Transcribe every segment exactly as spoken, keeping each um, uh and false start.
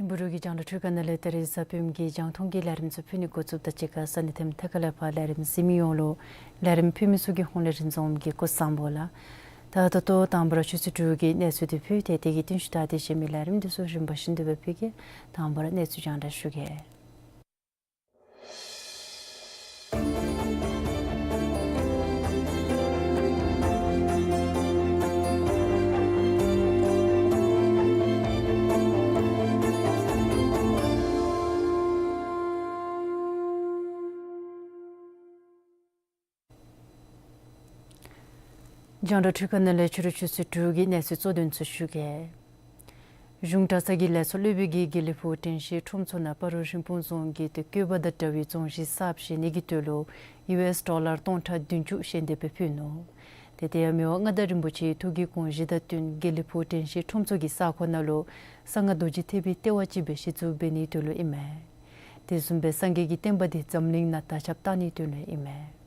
ཐིམ་ཕུག་རུ་གི་རྒྱང་བསྒྲགས་འཕྲུལ་ཁང་ནང་ལས་ད་རིས་གཟའ་སྤེནམ་གི་རྒྱང་མཐོང་གི་ལས་རིམ་ཚུ་ཕུལ་ནི་འགོ་བཙུགསཔ་དང་གཅིག་ཁར་ས་གནས་ཐིམ་ཐང་ཁ་ལས་ཕར་ལས་རིམ་གཟིགས་མི་ཡོངས་ལུ་ལས་རིམ་ཕུལ་མི་ཚུ་གི་ཧོངས་ལས་རིན་འཛོམས་ཀྱིས་སྐུ་གཟུགས་བཟང་པོ་ལགས། ད་ད་ལྟོ་དང་པ་ར་ཆུ་ཚོད་དྲུག་གི་གནས་ཚུལ་འདི་ཕུལ་ཏེ་དེ་གི་རྟིང་ཤུལ་ད་དེ་གཞན་མི་ལས་རིམ་འདི་ཚུ་རིམ་པ་བཞིན་དུ་སྦེ་ཕུལ་གེ། དང་པ་ར་གནས་ཚུལ་རྒྱང་བསྒྲགས་ཞུ་གེ། རྒྱང་བསྒྲགས་འཕྲུལ་ཁང་ནང་ལས་ཕྱི་རུ་ཆུ་ཚོད་དྲུག་གི་གནས་ཚུལ་གཙོ་དོན་ཚུ་ཞུ་གེ། གཞུང་གྲྭ་ཚང་གི་ལས་ཚོགས་སློབ་དཔོན་གྱིས་དགེ་ལེགས་ཕུག་དྲན་ཤེས་ཁྲོམ་ཚོགས་ནང་སྤ་རོ་རིན་སྤུངས་རྫོང་གི་ཏེ་བཀོད་པ་དང་འདྲ་བའི་རྫོང་གཞི་གསརཔ་བཞེངས་ནི་གི་དོན་ལུ་ཡུ་ཨེསི་ཌོ་ལར་སྟོང་ཕྲག་བདུན་ཅུ་ཞལ་འདེབས་སྦེ་ཕུལ་ནུག། ཏེ་དེ་ཡང་མི་དབང་མངའ་བདག་རིན་པོ་ཆེའི་ཐུགས་ཀྱི་དགོངས་བཞེད་དང་བསྟུན་དགེ་ལེགས་ཕུག་དྲན་ཤེས་ཁྲོམ་ཚོགས་ཀྱི་ས་ཁོངས་ནང་ལུ་གསང་སྔགས་རྡོ་རྗེ་ཐེག་པའི་ལྟེ་བ་ཅིག་སྦེ་གཞི་བཙུགས་འབད་ནིའི་དོན་ལུ་ཨིན་མས། དེ་བཟུམ་སྦེ་སངས་རྒྱས་ཀྱི་བསྟན་པ་འདི་འཛམ་གླིང་ནང་དར་ཁྱབ་གཏང་ནིའི་དོན་ལུ་ཨིན་མས།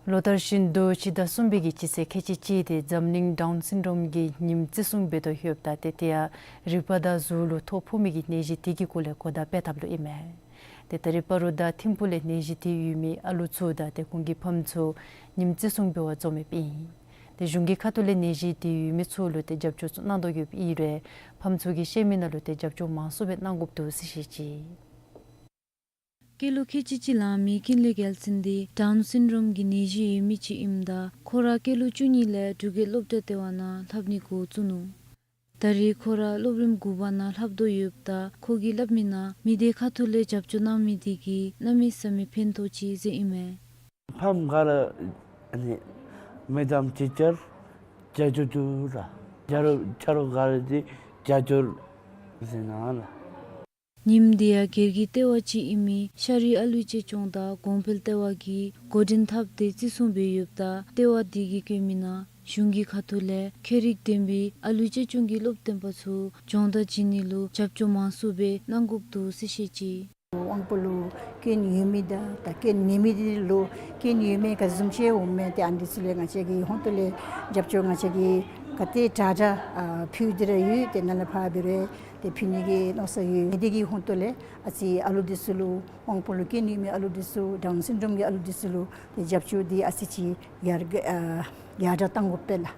ལོ་ལྟར་བཞིན་དུ་སྤྱི་ཟླ་གསུམ་པའི་གི་སྤྱི་ཚེས་ཁལ་གཅིག་གཅིག་འདི་འཛམ་གླིང་ཌའུན་སིན་ཌོམ་གྱི་ཉིནམ་བརྩི་སྲུང་འབད་དོ་ཡོདཔ་ད་ཏེ་དེ་ཡང་རིག་པ་དང་གཟུགས་ལུ་ཐོ་ཕོག་མི་གི་ནད་གཞི་དེ་གི་སྐོར་ལས་གོ་བརྡ་སྤེལ་ཐབས་ལུ་ཨིན་མས། ཏེ་ད་རིས་སྤ་རོ་དང་ཐིམ་ཕུག་ལས་ནད་གཞི་དེ་ཡོད་མི་ཨ་ལུ་ཚུ་དང་ཏེ་ཁོང་གི་ཕམ་ཚུ་ཉིནམ་བརྩི་སྲུང་འབད་བར་འཛོམས་མི་ཨིན། ཏེ་གཞུང་གི་ཁ་ཐུག་ལས་ནད་གཞི་དེ་ཡོད་མི་ཚུ་ལུ་ཏེ་རྒྱབ་སྐྱོར་ཚུ་གནང་དོ་ཡོདཔ་ཨིན་རུང་ཕམ་ཚུ་གིས་བཤད་མི་ནང་ལུ་ཏེ་རྒྱབ་སྐྱོར་མང་སུ་སྦེ་གནང་དགོཔ་འདུག་ཟེར་བཤད་ཅི། སྐྱེས་ལོ་ཁལ་གཅིག་གཅིག་ལང་མི་ཀིན་ལེ་གེལ་སིན་འདི་ཌའུན་སིན་ཌོམ་གྱི་ནད་གཞི་ཡོད་མི་ཅིག་ཨིནམ་ད་ཁོ་ར་སྐྱེས་ལོ་བཅུ་གཉིས་ལས་འབྲུག་རྒྱལ་སློབ་གྲྭ་ལྟེ་བ་ནང་ལྷབ་ནི་འགོ་བཙུགས་ནུག། ད་རེས་ཁོ་ར་སློབ་རིམ་དགུ་པ་ནང་ལྷབ་དོ་ཡོདཔ་ད་ཁོ་གིས་སླབ་མི་ནང་མི་སྡེ་ཁ་ཐུག་ལས་རྒྱབ་སྐྱོར་གནང་མི་དེ་གིས་གནམ་མེད་ས་མེད་ཕན་ཐོགས་ཅི་ཟེར་ཨིན་མས། ཕམ་ག་ར་ཨ་ནི་མེ་ཌམ་ཊི་ཅར་རྒྱབ་སྐྱོར་འདུག་ལགས། ཆ་རོགས་ཆ་རོགས་ག་ར་འདི་རྒྱབ་སྐྱོར་ཟེར་ན་ལགས། ཉིནམ་འདི་ཡང་སྒེར་གྱི་ལྟེ་བ་ཅིག་ཨིན་མི་ཤ་རུས་ཨ་ལུ་གཅེས་སྐྱོང་དང་གོང་འཕེལ་ལྟེ་བ་གིས་འགོ་འདྲེན་འཐབ་སྟེ་བརྩི་སྲུང་འབད་ཡོདཔ་ད་ལྟེ་བ་འདི་གིས་བཀོད་མི་ནང་གཞུང་གི་ཁ་ཐུག་ལས་ཁྱད་རིག་ལྡན་པའི་ཨ་ལུ་གཅེས་སྐྱོང་གི་སློབ་སྟོན་པ་ཚུ་སྦྱོང་བརྡར་བྱིན་ནི་ལུ་རྒྱབ་སྐྱོར་མང་སུ་སྦེ་གནང་དགོཔ་འདུག་ཟེར་བཤད་ཅི། དབང་པོ་ལུ་རྐྱེན་ཡོད་མི་དང་ད་རྐྱེན་མེད་མི་འདི་ལུ་རྐྱེན་ཡོད་མི་ག་བཟུམ་ཅིག་འོང་མི་དེ་ཨ་ནི་ཚུ་ལས་ང་བཅས་ཀྱི་ཧོངས་ཏོ་ལས་རྒྱབ་སྐྱོར་ང་བཅས་ཀྱིས་ག་དེ་དྲག་དྲག་ཨ་ཕུལ་ཏེ་ར་ཡོད། ཏེ་ནཱ་ལས་ཕར་འབད་རུང་ཏེ་ཕུལ་ནི་གི་མནོ་བསམ་ཡོད། ཨ་ནི་དེ་གི་ཧོངས་ཏོ་ལས་ཨ་ཙི་ཨ་ལུ་འདི་ཚུ་ལུ་དབང་པོ་ལུ་རྐྱེན་ཡོད་མི་ཨ་ལུ་འདི་ཚུ་ཌའུན་སིན་ཌོམ་གྱི་ཨ་ལུ་འདི་ཚུ་ལུ་ཏེ་རྒྱབ་སྐྱོར་འདི་ཨ་ཙི་ཅིག་ཡར་ཨ་ཡར་དྲག་གཏང་དགོ་པས་ལགས།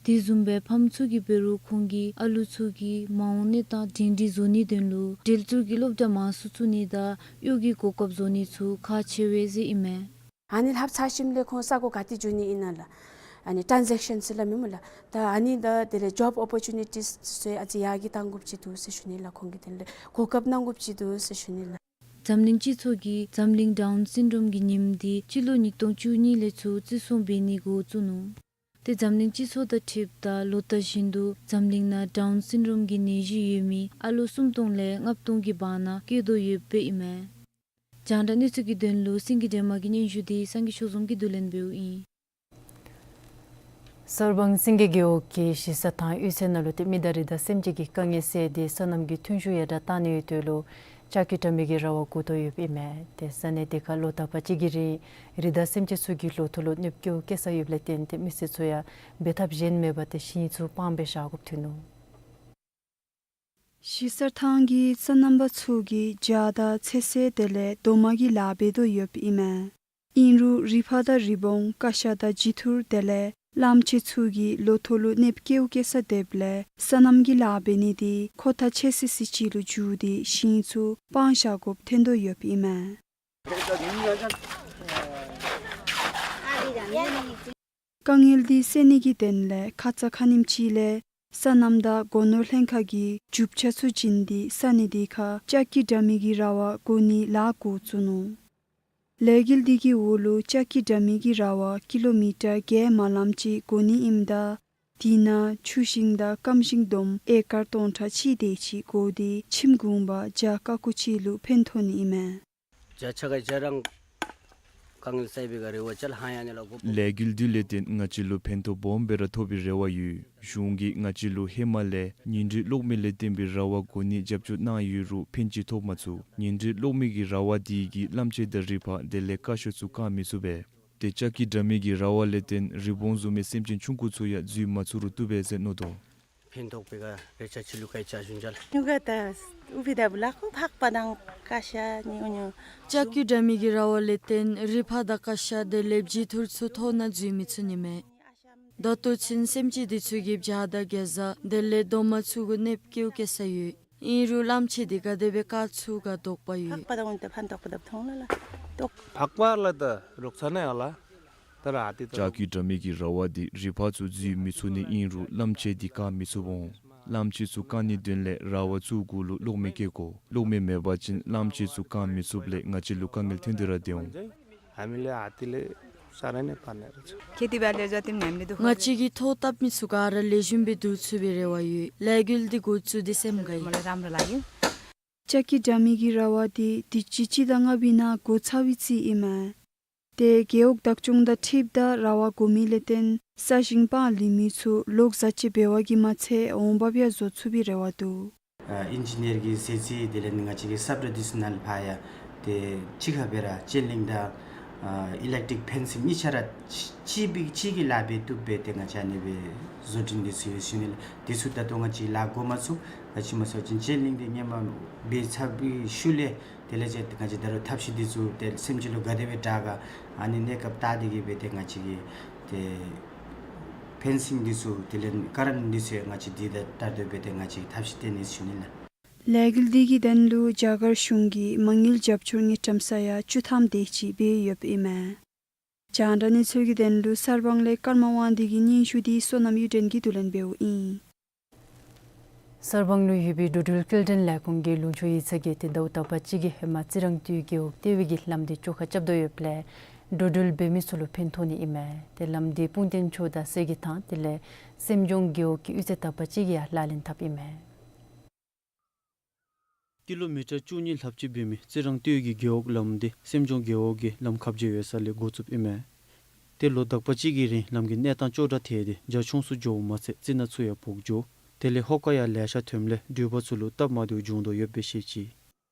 དེ་བཟུམ་སྦེ་ཕམ་ཚུ་གིས་འབད་རུང་ཁོང་གི་ཨ་ལུ་ཚུ་གི་མ་འོངས་གནས་སྟངས་སྒྲིང་སྒྲི་བཟོ་ནིའི་དོན་ལུ་འབྲེལ་གཏུག་གི་སློབ་གྲྭ་མང་སུ་བཙུགས་ནི་དང་གཡོག་གི་གོ་སྐབས་བཟོ་ནི་ཚུ་ཁག་ཆེ་བས་ཟེར་ཨིན་མས། ཨ་ནི་ལྷབ་ཚར་ཞིནམ་ལས་ཁོང་ས་གོ་ག་ཏེ་འགྱོ་ནི་ཨིན་ན་ལགས། ཨ་ནི་ཊཱན་ཟེག་ཤཱན་ཟེར་སླབ་མས་སྨོ་ལགས། ད་ཨ་ནི་དང་དེ་ལས་ཇོབ་ཨོ་པོར་ཅུ་ནི་ཊིས་ཚུ་ཨ་ཙི་ཡར་རྒྱས་གཏང་དགོཔ་ཅིག་འདུག་ཟེར་ཞུ་ནི་ལགས། ཁོང་གི་དེ་ལས་གོ་སྐབས་གནང་དགོཔ་ཅིག་འདུག་ཟེར་ཞུ་ནི་ལགས། འཛམ་གླིང་སྤྱི་ཚོགས་ཀྱིས་འཛམ་གླིང་ཌའུན་སིན་ཌོམ་གྱི་ཉིནམ་འདི་སྤྱི་ལོ་ཉིས་སྟོང་བཅུ་གཉིས་ལས་ཚུར་བརྩི་སྲུང་འབད་ནི་འགོ་བཙུགས་ནུག། ཏེ་འཛམ་གླིང་སྤྱི་ཚོགས་དང་འཁྲིལཝ་ད་ལོ་ལྟར་བཞིན་དུ་འཛམ་གླིང་ནང་ཌའུན་སིན་ཌོམ་གྱི་ནད་གཞི་ཡོད་མི་ཨ་ལོ་སུམ་སྟོང་ལས་ལྔ་སྟོང་གི་བར་ན་བཀལ་དོ་ཡོདཔ་ཨིན་མས། རྒྱང་བསྒྲགས་གནས་ཚུལ་གྱི་དོན་ལུ་སེང་གེ་སྒྲོལ་མ་གི་སྙན་ཞུ་འདི་སངས་རྒྱས་ཆོས་འཛོམས་ཀྱིས་བསྡུ་ལེན་འབདཝ་ཨིན། གསར་སྤང་སེང་གེ་རྒེད་འོག་གི་གཞིས་ས་ཐང་གཡུས་ཚན་ནང་ལུ་ཏེ་མི་དང་རི་དྭགས་སེམས་ཅན་གྱི་དཀའ་ངལ་སེལ་ཏེ་སོ་ནམ་གྱི་ཐོན་ཤུགས་ཡར་དྲགས་གཏང་ནི་ཡོད་དོ་ལུ་ལྕགས་ཀྱུ་དྲ་མིག་གི་ར་བ་བསྒོར་དོ་ཡོདཔ་ཨིན་མས། ཏེ་ས་གནས་དེ་ཁར་ལོ་དག་པ་ཅིག་གི་རིང་རི་དྭགས་སེམས་ཅན་ཚུ་གི་ལོ་ཐོག་ལུ་གནོདཔ་བཀལཝ་བཀལ་ས་ཡོདཔ་ལས་བརྟེན་ཏེ་མི་སེར་ཚུ་ཡང་འབད་ཐབས་གཞན་མེད་པར་ཏེ་ཞིང་ཚུ་སྤང་སྦེ་བཞག་དགོཔ་ཐོན་ནུག། གཞིས་ས་ཐང་གི་སོ་ནམ་པ་ཚུ་གིས་བྱ་དང་ཚོད་བསྲེ་དེ་ལས་རྡོག་མ་གི་ལཱ་འབད་དོ་ཡོདཔ་ཨིན་མས། ཨིན་རུང་རི་ཕག་དང་རི་བོང་ཀ་ཤ་དང་བྱི་ཐུར་དེ་ལས་གླངམོ་ཆེ་ཚུ་གིས་ལོ་ཐོག་ལུ་གནོདཔ་བཀལཝ་བཀལ་ས་དེ་ལས་སོ་ནམ་གྱི་ལཱ་འབད་ནི་དེ་ཁོ་ཐག་ཆོད་སི་སི་ཅིག་ལུ་འགྱུར་ཏེ་ཞིང་ཚུ་སྤང་བཞག་དགོཔ་ཐོན་དོ་ཡོདཔ་ཨིན་མས། དཀའ་ངལ་འདི་སེལ་ནི་གི་དོན་ལས་ཁ་ཙ་ཁ་ཉིནམ་ཅིག་ལས་སོ་ནམ་དང་སྒོ་ནོར་ལྷན་ཁག་གིས་རྒྱུ་ཆ་ཚུ་བྱིན་ཏེ་ས་གནས་དེ་ཁར་ལྕགས་ཀྱུ་དྲ་མིག་གི་ར་བ་བསྒོར་ནིའི་ལཱ་འགོ་བཙུགས་ནུག། ལས་འགུལ་འདི་གི་འོག་ལུ་ལྕགས་ཀྱུ་དྲ་མིག་གི་ར་བ་ཀི་ལོ་མི་ཊར་བརྒྱད་མ་ལངམ་ཅིག་བསྒོར་ནི་ཨིནམ་ད་དེ་ནང་ཆུ་ཤིང་དང་སྐམ་ཤིང་བསྡོམས་ཨེ་ཀར་སྟོང་ཕྲག་གཅིག་དེ་ཅིག་བསྒོར་ཏེ་ཁྱིམ་གུང་པ་བརྒྱ་ཀ་ཀོ་ཅིག་ལུ་ཕན་ཐོགས་ནི་ཨིན་མས། བྱ་ཆ་ག་བྱ་རང་དཀའ་ངལ་སེལ་བའི་ག་རེ་བ་ཅལ་ཧ་ཡ་ནི་ལ་གོ། ལས་འགུལ་འདི་ལས་བརྟེན་ང་བཅས་ལུ་ཕན་ཐོགས་སྦོམ་སྦེ་ར་ཐོབ་པའི་རེ་བ་ཡོད། གཞུང་གིས་ང་བཅས་ལུ་ཧེ་མ་ལས་ཉིང་རྡུལ་གློག་མེ་ལས་བརྟེན་པའི་ར་བ་བསྒོར་ནིའི་རྒྱབ་སྐྱོར་གནང་ཡོད་རུང་ཕན་ཅིག་ཐོབ་མ་ཚུགས། ཉིང་རྡུལ་གློག་མེ་གི་ར་བ་དེ་གིས་གླངམོ་ཆེ་དང་རི་ཕག་དེ་ལས་ཀ་ཤ་ཚུ་བཀག་མི་ཚུགས་པས། ཏེ་ལྕགས་ཀྱུ་དྲ་མིག་གི་ར་བ་ལས་བརྟེན་རི་བོང་བཟུམ་མའི་སེམས་ཅན་ཆུང་ཀུ་ཚུ་ཡང་འཛུལ་མ་ཚུགས་རུང་བཏུབ་པས་ཟེར་མནོ་དོ། ཕན་ཐོགས་པའི་ག་རེ་ཆ་ཅི་ལུ་ག་ཡི་ཆ་བྱུང་ཅལ། ཉུ་ག་ད་ཨུ་བི་ད་བུ་ལ་ཁོང་ཕག་པ་དང་ཀ་ཤ་ཉི་ཉུ། ལྕགས་ཀྱུ་དྲ་མིག་གི་ར་བ་ལས་བརྟེན་རི་ཕག་དང་ཀ་ཤ་དེ་ལས་བྱི་ཐུར་ཚུ་ཐོག་ནང་འཛུལ་མི་ཚུགས་ནི་མས། ད་ལྟོ་ཚུན་སེམས་ཅན་འདི་ཚུ་གིས་བྱ་དང་གེ་ཛ་དེ་ལས་རྡོག་མ་ཚུ་གུ་གནོདཔ་བཀལཝ་བཀལ་ས་ཡོད། ཨིན་རུང་གླངམོ་ཆེ་འདི་ག་དེ་སྦེ་བཀག་ཚུགས་ག་དོགས་པ་ཡོད། ཕག་པ་དང་འོན་ཏེ་ཕན་ཐོགས་པ་དང་ཐོང་ལ་ལ་ཏོག། ཕག་པ་ལ་ད་རོགས་ཚ་ནས་ཨ་ལ། ད་ར་ཨ་ཏི་ད། ལྕགས་ཀྱུ་དྲ་མིག་གི་ར་བ་འདི་རི་ཕག་ཚུ་འཛུལ་མི་ཚུགས་ནི་ཨིན་རུང་གླངམོ་ཆེ་འདི་བཀག་མི་ཚུགས་འོང་། གླངམོ་ཆེ་ཚུ་བཀག་ནིའི་དོན་ལས་ར་བ་ཚུ་གུ་ལུ་གློག་མེ་བཀལ་དགོ། གློག་མེ་མེད་པ་ཅིན་གླངམོ་ཆེ་ཚུ་བཀག་མི་ཚུགསཔ་ལས་ང་བཅས་ལུ་དཀའ་ངལ་ཐོན་ཏེ་ར་སྡོད་འོང་། ཨ་མི་ལས་ཨ་ཏི་ལས་ས་ར་ནས་པ་ནས་ར་ཚུ། ཁེ་ཏི་བ་ལས་ཟ་ཏིམ་ནེམ་ལས་དུ། ང་བཅས་ཀྱིས་ཐོག་བཏབ་མི་ཚུ་ག་ར་ལེགས་ཤོམ་སྦེ་བསྡུ་ཚུགས་པའི་རེ་བ་ཡོད། ལས་འགུལ་འདི་འགོ་བཙུགས་ཏེ་སེམས་དགའ་ཡི། མོ་ལས་རམ་ར་ལ་ཡོད། ལྕགས་ཀྱུ་དྲ་མིག་གི་ར་བ་འདི་དུས་ཅི་སྤྱི་ཟླ་ལྔ་པའི་ནང་འགོ་ཚར་བའི་རྩིས་ཨིན་མས། ཏེ་རྒེད་འོག་བདག་སྐྱོང་དང་འཁྲིལཝ་ད་ར་བ་བསྒོར་མི་ལས་བརྟེན་ས་ཞིང་སྤང་ལེན་མི་ཚུ་ལོག་ཟ་ཅི་འབད་བ་གིས་མ་ཚད་འོང་འབབ་ཡང་བཟོ་ཚུགས་པའི་རེ་བ་འདུག། ཨ་ཨིན་ཇི་ནི་ཡར་གྱི་ཟེར་ཅི་དེ་ལས་ནི་ང་བཅས་ཀྱི་སབ་ཊ་ཌི་བི་ཛི་ནཱལ་ཕར་ཡང་ཏེ་གཅིག་ཁར་སྦེ་ར་ཅེན་ལིང་དང་ཨ་ཨི་ལེག་ཊིག་ཕེན་སིང་གཉིས་ཆ་ར་གཅིག་གཅིག་སྦེ་གཅིག་གི་ལཱ་འབད་བཏུབ་སྦེ་ཏེ་ང་བཅས་ཨ་ནི་སྦེ་བཟོ་སྐྲུན་འདི་ཚུ་ཡོད་ཟེར་ཞུ་ནི་ལགས། དེ་ཚུ་ད་ལྟོ་ང་བཅས་ལཱ་འགོ་མ་བཙུགས། ག་ཅི་སྨོ་ཟེར་བ་ཅིན་ཅེན་ལིང་འདི་སྔོན་མ་འབད་ཚར་བའི་ཤུལ་ལས་དེ་ལས་ཅིག་ང་བཅས་ད་རུང་ཐབས་ཤེས་འདི་ཚུ་ཏེ་སེམས་ཅན་ལུ་ག་དེ་སྦེ་དྲག་ག་ཨ་ནི་གནས་སྐབས་བལྟ་སྟེ་གིས་སྦེ་ཏེ་ང་བཅས་ཀྱིས་ཏེ་ཕེན་སིང་འདི་ཚུ་དེ་ལས་ཀ་རེནཊ་འདི་ཚུ་ཡང་ང་བཅས་འདི་ད་ལྟོ་སྦེ་ཏེ་ང་བཅས་ཐབས་ཤེས་བཏོན་ནི་ཟེར་ཞུ་ནི་ལགས། ལས་འགུལ་འདི་གི་དོན་ལུ་རྒྱ་གར་གཞུང་གིས་མ་དངུལ་རྒྱབ་སྐྱོར་དངུལ་ཀྲམ་ས་ཡ་བཅུ་ཐམ་དེ་ཅིག་འབད་ཡོདཔ་ཨིན་མས། རྒྱང་བསྒྲགས་གནས་ཚུལ་གྱི་དོན་ལུ་གསར་སྤང་ལས་ཀརྨ་དབང་འདུས་ཀྱི་སྙན་ཞུ་འདི་བསོད་ནམས་གཡུ་སྒྲོན་གྱིས་བསྡུ་ལེན་འབདཝ་ཨིན། གསར་སྤང་ལུ་ཡོད་པའི་འགྲོ་འགྲུལ་སྐྱེལ་འདྲེན་ལས་ཁུངས་ཀྱི་ལུང་ཕྱོགས་ཡིག་ཚང་གིས་ཏེ་ཟླཝ་དག་པ་ཅིག་གི་ཧེ་མ་རྩི་རང་སྟོད་རྒེད་འོག་ལྟེ་བའི་གི་ལམ་འདི་བཅོ་ཁ་རྐྱབ་དོ་ཡོདཔ་ལས་འགྲོ་འགྲུལ་འབད་མི་ཚུ་ལུ་ཕན་ཐོགས་ནི་ཨིན་མས། ཏེ་ལམ་འདི་སྤུངས་ཐང་ཕྱོགས་དང་གསེར་གྱི་ཐང་དེ་ལས་སེམས་ལྗོངས་རྒེད་འོག་གི་གཡུས་ཚན་དག་པ་ཅིག་གིས་ཡང་ལག་ལེན་འཐབ་ཨིན་མས། ཀི་ལོ་མི་ཊར་བཅུ་གཉིས་ལྷགཔ་ཅིག་འབད་མི་རྩི་རང་སྟོད་ཀྱི་རྒེད་འོག་ལམ་འདི་སེམས་ལྗོངས་རྒེད་འོག་གི་ལམ་ཁ་བྱེལ་ཡོད་ས་ལས་འགོ་བཙུགསཔ་ཨིན་མས། ཏེ་ལོ་དག་པ་ཅིག་གི་རིང་ལམ་གྱི་གནས་སྟངས་སྐྱོ་དྲགས་ཐལ་ཏེ་རྒྱ་ཆུང་སུ་འགྱོཝ་མ་ཚད་རྩི་ནག་ཚུ་ཡང་ཕོག་འགྱོ། དེ་ལས་ཧོ་ཀ་ཡང་ལེ་ཤ་ཐོནམ་ལས་འགྲུལ་པ་ཚུ་ལུ་སྟབས་མ་བདེཝ་བྱུང་དོ་ཡོདཔ་སྦེ་བཤད་ཅི།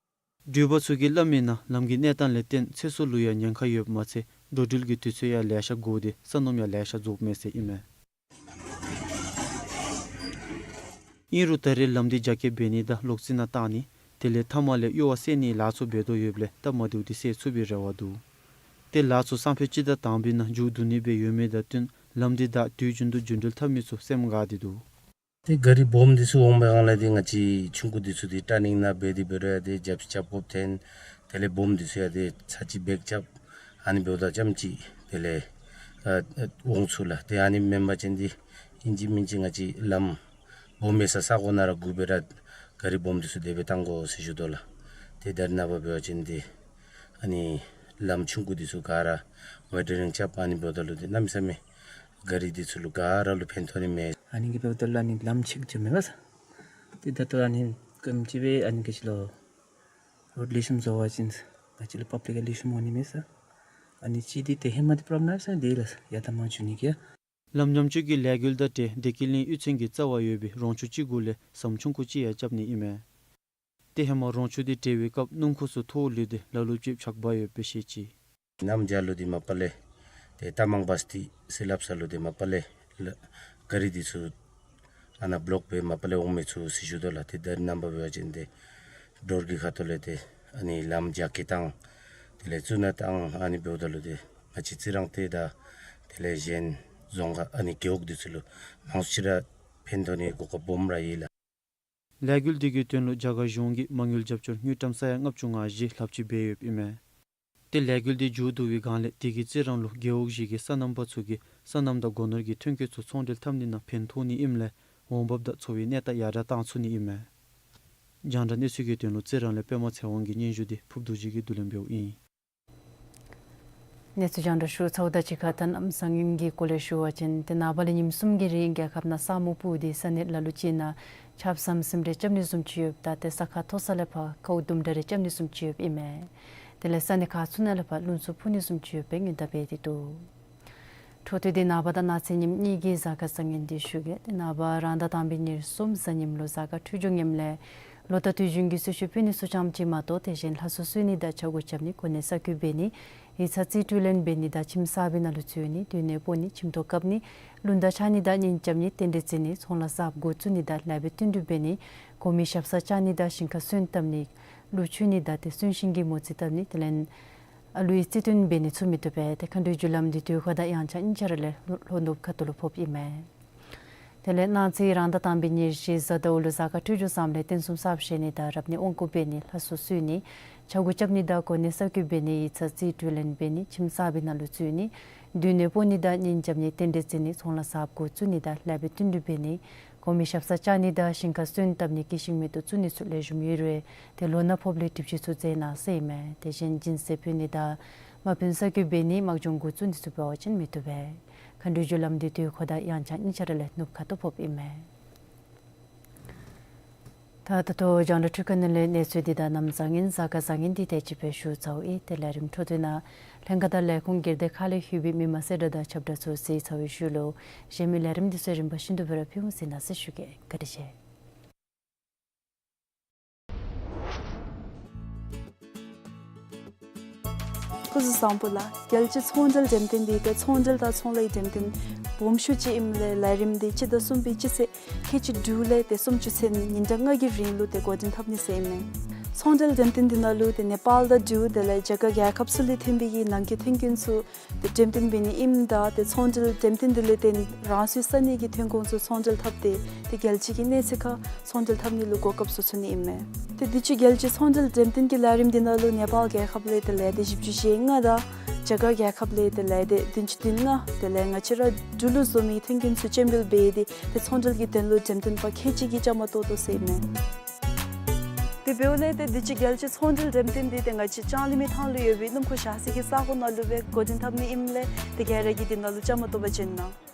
འགྲུལ་པ་ཚུ་གིས་སླབ་མིའི་ནང་ལམ་གྱི་གནས་སྟངས་ལས་བརྟེན་ཚེ་སྲོག་ལུ་ཡང་ཉེན་ཁ་ཡོདཔ་མ་ཚད་འགྲོ་འགྲུལ་གྱི་དུས་ཚོད་ཡང་ལེ་ཤ་འགོར་ཏེ་ས་སྣུམ་ཡང་ལེ་ཤ་རྫོགསཔ་མས་ཟེར་ཨིན་མས། ཨིན་རུང་ད་རེས་ལམ་འདི་རྒྱ་སྐྱེད་འབད་ནི་དང་ལོག་རྩི་ནག་བཏང་ནི་དེ་ལས་མཐའ་མ་ལས་གཡོ་བ་སེལ་ནིའི་ལཱ་ཚུ་འབད་དོ་ཡོདཔ་ལས་སྟབས་མ་བདེཝ་འདི་སེལ་ཚུགས་པའི་རེ་བ་འདུག། ཏེ་ལཱ་ཚུ་སང་ཕོད་སྤྱི་ཟླ་དང་པའི་ནང་མཇུག་བསྡུ་ནི་སྦེ་ཡོད་མི་དང་བསྟུན་ལམ་འདི་བདའ་དུས་རྒྱུན་དུ་རྒྱུན་འགྲུལ་འཐབ་མི་ཚུ་སེམས་དགའ་སྟེ་འདུག། ཏེ་ག་རི་སྦོམ་འདི་ཚུ་འོང་པའི་སྒང་ལས་ཏེ་ང་བཅས་ཆུང་ཀུ་འདི་ཚུ་ཏེ་ཏྲ་ནིང་ནང་འབད་དེ་འབད་རུང་ཡང་ཏེ་རྒྱབ་རྐྱབ་དགོཔ་ཐོན། དེ་ལས་སྦོམ་འདི་ཚུ་ཡང་ཏེ་ཚར་གཅིག་བེག་རྐྱབ་ཨ་ནི་འབདཝ་ད་རྐྱངམ་ཅིག་དེ་ལས་ཨ་ཨ་འོང་ཚུགས་ལགས། ཏེ་ཨ་ནི་མེན་པ་ཅིན་ཏེ་ཨིན་ཅི་མིན་ཅི་ང་བཅས་ལམ་སྦོམ་ཡོད་ས་ས་གོ་ནང་ར་སྒུག་སྦེ་ར་ག་རི་སྦོམ་འདི་ཚུ་དེ་སྦེ་བཏང་དགོ་ཟེར་ཞུ་དོ་ལགས། ཏེ་ད་རེས་ནངས་པ་འབད་བ་ཅིན་ཏེ་ཨ་ནི་ལམ་ཆུང་ཀུ་འདི་ཚུ་ག་ར་ཝེ་ཊ་རིང་རྐྱབ་ཨ་ནི་འབདཝ་ད་ལུ་ཏེ་གནམ་མེད་ས་མེད་ག་རི་འདི་ཚུ་ལུ་ག་ར་ལུ་ཕན་ཐོགས་ནི་མས། ཨ་ནི་གིས་འབདཝ་ད་ལུ་ཨ་ནི་ལམ་ཆེ་ཅིག་མེད་པས་ས། ཏེ་ད་ལྟོ་ཨ་ནི་ག་ཅི་སྦེ་ཨ་ནི་ག་ཅི་ལོ་རོཌ་ལེགས་ཤོམ་བཟོ་བ་ཅིན་ག་ཅི་ལོ་པབ་ལིཀ་ཡང་ལེགས་ཤོམ་འོང་ནི་མས་ས། ཨ་ནི་ཅིག་འདི་ཏེ་ཧེ་མ་འདི་པོརོབ་ལེམ་ནུག་ས། དེ་ལས་ཡར་ད་མར་འགྱོ་ནི་གི་ཡ། ལམ་ཉམས་བཅོས་ཀྱི་ལས་འགུལ་དང་འབྲེལ་བདེ་སྐྱིད་གླིང་གཡུས་ཚན་གྱི་རྩ་བར་ཡོད་པའི་རོང་ཆུ་ཅིག་གུ་ལས་ཟམ་ཆུང་ཀུ་ཅིག་ཡང་རྐྱབ་ནི་ཨིན་མས། ཏེ་ཧེ་མ་རོང་ཆུ་འདི་བྲེག་པའི་སྐབས་སྣུམ་འཁོར་ཚུ་ཐོག་ལུས་ཏེ་ལ་ལུ་ཅིག་ཆག་འབག་ཡོདཔ་སྦེ་བཤད་ཅི། གནམ་བྱཱར་ལུ་འདི་མ་པ་ལས་ཏེ་རྟ་མང་བཱས་ཏི་ཟེར་སླབ་ས་ལུ་འདི་མ་པ་ལས་ལ་ག་རི་འདི་ཚུ་ཨ་ནཱ་བློག་སྦེ་མ་པ་ལས་འོང་མི་ཚུགས་ཟེར་ཞུ་དོ་ལགས། ཏེ་ད་རེས་ནངས་པ་འབད་བ་ཅིན་ཏེ་ཌོར་གྱི་ཁ་ཐུག་ལས་ཏེ་ཨ་ནི་ལམ་རྒྱ་སྐྱེད་བཏང་དེ་ལས་བཙུགས་ནང་བཏང་ཨ་ནི་འབདཝ་ད་ལུ་ཏེ་ང་བཅས་རྩི་རང་ཏེ་ད་དེ་ལས་གཞན་རྫོང་ཁག་ཨ་ནི་རྒེད་འོག་འདི་ཚུ་ལུ་མང་ཤོས་ར་ཕན་ཐོགས་ནི་གོ་སྐབས་སྦོམ་ར་ཡོད་ལགས། ལས་འགུལ་འདི་གི་དོན་ལུ་རྒྱ་གར་གཞུང་གིས་མ་དངུལ་རྒྱབ་སྐྱོར་དངུལ་ཀྲམ་ས་ཡ་ལྔ་བཅུ་ང་བཞི་ལྷགཔ་ཅིག་འབད་ཡོདཔ་ཨིན་མས། ཏེ་ལས་འགུལ་འདི་མཇུག་བསྡུ་བའི་སྒང་ལས་དེ་གི་རྩི་རང་ལུ་རྒེད་འོག་བཞི་གི་སོ་ནམ་པ་ཚུ་གིས་སོ་ནམ་དང་སྒོ་ནོར་གྱི་ཐོན་སྐྱེད་ཚུ་ཚོང་འབྲེལ་འཐབ་ནི་ནང་ཕན་ཐོགས་ནི་ཨིནམ་ལས་འོང་འབབ་དང་འཚོ་བའི་གནས་སྟངས་ཡར་དྲག་བཏང་ཚུགས་ནི་ཨིན་མས། རྒྱང་བསྒྲགས་གནས་ཚུལ་གྱི་དོན་ལུ་རྩི་རང་ལས་པདྨ་ཚེ་དབང་གི་སྙན་ཞུ་འདི་ཕུརཔ་རྡོ་རྗེ་གིས་བསྡུ་ལེན་འབདཝ་ཨིན། གནས་ཚུལ་རྒྱང་བསྒྲགས་ཞུ་ཚརཝ་དང་གཅིག་ཁར་ད་གནམ་བཟང་ངན་གྱི་སྐོར་ལས་ཞུ་བ་ཅིན་ཏེ་ནངས་པ་ལས་ཉིནམ་གསུམ་གྱི་རིང་རྒྱལ་ཁབ་ནང་ས་སྨུག་སྤུབས་ཏེ་ས་གནས་ལ་ལུ་ཅིག་ནང་ཆརཔ་ཟམ་ཟིམ་རེ་རྐྱབ་ནི་བཟུམ་ཅིག་ཡོདཔ་ད་ཏེ་ས་ཁ་མཐོ་ས་ལས་ཕར་ཁཝ་དུམ་གྲ་རེ་རྐྱབ་ནི་བཟུམ་ཅིག་ཡོདཔ་ཨིན་མས། དེ་ལས་ས་གནས་ཁག་ཚུ་ནང་ལས་ཕར་རླུང་འཚུབ་འཕུ་ནི་བཟུམ་ཅིག་ཡོདཔ་སྦེ་སྔོན་བརྡ་འབད་དེ་འདུག། འཕྲོ་མཐུད་དེ་ནངས་པ་དང་གནངས་ཚེ་ཉིནམ་གཉིས་ཀྱི་གཟའ་སྐར་བཟང་ངན་འདི་ཞུ་གེ། ཏེ་ནངས་པ་རང་ཟླ་དང་པའི་ཉེར་གསུམ་གཟའ་ཉིམ་ལུ་གཟའ་སྐར་འཕྲོད་སྦྱོར་ངནམ་ལས་ལོ་ཟླ་དུས་རྒྱུན་གྱི་གསོལ་མཆོད་ཕུལ་ནི་ཚུ་ཙམ་ཅིག་མ་གཏོགས་ཏེ་གཞན་ལྷ་གསོལ་གསོལ་ནི་དང་ཕྱག་མགུ་རྐྱབ་ནི་གོ་གནས་གསར་བསྐོ་འབད་ནི་ཡིག་ཚང་རྩིས་སྤྲོད་ལེན་འབད་ནི་དང་ཁྱིམ་གསར་པའི་ནང་ལུ་འཛུལ་ནི་སྡོད་གནས་སྤོ་ནི་ཁྱིམ་ཐོག་བཀབ་ནི་ལུང་བསྟན་འཆང་ནི་དང་གཉེན་རྐྱབ་ནི་རྟེན་འབྲེལ་བརྩི་ནི་ཚོང་ལཱ་གསརཔ་འགོ་བཙུགས་ནི་དང་ལཱ་འབད་བསྟུན་གྲོས་འབད་ནི་གོང་མའི་ཞབས་སར་བཅར་ནི་དང་ཞིང་ཁར་སོན་བཏབ་ནི་ཀླུ་མཆོད་ནི་དང་ཏེ་གསོན་གཤིན་གྱི་མོ་རྩིས་བཏབ་ནི་དེ་ལས་ཨ་ལུའི་རྩིས་སྟོན་འབད་ནི་ཚུ་མི་བཏུབ་པས། ཏེ་མཁའ་འགྲོའི་རྒྱུ་ལམ་འདི་དུས་འཁོར་དང་དབྱངས་འཆར་གཉིས་ཆ་ར་ལས་ལྷོ་ནུབ་ཁ་ཐུག་ལུ་ཕོགཔ་ཨིན་མས། དེ་ལས་གནངས་ཚེ་རང་ཟླ་དང་པའི་ཉེར་བཞི་གཟའ་ཟླཝ་ལུ་གཟའ་སྐར་འཕྲོད་སྦྱོར་བཟངམ་ལས་རྟེན་གསུམ་གསརཔ་བཞེངས་ནི་དང་རབ་གནས་དབང་བསྐུར་འབད་ནི་ལྷ་གསོལ་གསོལ་ནི་ཕྱག་མགུ་རྐྱབ་ནི་དང་གོ་གནས་གསར་བསྐོ་འབད་ནི་ཡིག་ཚང་རྩིས་སྤྲོད་ལེན་འབད་ནི་ཁྱིམ་གསར་པའི་ནང་ལུ་འཛུལ་ནི་སྡོད་གནས་སྤོ་ནི་དང་གཉེན་རྐྱབ་ནི་རྟེན་འབྲེལ་བརྩི་ནི་ཚོང་ལཱ་གསརཔ་འགོ་བཙུགས་ནི་དང་ལཱ་འབད་བསྟུན་གྲོས་འབད་ནི་གོང་མའི་ཞབས་སར་བཅར་ནི་དང་ཞིང་ཁར་སོན་བཏབ་ནི་སྐྱེས་ཤིང་མེ་ཏོག་བཙུགས་ནི་ཚུ་ལེགས་ཤོམ་ཡོད་རུང་ཏེ་ལོ་ན་ཕོགཔ་ལས་སྒྲིབ་བྱེད་ཚུ་རྫས་གནང་ཟེར་ཨིན་མས། དེ་བཞིན་སྦྱིན་སྲེག་ཕུལ་ནི་དང་དམག་དཔོན་གསར་བསྐོ་འབད་ནི་དམག་སྦྱོང་འགོ་བཙུགས་ནི་ཚུ་འབད་བ་ཅིན་མི་བཏུབ་པས། མཁའ་འགྲོའི་རྒྱུ་ལམ་འདི་དུས་འཁོར་དང་དབྱངས་འཆར་གཉིས་ཆ་ར་ལས་ནུབ་ཁ་ཐུག་ཕོགཔ་ཨིན་མས། ད་ད་ལྟོ་རྒྱང་བསྒྲགས་འཕྲུལ་ཁང་ནང་ལས་གནས་ཚུལ་འདི་དང་གནམ་བཟང་ངན་གཟའ་སྐར་བཟང་ངན་འདི་དེ་ཅིག་སྦེ་ཞུ་ཚརཝ་ཨིན། ཏེ་ལས་རིམ་འཕྲོ་མཐུད་ནང་ལྷན་ཁག་དང་ལས་ཁུངས་སྒེར་སྡེ་ཁག་ལས་ལྷོད་པའི་མི་མང་གསལ་བསྒྲགས་དང་ཁྱབ་བསྒྲགས་ཚུ་གཟིགས་ཚར་བའི་ཤུལ་ལུ་གཞན་མི་ལས་རིམ་འདི་ཚུ་རིམ་པ་བཞིན་དུ་སྦེ་ར་ཕུལ་འོང་ཟེར་གནང་ཟེར་ཞུ་གེ། བཀའ་དྲིན་ཆེ། སྐུ་གཟུགས་བཟང་པོ་ལགས། རྒྱལ་སྤྱིའི་ཚོང་འབྲེལ་འགྲེམས་སྟོན་འདི་ཏེ་ཚོང་འབྲེལ་དང་ཚོང་ལཱའི་འགྲེམས་སྟོན་སྦོམ་ཤོས་ཅིག་ཨིནམ་ལས་ལས་རིམ་འདི་སྤྱི་ཟླ་གསུམ་པའི་སྤྱི་ཚེས་ཁལ་གཅིག་དྲུག་ལས་ཏེ་སུམ་ཅུ་ཚུན་ཉིན་གྲངས་ལྔ་གི་རིང་ལུ་ཏེ་འགོ་འདྲེན་འཐབ་ནི་ཟེར་ཨིན་མས། ཚོང་འབྲེལ་འགྲེམས་སྟོན་འདི་ནང་ལུ་ཏེ་ནེ་པཱལ་དང་འབྲུག་དེ་ལས་རྒྱ་གར་རྒྱལ་ཁབ་ཚུ་ལས་ཐོན་པའི་གི་ནང་འཁོད་ཐོན་ཁུངས་ཚུ་ཏེ་འགྲེམས་སྟོན་འབད་ནི་ཨིནམ་ད་ཏེ་ཚོང་འབྲེལ་འགྲེམས་སྟོན་འདི་ལས་བརྟེན་རང་སོའི་ས་གནས་ཀྱི་ཐོན་ཁུངས་ཚུ་ཚོང་འབྲེལ་འཐབ་སྟེ་ཏེ་རྒྱལ་སྤྱི་གི་གནས་ཚད་ཁར་ཚོང་འབྲེལ་འཐབ་ནི་ལུ་གོ་སྐབས་བཟོ་ཚུགས་ནི་ཨིན་མས། ཏེ་དུས་ཅི་རྒྱལ་སྤྱིའི་ཚོང་འབྲེལ་འགྲེམས་སྟོན་གྱི་ལས་རིམ་འདི་ནང་ལུ་ནེ་པཱལ་རྒྱལ་ཁབ་ལས་ཏེ་ལས་སྡེ་བཞི་བཅུ་ཞེ་ལྔ་དང་རྒྱ་གར་རྒྱལ་ཁབ་ལས་ཏེ་ལས་སྡེ་བདུན་ཅུ་དོན་ལྔ་དེ་ལས་ང་བཅས་ར་འབྲུག་ལུ་བཟོ་མི་ཐོན་ཁུངས་ཚུ་སྤྱན་འབུལ་འབད་དེ་ཏེ་ཚོང་འབྲེལ་གྱི་དོན་ལུ་འགྲེམས་སྟོན་པ་ཁལ་གཅིག་གིས་བཅའ་མར་གཏོགས་དོ་ཟེར་ཨིན་མས། དེ་འབདཝ་ལས་ཏེ་དུས་ཅི་རྒྱལ་སྤྱིའི་ཚོང་འབྲེལ་འགྲེམས་སྟོན་འདི་ཏེ་ང་བཅས་ལྕང་གླིང་མི་ཐང་ལུ་ཡོད་པའི་སྣུམ་འཁོར་བཞག་ས་གི་ས་གོ་ནང་ལུ་སྦེ་འགོ་འདྲེན་འཐབ་ནི་ཨིནམ་ལས་ཏེ་ག་ར་གིས་འདི་ནང་ལུ་བཅའ་མར་གཏོགས་པར་བྱོན་གནང་།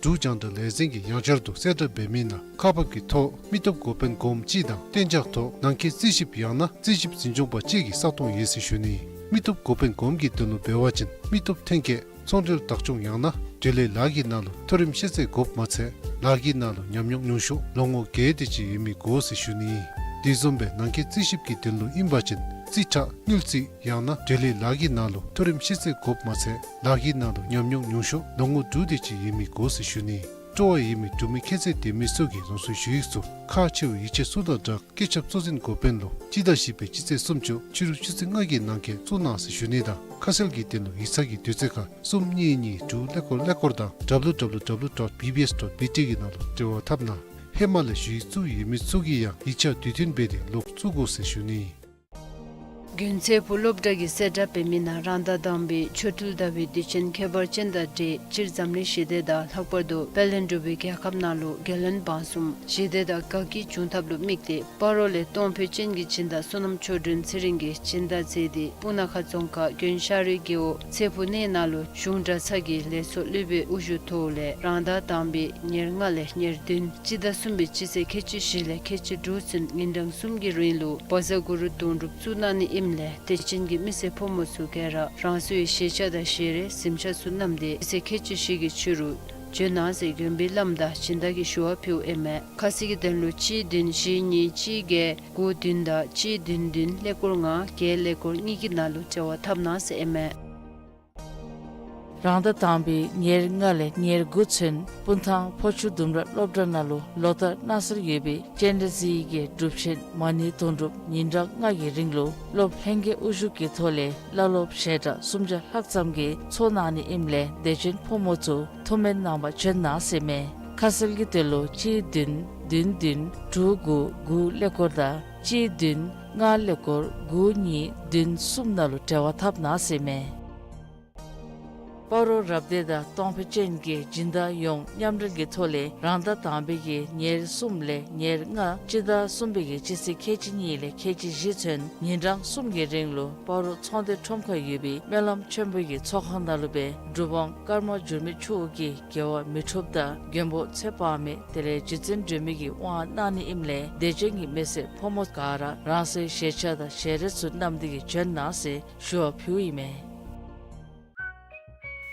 འབྲུག་རྒྱང་བསྒྲགས་ལས་འཛིན་གྱིས་ཡང་བསྐྱར་དུ་གསལ་བསྒྲགས་འབད་མི་ནང་ཁག་འབག་གི་ཐོག་མི་སྟོབས་འགོ་དཔོན་གོངམ་ཅིག་དང་གཏན་འཇགས་ཐོག་ནང་འཁོད་རྩིས་ཞིབ་ཡང་ན་རྩིས་ཞིབ་འཛིན་སྐྱོང་པ་ཅིག་གི་ས་སྟོང་ཡོད་ཟེར་ཞུ་ནི། མི་སྟོབས་འགོ་དཔོན་གོངམ་གྱི་དོན་ལུ་འབད་བ་ཅིན་མི་སྟོབས་ཐོན་སྐྱེད་ཚོང་འབྲེལ་བདག་སྐྱོང་ཡང་ན་འབྲེལ་ཡོད་ལཱ་གི་ནང་ལུ་མཐོ་རིམ་ཤེས་ཚད་དགོཔ་མ་ཚད་ལཱ་གི་ནང་ལུ་ཉམས་མྱོང་ཉུང་ཤོས་ལོ་ངོ་བརྒྱད་དེ་ཅིག་ཡོད་མི་དགོ་ཟེར་ཞུ་ནི། དེ་བཟུམ་སྦེ་ནང་འཁོད་རྩིས་ཞིབ་ཀྱི་དོན་ལུ་ཨིན་པ་ཅིན་རྩིས་ཁྲ་དངུལ་རྩིས་ཡང་ན་འབྲེལ་ཡོད་ལཱ་གི་ནང་ལུ་མཐོ་རིམ་ཤེས་ཚད་དགོཔ་མ་ཚད་ལཱ་གི་ནང་ལུ་ཉམས་མྱོང་ཉུང་ཤོས་ལོ་ངོ་དྲུག་དེ་ཅིག་ཡོད་མི་དགོ་ཟེར་ཞུ་ནི། སྤྲོ་བ་ཡོད་མི་འབྲུག་མི་ཁྱད་ཚད་ལྡན་མི་ཚུ་གིས་རང་སོའི་ཞུ་ཡིག་ཚུ་ཁག་ཆེ་བའི་ཡིག་ཆ་ཚུ་དང་སྦྲགས་སྐུ་ཚབ་གཙོ་འཛིན་འགོ་དཔོན་ལུ་སྤྱི་ཟླ་བཞི་པའི་སྤྱི་ཚེས་སུམ་ཅུ་ཕྱི་རུ་ཆུ་ཚོད་ལྔ་གི་ནང་འཁོད་བཙུགས་གནང་ཟེར་ཞུ་ནི་དང་ཁ་གསལ་གྱི་དོན་ལུ་ཡིག་ཚང་གི་དུས་ཚོད་ཁར་གསུམ་གཉིས་གཉིས་དྲུག་ཀླད་ཀོར་ཀླད་ཀོར་དང་www dot bbs dot bt གི་ནང་ལུ་འབྲེལ་བ་འཐབ་གནང་། ཧེ་མ་ལས་ཞུ་ཡིག་བཙུགས་ཡོད་མི་ཚུ་གིས་ཡང་ཡིག་ཆ་དུས་མཐུན་འབད་དེ་ལོག་བཙུགས་དགོ་ཟེར་ཞུ་ནི། དགོན་ཚེ་ཕུག་སློབ་གྲྭ་གིས་གསལ་བསྒྲགས་འབད་མི་ནང་རང་ཟླ་དང་པའི་ཆོ་འཕྲུལ་ཟླ་བའི་དུས་ཆེན་ཁྱད་པར་ཅན་དང་འབྲེལ་སྤྱིར་འཛམ་གླིང་ཞི་བདེ་དང་ལྷག་པར་དུ་དཔལ་ལྡན་འབྲུག་པའི་རྒྱལ་ཁབ་ནང་ལུ་རྒྱལ་བློན་འབངས་གསུམ་ཞི་བདེ་དང་དགའ་སྐྱིད་འབྱུང་ཐབས་ལུ་དམིགས་ཏེ་སྤ་རོ་ལས་གཏོང་ཕོད་ཅན་གྱི་སྦྱིན་བདག་བསོད་ནམས་ཆོས་སྒྲོན་ཚེ་རིང་གིས་སྦྱིན་བདག་མཛད་དེ་སྤུ་ན་ཁ་རྫོང་ཁག་དགོན་ཤ་རུའི་རྒེད་འོག་ཚེ་ཕུག་གནས་ནང་ལུ་གཞུང་གྲྭ་ཚང་གི་ལས་ཚོགས་སློབ་དཔོན་དབུ་བཞུགས་ཐོག་ལས་རང་ཟླ་དང་པའི་ཉེར་ལྔ་ལས་ཉེར་བདུན་སྤྱི་ཟླ་གསུམ་པའི་སྤྱི་ཚེས་ཁལ་གཅིག་བཞི་ལས་ཁལ་གཅིག་དྲུག་ཚུན་ཉིན་གྲངས་གསུམ་གྱི་རིང་ལུ་བཛྲ་གུ་རུ་དུང་སྒྲུབ་བཙུགས་གནང་ནི་ཨིན། ལས་དད་ཅན་གྱི་མི་སེར་ཕོ་མོ་ཚུ་ག་ར་རང་སོའི་ཞལ་ཆས་དང་ཞལ་རས་གཟིམ་ཆས་ཚུ་བསྣམས་ཏེ་ཅི་ཚེས་ཁལ་གཅིག་བཞི་གི་ཕྱི་རུ་བྱོན་གནང་ཟེར་མགོན་པོའི་བླམ་དང་སྦྱིན་བདག་གིས་ཞུ་བ་ཕུལཝ་ཨིན་མས། ཁ་གསལ་གྱི་དོན་ལུ་གཅིག་བདུན་བཞི་གཉིས་གཅིག་བརྒྱད་དགུ་བདུན་དང་གཅིག་བདུན་བདུན་ཀླད་ཀོར་ལྔ་བརྒྱད་ཀླད་ཀོར་གཉིས་ཀྱི་ནང་ལུ་འབྲེལ་བ་འཐབ་གནང་ཟེར་ཨིན་མས། རང་ཟླ་དང་པའི་ཉེར་ལྔ་ལས་ཉེར་དགུ་ཚུན་སྤུངས་ཐང་ཕོ་ཆུ་ལྡུམ་ར་སློབ་གྲྭ་ནང་ལུ་ལོ་ལྟར་གནང་སྲོལ་ཡོད་པའི་སྤྱན་རས་གཟིགས་ཀྱི་སྒྲུབ་ཆེན་མ་ཎི་དོན་གྲུབ་ཉིན་གྲངས་ལྔ་གི་རིང་ལུ་སློབ་ལྷན་རྒྱས་དབུ་བཞུགས་ཀྱི་ཐོག་ལས་བླ་སློབ་ཞལ་གྲངས་སུམ་བརྒྱ་ལྷག་ཙམ་གྱིས་ཚོགས་གནང་ནི་ཨིནམ་ལས་དད་ཅན་ཕོ་མོ་ཚུ་ཐུགས་སྨོན་གནང་པར་བྱོན་གནང་ཟེར་མས། ཁ་གསལ་གྱི་དོན་ལུ་གཅིག་བདུན་བདུན་བདུན་དྲུག་དགུ་དགུ་ཀླད་ཀོར་དང་གཅིག་བདུན་ལྔ་ཀླད་ཀོར་དགུ་གཉིས་བདུན་གསུམ་ནང་ལུ་འབྲེལ་བ་འཐབ་གནང་ཟེར་མས། སྤ་རོ་རབ་སྡེ་དང་སྟོང་ཕྲག་ཅན་གྱི་སྦྱིན་བདག་ཡོངས་མཉམ་འབྲེལ་གྱི་ཐོག་ལས་རང་ཟླ་དང་པའི་གི་ཉེར་གསུམ་ལས་ཉེར་ལྔ་སྤྱི་ཟླ་གསུམ་པའི་གི་སྤྱི་ཚེས་ཁལ་གཅིག་གཉིས་ལས་ཁལ་གཅིག་བཞི་ཚུན་ཉིན་གྲངས་གསུམ་གྱི་རིང་ལུ་སྤ་རོ་ཚོང་སྡེ་ཁྲོམ་ཁར་ཡོད་པའི་སྨོན་ལམ་ཆེན་པོའི་གི་ཚོགས་ཁང་ནང་ལུ་སྦེ་སྒྲུབ་དབང་ཀརྨ་འགྱུར་མེད་མཆོག་གི་དགེ་བ་མི་འཁྲུགས་དང་མགོན་པོ་ཚེ་དཔག་མེད་དེ་ལས་རྗེ་བཙུན་སྒྲོལ་མའི་གི་དབང་གནང་ནི་ཨིནམ་ལས་དད་ཅན་གྱི་མི་སེར་ཕོ་མོ་ག་ར་རང་སོའི་ཞལ་ཆས་དང་ཞལ་རས་ཚུ་བསྣམས་ཏེ་གིས་བྱོན་གནང་ཟེར་ཞུ་བ་ཕུལཝ་ཨིན་མས།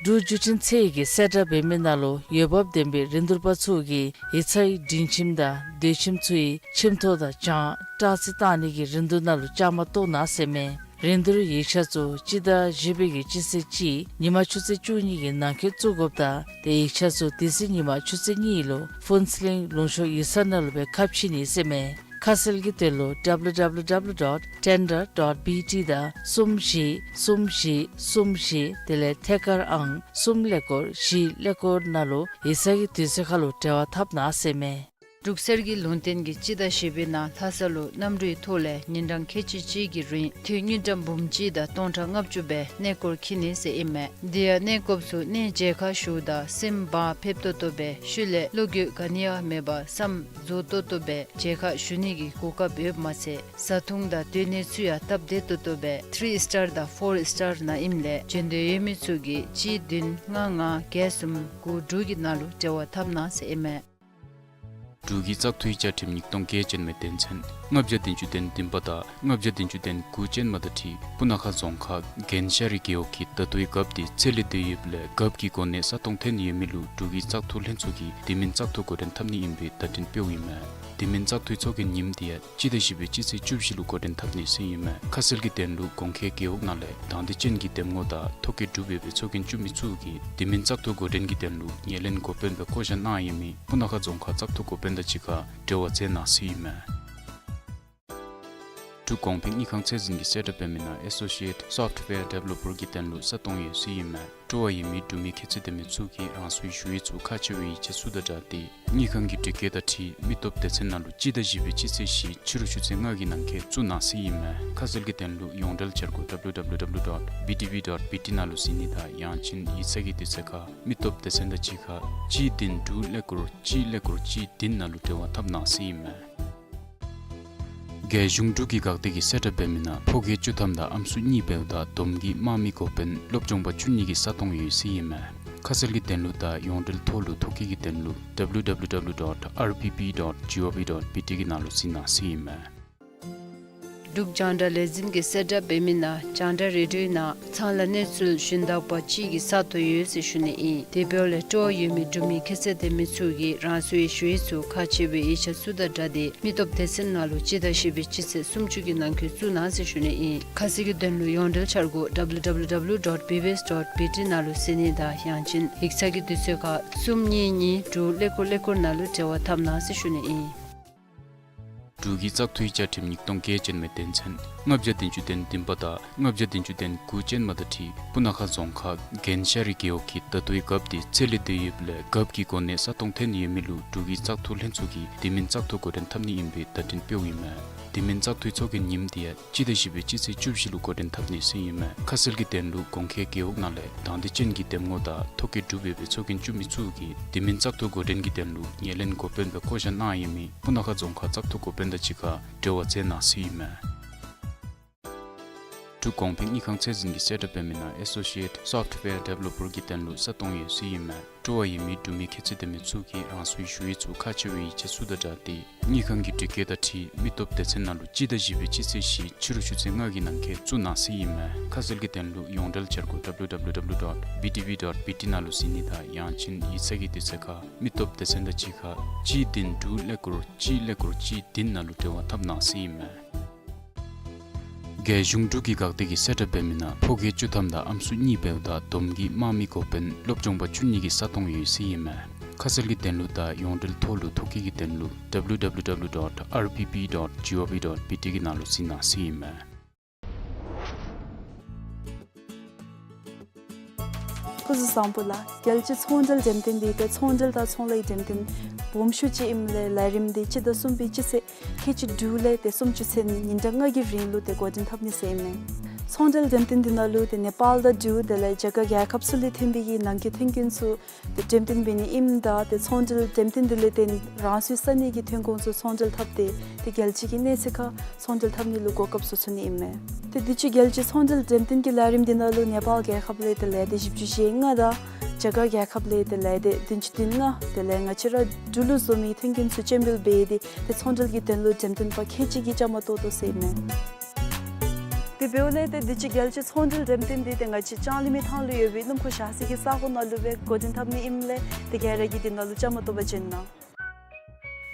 འབྲུག་བརྒྱུད་འཕྲིན་ཚད་ཡོད་ཀྱི་གསལ་བསྒྲགས་འབད་མི་ནང་ལུ་འོས་འབབ་ལྡན་པའི་རིན་བསྡུར་པ་ཚུ་གིས་ཡིག་ཚང་གི་སྒྲིང་ཁྱིམ་དང་སྡོད་ཁྱིམ་ཚུ་གི་ཁྱིམ་ཐོག་དང་གྱང་སྐྲག་རྩི་བཏང་ནི་གི་རིན་བསྡུར་ནང་ལུ་བཅའ་མར་གཏོགས་གནང་ཟེར་མས། རིན་བསྡུར་ཡིག་ཆ་ཚུ་སྤྱི་ཟླ་བཞི་པའི་གི་སྤྱི་ཚེས་གཅིག་ཉི་མ་ཆུ་ཚོད་བཅུ་གཉིས་ཀྱི་ནང་འཁོད་བཙུགས་དགོཔ་དང་དེ་ཡིག་ཆ་ཚུ་དེ་ཚེ་ཉི་མ་ཆུ་ཚོད་གཉིས་ལུ་ཕུན་ཚོགས་གླིང་ལུང་ཤོར་ཡིག་ཚང་ནང་ལུ་སྦེ་ཁ་ཕྱེ་ནི་ཟེར་མས། ཁ་གསལ་གྱི་དོན་ལུ་W W W dot tender dot B T དང་གསུམ་བཞི་གསུམ་བཞི་གསུམ་བཞི་དེ་ལས་ཐད་ཀར་ཨང་གསུམ་ཀླད་ཀོར་བཞི་ཀླད་ཀོར་ནང་ལུ་ཡིག་ཚང་གི་དུས་ཚོད་ཁར་ལུ་འབྲེལ་བ་འཐབ་གནང་ཟེར་མས། འབྲུག་གསེར་གྱི་ལུང་བསྟན་གྱིས་སྤྱི་ཟླ་བཞི་པའི་ནང་ལྷ་ས་ལུ་གནམ་གྲུའི་ཐོག་ལས་ཉིན་གྲངས་ཁལ་གཅིག་གཅིག་གི་རིང་དངུལ་ཀྲམ་འབུམ་གཅིག་དང་སྟོང་ཕྲག་ལྔ་བཅུ་སྦེ་གནས་སྐོར་འཁྱིད་ནི་ཟེར་ཨིན་མས། དེ་ཡང་གནས་སྐོརཔ་ཚུ་གནས་མཇལ་ཁ་ཞུཝ་ད་སེམས་བག་ཕེབས་ཏོག་ཏོ་སྦེ་ཤུལ་ལས་བློ་འགྱོད་ག་ནི་ཡང་མེད་པར་བསམ་རྫོགས་ཏོག་ཏོ་སྦེ་མཇལ་ཁ་ཞུ་ནི་གི་གོ་སྐབས་ཡོདཔ་མ་ཚད་བཟའ་འཐུང་དང་སྡོད་གནས་ཚུ་ཡང་སྟབས་བདེ་ཏོག་ཏོ་སྦེ་ཐི་རི་སི་ཊར་དང་ཕོར་སི་ཊར་ནང་ཨིནམ་ལས་བྱོན་འདོད་ཡོད་མི་ཚུ་གིས་གཅིག་བདུན་ལྔ་ལྔ་བརྒྱད་གསུམ་དགུ་དྲུག་གི་ནང་ལུ་འབྲེལ་བ་འཐབ་གནང་ཟེར་ཨིན་མས། འབྲུག་གི་བཙག་འཐུའི་བཅའ་ཁྲིམས་ཉིས་སྟོང་བརྒྱད་ཅན་མའི་དོན་ཚན་ལྔ་བརྒྱ་བདུན་ཅུ་དོན་བདུན་པ་དང་ལྔ་བརྒྱ་བདུན་ཅུ་དོན་དགུ་ཅན་མ་དང་འཁྲིལ་སྤུ་ན་ཁ་རྫོང་ཁག་རྒན་ཤ་རི་རྒེད་འོག་གི་ད་ལྟོའི་རྒཔོ་དེ་ཚེ་ལས་འདས་ཡོདཔ་ལས་རྒཔོ་གི་གོ་གནས་ས་སྟོང་འཐོན་ཡོད་མི་ལུ་འབྲུག་གི་བཙག་འཐུ་ལྷན་ཚོགས་ཀྱིས་དེ་མིན་བཙག་འཐུ་འགོ་འདྲེན་འཐབ་ནི་ཨིན་པའི་བརྡ་འཕྲིན་སྤེལཝ་ཨིན་མས། དེ་མིན་བཙག་འཐུའི་ཚོགས་རྒྱན་ཉིནམ་དེ་ཡང་སྤྱི་ཟླ་བཞི་པའི་སྤྱི་ཚེས་བཅུ་བཞི་ལུ་འགོ་འདྲེན་འཐབ་ནི་ཟེར་ཨིན་མས། ཁ་གསལ་གྱི་དོན་ལུ་གོང་འཁོད་རྒེད་འོག་ནང་ལས་དང་འདོད་ཅན་གྱི་འདེམས་ངོ་དང་ཐོ་བཀོད་གྲུབ་ཡོད་པའི་ཚོགས་རྒྱན་བཙུགས་མི་ཚུ་གིས་དེ་མིན་བཙག་འཐུ་འགོ་འདྲེན་གྱི་དོན་ལུ་ངོས་ལེན་འགོ་དཔོན་སྦེ་བསྐོ་བཞག་གནང་ཡོད་མི་སྤུ་ན་ཁ་རྫོང་ཁག་བཙག་འཐུ་འགོ་དཔོན་དང་གཅིག་ཁར་འབྲེལ་བ་མཛད་གནང་ཟེར་ཨིན་མས། འབྲུག་གོང་འཕེལ་དངུལ་ཁང་ཚད་འཛིན་གྱིས་གསལ་བསྒྲགས་འབད་མི་ནང་Associate Software Developer གྱི་དོན་ལུ་ས་སྟོང་ཡོད་ཟེར་ཨིན་མས། སྤྲོ་བ་ཡོད་མི་འབྲུག་མི་ཁྱད་ཚད་ལྡན་མི་ཚུ་གིས་རང་སོའི་ཞུ་ཡིག་ཚུ་ཁག་ཆེ་བའི་ཡིག་ཆ་ཚུ་དང་སྦྲགས་ཏེ་དངུལ་ཁང་གི་དྲི་བཀོད་དང་འཁྲིལ་མི་སྟོབས་སྡེ་ཚན་ནང་ལུ་སྤྱི་ཟླ་བཞི་པའི་སྤྱི་ཚེས་བཞི་ཕྱི་རུ་ཆུ་ཚོད་ལྔ་གི་ནང་འཁོད་བཙུགས་གནང་ཟེར་ཨིན་མས། ཁ་གསལ་གྱི་དོན་ལུ་ཡོངས་འབྲེལ་འཆར་སྒོ་W W W dot B T V dot B T ནང་ལུ་གཟིགས་ནི་དང་ཡང་ཅིན་ཡིག་ཚང་གི་དུས་ཚོད་ཁར་མི་སྟོབས་སྡེ་ཚན་དང་གཅིག་ཁར་གཅིག་བདུན་དྲུག་ཀླད་ཀོར་གཅིག་ཀླད་ཀོར་གཅིག་བདུན་ནང་ལུ་འབྲེལ་བ་འཐབ་གནང་ཟེར་ཨིན་མས། རྒྱལ་གཞུང་འབྲུག་གི་འགག་སྡེ་གིས་གསལ་བསྒྲགས་འབད་མི་ནང་ཕོ་སྐྱེས་བཅུ་ཐམ་དང་ཨམ་སྲུ་གཉིས་འབདཝ་ད་བསྡོམས་ཀྱིས་དམངས་མི་འགོ་དཔོན་སློབ་སྦྱོང་པ་བཅུ་གཉིས་ཀྱི་ས་སྟོང་ཡོད་ཟེར་ཨིན་མས། ཁ་གསལ་གྱི་དོན་ལུ་དང་ཡོངས་འབྲེལ་ཐོག་ལུ་ཐོ་བཀོད་ཀྱི་དོན་ལུ W W W dot R P P dot G O V dot B T གི་ནང་ལུ་གཟིགས་གནང་ཟེར་ཨིན་མས། འབྲུག་རྒྱང་བསྒྲགས་ལས་འཛིན་གྱིས་གསལ་བསྒྲགས་འབད་མི་ནང་རྒྱང་བསྒྲགས་རེ་ཌིའོའི་ནང་ཚང་ལ་གནས་ཚུལ་ཞུན་དག་པ་གཅིག་གི་ས་སྟོང་ཡོད་ཟེར་ཞུ་ནི་ཨིན། དེ་འབདཝ་ལས་སྤྲོ་བ་ཡོད་མི་འབྲུག་མི་ཁྱད་ཚད་ལྡན་མི་ཚུ་གིས་རང་སོའི་ཞུ་ཡིག་ཚུ་ཁག་ཆེ་བའི་ཡིག་ཆ་ཚུ་དང་སྦྲགས་ཏེ་མི་སྟོབས་སྡེ་ཚན་ནང་ལུ་སྤྱི་ཟླ་བཞི་པའི་སྤྱི་ཚེས་སུམ་ཅུ་གི་ནང་འཁོད་བཙུགས་གནང་ཟེར་ཞུ་ནི་ཨིན། ཁ་གསལ་གྱི་དོན་ལུ་ཡོངས་འབྲེལ་འཆར་སྒོ་W W W dot B B S dot B T ནང་ལུ་གཟིགས་ནི་དང་ཡང་ཅིན་ཡིག་ཚང་གི་དུས་ཚོད་ཁར་གསུམ་གཉིས་གཉིས་དྲུག་ཀླད་ཀོར་ཀླད་ཀོར་ནང་ལུ་འབྲེལ་བ་འཐབ་གནང་ཟེར་ཞུ་ནི་ཨིན། འབྲུག་གི་བཙག་འཐུའི་བཅའ་ཁྲིམས་ཉིས་སྟོང་བརྒྱད་ཅན་མའི་དོན་ཚན་ལྔ་བརྒྱ་བདུན་ཅུ་དོན་བདུན་པ་དང་ལྔ་བརྒྱ་བདུན་ཅུ་དོན་དགུ་ཅན་མ་དང་འཁྲིལ་སྤུ་ན་ཁ་རྫོང་ཁག་རྒན་ཤ་རི་རྒེད་འོག་གི་ད་ལྟོའི་རྒཔོ་དེ་ཚེ་ལས་འདས་ཡོདཔ་ལས་རྒཔོ་གི་གོ་གནས་ས་སྟོང་འཐོན་ཡོད་མི་ལུ་འབྲུག་གི་བཙག་འཐུ་ལྷན་ཚོགས་ཀྱིས་དེ་མིན་བཙག་འཐུ་འགོ་འདྲེན་འཐབ་ནི་ཨིན་པའི་བརྡ་འཕྲིན་སྤེལཝ་ཨིན་མས། དེ་མིན་བཙག་འཐུའི་ཚོགས་རྒྱན་ཉིནམ་དེ་ཡང་སྤྱི་ཟླ་བཞི་པའི་སྤྱི་ཚེས་བཅུ་བཞི་ལུ་འགོ་འདྲེན་འཐབ་ནི་ཟེར་ཨིན་མས། ཁ་གསལ་གྱི་དོན་ལུ་གོང་འཁོད་རྒེད་འོག་ནང་ལས་དང་འདོད་ཅན་གྱི་འདེམས་ངོ་དང་ཐོ་བཀོད་གྲུབ་ཡོད་པའི་ཚོགས་རྒྱན་བཙུགས་མི་ཚུ་གིས་དེ་མིན་བཙག་འཐུ་འགོ་འདྲེན་གྱི་དོན་ལུ་ངོས་ལེན་འགོ་དཔོན་སྦེ་བསྐོ་བཞག་གནང་ཡོད་མི་སྤུ་ན་ཁ་རྫོང་ཁག་བཙག་འཐུ་འགོ་དཔོན་དང་གཅིག་ཁར་འབྲེལ་བ་མཛད་གནང་ཟེར་ཨིན་མས། འབྲུག་གོང་འཕེལ་དངུལ་ཁང་ཚད་འཛིན་གྱིས་གསལ་བསྒྲགས་འབད་མི་ནང་Associate Software Developer གྱི་དོན་ལུ་ས་སྟོང་ཡོད་ཟེར་ཨིན་མས། སྤྲོ་བ་ཡོད་མི་འབྲུག་མི་ཁྱད་ཚད་ལྡན་མི་ཚུ་གིས་རང་སོའི་ཞུ་ཡིག་ཚུ་ཁག་ཆེ་བའི་ཡིག་ཆ་ཚུ་དང་སྦྲགས་ཏེ་དངུལ་ཁང་གི་དྲི་བཀོད་དང་འཁྲིལ་མི་སྟོབས་སྡེ་ཚན་ནང་ལུ་སྤྱི་ཟླ་བཞི་པའི་སྤྱི་ཚེས་བཞི་ཕྱི་རུ་ཆུ་ཚོད་ལྔ་གི་ནང་འཁོད་བཙུགས་གནང་ཟེར་ཨིན་མས། ཁ་གསལ་གྱི་དོན་ལུ་ཡོངས་འབྲེལ་བྱ་སྒོ་W W W dot B D B dot B T ནང་ལུ་གཟིགས་ནི་དང་ཡང་ཅིན་ཡིག་ཚང་གི་དུས་ཚོད་ཁར་མི་སྟོབས་སྡེ་ཚན་དང་གཅིག་ཁར་གཅིག་བདུན་དྲུག་ཀླད་ཀོར་གཅིག་ཀླད་ཀོར་གཅིག་བདུན་ནང་ལུ་འབྲེལ་བ་འཐབ་གནང་ཟེར་ཨིན་མས། རྒྱལ་གཞུང་འབྲུག་གི་འགག་སྡེ་གིས་གསལ་བསྒྲགས་འབད་མི་ནང་ཕོ་སྐྱེས་བཅུ་ཐམ་དང་ཨམ་སྲུ་གཉིས་འབདཝ་ད་བསྡོམས་ཀྱིས་དམག་མི་འགོ་དཔོན་སློབ་སྦྱོང་པ་བཅུ་གཉིས་ཀྱི་ས་སྟོང་ཡོད་ཟེར་ཨིན་མས། ཁ་གསལ་གྱི་དོན་ལུ་དང་ཡོངས་འབྲེལ་ཐོག་ལུ་ཐོ་བཀོད་ཀྱི་དོན་ལུ་W W W dot R P P dot G O V dot B T གི་ནང་ལུ་གཟིགས་གནང་ཟེར་ཨིན་མས། སྐུ་གཟུགས་བཟང་པོ་ལགས། རྒྱལ་སྤྱིའི་ཚོང་འབྲེལ་འགྲེམས་སྟོན་འདི་ཏེ་ཚོང་འབྲེལ་དང་ཚོང་ལས་འགྲེམས་སྟོན་སྦོམ་ཤོས་ཅིག་ཨིནམ་ལས་ལས་རིམ་འདི་སྤྱི་ཟླ་གསུམ་པའི་སྤྱི་ཚེས་ཁལ་གཅིག་དྲུག་ལས་ཏེ་སུམ་ཅུ་ཚུན་ཉིན་གྲངས་ལྔ་གི་རིང་ལུ་ཏེ་འགོ་འདྲེན་འཐབ་ནི་ཟེར་ཨིན་མས། ཚོང་འབྲེལ་འགྲེམས་སྟོན་འདི་ནང་ལུ་ཏེ་ནེ་པཱལ་དང་འབྲུག་དེ་ལས་རྒྱ་གར་རྒྱལ་ཁབ་ཚུ་ལས་ཐོན་པའི་གི་ནང་འཁོད་ཐོན་ཁུངས་ཚུ་ཏེ་འགྲེམས་སྟོན་འབད་ནི་ཨིནམ་ད་ཏེ་ཚོང་འབྲེལ་འགྲེམས་སྟོན་འདི་ལས་ཏེ་རང་སོའི་ས་གནས་ཀྱི་ཐོན་ཁུངས་ཚུ་ཚོང་འབྲེལ་འཐབ་སྟེ་ཏེ་རྒྱལ་སྤྱི་གི་གནས་ཚད་ཁར་ཚོང་འབྲེལ་འཐབ་ནི་ལུ་གོ་སྐབས་ཚུ་ཚུད་ནི་ཨིན་མས། ཏེ་དུས་ཅི་རྒྱལ་སྤྱིའི་ཚོང་འབྲེལ་འགྲེམས་སྟོན་གྱི་ལས་རིམ་འདི་ནང་ལུ་ནེ་པཱལ་རྒྱལ་ཁབ་ལས་ཏེ་ལས་སྡེ་བཞི་བཅུ་ཞེ་ལྔ་དང་རྒྱ་གར་རྒྱལ་ཁབ་ལས་ཏེ་ལས་སྡེ་བདུན་ཅུ་དོན་ལྔ་དེ་ལས་ང་བཅས་ར་འབྲུག་ལུ་བཟོ་མི་ཐོན་ཁུངས་ཚུ་སྤྱན་འབུལ་འབད་དེ་ཏེ་ཚོང་འབྲེལ་གྱི་དོན་ལུ་འགྲེམས་སྟོན་པ་ཁལ་གཅིག་གིས་བཅའ་མར་གཏོགས་དོ་ཟེར་ཨིན་མས། དེ་འབདཝ་ལས་ཏེ་དུས་ཅི་རྒྱལ་སྤྱིའི་ཚོང་འབྲེལ་འགྲེམས་སྟོན་འདི་ཏེ་ང་བཅས་ལྕང་གླིང་མི་ཐང་ལུ་ཡོད་པའི་སྣུམ་འཁོར་བཞག་ས་གི་ས་གོ་ནང་ལུ་སྦེ་འགོ་འདྲེན་འཐབ་ནི་ཨིནམ་ལས་ཏེ་ག་ར་གིས་འདི་ནང་ལུ་བཅའ་མར་གཏོགས་པར་བྱོན་གནང་།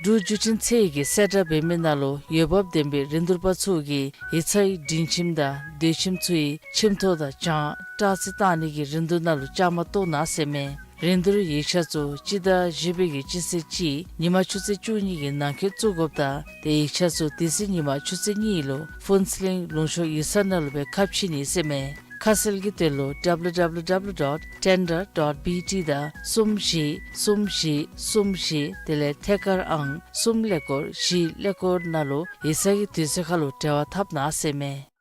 འབྲུག་བརྒྱུད་འཕྲིན་ཚད་ཀྱིས་གསལ་བསྒྲགས་འབད་མི་ནང་ལུ་འོས་འབབ་ལྡན་པའི་རིན་བསྡུར་པ་ཚུ་གིས་ཡིག་ཚང་གི་སྒྲིང་ཁྱིམ་དང་སྡོད་ཁྱིམ་ཚུ་གི་ཁྱིམ་ཐོག་དང་གྱང་སྟག་རྩེ་བཏང་ནི་གི་རིན་བསྡུར་ནང་ལུ་བཅའ་མར་གཏོགས་གནང་ཟེར་མས། རིན་བསྡུར་ཡིག་ཆ་ཚུ་སྤྱི་ཟླ་བཞི་པའི་གི་སྤྱི་ཚེས་གཅིག་ཉིན་མ་ཆུ་ཚོད་བཅུ་གཉིས་ཀྱི་ནང་འཁོད་བཙུགས་དགོཔ་དང་ཏེ་ཡིག་ཆ་ཚུ་དེ་ཚེ་ཉིན་མ་ཆུ་ཚོད་གཉིས་ལུ་ཕུན་ཚོགས་གླིང་ལུང་ཤོག་ཡིག་ཚང་ནང་ལུ་སྦེ་ཁ་ཕྱེ་ནི་ཟེར་མས། ཁ་གསལ་གྱི་དོན་ལུ W W W dot tender dot B T དང་གསུམ་བཞི་གསུམ་བཞི་གསུམ་བཞི་དེ་ལས་ཐད་ཀར་ཨང་གསུམ་ཀླད་ཀོར་བཞི་ཀླད་ཀོར་ནང་ལུ་ཡིག་ཚང་གི་དུས་ཚོད་ཁར་ལུ་འབྲེལ་བ་འཐབ་གནང་ཟེར་མས།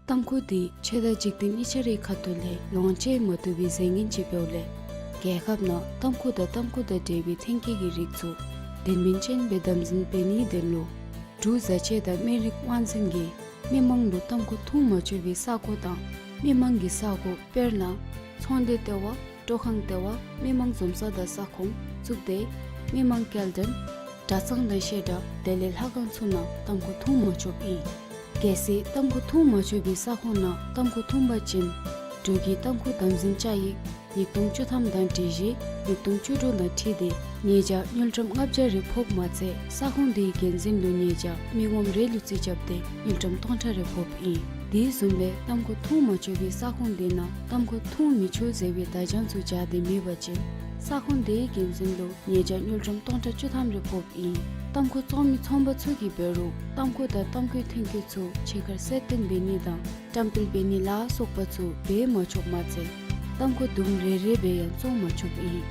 ཏམ་ཁུ་འདི་ཆོས་དང་འཇིག་རྟེན་གཉིས་ཆ་རའི་ཁ་ཐུག་ལས་ལོངས་སྤྱོད་མ་བཏུབ་པའི་རྫས་ངན་ཅིག་འབདཝ་ལས་རྒྱལ་ཁབ་ནང་ཏམ་ཁུ་དང་ཏམ་ཁུ་དང་འབྲེལ་བའི་ཐོན་སྐྱེད་ཀྱི་རིགས་ཚུ་དོན་སྨིན་ཅན་སྦེ་དམ་འཛིན་འབད་ནིའི་དོན་ལུ་འབྲུག་བཟའ་ཆས་དང་སྨན་རིགས་དབང་འཛིན་གྱིས་མི་མང་ལུ་ཏམ་ཁུ་འཐུང་མ་ཆོག་པའི་ས་གོ་དང་མི་མང་གི་ས་གོ་དཔེར་ན་ཚོང་སྡེ་ལྟེ་བ། སྤྲོ་ཁང་ལྟེ་བ། མི་མང་འཛོམས་ས་དང་ས་ཁོངས། གཙུག་སྡེ། མི་མང་སྐྱེལ་འདྲེན། གྲྭ་ཚང་དང་བཤད་གྲྭ་དེ་ལས་ལྷ་ཁང་ཚུ་ནང་ཏམ་ཁུ་འཐུང་མ་ཆོགཔ་ཨིན། གལ་སྲིད་ཏམ་ཁུ་འཐུང་མ་ཆོག་པའི་ས་ཁོངས་ནང་ཏམ་ཁུ་འཐུང་པ་ཅིན་འབྲུག་གི་ཏམ་ཁུ་དམ་འཛིན་བཅའ་ཡིག་ཉིས་སྟོང་བཅུ་ཐམ་དང་སྒྲིག་གཞི་ཉིས་སྟོང་བཅུ་དྲུག་དང་འཁྲིལ་ཏེ་ཉེས་བྱ་དངུལ་ཀྲམ་ལྔ་བརྒྱ་རེ་ཕོགཔ་མ་ཚད་ས་ཁོངས་དེའི་འགན་འཛིན་ལུ་ཉེས་བྱ་མི་ངོམ་རེ་ལུ་རྩིས་རྐྱབ་སྟེ་དངུལ་ཀྲམ་སྟོང་ཕྲག་རེ་ཕོགཔ་ཨིན། དེ་བཟུམ་སྦེ་ཏམ་ཁུ་འཐུང་མ་ཆོག་པའི་ས་ཁོངས་དེ་ནང་ཏམ་ཁུ་འཐུང་མི་ཆོག་ཟེར་བའི་བརྡ་བྱང་ཚུ་སྦྱར་ཏེ་མེད་པ་ཅིན་ས་ཁོངས་དེའི་འགན་འཛིན་ལུ་ཉེས་བྱ་དངུལ་ཀྲམ་སྟོང་ཕྲག་བཅུ་ཐམ་རེ་ཕོགཔ་ཨིན། ཏམ་ཁུ་བཙོང་མི་ཚོང་པ་ཚུ་གིས་འབད་རུང་ཏམ་ཁུ་དང་ཏམ་ཁུའི་ཐོན་སྐྱེད་ཚུ་ཕྱི་ཁར་གསལ་སྟོན་འབད་ནི་དང་བཀྲམ་སྤེལ་འབད་ནི་ལ་སོགས་པ་ཚུ་འབད་མ་ཆོགཔ་མ་ཚད་ཏམ་ཁུ་དུམ་རེ་རེ་སྦེ་ཡང་བཙོང་མ་ཆོགཔ་ཨིན།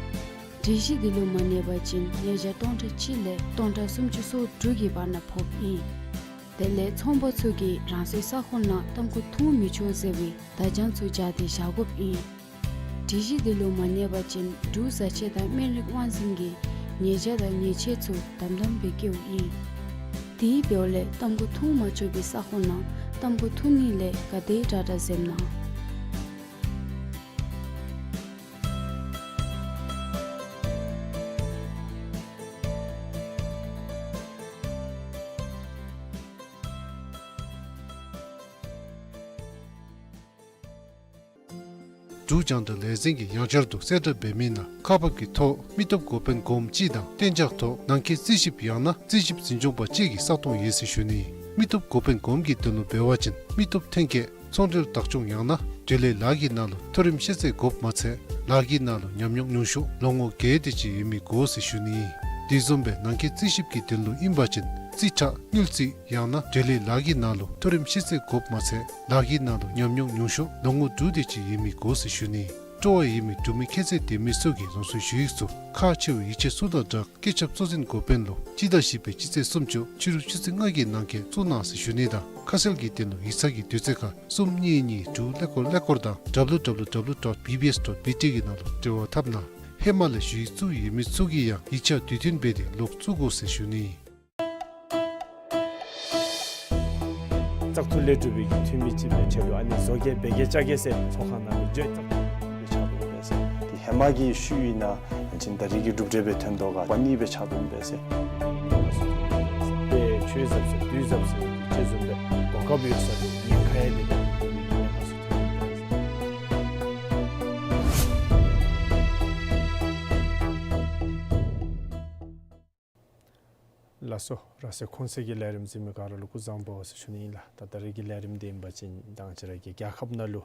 སྒྲིག་གཞི་འདི་ལུ་མ་གནས་པ་ཅིན་ཉེས་བྱ་སྟོང་ཕྲག་གཅིག་ལས་སྟོང་ཕྲག་སུམ་ཅུ་སོ་དྲུག་གི་བར་ན་ཕོགཔ་ཨིན། དེ་ལས་ཚོང་པ་ཚུ་གིས་རང་སོའི་ས་ཁོངས་ནང་ཏམ་ཁུ་འཐུང་མི་ཆོག་ཟེར་བའི་བརྡ་བྱང་ཚུ་སྦྱར་ཏེ་བཞག་དགོཔ་ཨིན། སྒྲིག་གཞི་འདི་ལུ་མ་གནས་པ་ཅིན་འབྲུག་བཟའ་ཆས་དང་སྨན་རིགས་དབང་འཛིན་གྱིས་ཉེས་བྱ་དང་ཉེས་ཆད་ཚུ་དམ་དམ་སྦེ་བཀལཝ་ཨིན། དེ་འབདཝ་ལས་ཏམ་ཁུ་འཐུང་མ་ཆོག་པའི་ས་ཁོངས་ནང་ཏམ་ཁུ་འཐུང་ནི་ལས་ག་དེ་དྲག་དྲག་འཛེམ་གནང་། འབྲུག་རྒྱང་བསྒྲགས་ལས་འཛིན་གྱིས་ཡང་བསྐྱར་དུ་གསལ་བསྒྲགས་འབད་མི་ནང་ཁག་འབག་གི་ཐོག་མི་སྟོབས་འགོ་དཔོན་གོངམ་གཅིག་དང་གཏན་འཇགས་ཐོག་ནང་འཁོད་རྩིས་ཞིབ་ཡང་ན་རྩིས་ཞིབ་འཛིན་སྐྱོང་པ་གཅིག་གི་ས་སྟོང་ཡོད་ཟེར་ཞུ་ནི། མི་སྟོབས་འགོ་དཔོན་གོངམ་གྱི་དོན་ལུ་འབད་བ་ཅིན་མི་སྟོབས་ཐོན་སྐྱེད་ཚོང་འབྲེལ་བདག་སྐྱོང་ཡང་ན་འབྲེལ་ཡོད་ལཱ་གི་ནང་ལུ་མཐོ་རིམ་ཤེས་ཚད་དགོཔ་མ་ཚད་ལཱ་གི་ནང་ལུ་ཉམས་མྱོང་ཉུང་ཤོས་ལོ་ངོ་བརྒྱད་དེ་ཅིག་ཡོད་མི་དགོ་ཟེར་ཞུ་ནི། དེ་བཟུམ་སྦེ་ནང་འཁོད་རྩིས་ཞིབ་ཀྱི་དོན་ལུ་ཨིན་པ་ཅིན་རྩིས་ཁྲ་དངུལ་རྩིས་ཡང་ན་འབྲེལ་ཡོད་ལཱ་གི་ནང་ལུ་མཐོ་རིམ་ཤེས་ཚད་དགོཔ་མ་ཚད་ལཱ་གི་ནང་ལུ་ཉམས་མྱོང་ཉུང་ཤོས་ལོ་ངོ་དྲུག་དེ་ཅིག་ཡོད་མི་དགོ་ཟེར་ཞུ་ནི། སྤྲོ་བ་ཡོད་མི་འབྲུག་མི་ཁྱད་ཚད་ལྡན་མི་ཚུ་གིས་རང་སོའི་ཞུ་ཡིག་ཚུ་ཁག་ཆེ་བའི་ཡིག་ཆ་ཚུ་དང་སྦྲགས་སྐུ་ཚབ་གཙོ་འཛིན་འགོ་དཔོན་ལུ་སྤྱི་ཟླ་བཞི་པའི་སྤྱི་ཚེས་སུམ་ཅུ་ཕྱི་རུ་ཆུ་ཚོད་ལྔ་གི་ནང་འཁོད་བཙུགས་གནང་ཟེར་ཞུ་ནི་དང་ཁ་གསལ་གྱི་དོན་ལུ་ཡིག་ཚང་གི་དུས་ཚོད་ཁར་གསུམ་གཉིས་གཉིས་དྲུག་ཀླད་ཀོར་ཀླད་ཀོར་དང་W W W dot B B S dot B T གི་ནང་ལུ་འབྲེལ་བ་འཐབ་གནང་། ཧེ་མ་ལས་ཞུ་ཡིག་བཙུགས་ཡོད་མི་ཚུ་གིས་ཡང་ཡིག་ཆ་དུས་མཐུན་འབད་དེ་ལོག་བཙུགས་དགོ་ཟེར་ཞུ་ནི། བཙག་འཐུ་ལས་གྲུབ་པའི་གི་འཐུས་མི་ཅིག་སྦེ་ཆ་ལུ་ཨ་ནི་བཟོ་གེ་འབད་གེ་བཅའ་གེ་ཟེར་ཚོགས་ཁང་ནང་ལུ་བརྗོད་བཙག་འཐུ་སྦེ་ཆགས་དོ་ཨིན་པས་ཟེར། ཏེ་ཧེ་མ་གི་ཤུལ་ཨིན་ན་ང་བཅས་ད་རེས་ཀྱི་གྲུབ་འབྲས་སྦེ་ཐོན་དོ་ག་པ་ནི་སྦེ་ཆགས་དོ་ཨིན་པས་ཟེར། ཏེ་ཆོས་ཟབ་ཟེར་དུས་ཟབ་ཟེར་ཅིག་བཟུམ་སྦེ་གོ་སྐབས་ཡོད་ས་ལུ་ཉེན་ཁ་ཡང་མེད་པའི་གི་གནས་སྟངས་ཚུ་ཐོན་ཨིན་པས་ཟེར། ལགས་སོ། ར་སའི་ཁོང་སའི་གི་ལས་རིམ་གཟིགས་མི་ག་ར་ལུ་སྐུ་གཟུགས་བཟང་པོ་ཟེར་ཞུ་ནི་ཨིན་ལགས། ད་ད་རེས་ཀྱི་ལས་རིམ་འདི་ཨིན་པ་ཅིན་ད་ང་བཅས་ར་གི་རྒྱལ་ཁབ་ནང་ལུ་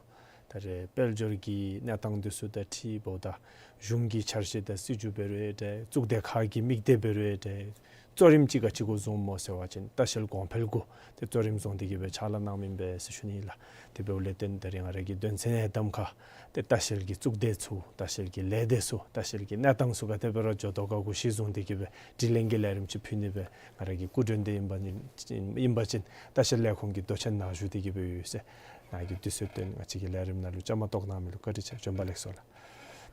ད་རེས་དཔལ་འབྱོར་གྱི་གནས་སྟངས་འདི་ཚུ་དང་འཁྲིལཝ་ད་གཞུང་གི་འཆར་གཞི་དང་སྲིད་བྱུས་འབད་རུང་འདྲ་གཙུག་སྡེ་ཁག་གི་དམིགས་གཏད་འབད་རུང་འདྲ་གཙོ་རིམ་ཅིག་ག་ཅི་གུ་བཟུངམ་སྨོ་ཟེར་བ་ཅིན་ལྟ་བཤལ་གོང་འཕེལ་གུ་ཏེ་གཙོ་རིམ་བཟུང་སྟེ་གི་སྦེ་ཕྱག་ལཱ་གནངམ་ཨིན་པས་ཟེར་ཞུ་ནི་ཨིན་ལགས། དེ་འབདཝ་ལས་བརྟེན་ད་རེས་ང་ར་གི་དོན་ཚན་ཡང་གདམ་ཁ་ཏེ་ལྟ་བཤལ་གྱི་གཙུག་སྡེ་ཚུ་ལྟ་བཤལ་གྱི་ལས་སྡེ་ཚུ་ལྟ་བཤལ་གྱི་གནས་སྟངས་ཚུ་ག་དེ་སྦེ་ར་འགྱོ་དོ་ག་གུ་གཞི་བཟུང་སྟེ་གི་སྦེ་དྲི་ལན་གྱི་ལས་རིམ་ཅིག་ཕུལ་ནི་སྦེ་ང་ར་གི་སྐུ་མགྲོན་འདི་ཨིན་པ་ཅིན་ཨིན་པ་ཅིན་ལྟ་བཤལ་ལས་ཁུངས་ཀྱི་མདོ་ཆེན་ནང་བཞུགས་ཏེ་གི་སྦེ་ཡོད་ཟེར། ནཱ་གིས་དུས་ཚོད་བཏོན་ང་བཅས་ཀྱི་ལས་རིམ་ནང་ལུ་བཅའ་མར་གཏོགས་གནང་མི་ལུ་བཀའ་དྲིན་ཆེ། བྱོན་པ་ལེགས་སོ་ལགས།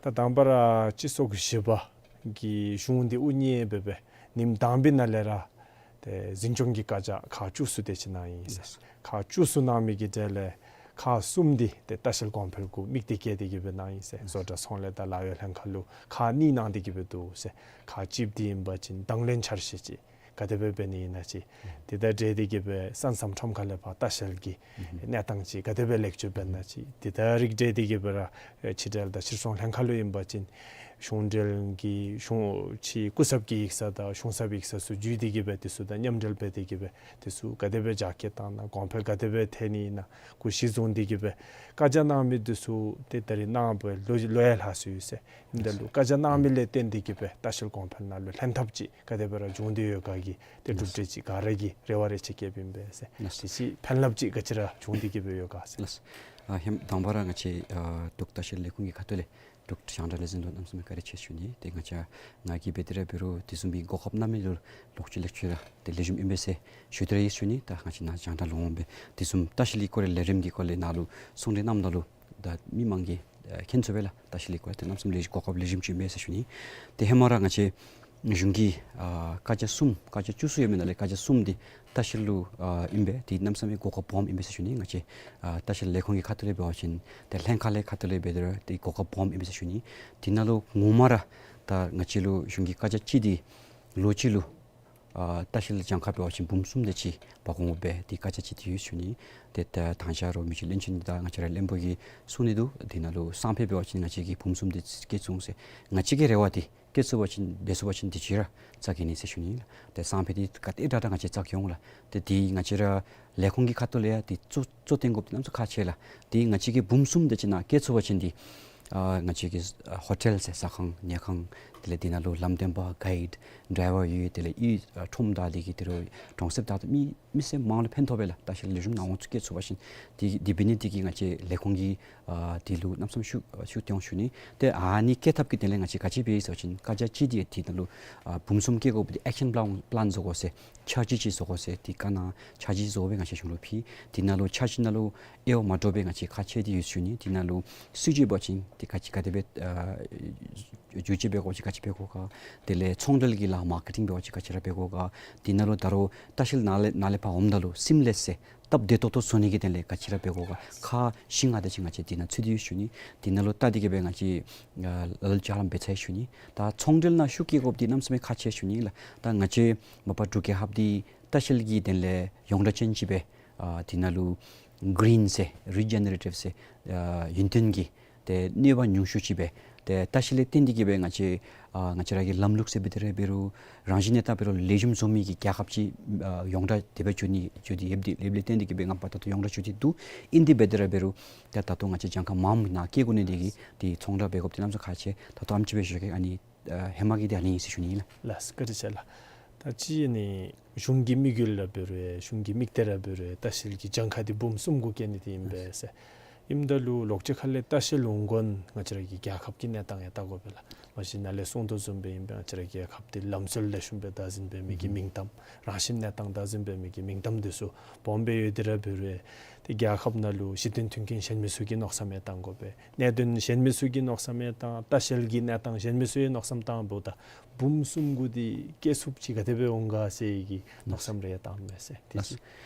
ད་དང་པ་ར་སྤྱི་ཚོགས་བཞི་པ་གི་གཞུང་འདི་དབུ་བརྙེས་འབད་བའི་ཉིནམ་དང་པའི་ནང་ལས་ར་ཏེ་འཛིན་སྐྱོང་གི་བཀའ་རྒྱ་ཁག་བཅུ་གསུམ་དེ་ཅིག་གནང་ཡི་ཟེར། ཁག་བཅུ་གསུམ་གནང་མི་གི་གྲས་ལས་ཁག་གསུམ་འདི་ཏེ་ལྟ་བཤལ་གོང་འཕེལ་གུ་དམིགས་གཏད་བསྐྱེད་དེ་གི་སྦེ་གནང་ཡི་ཟེར། བཟོ་གྲྭ་ཚོང་ལས་དང་ལཱ་གཡོག་ལྷན་ཁག་ལུ་ཁག་གཉིས་གནང་སྟེ་གི་སྦེ་འདུག་ཟེར། ཁག་གཅིག་འདི་ཨིན་པ་ཅིན་དང་ལེན་འཆར་གཞི་ཅིག་ག་དེ་སྦེ་འབད་ནི་ཨིན་ན་ཅིག་དེ་དང་འབྲེལ་ཏེ་གི་སྦེ་ས་མཚམས་ཁྲོམ་ཁ་ལས་ཕར་ལྟ་བཤལ་གྱི་གནས་སྟངས་ཅིག་ག་དེ་སྦེ་ལེགས་བཅོས་འབད་ན་ཅིག་དེ་དང་རིགས་འབྲེལ་ཏེ་གི་སྦེ་ར་ཕྱི་འབྲེལ་དང་ཕྱིར་ཚོང་ལྷན་ཁག་ལུ་ཨིན་པ་ཅིན་གཞུང་འབྲེལ་གྱི་གཞུང་ཕྱི་སྐུ་ཚབ་ཀྱི་ཡིག་ཚང་དང་གཞུང་ཚབ་ཡིག་ཚང་ཚུ་བརྒྱུད་དེ་གི་སྦེ་དེ་ཚུ་དང་མཉམ་འབྲེལ་འབད་དེ་གི་སྦེ་དེ་ཚུ་ག་དེ་སྦེ་རྒྱ་སྐྱེད་བཏང་ན་གོང་འཕེལ་ག་དེ་སྦེ་ཐལ་ནི་ཨིན་ན་གུ་གཞི་བཟུང་སྟེ་གི་སྦེ་བཀའ་རྒྱ་གནང་མི་དེ་ཚུ་ཏེ་ད་རེས་གནང་བའི་ལོ་ལོ་ཡང་ལྷག་སོ་ཡི་ཟེར། ཨིནམ་ད་ལུ་བཀའ་རྒྱ་གནང་མི་ལས་བརྟེན་ཏེ་གི་སྦེ་ལྟ་བཤལ་གོང་འཕེལ་ནང་ལུ་ལྷན་ཐབས་ཅིག་ག་དེ་སྦེ་ར་བྱུང་སྟེ་ཡོད་ག་གི་ཏེ་གྲུབ་འབྲས་ཅིག་ག་ར་གིས་རེ་བ་རེ་ཆེ་བསྐྱེདཔ་ཨིན་པས་ཟེར། དེ་ཅིག་ཕན་རླབས་ཅིག་ག་ཅི་ར་བྱུང་སྟེ་གི་སྦེ་ཡོད་ག་ཟེར། ཨ་ཧེ་མ་དང་པ་ར་ང་བཅས་ཨ་འབྲུག་ལྟ་བཤལ་ལས་ཁུངས་ཀྱི་ཁ་ཐུག་ལས་འབྲུག་རྒྱང་བསྒྲགས་ལས་འཛིན་ལུ་གནམ་མེད་ས་མེད་བཀའ་དྲིན་ཆེ་ཞུ་ནི། ཏེ་ང་བཅས་ང་གིས་འབད་དེ་ར་འབད་རུང་དེ་བཟུམ་མའི་གོ་སྐབས་གནང་མི་ལུ་ལོག་ཅི་ལེགས་བཅོས་ར་ཏེ་ལེགས་ཤོམ་ཨིན་པས་ཟེར་ཞུ་སྟེ་ར་ཡོད་ཞུ་ནི། ད་ང་བཅས་ནཱ་རྒྱང་བསྒྲགས་ལུ་འོང་སྦེ་དེ་བཟུམ་ལྟ་བཤལ་གྱི་སྐོར་ལས་ལས་རིམ་གྱི་སྐོར་ལས་ནཱ་ལུ་གསུང་གྲོས་གནངམ་ད་ལུ་ད་མི་མང་གིས་ཨ་མཁྱེན་ཚུགས་པས་ལགས། ལྟ་བཤལ་གྱི་སྐོར་ལས་ཏེ་གནམ་མེད་ས་མེད་ལེགས་གོ་སྐབས་ལེགས་ཤོམ་ཅིག་ཨིན་པས་ཟེར་ཞུ་ནི། ཏེ་ཧེ་མ་ར་ང་བཅས་གཞུང་གི་ཨ་བཀའ་རྒྱ་གསུམ་བཀའ་རྒྱ་བཅུ་གསུམ་ཡོད་མི་ནང་ལས་བཀའ་རྒྱ་གསུམ་འདི་ལྟ་བཤལ་ལུ་ཨ་ཨིན་པས། ཏེ་གནམ་མེད་ས་མེད་གོ་སྐབས་སྦོམ་ཨིན་པས་ཟེར་ཞུ་ནི། ང་བཅས་ཨ་ལྟ་བཤལ་ལས་ཁུངས་ཀྱི་ཁ་ཐུག་ལས་འབད་བ་ཅིན་ཏེ་ལྷན་ཁག་ལས་ཁ་ཐུག་ལས་འབད་དེ་ར་ཏེ་གོ་སྐབས་སྦོམ་ཨིན་པས་ཟེར་ཞུ་ནི། དེ་ནང་ལུ་ངོ་མ་ར་ད་ང་བཅས་ལུ་གཞུང་གི་བཀའ་རྒྱ་གཅིག་འདི་ལོ་གཅིག་ལུ་ཨ་ལྟ་བཤལ་གྱངས་ཁ་འབད་བ་ཅིན་འབུམ་གསུམ་དེ་ཅིག་འབག་འོང་དགོ་པས། ཏེ་བཀའ་རྒྱ་ཅིག་འདི་ཡོད་ཞུ་ནི། ཏེ་ད་དང་ཞག་རོགས་མི་རྗེ་བློན་ཆེན་དང་ང་བཅས་ར་བློན་པོ་གིས་གསུང་ནི་འདུག། དེ་ནང་ལུ་སང་ཕོད་འབད་བ་ཅིན་ང་བཅས་ཀྱིས་འབུམ་གསུམ་དེ་སྐྱེལ་ཚུགས་ཟེར། ང་བཅས་ཀྱི་རེ་བ་འདི་སྐྱེལ་ཚུགས་པ་ཅིན་འབད་ཚུགས་པ་ཅིན་དེ་ཅིག་ར་རྩ་འགེངས་ནི་ཟེར་ཞུ་ནི་ལགས། ཏེ་སང་ཕོད་འདི་ག་དེ་དྲག་དྲག་ང་བཅས་རྩ་འགེངས་འོང་ལགས། ཏེ་འདི་ང་བཅས་ར་ལས་ཁུངས་ཀྱི་ཁ་ཐུག་ལས་ཡང་འདི་གཙོ་གཙོ་བཏོན་དགོཔ་འདི་གནམ་མེད་ས་མེད་ཁག་ཆེ་ལགས། འདི་ང་བཅས་ཀྱིས་འབུམ་གསུམ་དེ་ཅིག་ནང་སྐྱེལ་ཚུགས་པ་ཅིན་འདི་ཨ་ང་བཅས་ཀྱི་ཨ་ཧོ་ཊེལ་ཟེར་ཟ་ཁང་ཉལ་ཁང་དེ་ལས་འདི་ནང་ལུ་ལམ་སྟོན་པ་གའིཌ་ཌའི་ཝར་ཡོད། དེ་ལས་ཨི་ཨ་ཁྲོམ་བདའ་སྟེ་གི་དེ་རུ་གྲོང་གསེབ་བདའ་སྟེ་མི་མི་སེར་མང་ལུ་ཕན་ཐོགས་པས་ལགས། ལྟ་བཤལ་ལེགས་ཤོམ་གནང་འོང་ཚུ་སྐྱེལ་ཚུགས་པ་ཅིན་འདི་འདི་འབད་ནི་འདི་གིས་ང་བཅས་ལས་ཁུངས་ཀྱི་ཨ་འདི་ལུ་གནམ་མེད་ས་མེད་ཤུགས་ཨ་ཤུགས་བཏོན་འོང་ཞུ་ནི། ཏེ་ཨ་ནི་སྐྱེལ་ཐབས་ཀྱི་དོན་ལས་ང་བཅས་ག་ཅི་འབད་ཡི་ཟེར་བ་ཅིན་བཀའ་རྒྱ་གཅིག་འདི་འདི་ནང་ལུ་ཨ་འབུམ་གསུམ་སྐྱེལ་དགོཔ་འདི་ཨེག་ཤན་པ་ལཱན་པ་ལཱན་བཟོ་དགོ་ཟེར་འཆར་གཞི་ཅིག་བཟོ་དགོ་ཟེར་འདི་བཀའ་གནང་འཆར་གཞི་བཟོ་སྦེ་ང་བཅས་གཞུང་ལུ་ཕུལ། འདི་ནང་ལུ་འཆར་གཞི་ནང་ལུ་དབྱེ་བ་མ་འདྲཝ་སྦེ་ང་བཅས་ཁག་ཆེ་སྟེ་ཡོད་ཞུ་ནི། འདི་ནང་ལུ་སྲིད་བྱུས་འབད་བ་ཅིན་འདི་ག་ཅི་ག་དེ་སྦེ་ཨ་བསྒྱུར་བཅོས་འབད་དགོཔ་ཅིག་ག་ཅི་འབད་དགོ་ག། དེ་ལས་ཚོང་འབྲེལ་གྱི་ལཱ་མར་ཀེ་ཊིང་འབད་དགོཔ་ཅིག་ག་ཅི་ར་འབད་དགོ་ག། འདི་ནང་ལུ་ད་རུང་ལྟ་བཤལ་ནང་ལས་ནང་ལས་ཕར་འོངམ་ད་ལུ་སིམ་ལེསི་ཟེར་སྟབས་བདེ་ཏོག་ཏོ་བཟོ་ནི་གི་དོན་ལས་ག་ཅི་ར་འབད་དགོ་ག། ཁག་བཞི་ལྔ་དེ་ཅིག་ང་བཅས་འདི་ནང་ཚུད་དེ་ཡོད་ཞུ་ནི། འདི་ནང་ལུ་བལྟ་སྟེ་གི་སྦེ་ང་བཅས་ཨ་ལ་ལུ་ཅ་ལ་འབད་ཚར་ཡི་ཞུ་ནི། ད་ཚོང་འབྲེལ་ནང་ཤུགས་བསྐྱེད་དགོཔ་འདི་གནམ་མེད་ས་མེད་ཁག་ཆེ་ཞུ་ནི་ལགས། ད་ང་བཅས་མ་པ་འབྲུག་རྒྱལ་ཁབ་འདི་ལྟ་བཤལ་གྱི་དོན་ལས་ཡོངས་གྲགས་ཅན་ཅིག་སྦེ་ཨ་འདི་ནང་ལུ་གི་རིན་ཟེར་རི་ཇེ་ནེ་རེ་ཊིབ་ཟེར་ཨ་ཡུན་བརྟན་གྱི་ཏེ་གནོད་པ་ཉུང་ཤོས་ཅིག་སྦེ་ཏེ་ལྟ་བཤལ་ལས་བརྟེན་ཏེ་གི་སྦེ་ང་བཅས་ཨ་ང་བཅས་ར་གི་ལམ་ལུགས་ཟེར་འབད་དེ་ར་འབད་རུང་རང་བཞིན་གནས་སྟངས་འབད་རུང་ལེགས་ཤོམ་བཟོ་མི་གི་རྒྱལ་ཁབ་ཅིག་ཨ་ཡོངས་གྲགས་དེ་སྦེ་འགྱོ་ནི་འགྱོ་སྟེ་ཡོདཔ་འདི་ལེབ་ལེ་བརྟེན་ཏེ་གི་སྦེ་ང་བཅས་ད་ལྟོ་ཡོངས་གྲགས་འགྱོ་སྟེ་འདུག། ཨིན་ཏེ་འབད་དེ་ར་འབད་རུང་ཏེ་ད་ལྟོ་ང་བཅས་གྱངས་ཁ་མངམ་ནང་སྐྱེལ་དགོ་ནི་འདི་གིས་ཏེ་ཚོང་འབྲེལ་འབད་དགོཔ་འདི་གནམ་མེད་ས་མེད་ཁག་ཆེ། ད་ལྟོ་ཨ་ནེམ་ཅིག་སྦེ་ཞུ་གེ། ཨ་ནི་ཨ་ཧེ་མ་གི་འདི་ཨ་ནི་ཨིན་ཟེར་ཞུ་ནི་ཨིན་ལགས། ལགས་སོ་བཀའ་དྲིན་ཆེ་ལགས། ད་ཅི་ཨ་ནི་གཞུང་གི་དམིགས་ཡུལ་ར་འབད་རུང་གཞུང་གི་དམིགས་གཏད་ར་འབད་རུང་ལྟ་བཤལ་གྱི་གྱངས་ཁ་འདི་འབུམ་གསུམ་གུ་བསྐྱེད་ནི་འདི་ཨིན་པས་ཟེར། ཨིནམ་ད་ལུ་ལོགས་ཅིག་ཁ་ལས་ལྟ་བཤལ་འོང་དགོ་ན་ང་བཅས་ར་གི་རྒྱལ་ཁབ་ཀྱི་གནས་སྟངས་ཡང་བལྟ་དགོ་པས་ལགས། མ་གཞི་ནཱ་ལས་གསུངས་དོ་བཟུམ་སྦེ་ཨིན་པས། ང་བཅས་ར་རྒྱལ་ཁབ་འདི་ལམ་སྲོལ་ལེགས་ཤོམ་སྦེ་བདག་འཛིན་འབད་མི་གི་མིང་གཏམ་རང་བཞིན་གནས་སྟངས་བདག་འཛིན་འབད་མི་གི་མིང་གཏམ་འདི་ཚུ་སྦོམ་སྦེ་ཡོད་དེ་ར་འབད་རུང་ཏེ་རྒྱལ་ཁབ་ནང་ལུ་གཞི་རྟེན་མཐུན་རྐྱེན་གཞན་མི་ཚུ་གིས་མནོ་བསམ་ཡང་བཏང་དགོ་པས། གནད་དོན་གཞན་མི་ཚུ་གིས་མནོ་བསམ་ཡང་བཏང་ལྟ་བཤལ་གྱི་གནས་སྟངས་གཞན་མི་ཚུ་ཡང་མནོ་བསམ་བཏངམ་ད་འབུམ་གསུམ་གུ་འདི་སྐྱེལ་ཚུགསཔ་ཅིག་ག་དེ་སྦེ་འོང་ག་ཟེར་གྱི་མནོ་བསམ་རེ་ཡང་བཏངམ་མས་ཟེར། དེ་ཅིག།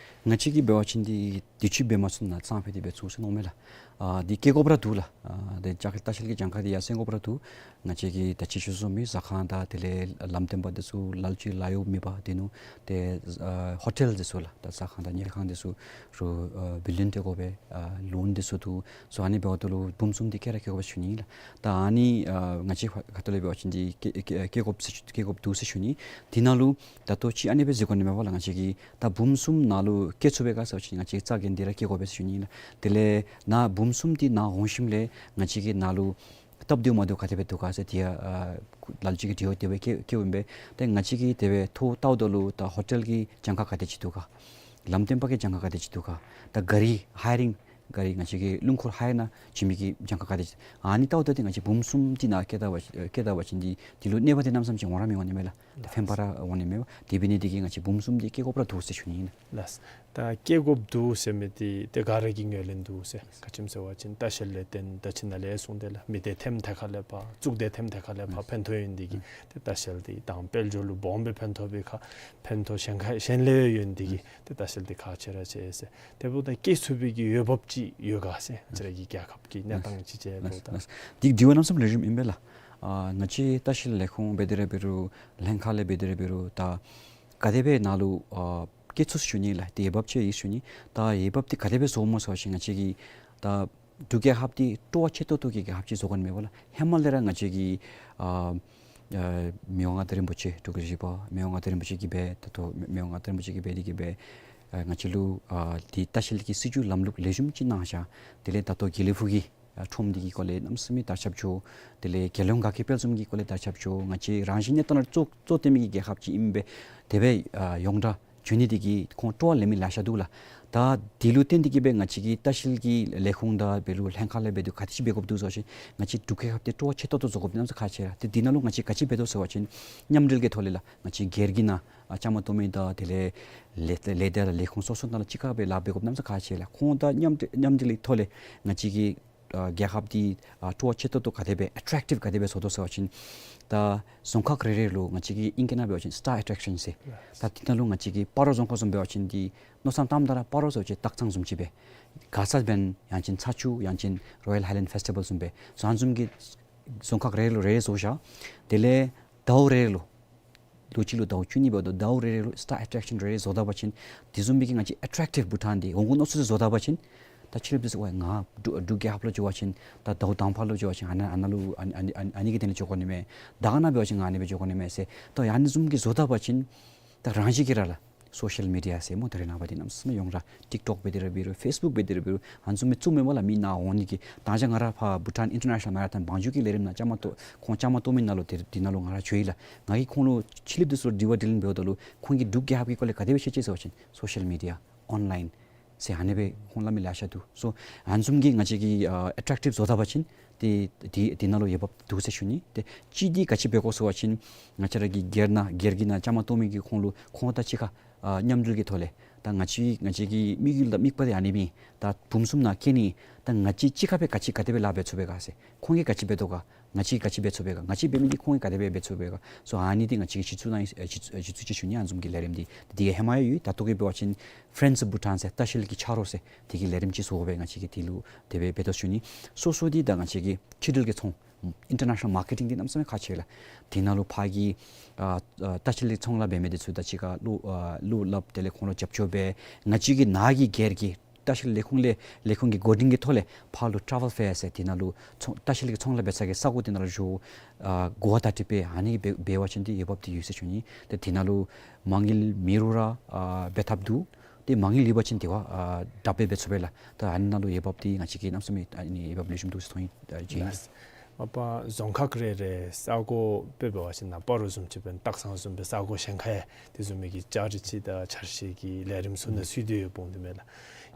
ང་བཅས་ཀྱིས་འབད་བ་ཅིན་འདི་དུས་ཅི་འབད་མ་ཚུགས་ན་གཙང་སྦེ་འདི་འབད་ཚུགས་ཟེར་མནོཝ་མས་ལགས། ཨ་འདི་སྐྱེ་དགོཔ་ར་འདུག་ལགས། ཨ་འདི་ལྕགས་ལྟ་བཤལ་གྱི་གྱངས་ཁ་འདི་ཡར་སེང་དགོཔ་ར་འདུག། ང་བཅས་ཀྱིས་ད་ཅི་ཞུ་བཟུམ་སྦེ་ཟ་ཁང་དང་དེ་ལས་ལམ་སྟོན་པ་འདི་ཚུ་ལ་ལུ་ཅིག་ལཱ་གཡོག་མེད་པར་འདི་ནུག། ཏེ་ཨ་ཧོ་ཊེལ་འདི་ཚུ་ལགས། ད་ཟ་ཁང་དང་ཉལ་ཁང་འདི་ཚུ་རུ་ཨ་བིལ་ཌིང་སྤྲོད་དགོ་པས། ཨ་ལོན་འདི་ཚུ་འདུག། སོ་ཨ་ནི་འབདཝ་ད་ལུ་འབུམ་གསུམ་འདི་བསྐྱལ་ར་བསྐྱལ་དགོ་པས་ཟེར་ཞུ་ནི་ལགས། ད་ཨ་ནི་ཨ་ང་བཅས་ཁ་ཐུག་ལས་འབད་བ་ཅིན་འདི་བསྐྱལ་བསྐྱལ་བསྐྱལ་དགོཔ་ཟེར་ཞུ་བསྐྱལ་དགོཔ་འདུག་ཟེར་ཞུ་ནི། འདི་ནང་ལུ་ད་ལྟོ་ཅིག་ཨ་ནི་སྦེ་གཟིགས་དགོ་ནི་མས་པ་ལགས། ང་བཅས་ཀྱིས་ད་འབུམ་གསུམ་ནང་ལུ་བསྐྱལ་ཚུགས་པས་ག་ཟེར་བ་ཅིན་ང་བཅས་རྩ་འགེངས་ཏེ་ར་བསྐྱལ་དགོ་པས་ཟེར་ཞུ་ནི་ལགས། དེ་ལས་ནཱ་འབུམ་གསུམ་འདི་ནཱ་འོང་ཞིནམ་ལས་ང་བཅས་ཀྱིས་ནཱ་ལུ་སྟབས་བདེཝ་མ་བདེཝ་ག་དེ་སྦེ་འདུག་ག་ཟེར་དེ་ཡང་ཨ་ལ་ལུ་ཅིག་གིས་དྲི་བ་དེ་སྦེ་བསྐྱལ་བསྐྱལཝ་ཨིན་པས། ཏེ་ང་བཅས་ཀྱིས་དེ་སྦེ་ཐོ་བལྟཝ་ད་ལུ་ད་ཧོ་ཊེལ་གྱི་གྱངས་ཁ་ག་དེ་ཅིག་འདུག་ག། ལམ་སྟོན་པ་གི་གྱངས་ཁ་ག་དེ་ཅིག་འདུག་ག། ད་གཱ་རི་ཧའི་རིང་གཱ་རི་ང་བཅས་ཀྱིས་རླུང་འཁོར་ཧའི་ར་ནང་བྱིན་མི་གི་གྱངས་ཁ་ག་དེ་ཅིག། ཨ་ནི་བལྟཝ་ད་འདི་ང་བཅས་འབུམ་གསུམ་འདི་ནཱ་བསྐྱལ་ད་བ་བསྐྱལ་ད་བ་ཅིན་འདི་འདི་ལུ་གནོད་པ་འདི་གནམ་མེད་ས་མེད་ཅིག་འོང་ར་མི་འོང་ནི་མས་ལགས། ད་ཕན་པ་ར་འོང་ནི་མས་པ། དེ་འབད་ནི་འདི་གིས་ང་བཅས་འབུམ་གསུམ་འདི་བསྐྱལ་དགོཔ་ར་འདུག་ཟེར་ཞུ་ནི་ཨིན། ལགས། ད་བསྐྱལ་དགོཔ་འདུག་ཟེར་མི་འདི་ཏེ་ག་ར་གིས་ངོས་ལེན་འདུག་ཟེར། ག་ཅི་སྨོ་ཟེར་བ་ཅིན་ལྟ་བཤལ་ལས་བརྟེན་ད་ཅི་ནཱ་ལས་གསུངས་ཏེ་ལགས། མི་སྡེ་ཐེམ་ཐད་ཁ་ལས་ཕར་གཙུག་སྡེ་ཐེམ་ཐད་ཁ་ལས་ཕར་ཕན་ཐོགས་ཡོད་ནི་འདི་གིས་ཏེ་ལྟ་བཤལ་འདི་དང་དཔལ་འབྱོར་ལུ་སྦོམ་སྦེ་ཕན་ཐོགས་པའི་ཁར་ཕན་ཐོགས་གཞན་ཁ་གཞན་ལས་ཡོད་ནི་འདི་གིས་ཏེ་ལྟ་བཤལ་འདི་ཁག་ཆེ་ར་ཆེ་ཟེར། དེ་འབདཝ་ད་བསྐྱལ་ཚུགས་པའི་གི་འོས་འབབ་ཅིག་ཡོད་ག་ཟེར། ང་བཅས་ར་གི་རྒྱལ་ཁབ་ཀྱི་གནས་སྟངས་ཅིག་བྱས་འབདཝ་ད། འདི་འདི་བ་གནམ་མེད་ས་མེད་ལེགས་ཤོམ་ཨིན་པས་ལགས། ཨ་ང་བཅས་ལྟ་བཤལ་ལས་ཁུངས་འབད་དེ་ར་འབད་རུང་ལྷན་ཁག་ལས་འབད་དེ་ར་འབད་རུང་ད་ག་དེ་སྦེ་ནཱ་ལུ་ཨ་བསྐྱལ་ཚུགས་ཟེར་ཞུ་ནི་ལགས། ཏེ་འོས་འབབ་ཅིག་ཡོད་ཟེར་ཞུ་ནི། ད་འོས་འབབ་འདི་ག་དེ་སྦེ་བཟོཝ་སྨོ་ཟེར་བ་ཅིན་ང་བཅས་ཀྱིས་ད་འབྲུག་རྒྱལ་ཁབ་འདི་སྤྲོ་བ་ཆེ་ཏོག་ཏོ་གི་རྒྱལ་ཁབ་ཅིག་བཟོ་དགོ་ནི་མས་པ་ལགས། ཧེ་མ་ལས་ར་ང་བཅས་ཀྱིས་ཨ་ཨ་མི་དབང་མངའ་བདག་རིན་པོ་ཆེ་འབྲུག་གི་བཞི་པ་མི་དབང་མངའ་བདག་རིན་པོ་ཆེ་གིས་སྦེ་ད་ལྟོ་མི་དབང་མངའ་བདག་རིན་པོ་ཆེ་གིས་སྦེ་འདི་གིས་སྦེ་ཨ་ང་བཅས་ལུ་ཨ་འདི་ལྟ་བཤལ་གྱི་སྲིད་བྱུས་ལམ་ལུགས་ལེགས་ཤོམ་ཅིག་གནང་བཞག། དེ་ལས་ད་ལྟོ་དགེ་ལེགས་ཕུག་གི་ཨ་ཁྲོམ་འདི་གི་སྐོར་ལས་གནམ་མེད་ས་མེད་དར་ཁྱབ་འགྱོ། དེ་ལས་རྒྱལ་ཡོངས་དགའ་སྐྱིད་དཔལ་འཛོམས་ཀྱི་སྐོར་ལས་དར་ཁྱབ་འགྱོ། ང་བཅས་རང་བཞིན་གནས་སྟངས་ལུ་གཙོ་གཙོ་བཏོན་མི་གི་རྒྱལ་ཁབ་ཅིག་ཨིན་པས། དེ་སྦེ་ཨ་ཡོངས་གྲགས་འགྱོ་ནི་འདི་གིས་ཁོང་སྤྲོ་བ་ལེན་མི་ལེ་ཤ་འདུག་ལགས། ད་འདི་ལུ་བརྟེན་ཏེ་གིས་སྦེ་ང་བཅས་ཀྱིས་ལྟ་བཤལ་གྱི་ལས་ཁུངས་དང་འབད་རུང་ལྷན་ཁག་ལས་འབད་དེ་ག་དེ་ཅིག་འབད་དགོཔ་འདུག་ཟེར་བ་ཅིན་ང་བཅས་འབྲུག་རྒྱལ་ཁབ་འདི་སྤྲོ་བ་ཆེ་ཏོག་ཏོ་བཟོ་དགོཔ་འདི་གནམ་མེད་ས་མེད་ཁག་ཆེ་ལགས། ཏེ་འདི་ནང་ལུ་ང་བཅས་ག་ཅི་འབད་དོ་ཟེར་བ་ཅིན་མཉམ་འབྲེལ་གྱི་ཐོག་ལས་ལགས། ང་བཅས་སྒེར་གྱི་ནང་ཨ་བཅའ་མར་གཏོགས་མི་དང་དེ་ལས་ལས་ལས་སྡེ་དང་ལས་ཁུངས་སོ་སོ་ནང་ལུ་གཅིག་ཁར་སྦེ་ལཱ་འབད་དགོཔ་གནམ་མེད་ས་མེད་ཁག་ཆེ་ལགས། ཁོང་དང་མཉམ་འབྲེལ་མཉམ་འབྲེལ་གྱི་ཐོག་ལས་ང་བཅས་ཀྱི་ཨ་རྒྱལ་ཁབ་འདི་ཨ་སྤྲོ་བ་ཆེ་ཏོག་ཏོ་ག་དེ་སྦེ་ཨེ་ཊེཀ་ཊིབ་ག་དེ་སྦེ་བཟོ་དོ་ཟེར་བ་ཅིན་ད་རྫོང་ཁག་རེ་རེ་ལུ་ང་བཅས་ཀྱིས་ཨིང་སྐད་ནང་འབད་བ་ཅིན་སི་ཊར་ཨེ་ཊེཀ་ཤཱན་ཟེར། ད་འདི་ནང་ལུ་ང་བཅས་ཀྱིས་སྤ་རོ་རྫོང་ཁག་བཟུམ་འབད་བ་ཅིན་འདི་མནོ་བསམ་བཏངམ་ད་ར་སྤ་རོ་ཟེར་བ་ཅིན་སྟག་ཚང་བཟུམ་ཅིག་སྦེ་མགར་ས་བན་ཡང་ཅིན་ཚ་ཆུ་ཡང་ཅིན་རོ་ཡལ་ཧའི་ལེནཌ་ཕེསི་ཊི་བཱལ་བཟུམ་སྦེ་སོ་ཨ་ནི་བཟུམ་གྱི་རྫོང་ཁག་རེ་རེ་ལུ་རེ་རེ་བཟོ་བཞག། དེ་ལས་ཟླཝ་རེ་རེ་ལུ་ལོ་གཅིག་ལུ་ཟླཝ་བཅུ་གཉིས་འབདཝ་ད་ཟླཝ་རེ་རེ་ལུ་སི་ཊར་ཨེ་ཊེཀ་ཤཱན་རེ་རེ་བཟོ་ད་པ་ཅིན་དེ་བཟུམ་མའི་གི་ང་བཅས་ཨེ་ཊེཀ་ཊིབ་བྷུ་ཊཱན་འདི་འོང་དགོ་མནོ་ཚུལ་བཟོ་ད་པ་ཅིན་ད་ཕྱི་རོལ་པ་ཚུ་ཝའི་ང་འབྲུག་འབྲུག་རྒྱལ་ཁབ་ལུ་འགྱོ་བ་ཅིན་ད་ཟླཝ་དང་པ་ལུ་འགྱོ་བ་ཅིན་ཨ་ནཱ་ཨ་ནཱ་ལུ་ཨ་ནི་ཨ་ནི་ཨ་ནི་ཨ་ནི་གི་དོན་ལས་འགྱོ་དགོ་ནི་མས། ད་ཨ་ནཱ་འབད་བ་ཅིན་ང་ཨ་ནི་སྦེ་འགྱོ་དགོ་ནི་མས་ཟེར་ད་ཡང་ཨ་ནི་བཟུམ་གྱི་བཟོ་ད་པ་ཅིན་ད་རང་བཞིན་གྱིས་ར་ལགས། སོ་ཤལ་མི་ཌི་ཡ་ཟེར་སྨོ་ད་རེས་ནངས་པ་འདི་གནམ་མེད་ས་མེད་ཡོངས་གྲགས་ཊིཀ་ཊོཀ་འབད་དེ་ར་འབད་རུང་ཕེསི་བུཀ་འབད་དེ་ར་འབད་རུང་ཨ་ནི་བཟུམ་མའི་བཙུགས་མས་པ་ལགས། མི་ནཱ་འོང་ནི་གི་ད་ཅི་ང་ར་ཕར་བྷུ་ཊཱན་ཨིན་ཊར་ནེ་ཤ་ནལ་མེ་ར་ཐོན་བང་རྒྱུག་གི་ལས་རིམ་ནང་བཅའ་མར་གཏོགས་ཁོང་བཅའ་མར་གཏོགས་མི་ནང་ལུ་དེ་འདི་ནང་ལུ་ང་ར་འགྱོ་ཡི་ལགས། ང་གིས་ཁོང་ལུ་ཕྱི་གླིངཔ་འདི་ཚུ་དྲི་བ་དྲིས་ལན་འབདཝ་ད་ལུ་ཁོང་གིས་འབྲུག་རྒྱལ་ཁབ་ཀྱི་སྐོར་ལས་ག་དེ་སྦེ་ཤེས་ཅི་ཟེར་བ་ཅིན་སོ་ཤལ་མི་ཌི་ཡ་ཨོན་ལཱའིན་ཟེར་ཨ་ནི་སྦེ་ཁོང་སླབ་མི་ལེ་ཤ་འདུག། སོ་ཨ་ནི་བཟུམ་གྱི་ང་བཅས་ཀྱིས་ཨ་ཨེ་ཊེཀ་ཊིབ་བཟོ་ད་པ་ཅིན་དེ་དེ་དེ་ནང་ལུ་འོས་འབབ་འདུག་ཟེར་ཞུ་ནི། ཏེ་གཅིག་འདི་ག་ཅི་འབད་དགོ་ཟེར་བ་ཅིན་ང་བཅས་ར་གི་སྒེར་ནང་སྒེར་གྱི་ནང་བཅའ་མར་གཏོགས་མི་གིས་ཁོང་ལུ་ཁོང་དང་གཅིག་ཁར་ཨ་མཉམ་འབྲེལ་གྱི་ཐོག་ལས་ད་ང་བཅས་ང་བཅས་ཀྱི་དམིགས་ཡུལ་དང་དམིགས་པ་འདི་ཨ་ནི་ཨིན། ད་འབུམ་གསུམ་ནང་བསྐྱལ་ནི་ད་ང་བཅས་གཅིག་ཁར་སྦེ་ག་ཅི་ག་དེ་སྦེ་ལཱ་འབད་ཚུགས་པས་ག་ཟེར། ཁོང་གིས་ག་ཅི་འབད་དོ་ག། ང་བཅས་ག་ཅི་འབད་ཚུགས་པས་ག། ང་བཅས་འབད་མི་འདི་ཁོང་གིས་ག་དེ་སྦེ་འབད་ཚུགས་པས་ག། སོ་ཨ་ནི་འདི་ང་བཅས་ཀྱིས་གཞི་བཙུགས་གནང་ཡི་ཨ་གཞི་བཙུགས་གཞི་བཙུགས་ཅིག་ཞུ་ནི། ཨ་ནི་བཟུམ་གྱི་ལས་རིམ་འདི་འདི་ཧེ་མ་ཡང་ཡོད། ད་ལྟོ་གི་འབད་བ་ཅིན་ཕེ་རེནཌསི་ཨོཕ་བྷུ་ཊཱན་ཟེར་ལྟ་བཤལ་གྱི་ཆ་རོགས་ཟེར་དེ་གི་ལས་རིམ་ཅིག་བཟོ་སྦེ་ང་བཅས་ཀྱིས་དེ་ལུ་དེ་སྦེ་འབད་དོ་ཞུ་ནི། སོ་སོ་འདི་ད་ང་བཅས་ཀྱི་ཕྱི་འབྲེལ་གྱི་ཚོང་ཨིན་ཊར་ནེ་ཤ་ནལ་མར་ཀེ་ཊིང་འདི་གནམ་མེད་ས་མེད་ཁག་ཆེ་ལགས། དེ་ནང་ལུ་ཕར་གྱི་ཨ་ཨ་ལྟ་བཤལ་གྱི་ཚོང་ལཱ་འབད་མི་འདི་ཚུ་དང་གཅིག་ཁར་བློ་ཨ་བློ་སླབ། དེ་ལས་ཁོང་ལུ་རྒྱབ་སྐྱོར་འབད། ང་བཅས་ཀྱི་ནཱ་གི་སྒེར་གྱི་ལྟ་བཤལ་ལས་ཁུངས་ལས་ལས་ཁུངས་ཀྱི་འགོ་འདྲེན་གྱི་ཐོག་ལས་ཕར་ལུ་ཊེ་ཝེལ་ཕེར་ཟེར་དེ་ནང་ལུ་ཚོང་ལྟ་བཤལ་གྱི་ཚོང་ལཱ་འབད་ས་གི་ས་གོ་དེ་ནང་ལུ་འགྱོ་ཨ་གོ་བ་བརྡ་སྤྲོད་འབད། ཨ་ནི་འབད་འབད་བ་ཅིན་འདི་འོས་འབབ་འདི་ཡོད་ཟེར་ཞུ་ནི། ཏེ་དེ་ནང་ལུ་མ་དངུལ་མེད་རུང་ར་ཨ་འབད་ཐབས་འདུག། ཏེ་མ་དངུལ་ཡོད་པ་ཅིན་དེ་བ་ཨ་དྲག་སྦེ་འབད་ཚུགས་པས་ལགས། ད་ཨ་ནི་ནང་ལུ་འོས་འབབ་འདི་ང་བཅས་ཀྱིས་གནམ་མེད་ས་མེད་ཨ་ནི་འོས་འབབ་ལེགས་ཤོམ་འདུག་ཟེར་མཐོང་ཡི། ཨ་ཅི། ལགས། མ་པ་རྫོང་ཁག་རེ་རེ་ས་གོ་དཔེ་འབད་བ་ཅིན་ནཱ་སྤ་རོ་བཟུམ་ཅིག་འབད་སྟག་ཚང་བཟུམ་སྦེ་ས་གོ་གཞན་ཁར་ཡང་དེ་བཟུམ་མའི་གི་བཅའ་སྒྲིག་ཅིག་དང་འཆར་གཞི་གི་ལས་རིམ་ཚུ་ནང་ཚུད་དེ་ཡོདཔ་འོང་དེ་མས་ལགས།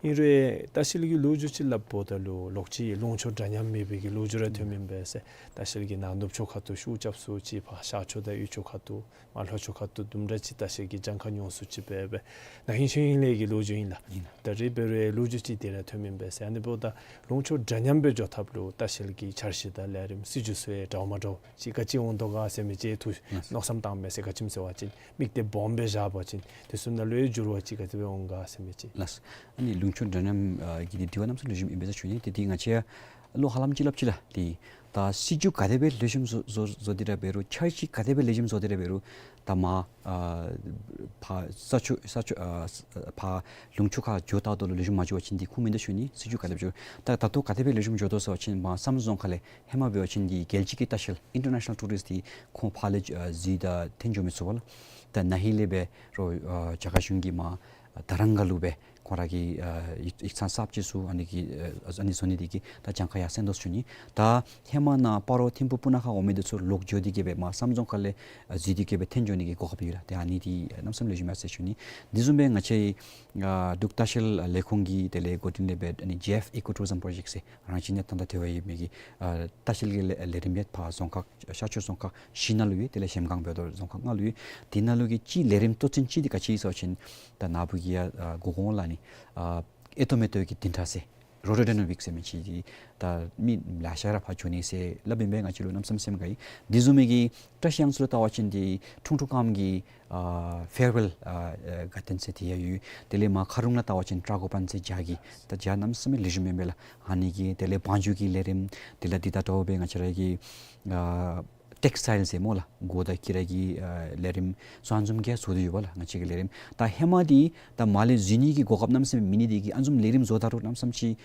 ཨིན་རུང་ལྟ་བཤལ་གྱི་ལོ་རྒྱུས་ཅིག་སླབ་འབདཝ་ད་ལུ་ལོག་ཅིག་ལུང་ཕྱོགས་འདྲ་མཉམ་མེད་པའི་གི་ལོ་རྒྱུས་ར་ཐོནམ་ཨིན་པས་ཟེར། ལྟ་བཤལ་གྱི་ནང་ནུབ་ཕྱོགས་ཁ་ཐུག་ཤུགས་རྐྱབ་སུ་ཅིག་ཕར་ཤར་ཕྱོགས་དང་དབུས་ཕྱོགས་ཁ་ཐུག་མར་ལྷོ་ཕྱོགས་ཁ་ཐུག་དུམ་གྲ་ཅིག་ལྟ་བཤལ་གྱི་གྱངས་ཁ་ཉུང་སུ་ཅིག་སྦེ་སྦེ་ན་ཧིང་ཤེས་ཡོན་ལས་ཀྱི་ལོ་རྒྱུས་ཨིན་ལགས། ཨིན་ལགས། ད་རེས་འབད་རུང་ལོ་རྒྱུས་ཅིག་དེ་ར་ཐོནམ་ཨིན་པས་ཟེར། ཨ་ནི་འབདཝ་ད་ལུང་ཕྱོགས་འདྲ་མཉམ་སྦེ་འགྱོ་ཐབས་ལུ་ལྟ་བཤལ་གྱི་འཆར་གཞི་དང་ལས་རིམ་སྲིད་བྱུས་ཚུ་ཡང་འདྲཝ་མ་འདྲཝ་ཅིག་ག་ཅི་འོང་དོ་ག་ཟེར་མི་ཅིག་ཐུགས་ལགས། མནོ་བསམ་བཏངམ་མས་ཟེར། ག་ཅི་སྨོ་ཟེར་བ་ཅིན་དམིགས་གཏད་སྦོམ་སྦེ་བཞག་པ་ཅིན་དེ་ཚུ་ནང་ལུ་ཡང་འགྱུར་བ་ཅིག་ག་དེ་སྦེ་འོང་ག་ཟེར་མི་ཅིག། ལགས། ཨ་ནི་ལུང་ཕྱོགས་འདྲ་མཉམ་ཨ་གི་འདི་དྲི་བ་གནམ་མེད་ས་མེད་ལེགས་ཤོམ་ཨིན་པས་ཟེར་ཞུ་ནི། ཏེ་འདི་ང་བཅས་ཡང་བློ་ཧ་ལམ་ཅིག་སླབ་ཅི་ལགས། ཏེ་ད་སྲིད་བྱུས་ག་དེ་སྦེ་ལེགས་ཤོམ་བཟོ་བཟོ་བཟོ་སྟེ་ར་འབད་རུང་འཆར་གཞི་ག་དེ་སྦེ་ལེགས་ཤོམ་བཟོ་སྟེ་ར་འབད་རུང་ད་མར་ཨ་ཕར་ས་ཕྱོགས་ས་ཕྱོགས་ཨ་ཕར་ལུང་ཕྱོགས་ཁར་འགྱོ་ད་ལྟོ་ལུ་ལེགས་ཤོམ་མ་འགྱོ་བ་ཅིན་འདི་ཁུངས་མིན་འདུག་ཞུ་ནི། སྲིད་བྱུས་ག་དེ་སྦེ་འགྱོ་ད་ད་ལྟོ་ག་དེ་སྦེ་ལེགས་ཤོམ་འགྱོ་དོ་ཟེར་བ་ཅིན་མར་བསམ་རྫོང་ཁག་ལས་ཧེ་མ་འབད་བ་ཅིན་འདི་རྒྱལ་སྤྱི་གི་ལྟ་བཤལ་ཨིན་ཊར་ནེ་ཤ་ནཱལ་ཊུ་རིསཊ་འདི་ཁོང་ཕར་ལས་ཨ་གཟིགས་ད་ཐོན་འགྱོ་མི་ཚུགས་པས་ལགས། ད་ན་ཧིང་ལས་འབད་རུང་ཨ་རྒྱ་གར་གཞུང་གིས་མར་ཨ་དར་རང་ག་ལུ་སྦེ་ཁོང་ར་གི་ཨ་ཡིག་ཡིག་ཚང་གསརཔ་ཅིག་ཚུ་ཨ་ནི་གི་ཨ་ཨ་ནི་བཟོ་ནི་འདི་གིས་ད་གྱངས་ཁ་ཡར་སེང་དོ་ཟེར་ཞུ་ནི། ད་ཧེ་མ་ནཱ་སྤ་རོ་ཐིམ་ཕུ་སྤུ་ན་ཁ་འོང་མི་འདི་ཚུ་ལོག་འགྱོ་སྟེ་གི་སྦེ་མར་བསམ་རྫོང་ཁག་ལས་ཨ་གཟིགས་ཏེ་གི་སྦེ་ཐོན་འགྱོ་ནི་གི་གོ་སྐབས་ཡོད་ལགས། ཏེ་ཨ་ནི་འདི་གནམ་མེད་ས་མེད་ལེགས་ཤོམ་ཡོད་ཟེར་ཞུ་ནི། འདི་བཟུམ་སྦེ་ང་བཅས་ཨ་འབྲུག་ལྟ་བཤལ་ལས་ཁུངས་ཀྱིས་དེ་ལས་འགོ་འདྲེན་འབད་ཨ་ནི་ཇེ་ཨེཕ་ཨི་ཀོ་ཊུ་རི་ཛིམ་པྲོ་ཇེཀཊ་ཟེར་རང་བཞིན་གནས་སྟངས་དང་འབྲེལ་བ་ཡོད་མི་གི་ཨ་ལྟ་བཤལ་གྱི་ལས་ལས་རིམ་ཡང་ཕར་རྫོང་ཁག་ཤར་ཕྱོགས་རྫོང་ཁག་བཞི་ནང་ལུ་ཡོད། དེ་ལས་གཞལམ་སྒང་འབདཝ་ད་རྫོང་ཁག་ལྔ་ལུ་ཡོད། དེ་ནང་ལུ་གི་གཅིག་ལས་རིམ་གཙོ་ཆེན་གཅིག་འདི་ག་ཅི་ཨིན་ཟེར་བ་ཅིན་ད་ནཱ་བུ་གིས་ཡང་ཨ་གོ་གོ་འོང་ལགས། ཨ་ནི་ཨ་ཨེ་ཏོ་མེ་ཏོ་གི་བདུན་ཕྲག་ཟེར་རོ་ཌོ་ཌའི་ན་མིཀ་ཟེར་མི་ཅིག་འདི་ད་མི་ལེ་ཤ་ར་ཕར་འགྱོ་ནི་ཟེར་སླབ་ཨིན་པས། ང་བཅས་ལུ་གནམ་མེད་ས་མེད་སེམས་དགའ་ཡི། འདི་བཟུམ་མའི་གི་བཀྲིས་གཡང་ཚུ་ལུ་བལྟ་བ་ཅིན་འདི་ཁྲུང་ཁྲུང་ཀམ་གྱི་ཨ་ཕེར་ཝེལ་ཨ་ཨ་གར་ཌེན་ཟེར་དེ་ཡང་ཡོད། དེ་ལས་མར་ཁ་རུང་ལུ་བལྟ་བ་ཅིན་ཊ་གོ་པཱན་ཟེར་བྱག་གི་ད་བྱག་གནམ་མེད་ས་མེད་ལེགས་ཤོམ་ཨིན་པས་ལགས། ཨ་ནི་གི་དེ་ལས་བང་རྒྱུག་གི་ལས་རིམ་དེ་ལས་འདི་ད་འདྲཝ་སྦེ་ང་བཅས་ར་གི་ཨ་ཊེགསི་ཊའིལ་ཟེར་སྨོ་ལགས། གོ་དང་དཀྱི་ར་གི་ཨ་ལས་རིམ་ཚུ་ཨ་ནི་བཟུམ་གྱི་བཟོ་སྟེ་ཡོད་པས་ལགས། ང་བཅས་ཀྱི་ལས་རིམ་ད་ཧེ་མ་འདི་ད་མར་ལས་གཟིགས་ནི་གི་གོ་སྐབས་གནམ་མེད་ས་མེད་མེད་ནི་འདི་གིས་ཨ་ནི་བཟུམ་ལས་རིམ་བཟོ་ད་རུང་གནམ་མེད་ས་མེད་ཅིག་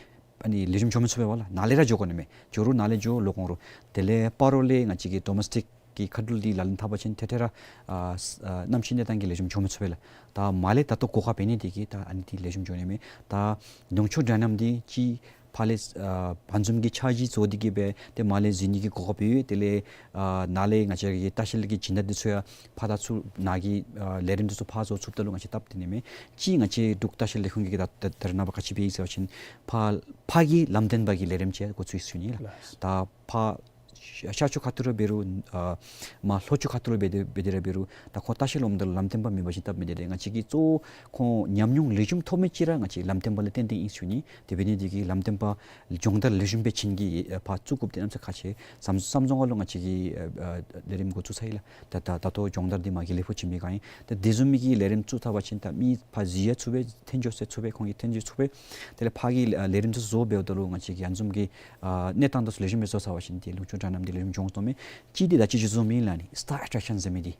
ཨ་ནི་ལེགས་ཤོམ་འགྱོ་མི་ཚུགས་པས་ལགས། ནཱ་ལས་ར་འགྱོ་དགོ་ནི་མས། འགྱོ་རུང་ནཱ་ལས་འགྱོ་ལོག་འོང་རུང་། དེ་ལས་སྤ་རོ་ལས་ང་བཅས་ཀྱི་ཌོ་མེསི་ཊིཀ་གི་ཁ་ཐུག་འདི་ལག་ལེན་འཐབ་པ་ཅིན་ཐད་ཐད་ར་ཨ་ཨ་གནམ་གཤིས་གནས་སྟངས་ཀྱིས་ལེགས་ཤོམ་འགྱོ་མི་ཚུགས་པས་ལགས། ད་མར་ལས་ད་ལྟོ་གོ་སྐབས་ཡོད་ནི་འདི་གིས་ད་ཨ་ནི་འདི་ལེགས་ཤོམ་འགྱོ་ནི་མས། ད་ལུང་ཕྱོགས་འདྲ་མཉམ་འདི་ཅིག་ཕར་ལས་ཨ་ཨ་ནི་བཟུམ་གྱི་འཆར་གཞི་བཟོ་སྟེ་གི་སྦེ་ཏེ་མར་ལས་གཟིགས་ནི་གི་གོ་སྐབས་ཡོད། དེ་ལས་ཨ་ནཱ་ལས་ང་བཅས་ཀྱི་ལྟ་བཤལ་གྱི་སྦྱིན་བདག་འདི་ཚུ་ཡང་ཕར་ད་ཚུར་ནཱ་གི་ཨ་ལས་རིམ་འདི་ཚུ་ཕར་བཟོ་ཚུགསཔ་ད་ལུ་ང་བཅས་སྟབས་བདེ་ནི་མས། ཅིག་ང་བཅས་འབྲུག་ལྟ་བཤལ་ལས་ཁུངས་ཀྱིས་ད་ད་ད་རེས་ནངས་པ་ག་ཅི་འབད་ཡི་ཟེར་བ་ཅིན་ཕར་ཕར་གྱི་ལམ་སྟོན་པ་གི་ལས་རིམ་ཅིག་འགོ་བཙུགས་ཡི་ཟེར་ཞུ་ནི་ལགས། ལགས། ད་ཕར་ཤར་ཕྱོགས་ཁ་ཐུག་ལུ་འབད་རུང་ཨ་མར་ལྷོ་ཕྱོགས་ཁ་ཐུག་ལུ་འབད་དེ་འབད་དེ་ར་འབད་རུང་ད་ཁོང་ལྟ་བཤལ་འོངམ་ད་ལུ་ལམ་སྟོན་པ་མེད་པ་ཅིན་སྟབས་མི་བདེ། ཏེ་ང་བཅས་ཀྱིས་གཙོ་བོ་ཁོང་ཉམས་མྱོང་ལེགས་ཤོམ་ཐོབ་མི་ཅིག་ར་ང་བཅས་ལམ་སྟོན་པ་ལུ་བརྟེན་ཏེ་ཨིན་ཟེར་ཞུ་ནི། དེ་འབད་ནི་འདི་གིས་ལམ་སྟོན་པ་སྦྱོང་བརྡར་ལེགས་ཤོམ་སྦེ་བྱིན་གི་ཨེ་ཕར་བཙུགས་དགོཔ་འདི་གནམ་མེད་ས་མེད་ཁག་ཆེ། བསམ་བསམ་རྫོང་ཁག་ལུ་ང་བཅས་ཀྱིས་ཨ་ཨ་ལས་རིམ་འགོ་བཙུགས་ཚར་ཡི་ལགས། ད་ད་ད་ལྟོ་སྦྱོང་བརྡར་འདི་མ་གི་ལེགས་པོ་བྱིན་པའི་སྒང་ཨིན། ད་དེ་བཟུམ་མའི་གི་ལས་རིམ་བཙུགས་ཚར་བ་ཅིན་ད་མི་ཕར་གཟིགས་ཡང་ཚུགས་པས། ཐོན་འགྱོ་ས་ཚུགས་པས། ཁོང་གིས་ཐོན་འགྱོ་ཚུགས་པས། དེ་ལས་ཕར་གྱི་ཨ་ལས་རིམ་འདི་ཚུ་བཟོ་འབདཝ་ད་ལུ་ང་བཅས་ཀྱིས་ཨ་ནི་བཟུམ་གྱི་ཨ་གནས་སྟངས་འདི་ཚུ་ལེགས་ཤོམ་སྦེ་བཟོ་ཚར་བ་ཅིན་ཏེ་ལུང་ཕྱོགས་འདྲ་མཉམ་འདི་ལེགས་ཤོམ་འགྱོ་དོ་མས། གཅིག་འདི་ད་ཅི་ཞུ་དོ་བཟུམ་ཨིན་ལགས། ཨ་ནི་སི་ཊར་ཨེ་ཊེག་ཤཱན་ཟེར་མི་འདི་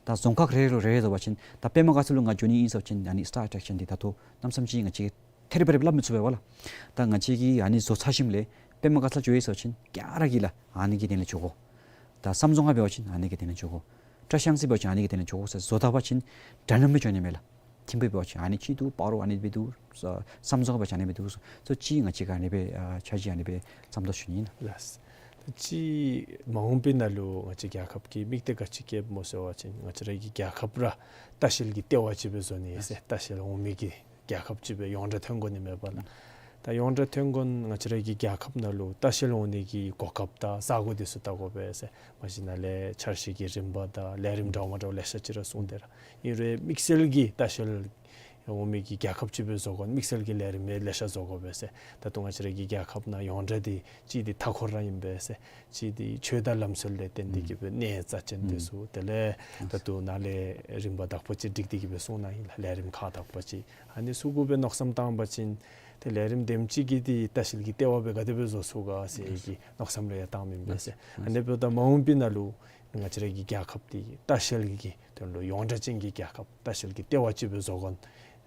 ད་རྫོང་ཁག་རེ་རེ་ལུ་རེ་རེ་འབད་བ་ཅིན་ད་པདྨ་དགའ་ཚལ་ལུ་ང་འགྱོ་ནི་ཨིན་ཟེར་བ་ཅིན་ཨ་ནི་སི་ཊར་ཨེ་ཊེག་ཤཱན་འདི་ད་ལྟོ་གནམ་མེད་ས་མེད་ཅིག་ང་བཅས་ཀྱིས་ཐད་རི་བ་རི་སླབ་མི་ཚུགས་པས་ལགས། ད་ང་བཅས་ཀྱིས་ཨ་ནི་བཟོ་ཚར་ཞིནམ་ལས་པདྨ་དགའ་ཚལ་འགྱོ་ཡི་ཟེར་བ་ཅིན་ག་ར་གིས་ལགས་ཨ་ནི་གི་དོན་ལས་འགྱོ་དགོ། ད་བསམ་རྫོང་ཁ་འབད་བ་ཅིན་ཨ་ནི་གི་དོན་ལས་འགྱོ་དགོ། བཀྲིས་གཡང་ཟེར་འབད་བ་ཅིན་ཨ་ནི་གི་དོན་ལས་འགྱོ་དགོ་ཟེར་བཟོ་ད་པ་ཅིན་འདྲ་མཉམ་སྦེ་འགྱོ་ནི་མས་ལགས། ཐིམ་ཕུ་འབད་བ་ཅིན་ཨ་ནི་ཅིག་འདུག། སྤ་རོ་ཨ་ནི་སྦེ་འདུག། ས་བསམ་རྫོང་ཁ་འབད་བ་ཅིན་ཨ་ནི་སྦེ་འདུག་ཟེར་ཅིག་ང་བཅས་ཀྱིས་ཨ་ནི་སྦེ་ཨ་འཆར་གཞི་ཨ་ནི་སྦེ་བརྩམ་དོ་ཟེར་ཞུ་ནི་ཨིན་ལགས། ལགས། ད་ཅི་མ་འོངས་པའི་ནང་ལུ་ང་བཅས་རྒྱལ་ཁབ་ཀྱིས་དམིགས་གཏད་ག་ཅི་བསྐྱེདཔ་སྨོ་ཟེར་བ་ཅིན་ང་བཅས་ར་གི་རྒྱལ་ཁབ་ར་ལྟ་བཤལ་གྱི་ལྟེ་བ་ཅིག་སྦེ་བཟོ་ནི་ཟེར། ལྟ་བཤལ་འོང་མི་གི་རྒྱལ་ཁབ་ཅིག་སྦེ་ཡོངས་གྲགས་ཐོན་དགོ་ནི་མས་པ་ལགས། ད་ཡོངས་གྲགས་ཐོན་དགོ་ན་ང་བཅས་ར་གི་རྒྱལ་ཁབ་ནང་ལུ་ལྟ་བཤལ་འོང་ནི་གི་གོ་སྐབས་དང་ས་གོ་འདི་ཚུ་བལྟ་དགོ་པས་ཟེར་མ་གཞི་ནཱ་ལས་འཆར་གཞི་གི་རིམ་པ་དང་ལས་རིམ་འདྲཝ་མ་འདྲཝ་ལེ་ཤ་ཅིག་ར་གསུངས་ཏེ་ར། ཨིན་རུང་དམིགས་བསལ་གྱི་ལྟ་བཤལ་འོང་མི་གི་རྒྱལ་ཁབ་ཅིག་སྦེ་བཟོ་དགོ་ན་དམིགས་བསལ་གྱི་ལས་རིམ་ཡང་ལེ་ཤ་བཟོ་དགོ་པས་ཟེར། ད་ལྟོ་ང་བཅས་ར་གི་རྒྱལ་ཁབ་ནང་ཡོངས་གྲགས་འདི་གཅིག་འདི་མཐའ་འཁོར་ར་ཨིན་པས་ཟེར། གཅིག་འདི་ཆོས་དང་ལམ་སྲོལ་ལས་བརྟེན་ཏེ་གི་སྦེ་གནས་རྩ་ཅན་འདི་ཚུ། དེ་ལས་ད་ལྟོ་ནཱ་ལས་རིམ་པ་དག་པ་ཅིག་སྒྲིག་སྟེ་གི་སྦེ་གསུངས་གནང་ཡི་ལགས། ལས་རིམ་ཁག་དག་པ་ཅིག་ཨ་ནི་ཚུ་གུ་སྦེ་མནོ་བསམ་བཏང་པ་ཅིན་ཏེ་ལས་རིམ་དེམ་ཅིག་གིས་འདི་ལྟ་བཤལ་གྱི་ལྟེ་བ་སྦེ་ག་དེ་སྦེ་བཟོ་ཚུགས་ག་ཟེར་གྱི་མནོ་བསམ་རེ་ཡང་བཏངམ་ཨིན་པས་ཟེར། ཨ་ནི་འབདཝ་ད་མ་འོངས་པའི་ནང་ལུ་ང་བཅས་ར་གི་རྒྱལ་ཁབ་འདི་ལྟ་བཤལ་གྱི་དོན་ལུ་ཡོངས་གྲགས་ཅན་གྱི་རྒྱལ་ཁབ་ལྟ་བཤལ་གྱི་ལྟེ་བ་ཅིག་སྦེ་བཟོ་དགོ་ན་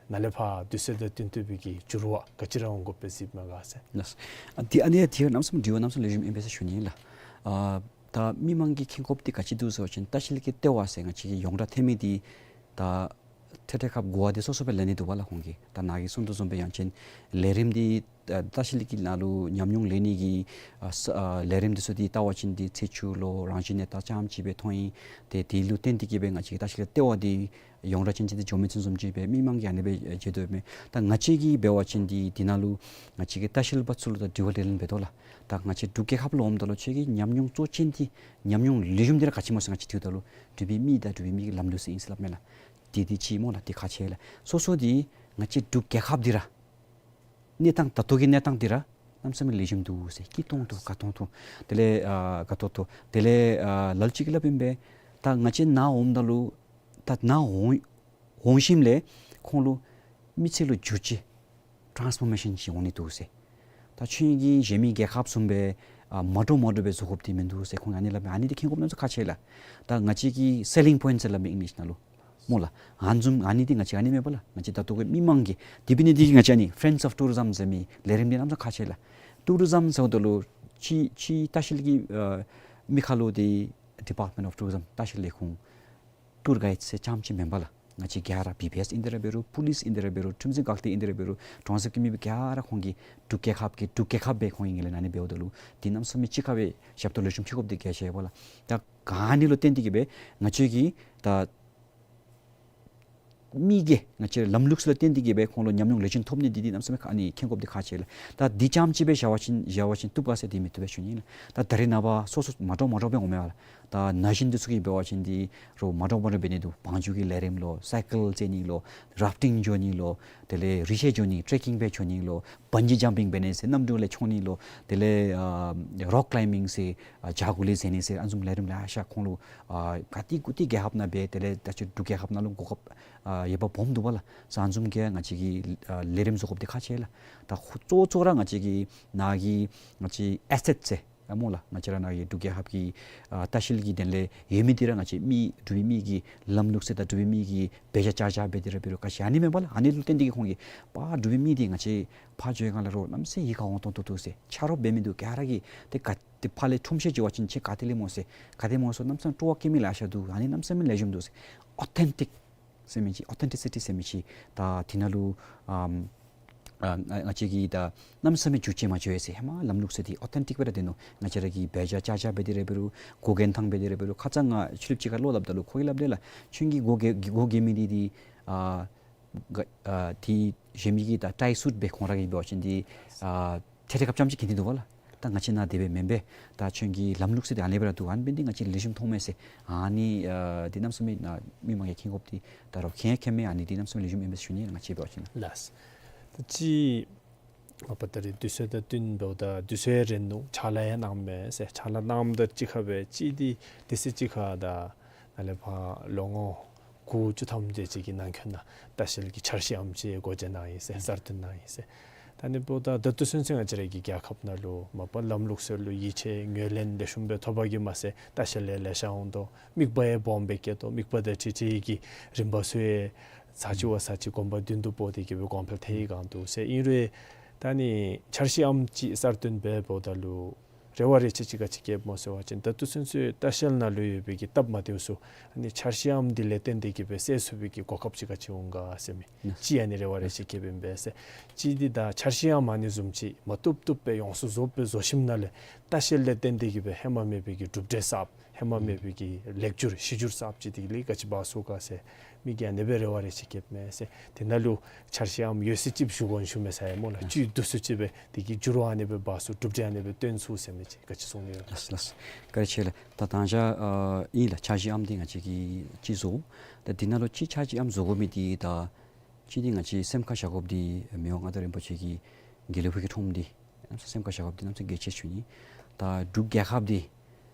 ནཱ་ལས་ཕར་དུས་ཚོད་དང་བསྟུན་ཏེ་སྦེ་གི་འགྱུར་བ་ག་ཅི་ར་འོང་དགོཔ་སྦེ་གཟིགསཔ་མས་ག་ཟེར། ལགས། ཨ་འདི་ཨ་ནི་འདི་གནམ་མེད་ས་མེད་དྲི་བ་གནམ་མེད་ས་མེད་ལེགས་ཤོམ་ཨིན་པས་ཟེར་ཞུ་ནི་ལགས། ཨ་ད་མི་མང་གིས་མཁྱེན་དགོཔ་འདི་ག་ཅི་འདུག་ཟེར་བ་ཅིན་ལྟ་བཤལ་གྱི་ལྟེ་བ་ཟེར་ང་བཅས་ཀྱི་ཡོངས་གྲགས་ཐོན་མི་འདི་ད་ ཐད་ཐད་ཁར་གོ་བ་འདི་སོ་སོ་སྦེ་ལེན་ནི་འདུག་པ་ལགས། ཁོང་གིས་ད་ནཱ་གིས་གསུང་དོ་བཟུམ་སྦེ་ཡང་ཅིན་ལས་རིམ་འདི་ཨ་ལྟ་བཤལ་གྱི་ནང་ལུ་ཉམས་མྱོང་ལེན་ནི་གི་ཨ་ས་ཨ་ལས་རིམ་འདི་ཚུ་འདི་བལྟ་བ་ཅིན་འདི་ཚེས་བཅུ་ལུ་རང་བཞིན་གནས་སྟངས་ཙམ་ཅིག་སྦེ་མཐོང་ཡི། ཏེ་དེ་ལུ་བརྟེན་ཏེ་གིས་སྦེ་ང་བཅས་ཀྱི་ལྟ་བཤལ་ལྟེ་བ་འདི་ཡོངས་གྲགས་ཅན་ཅིག་འདི་འགྱོ་མི་ཚུན་བཟུམ་ཅིག་སྦེ་མི་མང་གིས་ཨ་ནི་སྦེ་མཇལ་དོ་མས། ད་ང་བཅས་ཀྱིས་འབད་བ་ཅིན་འདི་འདི་ནང་ལུ་ང་བཅས་ཀྱི་ལྟ་བཤལ་པ་ཚུ་ལུ་ད་དྲི་བ་དྲིས་ལན་འབད་དོ་ལགས། ད་ང་བཅས་འབྲུག་རྒྱལ་ཁབ་ལུ་འོངམ་ད་ལུ་ཁྱོད་ཀྱི་ཉམས་མྱོང་གཙོ་ཅན་འདི་ཉམས་མྱོང་ལེགས་ཤོམ་འདི་ར་ག་ཅི་སྨོ་ཟེར་ང་བཅས་དྲིཝ་ད་ལུ་འབྲུག་པའི་མི་དང་འབྲུག་པའི་མི་གི་ལམ་ལུགས་ཟེར་ཨིན་ཟེར་སླབ་མས་ལགས། འདི་འདི་ཅིག་སྨོ་ལགས། འདི་ཁག་ཆེ་ལགས། སོ་སོ་འདི་ང་བཅས་འབྲུག་རྒྱལ་ཁབ་འདི་ར་གནས་སྟངས་ད་ལྟོ་གི་གནས་སྟངས་འདི་ར་གནམ་མེད་ས་མེད་ལེགས་ཤོམ་འདུག་ཟེར། སྐྱིད་ཏོང་ཏོ་དགའ་ཏོང་ཏོ། དེ་ལས་ཨ་དགའ་ཏོག་ཏོ། དེ་ལས་ཨ་ལ་ལུ་ཅིག་གིས་སླབ་ཨིན་པས། ད་ང་བཅས་ནཱ་འོངམ་ད་ལུ་ད་ནཱ་འོང་འོང་ཞིནམ་ལས་ཁོང་ལུ་མི་ཚེ་ལུ་འགྱུར་བཅོས་ཊཱནསི་ཕོར་མེ་ཤཱན་ཅིག་འོང་ནི་འདུག་ཟེར། ད་ཁྱོད་ཀྱིས་གཞན་མི་རྒྱལ་ཁབ་བཟུམ་སྦེ་ཨ་མ་འདྲཝ་མ་འདྲཝ་སྦེ་བཟོ་དགོཔ་འདི་མིན་འདུག་ཟེར་ཁོང་ཨ་ནི་སླབ་མས། ཨ་ནི་འདི་མཁྱེན་དགོཔ་གནམ་མེད་ས་མེད་ཁག་ཆེ་ལགས། ད་ང་བཅས་ཀྱི་སེ་ལིང་པོའིནཊ་ཟེར་སླབ་མས་ཨིང་ལིཤ་ནང་ལུ་སྨོ་ལགས། ཨ་ནི་བཟུམ་ཨ་ནི་འདི་ང་བཅས་ཨ་ནི་མེན་པ་ལགས། ང་བཅས་ད་ལྟོ་གི་མི་མང་གིས་དེ་འབད་ནི་འདི་གིས་ང་བཅས་ཨ་ནི་ཕེ་རེནཌསི་ཨོཕ་ཊུ་རི་ཛིམ་ཟེར་མི་ལས་རིམ་འདི་གནམ་མེད་ས་མེད་ཁག་ཆེ་ལགས། ཊུ་རི་ཛིམ་ཟེརཝ་ད་ལུ་ཕྱི་ཕྱི་ལྟ་བཤལ་གྱི་ཨ་མི་ཁ་ལུ་འདི་ཌི་པཱརཊ་མེནཊ་ཨོཕ་ཊུ་རི་ཛིམ་ལྟ་བཤལ་ལས་ཁུངས་ཊུར་གའིཌ་ཟེར་རྐྱངམ་ཅིག་མེན་པ་ལགས། ང་བཅས་ག་ར་བི་བི་ཨེསི་ཨིན་ཏེ་ར་འབད་རུང་པོ་ལིསི་ཨིན་ཏེ་ར་འབད་རུང་ཁྲིམས་འཛིན་འགག་སྡེ་ཨིན་ཏེ་ར་འབད་རུང་གྲོང་གསེབ་ཀྱི་མི་སྦེ་ག་ར་ཁོང་གིས་འབྲུག་རྒྱལ་ཁབ་ཀྱི་འབྲུག་རྒྱལ་ཁབ་སྦེ་ཁོང་གིས་ངོས་ལེན་ཨ་ནི་འབདཝ་ད་ལུ་འདི་གནམ་མེད་ས་མེད་ཅིག་ཁར་སྦེ་ཞབས་ཏོག་ལེགས་ཤོམ་ཅིག་དགོཔ་འདི་གལ་ཆེ་བས་ལགས། ད་ག་ཨ་ནི་ལུ་བརྟེན་ཏེ་གིས་སྦེ་ང་བཅས་ཀྱི་ད་མི་གི་ང་བཅས་ལམ་ལུགས་ལུ་བརྟེན་ཏེ་གིས་སྦེ་ཁོང་ལུ་ཉམས་མྱོང་ལེགས་ཤོམ་ཐོབ་ནི་འདི་འདི་གནམ་མེད་ས་མེད་ཨ་ནི་མཁྱེན་དགོཔ་འདི་ཁག་ཆེ་ལགས། ད་འདི་རྐྱངམ་ཅིག་སྦེ་བཞག་པ་ཅིན་བཞག་པ་ཅིན་བཏུབ་ག་ཟེར་འདི་མི་བཏུབ་པས་ཞུ་ནི་ལགས། ད་ད་རེས་ནངས་པ་སོ་སོ་མ་འདྲཝ་མ་འདྲཝ་སྦེ་འོང་མས་ལགས། ད་ན་གཞོན་འདི་ཚུ་གིས་འབད་བ་ཅིན་འདི་རོགས་མ་འདྲཝ་མ་འདྲཝ་འབད་ནི་འདུག། བང་རྒྱུག་གི་ལས་རིམ་ལོ་སའི་ཀལ་རྩེ་ནི་ལོ་རཱཕ་ཊིང་འགྱོ་ནི་ལོ་དེ་ལས་རི་བཤལ་འགྱོ་ནི་ཊེ་ཀིང་སྦེ་འགྱོ་ནི་ལོ་བཱན་ཇི་ཇམ་པིང་འབད་ནི་ཟེར་གནམ་གྲུ་ལས་མཆོང་ནི་ལོ་དེ་ལས་ཨ་རོག་ཀ་ལའིམ་བིང་ཟེར་ཨ་བྱག་གུ་ལས་འཛེག་ནི་ཟེར་ཨ་ནི་བཟུམ་ལས་རིམ་ལེ་ཤ་ཁོང་ལུ་ཨ་ག་ཏེ་གུ་ཏེ་རྒྱལ་ཁབ་ནང་འབད་དེ་ལས་ད་ཅི་འབྲུག་རྒྱལ་ཁབ་ནང་ལུ་གོ་སྐབས་ཨ་ཡོདཔ་སྦོམ་འདུག་པ་ལགས། ས་ཨ་ནི་བཟུམ་གྱི་ང་བཅས་ཀྱིས་ཨ་ལས་རིམ་བཟོ་དགོཔ་འདི་ཁག་ཆེ་ལགས། ད་ཁོ་གཙོ་གཙོ་ར་ང་བཅས་ཀྱི་ནཱ་གི་ང་བཅས་ཨེ་སེཊ་ཟེར་ཨ་སྨོ་ལགས། ང་བཅས་ར་ནཱ་གི་འབྲུག་རྒྱལ་ཁབ་ཀྱི་ཨ་ལྟ་བཤལ་གྱི་དོན་ལས་ཡོད་མི་འདི་ར་ང་བཅས་མི་འབྲུག་པའི་མི་གི་ལམ་ལུགས་ཟེར་ད་འབྲུག་པའི་མི་གི་འབད་བཞག་བྱ་བཞག་འབད་དེ་ར་འབད་རུང་ག་ཅི་ཨ་ནི་མེན་པ་ལགས། ཨ་ནི་ལུ་བརྟེན་ཏེ་གིས་ཁོང་གིས་པ་འབྲུག་པའི་མི་འདི་ང་བཅས་ཕར་འགྱོ་ཡི་ག་ལགས། རོགས་གནམ་མེད་ས་མེད་ཡིད་ཁར་འོང་ཏོང་ཏོ་འདུག་ཟེར། ཆ་རོགས་འབད་མི་འདུག། ག་ར་གིས་ཏེ་ག་ཏེ་ཕར་ལས་ཁྲོམ་བཤལ་འགྱོ་བ་ཅིན་ཁྱོད་ག་ཏེ་ལས་སྨོ་ཟེར། ག་ཏེ་སྨོ་ཟེར་གནམ་མེད་ས་མེད་སྤྲོ་བ་བསྐྱེད་མི་ལེ་ཤ་འདུག། ཨ་ནི་གནམ་མེད་ས་མེད་ལེགས་ཤོམ་འདུག་ཟེར། ཨོ་ཐེན་ཊིཀ་ཟེར་མི་ཅིག་ཨོ་ཐེན་ཊི་སི་ཊི་ཟེར་མི་ཅིག་ད་འདི་ནང་ལུ་ཨམ་ཨ་ང་ང་བཅས་ཀྱིས་ད་གནམ་མེད་ས་མེད་འགྱུར་བཅོས་མ་འགྱོ་བས་ཟེར། ཧེ་མ་ལམ་ལུགས་ཟེར་འདི་ཨོ་ཐེན་ཊིཀ་སྦེ་ར་སྡོད་ནུག། ང་བཅས་ར་གིས་འབད་བཞག་བྱ་བཞག་འབད་དེ་ར་འབད་རུང་གོ་གྱོན་ཐངས་འབད་དེ་ར་འབད་རུང་ཁ་ཙ་ང་ཆུ་ལུགཔ་ཅིག་ཁར་ལོག་སླབ་ད་ལུ་ཁོ་གིས་སླབ་དེས་ལགས། ཁྱོད་ཀྱི་གོ་གྱོན་གོ་གྱོན་མི་འདི་འདི་ཨ་ག་ཨ་འདི་གཞན་མི་གི་ད་ཊའི་སུཊ་སྦེ་ཁོང་ར་གིས་འབད་བ་ཅིན་འདི་ཨ་ཐད་ཐད་ཁར་རྐྱངམ་ཅིག་གྱོན་ཏེ་འདུག་པ་ལགས། ད་ང་བཅས་ནཱ་དེ་སྦེ་མེན་པས། ད་ཁྱོད་ཀྱི་ལམ་ལུགས་ཟེར་འདི་ཨ་ནི་སྦེ་ར་འདུག། ཨ་ནི་འབད་ནི་འདི་ང་བཅས་ལེགས་ཤོམ་མཐོང་མས་ཟེར། ཨ་ནི་ཨ་འདི་གནམ་མེད་ས་མེད་ནཱ་མི་མང་གིས་མཁྱེན་དགོཔ་འདི་ད་རོགས་མཁྱེན་མཁྱེན་མས། ཨ་ནི་འདི་གནམ་མེད་ས་མེད་ལེགས་ཤོམ་ཨིན་པས་ཞུ་ནི། ང་བཅས་འབད་བ་ཅིན་ལགས། ད་ཅི་མ་པ་ད་རེས་དུས་ཚོད་དང་བསྟུན་འབདཝ་ད་དུས་ཚོད་རན་ནུག། ཕྱག་ལཱ་ཡང་གནངམ་མས་ཟེར། ཕྱག་ལཱ་གནངམ་དང་གཅིག་ཁར་སྦེ་ཅིག་འདི་དུས་ཚོད་ཅིག་ཁར་ད་ནཱ་ལས་ཕར་ལོ་ངོ་དགུ་བཅུ་ཐམ་དེ་ཅིག་གི་ནང་འཁོད་ནང་ལྟ་བཤལ་གྱི་འཆར་གཞི་ཨམ་ཅིག་སྒོ་འབྱེད་གནང་ཡི་ཟེར། གསར་བཏོན་གནང་ཡི་ཟེར། ད་ཨ་ནི་འབདཝ་ད་ད་ལྟོ་ཚུན་ཚོད་ང་བཅས་ར་གི་རྒྱལ་ཁབ་ནང་ལུ་མ་པ་ལམ་ལུགས་ཟེར་ལུ་ཡིད་ཆེས་ངོས་ལེན་ལེགས་ཤོམ་སྦེ་ཐོབ་པ་གིས་མ་ཚད་ལྟ་བཤལ་ཡང་ལེ་ཤ་འོང་དོ། མིག་དཔེ་ཡང་སྦོམ་སྦེ་བསྐྱེད་དོ། མིག་དཔེ་དང་འཁྲིལ་འཁྲིལ་གྱི་རིམ་པ་ཚུ་ཡང་ཚར་གཅིག་བ་ཚར་གཅིག་གོམ་པ་མདུན་དུ་སྤོ་སྟེ་གིས་སྦེ་གོང་འཕེལ་ཐལ་བའི་སྒང་འདུག་ཟེར། ཨིན་རུང་ད་ཨ་ནི་འཆར་གཞི་ཨམ་ཅིག་གསར་བཏོན་འབད་འབདཝ་ད་ལུ་རེ་བ་རེ་ཆེ་ཅིག་ག་ཅི་བསྐྱེདཔ་སྨོ་ཟེར་བ་ཅིན་ད་ལྟོ་ཚུན་ཚོད་ལྟ་བཤལ་ནང་ལུ་ཡོད་པའི་གི་སྟབས་མ་བདེཝ་ཚུ་ཨ་ནི་འཆར་གཞི་ཨམ་འདི་ལས་བརྟེན་ཏེ་གིས་སྦེ་སེལ་ཚུགས་པའི་གི་གོ་སྐབས་ཅིག་ག་ཅི་འོང་ག་ཟེར་མི་ཅིག་ཨ་ནི་རེ་བ་རེ་ཆེ་བསྐྱེདཔ་ཨིན་པས་ཟེར། གཅིག་འདི་ད་འཆར་གཞི་ཨམ་ཨ་ནི་བཟུམ་ཅིག་མ་བཏུབ་བཏུབ་སྦེ་ཡོངས་སུ་རྫོགསཔ་སྦེ་བཟོ་ཞིནམ་ལས་ལྟ་བཤལ་ལས་བརྟེན་ཏེ་གིས་སྦེ་ཧེ་མ་མེད་པའི་གི་གྲུབ་འབྲས་གསརཔ་ཧེ་མ་མེད་པའི་གི་ལེགས་བསྒྱུར་གཞི་བསྒྱུར་གསརཔ་ཅིག་འདི་ལས་ག་ཅི་འབད་ཚུགས་ག་ཟེར་མི་གིས་ཨ་ནི་སྦེ་རེ་བ་རེ་ཆེ་བསྐྱེདཔ་མས་ཟེར། དེ་ནང་ལུ་འཆར་གཞི་ཨམ་ཡོད་ཚད་ཅིག་ཞུ་དགོ་ཞུ་མས་ཟེར་སྨོ་ལགས། ཨ་བཅུད་བསྡུ་སུ་ཅིག་སྦེ་དེ་གི་འགྱུར་བ་ཨ་ནི་སྦེ་འབད་ཚུགས་གྲུབ་འབྲས་ཨ་ནི་སྦེ་སྟོན་ཚུགས་ཟེར་མི་ཅིག་ག་ཅི་གསུང་ནི་ཡོད། ལགས་ལགས། བཀའ་དྲིན་ཆེ་ལགས། ད་ད་ཅི་ཨ་ཨིན་ལགས། འཆར་གཞི་ཨམ་འདི་ང་བཅས་ཀྱིས་ཅིག་བཟོ། ད་འདི་ནང་ལུ་ཅིག་འཆར་གཞི་ཨམ་བཟོ་དགོ་མི་འདི་ད་ཅིག་འདི་ང་བཅས་སེམས་ཁར་བཞག་དགོཔ་འདི་མི་དབང་མངའ་བདག་རིན་པོ་ཆེ་གིས་དགེ་ལེགས་ཕུག་གི་ཁྲོམ་འདི་གནམ་མེད་ས་མེད་སེམས་ཁར་བཞག་དགོཔ་འདི་གནམ་མེད་ས་མེད་གལ་ཆེ་ཞུ་ནི། ད་འབྲུག་རྒྱལ་ཁབ་འདི་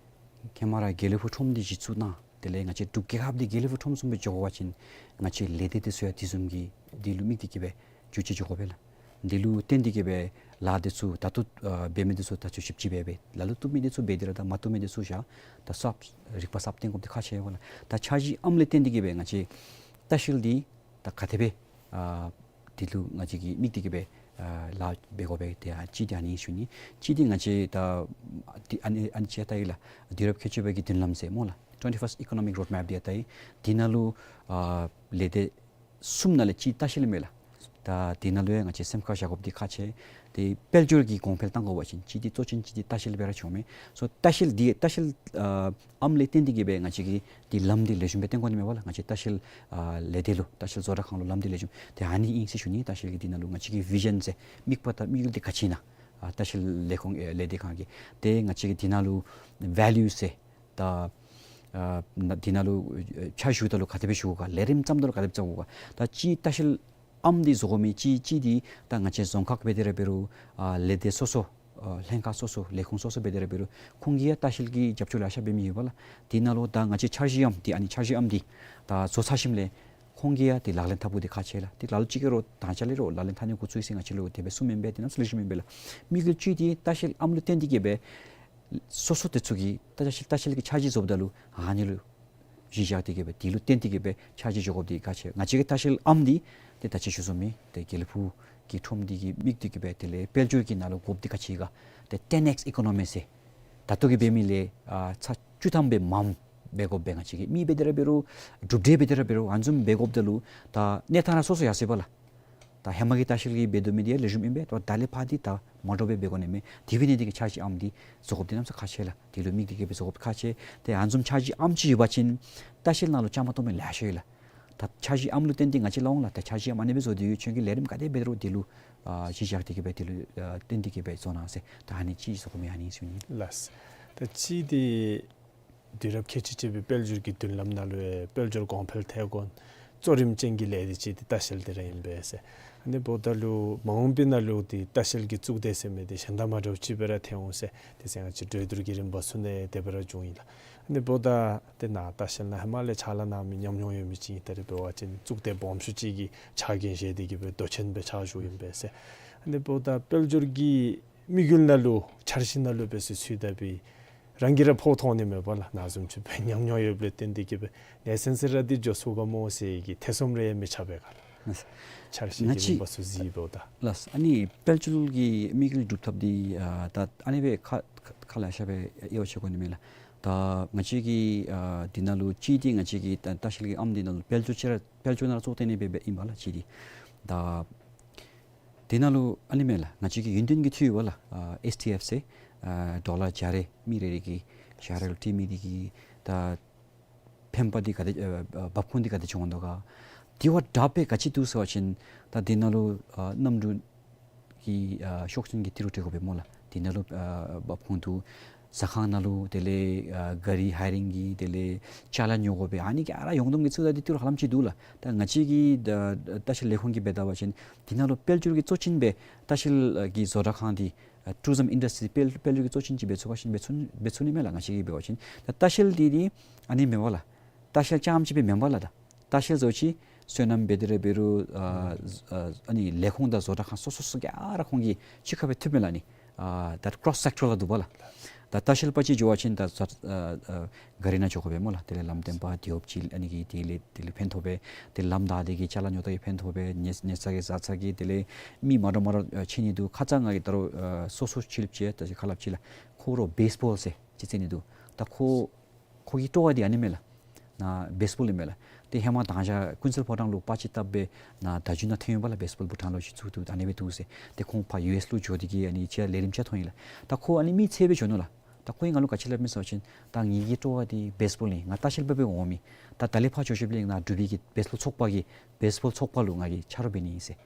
ཧེ་མ་ར་དགེ་ལེགས་ཕུག་ཁྲོམ་འདི་གཞི་བཙུགས་གནང་། དེ་ལས་ང་བཅས་འབྲུག་རྒྱལ་ཁབ་འདི་དགེ་ལེགས་ཕུག་ཁྲོམ་བཟུམ་སྦེ་འགྱོ་དགོ་པ་ཅིན་ང་བཅས་ལས་སྡེ་འདི་ཚུ་ཡང་དེ་བཟུམ་གྱི་འདི་ལུ་དམིགས་ཏེ་གིས་སྦེ་འགྱུར་བཅོས་འགྱོ་དགོ་པས་ལགས། འདི་ལུ་བརྟེན་ཏེ་གིས་སྦེ་ལཱ་འདི་ཚུ་ད་ལྟོ་ཨ་འབད་མི་འདི་ཚུ་ད་ཚུན་ཞིབ་དཔྱད་འབད་འབད་ལ་ལུ་བཏུབ་མི་འདི་ཚུ་འབད་དེ་ར་ད་མ་བཏུབ་མི་འདི་ཚུ་བཞག་ད་གསརཔ་རིག་པ་གསརཔ་བཏོན་དགོཔ་འདི་ཁག་ཆེ་བས་ལགས། ད་འཆར་གཞི་ཨམ་ལས་བརྟེན་ཏེ་གིས་སྦེ་ང་བཅས་ལྟ་བཤལ་འདི་ད་ག་དེ་སྦེ་ཨ་འདི་ལུ་ང་བཅས་ཀྱིས་དམིགས་ཏེ་གིས་སྦེ་ཨ་ལཱ་འབད་དགོ་པས། ཏེ་ཨ་གཅིག་འདི་ཨ་ནི་ཞུ་ནི། གཅིག་འདི་ང་བཅས་ད་འདི་ཨ་ནི་ཨ་ནི་ཅིག་ཡང་ལྟ་ཡི་ལགས། དུས་རབས་མཁས་མཆོག་པའི་གི་མདུན་ལམ་ཟེར་སྨོ་ལགས། ཊུ་ཝེན་ཊི་ཕརསིཊ་ཨི་ཀོ་ནོ་མིག་རོཌ་མེཔ་འདི་ཡང་ལྟ་ཡི། འདི་ནང་ལུ་ཨ་ལས་སྡེ་ གསུམ་ནང་ལས་གཅིག་ལྟ་བཤལ་ཨིན་མས་ལགས། ད་དེ་ནང་ལུ་ཡང་ང་བཅས་སེམས་ཁར་བཞག་དགོཔ་འདི་ཁག་ཆེ། ཏེ་དཔལ་འབྱོར་གྱི་གོང་འཕེལ་གཏང་དགོ་པ་ཅིན་གཅིག་འདི་གཙོ་ཆེན་གཅིག་འདི་ལྟ་བཤལ་སྦེ་ར་བྱུང་མས། སོ་ལྟ་བཤལ་འདི་ལྟ་བཤལ་ཨ་ཨམ་ལས་བརྟེན་ཏེ་གིས་སྦེ་ང་བཅས་ཀྱིས་འདི་ལམ་འདི་ལེགས་ཤོམ་སྦེ་བཏོན་དགོ་ནི་མས་པ་ལགས། ང་བཅས་ལྟ་བཤལ་ཨ་ལས་སྡེ་ལུ་ལྟ་བཤལ་བཟོ་གྲྭ་ཁང་ལུ་ལམ་འདི་ལེགས་ཤོམ་ཏེ་ཨ་ནི་ཨིན་ཟེར་ཞུ་ནི། ལྟ་བཤལ་གྱི་འདི་ནང་ལུ་ང་བཅས་ཀྱི་བི་ཞཱན་ཟེར་དམིགས་པ་དང་དམིགས་ཡུལ་འདི་ག་ཅི་ཨིན་ན། ཨ་ལྟ་བཤལ་ལས་ཁུངས་ཨེ་ལས་སྡེ་ཁང་གི་ཏེ་ང་བཅས་ཀྱི་འདི་ནང་ལུ་ཝེ་ལུ་ཟེར་ད་ཨ་ན་འདི་ནང་ལུ་ཨེ་ཕྱག་ཞུཝ་ད་ལུ་ག་དེ་སྦེ་ཞུ་དགོ་ག། ལས་རིམ་བརྩམ་ད་ལུ་ག་དེ་སྦེ་བརྩམ་དགོ་ག། ད་གཅིག་ལྟ་བཤལ་ཨམ་འདི་བཟོ་དགོ་མི་གཅིག་གཅིག་འདི་ད་ང་བཅས་རྫོང་ཁག་འབད་དེ་ར་འབད་རུང་ཨ་ལས་སྡེ་སོ་སོ་ཨ་ལྷན་ཁག་སོ་སོ་ལས་ཁུངས་སོ་སོ་འབད་དེ་ར་འབད་རུང་ཁོང་གིས་ཡང་ལྟ་བཤལ་གྱི་རྒྱབ་སྐྱོར་ལེ་ཤ་འབད་མི་ཡོད་པ་ལགས། འདི་ནང་ལུ་ད་ང་བཅས་འཆར་གཞི་ཨམ་འདི་ཨ་ནི་འཆར་གཞི་ཨམ་འདི་ད་བཟོ་ཚར་ཞིནམ་ལས་ཁོང་གིས་ཡང་འདི་ལག་ལེན་འཐབ་དགོཔ་འདི་ཁག་ཆེ་ལགས། འདི་ལ་ལུ་ཅིག་གིས་རོགས་དང་ཅ་ལས་རོགས་ལག་ལེན་འཐབ་ནི་འགོ་བཙུགས་ཡི་ཟེར་ང་བཅས་ལུ་དེ་སྦེ་གསུངམ་ཨིན་པས། འདི་ནང་ཚུ་ལེགས་ཤོམ་ཨིན་པས་ལགས། དམིགས་ཡུལ་གཅིག་འདི་ལྟ་བཤལ་ཨམ་ལུ་བརྟེན་ཏེ་གིས་སྦེ་སོ་སོ་དེ་ཚུ་གིས་ལྟ་བཤལ་ལྟ་བཤལ་གྱི་འཆར་གཞི་བཟོཝ་ད་ལུ་ཨ་ནི་ལུ་གཞི་བཞག་སྟེ་གིས་སྦེ་དེ་ལུ་བརྟེན་ཏེ་གིས་སྦེ་འཆར་གཞི་བཟོ་དགོཔ་འདི་ཁག་ཆེ། ང་བཅས་ཀྱི་ལྟ་བཤལ་ཨམ་འདི་ཏེ་ད་ཅི་ཞུ་སོང་མི་ཏེ་དགེ་ལེགས་ཕུག་གི་ཁྲོམ་འདི་གིས་དམིགས་ཏེ་གིས་སྦེ་དེ་ལས་དཔལ་འབྱོར་གྱི་ནང་ལུ་དགོཔ་འདི་ག་ཅི་ག་ཏེ་ཊེན་ཨེགསི་ཨི་ཀོ་ནོ་མི་ཟེར་ད་ལྟོ་གི་འབད་མི་ལས་ཨ་ཚ་བཅུ་ཐམ་སྦེ་མངམ་འབད་དགོཔ་སྦེ་ང་བཅས་ཀྱིས་མི་འབད་དེ་ར་འབད་རུང་གྲུབ་འབྲས་འབད་དེ་ར་འབད་རུང་ཨ་ནི་བཟུམ་འབད་དགོཔ་ད་ལུ་ད་གནས་སྟངས་ར་སོ་སོ་ཡར་སོ་ཡི་པ་ལགས། ད་ཧེ་མ་གི་ལྟ་བཤལ་གྱི་འབད་དོ་མི་འདི་ཡང་ལེགས་ཤོམ་ཨིན་པས། ད་ད་ལས་ཕར་འདི་ད་མ་འདྲཝ་སྦེ་འབད་དགོ་ནི་མས། དེ་འབད་ནི་འདི་གིས་འཆར་གཞི་ཨམ་འདི་བཟོ་དགོཔ་འདི་གནམ་མེད་ས་མེད་ཁག་ཆེ་ལགས། དེ་ལུ་དམིགས་ཏེ་གིས་སྦེ་བཟོ་དགོཔ་ཁག་ཆེ། ཏེ་ཨ་ནི་བཟུམ་འཆར་གཞི་ཨམ་ཅིག་ཡོད་པ་ཅིན་ལྟ་བཤལ་ནང་ལུ་བཅའ་མར་གཏོགས་མི་ལེ་ཤ་ཡོད་ལགས། ད་འཆར་གཞི་ཨམ་ལུ་བརྟེན་ཏེ་ང་བཅས་སླབ་འོང་ལགས། ད་འཆར་གཞི་ཨམ་ཨ་ནི་སྦེ་བཟོ་སྟེ་ཡོད། ཁྱོད་ཀྱིས་ལས་རིམ་ག་དེ་འབད་རུང་དེ་ལུ་ཨ་གཞི་བཞག་སྟེ་གིས་སྦེ་དེ་ལུ་ཨ་བརྟེན་ཏེ་གིས་སྦེ་བཟོ་གནང་ཟེར་ད་ཨ་ནི་ཅིག་བཟོ་དགོ་མི་ཨ་ནི་ཞུ་ནི་ལགས། ད་ཅི་འདི་དུས་རབས་ཁལ་གཅིག་གཅིག་པའི་དཔལ་འབྱོར་གྱི་མདུན་ལམ་ནང་ལུ་ཡང་དཔལ་འབྱོར་གོང་འཕེལ་ཐད་སྐོར་གཙོ་རིམ་ཅན་གྱི་ལས་སྡེ་ཅིག་འདི་ལྟ་བཤལ་འདི་ར་ཨིན་པས་ཟེར། ཨ་ནི་འབདཝ་ད་ལུ་མ་འོངས་པའི་ནང་ལུ་འདི་ལྟ་བཤལ་གྱི་གཙུག་སྡེ་ཟེར་མི་འདི་གཞན་དང་མ་འདྲཝ་ཅིག་སྦེ་ར་ཐོན་འོང་ཟེར་དེ་ཚེ་ང་བཅས་གྲོས་བསྡུར་གྱི་རིམ་པ་ཚུ་ནང་དེ་སྦེ་ར་བྱུང་ཡི་ལགས། ཨ་ནི་འབདཝ་ད་དེ་ནང་ལྟ་བཤལ་ནང་ཧེ་མ་ལས་ཕྱག་ལཱ་གནང་མི་ཉམས་མྱོང་ཡོད་མི་ཅིག་ཨིན། ད་རེས་འབད་བ་ཅིན་གཙུག་སྡེ་སྦོམ་ཤོས་ཅིག་གི་ཕྱག་འགན་བཞེས་ཏེ་གིས་སྦེ་མདོ་ཆེན་སྦེ་ཕྱག་ཞུ་ཡི་ཨིན་པས་ཟེར། ཨ་ནི་འབདཝ་ད་དཔལ་འབྱོར་གྱི་དམིགས་ཡུལ་ནང་ལུ་འཆར་གཞི་ནང་ལུ་འབད་ཚུ་ཚུད་ད་འབད་རང་གིས་ར་ཕོག་ཐོགས་ནི་མས་པ་ལགས། ནཱ་བཟུམ་ཅིག་སྦེ་ཉམས་མྱོང་ཡོདཔ་ལས་བརྟེན་ཏེ་གིས་སྦེ་ལས་ཚན་ཚུ་ར་འདི་འགྱོ་ཚུགས་ག་སྨོ་ཟེར་གྱི་ཐེ་ཚོམ་རེ་ཡང་མི་ཆགས་པས་ག་ལགས། འཆར་གཞི་གི་རིམ་པ་ཚུ་གཟིགས་འབདཝ་ད། ལགས། ཨ་ནི་དཔལ་འབྱོར་གྱི་དམིགས་ཡུལ་སྒྲུབ་ཐབས་འདི་ཨ་ད་ཨ་ནི་སྦེ་ཁ་ཁ་ལེ་ཤ་སྦེ་དབྱེ་བ་ཕྱེ་དགོ་ནི་མས་ལགས། ད་ང་བཅས་ཀྱི་ཨ་འདི་ནང་ལུ་གཅིག་འདི་ང་བཅས་ཀྱི་ལྟ་ལྟ་བཤལ་གྱི་ཨམ་འདི་ནང་ལུ་དཔལ་འབྱོར་ཅིག་ར་དཔལ་འབྱོར་ནང་ར་གཙོ་བོ་བཏོན་ནི་སྦེ་སྦེ་ཨིན་པ་ལགས་གཅིག་འདི། ད་དེ་ནང་ལུ་ཨ་ནི་མས་ལགས། ང་བཅས་ཀྱི་ཡུན་བརྟན་གྱི་འཐུས་ཡོད་པ་ལགས། ཨ་ཨེས་ཊི་ཨེཕ་ཟེར་ཨ་ཌོ་ལར་བརྒྱ་རེ་མི་རེ་རེ་གིས་བཞག་ར་ལུ་སྤྲོད་མི་འདི་གིས་ད་ཕན་པ་འདི་ག་དེ་ཨ་ཨ་འབབ་ཁུངས་འདི་ག་དེ་བྱུང་དོ་ག། དེ་བ་དྲག་པའི་ག་ཅི་འདུག་ཟེར་བ་ཅིན་ད་དེ་ནང་ལུ་ཨ་གནམ་གྲུ་གི་ཨ་ཤོག་ཆེན་གྱི་ཏི་རུ་སྤྲོད་དགོ་པས་སྨོ་ལགས། དེ་ནང་ལུ་ཨ་འབབ་ཁུངས་འདུག། ཟ་ཁང་ནང་ལུ་དེ་ལས་ཨ་ག་རི་ཧའི་རིང་གི་དེ་ལས་ཅ་ལ་ཉོ་དགོ་པས། ཨ་ནི་ག་ར་ཡོངས་བསྡོམས་ཀྱི་ཚུ་ད་འདི་ཏི་རུ་ཧ་ལམ་ཅིག་འདུག་ལགས། ད་ང་བཅས་ཀྱི་ད་ལྟ་བཤལ་ལས་ཁུངས་ཀྱིས་འབད་ད་པ་ཅིན་དེ་ནང་ལུ་དཔལ་འབྱོར་གྱི་གཙོ་ཆེན་སྦེ་ལྟ་བཤལ་གྱི་བཟོ་གྲྭ་ཁང་འདི་ཨ་ཊུ་རི་ཛིམ་ཨིན་ཌསི་ཊི་རི་དཔལ་དཔལ་འབྱོར་གྱི་གཙོ་ཆེན་ཅིག་འབད་ཚུགས་ག་ཅིན་འབད་ཚུགས་འབད་ཚུགས་ནི་མས་ལགས། ང་བཅས་ཀྱིས་འབད་བ་ཅིན་ད་ལྟ་བཤལ་འདི་འདི་ཨ་ནི་མེན་པ་ལགས། ལྟ་བཤལ་རྐྱངམ་ཅིག་སྦེ་མེན་པ་ལགས། ད་ལྟ་བཤལ་ཟེར་བ་ཅིན་སོ་ནམ་འབད་དེ་ར་འབད་རུང་ཨ་ཨ་ཨ་ནི་ལས་ཁུངས་དང་བཟོ་གྲྭ་ཁང་སོ་སོ་སོ་ག་ར་ཁོང་གིས་གཅིག་ཁར་སྦེ་འཐུ་མི་ལགས་ནི། ཨ་ད་ཀོརོསི་སེཀ་ཊོ་རཱལ་འདུག་པ་ལགས། ད་ལྟ་བཤལ་པ་ཅིག་འགྱོ་བ་ཅིན་ད་ཨ་ཨ་ག་རི་ནང་འགྱོ་དགོ་པས་སྨོ་ལགས། དེ་ལས་ལམ་སྟོན་པ་དེ་འོབ་ཅིག་ཨ་ནི་གིས་དེ་ལས་དེ་ལས་ཕན་ཐོགས་པས། དེ་ལམ་བདའ་སྟེ་གིས་ཅ་ལ་ཉོ་སྟེ་གིས་ཕན་ཐོགས་པས། ཉལ་ཉལ་ས་གི་བཟའ་ས་གི་དེ་ལས་མི་མ་འདྲཝ་མ་འདྲཝ་ཨ་ཕྱད་ནི་འདུག། ཁ་ཙ་ང་གིས་ད་རུང་ཨ་སོ་སོ་ཅིག་ལུ་ཅིག་ད་ཅི་ཁ་སླབ་ཅི་ལགས། ཁོ་ར་བེསི་བོལ་ཟེར་ཅིག་རྩེད་ནི་འདུག། ད་ཁོ་ཁོ་གི་སྤྲོ་བ་འདི་ཨ་ནི་མས་ལགས། ནཱ་བེསི་བོལ་ཨིན་མས་ལགས། ཏེ་ཧེ་མ་དང་ཞག་ཀུན་གསལ་ཕོ་བྲང་ལུ་པར་ཅིག་བཏབ་སྦེ་ནཱ་ད་རྒྱུན་ནང་ཐོན་ཡོད་པ་ལགས། བེསི་བོལ་བུ་ཊཱན་ལུ་ཅིག་བཙུགས་འདུག། ཨ་ནི་སྦེ་འདུག་ཟེར། ཏེ་ཁོང་ཕར་ཡུ་ཨེསི་ལུ་འགྱོ་སྟེ་གིས་ཨ་ནི་ཅིག་ལས་རིམ་ཅིག་མཐོང་ཡི་ལགས། ད་ཁོ་ཨ་ནི་མི་ཚེ་སྦེ་འགྱོ་ནུག་ལགས། ད་ཁོ་གིས་ང་ལུ་ག་ཅི་སླབ་མས་ཟེར་བ་ཅིན་ད་ངེ་གི་སྤྲོ་བ་འདི་བེསི་བོལ་ཨིན། ང་ལྟ་བཤལ་པ་སྦེ་འོང་མི་ད་ད་ལས་ཕར་འགྱོ་ཞིནམ་ལས་ནཱ་འབྲུག་པའི་གི་བེསི་བོལ་ཚོགས་པ་གི་བེསི་བོལ་ཚོགས་པ་ལུ་ང་གིས་ཆ་རོགས་འབད་ནི་ཨིན་ཟེར།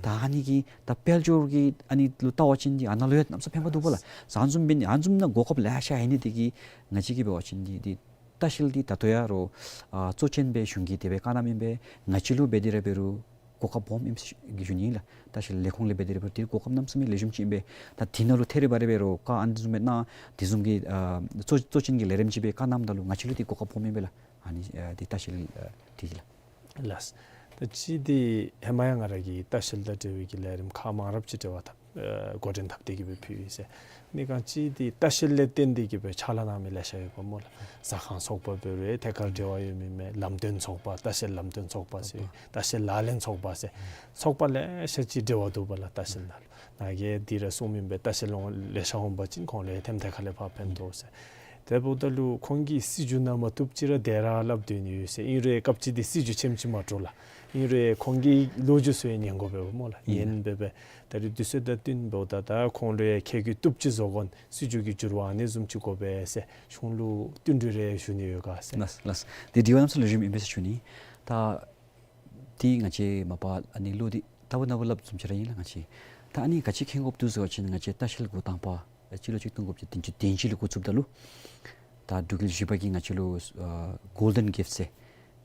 ད་ཨ་ནི་གིས་ད་དཔལ་འབྱོར་གྱི་ཨ་ནི་ལུ་བལྟ་བ་ཅིན་འདི་ཨ་ནཱ་ལུ་ཡང་གནམ་མེད་ས་མེད་ཕན་པ་འདུག་པ་ལགས། ཨ་ནི་བཟུམ་འབད་ནི་ཨ་ནི་བཟུམ་ནང་གོ་སྐབས་ལེ་ཤ་ཡོད་ནི་འདི་གིས་ང་བཅས་ཀྱིས་འབད་བ་ཅིན་འདི་འདི་ལྟ་བཤལ་འདི་ད་ལྟོ་ཡང་རོགས་ཨ་གཙོ་ཅན་སྦེ་གཞུང་གིས་དེ་སྦེ་བཀའ་གནངམ་ཨིན་པས། ང་བཅས་ལུ་འབད་དེ་ར་འབད་རུང་གོ་སྐབས་སྦོམ་ཨིནམ་ཞུ་ནི་ལགས། ལྟ་བཤལ་ལས་ཁུངས་ལས་འབད་དེ་ར་འབད་རུང་འདི་གོ་སྐབས་གནམ་མེད་ས་མེད་ལེགས་ཤོམ་ཅིག་ཨིན་པས། ད་འདི་ནང་ལུ་ཐད་རི་བ་རི་སྦེ་རོགས་བཀའ་ཨ་ནི་བཟུམ་སྦེ་གནང་འདི་བཟུམ་གྱི་ཨ་གཙོ་གཙོ་ཅན་གྱི་ལས་རིམ་ཅིག་སྦེ་བཀའ་གནངམ་ད་ལུ་ང་བཅས་ལུ་འདི་གོ་སྐབས་སྦོམ་ཨིན་པས་ལགས། ཨ་ནི་ཨ་འདི་ལྟ་བཤལ་ཨ་འདི་གིས་ལགས། ལགས། ད་ཅི་འདི་ཧེ་མ་ཡང་ང་ར་གིས་ལྟ་བཤལ་དང་འབྲེལ་བའི་གི་ལས་རིམ་ཁག་མང་རབས་ཅིག་འབྲེལ་བ་འཐབ་ཨ་འགོ་འདྲེན་འཐབ་སྟེ་གིས་སྦེ་ཕུལ་ཡི་ཟེར། ཨ་ནི་གང་ཅི་འདི་ལྟ་བཤལ་ལས་བརྟེན་ཏེ་གིས་སྦེ་ཕྱག་ལཱ་གནང་མི་ལེ་ཤ་ཡོད་པ་སྨོ་ལགས། ཟ་ཁང་ཚོགས་པ་འབད་རུང་ཐད་ཀར་འབྲེལ་བ་ཡོད་མི་མས། ལམ་སྟོན་ཚོགས་པ་ལྟ་བཤལ་ལམ་སྟོན་ཚོགས་པ་ཟེར་ལྟ་བཤལ་ལག་ལེན་ཚོགས་པ་ཟེར་ཚོགས་པ་ལེ་ཤ་ཅིག་འབྲེལ་བ་འདུག་པ་ལགས། ལྟ་བཤལ་ནང་ལུ་ནཱ་གིས་འདི་ར་གསུངམ་ཨིན་པས། ལྟ་བཤལ་ལུ་ལེ་ཤ་འོང་པ་ཅིན་ཁོང་ལུ་ཐེམ་ཐེ་ཁ་ལས་ཕར་ཕན་ཐོགས་ཟེར། དེ་འབདཝ་ད་ལུ་ཁོང་གིས་སྲིད་བྱུས་ནང་མ་བཏུབ་ཅི་ར་དེ་ར་སླབ་སྡོད་ནི་ཡོད་ཟེར། ཨིན་རུང་སྐབས་ཅིག་འདི་སྲིད་བྱུས་ཆེམ་ཅིག་མ་འདྲཝ་ལགས། ཨིན་རུང་ཁོང་གི་ལོ་རྒྱུས་ཚུ་ཡང་ཉན་དགོ་པས་སྨོ་ལགས། ཨིན། ཉན་སྦེ་སྦེ་ད་རིས་དུས་ཚོད་དང་བསྟུན་འབདཝ་ད་ད་ཁོང་ལུ་ཡང་ཁེ་གི་བཏུབ་ཅིག་བཟོ་དགོ་ན་སྲིད་བྱུས་ཀྱི་འགྱུར་བ་ཨ་ནི་བཟུམ་ཅིག་དགོ་པས་ཟེར་གཞུང་ལུ་བསྟུན་གྲོས་རེ་ཞུ་ནི་ཡོད་ག་ཟེར། ལགས་ལགས། དེ་དྲི་བ་གནམ་མེད་ས་མེད་ལེགས་ཤོམ་ཨིན་པས་ཟེར་ཞུ་ནི། ད་དེ་ང་བཅས་མ་པ་ཨ་ནི་ལོ་འདི་ལྟ་བུ་ན་བུ་སླབ་བཟུམ་ཅིག་ར་ཨིན་ལགས་ང་བཅས། ད་ཨ་ནི་ག་ཅི་མཁྱེན་དགོཔ་འདུག་ཟེར་བ་ཅིན་ང་བཅས་ལྟ་བཤལ་འགོ་དང་པ་སྤྱི་ལོ་གཅིག་སྟོང་དགུ་བརྒྱ་བདུན་ཅུ་དོན་བཞི་ལུ་འགོ་བཙུགསཔ་ད་ལུ་ད་འབྲུག་རྒྱལ་བཞི་པ་གིས་ང་བཅས་ལུ་ཨ་གོལ་ཌེན་གིཕཊ་ཟེར་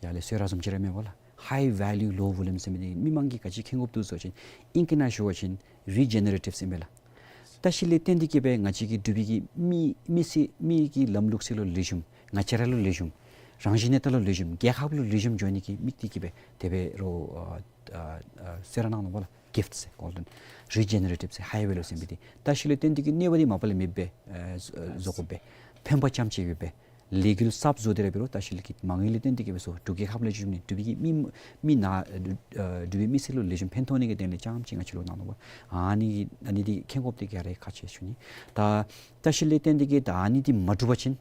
ཡར་ལས་གསོལ་རས་བཟུམ་ཅིག་ར་མས་པ་ལགས། ཧའི་ཝེ་ལུ་ལོ་ཝོ་ལུམ་ཟེར་མི་འདི་མི་མང་གིས་ག་ཅི་མཁྱེན་དགོཔ་འདུག་ཟེར་བ་ཅིན་ཨིང་སྐད་ནང་ཞུ་བ་ཅིན་རི་ཇེ་ནེ་རེ་ཊིབ་ཟེར་མས་ལགས། ལྟ་བཤལ་ལས་བརྟེན་ཏེ་གིས་སྦེ་ང་བཅས་ཀྱི་འབྲུག་པའི་གི་མི་མི་སེར་མི་གི་ལམ་ལུགས་སྲོལ་ལུ་ལེགས་ཤོམ་ང་བཅས་ར་ལུ་ལེགས་ཤོམ་རང་བཞིན་གནས་སྟངས་ལུ་ལེགས་ཤོམ་རྒྱལ་ཁབ་ལུ་ལེགས་ཤོམ་འགྱོ་ནི་གི་དམིགས་གཏད་ཀྱིས་སྦེ་དེ་སྦེ་རོགས་ཨ་ཨ་ཨ་གསོལ་རས་གནང་ནུག་པ་ལགས། གིཕཊ་ཟེར་གོལ་ཌེན་རི་ཇེ་ནེ་རེ་ཊིབ་ཟེར་ཧའི་ཝེ་ལུ་ཟེར་མི་འདི་ལྟ་བཤལ་ལས་བརྟེན་ཏེ་གིས་གནོད་པ་འདི་མ་པ་ལས་མེདཔ་སྦེ་ཨ་བཟོ་དགོ་པས། ཕན་པ་རྐྱངམ་ཅིག་སྦེ་ལས་འགུལ་གསརཔ་བཟོ་སྟེ་ར་འབད་རུང་ལྟ་བཤལ་གྱི་མ་དངུལ་ལས་བརྟེན་ཏེ་གིས་སྦེ་བཟོ། འབྲུག་རྒྱལ་ཁབ་ལུ་ལེགས་ཤོམ་ནི་འབྲུག་པའི་གི་མི་མི་ན་ཨ་འབྲུག་པའི་མི་སེར་ལུ་ལེགས་ཤོམ་ཕན་ཐོགས་ནི་གི་དོན་ལས་རྐྱངམ་ཅིག་ང་བཅས་ལུ་གནང་ནུག་པ། ཨ་ནི་ཨ་ནི་འདི་མཁྱེན་དགོཔ་འདི་ག་ར་ཁག་ཆེ་ཞུ་ནི། ད་ལྟ་བཤལ་ལས་བརྟེན་ཏེ་གིས་ད་ཨ་ནི་འདི་མ་འགྲུབ་པ་ཅིན་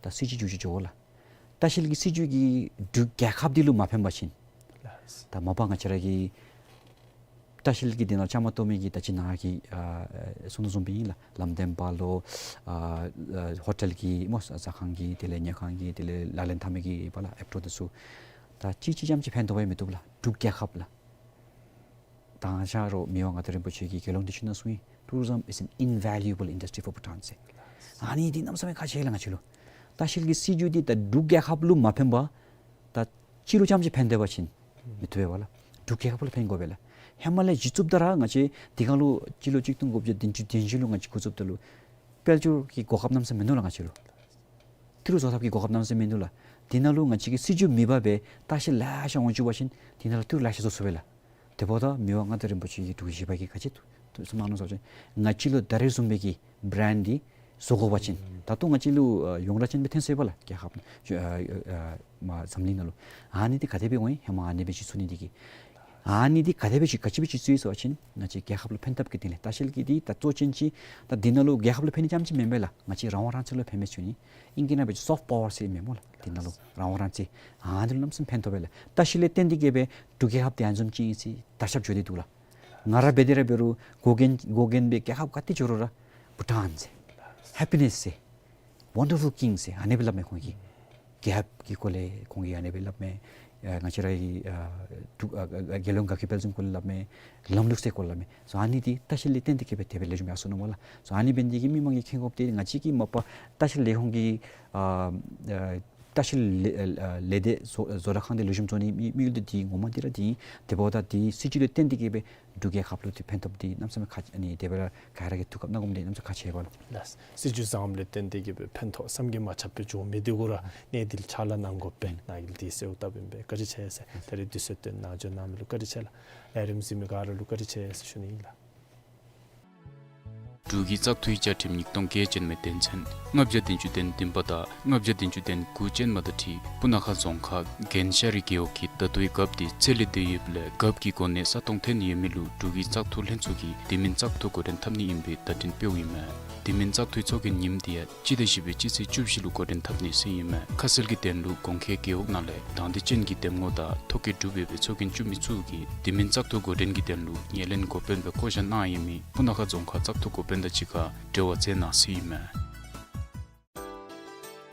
ད་སྲིད་བྱུས་འགྱུར་བཅོས་འགྱོ་དགོ་ལགས། ལྟ་བཤལ་གྱི་སྲིད་བྱུས་ཀྱིས་འབྲུག་རྒྱལ་ཁབ་འདི་ལུ་མ་ཕན་པ་ཅིན་ད་མ་པ་ང་བཅས་ར་གི་ལྟ་བཤལ་གྱི་དོན་ལུ་བཅའ་མར་གཏོགས་མི་གི་ད་ཅི་ནཱ་གི་ཨ་གསུང་དོ་བཟུམ་སྦེ་ཨིན་ལགས། ལམ་སྟོན་པ་ལོ་ཨ་ཨ་ཧོ་ཊེལ་གྱི་སྨོ་ཟ་ཁང་གི་དེ་ལས་ཉལ་ཁང་གི་དེ་ལས་ལག་ལེན་འཐབ་མི་གི་པ་ལགས་ཨེབ་ཊོ་འདི་ཚུ་ད་གཅིག་གཅིག་རྐྱངམ་ཅིག་ཕན་ཐོགས་པས་མི་བཏུབ་ལགས། འབྲུག་རྒྱལ་ཁབ་ལགས། ད་ང་བཅས་ར་མི་དབང་མངའ་བདག་རིན་པོ་ཆེ་གིས་རྒྱལ་ཡོངས་འདི་ཚུ་ནང་གསུངས་ཡི། Tourism is an invaluable industry for Bhutan ཟེར། ཨ་ནི་འདི་གནམ་མེད་ས་མེད་ཁག་ཆེ་ལགས་ང་བཅས་ལུ། ལྟ་བཤལ་གྱི་སྲིད་བྱུས་འདི་ད་འབྲུག་རྒྱལ་ཁབ་ལུ་མ་ཕན་པར་ད་སྤྱི་ལུ་རྐྱངམ་ཅིག་ཕན་ཏེ་འབད་བ་ཅིན་མི་བཏུབ་པས་པ་ལགས། འབྲུག་རྒྱལ་ཁབ་ལུ་ཕན་དགོ་པས་ལགས། ཧེ་མ་ལས་གཞི་བཙུགསཔ་ད་ར་ང་བཅས་འདི་ཁར་ལུ་སྤྱི་ལོ་གཅིག་སྟོང་དགུ་བརྒྱ་བདུན་ཅུ་དོན་བཞི་ལུ་ང་བཅས་འགོ་བཙུགསཔ་ད་ལུ་དཔལ་འབྱོར་གྱི་གོ་སྐབས་གནམ་མེད་ས་མེད་མིན་ནུག་ལགས་ང་བཅས་ལུ། ཏི་རུ་བཟོ་ཐབས་ཀྱི་གོ་སྐབས་གནམ་མེད་ས་མེད་མིན་ནུག་ལགས། འདི་ནང་ལུ་ང་བཅས་ཀྱི་སྲིད་བྱུས་མེད་པར་སྦེ་ལྟ་བཤལ་ལེ་ཤ་འོང་བཅུག་པ་ཅིན་འདི་ནང་ལུ་ཏི་རུ་ལེ་ཤ་བཟོ་ཚུགས་པས་ལགས། དེ་འབདཝ་ད་མི་དབང་མངའ་བདག་རིན་པོ་ཆེ་གིས་འབྲུག་བཞི་པ་གིས་ག་ཅི་ཐུགས་ཐུགས་བསམ་གནང་ནུག་ཟེར་བ་ཅིན་ང་བཅས་ལུ་ད་རེས་བཟུམ་སྦེ་གི་བི་རེནཌ་འདི་བཟོ་དགོ་པ་ཅིན་ད་ལྟོ་ང་བཅས་ལུ་ཨ་ཡོངས་གྲགས་ཅན་སྦེ་ཐོན་སོ་ཡི་པ་ལགས། རྒྱལ་ཁབ་ཨ་ཨ་མ་འཛམ་གླིང་ནང་ལུ་ཨ་ནི་འདི་ག་དེ་སྦེ་འོང་ཡི། ཧེ་མ་ཨ་ནི་སྦེ་གཞི་བཙུགས་ནི་འདི་གིས་ཨ་ནི་འདི་ག་དེ་སྦེ་གཞི་ག་ཅི་སྦེ་གཞི་བཙུགས་ཡི་ཟེར་བ་ཅིན་ང་བཅས་རྒྱལ་ཁབ་ལུ་ཕན་ཐབས་ཀྱི་དོན་ལས། ལྟ་བཤལ་གྱི་འདི་ད་གཙོ་ཅན་ཅིག་ད་འདི་ནང་ལུ་རྒྱལ་ཁབ་ལུ་ཕན་ནི་རྐྱངམ་ཅིག་མེན་པས་ལགས། ང་བཅས་རང་དབང་རང་བཙན་ལུ་ཕན་མས་ཞུ་ནི། ཨིང་སྐད་ནང་འབད་བ་ཅིན་སོཕཊ་པ་ཝར་ཟེར་མས་སྨོ་ལགས། འདི་ནང་ལུ་རང་དབང་རང་བཙན་ཨ་ནི་ལུ་གནམ་མེད་ས་མེད་ཕན་ཐོགས་པས་ལགས། ལྟ་བཤལ་ལས་བརྟེན་ཏེ་གིས་སྦེ་འབྲུག་རྒྱལ་ཁབ་འདི་ཨ་ནི་བཟུམ་ཅིག་ཨིན་ཟེར་དར་ཁྱབ་འགྱོ་སྟེ་འདུག་ལགས། ང་ར་འབད་དེ་ར་འབད་རུང་འགོ་འགན་འགོ་འགན་སྦེ་རྒྱལ་ཁབ་ག་ཏེ་འགྱོ་རུང་ར་བྷུ་ཊཱན་ཟེར་ཧེ་པི་ནེསི་ཟེར་ཝན་ཌར་ཕུལ་ཀིང་ཟེར་ཨ་ནི་སྦེ་སླབ་མས་ཁོང་གིས། རྒྱལ་ཁབ་ཀྱི་སྐོར་ལས་ཁོང་གིས་ཨ་ནི་སྦེ་སླབ་མས། ཨ་ང་བཅས་ར་གི་ཨ་འབྲུག་ཨ་ཨ་རྒྱལ་ཡོངས་དགའ་སྐྱིད་དཔལ་འཛོམས་སྐོར་ལས་སླབ་མས། ལམ་ལུགས་སྲོལ་སྐོར་ལས་སླབ་མས། སོ་ཨ་ནི་འདི་ལྟ་བཤལ་ལས་བརྟེན་ཏེ་གིས་སྦེ་དེ་སྦེ་ལེགས་ཤོམ་ཡར་སོ་ནུག་སྨོ་ལགས། སོ་ཨ་ནི་འབད་ནི་འདི་གིས་མི་མང་གིས་མཁྱེན་དགོཔ་འདི་ང་བཅས་ཀྱི་མ་པ་ལྟ་བཤལ་ལས་ཁུངས་ཀྱི་ཨ་ཨ་ལྟ་བཤལ་ལས་ཨ་ལས་སྡེ་བཟོ་བཟོ་གྲྭ་ཁང་འདི་ལེགས་ཤོམ་བཟོ་ནི་དམིགས་དམིགས་ཡུལ་འདི་འདི་ངོ་མ་འདི་ར་འདི་ཨིན། དེ་འབདཝ་ད་འདི་སྲིད་བྱུས་ལས་བརྟེན་ཏེ་གིས་སྦེ་འབྲུག་རྒྱལ་ཁབ་ལུ་འདི་ཕན་ཐོགས་འདི་གནམ་མེད་ས་མེད་ཁག་ཨ་ནི་དེ་སྦེ་ར་ག་ར་གིས་ཐུགས་ཁར་བསྣམ་དགོཔ་འདི་གནམ་མེད་ས་མེད་ཁག་ཆེ་བས་ལགས། ལགས། སྲིད་བྱུས་བཟངམ་ལས་བརྟེན་ཏེ་གིས་སྦེ་ཕན་ཐོགས་བསམ་གྱིས་མ་ཁྱབ་སྦེ་བྱུང་མི་འདི་གུ་ར་གནས་འདི་ཕྱག་ལཱ་གནང་དགོ་པས། ནཱ་གིས་འདི་གསལ་བཏབ་ཨིན་པས། བཀའ་དྲིན་ཆེ་ཟེར། ད་རིས་དུས་ཚོད་བཏོན་གནང་འགྱོ་གནང་མི་ལུ་བཀའ་དྲིན་ཆེ་ལགས། ལས་རིམ་གཟིགས་མི་ག་ར་ལུ་བཀའ་དྲིན་ཆེ་ཟེར་ཞུ་ནི་ཨིན་ལགས། འབྲུག་གི་བཙག་འཐུའི་བཅའ་ཁྲིམས་ཉིས་སྟོང་བརྒྱད་ཅན་མའི་དོན་ཚན་ལྔ་བརྒྱ་བདུན་ཅུ་དོན་བདུན་པ་དང་ལྔ་བརྒྱ་བདུན་ཅུ་དོན་དགུ་ཅན་མ་དང་འཁྲིལ་སྤུ་ན་ཁ་རྫོང་ཁག་རྒན་ཤ་རི་རྒེད་འོག་གི་ད་ལྟོའི་རྒཔོ་འདི་ཚེ་ལས་འདས་ཡོདཔ་ལས་རྒཔོ་གི་གོ་གནས་ས་སྟོང་འཐོན་ཡོད་མི་ལུ་འབྲུག་གི་བཙག་འཐུ་ལྷན་ཚོགས་ཀྱིས་དེ་མིན་བཙག་འཐུ་འགོ་འདྲེན་འཐབ་ནི་ཨིན་པའི་བརྡ་འཕྲིན་སྤེལཝ་ཨིན་མས། དེ་མིན་བཙག་འཐུའི་ཚོགས་རྒྱན་ཉིནམ་འདི་ཡང་སྤྱི་ཟླ་བཞི་པའི་སྤྱི་ཚེས་བཅུ་བཞི་ལུ་འགོ་འདྲེན་འཐབ་ནི་ཟེར་ཨིན་མས། ཁ་གསལ་གྱི་དོན་ལུ་གོང་འཁོད་རྒེད་འོག་ནང་ལས་དང་འདོད་ཅན་གྱི་འདེམས་ངོ་དང་ཐོ་བཀོད་གྲུབ་ཡོད་པའི་ཚོགས་རྒྱན་བཅུ་མི་ཚུ་གིས་དེ་མིན་བཙག་འཐུ་འགོ་འདྲེན་གྱི་དོན་ལུ་ངོས་ལེན་འགོ་དཔོན་སྦེ་བསྐོ་བཞག་གནང་ཡོད་མི་སྤུ་ན་ཁ་རྫོང་ཁག་བཙག་འཐུ་འགོ་དཔོན་དང་གཅིག་ཁར་འབྲེལ་བ་མཛད་གནང་ཟེར་ཨིན་མས།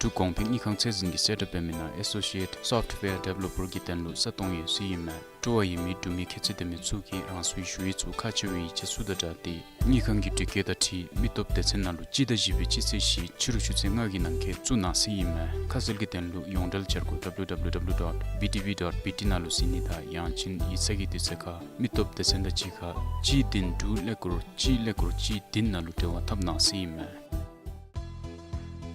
འབྲུག་གོང་འཕེལ་དངུལ་ཁང་ཚད་འཛིན་གྱི་གསལ་བསྒྲགས་འབད་མི་ནང་ཨེ་སོ་ཤི་ཨེཊ་སོཕཊ་ཝེར་ཌི་ཝེ་ལོ་པར་གྱི་དོན་ལུ་ས་སྟོང་ཡོད་ཟེར་ཨིན་མས། སྤྲོ་བ་ཡོད་མི་འབྲུག་མི་ཁྱད་ཚད་ལྡན་མི་ཚུ་གིས་རང་སོའི་ཞུ་ཡིག་ཚུ་ཁག་ཆེ་བའི་ཡིག་ཆ་ཚུ་དང་སྦྲགས་ཏེ་དངུལ་ཁང་གི་དྲི་བཀོད་དང་འཁྲིལ་མི་སྟོབས་སྡེ་ཚན་ནང་ལུ་སྤྱི་ཟླ་བཞི་པའི་སྤྱི་ཚེས་བཞི་ཕྱི་རུ་ཆུ་ཚོད་ལྔ་གི་ནང་འཁོད་བཙུགས་གནང་ཟེར་ཨིན་མས། ཁ་གསལ་གྱི་དོན་ལུ་ཡོངས་འབྲེལ་བྱ་སྒོ་ཌབ་ལུ་ཌབ་ལུ་ཌབ་ལུ་ཌོཊ་བི་ཊི་བི་ཌོཊ་བི་ཊི་ནང་ལུ་གཟིགས་ནི་དང་ཡང་ཅིན་ཡིག་ཚང་གི་དུས་ཚོད་ཁར་མི་སྟོབས་སྡེ་ཚན་དང་གཅིག་ཁར་གཅིག་བདུན་དྲུག་ཀླད་ཀོར་གཅིག་ཀླད་ཀོར་གཅིག་བདུན་ནང་ལུ་འབྲེལ་བ་འཐབ་གནང་ཟེར་ཨིན་མས།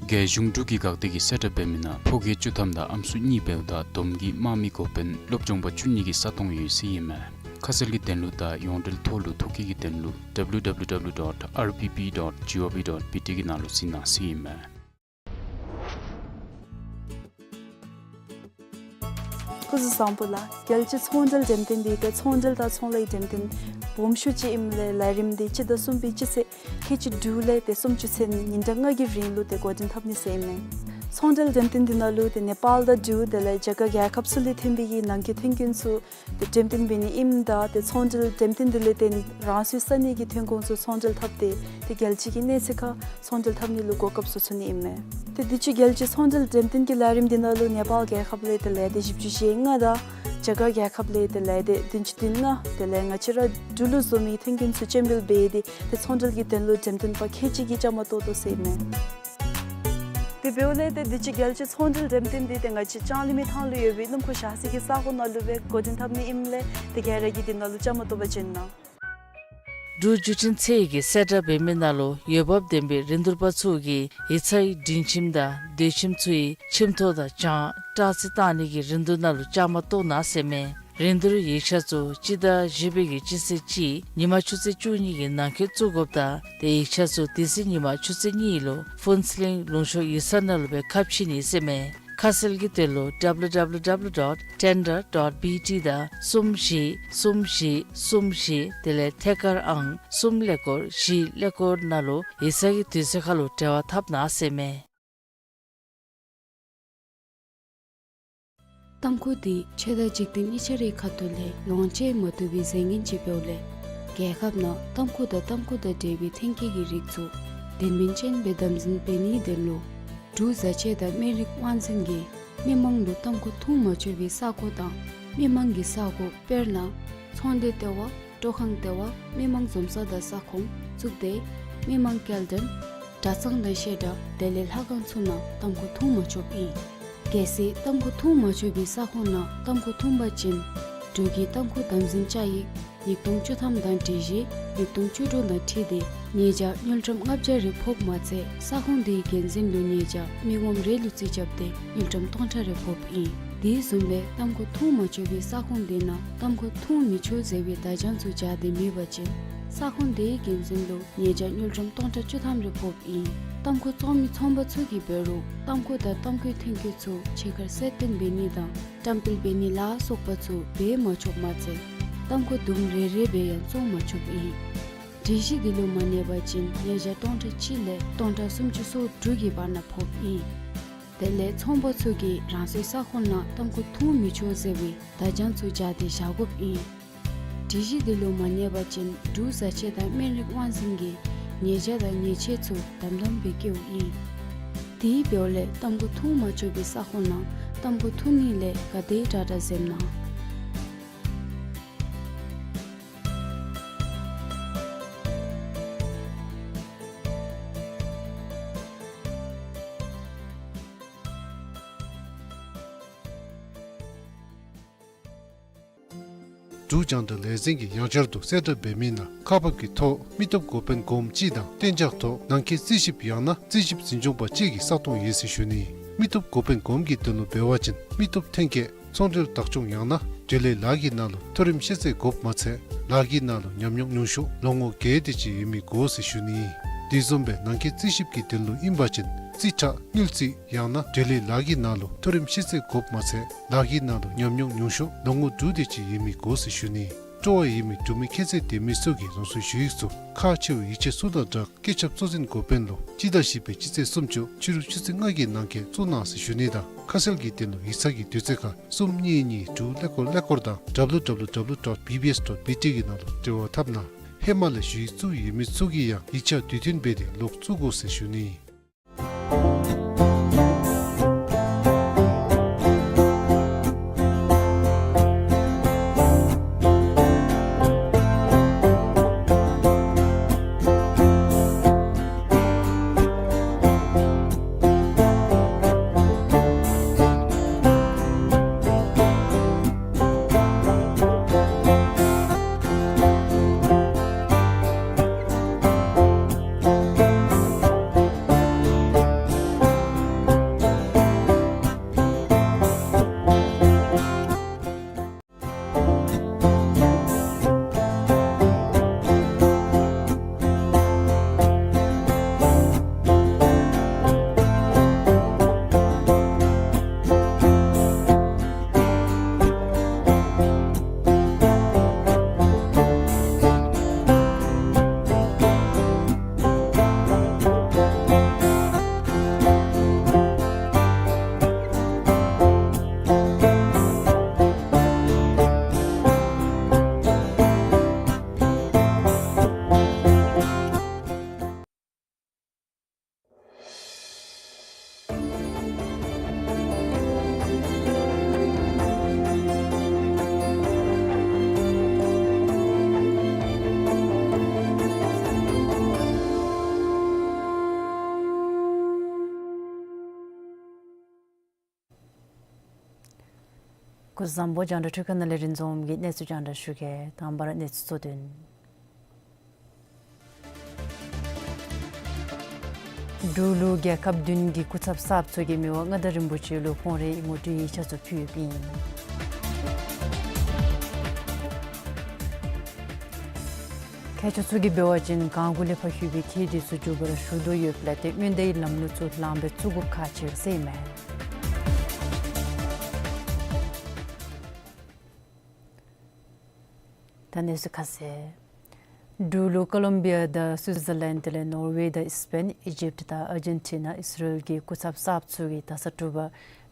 རྒྱལ་གཞུང་འབྲུག་གི་འགག་སྡེ་གིས་གསལ་བསྒྲགས་འབད་མི་ནང་ཕོ་སྐྱེས་བཅུ་ཐམ་དང་ཨམ་སྲུ་གཉིས་འབདཝ་ད་བསྡོམས་ཀྱིས་དམག་མི་འགོ་དཔོན་སློབ་སྦྱོང་པ་བཅུ་གཉིས་ཀྱི་ས་སྟོང་ཡོད་ཟེར་ཨིན་མས། ཁ་གསལ་གྱི་དོན་ལུ་དང་ཡོངས་འབྲེལ་ཐོག་ལུ་ཐོ་བཀོད་ཀྱི་དོན་ལུ་ཌབ་ལུ་ཌབ་ལུ་ཌབ་ལུ་ཌོཊ་ཨར་བི་བི་ཌོཊ་ཇི་ཨོ་ཝི་ཌོཊ་བི་ཊི་གི་ནང་ལུ་གཟིགས་གནང་ཟེར་ཨིན་མས། སྐུ་གཟུགས་བཟང་པོ་ལགས། རྒྱལ་སྤྱིའི་ཚོང་འབྲེལ་འགྲེམས་སྟོན་འདི་ཏེ་ཚོང་འབྲེལ་དང་ཚོང་ལས་འགྲེམས་སྟོན་ སྦོམ་ཤོས་ཅིག་ཨིནམ་ལས་ལས་རིམ་འདི་སྤྱི་ཟླ་གསུམ་པའི་སྤྱི་ཚེས་ཁལ་གཅིག་དྲུག་ལས་ཏེ་སུམ་ཅུ་ཚུན་ཉིན་གྲངས་ལྔ་གི་རིང་ལུ་ཏེ་འགོ་འདྲེན་འཐབ་ནི་ཟེར་ཨིན་མས། ཚོང་འབྲེལ་འགྲེམས་སྟོན་འདི་ནང་ལུ་ཏེ་ནེ་པཱལ་དང་འབྲུག་དེ་ལས་རྒྱ་གར་རྒྱལ་ཁབ་ཚུ་ལས་ཐོན་པའི་གི་ནང་འཁོད་ཐོན་ཁུངས་ཚུ་ཏེ་འགྲེམས་སྟོན་འབད་ནི་ཨིནམ་ད་ཏེ་ཚོང་འབྲེལ་འགྲེམས་སྟོན་འདི་ལས་བརྟེན་རང་སོའི་ས་གནས་ཀྱི་ཐོན་ཁུངས་ཚུ་ཚོང་འབྲེལ་འཐབ་སྟེ་ཏེ་རྒྱལ་སྤྱི་གི་གནས་ཚད་ཁར་ཚོང་འབྲེལ་འཐབ་ནི་ལུ་གོ་སྐབས་བཟོ་ཚུགས་ནི་ཨིན་མས། ཏེ་དུས་ཅི་རྒྱལ་སྤྱིའི་ཚོང་འབྲེལ་འགྲེམས་སྟོན་གྱི་ལས་རིམ་འདི་ནང་ལུ་ནེ་པཱལ་རྒྱལ་ཁབ་ལས་ཏེ་ལས་སྡེ་བཞི་བཅུ་ཞེ་ལྔ་དང་རྒྱ་གར་རྒྱལ་ཁབ་ལས་ཏེ་ལས་སྡེ་བདུན་ཅུ་དོན་ལྔ་དེ་ལས་ང་བཅས་ར་འབྲུག་ལུ་བཟོ་མི་ཐོན་ཁུངས་ཚུ་སྤྱན་འབུལ་འབད་དེ་ཏེ་ཚོང་འབྲེལ་གྱི་དོན་ལུ་འགྲེམས་སྟོན་པ་ཁལ་གཅིག་གིས་བཅའ་མར་གཏོགས་དོ་ཟེར་ཨིན་མས། དེ་འབདཝ་ལས་ཏེ་དུས་ཅི་རྒྱལ་སྤྱིའི་ཚོང་འབྲེལ་འགྲེམས་སྟོན་འདི་ཏེ་ང་བཅས་ལྕང་གླིང་མི་ཐང་ལུ་ཡོད་པའི་སྣུམ་འཁོར་བཞག་ས་གི་ས་ཁོངས་ནང་ལུ་སྦེ་འགོ་འདྲེན་འཐབ་ནི་ཨིནམ་ལས་ཏེ་ག་ར་གིས་འདི་ནང་ལུ་བཅའ་མར་གཏོགས་པར་བྱོན་གནང་། འབྲུག་བརྒྱུད་འཕྲིན་ཚད་ཀྱིས་གསལ་བསྒྲགས་འབད་མི་ནང་ལུ་འོས་འབབ་ལྡན་པའི་རིན་བསྡུར་པ་ཚུ་གིས་ཡིག་ཚང་གི་སྒྲིག་ཁྱིམ་དང་སྡོད་ཁྱིམ་ཚུ་གི་ཁྱིམ་ཐོག་དང་གྱང་སྦྲག་རྩིས་བཏང་ནི་གི་རིན་བསྡུར་ནང་ལུ་བཅའ་མར་གཏོགས་གནང་ཟེར་མས། རིན་བསྡུར་ཡིག་ཆ་ཚུ་སྤྱི་ཟླ་བཞི་པའི་གི་སྤྱི་ཚེས་གཅིག་ཉིན་མ་ཆུ་ཚོད་བཅུ་གཉིས་ཀྱི་ནང་འཁོད་བཙུགས་དགོཔ་དང་ཏེ་ཡིག་ཆ་ཚུ་དེ་ཚེ་ཉིན་མ་ཆུ་ཚོད་གཉིས་ལུ་ཕུན་ཚོགས་གླིང་ལུང་ཤོག་ཡིག་ཚང་ནང་ལུ་སྦེ་ཁ་ཕྱེ་ནི་ཟེར་མས། ཁ་གསལ་གྱི་དོན་ལུ་ཌབ་ལུ་ཌབ་ལུ་ཌབ་ལུ་ཌོཊ་ཊེན་ཌར་ཌོཊ་བི་ཊི་དང་གསུམ་བཞི་གསུམ་བཞི་གསུམ་བཞི་དེ་ལས་ཐད་ཀར་ཨང་གསུམ་ཀླད་ཀོར་བཞི་ཀླད་ཀོར་ནང་ལུ་ཡིག་ཚང་གི་དུས་ཚོད་ཁར་ལུ་འབྲེལ་བ་འཐབ་གནང་ཟེར་མས། ཏམ་ཁུ་འདི་ཆོས་དང་འཇིག་རྟེན་གཉིས་ཆ་རའི་ཁ་ཐུག་ལས་ལོངས་སྤྱོད་མ་བཏུབ་པའི་རྫས་ངན་ཅིག་འབདཝ་ལས་རྒྱལ་ཁབ་ནང་ཏམ་ཁུ་དང་ཏམ་ཁུ་དང་འབྲེལ་བའི་ཐོན་སྐྱེད་ཀྱི་རིགས་ཚུ་དོན་སྨིན་ཅན་སྦེ་དམ་འཛིན་འབད་ནིའི་དོན་ལུ་འབྲུག་བཟའ་ཆས་དང་སྨན་རིགས་དབང་འཛིན་གྱིས་མི་མང་ལུ་ཏམ་ཁུ་འཐུང་མ་ཆོག་པའི་ས་གོ་དང་མི་མང་གི་ས་གོ་དཔེར་ན་ཚོང་སྡེ་ལྟེ་བ་སྤྲོ་ཁང་ལྟེ་བ་མི་མང་འཛོམས་ས་དང་ས་ཁོངས་གཙུག་སྡེ་མི་མང་སྐྱེལ་འདྲེན་གྲྭ་ཚང་དང་བཤད་གྲྭ་དེ་ལས་ལྷ་ཁང་ཚུ་ནང་ཏམ་ཁུ་འཐུང་མ་ཆོགཔ་ཨིན། གལ་སྲིད་ཏམ་ཁུ་འཐུང་མ་ཆོག་པའི་ས་ཁོངས་ནང་ཏམ་ཁུ་འཐུང་པ་ཅིན་འབྲུག་གི་ཏམ་ཁུ་དམ་འཛིན་བཅའ་ཡིག་ཉིས་སྟོང་བཅུ་ཐམ་དང་སྒྲིག་གཞི་ཉིས་སྟོང་བཅུ་དྲུག་དང་འཁྲིལ་ཏེ་ཉེས་བྱ་དངུལ་ཀྲམ་ལྔ་བརྒྱ་རེ་ཕོགཔ་མ་ཚད་ས་ཁོངས་དེའི་འགན་འཛིན་ལུ་ཉེས་བྱ་མི་ངོམ་རེ་ལུ་རྩིས་རྐྱབ་སྟེ་དངུལ་ཀྲམ་སྟོང་ཕྲག་རེ་ཕོགཔ་ཨིན། དེ་བཟུམ་སྦེ་ཏམ་ཁུ་འཐུང་མ་ཆོག་པའི་ས་ཁོངས་དེ་ནང་ཏམ་ཁུ་འཐུང་མི་ཆོག་ཟེར་བའི་བརྡ་བྱང་ཚུ་སྦྱར་ཏེ་མེད་པ་ཅིན་ས་ཁོངས་དེའི་འགན་འཛིན་ལུ་ཉེས་བྱ་དངུལ་ཀྲམ་སྟོང་ཕྲག་བཅུ་ཐམ་རེ་ཕོགཔ་ཨིན། ཏམ་ཁུ་བཙོང་མི་ཚོང་པ་ཚུ་གིས་འབད་རུང་ཏམ་ཁུ་དང་ཏམ་ཁུའི་ཐོན་སྐྱེད་ཚུ་ཕྱི་ཁར་གསལ་སྟོན་འབད་ནི་དང་བཀྲམ་སྤེལ་འབད་ནི་ལ་སོགས་པ་ཚུ་འབད་མ་ཆོགཔ་མ་ཚད་ཏམ་ཁུ་དུམ་རེ་རེ་སྦེ་ཡང་བཙོང་མ་ཆོགཔ་ཨིན། སྒྲིག་གཞི་འདི་ལུ་མ་གནས་པ་ཅིན་ཉེས་བྱ་སྟོང་ཕྲག་གཅིག་ལས་སྟོང་ཕྲག་སུམ་ཅུ་སོ་དྲུག་གི་བར་ན་ཕོགཔ་ཨིན། དེ་ལས་ཚོང་པ་ཚུ་གིས་རང་སོའི་ས་ཁོངས་ནང་ཏམ་ཁུ་འཐུང་མི་ཆོག་ཟེར་བའི་བརྡ་བྱང་ཚུ་སྦྱར་ཏེ་བཞག་དགོཔ་ཨིན། སྒྲིག་གཞི་འདི་ལུ་མ་གནས་པ་ཅིན་འབྲུག་བཟའ་ཆས་དང་སྨན་རིགས་དབང་འཛིན་གྱིས་ཉེས་བྱ་དང་ཉེས་ཆད་ཚུ་དམ་དམ་སྦེ་བཀལཝ་ཨིན། དེ་འབདཝ་ལས་ཏམ་ཁུ་འཐུང་མ་ཆོག་པའི་ས་ཁོངས་ནང་ཏམ་ཁུ་འཐུང་ནི་ལས་ག་དེ་དྲག་དྲག་འཛེམ་གནང་། འབྲུག་རྒྱང་བསྒྲགས་ལས་འཛིན་གྱིས་ཡང་བསྐྱར་དུ་གསལ་བསྒྲགས་འབད་མི་ནང་ཁག་འབག་གི་ཐོག་མི་སྟོབས་འགོ་དཔོན་གོངམ་གཅིག་དང་གཏན་འཇགས་ཐོག་ནང་འཁོད་རྩིས་ཞིབ་ཡང་ན་རྩིས་ཞིབ་འཛིན་སྐྱོང་པ་གཅིག་གི་ས་སྟོང་ཡོད་ཟེར་ཞུ་ནི། མི་སྟོབས་འགོ་དཔོན་གོངམ་གྱི་དོན་ལུ་འབད་བ་ཅིན་མི་སྟོབས་ཐོན་སྐྱེད་ཚོང་འབྲེལ་བདག་སྐྱོང་ཡང་ན་འབྲེལ་ཡོད་ལཱ་གི་ནང་ལུ་མཐོ་རིམ་ཤེས་ཚད་དགོཔ་མ་ཚད་ལཱ་གི་ནང་ལུ་ཉམས་མྱོང་ཉུང་ཤོས་ལོ་ངོ་བརྒྱད་དེ་ཅིག་ཡོད་མི་དགོ་ཟེར་ཞུ་ནི། དེ་བཟུམ་སྦེ་ནང་འཁོད་རྩིས་ཞིབ་ཀྱི་དོན་ལུ་ཨིན་པ་ཅིན་རྩིས་ཁྲ་དངུལ་རྩིས་ཡང་ན་འབྲེལ་ཡོད་ལཱ་གི་ནང་ལུ་མཐོ་རིམ་ཤེས་ཚད་དགོཔ་མ་ཚད་ལཱ་གི་ནང་ལུ་ཉམས་མྱོང་ཉུང་ཤོས་ལོ་ངོ་དྲུག་དེ་ཅིག་ཡོད་མི་དགོ་ཟེར་ཞུ་ནི། སྤྲོ་བ་ཡོད་མི་འབྲུག་མི་ཁྱད་ཚད་ལྡན་མི་ཚུ་གིས་རང་སོའི་ཞུ་ཡིག་ཚུ་ཁག་ཆེ་བའི་ཡིག་ཆ་ཚུ་དང་སྦྲགས་སྐུ་ཚབ་གཙོ་འཛིན་འགོ་དཔོན་ལུ་སྤྱི་ཟླ་བཞི་པའི་སྤྱི་ཚེས་སུམ་ཅུ་ཕྱི་རུ་ཆུ་ཚོད་ལྔ་གི་ནང་འཁོད་བཙུགས་གནང་ཟེར་ཞུ་ནི་དང་ཁ་གསལ་གྱི་དོན་ལུ་ཡིག་ཚང་གི་དུས་ཚོད་ཁར་གསུམ་གཉིས་གཉིས་དྲུག་ཀླད་ཀོར་ཀླད་ཀོར་དང་ཌབ་ལུ་ཌབ་ལུ་ཌབ་ལུ་ཌོཊ་བི་བི་ཨེསི་ཌོཊ་བི་ཊི་གི་ནང་ལུ་འབྲེལ་བ་འཐབ་གནང་། ཧེ་མ་ལས་ཞུ་ཡིག་བཙུགས་ཡོད་མི་ཚུ་གིས་ཡང་ཡིག་ཆ་དུས་མཐུན་འབད་དེ་ལོག་བཙུགས་དགོ་ཟེར་ཞུ་ནི། སྐུ་གཟུགས་བཟང་པོ། རྒྱང་བསྒྲགས་འཕྲུལ་ཁང་ནང་ལས་རིན་འཛོམས་ཀྱིས་གནས་ཚུལ་རྒྱང་བསྒྲགས་ཞུ་གེ། དང་པ་ར་གནས་ཚུལ་གཙོ་དོན། འབྲུག་ལུ་རྒྱལ་ཁབ་བདུན་གྱི་སྐུ་ཚབ་གསརཔ་ཚུ་གིས་མི་དབང་མངའ་བདག་རིན་པོ་ཆེ་ལུ་ཁོང་རའི་ངོ་སྤྲོད་ཡིག་ཆ་ཚུ་ཕུལ་ཡོདཔ་ཨིན། མཁས་མཆོག་ཚུ་གིས་འབད་བ་ཅིན་གང་གུ་ལས་ཕར་ལྷོད་པའི་ཁྱི་དེ་ཚུ་མགྱོགས་པ་ར་ཞུ་དོ་ཡོདཔ་ལས་ཏེ་སྔོན་བརྡའི་ལམ་ལུགས་ཚུ་ལངམ་སྦེ་བཙུགས་དགོཔ་ཁག་ཆེ་ཟེར་ཨིན་མས། ད་གནས་ཚུལ་ཁ་གསལ། འབྲུག་ལུ་ཀོ་ལོམ་བི་ཡ་དང་སུའི་ཛར་ལེནཌ་དེ་ལས་ནོར་ཝེ་དང་སི་པེན་ཨི་ཇིབཊ་དང་ཨར་ཇེན་ཊི་ན་ཨིས་ར་ཨེལ་གྱི་སྐུ་ཚབ་གསརཔ་ཚུ་གིས་ད་ས་དྲོ་པ་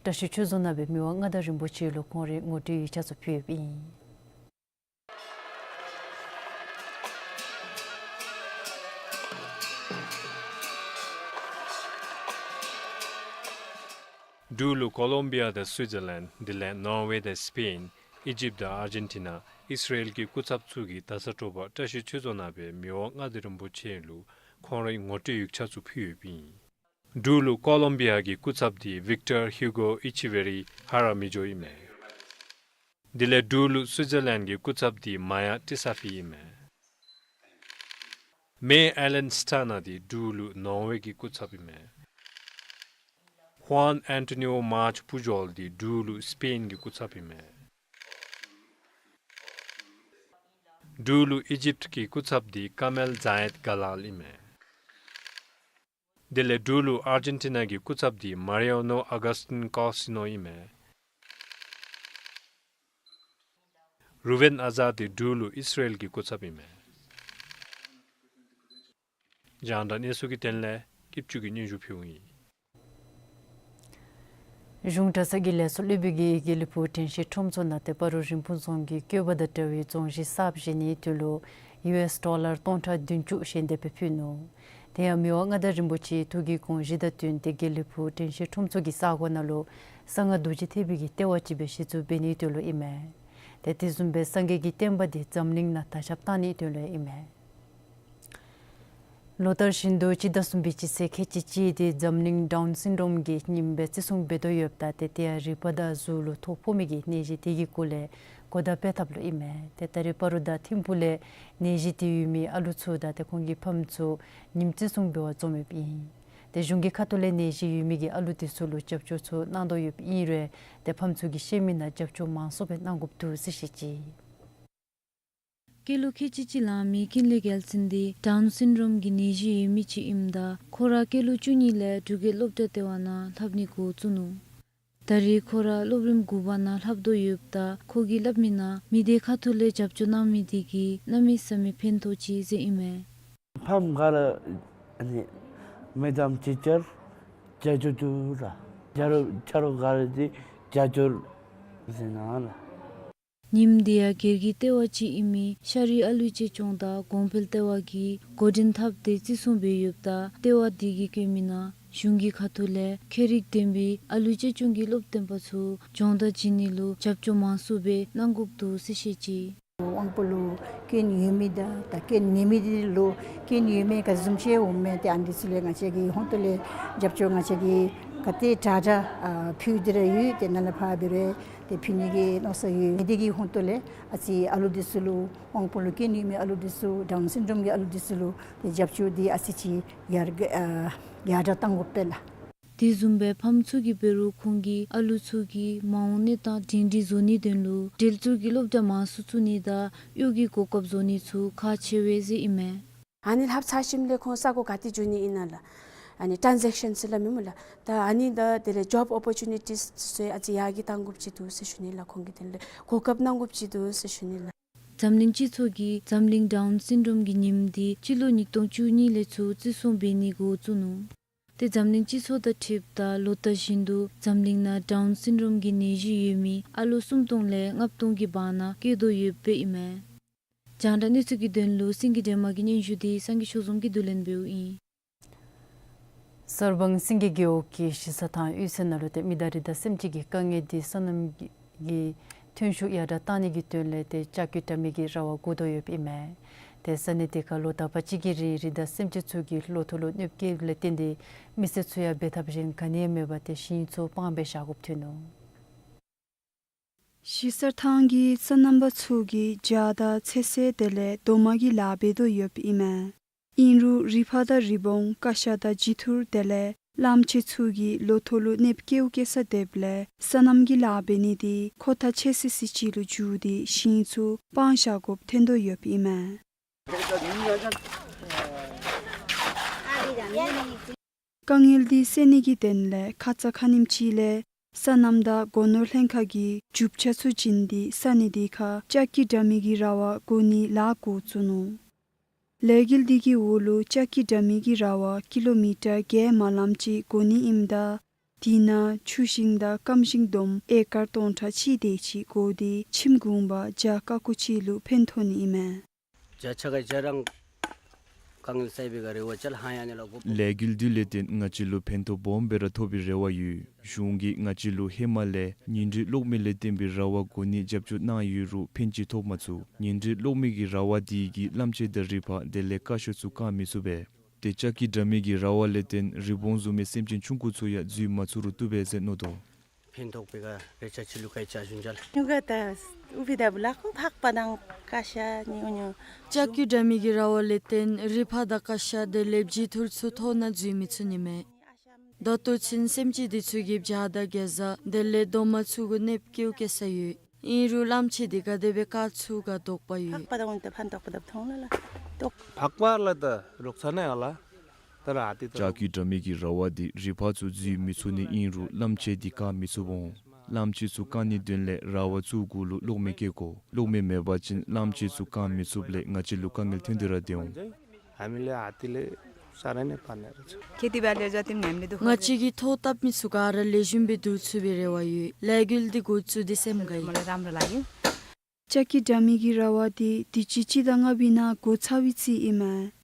བཀྲ་ཤིས་ཆོས་རྫོང་ནང་སྦེ་མི་དབང་མངའ་བདག་རིན་པོ་ཆེ་ལུ་ཁོང་རའི་ངོ་སྤྲོད་ཡིག་ཆ་ཚུ་ཕུལ་ཡོདཔ་ཨིན། འབྲུག་ལུ་ཀོ་ལོམ་བི་ཡ་དང་སུའི་ཛར་ལེནཌ་དེ་ལས་ནོར་ཝེ་དང་སི་པེན་ཨི་ཇིབཊ་དང་ཨར་ཇེན་ཊི་ན་ཨིས་ར་ཨེལ་གྱི་སྐུ་ཚབ་ཚུ་གིས་ད་ས་དྲོ་པ་བཀྲ་ཤིས་ཆོས་རྫོང་ནང་སྦེ་མི་དབང་མངའ་བདག་རིན་པོ་ཆེ་ལུ་ཁོང་རའི་ངོ་སྤྲོད་ཡིག་ཆ་ཚུ་ཕུལ་ཡོདཔ་ཨིན། འབྲུག་ལུ་ཀོ་ལོམ་བི་ཡ་གི་སྐུ་ཚབ་དེ་ཝིཀ་ཊར་ཧིའུ་གོ་ཨི་ཆི་ཝེ་རི་ཧ་ར་མི་ཇོ་ཨིན་མས། དེ་ལས་འབྲུག་ལུ་སུའི་ཛར་ལེནཌ་གི་སྐུ་ཚབ་དེ་མ་ཡ་ཏི་ས་ཕི་ཨིན་མས། མེ་ཨེ་ལེན་སི་ཊ་ན་དེ་འབྲུག་ལུ་ནོར་ཝེ་གི་སྐུ་ཚབ་ཨིན་མས། ཧུའན་ཨན་ཊོ་ནི་ཨོ་མཱརྐས་པུ་ཇོལ་དེ་འབྲུག་ལུ་སི་པེན་གྱི་སྐུ་ཚབ་ཨིན་མས། འབྲུག་ལུ་ཨི་ཇིབཊ་གི་སྐུ་ཚབ་དེ་ཀ་མེལ་ཛ་ཡེད་ག་ལཱལ་ཨིན་མས། དེ་ལས་འབྲུག་ལུ་ཨར་ཇེན་ཊི་ན་གི་སྐུ་ཚབ་དེ་མ་རི་ཡ་ནོ་ཨ་གཱས་ཊིན་ཀོ་སི་ནོ་ཨིན་མས། རུ་བེན་ཨ་ཛཱ་དེ་འབྲུག་ལུ་ཨིས་ར་ཨེལ་གྱི་སྐུ་ཚབ་ཨིན་མས། རྒྱང་བསྒྲགས་གནས་ཚུལ་གྱི་དོན་ལས་སྐྱིདཔ་ཆུ་གིས་སྙན་ཞུ་ཕུལཝ་ཨིན། གཞུང་གྲྭ་ཚང་གི་ལས་ཚོགས་སློབ་དཔོན་གྱིས་དགེ་ལེགས་ཕུག་དྲན་ཤེས་ཁྲོམ་ཚོགས་ནང་ཏེ་སྤ་རོ་རིན་སྤུངས་རྫོང་གི་བཀོད་པ་དང་འདྲ་བའི་རྫོང་གཞི་གསརཔ་བཞེངས་ནིའི་དོན་ལུ་ཡུ་ཨེས་ཌོ་ལར་སྟོང་ཕྲག་བདུན་ཅུ་ཞལ་འདེབས་སྦེ་ཕུལ་ནུག། དེ་ཡང་མི་དབང་མངའ་བདག་རིན་པོ་ཆེའི་ཐུགས་ཀྱི་དགོངས་བཞེད་དང་བསྟུན་ཏེ་དགེ་ལེགས་ཕུག་དྲན་ཤེས་ཁྲོམ་ཚོགས་ཀྱི་ས་གོ་ནང་ལུ་གསང་སྔགས་རྡོ་རྗེ་ཐེག་པའི་གི་ལྟེ་བ་ཅིག་སྦེ་གཞི་བཙུགས་འབད་ནིའི་དོན་ལུ་ཨིན་མས། ཏེ་དེ་བཟུམ་སྦེ་སངས་རྒྱས་ཀྱི་བསྟན་པ་དེ་འཛམ་གླིང་ནང་དར་ཁྱབ་གཏང་ནིའི་དོན་ལུ་ཨིན་མས། ལོ་ལྟར་བཞིན་དུ་སྤྱི་ཟླ་གསུམ་པའི་སྤྱི་ཚེས་ཁལ་གཅིག་གཅིག་དེ་འཛམ་གླིང་ཌའུན་སིན་ཌོམ་གྱི་ཉིནམ་སྦེ་བརྩི་སྲུང་འབད་དོ་ཡོདཔ་ད་ཏེ་དེ་ཡང་རིག་པ་དང་གཟུགས་ལུ་ཐོ་ཕོག་མི་གི་ནད་གཞི་དེ་གི་སྐོར་ལས་གོ་བརྡ་སྤེལ་ཐབས་ལུ་ཨིན་མས། ཏེ་ད་རེས་སྤ་རོ་དང་ཐིམ་ཕུག་ལས་ནད་གཞི་དེ་ཡོད་མི་ཨ་ལུ་ཚུ་དང་ཏེ་ཁོང་གི་ཕམ་ཚུ་ཉིནམ་བརྩི་སྲུང་འབད་བར་འཛོམས་ཡོདཔ་ཨིན། ཏེ་གཞུང་གི་ཁ་ཐུག་ལས་ནད་གཞི་ཡོད་མི་གི་ཨ་ལུ་དེ་ཚུ་ལུ་རྒྱབ་སྐྱོར་ཚུ་གནང་དོ་ཡོདཔ་ཨིན་རུང་ཏེ་ཕམ་ཚུ་གིས་བཤད་མི་ནང་རྒྱབ་སྐྱོར་མང་སུ་སྦེ་གནང་དགོཔ་འདུག་ཟེར་བཤད་ཅི། སྐྱེས་ལོ་ཁལ་གཅིག་གཅིག་ལང་མི་ཀིན་ལེ་གེལ་སོན་དེ་ཌའུན་སིན་ཌོམ་གྱི་ནད་གཞི་ཡོད་མི་ཅིག་ཨིནམ་ད་ཁོ་ར་སྐྱེས་ལོ་བཅུ་གཉིས་ལས་འབྲུག་རྒྱལ་སློབ་གྲྭ་ལྟེ་བ་ནང་ལྷབ་ནི་འགོ་བཙུགས་ནུག། ད་རེས་ཁོ་ར་སློབ་རིམ་དགུ་པ་ནང་ལྷབ་དོ་ཡོདཔ་ད་ཁོ་གིས་སླབ་མི་ནང་མི་སྡེ་ཁ་ཐུག་ལས་རྒྱབ་སྐྱོར་གནང་མི་དེ་གིས་གནམ་མེད་ས་མེད་ཕན་ཐོགས་ཅི་ཟེར་ཨིན་མས། ཕམ་ག་ར་ཨ་ནི་མེ་ཌམ་ཊི་ཅར་རྒྱབ་སྐྱོར་འདུག་ལགས། ཆ་རོགས་ཆ་རོགས་ག་ར་དེ་རྒྱབ་སྐྱོར་ཟེར་ན་ལགས། ཉིནམ་དེ་ཡང་སྒེར་གྱི་ལྟེ་བ་ཅིག་ཨིན་མི་ཤ་རུས་ཨ་ལུ་གཅེས་སྐྱོང་དང་གོང་འཕེལ་ལྟེ་བ་གིས་འགོ་འདྲེན་འཐབ་སྟེ་བརྩི་སྲུང་འབད་ཡོདཔ་ད་ལྟེ་བ་དེ་གིས་བཀོད་མི་ནང་གཞུང་གི་ཁ་ཐུག་ལས་ཁྱད་རིག་ལྡན་པའི་ཨ་ལུ་གཅེས་སྐྱོང་གི་སློབ་སྟོན་པ་ཚུ་སྦྱོང་བརྡར་བྱིན་ནི་ལུ་རྒྱབ་སྐྱོར་མང་སུ་སྦེ་གནང་དགོཔ་འདུག་ཟེར་བཤད་ཅི། དབང་པོ་ལུ་སྐྱོན་ཡོད་མི་དང་ད་སྐྱོན་མེད་མི་དེ་ལུ་སྐྱོན་ཡོད་མི་ག་བཟུམ་ཅིག་འོང་མས་ཏེ་ཨ་ནི་ཚུ་ལས་ང་བཅས་ཀྱི་ཧོང་ཏོ་ལས་རྒྱབ་སྐྱོར་ང་བཅས་ཀྱིས་ག་དེ་དྲག་དྲག་ཨ་ཕུལ་ཏེ་ར་ཡོད། ཏེ་ནཱ་ལས་ཕར་འབད་རུང་ཏེ་ཕུལ་ནི་གི་མནོ་བསམ་ཡོད། མི་སྡེ་གི་ཧོང་ཏོ་ལས་ཨ་ཙི་ཨ་ལུ་དེ་ཚུ་ལུ་དབང་པོ་ལུ་སྐྱོན་ཡོད་མི་ཨ་ལུ་དེ་ཚུ་ཌའུན་སིན་ཌོམ་གྱི་ཨ་ལུ་དེ་ཚུ་ལུ་ཏེ་རྒྱབ་སྐྱོར་དེ་ཨ་ཙི་ཅིག་ཡར་རྒྱས་ཨ་ཡར་དྲག་གཏང་དགོ་པས་ལགས། དེ་བཟུམ་སྦེ་ཕམ་ཚུ་གིས་འབད་རུང་ཁོང་གིས་ཨ་ལུ་ཚུ་གི་མ་འོངས་གནས་སྟངས་སྒྲིང་སྒྲིང་བཟོ་ནིའི་དོན་ལུ་འབྲེལ་གཏུག་གི་སློབ་གྲྭ་མང་སུ་བཙུགས་ནི་དང་གཡོག་གི་གོ་སྐབས་བཟོ་ནི་ཚུ་ཁག་ཆེ་བས་ཟེར་ཨིན་མས། ཨ་ནི་ལྷབ་ཚར་ཞིནམ་ལས་ཁོང་ས་གོ་ག་ཏེ་འགྱོ་ནི་ཨིན་ན་ལགས། ཨ་ནི་ཊཱན་ཛེཀ་ཤཱནསི་ཟེར་སླབ་མས་སྨོ་ལགས། ད་ཨ་ནི་དང་དེ་ལས་ཇོབ་ཨོ་པོར་ཅུ་ནི་ཊིསི་ཚུ་ཡང་ཨ་ཙི་ཡར་རྒྱས་གཏང་དགོཔ་ཅིག་འདུག་ཟེར་ཞུ་ནི་ལགས། ཁོང་གི་དེ་ལས་གོ་སྐབས་གནང་དགོཔ་ཅིག་འདུག་ཟེར་ཞུ་ནི་ལགས། འཛམ་གླིང་སྤྱི་ཚོགས་ཀྱིས་འཛམ་གླིང་ཌའུན་སིན་ཌོམ་གྱི་ཉིནམ་དེ་སྤྱི་ལོ་ཉིས་སྟོང་བཅུ་གཉིས་ལས་ཚུར་བརྩི་སྲུང་འབད་ནི་འགོ་བཙུགས་ནུག། ཏེ་འཛམ་གླིང་སྤྱི་ཚོགས་དང་འཁྲིལཝ་ད་ལོ་ལྟར་བཞིན་དུ་འཛམ་གླིང་ནང་ཌའུན་སིན་ཌོམ་གྱི་ནད་གཞི་ཡོད་མི་ཨ་ལོ་སུམ་སྟོང་ལས་ལྔ་སྟོང་གི་བར་ན་བཀལ་དོ་ཡོདཔ་ཨིན་མས། རྒྱང་བསྒྲགས་གནས་ཚུལ་གྱི་དོན་ལུ་སེང་གེ་སྒྲོལ་མ་གི་སྙན་ཞུ་དེ་སངས་རྒྱས་ཆོས་འཛོམས་ཀྱིས་བསྡུ་ལེན་འབདཝ་ཨིན། གསར་སྤང་སེང་གེ་རྒེད་འོག་གི་གཞི་ས་དང་གཡུས་ཚན་ནང་ལུ་ཏེ་མི་དང་རི་དྭགས་སེམས་ཅན་གྱི་དཀའ་ངལ་དེ་སོ་ནམ་གྱི་གི་ཐོན་ཤུགས་ཡར་དྲག་གཏང་ནི་གི་དོན་ལས་ཏེ་ལྕགས་ཀྱུ་དྲ་མིག་གི་ར་བ་བསྒོར་དོ་ཡོདཔ་ཨིན་མས། ཏེ་ས་གནས་དེ་ཁར་ལོ་དག་པ་ཅིག་གི་རིང་རི་དྭགས་སེམས་ཅན་ཚུ་གི་ལོ་ཐོག་ལུ་གནོདཔ་བཀལ་ལས་བརྟེན་ཏེ་མི་སེར་ཚུ་ཡང་འབད་ཐབས་གཞན་ག་ནི་ཡང་མེད་པར་ཏེ་ཞིང་ཚུ་སྤང་སྦེ་བཞག་དགོཔ་ཐོན་ནུག། གཞིས་གསར་ཐང་གི་སོ་ནམ་པ་ཚུ་གིས་ཇ་དང་ཚོད་བསྲེ་དེ་ལས་རྡོག་མ་གི་ལཱ་འབད་དོ་ཡོདཔ་ཨིན་མས། ཨིན་རུང་རི་ཕག་དང་རི་བོང་ཀ་ཤ་དང་བྱི་ཐུར་དེ་ལས་གླངམོ་ཆེ་ཚུ་གིས་ལོ་ཐོག་ལུ་གནོདཔ་བཀལཝ་བཀལ་ས་དེ་ལས་སོ་ནམ་གྱི་ལཱ་འབད་ནི་དེ་ཁོ་ཐག་ཆོད་སི་སི་ཅིག་ལུ་འགྱུར་ཏེ་ཞིང་ཚུ་སྤང་བཞག་དགོཔ་ཐོན་དོ་ཡོདཔ་ཨིན་མས། དཀའ་ངལ་འདི་སེལ་ནི་གི་དོན་ལས་ཁ་ཙ་ཁ་ཉིནམ་ཅིག་ལས་སོ་ནམ་དང་སྒོ་ནོར་ལྷན་ཁག་གིས་རྒྱུ་ཆ་ཚུ་བྱིན་ཏེ་ས་གནས་དེ་ཁར་ལྕགས་ཀྱི་དྲ་མིག་གི་ར་བ་བསྒོར་ནིའི་ལཱ་འགོ་བཙུགས་ནུག། ལས་འགུལ་འདི་གི་འོག་ལུ་ལྕགས་ཀྱི་དྲ་མིག་གི་ར་བ་ཀི་ལོ་མི་ཊར་བརྒྱད་མ་ལམ་ཅིག་བསྒོར་ནི་ཨིནམ་ད་དེ་ནང་ཆུ་ཤིང་དང་སྐམ་ཤིང་བསྡོམས་ཨེ་ཀར་སྟོང་ཕྲག་གཅིག་དེ་ཅིག་བསྒོར་ཏེ་ཁྱིམ་གུང་པ་བརྒྱ་ཀ་ཁོ་ཅིག་ལུ་ཕན་ཐོགས་ནི་ཨིན་མས། ཇ་ཆ་ག་ཇ་རང་དཀའ་ངལ་སེལ་བའི་ག་རེ་བ་ཅལ་ཧང་ཡང་ནི་ལ་གོ། ལས་འགུལ་འདི་ལས་བརྟེན་ང་བཅས་ལུ་ཕན་ཐོགས་སྦོམ་སྦེ་ར་ཐོབ་པའི་རེ་བ་ཡོད། གཞུང་གིས་ང་བཅས་ལུ་ཧེ་མ་ལས་ཉིང་རྡུལ་གློག་མེ་ལས་བརྟེན་པའི་ར་བ་བསྒོར་ནི་རྒྱབ་སྐྱོར་གནང་ཡོད་རུང་ཕན་ཅིག་ཐོབ་མ་ཚུགས། ཉིང་རྡུལ་གློག་མེ་གི་ར་བ་འདི་གིས་གླངམོ་ཆེ་དང་རི་ཕག་དེ་ལས་ཀ་ཤ་ཚུ་བཀང་མི་ཚུགས་པས། ཏེ་ལྕགས་ཀྱི་དྲ་མིག་གི་ར་བ་ལས་བརྟེན་རི་བོང་བཟུམ་མའི་སེམས་ཅན་ཆུང་ཀུ་ཚུ་ཡང་འཛུལ་མ་ཚུགས་རུང་བཏུབ་པས་ཟེར་མནོ་དོ། ཕན་ཐོགས་པའི་ག་རེ་ཆ་ཅི་ལུ་སྐད་ཆ་ཞུ་འཇལ། ཉུ་ག་ད་ཨུ་བི་ད་བུ་ལ་ཁོ་ཕག་པ་དང་ཀ་ཤ་ཉི་ཉུ། ལྕགས་ཀྱི་དྲ་མིག་གི་ར་བ་ལས་བརྟེན་རི་ཕག་དང་ཀ་ཤ་དེ་ལས་བྱི་ཐུར་ཚུ་ཐོག་ནང་འཛུལ་མི་ཚུགས་ནི་མས། ད་ལྟོ་ཚུན་སེམས་ཅན་འདི་ཚུ་གིས་ཇ་དང་གེ་ཛ་དེ་ལས་རྡོག་མ་ཚུ་གུ་གནོདཔ་བཀལཝ་བཀལ་ས་ཡོད། ཨིན་རུང་གླངམོ་ཆེ་འདི་ག་དེ་སྦེ་བཀག་ཚུགས་ག་དོགས་པ་ཡོད། ཕག་པ་དང་འོང་ཏེ་ཕན་ཐོགས་པ་དང་ཐོང་ལ་ལ་ཐོགས། ཕག་པ་ལ་ད་རོགས་ཚ་ནི་ཨ་ལ། ད་ར་ཨ་ཏི་ད་ལྕགས་ཀྱི་དྲ་མིག་གི་ར་བ་འདི་རི་ཕག་ཚུ་འཛུལ་མི་ཚུགས་ནི་ཨིན་རུང་གླངམོ་ཆེ་འདི་བཀག་མི་ཚུགས་འོང་། གླངམོ་ཆེ་ཚུ་བཀག་ནིའི་དོན་ལས་ར་བ་ཚུ་གུ་ལུ་གློག་མེ་བཀལ་དགོ། གློག་མེ་མེད་པ་ཅིན་གླངམོ་ཆེ་ཚུ་བཀག་མི་ཚུགསཔ་ལས་ང་བཅས་ལུ་དཀའ་ངལ་ཐོན་ཏེ་ར་སྡོད་འོང་། ཨ་མི་ལས་ཨ་ཏི་ལས་ས་ར་ནི་པ་ནི་ར་ཚུ། ཁེ་ཏི་བ་ལས་ཇ་ཏིམ་ཉམས་ལེ་དུ། ང་བཅས་ཀྱིས་ཐོག་བཏབ་མི་ཚུ་ག་ར་ལེགས་ཤོམ་སྦེ་བསྡུ་ཚུགས་པའི་རེ་བ་ཡོད། ལས་འགུལ་འདི་འགོ་བཙུགས་ཏེ་སེམས་དགའ་ཡི། མོ་ལ་རམ་ར་ལ་ཡིན། ལྕགས་ཀྱི་དྲ་མིག་གི་ར་བ་འདི་དུས་ཅི་སྤྱི་ཟླ་ལྔ་པའི་ནང་འགོ་ཚར་བའི་རྩིས་ཨིན་མས།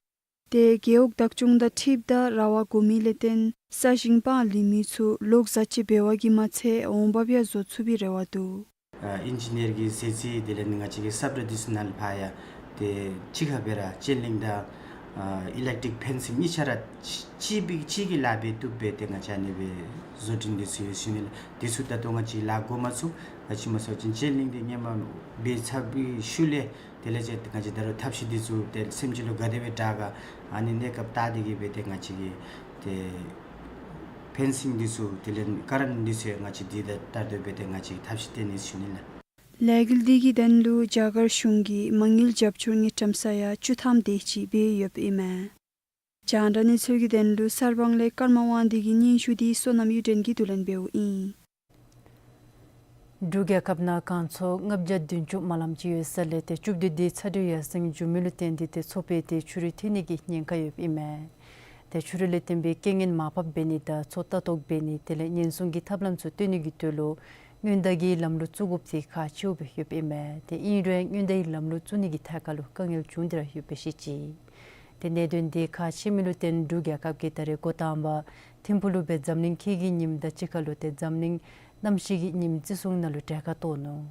ཏེ་རྒེད་འོག་བདག་སྐྱོང་དང་འཁྲིལཝ་ད་ར་བ་བསྒོར་མི་ལས་བརྟེན་ས་ཞིང་སྤང་ལེན་མི་ཚུ་ལོག་ཟ་ཅི་འབད་བ་གིས་མ་ཚད་འོང་འབབ་ཡང་བཟོ་ཚུགས་པའི་རེ་བ་འདུག། ཨ་ཨིན་ཇི་ནི་ཡར་གྱི་ཟེར་ཚིག་དེ་ལས་ནི་ང་བཅས་ཀྱི་སབ་ཊ་འདི་ཚུ་ནང་ལས་ཕར་ཡང་ཏེ་གཅིག་ཁར་སྦེ་ར་ཅེན་ལིང་དང་ཨ་ཨི་ལེག་ཊིག་ཕེན་སིང་གཉིས་ཆ་ར་གཅིག་གཅིག་སྦེ་གཅིག་གི་ལཱ་འབད་བཏུབ་སྦེ་ཏེ་ང་བཅས་ཨ་ནི་སྦེ་བཟོ་སྐྲུན་འདི་ཚུ་ཡོད་ཟེར་ཞུ་ནི་ལགས། འདི་ཚུ་ད་ལྟོ་ང་བཅས་ལཱ་འགོ་མ་བཙུགས། ག་ཅི་སྨོ་ཟེར་བ་ཅིན་ཅེན་ལིང་འདི་སྔོན་མ་འབད་ཚར་བའི་ཤུལ་ལས་དེ་ལས་ཅིག་ང་བཅས་ད་རུང་ཐབས་ཤེས་འདི་ཚུ་ཏེ་སེམས་ཅན་ལུ་ག་དེ་སྦེ་དྲག་ག་ཨ་ནི་གནས་སྐབས་བལྟ་སྟེ་གིས་སྦེ་ཏེ་ང་བཅས་ཀྱིས་ཏེ་ཕེན་སིང་འདི་ཚུ་དེ་ལས་ཀ་རེནཊ་འདི་ཚུ་ཡང་ང་བཅས་འདི་ད་ལྟོ་སྦེ་ཏེ་ང་བཅས་ཐབས་ཤེས་བཏོན་ནི་ཟེར་ཞུ་ནི་ལགས། ལས་འགུལ་འདི་གི་དོན་ལུ་རྒྱ་གར་གཞུང་གིས་མ་དངུལ་རྒྱབ་སྐྱོར་དངུལ་ཀྲམ་ས་ཡ་བཅུ་ཐམ་དེ་ཅིག་འབད་ཡོདཔ་ཨིན་མས། རྒྱང་བསྒྲགས་གནས་ཚུལ་གྱི་དོན་ལུ་གསར་སྤང་ལས་ཀརྨ་དབང་འདུས་ཀྱི་སྙན་ཞུ་འདི་བསོད་ནམས་གཡུ་སྒྲོན་གྱིས་བསྡུ་ལེན་འབདཝ་ཨིན། འབྲུག་རྒྱལ་ཁབ་ནང་གངས་མཚོ་ལྔ་བརྒྱ་བདུན་ཅུ་མ་ལམ་ཅིག་ཡོད་ས་ལས་ཏེ་བཅུ་བདུན་དེ་ཚ་དྲོད་ཡར་སེང་འགྱོ་མི་ལུ་བརྟེན་ཏེ་ཏེ་མཚོ་བལ་ཏེ་ཆུ་རུད་ཐོན་ནི་གི་ཉེན་ཁ་ཡོདཔ་ཨིན་མས། ཏེ་ཆུ་རུད་ལས་བརྟེན་པའི་རྐྱེན་ངན་མར་ཕབ་འབད་ནི་དང་མཚོ་ལྟ་རྟོག་འབད་ནི་དེ་ལས་ཉེན་སྲུང་གི་ཐབས་ལམ་ཚུ་བཏོན་ནི་གི་དོན་ལུ་སྔོན་བརྡ་གི་ལམ་ལུགས་བཙུགས་དགོཔ་དེ་ཁག་ཆེཝ་སྦེ་ཡོདཔ་ཨིན་མས། ཏེ་ཨིན་རུང་སྔོན་བརྡ་གི་ལམ་ལུགས་བཙུགས་ནི་གི་ཐད་ཁར་ལུ་དཀའ་ངལ་བྱུང་སྟེ་ར་ཡོད་པའི་ཤེས་ཅི། ཏེ་གནད་དོན་དེ་ཁག་ཆེ་མི་ལུ་བརྟེན་འབྲུག་རྒྱལ་ཁབ་ཀྱིས་ད་རེས་འགོ་དང་པ་ཐིམ་ཕུག་ལུ་སྦེ་འཛམ་གླིང་ཁྱེད་ཀྱི་ཉིམ་དང་གཅིག་ཁར་ལུ་ཏེ་འཛམ་གླིང་གནམ་གཤིས་ཀྱི་ཉིམ་བརྩི་སྲུང་ནང་ལུ་གྲལ་ཁར་གཏོགས་ནུག།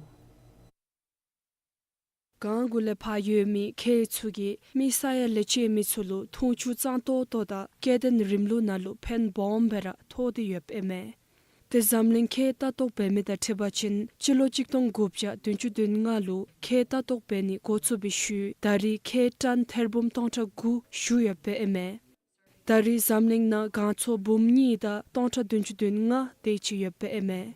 གངས་གུ་ལས་ཕར་ཡོད་མི་ཁྱེད་ཚུ་གིས་མི་ས་ཡ་ལས་བཅད་མི་ཚུ་ལུ་འཐུང་ཆུ་གཙང་ཏོག་ཏོ་དང་སྐྱེ་ལྡན་རིམ་ལུགས་ནང་ལུ་ཕན་སྦོམ་སྦེ་ར་ཐོགས་ཏེ་ཡོདཔ་ཨིན་མས། ཏེ་འཛམ་གླིང་ཁྱེད་ལྟ་རྟོག་འབད་མི་དང་འཁྲིལ་བ་ཅིན་སྤྱི་ལོ་གཅིག་སྟོང་དགུ་བརྒྱ་བདུན་ཅུ་དོན་ལྔ་ལུ་ཁྱེད་ལྟ་རྟོག་འབད་ནི་འགོ་བཙུགས་པའི་ཤུལ་ད་རེས་ཁྱེད་ཊཱན་ཐེར་འབུམ་སྟོང་ཕྲག་དགུ་ཞུ་ཡོདཔ་ཨིན་མས། ད་རེས་འཛམ་གླིང་ནང་གངས་མཚོ་འབུམ་གཉིས་དང་སྟོང་ཕྲག་བདུན་ཅུ་དོན་ལྔ་དེ་ཅིག་ཡོདཔ་ཨིན་མས།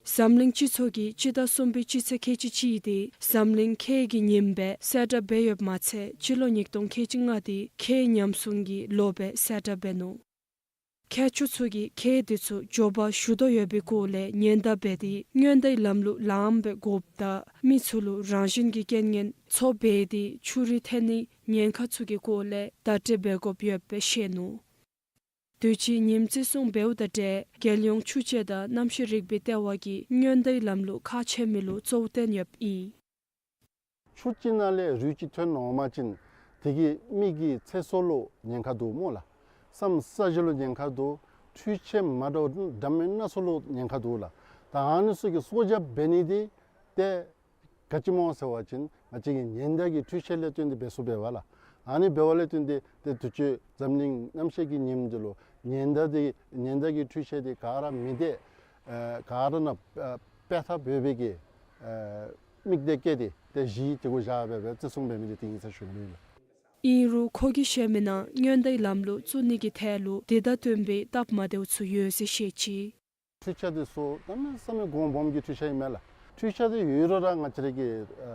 འཛམ་གླིང་སྤྱི་ཚོགས་ཀྱིས་སྤྱི་ཟླ་གསུམ་པའི་སྤྱི་ཚེས་ཁལ་གཅིག་གཅིག་དེ་འཛམ་གླིང་ཁྱེད་ཀྱི་ཉིམ་སྦེ་གསལ་བསྒྲགས་འབད་ཡོདཔ་མ་ཚད་སྤྱི་ལོ་ཉིས་སྟོང་ཁལ་གཅིག་ལྔ་དེ་ཁྱེད་ཉམས་སྲུང་གི་ལོ་སྦེ་གསལ་བསྒྲགས་འབད་ནུག། མཁས་མཆོག་ཚུ་གིས་ཁྱེད་དེ་ཚུ་མགྱོགས་པ་ཞུ་དོ་ཡོད་པའི་སྐོར་ལས་ཉེན་བརྡ་འབད་དེ་སྔོན་བརྡའི་ལམ་ལུགས་ལངམ་སྦེ་དགོཔ་དང་མི་ཚུ་ལུ་རང་བཞིན་གྱི་རྐྱེན་ངན་མཚོ་བལ་ཏེ་ཆུ་རུད་ཐོན་ནི་ཉེན་ཁ་ཚུ་གི་སྐོར་ལས་བརྡ་སྤྲོད་འབད་དགོཔ་ཡོདཔ་སྦེ་བཤད་ནུག། དུས་ཅི་ཉིམ་བརྩི་སྲུང་འབདཝ་དང་འབྲེལ་རྒྱལ་ཡོངས་ཆུ་དཔྱད་དང་གནམ་གཤིས་རིག་པའི་ལྟེ་བ་གིས་སྔོན་བརྡའི་ལམ་ལུགས་ཁག་ཆེ་མི་ལུ་གཙོ་བོ་བཏོན་ཡོདཔ་ཨིན། ཆུ་ཅིག་ནང་ལས་རུད་ཅིག་ཐོན་འོང་པ་ཅིན་དེ་གིས་མི་གི་ཚེ་སྲོག་ལུ་ཉེན་ཁ་འདུག་སྨོ་ལགས། ས་གཞི་ལུ་ཉེན་ཁ་འདུག། འཕྲུལ་ཆས་མ་འདྲཝ་འདྲ་མིན་སྣ་ཚོགས་ལུ་ཉེན་ཁ་འདུག་ལགས། ད་ཨ་ནི་ཚུ་གི་སྲོག་སྐྱབས་འབད་ནི་དེ་ཏེ་ག་ཅི་སྨོ་ཟེར་བ་ཅིན་ང་བཅས་ཀྱི་ཉེན་བརྡ་གི་འཕྲུལ་ཆས་ལས་བརྟེན་ཏེ་འབད་ཚུགས་པས་ལགས། ཨ་ནི་འབདཝ་ལས་བརྟེན་ཏེ་ཏེ་དུས་ཅི་འཛམ་གླིང་གནམ་གཤིས་ཀྱི་ཉིམ་འདི་ལུ་ཉེན་བརྡ་དེ་ཉེན་བརྡ་གི་འཕྲུལ་ཆས་དེ་ག་ར་མི་བདེ་ཨ་ག་ར་ནང་ཨ་དཔེ་ཐག་ཡོད་པའི་གི་ ཨ་མིག་དེ་བཀལ་ཏེ་ཏེ་གཞི་དེ་གུ་བཞག་སྦེ་སྦེ་བརྩི་སྲུང་འབད་མི་དེ་དེ་ཨིན་ཟེར་ཞུ་ནི་ཨིན་ལགས། ཨིན་རུང་ཁོ་གིས་བཤད་མི་ནང་སྔོན་བརྡའི་ལམ་ལུགས་བཙུགས་ནི་གི་ཐད་ལུ་དེ་དང་བསྟུན་པའི་སྟབས་མ་བདེཝ་ཚུ་ཡོད་ཟེར་བཤད་ཅི། འཕྲུལ་ཆས་དེ་ཚུ་གནམ་མེད་ས་མེད་གོང་སྦོམ་གྱི་འཕྲུལ་ཆས་ཨིན་མས་ལགས། འཕྲུལ་ཆས་དེ་ཡོད་རུང་ར་ང་བཅས་ར་གི་ཨ་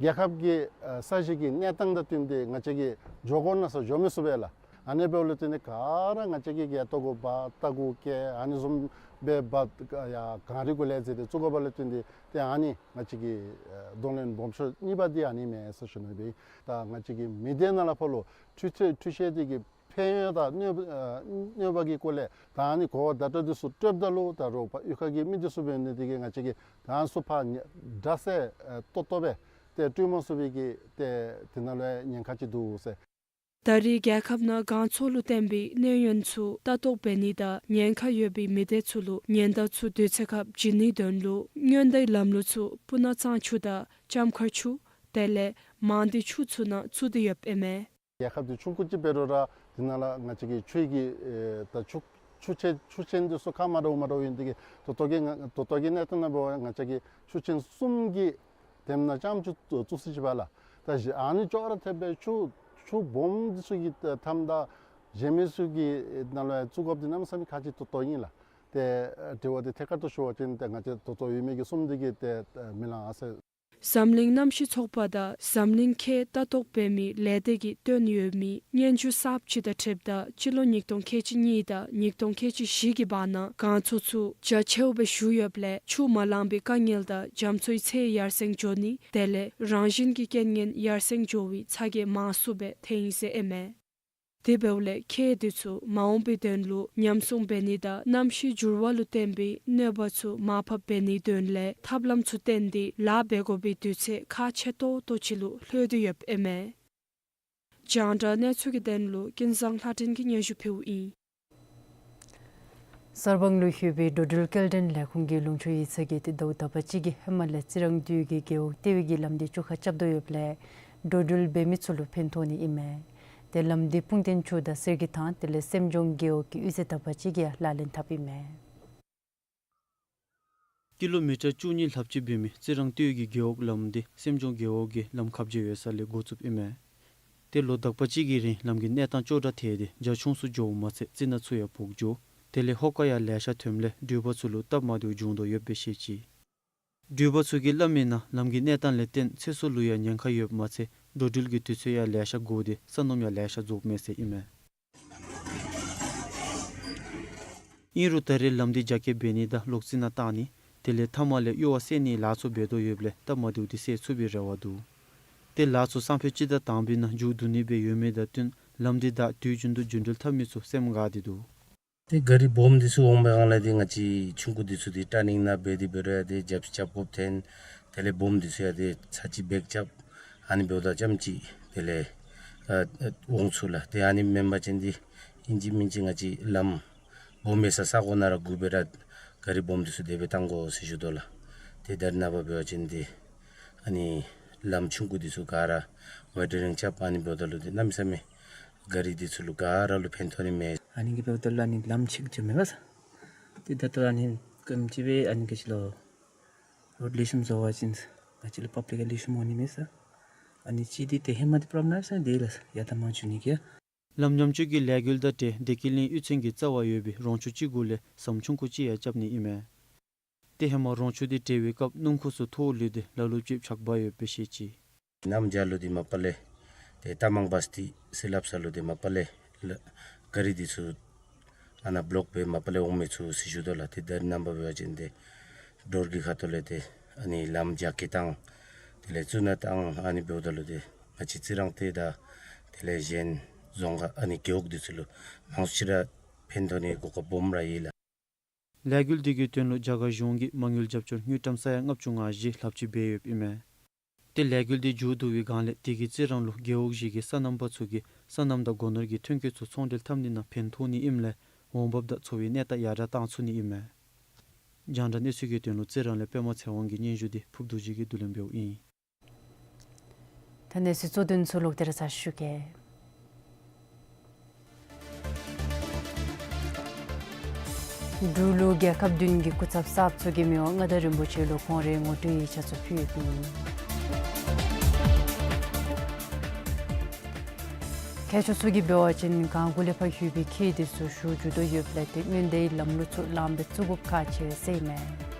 རྒྱལ་ཁབ་ཀྱི་ཨ་ས་གཞི་གི་གནས་སྟངས་དང་བསྟུན་ཏེ་ང་བཅས་ཀྱིས་འགྱོ་དགོ་མནོ་ས་འགྱོ་མི་ཚུགས་པས་ལགས། ཨ་ནི་འབདཝ་ལས་བརྟེན་ཏེ་ག་ར་ང་བཅས་ཀྱིས་ག་ལྟོ་གུ་འབག་རྟ་གུ་བཀལ་ཨ་ནི་བཟུམ་སྦེ་འབག་ཡར་གངས་རི་གུ་ལས་འཛེགས་ཏེ་བཙུགས་དགོཔ་ལས་བརྟེན་ཏེ་ཏེ་ཨ་ནི་ང་བཅས་ཀྱི་ཨ་གདོང་ལེན་སྦོམ་ཤོས་གཉིས་པ་འདི་ཨ་ནི་མས་ཟེར་ཞུ་ནི་སྦེ། ད་ང་བཅས་ཀྱི་མི་སྡེ་ནང་ལས་ཕར་ལུ་འཕྲུལ་ཆས་འཕྲུལ་ཆས་དེ་གི་ཕན་ཡོན་དང་གནོད་ཨ་གནོད་པ་གི་སྐོར་ལས་ད་ཨ་ནི་གོ་བརྡ་སྤྲོད་དེ་ཚུ་སྤྲོདཔ་ད་ལུ་ད་རུང་ཕར་གཡུས་ཁ་གི་མི་དེ་ཚུ་འབད་ནི་དེ་གིས་ང་བཅས་ཀྱིས་ད་ཚུར་ཕར་ཉ་དྲག་ས་ཨ་ཏོག་ཏོ་སྦེ་ཏེ་སྤྲོད་མ་ཚུགས་པའི་གི་ཏེ་དེ་ནང་ལུ་ཉེན་ཁ་ཅིག་འདུག་ཟེར། ད་རེས་རྒྱལ་ཁབ་ནང་གངས་མཚོ་ལུ་བརྟེན་པའི་གནོད་ཡོན་ཚུ་ལྟ་རྟོག་འབད་ནི་དང་ཉེན་ཁ་ཡོད་པའི་མི་སྡེ་ཚུ་ལུ་ཉེན་བརྡ་ཚུ་དུས་ཚོད་ཁར་བྱིན་ནིའི་དོན་ལུ་སྔོན་བརྡའི་ལམ་ལུགས་ཚུ་སྤུ་ན་གཙང་ཆུ་དང་ལྕམ་མཁར་ཆུ་དེ་ལས་མང་སྡེ་ཆུ་ཚུ་ནང་བཙུགས་ཏེ་ཡོདཔ་ཨིན་མས། རྒྱལ་ཁབ་འདི་ཆུང་ཀུ་ཅིག་འབད་རུང་ར་དེ་ནང་ལུ་ང་བཅས་ཀྱི་ཆུ་གི་ཨེ་ད་ཆུ་ཆུ་ཆེན་ཆུ་ཆེན་འདི་ཚུ་ཁ་མ་འདྲཝ་མ་འདྲཝ་ཨིན་དེ་གིས་ད་ལྟོ་གི་ང་ད་ལྟོ་གི་གནས་སྟངས་ནང་འབད་བ་ང་བཅས་ཀྱི་ཆུ་ཆེན་གསུམ་གྱི་དེམ་ནང་ལྕམ་ཆུ་བཙུགས་ས་ཅིག་འབད་ལགས། ད་གཞི་ཨ་ནི་ཅོག་ར་འཐདཔ་སྦེ་ཆུ་ཆུ་སྦོམ་འདི་ཚུ་གི་མཐའམ་དང་གཞན་མི་ཚུ་གི་ནང་ལུ་ཡང་བཙུགས་དགོཔ་འདི་གནམ་མེད་ས་མེད་ཁག་ཆེ་ཏོག་ཏོ་ཨིན་ལགས། ཏེ་དྲི་བ་འདི་ཐད་ཀར་དུ་ཞུ་བ་ཅིན་ཏེ་ང་བཅས་ད་ལྟོ་ཡོད་མི་གི་གསུམ་འདི་གིས་ཏེ་མི་ལང་ཨ་ཟེར། འཛམ་གླིང་གནམ་གཤིས་ཚོགས་པ་དང་འཛམ་གླིང་ཁྱེག་ལྟ་རྟོག་འབད་མི་ལས་སྡེ་གིས་བཏོན་ཡོད་མི་སྙན་ཞུ་གསརཔ་ཅིག་དང་འཁྲིལཝ་ད་སྤྱི་ལོ་ཉིས་སྟོང་ཁལ་གཅིག་གཉིས་དང་ཉིས་སྟོང་ཁལ་གཅིག་བཞི་གི་བར་ན་གངས་མཚོ་ཚུ་རྒྱ་ཆེཝ་སྦེ་ཞུ་ཡོདཔ་ལས་ཆུ་མ་ལང་པའི་དཀའ་ངལ་དང་རྒྱ་མཚོའི་ཚད་ཡར་སེང་འགྱོ་ནི་དེ་ལས་རང་བཞིན་གྱི་རྐྱེན་ངན་ཡར་སེང་འགྱོ་བའི་ཚ་གྱང་མང་སུ་སྦེ་ཐོན་ཡི་ཟེར་ཨིན་མས། དེ་འབདཝ་ལས་ཁྱེག་དེ་ཚུ་མ་འོང་པའི་དོན་ལུ་ཉམས་སྲུང་འབད་ནི་དང་གནམ་གཤིས་འགྱུར་བ་ལུ་བརྟེན་པའི་གནོད་པ་ཚུ་མར་ཕབ་འབད་ནིའི་དོན་ལས་ཐབས་ལམ་ཚུ་བཏོན་ཏེ་ལཱ་འབད་དགོ་པའི་དུས་ཚོད་ཁག་ཆེ་ཏོག་ཏོ་ཅིག་ལུ་ལྷོད་དེ་ཡོདཔ་ཨིན་མས། རྒྱང་བསྒྲགས་གནས་ཚུལ་གྱི་དོན་ལུ་ཀུན་བཟང་ལྷ་སྒྲོན་གྱིས་སྙན་ཞུ་ཕུལཝ་ཨིན། གསར་སྤང་ལུ་ལྷོད་པའི་འགྲོ་འགྲུལ་སྐྱེལ་འདྲེན་ལས་ཁུངས་ཀྱིས་ལུང་ཕྱོགས་ཡིག་ཚང་གི་ཏེ་ཟླཝ་དག་པ་ཅིག་གི་ཧེ་མ་ལས་རྩི་རང་སྟོད་ཀྱི་རྒེད་འོག་ལྟེ་བའི་གི་ལམ་འདི་བཅོ་ཁ་རྐྱབ་དོ་ཡོདཔ་ལས་འགྲོ་འགྲུལ་འབད་མི་ཚུ་ལུ་ཕན་ཐོགས་ནི་ཨིན་མས། ཏེ་ལམ་འདི་སྤུངས་ཐང་ཆུ་དང་གསེར་གྱི་ཐང་དེ་ལས་སེམས་ལྗོངས་རྒེད་འོག་གི་གཡུས་ཚན་དག་པ་ཅིག་གིས་ལག་ལེན་འཐབ་ཨིན་མས། ཀི་ལོ་མི་ཊར་བཅུ་གཉིས་ལྷགཔ་ཅིག་འབད་མི་རྩི་རང་སྟོད་ཀྱི་རྒེད་འོག་ལམ་འདི་སེམས་ལྗོངས་རྒེད་འོག་གི་ལམ་ཁ་བརྒྱབ་ཡོད་ས་ལས་འགོ་བཙུགསཔ་ཨིན་མས། ཏེ་ལོ་དག་པ་ཅིག་གི་རིང་ལམ་གྱི་གནས་སྟངས་སྐྱོ་དྲགས་ཐལ་ཏེ་རྒྱ་ཆུང་སུ་འགྱོཝ་མ་ཚད་རྩི་ནག་ཚུ་ཡང་ཕོག་འགྱོ། དེ་ལས་ཧོ་ཀ་ཡང་ལེ་ཤ་ཐོནམ་ལས་འགྲུལ་པ་ཚུ་ལུ་སྟབས་མ་བདེཝ་བྱུང་དོ་ཡོདཔ་སྦེ་བཤད་ཅི། འགྲུལ་པ་ཚུ་གིས་སླབ་མིའི་ནང་ལམ་གྱི་གནས་སྟངས་ལས་བརྟེན་ཚེ་སྲོག་ལུ་ཡང་ཉེན་ཁ་ཡོདཔ་མ་ཚད་འགྲོ་འགྲུལ་གྱི་དུས་ཚོད་ཡང་ལེ་ཤ་འགོར་ཏེ་ས་སྣུམ་ཡང་ལེ་ཤ་རྫོགསཔ་མས་ཟེར་ཨིན་མས། ཨིན་རུང་ད་རེས་ལམ་འདི་རྒྱ་སྐྱེད་འབད་ནི་དང་ལོག་རྩི་ནག་བཏང་ནི་དེ་ལས་མཐའ་མ་ལས་གཡོ་བ་སེལ་ནིའི་ལཱ་ཚུ་འབད་དོ་ཡོདཔ་ལས་སྟབས་མ་བདེཝ་འདི་སེལ་ཚུགས་པའི་རེ་བ་འདུག། ཏེ་ལཱ་ཚུ་སང་ཕོད་སྤྱི་ཟླ་དང་པའི་ནང་མཇུག་བསྡུ་ནི་སྦེ་ཡོད་མི་དང་བསྟུན་ལམ་འདི་བདའ་དུས་རྒྱུན་དུ་རྒྱུན་འགྲུལ་འཐབ་མི་ཚུ་སེམས་དགའ་སྟེ་འདུག། ཏེ་ག་རི་སྦོམ་འདི་ཚུ་འོང་པའི་སྒང་ལས་ཏེ་ང་བཅས་ཆུང་ཀུ་འདི་ཚུ་ཏེ་ཊར་ནིང་ནང་འབད་དེ་འབད་རུང་ཡང་ཏེ་རྒྱབ་རྐྱབ་དགོཔ་ཐོན། དེ་ལས་སྦོམ་འདི་ཚུ་ཡང་ཏེ་ཚར་གཅིག་བེག་རྐྱབ། ཨ་ནི་འབདཝ་ད་རྐྱངམ་ཅིག་དེ་ལས་ཨ་ཨ་འོང་ཚུགས་ལགས། ཏེ་ཨ་ནི་མེན་པ་ཅིན་ཏེ་ཨིན་ཅི་མིན་ཅི་ང་བཅས་ལམ་སྦོམ་ཡོད་ས་ས་གོ་ནང་ར་སྒུག་སྦེ་ར་ག་རི་སྦོམ་འདི་ཚུ་དེ་སྦེ་བཏང་དགོ་ཟེར་ཞུ་དོ་ལགས། ཏེ་ད་རེས་ནངས་པ་འབད་བ་ཅིན་ཏེ་ཨ་ནི་ལམ་ཆུང་ཀུ་འདི་ཚུ་ག་ར་ཝེ་ཊ་རིང་རྐྱབ། ཨ་ནི་འབདཝ་ད་ལུ་ཏེ་གནམ་མེད་ས་མེད་ག་རི་འདི་ཚུ་ལུ་ག་ར་ལུ་ཕན་ཐོགས་ནི་མས། ཨ་ནི་གིས་འབདཝ་ད་ལུ་ཨ་ནི་ལམ་ཕྱེད་ཅིག་མེད་པས། ཏེ་ད་ལྟོ་ཨ་ནི་ག་ཅི་སྦེ་ཨ་ནི་ག་ཅི་ལོ་རོཌ་ལེགས་ཤོམ་བཟོ་བ་ཅིན་ང་བཅས་ལུ་པབ་ལིཀ་ཡང་ལེགས་ཤོམ་འོང་ནི་མས་ས། ཨ་ནི་གཅིག་འདི་ཏེ་ཧེ་མ་འདི་པོརོབ་ལེམ་ས་འདི་ལགས་ཡར་དྲག་མར་འགྱོ་ནི་གི། ལམ་ཉམས་བཅོས་ཀྱི་ལས་འགུལ་དང་འབྲེལ་བདེ་སྐྱིད་གླིང་གཡུས་ཚན་གྱི་རྩ་བར་ཡོད་པའི་རོང་ཆུ་ཅིག་གུ་ལས་ཟམ་ཆུང་ཀུ་ཅིག་ཡང་རྐྱབ་ནི་ཨིན་མས། ཏེ་ཧེ་མ་རོང་ཆུ་འདི་འདྲེན་པའི་སྐབས་སྣུམ་འཁོར་ཚུ་ཐོག་ལུས་ཏེ་ལ་ལུ་ཅིག་ཆག་པ་ཡོདཔ་སྦེ་བཤད་ཅི། གནམ་བྱཱར་ལུ་འདི་མ་པ་ལས་ཏེ་རྟ་མང་བཱས་ཏི་ཟེར་སླབ་ས་ལུ་འདི་མ་པ་ལས་ལ་ག་རི་འདི་ཚུ་ཨ་ནཱ་བློག་སྦེ་མ་པ་ལས་འོང་མི་ཚུགས་ཟེར་ཞུ་དོ་ལགས། ཏེ་ད་རེས་ནངས་པ་འབད་བ་ཅིན་ཏེ་འབྲུག་གི་ཁ་ཐུག་ལས་ཏེ་ཨ་ནི་ལམ་རྒྱ་སྐྱེད་བཏང་དེ་ལས་བཙུགས་ནི་བཏང་ཨ་ནི་འབདཝ་ད་ལུ་ཏེ་ང་བཅས་རྩི་རང་སྟོད་དང་དེ་ལས་གཞན་རྫོང་ཁག་ཨ་ནི་རྒེད་འོག་འདི་ཚུ་ལུ་མང་ཤོས་ར་ཕན་ཐོགས་ནི་གོ་སྐབས་སྦོམ་ར་ཨིན་ལགས། ལས་འགུལ་འདི་གི་དོན་ལུ་རྒྱ་གར་གཞུང་གིས་མ་དངུལ་རྒྱབ་སྐྱོར་དངུལ་ཀྲམ་ས་ཡ་ལྔ་བཅུ་ང་བཞི་ལྷགཔ་ཅིག་འབད་ཡོདཔ་ཨིན་མས། ཏེ་ལས་འགུལ་འདི་མཇུག་བསྡུ་བའི་སྒང་ལས་དེ་གིས་རྩི་རང་ལུ་རྒེད་འོག་བཞི་གི་སོ་ནམ་པ་ཚུ་གིས་སོ་ནམ་དང་སྒོ་ནོར་གྱི་ཐོན་སྐྱེད་ཚུ་ཚོང་འབྲེལ་འཐབ་ནི་ནང་ཕན་ཐོགས་ནི་ཨིནམ་ལས་འོང་འབབ་དང་འཚོ་བའི་གནས་སྟངས་ཡར་དྲག་བཏང་ཚུགས་ནི་ཨིན་མས། རྒྱང་བསྒྲགས་གནས་ཚུལ་གྱི་དོན་ལུ་རྩི་རང་ལས་པདྨ་ཚེ་དབང་གི་སྙན་ཞུ་འདི་ཕུརཔ་རྡོ་རྗེ་གིས་བསྡུ་ལེན་འབདཝ་ཨིན། ད་གནས་ཚུལ་གཙོ་དོན་ཚུ་ལོག་སྟེ་ར་ཚར་ཞུ་གེ། འབྲུག་ལུ་རྒྱལ་ཁབ་བདུན་གྱི་སྐུ་ཚབ་གསརཔ་ཚུ་གིས་མི་དབང་མངའ་བདག་རིན་པོ་ཆེ་ལུ་ཁོང་རའི་ངོ་སྤྲོད་ཡིག་ཆ་ཚུ་ཕུལ་ཡོདཔ་ཨིན། མཁས་མཆོག་ཚུ་གིས་འབད་བ་ཅིན་གངས་སྒོ་ལས་ཕར་ལྷོད་པའི་ཁྱི་འདི་ཚུ་ཞུ་འགྱོ་དོ་ཡོདཔ་ལས་ཏེ་སྔོན་དེའི་ལམ་ལུགས་ཚུ་ལམ་སྦེ་བཙུགས་དགོཔ་ཁག་ཆེ་ཟེར་ཨིན་མས།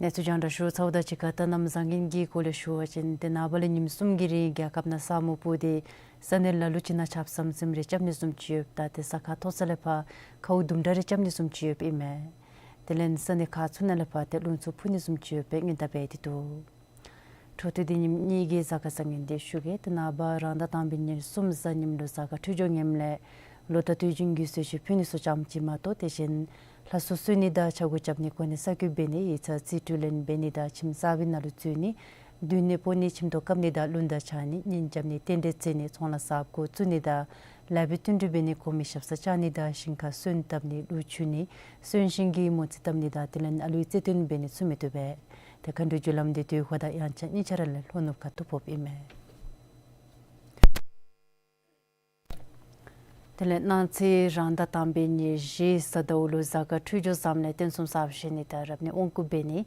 གནས་ཚུལ་རྒྱང་བསྒྲགས་ཞུ་ཚརཝ་དང་གཅིག་ཁར་ད་གནམ་བཟང་ངན་གྱི་སྐོར་ལས་ཞུ་བ་ཅིན་ཏེ་ནངས་པ་ལས་ཉིནམ་གསུམ་གྱི་རིང་རྒྱལ་ཁབ་ནང་ས་སྨུག་སྤུབས་ཏེ་ས་གནས་ལ་ལུ་ཅིག་ནང་ཆརཔ་ཟམ་ཟིམ་རེ་རྐྱབ་ནི་བཟུམ་ཅིག་ཡོདཔ་ད་ཏེ་ས་ཁ་མཐོ་ས་ལས་ཕར་ཁཝ་དུམ་གྲ་རེ་རྐྱབ་ནི་བཟུམ་ཅིག་ཡོདཔ་ཨིན་མས། དེ་ལས་ས་གནས་ཁག་ཚུ་ནང་ལས་ཕར་ཏེ་རླུང་འཚུབ་འཕུ་ནི་བཟུམ་ཅིག་ཡོདཔ་སྦེ་སྔོན་བརྡ་འབད་དེ་འདུག། འཕྲོ་མཐུད་དེ་ཉིནམ་གཉིས་ཀྱི་གཟའ་སྐར་བཟང་ངན་འདི་ཞུ་གེ། ཏེ་ནངས་པ་རང་ཟླ་དང་པའི་ཉེར་གསུམ་གཟའ་ཉིམ་ལུ་གཟའ་སྐར་འཕྲོད་སྦྱོར་ངནམ་ལས་ལོ་རྟགས་དུས་རྒྱུན་གྱི་གསོལ་མཆོད་ཕུལ་ནི་ཚུ་ཙམ་ཅིག་མ་གཏོགས་དེ་བཞིན་ལྷ་གསོལ་གསོལ་ནི་དང་ཕྱག་གུ་རྐྱབ་ནི་གོ་གནས་གསར་བསྐོ་འབད་ནི་ཡིག་ཚང་རྩིས་སྤྲོད་ལེན་འབད་ནི་དང་ཁྱིམ་གསར་པའི་ནང་ལུ་འཛུལ་ནི་སྡོད་གནས་སྤོ་ནི་ཁྱིམ་ཐོག་བཀབ་ནི་དང་རླུང་རྟ་འཕྱར་ནི་གཉེན་རྐྱབ་ནི་རྟེན་འབྲེལ་བརྩི་ནི་ཚོང་ལཱ་གསརཔ་འགོ་བཙུགས་ནི་དང་ལེགས་པའི་བསྟུན་གྲོས་འབད་ནི་གོང་མའི་ཞབས་སར་བཅར་ནི་དང་ཞིང་ཁར་སོན་བཏབ་ནི་ལུག་འཁྱུ་ནི་གསོན་གཤིན་གྱི་མོ་རྩིས་བཏབ་ནི་དང་དེ་ལས་ཨ་ལུའི་རྩེ་སྟོན་འབད་ནི་ཚུ་མི་བཏུབ་པས། ཏེ་མཁའ་འགྲོའི་རྒྱུ་ལམ་འདི་དུས་འཁོར་དང་དབྱངས་འཆར་གཉིས་ཆ་ར་ལས་ལྷོ་ནུབ་ཁ་ཐུག་ཕོགཔ་ཨིན་མས། དེ་ལས་གནངས་ཚེ་རང་ཟླ་དང་པའི་ཉེར་བཞི་གཟའ་ཟླཝ་ལུ་གཟའ་སྐར་འཕྲོད་སྦྱོར་བཟངམ་ལས་རྟེན་གསུམ་གསརཔ་བཞེངས་ནི་དང་རབ་གནས་དབང་བསྐུར་འབད་ནི་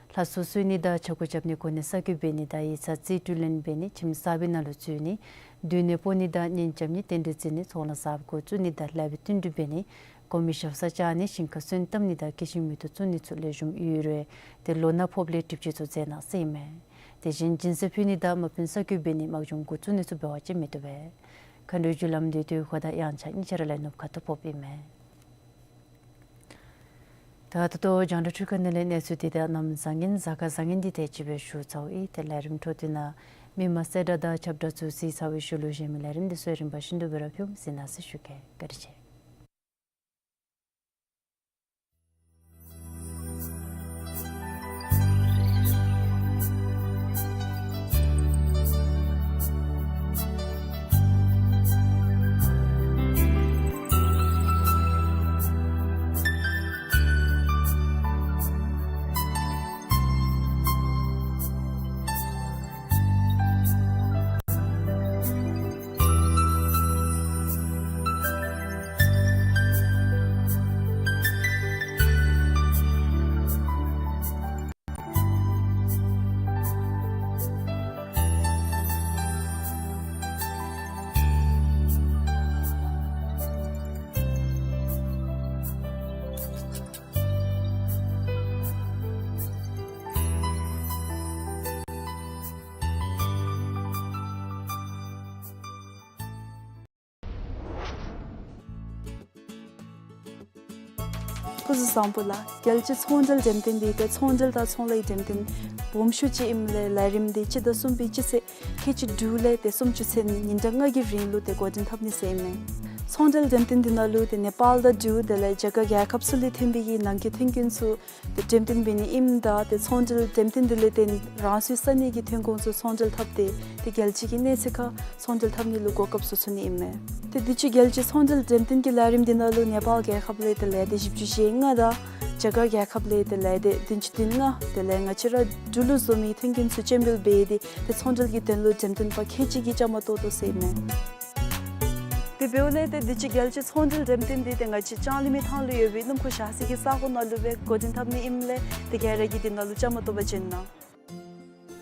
ལྷ་གསོལ་གསོལ་ནི་དང་ཕྱག་གུ་རྐྱབ་ནི་གོ་གནས་གསར་བསྐོ་འབད་ནི་དང་ཡིག་ཚང་རྩིས་སྤྲོད་ལེན་འབད་ནི་ཁྱིམ་གསར་པའི་ནང་ལུ་འཛུལ་ནི་སྡོད་གནས་སྤོ་ནི་དང་གཉེན་རྐྱབ་ནི་རྟེན་འབྲེལ་བརྩི་ནི་ཚོང་ལཱ་གསརཔ་འགོ་བཙུགས་ནི་དང་ལེགས་པའི་བསྟུན་གྲོས་འབད་ནི་གོང་མའི་ཞབས་སར་བཅར་ནི་ཞིང་ཁར་སོན་བཏབ་ནི་དང་སྐྱེ་ཤིང་མེ་ཏོག་བཙུགས་ནི་ཚུ་ལེགས་ཤོམ་ཡོད་རུང་ཏེ་ལོ་ན་ཕོགཔ་ལས་སྒྲིབ་བཅོས་ཚུ་མཛད་གནང་ཟེར་ཨིན་མས། དེ་བཞིན་སྦྱིན་སྲེག་ཕུལ་ནི་དང་དམག་དཔོན་གསར་བསྐོ་འབད་ནི་དམག་སྦྱོང་འགོ་བཙུགས་ནི་ཚུ་འབད་བ་ཅིན་མི་བཏུབ་པས། མཁའ་འགྲོའི་རྒྱུ་ལམ་འདི་དུས་འཁོར་དང་དབྱངས་འཆར་གཉིས་ཆ་ར་ལས་ནུབ་ཁ་ཐུག་ཕོགཔ་ཨིན་མས། ད་ད་ལྟོ་རྒྱང་བསྒྲགས་འཕྲུལ་ཁང་ནང་ལས་གནས་ཚུལ་འདི་དང་གནམ་བཟང་ངན་གཟའ་སྐར་བཟང་ངན་འདི་དེ་ཅིག་སྦེ་ཞུ་ཚརཝ་ཨིན། ཏེ་ལས་རིམ་འཕྲོ་མཐུད་ནང་མི་མང་གསལ་བསྒྲགས་དང་ཁྱབ་བསྒྲགས་ཚུ་གཟིགས་ཚར་བའི་ཤུལ་ལུ་གཞན་མི་ལས་རིམ་འདི་ཚུ་རིམ་པ་བཞིན་དུ་སྦེ་ར་ཕུལཝ་ཨིན་ཟེར་གནང་ཟེར་ཞུ་གེ། བཀའ་དྲིན་ཆེ། སྐུ་གཟུགས་བཟང་པོ་ལགས། རྒྱལ་སྤྱིའི་ཚོང་འབྲེལ་འགྲེམས་སྟོན་འདི་ཏེ་ཚོང་འབྲེལ་དང་ཚོང་ལཱའི་འགྲེམས་སྟོན་སྦོམ་ཤོས་ཅིག་ཨིནམ་ལས་ལས་རིམ་འདི་སྤྱི་ཟླ་གསུམ་པའི་སྤྱི་ཚེས་ཁལ་གཅིག་དྲུག་ལས་ཏེ་སུམ་ཅུ་ཚུན་ཉིན་གྲངས་ལྔ་གི་རིང་ལུ་ཏེ་འགོ་འདྲེན་འཐབ་ནི་ཟེར་ཨིན་མས། ཚོང་འབྲེལ་འགྲེམས་སྟོན་འདི་ནང་ལུ་ཏེ་ནེ་པཱལ་དང་འབྲུག་དེ་ལས་རྒྱ་གར་རྒྱལ་ཁབ་ཚུ་ལས་ཐོན་པའི་གི་ནང་འཁོད་ཐོན་སྐྱེད་ཚུ་ཏེ་འགྲེམས་སྟོན་འབད་ནི་ཨིནམ་ད་ཏེ་ཚོང་འབྲེལ་འགྲེམས་སྟོན་འདི་ལས་ཏེ་རང་སོའི་ས་གནས་ཀྱི་ཐོན་ཁུངས་ཚུ་ཚོང་འབྲེལ་འཐབ་སྟེ་ཏེ་རྒྱལ་སྤྱི་གི་གནས་ཚད་ཁར་ཚོང་འབྲེལ་འཐབ་ནི་ལུ་གོ་སྐབས་ཚུ་ཚུད་ནི་ཨིན་མས། ཏེ་དུས་ཅི་རྒྱལ་སྤྱིའི་ཚོང་འབྲེལ་འགྲེམས་སྟོན་གྱི་ལས་རིམ་འདི་ནང་ལུ་ནེ་པཱལ་རྒྱལ་ཁབ་ལས་ཏེ་ལས་སྡེ་བཞི་བཅུ་ཞེ་ལྔ་དང་རྒྱ་གར་རྒྱལ་ཁབ་ལས་ཏེ་ལས་སྡེ་བདུན་ཅུ་དོན་ལྔ་དེ་ལས་ང་བཅས་ར་འབྲུག་ལུ་བཟོ་མི་ཐོན་སྐྱེད་ཚུ་སྤྱན་འབུལ་འབད་དེ་ཏེ་ཚོང་འབྲེལ་གྱི་དོན་ལུ་འགྲེམས་སྟོན་པ་ཁལ་གཅིག་གིས་བཅའ་མར་གཏོགས་དོ་ཟེར་ཨིན་མས། དེ་འབདཝ་ལས་ཏེ་དུས་ཅི་རྒྱལ་སྤྱིའི་ཚོང་འབྲེལ་འགྲེམས་སྟོན་འདི་ཏེ་ང་བཅས་ལྕང་གླིང་མི་ཐང་ལུ་ཡོད་པའི་སྣུམ་འཁོར་བཞག་ས་གི་ས་གོ་ནང་ལུ་སྦེ་འགོ་འདྲེན་འཐབ་ནི་ཨིནམ་ལས་ཏེ་ག་ར་གིས་དེ་ནང་ལུ་བཅའ་མར་གཏོགས་པར་བྱོན་གནང་།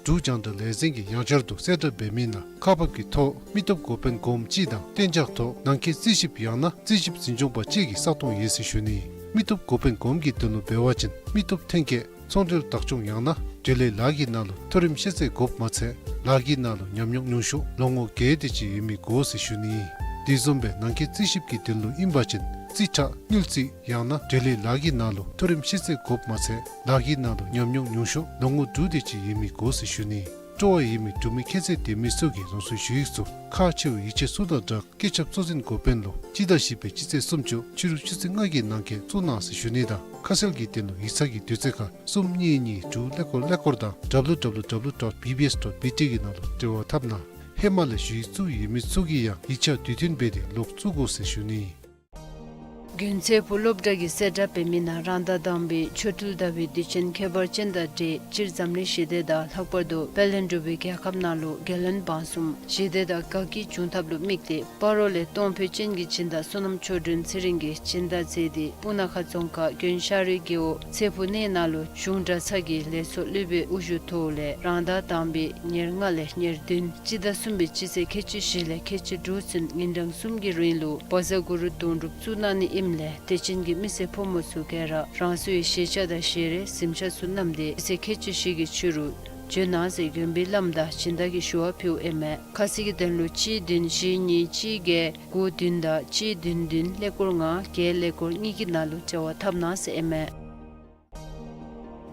འབྲུག་རྒྱང་བསྒྲགས་ལས་འཛིན་གྱིས་ཡང་བསྐྱར་དུ་གསལ་བསྒྲགས་འབད་མི་ནང་ཁག་འབག་གི་ཐོག་མི་སྟོབས་འགོ་དཔོན་གོངམ་གཅིག་དང་གཏན་འཇགས་ཐོག་ནང་འཁོད་རྩིས་ཞིབ་ཡང་ན་རྩིས་ཞིབ་འཛིན་སྐྱོང་པ་གཅིག་གི་ས་སྟོང་ཡོད་ཟེར་ཞུ་ནི། མི་སྟོབས་འགོ་དཔོན་གོངམ་གྱི་དོན་ལུ་འབད་བ་ཅིན་མི་སྟོབས་ཐོན་སྐྱེད་ཚོང་འབྲེལ་བདག་སྐྱོང་ཡང་ན་འབྲེལ་ཡོད་ལཱ་གི་ནང་ལུ་མཐོ་རིམ་ཤེས་ཚད་དགོཔ་མ་ཚད་ལཱ་གི་ནང་ལུ་ཉམས་མྱོང་ཉུང་ཤོས་ལོ་ངོ་བརྒྱད་དེ་ཅིག་ཡོད་མི་དགོ་ཟེར་ཞུ་ནི། དེ་བཟུམ་སྦེ་ནང་འཁོད་རྩིས་ཞིབ་ཀྱི་དོན་ལུ་ཨིན་པ་ཅིན་རྩིས་ཁྲ་དངུལ་རྩིས་ཡང་ན་འབྲེལ་ཡོད་ལཱ་གི་ནང་ལུ་མཐོ་རིམ་ཤེས་ཚད་དགོཔ་མ་ཚད་ལཱ་གི་ནང་ལུ་ཉམས་མྱོང་ཉུང་ཤོས་ལོ་ངོ་དྲུག་དེ་ཅིག་ཡོད་མི་དགོ་ཟེར་ཞུ་ནི། སྤྲོ་བ་ཡོད་མི་འབྲུག་མི་ཁྱད་ཚད་ལྡན་མི་ཚུ་གིས་རང་སོའི་ཞུ་ཡིག་ཚུ་ཁག་ཆེ་བའི་ཡིག་ཆ་ཚུ་དང་སྦྲགས་སྐུ་ཚབ་གཙོ་འཛིན་འགོ་དཔོན་ལུ་སྤྱི་ཟླ་བཞི་པའི་སྤྱི་ཚེས་སུམ་ཅུ་ཕྱི་རུ་ཆུ་ཚོད་ལྔ་གི་ནང་འཁོད་བཙུགས་གནང་ཟེར་ཞུ་ནི་དང་ཁ་གསལ་གྱི་དོན་ལུ་ཡིག་ཚང་གི་དུས་ཚོད་ཁར་གསུམ་གཉིས་གཉིས་དྲུག་ཀླད་ཀོར་ཀླད་ཀོར་དང་ཌབ་ལུ་ཌབ་ལུ་ཌབ་ལུ་ཌོཊ་བི་བི་ཨེསི་ཌོཊ་བི་ཊི་གི་ནང་ལུ་འབྲེལ་བ་འཐབ་གནང་། ཧེ་མ་ལས་ཞུ་ཡིག་བཙུགས་ཡོད་མི་ཚུ་གིས་ཡང་ཡིག་ཆ་དུས་མཐུན་འབད་དེ་ལོག་བཙུགས་དགོ་ཟེར་ཞུ་ནི། དགུན་ཚེ་ཕོག་སློབ་གྲྭ་གི་གསལ་བསྒྲགས་འབད་མི་ནང་རང་ཟླ་དང་པའི་ཆོ་འཕྲུལ་ཟླ་བའི་དུས་ཆེན་ཁྱད་པར་ཅན་དང་འབྲེལ་སྤྱིར་འཛམ་གླིང་ཞི་བདེ་དང་ལྷག་པར་དུ་དཔལ་ལྡན་འབྲུག་པའི་རྒྱལ་ཁབ་ནང་ལུ་རྒྱལ་བློན་འབངས་གསུམ་ཞི་བདེ་དང་དགའ་སྐྱིད་འབྱུང་ཐབས་ལུ་དམིགས་ཏེ་སྤ་རོ་ལས་གཏོང་ཕོད་ཅན་གྱི་སྦྱིན་བདག་བསོད་ནམས་ཆོས་སྒྲོན་ཚེ་རིང་གིས་སྦྱིན་བདག་མཛད་དེ་སྤུ་ན་ཁ་རྫོང་ཁག་དགོན་ཤ་རུའི་རྒེད་འོག་ཚེ་ཕོག་གནས་ནང་ལུ་གཞུང་གྲྭ་ཚང་གི་ལས་ཚོགས་སློབ་དཔོན་དབུ་བཞུགས་ཐོག་ལས་རང་ཟླ་དང་པའི་ཉེར་ལྔ་ལས་ཉེར་བདུན་སྤྱི་ཟླ་གསུམ་པའི་སྤྱི་ཚེས་ཁལ་གཅིག་བཞི་ལས་ཁལ་གཅིག་དྲུག་ཚུན་ཉིན་གྲངས་གསུམ་གྱི་རིང་ལུ་བཛྲ་གུ་རུ་དོན་གྲུབ་བཙུགས་གནང་ནི་ཨིནམ་ལས་དད་ཅན་གྱི་མི་སེར་ཕོ་མོ་ཚུ་ག་ར་རང་སོའི་ཞལ་ཆས་དང་ཞལ་རས་གཟིམ་ཆས་ཚུ་བསྣམས་ཏེ་སྤྱི་ཚེས་ཁལ་གཅིག་བཞི་གི་ཕྱི་རུ་བྱོན་གནང་ཟེར་དགོན་པའི་བླམ་དང་སྦྱིན་བདག་གིས་ཞུ་བ་ཕུལཝ་ཨིན་མས། ཁ་གསལ་གྱི་དོན་ལུ་གཅིག་བདུན་བཞི་གཉིས་གཅིག་བརྒྱད་དགུ་བདུན་དང་གཅིག་བདུན་བདུན་ཀླད་ཀོར་ལྔ་བརྒྱད་ཀླད་ཀོར་གཉིས་ཀྱི་ནང་ལུ་འབྲེལ་བ་འཐབ་གནང་ཟེར་ཨིན་མས།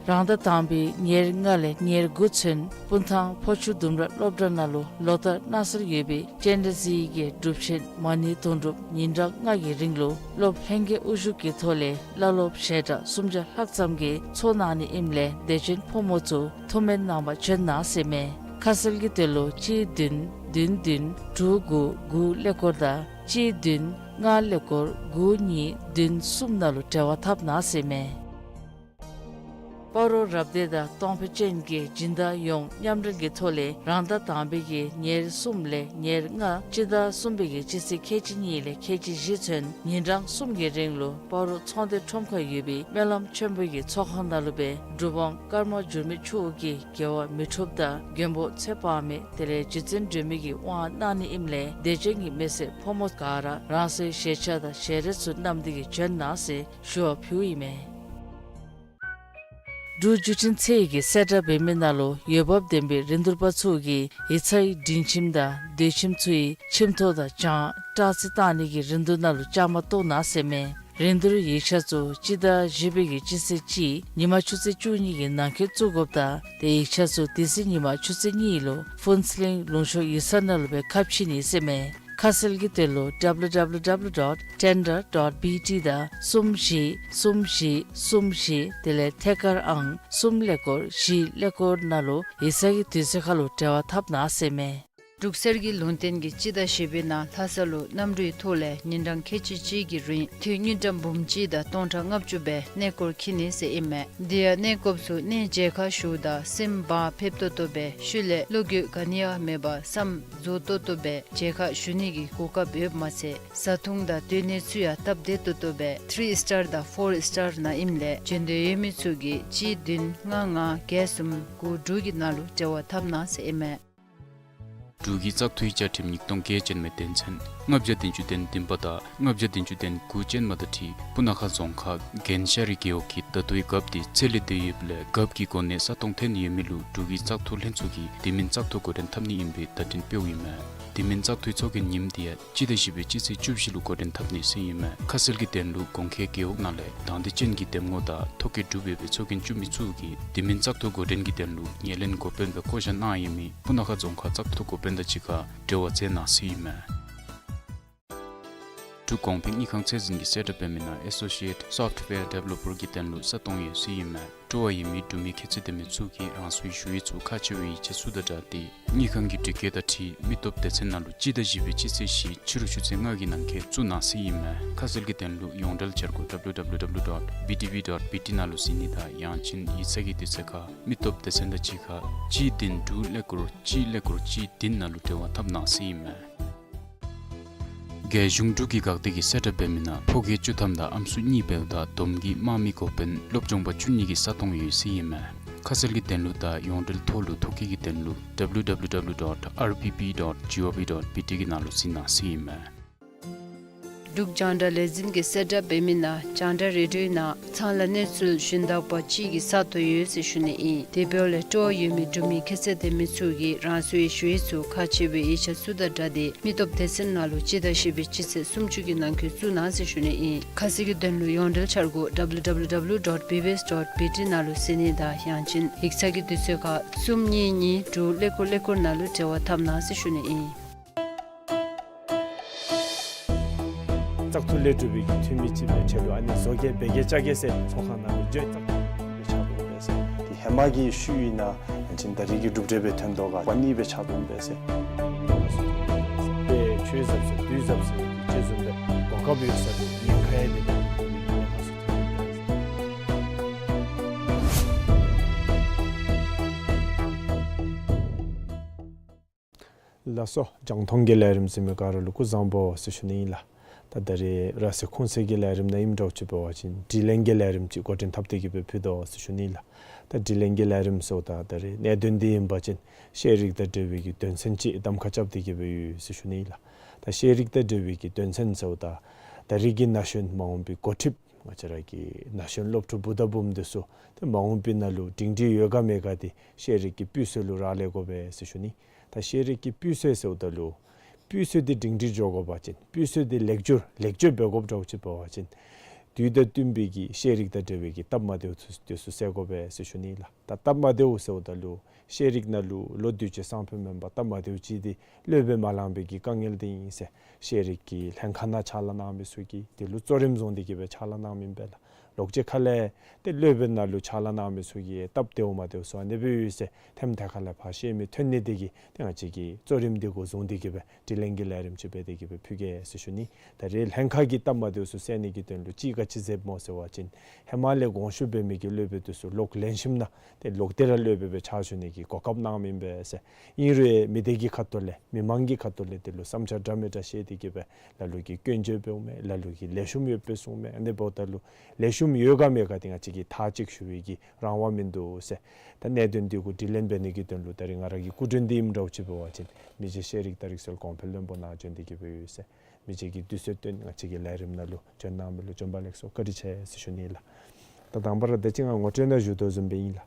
རང་ཟླ་དང་པའི་ཉེར་ལྔ་ལས་ཉེར་དགུ་ཚུན་སྤུངས་ཐང་ཕོ་ཆུ་ལྡུམ་ར་སློབ་གྲྭ་ནང་ལུ་ལོ་ལྟར་གནང་སྲོལ་ཡོད་པའི་སྤྱན་རས་གཟིགས་ཀྱི་སྒྲུབ་ཆེན་མ་ཎི་དོན་གྲུབ་ཉིན་གྲངས་ལྔ་གི་རིང་ལུ་སློབ་ལྷན་རྒྱས་དབུ་བཞུགས་ཀྱི་ཐོག་ལས་བླ་སློབ་ཞལ་གྲངས་སུམ་བརྒྱ་ལྷག་ཙམ་གྱིས་ཚོགས་གནང་ནི་ཨིནམ་ལས་དད་ཅན་ཕོ་མོ་ཚུ་ཐུགས་སྨོན་གནང་པར་བྱོན་གནང་ཟེར་མས། ཁ་གསལ་གྱི་དོན་ལུ་གཅིག་བདུན་བདུན་བདུན་དྲུག་དགུ་དགུ་ཀླད་ཀོར་དང་གཅིག་བདུན་ལྔ་ཀླད་ཀོར་དགུ་གཉིས་བདུན་གསུམ་ནང་ལུ་འབྲེལ་བ་འཐབ་གནང་ཟེར་མས། སྤ་རོ་རབ་སྡེ་དང་གཏོང་ཕོད་ཅན་གྱི་སྦྱིན་བདག་ཡོངས་མཉམ་འབྲེལ་གྱི་ཐོག་ལས་རང་ཟླ་དང་པའི་གི་ཉེར་གསུམ་ལས་ཉེར་ལྔ་སྤྱི་ཟླ་གསུམ་པའི་གི་སྤྱི་ཚེས་ཁལ་གཅིག་གཉིས་ལས་ཁལ་གཅིག་བཞི་ཚུན་ཉིན་གྲངས་གསུམ་གྱི་རིང་ལུ་སྤ་རོ་ཚོང་སྡེ་ཁྲོམ་ཁར་ཡོད་པའི་སྨོན་ལམ་ཆེན་པོ་གི་ཚོགས་ཁང་ནང་ལུ་སྦེ་སྒྲུབ་དབང་ཀརྨ་འགྱུར་མེད་མཆོག་གི་དགེ་བ་མི་འཁྲུགས་དང་མགོན་པོ་ཚེ་དཔག་མེད་དེ་ལས་རྗེ་བཙུན་སྒྲོལ་མའི་གི་དབང་གནང་ནི་ཨིནམ་ལས་དད་ཅན་གྱི་མི་སེར་ཕོ་མོ་ག་ར་རང་སོའི་ཞལ་ཆས་དང་ཞལ་རས་ཚུ་བསྣམས་ཏེ་གིས་བྱོན་གནང་ཟེར་ཞུ་བ་ཕུལཝ་ཨིན་མས། འབྲུག་འཇུ་ཆེན་ཚེ་ཡི་གི་གསལ་བསྒྲགས་འབད་མི་ནང་ལུ་འོས་འབབ་ལྡན་པའི་རིན་བསྡུར་པ་ཚུ་གིས་ཡིག་ཚང་གི་སྒྲིང་ཁྱིམ་དང་སྡོད་ཁྱིམ་ཚུ་གི་ཁྱིམ་ཐོག་དང་གྱང་སྐྲག་རྩི་བཏང་ནི་གི་རིན་བསྡུར་ནང་ལུ་བཅའ་མར་གཏོགས་གནང་ཟེར་མས། རིན་བསྡུར་ཡིག་ཆ་ཚུ་སྤྱི་ཟླ་བཞི་པའི་གི་སྤྱི་ཚེས་གཅིག་ཉིན་མ་ཆུ་ཚོད་བཅུ་གཉིས་ཀྱི་ནང་འཁོད་བཙུགས་དགོཔ་དང་དེ་ཡིག་ཆ་ཚུ་དེ་ཚེ་ཉིན་མ་ཆུ་ཚོད་གཉིས་ལུ་ཕུན་ཚོགས་གླིང་ལུང་ཤོར་ཡིག་ཚང་ནང་ལུ་སྦེ་ཁ་ཕྱེ་ནི་ཟེར་མས། ཁ་གསལ་གྱི་དོན་ལུ་W W W dot tender dot B T དང་གསུམ་བཞི་གསུམ་བཞི་གསུམ་བཞི་དེ་ལས་ཐད་ཀར་ཨང་གསུམ་ཀླད་ཀོར་བཞི་ཀླད་ཀོར་ནང་ལུ་ཡིག་ཚང་གི་དུས་ཚོད་ཁར་ལུ་འབྲེལ་བ་འཐབ་གནང་ཟེར་མས། འབྲུག་གསེར་གྱི་ལུང་བསྟན་གྱིས་སྤྱི་ཟླ་བཞི་པའི་ནང་ལྷ་ས་ལུ་གནམ་གྲུའི་ཐོག་ལས་ཉིན་གྲངས་ཁལ་གཅིག་གཅིག་གི་རིང་དུས་དངུལ་ཀྲམ་འབུམ་གཅིག་དང་སྟོང་ཕྲག་ལྔ་བཅུ་སྦེ་གནས་སྐོར་འཁྱིད་ནི་ཟེར་ཨིན་མས། དེ་ཡང་གནས་སྐོརཔ་ཚུ་གནས་མཇལ་ཁ་ཞུཝ་ད་སེམས་བག་ཕེབས་ཏོག་ཏོ་སྦེ་ཤུལ་ལས་བློ་འགྱོད་ག་ནི་ཡང་མེད་པར་བསམ་རྫོགས་ཏོག་ཏོ་སྦེ་མཇལ་ཁ་ཞུ་ནི་གི་གོ་སྐབས་ཡོདཔ་མ་ཚད་བཟའ་འཐུང་དང་སྡོད་གནས་ཚུ་ཡང་སྟབས་བདེ་ཏོག་ཏོ་སྦེ་ཐི་རི་སི་ཊར་དང་ཕོར་སི་ཊར་ནང་ཨིནམ་ལས་བྱོན་འདོད་ཡོད་མི་ཚུ་གིས་གཅིག་བདུན་ལྔ་ལྔ་བརྒྱད་གསུམ་དགུ་དྲུག་གི་ནང་ལུ་འབྲེལ་བ་འཐབ་གནང་ཟེར་ཨིན་མས། འབྲུག་གི་བཙག་འཐུའི་བཅའ་ཁྲིམས་ཉིས་སྟོང་བརྒྱད་ཅན་མའི་དོན་ཚན་ལྔ་བརྒྱ་བདུན་ཅུ་དོན་བདུན་པ་དང་ལྔ་བརྒྱ་བདུན་ཅུ་དོན་དགུ་ཅན་མ་དང་འཁྲིལ་སྤུ་ན་ཁ་རྫོང་ཁག་རྒན་ཤ་རི་རྒེད་འོག་གི་ད་ལྟོའི་རྒཔོ་དེ་ཚེ་ལས་འདས་ཡོདཔ་ལས་རྒཔོ་གི་གོ་གནས་ས་སྟོང་འཐོན་ཡོད་མི་ལུ་འབྲུག་གི་བཙག་འཐུ་ལྷན་ཚོགས་ཀྱིས་དེ་མིན་བཙག་འཐུ་འགོ་འདྲེན་འཐབ་ནི་ཨིན་པའི་བརྡ་འཕྲིན་སྤེལཝ་ཨིན་མས། དེ་མིན་བཙག་འཐུའི་ཚོགས་རྒྱན་ཉིནམ་དེ་ཡང་སྤྱི་ཟླ་བཞི་པའི་སྤྱི་ཚེས་བཅུ་བཞི་ལུ་འགོ་འདྲེན་འཐབ་ནི་ཟེར་ཨིན་མས། ཁ་གསལ་གྱི་དོན་ལུ་གོང་འཁོད་རྒེད་འོག་ནང་ལས་དང་འདོད་ཅན་གྱི་འདེམས་ངོ་དང་ཐོ་བཀོད་གྲུབ་ཡོད་པའི་ཚོགས་རྒྱན་བཙུགས་མི་ཚུ་གིས་དེ་མིན་བཙག་འཐུ་འགོ་འདྲེན་གྱི་དོན་ལུ་ངོས་ལེན་འགོ་དཔོན་སྦེ་བསྐོ་བཞག་གནང་ཡོད་མི་སྤུ་ན་ཁ་རྫོང་ཁག་བཙག་འཐུ་འགོ་དཔོན་དང་གཅིག་ཁར་འབྲེལ་བ་མཛད་གནང་ཟེར་ཨིན་མས། འབྲུག་གོང་འཕེལ་དངུལ་ཁང་ཚད་འཛིན་གྱི་གསལ་བསྒྲགས་འབད་མི་ནང་ཨེ་སོ་ཤི་ཨེཊ་སོཕཊ་ཝེར་ཌེ་ཝེ་ལོ་པར་གྱི་དོན་ལུ་ས་སྟོང་ཡོད་ཟེར་ཨིན་མས། སྤྲོ་བ་ཡོད་མི་འབྲུག་མི་ཁྱད་ཚད་ལྡན་མི་ཚུ་གིས་རང་སོའི་ཞུ་ཡིག་ཚུ་ཁག་ཆེ་བའི་ཡིག་ཆ་ཚུ་དང་སྦྲགས་ཏེ་དངུལ་ཁང་གི་དྲི་བཀོད་དང་འཁྲིལ་མི་སྟོབས་སྡེ་ཚན་ནང་ལུ་སྤྱི་ཟླ་བཞི་པའི་སྤྱི་ཚེས་བཞི་ཕྱི་རུ་ཆུ་ཚོད་ལྔ་གི་ནང་འཁོད་བཙུགས་གནང་ཟེར་ཨིན་མས། ཁ་གསལ་གྱི་དོན་ལུ་ཡོངས་འབྲེལ་འཆར་སྒོ་W W W dot B T V dot B T ནང་ལུ་གཟིགས་ནི་དང་ཡང་ཅིན་ཡིག་ཚང་གི་དུས་ཚོད་ཁར་མི་སྟོབས་སྡེ་ཚན་དང་གཅིག་ཁར་གཅིག་བདུན་དྲུག་ཀླད་ཀོར་གཅིག་ཀླད་ཀོར་གཅིག་བདུན་ནང་ལུ་འབྲེལ་བ་འཐབ་གནང་ཟེར་ཨིན་མས། རྒྱལ་གཞུང་འབྲུག་གི་འགག་སྡེ་གི་གསལ་བསྒྲགས་འབད་མི་ནང་ཕོ་སྐྱེས་བཅུ་ཐམ་དང་ཨམ་སྲུ་གཉིས་འབདཝ་ད་བསྡོམས་ཀྱིས་དམངས་མི་འགོ་དཔོན་སློབ་སྦྱོང་པ་བཅུ་གཉིས་ཀྱི་ས་སྟོང་ཡོད་ཟེར་ཨིན་མས། ཁ་གསལ་གྱི་དོན་ལུ་དང་ཡོངས་འབྲེལ་ཐོག་ལུ་ཐོ་བཀོད་ཀྱི་དོན་ལུ W W W dot R P P dot G O V dot B T གི་ནང་ལུ་གཟིགས་གནང་ཟེར་ཨིན་མས། འབྲུག་རྒྱང་བསྒྲགས་ལས་འཛིན་གྱི་གསལ་བསྒྲགས་འབད་མི་ནང་རྒྱང་བསྒྲགས་རེ་ཌིའོའི་ནང་ཚང་ལ་གནས་ཚུལ་ཞུན་དག་པ་གཅིག་གི་ས་སྟོང་ཡོད་ཟེར་ཞུ་ནི་ཨིན། དེ་འབདཝ་ལས་སྤྲོ་བ་ཡོད་མི་འབྲུག་མི་ཁྱད་ཚད་ལྡན་མི་ཚུ་གིས་རང་སོའི་ཞུ་ཡིག་ཚུ་ཁག་ཆེ་བའི་ཡིག་ཆ་ཚུ་དང་སྦྲགས་ཏེ་མི་སྟོབས་སྡེ་ཚན་ནང་ལུ་སྤྱི་ཟླ་བཞི་པའི་སྤྱི་ཚེས་སུམ་ཅུ་གི་ནང་འཁོད་བཙུགས་གནང་ཟེར་ཞུ་ནི་ཨིན། ཁ་གསལ་གྱི་དོན་ལུ་ཡོངས་འབྲེལ་འཆར་སྒོ་W W W dot B B S dot B T ནང་ལུ་གཟིགས་ནི་དང་ཡང་ཅིན་ཡིག་ཚང་གི་དུས་ཚོད་ཁར་གསུམ་གཉིས་གཉིས་དྲུག་ཀླད་ཀོར་ཀླད་ཀོར་ནང་ལུ་འབྲེལ་བ་འཐབ་གནང་ཟེར་ཞུ་ནི་ཨིན། བཙག་འཐུ་ལས་གྲུབ་པའི་གི་འཐུས་མི་ཅིག་སྦེ་ཁྲལ་ལུ་ཨ་ནི་བཟོ་གེ་འབད་གེ་བཅའ་གེ་ཟེར་ཚོགས་ཁང་ནང་ལུ་བརྗོད་བཙག་འཐུ་ལས་ཆགས་དོ་འབད་ཟེར། དེ་ཧེ་མ་གི་ཤུལ་ཨིན་ན་ཡང་ཅིན་ད་རིས་ཀྱི་གྲུབ་འབྲས་སྦེ་ཐོན་དོ་ག་བ་ནི་སྦེ་ཆགས་དོ་འབད་ཟེར། དཔེ་ཆོས་ཟབ་ཟེར་དུས་ཟབ་ཟེར་དེ་ཅིག་བཟུམ་སྦེ་གོ་སྐབས་ཡོད་ས་ལུ་ཉེན་ཁ་ཡང་དེ་ ལགས་སོ། རྒྱང་མཐོང་གི་ལས་རིམ་གཟིགས་མི་ག་ར་ལུ་སྐུ་གཟུགས་བཟང་པོ་ཟེར་ཞུ་ནི་ཨིན་ལགས། ད་ད་རིས་ར་སེ་ཁུངས་སེ་གི་ལས་རིམ་ནང་ཨིནམ་འདྲཝ་ཅིག་འབད་བ་ཅིན་དྲི་ལན་གྱི་ལས་རིམ་ཅིག་འགོ་འདྲེན་འཐབ་སྟེ་གི་སྦེ་ཕུལ་དོ་ཟེར་ཞུ་ནི་ཨིན་ལགས། ད་དྲི་ལན་གྱི་ལས་རིམ་ཟེརཝ་ད་ད་རིས་གནད་དོན་འདི་ཨིན་པ་ཅིན་ཤེས་རིག་དང་འབྲེལ་བའི་གི་དོན་ཚན་ཅིག་གདམ་ཁ་རྐྱབ་སྟེ་གི་སྦེ་ཡོད་ཟེར་ཞུ་ནི་ཨིན་ལགས། ད་ཤེས་རིག་དང་འབྲེལ་བའི་གི་དོན་ཚན་ཟེརཝ་ད་ད་རིས་ཀྱི་ན་གཞོན་མ་འོངས་པའི་འགོ་ཁྲིདཔ་ང་བཅས་ར་གི་ན་གཞོན་སློབ་ཕྲུག་བུ་དང་བུམོ་འདི་ཚུ་ཏེ་མ་འོངས་པའི་ནང་ལུ་སྒྲིང་སྒྲིང་ཡོད་ག་མེད་ག་འདི་ཤེས་རིག་གི་སྤུས་ཚད་ལུ་རག་ལས་དགོ་པས་ཟེར་ཞུ་ནི། ད་ཤེས་རིག་གི་སྤུས་ཚད་ཟེརཝ་ད་ལུ་སྤུས་ཚད་འདི་སྒྲིང་སྒྲིང་འགྱོ་དགོ་པ་ཅིན་སྤུས་ཚད་འདི་ལེགས་བཅོས་ལེགས་བཅོས་འབད་དགོཔ་འདྲཝ་ཅིག་འབད་བ་ཅིན་དུས་དང་བསྟུན་པའི་གི་ཤེས་རིག་དང་འབྲེལ་བའི་གི་སྟབས་མ་བདེཝ་འདི་ཚུ་སེལ་དགོ་པས་ཟེར་ཞུ་ནི་ལགས། ད་སྟབས་མ་བདེཝ་ཟེརཝ་ད་ལུ་ཤེས་རིག་ནང་ལུ་ལོ་དུས་ཅི་སང་ཕོད་མེན་པར་སྟབས་མ་བདེཝ་ཅིག་འདི་སློབ་དཔོན་མ་ལང་པའི་གི་དཀའ་ངལ་འདི་ཨིན་ཟེར་ཤེས་རིག་གི་ལྷན་ཁག་ནང་ཕྱག་ལཱ་གནང་མི་ཚུ་གིས་དེ་ལུ་གཙོ་རིམ་བཟུང་སྟེ་གི་སྦེ་ཕྱག་ལཱ་གནང་མི་ཨིན་པས་ལགས། ལོག་ཅི་ཁ་ལས་ཏེ་སློབ་དཔོན་ནང་ལུ་ཕྱག་ལཱ་གནང་མི་ཚུ་གིས་སྟབས་བདེཝ་མ་བདེཝ་ཚུ་ཨ་ནི་སྦེ་ཡོད་ཟེར་ཐེམ་ཐེ་ཁ་ལས་ཕར་བཤད་མི་ཐོན་ནི་འདི་གིས་ཏེ་ང་བཅས་ཀྱིས་གཙོ་རིམ་འདི་འགོ་བཟུང་སྟེ་གི་སྦེ་དྲི་ལན་གྱི་ལས་རིམ་ཅིག་འབད་དེ་གི་སྦེ་ཕུལ་གེ་ཟེར་ཞུ་ནི། ད་རིས་ལྷན་ཁག་གི་སྟབས་མ་བདེཝ་ཚུ་སེལ་ནི་གི་དོན་ལུ་ཅིག་ག་ཅི་མཛདཔ་སྨོ་ཟེར་བ་ཅིན་ཧེ་མ་ལས་དགོངས་ཞུ་འབད་མི་གི་སློབ་དཔོན་འདི་ཚུ་ལོག་ལེན་ཞིནམ་ན་ཏེ་ལོག་སྟེ་ར་སློབ་དཔོན་སྦེ་ཕྱག་ཞུ་ནི་གི་གོ་སྐབས་གནང་མི་ཨིན་པས་ཟེར། ཨིན་རུང་མི་སྡེ་གི་ཁ་ཐུག་ལས་མི་མང་གི་ཁ་ཐུག་ལས་དེ་ལུ་བསམ་འཆར་འདྲ་མི་འདྲ་བཤད་དེ་གི་སྦེ་ལ་ལུ་གིས་སྐྱོན་བརྗོད་འབདཝ་མས། ལ་ལུ་གིས་ལེགས་ཤོམ་ཡོད་པས་གསུངམ་མས། ཨ་ནི་འབདཝ་ད་ལུ་ལེགས་ཤོམ་ཡོད་ག་མེད་ག་འདི་ང་བཅས་ཀྱིས་མཐའ་གཅིག་ཞུ་བའི་གི་རང་དབང་མིན་འདུག་ཟེར། ད་གནད་དོན་འདི་གུ་དྲི་ལན་འབད་ནི་གི་དོན་ལུ་ད་རིས་ང་ར་གི་སྐུ་མགྲོན་འདི་ཨིནམ་འདྲཝ་ཅིག་འབད་བ་ཅིན་མི་རྗེ་ཤེས་རིག་དང་རིག་གསལ་གོང་འཕེལ་བློན་པོ་ནཱ་བྱོན་ཏེ་གི་སྦེ་ཡོད་ཟེར། མི་རྗེ་གིས་དུས་ཚོད་བཏོན་ང་བཅས་ཀྱི་ལས་རིམ་ནང་ལུ་བྱོན་གནང་མི་ལུ་བྱོན་པ་ལེགས་སོ་བཀའ་དྲིན་ཆེ་ཟེར་ཞུ་ནི་ལགས། ད་དང་པ་ར་ད་ཅི་ང་ངོ་སྤྲོད་ནང་ཞུ་དོ་བཟུམ་སྦེ་ཨིན་ལགས།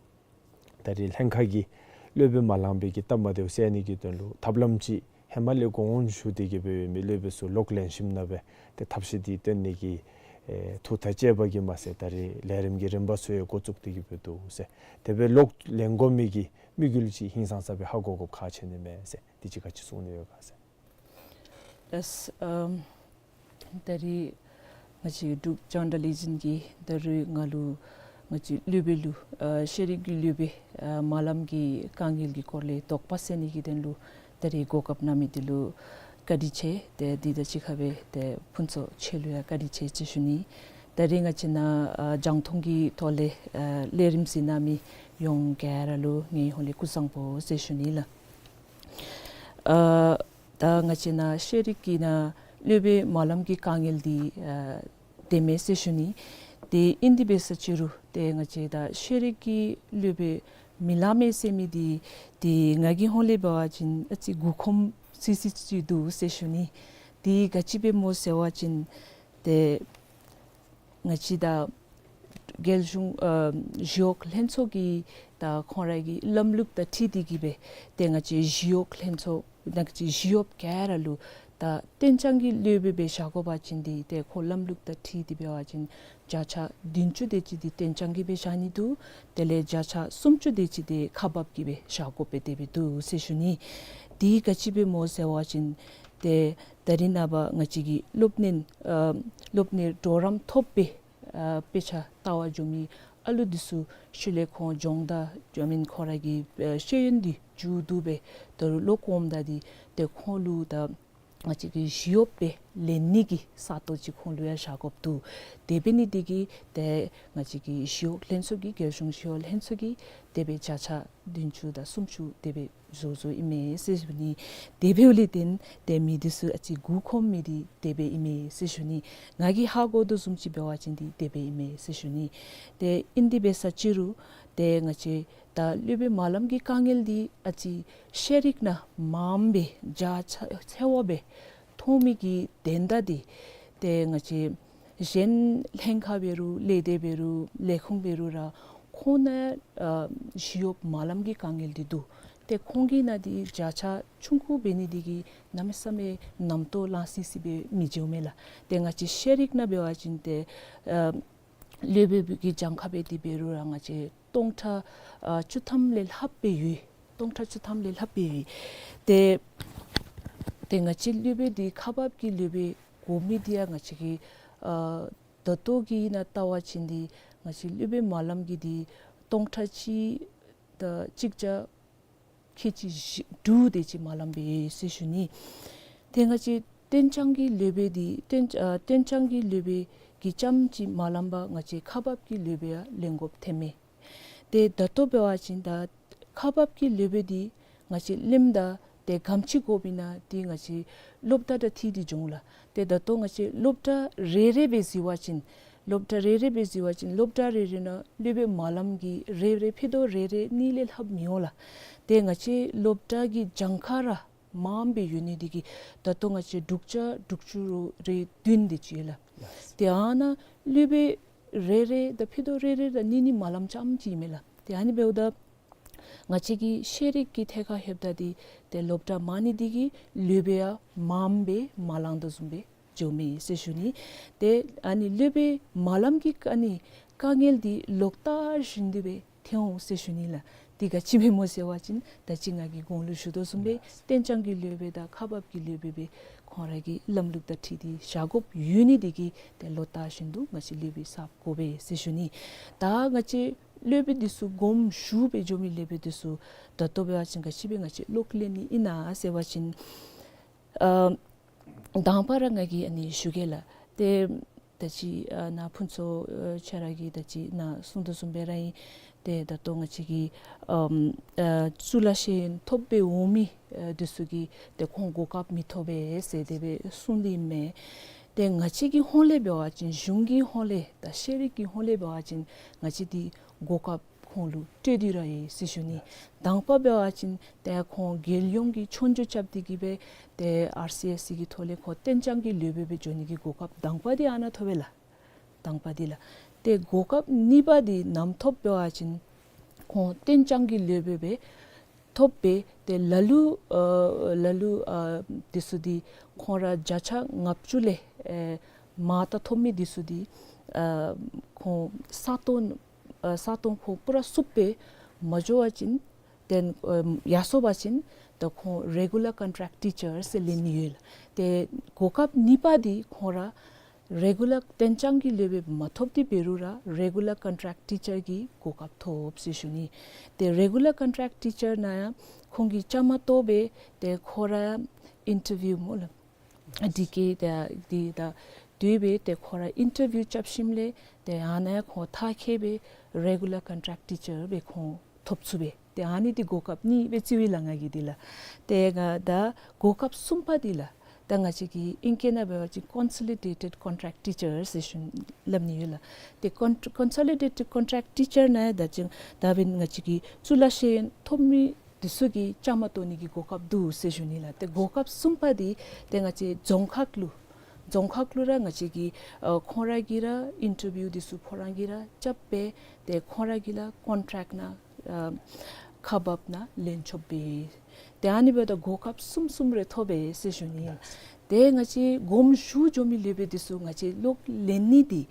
ད་རིས་ལྷན་ཁག་གིས་སློབ་དཔོན་མ་ལང་པའི་གི་སྟབས་མ་བདེཝ་སེལ་ནི་གི་དོན་ལུ་ཐབས་ལམ་ཅིག་ཧེ་མ་ལས་དགོངས་ཞུ་སྟེ་གི་སྦེ་ཡོད་མི་སློབ་དཔོན་ཚུ་ལོག་ལེན་ཞིནམ་ན་སྦེ་ཏེ་ཐབས་ཤེས་འདི་བཏོན་ནི་གི་ཨེ་ཐུགས་ཐག་བཅད་པ་གིས་མ་ཚད་ད་རིས་ལས་རིམ་གྱི་རིམ་པ་ཚུ་ཡང་འགོ་བཙུགས་ཏེ་གི་སྦེ་འདུག་ཟེར། དེ་སྦེ་ལོག་ལེན་དགོ་མི་གི་དམིགས་ཡུལ་ཅིག་ཧིང་སངས་ས་སྦེ་ཧ་གོ་དགོཔ་ཁག་ཆེ་ནི་མས་ཟེར། དེ་ཅིག་ག་ཅི་གསུང་ནི་ཡོད་ག་ཟེར། ལགས། ཨམ་ད་རིས་ང་བཅས་འབྲུག་རྒྱང་བསྒྲགས་ལས་འཛིན་གྱིས་ད་རིས་ང་ལུ་ང་བཅས་སློབ་དཔོན་ལུ་ཨ་ཤེས་རིག་གི་སློབ་དཔོན་ཨ་མ་ལམ་གྱི་དཀའ་ངལ་གྱི་སྐོར་ལས་དོགས་པ་སེལ་ནི་གི་དོན་ལུ་ད་རིས་གོ་སྐབས་གནང་མི་འདི་ལུ་བཀའ་དྲིན་ཆེ། ཏེ་འདི་དང་གཅིག་ཁར་སྦེ་ཏེ་ཕུན་ཚོགས་ཁྱོད་ལུ་ཡང་བཀའ་དྲིན་ཆེ་ཟེར་ཞུ་ནི། ད་རིས་ང་བཅས་ནཱ་ཨ་རྒྱང་མཐོང་གི་ཐོག་ལས་ཨ་ལས་རིམ་གཟིགས་གནང་མི་ཡོངས་ག་ར་ལུ་ངེའི་ཧོངས་ལས་སྐུ་གཟུགས་བཟང་པོ་ཟེར་ཞུ་ནི་ལགས། ཨ་ད་ང་བཅས་ནཱ་ཤེས་རིག་གི་ནང་སློབ་དཔོན་མ་ལམ་གྱི་དཀའ་ངལ་འདི་ཨ་དེ་མེད་ཟེར་ཞུ་ནི། དེ་ཨིན་དེ་འབད་ས་ཅི་རུང་ཏེ་ང་བཅས་ད་ཤེས་རིག་གི་སློབ་དཔོན་མི་ལང་མས་ཟེར་མི་འདི་ཏེ་ང་གི་ཧོངས་ལས་འབད་བ་ཅིན་ཨ་ཙི་མགུ་འཁོམས་སི་སི་ཅིག་འདུག་ཟེར་ཞུ་ནི། དེ་ག་ཅི་སྦེ་སྨོ་ཟེར་བ་ཅིན་ཏེ་ང་བཅས་ད་རྒྱལ་གཞུང་ཨ་ཞི་གཡོག་ལྷན་ཚོགས་ཀྱི་ད་ཁོང་ར་གི་ལམ་ལུགས་དང་འཁྲིལ་ཏེ་གི་སྦེ་ཏེ་ང་བཅས་ཞི་གཡོག་ལྷན་ཚོགས་ང་བཅས་ཞི་གཡོགཔ་ག་ར་ལུ་ད་གཏན་འཇགས་ཀྱི་སློབ་དཔོན་སྦེ་བཞག་དགོ་པ་ཅིན་འདི་ཏེ་ཁོ་ལམ་ལུགས་དང་འཁྲིལ་ཏེ་འབད་བ་ཅིན་བརྒྱ་ཆ་བདུན་ཅུ་དེ་ཅིག་འདི་གཏན་འཇགས་ཀྱི་སྦེ་བཞག་ནི་འདུག། དེ་ལས་བརྒྱ་ཆ་སུམ་ཅུ་དེ་ཅིག་འདི་ཁག་འབགཔ་གིས་སྦེ་བཞག་དགོཔ་སྦེ་དེ་སྦེ་འདུག་ཟེར་ཞུ་ནི། འདི་ག་ཅི་སྦེ་སྨོ་ཟེར་བ་ཅིན་ཏེ་ད་རིས་ནངས་པ་ང་བཅས་ཀྱི་སློབ་གཉེར་ཨ་སློབ་གཉེར་གྲོགས་རམ་ཐོབ་སྦེ་ཨ་དཔེ་ཆ་ལྟ་བར་འགྱོ་མི་ཨ་ལུ་འདི་ཚུ་ཤུལ་ལས་ཁོང་སྦྱོང་བརྡར་འགྱོ་མི་ཁོང་ར་གི་ཨ་ཤེས་ཡོན་འདི་མཇུག་བསྡུ་སྦེ་ད་རུང་ལོག་འོངམ་ད་འདི་ཏེ་ཁོང་ལུ་ད་ང་བཅས་ཀྱི་ཞི་གཡོགཔ་སྦེ་ལེན་ནི་གི་ས་སྟོང་ཅིག་ཁོང་ལུ་ཡང་བཞག་དགོཔ་འདུག། དེ་འབད་ནི་འདི་གིས་ཏེ་ང་བཅས་ཀྱི་ཞི་གཡོག་ལྷན་ཚོགས་ཀྱིས་རྒྱལ་གཞུང་ཞི་གཡོག་ལྷན་ཚོགས་ཀྱིས་དེ་སྦེ་བརྒྱ་ཆ་བདུན་ཅུ་དང་སུམ་ཅུ་དེ་སྦེ་བཟོ་བཟོཝ་ཨིན་མས་ཟེར་ཞུ་ནི། དེ་འབདཝ་ལས་བརྟེན་ཏེ་མི་འདི་ཚུ་ཨ་ཙི་མགུ་འཁོམས་མི་འདི་དེ་སྦེ་ཨིན་མས་ཟེར་ཞུ་ནི། ང་གིས་ཧ་གོ་དོ་བཟུམ་ཅིག་འབད་བ་ཅིན་འདི་དེ་སྦེ་ཨིན་མས་ཟེར་ཞུ་ནི། ཏེ་ཨིན་དེ་འབད་ས་ཅི་རུང་ཏེ་ང་བཅས་ད་སློབ་དཔོན་མ་ལམ་གྱི་དཀའ་ངལ་འདི་ཨ་ཙི་ཤེས་རིག་ནང་མངམ་སྦེ་རྒྱ་ཆེ་བ་སྦེ་མཐོང་མི་གི་དོན་དག་འདི་ཏེ་ང་བཅས་གཞན་ལྷན་ཁག་འབད་རུང་ལས་སྡེ་འབད་རུང་ལས་ཁུངས་འབད་རུང་ར་ཁོང་ནང་ཨ་ཞི་གཡོགཔ་མ་ལམ་གྱི་དཀའ་ངལ་འདི་འདུག། ཏེ་ཁོང་གི་ནང་འདི་བརྒྱ་ཆ་ཆུང་ཀུ་འབད་ནི་འདི་གིས་གནམ་མེད་ས་མེད་རྣམ་རྟོག་ལང་སི་སི་སྦེ་མི་འགྱོཝ་མས་ལགས། ཏེ་ང་བཅས་ཤེས་རིག་ནང་འབད་བ་ཅིན་ཏེ་ཨ་སློབ་དཔོན་གྱི་གྱངས་ཁ་འབད་དེ་འབད་རུང་ར་ང་བཅས་སྟོང་ཕྲག་ཨ་བཅུ་ཐམ་ལས་ལྷགཔ་སྦེ་ཡོད། སྟོང་ཕྲག་བཅུ་ཐམ་ལས་ལྷགཔ་སྦེ་ཡོད། ཏེ་ཏེ་ང་བཅས་སློབ་དཔོན་འདི་ཁག་འབགཔ་གི་སློབ་དཔོན་དགོ་མི་འདི་ཡང་ང་བཅས་ཀྱི་ཨ་ད་ལྟོ་གི་ནང་ལྟ་བ་ཅིན་འདི་ང་བཅས་སློབ་དཔོན་མ་ལམ་གྱི་འདི་སྟོང་ཕྲག་གཅིག་དང་གཅིག་བརྒྱ་ཁལ་གཅིག་བཞི་དྲུག་དེ་ཅིག་མ་ལངམ་སྦེ་ཡོད་ཟེར་ཞུ་ནི། ཏེ་ང་བཅས་གཏན་འཇགས་ཀྱི་སློབ་དཔོན་འདི་གཏན་ཨ་གཏན་འཇགས་ཀྱི་སློབ་དཔོན་གྱིས་རྐྱངམ་ཅིག་མ་ལངམ་པར་ང་བཅས་ཁག་འབག་གི་སློབ་དཔོན་ཡང་ལེན་དགོཔ་ཐོནམ་མས། ཏེ་ད་ལྟོ་འབད་བ་ཅིན་ད་ཁག་འབག་གི་སློབ་དཔོན་འདི་ང་བཅས་ལེནམ་ད་ ཏེ་ག་དེམ་ཅིག་དགོཔ་ཨིན་ན་འདི་ང་བཅས་སློབ་གྲྭ་དང་འཁྲིལ་ཏེ་འགྱོ་འོང་ལགས། ཏེ་ད་ལྟོ་ང་བཅས་སློབ་གྲྭ་རེ་རེ་སྦེ་གཟིགས་པ་ཅིན་སློབ་གྲྭ་རེ་རེ་སྦེ་གཟིགས་པ་ཅིན་སློབ་གྲྭ་རེ་རེ་ནང་སློབ་དཔོན་མ་ལམ་གྱི་རེ་རེ་ཕྱེད་དོ་རེ་རེ་གཉིས་ལས་ལྷགཔ་མི་འོང་ལགས། ཏེ་ང་བཅས་སློབ་གྲྭ་གི་གྱངས་ཁ་ར་མངམ་སྦེ་ཡོད་ནི་འདི་གིས་ད་ལྟོ་ང་བཅས་འབྲུག་ཆ་དྲུག་ཅུ་རེ་བདུན་དེ་ཅིག་ཡོད་ལགས། ཏེ་ཨ་ནཱ་སློབ་དཔོན་རེ་རེ་དང་ཕྱེད་དོ་རེ་རེ་ར་གཉིས་གཉིས་མ་ལམ་རྐྱངམ་ཅིག་ཨིན་མས་ལགས། ཏེ་ཨ་ནི་འབདཝ་ད་ང་བཅས་ཀྱི་ཤེས་རིག་གི་ཐད་ཁར་ལྷོདཔ་ད་འདི་ཏེ་སློབ་གྲྭ་མང་ནི་འདི་གིས་སློབ་དཔོན་ཡང་མངམ་སྦེ་མ་ལང་དོ་བཟུམ་སྦེ་འགྱོཝ་མས་ཟེར་ཞུ་ནི། ཏེ་ཨ་ནི་སློབ་དཔོན་མ་ལམ་གྱི་ཨ་ནི་དཀའ་ངལ་འདི་ལོག་ལྟ་བཞིན་དུ་སྦེ་ཐོན་འོང་ཟེར་ཞུ་ནི་ལགས། འདི་ག་ཅི་སྦེ་སྨོ་ཟེར་བ་ཅིན་ད་ཅི་ང་གིས་གོང་ལུ་ཞུ་དོ་བཟུམ་སྦེ་གཏན་འཇགས་ཀྱི་སློབ་དཔོན་དང་ཁག་འབག་གི་སློབ་དཔོན་སྦེ་ཁོང་ར་གི་ལམ་ལུགས་དང་འཁྲིལ་ཏེ་བཞག་དགོཔ་ཡོད་ནི་འདི་གིས་ཏེ་ལོག་ལྟ་བཞིན་དུ་ང་བཅས་སློབ་དཔོན་གསརཔ་དགོ་པས་ཟེར་ཞུ་ནི། ད་ང་བཅས་སློབ་དཔོན་འདི་ཚུ་དགོངམ་ཞུ་སྦེ་འགྱོ་མི་སློབ་དཔོན་འདི་ཚུ་ད་ལྟོ་འབད་བ་ཅིན་ག་ཅི་སྦེ་ང་བཅས་ལོག་ལེན་ནི་ཨིན་ན་ཟེར་བ་ཅིན་ཨ་དང་པ་ར་ང་གིས་ཨ་ནི་ཞུ་གེ་ལགས། ཏེ་ད་ཅི་ཨ་ནཱ་ཕུན་ཚོགས་ཨ་ཁྱོད་ར་གིས་ད་ཅི་ནཱ་གསུང་དོ་བཟུམ་སྦེ་ར་ཨིན། ཏེ་ད་ལྟོ་ང་བཅས་ཀྱི་ཨམ་ཨ་གཙུག་ལག་ཤེས་ཡོན་ཐོབ་སྦེ་འོང་མི་ཨ་འདི་ཚུ་གིས་ཏེ་ཁོང་གོ་སྐབས་མི་ཐོབ་པས་ཟེར་དེ་སྦེ་གསུངས་ཏེ་ཨིན་མས། ཏེ་ང་བཅས་ཀྱི་ཧོང་ལས་འབད་བ་ཅིན་གཞུང་གི་ཧོང་ལས་དང་ཤེས་རིག་གི་ཧོང་ལས་འབད་བ་ཅིན་ང་བཅས་འདི་གོ་སྐབས་ཁོང་ལུ་སྤྲོད་དེ་ར་ཡོད་ཟེར་ཞུ་ནི། དང་པ་འབད་བ་ཅིན་ཏེ་ཁོང་རྒྱལ་ཡོངས་ཀྱི་ཆོས་རྒྱུགས་རྐྱབ་སྟེ་གིས་སྦེ་ཏེ་ཨར་སི་ཨེས་སི་གི་ཐོག་ལས་ཁོང་གཏན་འཇགས་ཀྱི་སློབ་དཔོན་སྦེ་འགྱོ་ནི་གི་གོ་སྐབས་དང་པ་འདི་ཨ་ནཱ་ཐོབ་པས་ལགས། དང་པ་འདི་ལགས། ཏེ་གོ་སྐབས་གཉིས་པ་འདི་ནམ་ཐོབ་འབད་བ་ཅིན་ཁོང་གཏན་འཇགས་ཀྱི་སློབ་དཔོན་སྦེ་ཐོབ་སྦེ་ཏེ་ལ་ལུ་ཨ་ལ་ལུ་ཨ་འདི་ཚུ་འདི་ཁོང་ར་བརྒྱ་ཆ་ལྔ་བཅུ་ལས་ཨེ་མར་ལྟ་ཐོབ་མི་འདི་ཚུ་འདི་ཨ་ཁོང་ས་སྟོང་ཨ་ས་སྟོང་ཁོང་པུ་ར་བསུབ་སྦེ་མ་འགྱོ་བ་ཅིན་ཏེ་ཨ་ཡར་སོང་པ་ཅིན་ད་ཁོང་རེ་གུ་ལར་ཀོན་ཊེཀཊ་ཊི་ཅར་ཟེར་ལེན་ནི་ཡོད་ལགས། ཏེ་གོ་སྐབས་གཉིས་པ་འདི་ཁོང་ར་རེ་གུ་ལར་གཏན་འཇགས་ཀྱི་སློབ་དཔོན་མ་ཐོབ་སྟེ་འབད་རུང་ར་རེ་གུ་ལར་ཀོན་ཊེཀཊ་ཊི་ཅར་གྱི་གོ་སྐབས་ཐོབ་ཟེར་ཞུ་ནི། ཏེ་རེ་གུ་ལར་ཀོན་ཊེཀཊ་ཊི་ཅར་ནང་ཡང་ཁོང་གིས་བཅའ་མར་གཏོགས་སྦེ་ཏེ་ཁོང་ར་ཨིན་ཊར་བིའུ་སྨོ་ལགས། དེ་གིས་ད་འདི་ད་དེ་སྦེ་ཏེ་ཁོང་ར་ཨིན་ཊར་བིའུ་རྐྱབ་ཞིནམ་ལས་ཏེ་ཨ་ནཱ་ཁོང་མཐར་འཁྱོལ་སྦེ་རེ་གུ་ལར་ཀོན་ཊེཀཊ་ཊི་ཅར་སྦེ་ཁོང་ཐོབ་ཚུགས་པས། ཏེ་ཨ་ནི་འདི་གོ་སྐབས་གཉིས་སྦེ་རྩིཝ་ཨིན་ལགས་ང་གིས་འདི་ལགས། ཏེ་ང་ད་གོ་སྐབས་གསུམ་པ་འདི་ལགས། ད་ང་བཅས་ཀྱི་ཨིང་སྐད་ནང་འབད་བ་ཅིན་ཀོན་སོ་ལི་ཌེ་ཊེཌ་ཀོན་ཊེཀཊ་ཊི་ཅར་ཟེར་ཞུ་སླབ་ནི་ཡོད་ལགས། ཏེ་ཀོན་ཀོན་སོ་ལི་ཌེ་ཊེཌ་ཀོན་ཊེཀཊ་ཊི་ཅར་ནང་ཡང་ད་ཅི་ད་འབདན་ང་བཅས་ཀྱི་གཙུག་ལག་ཤེས་ཡོན་ཐོབ་མི་འདི་ཚུ་གིས་བཅའ་མར་གཏོགས་ནི་གི་གོ་སྐབས་འདུག་ཟེར་ཞུ་ནི་ལགས། ཏེ་གོ་སྐབས་གསུམ་པ་འདི་ཏེ་ང་བཅས་རྫོང་ཁག་ལུ་རྫོང་ཁག་ལུ་ར་ང་བཅས་ཀྱིས་ཨ་ཁོང་ར་གིས་ར་ཨིན་ཊར་བིའུ་འདི་ཚུ་ཁོང་ར་གིས་ར་རྐྱབ་སྦེ་ཏེ་ཁོང་ར་གིས་ར་ཀོན་ཊེཀཊ་ནང་ཨ་ཁག་འབག་ནང་ལེན་ཆོགཔ་སྦེ། ཏེ་ཨ་ནི་འབདཝ་ད་གོ་སྐབས་གསུམ་གསུམ་རེ་ཐོབ་པས་ཟེར་ཞུ་ནི། ཏེ་ང་བཅས་དགོངམ་ཞུ་འགྱོ་མི་སློབ་དཔོན་འདི་ཚུ་ང་བཅས་ལོག་ལེན་ནི་འདི་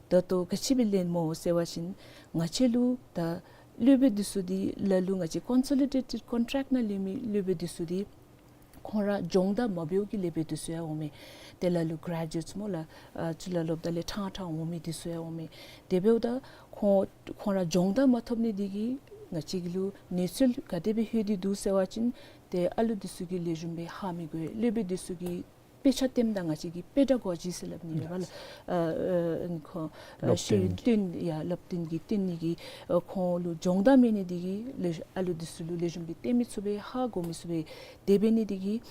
ད་ལྟོ་ག་ཅི་སྦེ་ལེན་སྨོ་ཟེར་བ་ཅིན་ང་བཅས་ལུ་ད་སློབ་དཔོན་འདི་ཚུ་འདི་ལ་ལུ་ང་བཅས་ཀོན་སོ་ལི་ཌེ་ཊེཌ་ཀོན་ཊེཀཊ་ནང་ལེན་མི་སློབ་དཔོན་འདི་ཚུ་འདི་ཁོང་ར་སྦྱོང་བརྡར་མ་འབདཝ་གི་སློབ་དཔོན་འདི་ཚུ་ཡང་འོང་མས། ཏེ་ལ་ལུ་གྲེ་ཇུ་ཨེཊསི་སྨོ་ལགས། ཨ་གཙུག་ལག་སློབ་གྲྭ་ལས་ཕྲང་ཕྲང་འོང་མི་འདི་ཚུ་ཡང་འོང་མས། དེ་འབདཝ་ད་ཁོང་ཁོང་ར་སྦྱོང་བརྡར་མ་ཐོབ་ནི་འདི་གིས་ང་བཅས་ཀྱི་ལུ་གནས་ཚུལ་ག་དེ་སྦེ་ལྷོད་དེ་འདུག་ཟེར་བ་ཅིན་ཏེ་ཨ་ལུ་འདི་ཚུ་གིས་ལེགས་ཤོམ་སྦེ་ཧ་མི་གོ། སློབ་དཔོན་འདི་ཚུ་གིས་དཔེ་ཆ་སྟོནམ་ད་ང་བཅས་ཀྱིས་པེ་ཌ་གོ་ཇི་ཟེར་སླབ་ནི་ཡོད་པ་ལགས། ཨ་ཨ་ཁོང་ཨ་སློབ་ཤེས་ཡོན་སྟོན་ཡ་སློབ་སྟོན་གྱི་སྟོན་ནི་གི་ཨ་ཁོང་ལུ་སྦྱོང་བརྡར་མེད་ནི་འདི་གིས་ལེགས་ཨ་ལུ་འདི་ཚུ་ལུ་ལེགས་ཤོམ་སྦེ་སྟོན་མི་ཚུགས་པས། ཧ་གོ་མི་ཚུགས་པས། དེ་འབད་ནི་འདི་གིས་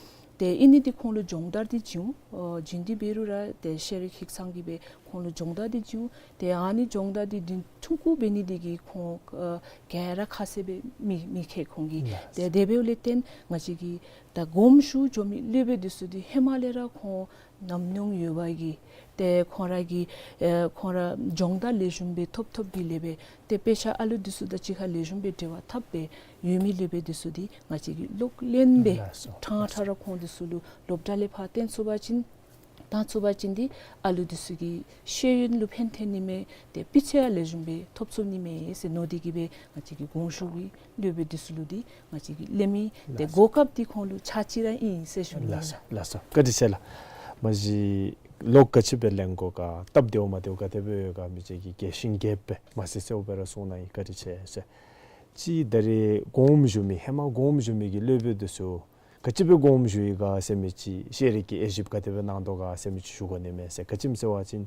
ཏེ་ཨིན་ནི་འདི་ཁོང་ལུ་སྦྱོང་བརྡར་འདི་བྱིན་འོང་། ཨ་བྱིན་ཏེ་འབད་རུང་ར་ཏེ་ཤེས་རིག་ཧིང་སངས་ཀྱིས་སྦེ་ཁོང་ལུ་སྦྱོང་བརྡར་འདི་བྱིན་འོང་། ཏེ་ཨ་ནི་སྦྱོང་བརྡར་འདི་འདི་ཐུང་ཀུ་འབད་ནི་འདི་གིས་ཁོང་ཨ་ག་ར་ཁ་གསལ་སྦེ་མི་མི་མཁྱེན་ཁོང་གིས། ལགས། ཏེ་དེ་འབདཝ་ལས་བརྟེན་ང་བཅས་ཀྱིས་ད་དགོངམ་ཞུ་འགྱོ་མི་སློབ་དཔོན་འདི་ཚུ་འདི་ཧེ་མ་ལས་ར་ཁོང་ཉམས་མྱོང་ཡོད་པ་གིས་ཏེ་ཁོང་ར་གིས་ཨེ་ཁོང་ར་སྦྱོང་བརྡར་ལེགས་ཤོམ་སྦེ་ཐོབ་ཐོབ་གི་ལས་སྦེ་ཏེ་དཔེ་ཆ་ཨ་ལུ་འདི་ཚུ་དང་གཅིག་ཁར་ལེགས་ཤོམ་སྦེ་འབྲེལ་བ་འཐབ་སྦེ་ཡོད་མི་སློབ་དཔོན་འདི་ཚུ་འདི་ང་བཅས་ཀྱིས་ལོག་ལེན་སྦེ། ལགས་སོ། ཕྲང་ཕྲང་ར་ཁོང་འདི་ཚུ་ལུ་སློབ་གྲྭ་ལས་ཕར་བཏོན་ཚུགས་པ་ཅིན་བཏང་ཚུགས་པ་ཅིན་འདི་ཨ་ལུ་འདི་ཚུ་གི་ཤེས་ཡོན་ལུ་ཕན་ཐོགས་ནི་མས། ཏེ་སྤུས་ཚད་ཡང་ལེགས་ཤོམ་སྦེ་ཐོབ་ཚུགས་ནི་མས་ཟེར་མནོ་སྟེ་གིས་སྦེ་ང་བཅས་ཀྱིས་དགོངམ་ཞུ་གི་སློབ་དཔོན་འདི་ཚུ་ལུ་འདི་ང་བཅས་ཀྱིས་ལེན་མི་ཏེ་ལགས་སོ། གོ་སྐབས་འདི་ཁོང་ལུ་ཆ་ཅིག་ར་ཨིན་ཟེར་ཞུ་ནི། ལགས་སོ། ལགས་སོ། བཀའ་དྲིན་ཆེ་ལགས། མ་གཞི་ལོག་ག་ཅི་སྦེ་ལེན་དགོ་ག་སྟབས་བདེཝ་མ་བདེཝ་ག་དེ་སྦེ་ཡོད་ག་མི་ཅིག་གིས་རྒྱས་ཤིང་རྒྱསཔ་སྦེ་མ་གསལ་གསལཝ་སྦེ་ར་གསུངས་གནང་ཡི། བཀའ་དྲིན་ཆེ་ཟེར། ཅིག་ད་རེས་དགོངམ་ཞུ་མི་ཧེ་མ་དགོངམ་ཞུ་མི་གི་སློབ་དཔོན་འདི་ཚུ་ག་ཅི་སྦེ་དགོངམ་ཞུ་ཡི་ག་ཟེར་མི་ཅིག་ཤེས་རིག་གི་དབྱེ་ཞིབ་ག་དེ་སྦེ་གནང་དོ་ག་ཟེར་མི་ཅིག་ཞུ་དགོ་ནི་མས་ཟེར། ག་ཅི་སྨོ་ཟེར་བ་ཅིན་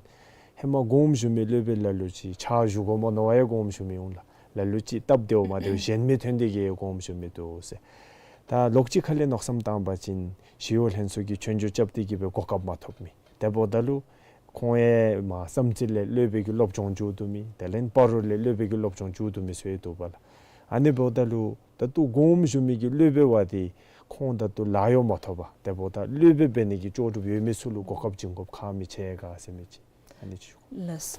ཧེ་མ་དགོངམ་ཞུ་མི་སློབ་དཔོན་ལ་ལུ་ཅིག་ཕྱག་ཞུ་དགོ་མནོ་བ་ཡང་དགོངམ་ཞུ་མི་འོང་ལགས། ལ་ལུ་ཅིག་སྟབས་བདེཝ་མ་བདེཝ་གཞན་མི་ཐོན་ཏེ་གིས་དགོངམ་ཞུ་མི་འདུག་ཟེར། ད་ལོགས་ཅིག་ཁ་ལས་མནོ་བསམ་བཏང་པ་ཅིན་ཞི་གཡོག་ལྷན་ཚོགས་ཀྱིས་ཆོས་རྒྱུགས་རྐྱབ་སྟེ་གི་སྦེ་གོ་སྐབས་མ་ཐོབ་མི་དེ་འབདཝ་ད་ལུ་ཁོང་ཡང་མར་བསམ་རྩེ་ལས་སློབ་དཔོན་གྱི་སློབ་སྦྱོང་མཇུག་བསྡུ་མི་དེ་ལས་སྤ་རོ་ལས་སློབ་དཔོན་གྱི་སློབ་སྦྱོང་མཇུག་བསྡུ་མི་ཚུ་ཡང་འདུག་པ་ལགས། ཨ་ནི་འབདཝ་ད་ལུ་ད་ལྟོ་དགོངསམ་ཞུ་མི་གི་སློབ་དཔོན་བ་དེ་ཁོང་ད་ལྟོ་ལཱ་གཡོག་མ་ཐོབ་པར་དེ་འབདཝ་ད་སློབ་དཔོན་འབད་ནི་གི་ལྕོགས་གྲུབ་ཡོད་མི་ཚུ་ལུ་གོ་སྐབས་བྱིན་དགོཔ་ཁག་མི་ཆེ་ག་ཟེར་མི་ཅིག་ཨ་ནི་ཅིག་ཞུ། ལགས།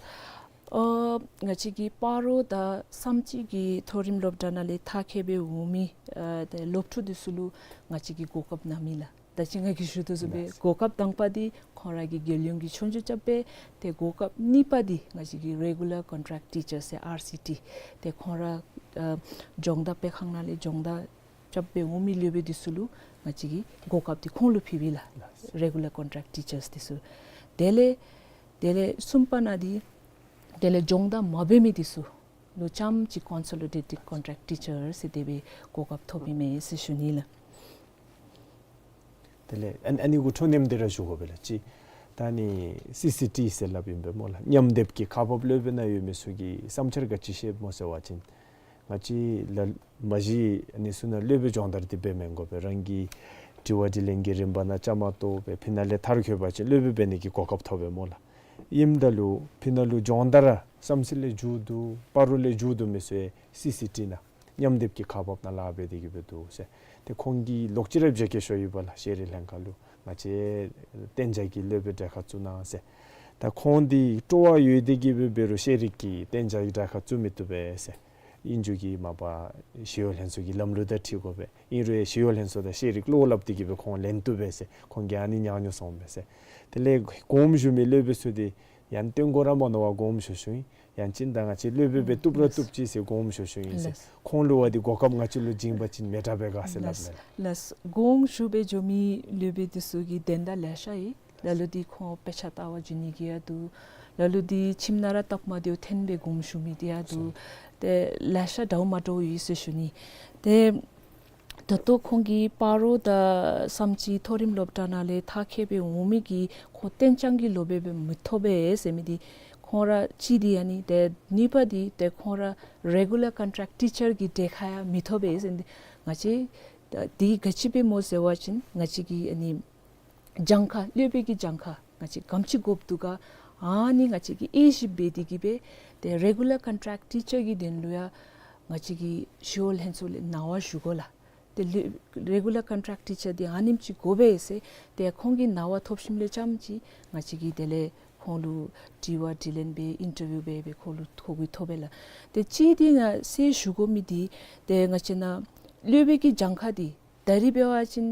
ཨ་ང་བཅས་ཀྱི་སྤ་རོ་དང་བསམ་རྩེ་གི་མཐོ་རིམ་སློབ་གྲྭ་ནང་ལས་མཐར་འཁྱོལ་སྦེ་འོང་མི་ཨ་ཏེ་སློབ་ཕྲུག་འདི་ཚུ་ལུ་ང་བཅས་ཀྱིས་གོ་སྐབས་གནང་མི་ལགས། ད་ཅི་ང་གིས་ཞུ་དོ་བཟུམ་སྦེ་ལགས། གོ་སྐབས་དང་པ་འདི་ཁོང་ར་གིས་རྒྱལ་ཡོངས་ཀྱི་ཆོས་རྒྱུགས་རྐྱབ་སྦེ་ཏེ་གོ་སྐབས་གཉིས་པ་འདི་ང་བཅས་ཀྱི་regular contract teachers ཟེར་ཨར་སི་ཊི་ཏེ་ཁོང་ར་ཨ་སྦྱོང་བརྡར་སྤེལ་ཁང་ནང་ལས་སྦྱོང་བརྡར་རྐྱབ་སྦེ་འོང་མི་སློབ་དཔོན་འདི་ཚུ་ལུ་ང་བཅས་ཀྱིས་གོ་སྐབས་འདི་ཁོང་ལུ་ཕུལ་བས་ལགས། ལགས། regular contract teachers འདི་ཚུ། དེ་ལས་དེ་ལས་གསུམ་པ་ནང་འདི་དེ་ལས་སྦྱོང་བརྡར་མ་འབད་མི་འདི་ཚུ་ལུ་རྐྱངམ་གཅིག་consolidated contract teacher ཟེར་དེ་སྦེ་གོ་སྐབས་ཐོབ་ཨིན་མས་ཟེར་ཞུ་ནི་ལགས། དེ་ལས་ཨ་ཨ་ནི་གུ་འཕྲོ་མཉམ་སྟེ་ར་ཞུ་དགོ་པས་ལགས། ཅིག་ད་ནི་སི་སི་ཊི་ཟེར་སླབ་ཨིན་པས་སྨོ་ལགས། མཉམ་སྡེབ་ཀྱི་ཁག་འབགཔ་སློབ་དཔོན་ནང་ཡོད་མི་ཚུ་གིས་བསམ་འཆར་ག་ཅི་བཤདཔ་སྨོ་ཟེར་བ་ཅིན་ང་བཅས་ལ་མ་གཞི་ཨ་ནི་ཚུ་ནང་སློབ་དཔོན་སྦྱོང་བརྡར་འདི་འབད་མི་དགོ་པས། རང་གི་དྲི་བ་དྲིས་ལན་གྱི་རིམ་པ་ནང་བཅའ་མར་གཏོགས་སྦེ་ཕི་ནང་ལས་མཐར་འཁྱོལ་བ་ཅིན་སློབ་དཔོན་འབད་ནི་གི་གོ་སྐབས་ཐོབ་པས་སྨོ་ལགས། ཨིནམ་ད་ལུ་ཕི་ནང་ལུ་སྦྱོང་བརྡར་བསམ་རྩེ་ལས་མཇུག་བསྡུ་སྤ་རོ་ལས་མཇུག་བསྡུ་མི་ཚུ་ཡང་སི་སི་ཊི་ནང་མཉམ་སྡེབ་ཀྱི་ཁག་འབགཔ་ནང་ལཱ་འབད་དེ་གི་སྦེ་འདུག་ཟེར། ཏེ་ཁོང་གིས་ལོག་ཅི་ར་བརྗེ་བཀོད་ཞུ་ཡི་པ་ལགས། ཤེས་རིག་ལྷན་ཁག་ལུ་ང་བཅས་གཏན་འཇགས་ཀྱི་སློབ་དཔོན་གྲལ་ཁར་བཙུགས་གནང་ཟེར། ད་ཁོང་འདི་སྤྲོ་བ་ཡོད་དེ་གི་སྦེ་འབད་རུང་ཤེས་རིག་གི་གཏན་འཇགས་ཀྱི་གྲལ་ཁར་བཙུགས་མི་བཏུབ་པས་ཟེར། ཨིན་རུང་གི་མ་པ་ཞི་གཡོག་ལྷན་ཚོགས་ཀྱི་ལམ་ལུགས་དང་འཁྲིལ་དགོ་པས། ཨིན་རུང་ཡང་ཞི་གཡོག་ལྷན་ཚོགས་དང་ཤེས་རིག་བློ་སླབ་སྟེ་གི་སྦེ་ཁོང་ལེན་བཏུབ་པས་ཟེར། ཁོང་གིས་ཨ་ནི་ཉག་ཉོག་གསུངས་པས་ཟེར། དེ་ལས་དགོངསམ་ཞུ་མི་སློབ་དཔོན་ཚུ་འདི་ཡང་སྟོན་དགོ་ར་མ་མནོ་བར་དགོངསམ་ཞུ་ཞུཝ་ཨིན། ཡང་ཅིན་ད་ང་བཅས་སློབ་དཔོན་སྦེ་བཏུབ་ར་ལགས། བཏུབ་ཅི་ཟེར་དགོངསམ་ཞུ་ཞུཝ་ཨིན་ཟེར། ལགས། ཁོང་ལུ་བ་འདི་གོ་སྐབས་ང་བཅས་ལུ་བྱིན་པ་ཅིན་མི་དྲག་པས་ག་ཟེར་སླབ་ལགས། ལགས། ལགས། དགོངསམ་ཞུ་སྦེ་འགྱོ་མི་སློབ་དཔོན་འདི་ཚུ་གི་དོན་དག་ལེ་ཤ་ཡོད། ལ་ལུ་འདི་ཁོང་དཔེ་ཆ་ལྟ་བར་འགྱོ་ནི་གི་ཡང་འདུག། ལ་ལུ་འདི་ཁྱིམ་ནང་ར་སྟབས་མ་བདེཝ་འཐོན་སྦེ་དགོངསམ་ཞུ་མི་འདི་ཡང་འདུག། ཏེ་ལེ་ཤ་འདྲཝ་མ་འདྲཝ་ཡོད་ཟེར་ཞུ་ནི། ཏེ་ད་ལྟོ་ཁོང་གིས་སྤ་རོ་དང་བསམ་རྩེ་མཐོ་རིམ་སློབ་གྲྭ་ནང་ལས་མཐར་འཁྱོལ་སྦེ་འོང་མི་གི་ཁོང་གཏན་འཇགས་ཀྱི་སློབ་དཔོན་སྦེ་མི་ཐོབ་པས་ཟེར་མི་འདི་ཁོང་ར་གཅིག་འདི་ཨ་ནི། ཏེ་གཉིས་པ་འདི་ཏེ་ཁོང་ར་regular contract teacher གི་གྲལ་ཁར་ཡང་མི་ཐོབ་པས་ཟེར་མི་འདི་ང་བཅས་ད་འདི་ག་ཅི་སྦེ་སྨོ་ཟེར་བ་ཅིན་ང་བཅས་ཀྱི་ཨ་ནི་གྱངས་ཁ་སློབ་དཔོན་གྱི་གྱངས་ཁ་ང་བཅས་ག་དེམ་ཅིག་དགོཔ་འདུག་ག། ཨ་ནི་ང་བཅས་ཀྱིས་དབྱེ་ཞིབ་འབད་དེ་གི་སྦེ་ཏེ་regular contract teacher གི་དོན་ལུ་ཡང་ང་བཅས་ཀྱིས་ཞི་གཡོག་ལྷན་ཚོགས་ལས་གནང་བ་ཞུ་དགོ་ལགས། ཏེ་ལུ་regular contract teacher འདི་ཨ་ནེམ་ཅིག་དགོ་པས་ཟེར་ཏེ་ཁོང་གིས་གནང་བ་ཐོབ་ཞིནམ་ལས་རྐྱངམ་ཅིག་ང་བཅས་ཀྱིས་དེ་ལས་ཁོང་ལུ་དྲི་བ་དྲིས་ལན་འབད་ཨིན་ཊར་བིའུ་འབད་སྦེ་ཁོང་ལུ་ཐོ་འགོད་ཐོབ་པས་ལགས། ཏེ་གཅིག་འདི་ང་ཟེར་ཞུ་དགོ་མི་འདི་ཏེ་ང་བཅས་ནཱ་སློབ་དཔོན་གྱི་གྱངས་ཁ་འདི་ད་རིས་འབད་བ་ཅིན་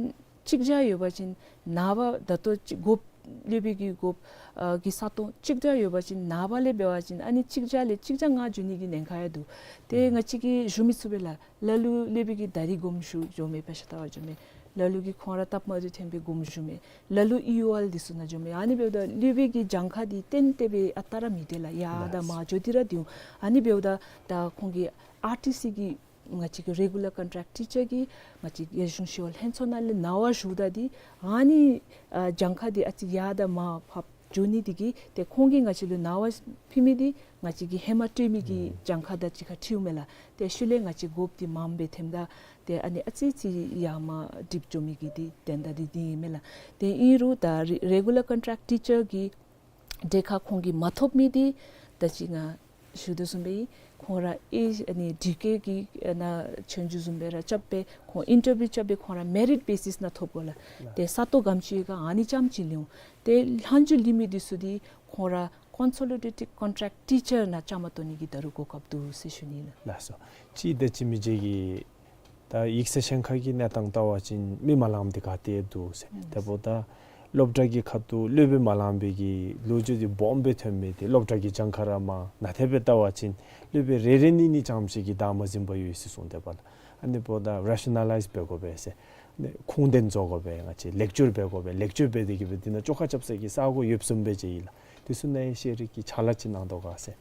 གཅིག་བརྒྱ་ཡོད་པ་ཅིན་ནངས་པ་ད་ལྟོ་གཅིག་དགོཔ་སློབ་དཔོན་གྱི་དགོཔ་ཨ་གི་ས་སྟོང་གཅིག་བརྒྱ་ཡོད་པ་ཅིན་ནངས་པ་ལས་འབད་བ་ཅིན་ཨ་ནི་གཅིག་བརྒྱ་ལས་གཅིག་བརྒྱ་ལྔ་འགྱོ་ནི་གི་ཉེན་ཁ་ཡང་འདུག། ཏེ་ང་བཅས་ཀྱིས་ཞུ་མི་ཚུགས་པས་ལགས། ལ་ལུ་སློབ་དཔོན་གྱིས་ད་རིས་དགོངསམ་ཞུ་འགྱོ་མས། དཔེ་ཆ་ལྟ་བར་འགྱོ་མས། ལ་ལུ་གིས་ཁོང་ར་སྟབས་མ་བདེཝ་འཐོན་སྦེ་དགོངསམ་ཞུ་མས། ལ་ལུ་ཨི་ཡུ་ཨར་འདི་ཚུ་ནང་འགྱོ་མས། ཨ་ནི་འབདཝ་ད་སློབ་དཔོན་གྱི་གྱངས་ཁ་འདི་གཏན་གཏན་སྦེ་ཨ་རྟག་ར་མི་སྡོད་ལགས། ཡར་དང་མར་འགྱོ་སྟེ་ར་སྡོད་འོང་། ཨ་ནི་འབདཝ་ད་ད་ཁོང་གིས་ཨར་ཊི་སི་གི་ང་བཅས་ཀྱི་regular contract teacher གི་ང་བཅས་རྒྱལ་གཞུང་ཞི་གཡོག་ལྷན་ཚོགས་ནང་ལས་གནང་བ་ཞུཝ་ད་འདི་ཨ་ནི་ཨ་གྱངས་ཁ་འདི་ཨ་ཙི་ཡར་དང་མར་ཕབ་འགྱོ་ནི་འདི་གིས་ཏེ་ཁོང་གིས་ང་བཅས་ལུ་གནང་བ་ཕུལ་མི་འདི་ང་བཅས་ཀྱིས་ཧེ་མ་སྤྲོད་མི་གི་ཨུམ་གྱངས་ཁ་དང་གཅིག་ཁར་འཁྲིལཝ་མས་ལགས། ཏེ་ཤུལ་ལས་ང་བཅས་དགོཔ་འདི་མངམ་སྦེ་ཐོནམ་ད་ཏེ་ཨ་ནི་ཨ་ཙི་ཙི་ཡར་མར་འགྲིབ་འགྱོ་མི་གི་འདི་དོན་དག་འདི་འདི་ཨིན་མས་ལགས། ཏེ་ཨིན་རུང་ད་རི་regular contract teacher གི་གྲལ་ཁར་ཁོང་གིས་མ་ཐོབ་མི་འདི་ད་ཅི་ང་ཞུ་དོ་བཟུམ་སྦེ་ཁོང་ར་ཨེ་ཨ་ནི་དྲི་བཀོད་ཀྱི་ཨ་ནཱ་ཆོས་རྒྱུགས་བཟུམ་སྦེ་ར་རྐྱབ་སྦེ་ཁོང་ཨིན་ཊར་བིའུ་རྐྱབ་སྦེ་ཁོང་ར་མེ་རིཊ་བེ་སིསི་ནང་ཐོབ་དགོ་ལགས། ལགས། ཏེ་ས་སྟོང་ག་དེམ་ཅིག་ཡོད་ག་ཨ་ནི་རྐྱངམ་ཅིག་ལེན་འོང་། ཏེ་ལྷག་འཕྲོ་ལུས་མི་འདི་ཚུ་འདི་ཁོང་ར་consolidated contract teacher ནང་བཅའ་མར་གཏོགས་ནི་གི་ད་རུང་གོ་སྐབས་འདུག་ཟེར་ཞུ་ནི་ལགས། ལགས་སོ། ཅིག་ད་ཅི་མི་རྗེ་གི་ད་ཡིག་ཚང་གཞན་ཁ་གི་གནས་སྟངས་བལྟ་བ་ཅིན་མི་མ་ལང་མི་འདི་ག་ཏེ་འདུག་ཟེར། ཨུམ་དེ་འབདཝ་ད་སློབ་གྲྭ་གི་ཁ་ཐུག་སློབ་དཔོན་མ་ལང་མི་གི་ལོ་རྒྱུས་འདི་སྦོམ་སྦེ་ཐོན་མི་འདི་སློབ་གྲྭ་གི་གྱངས་ཁ་ར་མར་ནང་ཐད་སྦེ་བལྟ་བ་ཅིན་སློབ་དཔོན་རེ་རེ་གཉིས་གཉིས་རྐྱངམ་ཅིག་གིས་བདག་མ་འཛིན་པར་ཡོད་ཟེར་གསུངས། དེ་འབདཝ་ད་ཨ་ནི་འབདཝ་ད་རེ་ཤ་ནཱ་ལའིཛ་འབད་དགོ་པས་ཟེར། ཨ་ནི་ཁུངས་ལྡན་བཟོ་དགོ་པས། ང་བཅས་ལེགས་བཅོས་འབད་དགོ་པས། ལེགས་བཅོས་འབད་དེ་གི་སྦེ་འདི་ནང་བཅོ་ཁ་རྐྱབ་ས་གི་ས་སྒོ་ཡོདཔ་བཟུམ་སྦེ་མཇལ་ཡི་ལགས། འདི་ཚུ་ནང་ཡང་ཤེས་རིག་གིས་ཕྱག་ལཱ་ཅིག་གནང་དོ་ག་ཟེར།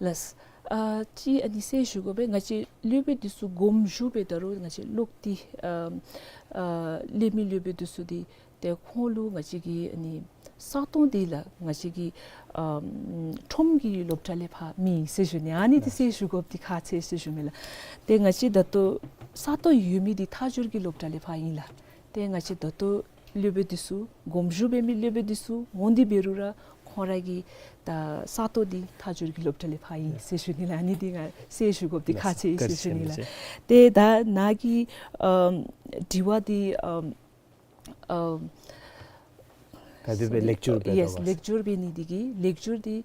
ལགས། ཨ་ཅིག་ཨ་ནི་ཟེར་ཞུ་དགོ་པས། ང་བཅས་སློབ་དཔོན་འདི་ཚུ་དགོངསམ་ཞུ་སྦེ་ད་རུང་ང་བཅས་ལོག་སྟེ་ཨ་ཨ་སློབ་མི་སློབ་དཔོན་འདི་ཚུ་འདི་ཏེ་ཁོང་ལུ་ང་བཅས་ཀྱིས་ཨ་ནི་ས་སྟོང་འདི་ལགས་ང་བཅས་ཀྱི་ཨ་ཁྲོམ་གྱི་སློབ་གྲྭ་ལས་ཕར་མེད་ཟེར་ཞུ་ནི། ཨ་ནི་འདི་ཟེར་ཞུ་དགོཔ་འདི་ཁག་ཆེ་ཟེར་ཞུ་མས་ལགས། ཏེ་ང་བཅས་ད་ལྟོ་ ས་སྟོང་ཡོད་མི་འདི་མཐའ་འཁྱོལ་གྱི་སློབ་གྲྭ་ལས་ཕར་ཨིན་ལགས། ཏེ་ང་བཅས་ད་ལྟོ་སློབ་དཔོན་འདི་ཚུ་དགོངས་ཞུ་འབད་མི་སློབ་དཔོན་འདི་ཚུ་འོང་སྟེ་འབད་རུང་ར་ཁོང་ར་གི་ད་ས་སྟོང་འདི་མཐའ་འཁྱོལ་གྱི་སློབ་གྲྭ་ལས་ཕར་ཨིན་ཟེར་ཞུ་ནི་ལགས། ཨ་ནི་འདི་ང་གསལ་ཞུ་དགོཔ་འདི་ཁག་ཆེ་ཨིན་ཟེར་ཞུ་ནི་ལགས། ཏེ་ད་ནཱ་གི་ཨམ་དྲི་བ་འདི་ཨམ་ཨམ་ག་དེ་སྦེ་ལེགས་བསྒྱུར་འབད་ཡེས་དོ་བ། ལེགས་བསྒྱུར་འབད་ནི་འདི་གིས་ལེགས་བསྒྱུར་འདི་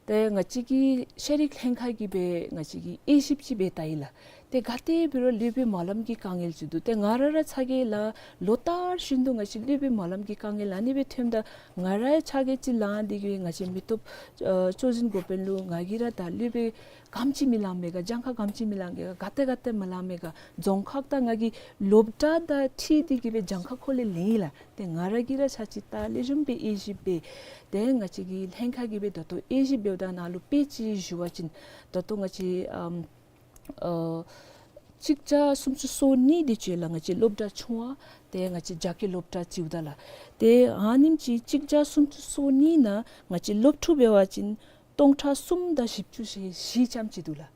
ཏེ་ང་བཅས་ཀྱི་ཤེས་རིག་ལྷན་ཁག་གིས་སྦེ་ང་བཅས་ཀྱིས་དབྱེ་ཞིབ་ཅིག་འབད་བལྟ་ཡི་ལགས། ཏེ་ག་དེ་འབད་རུང་སློབ་དཔོན་མ་ལམ་གྱི་དཀའ་ངལ་ཅིག་འདུག། ཏེ་ང་ར་ར་ཚ་གྱང་ལང་། ལོ་ལྟར་བཞིན་དུ་ང་བཅས་སློབ་དཔོན་མ་ལམ་གྱི་དཀའ་ངལ་ཨ་ནི་སྦེ་ཐོནམ་ད་ང་ར་ཚ་གྱང་ཅིག་ལང་། འདི་གིས་ང་བཅས་མི་སྟོབས་ཨ་གཙོ་འཛིན་འགོ་དཔོན་ལུ་ང་གིས་ར་ད་སློབ་དཔོན་ག་དེམ་ཅིག་མི་ལང་མས་ག། གྱངས་ཁ་ག་དེམ་ཅིག་མི་ལང་ག། ག་ཏེ་ག་ཏེ་མི་ལང་མས་ག། རྫོང་ཁག་དང་ང་གི་སློབ་གྲྭ་དང་འཁྲིལ་ཏེ་གིས་སྦེ་གྱངས་ཁ་ཁོ་ལས་ལེན་ཡི་ལགས། ཏེ་ང་ར་གིས་ར་ཚར་གཅིག་ད་ལེགས་ཤོམ་སྦེ་དབྱེ་ཞིབ་འབད། ཏེ་ང་བཅས་ཀྱི་ལྷན་ཁག་གིས་སྦེ་ད་ལྟོ་དབྱེ་ཞིབ་འབདཝ་ད་ནཱ་ལུ་དཔེ་ཅིག་ཞུ་བ་ཅིན་ད་ལྟོ་ང་བཅས་ཨམ་ཨ་གཅིག་བརྒྱ་སུམ་ཅུ་སོ་གཉིས་འདི་ཅིག་ལགས། ང་བཅས་སློབ་གྲྭ་ཆུང་བ་ཏེ་ང་བཅས་རྒྱ་སྐད་སློབ་གྲྭ་ཅིག་འདུག་ལགས། ཏེ་ཨ་ནེམ་ཅིག་གཅིག་བརྒྱ་སུམ་ཅུ་སོ་གཉིས་ནང་ང་བཅས་སློབ་ཕྲུག་འབད་བ་ཅིན་སྟོང་ཕྲག་གསུམ་དང་བཞི་བཅུ་ཞེ་བཞི་ཙམ་ཅིག་འདུག་ལགས།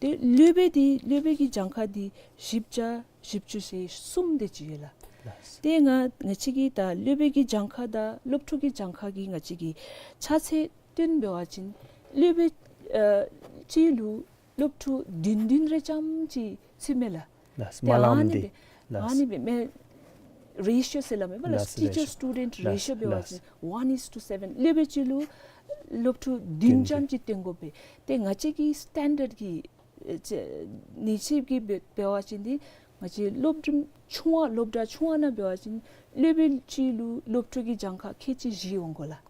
ཏེ་སློབ་དཔོན་འདི་སློབ་དཔོན་གྱི་གྱངས་ཁ་འདི་བཞི་བརྒྱ་བཞི་བཅུ་ཞེ་གསུམ་དེ་ཅིག་ཡོད་ལགས། ལགས། ཏེ་ང་ང་བཅས་ཀྱི་ད་སློབ་དཔོན་གྱི་གྱངས་ཁ་དང་སློབ་ཕྲུག་གི་གྱངས་ཁ་གི་ང་བཅས་ཀྱི་ཆ་ཚད་སྟོན་འབད་བ་ཅིན་སློབ་དཔོན་ཨ་གཅིག་ལུ་སློབ་ཕྲུག་བདུན་བདུན་རེ་ཙམ་ཅིག་ཚུད་མས་ལགས། ལགས། ཏེ་མ་ལམ་ཨ་ནི་འདི་སྦེ་ལགས། ཨ་ནི་སྦེ་མས་རེ་ཤིའོ་ཟེར་སླབ་མས་པ་ལགས། ལགས། teacher student ratio འབད་བ་ཅིན་one is to seven། སློབ་དཔོན་གཅིག་ལུ་སློབ་ཕྲུག་བདུན་ཙམ་ཅིག་སྟོན་དགོ་པས། ཏེ་ང་བཅས་ཀྱི་སི་ཊེན་ཌརཌ་གི་ཨེ་ཅེ་ནི་ཅིག་གི་འབད་འབད་བ་ཅིན་འདི་ང་བཅས་སློབ་གྲྭ་ཆུང་བ་སློབ་གྲྭ་ཆུང་བ་ནང་འབད་བ་ཅིན་སློབ་དཔོན་གཅིག་ལུ་སློབ་ཕྲུག་གི་གྱངས་ཁ་ཁལ་གཅིག་བཞི་འོང་དགོ་ལགས།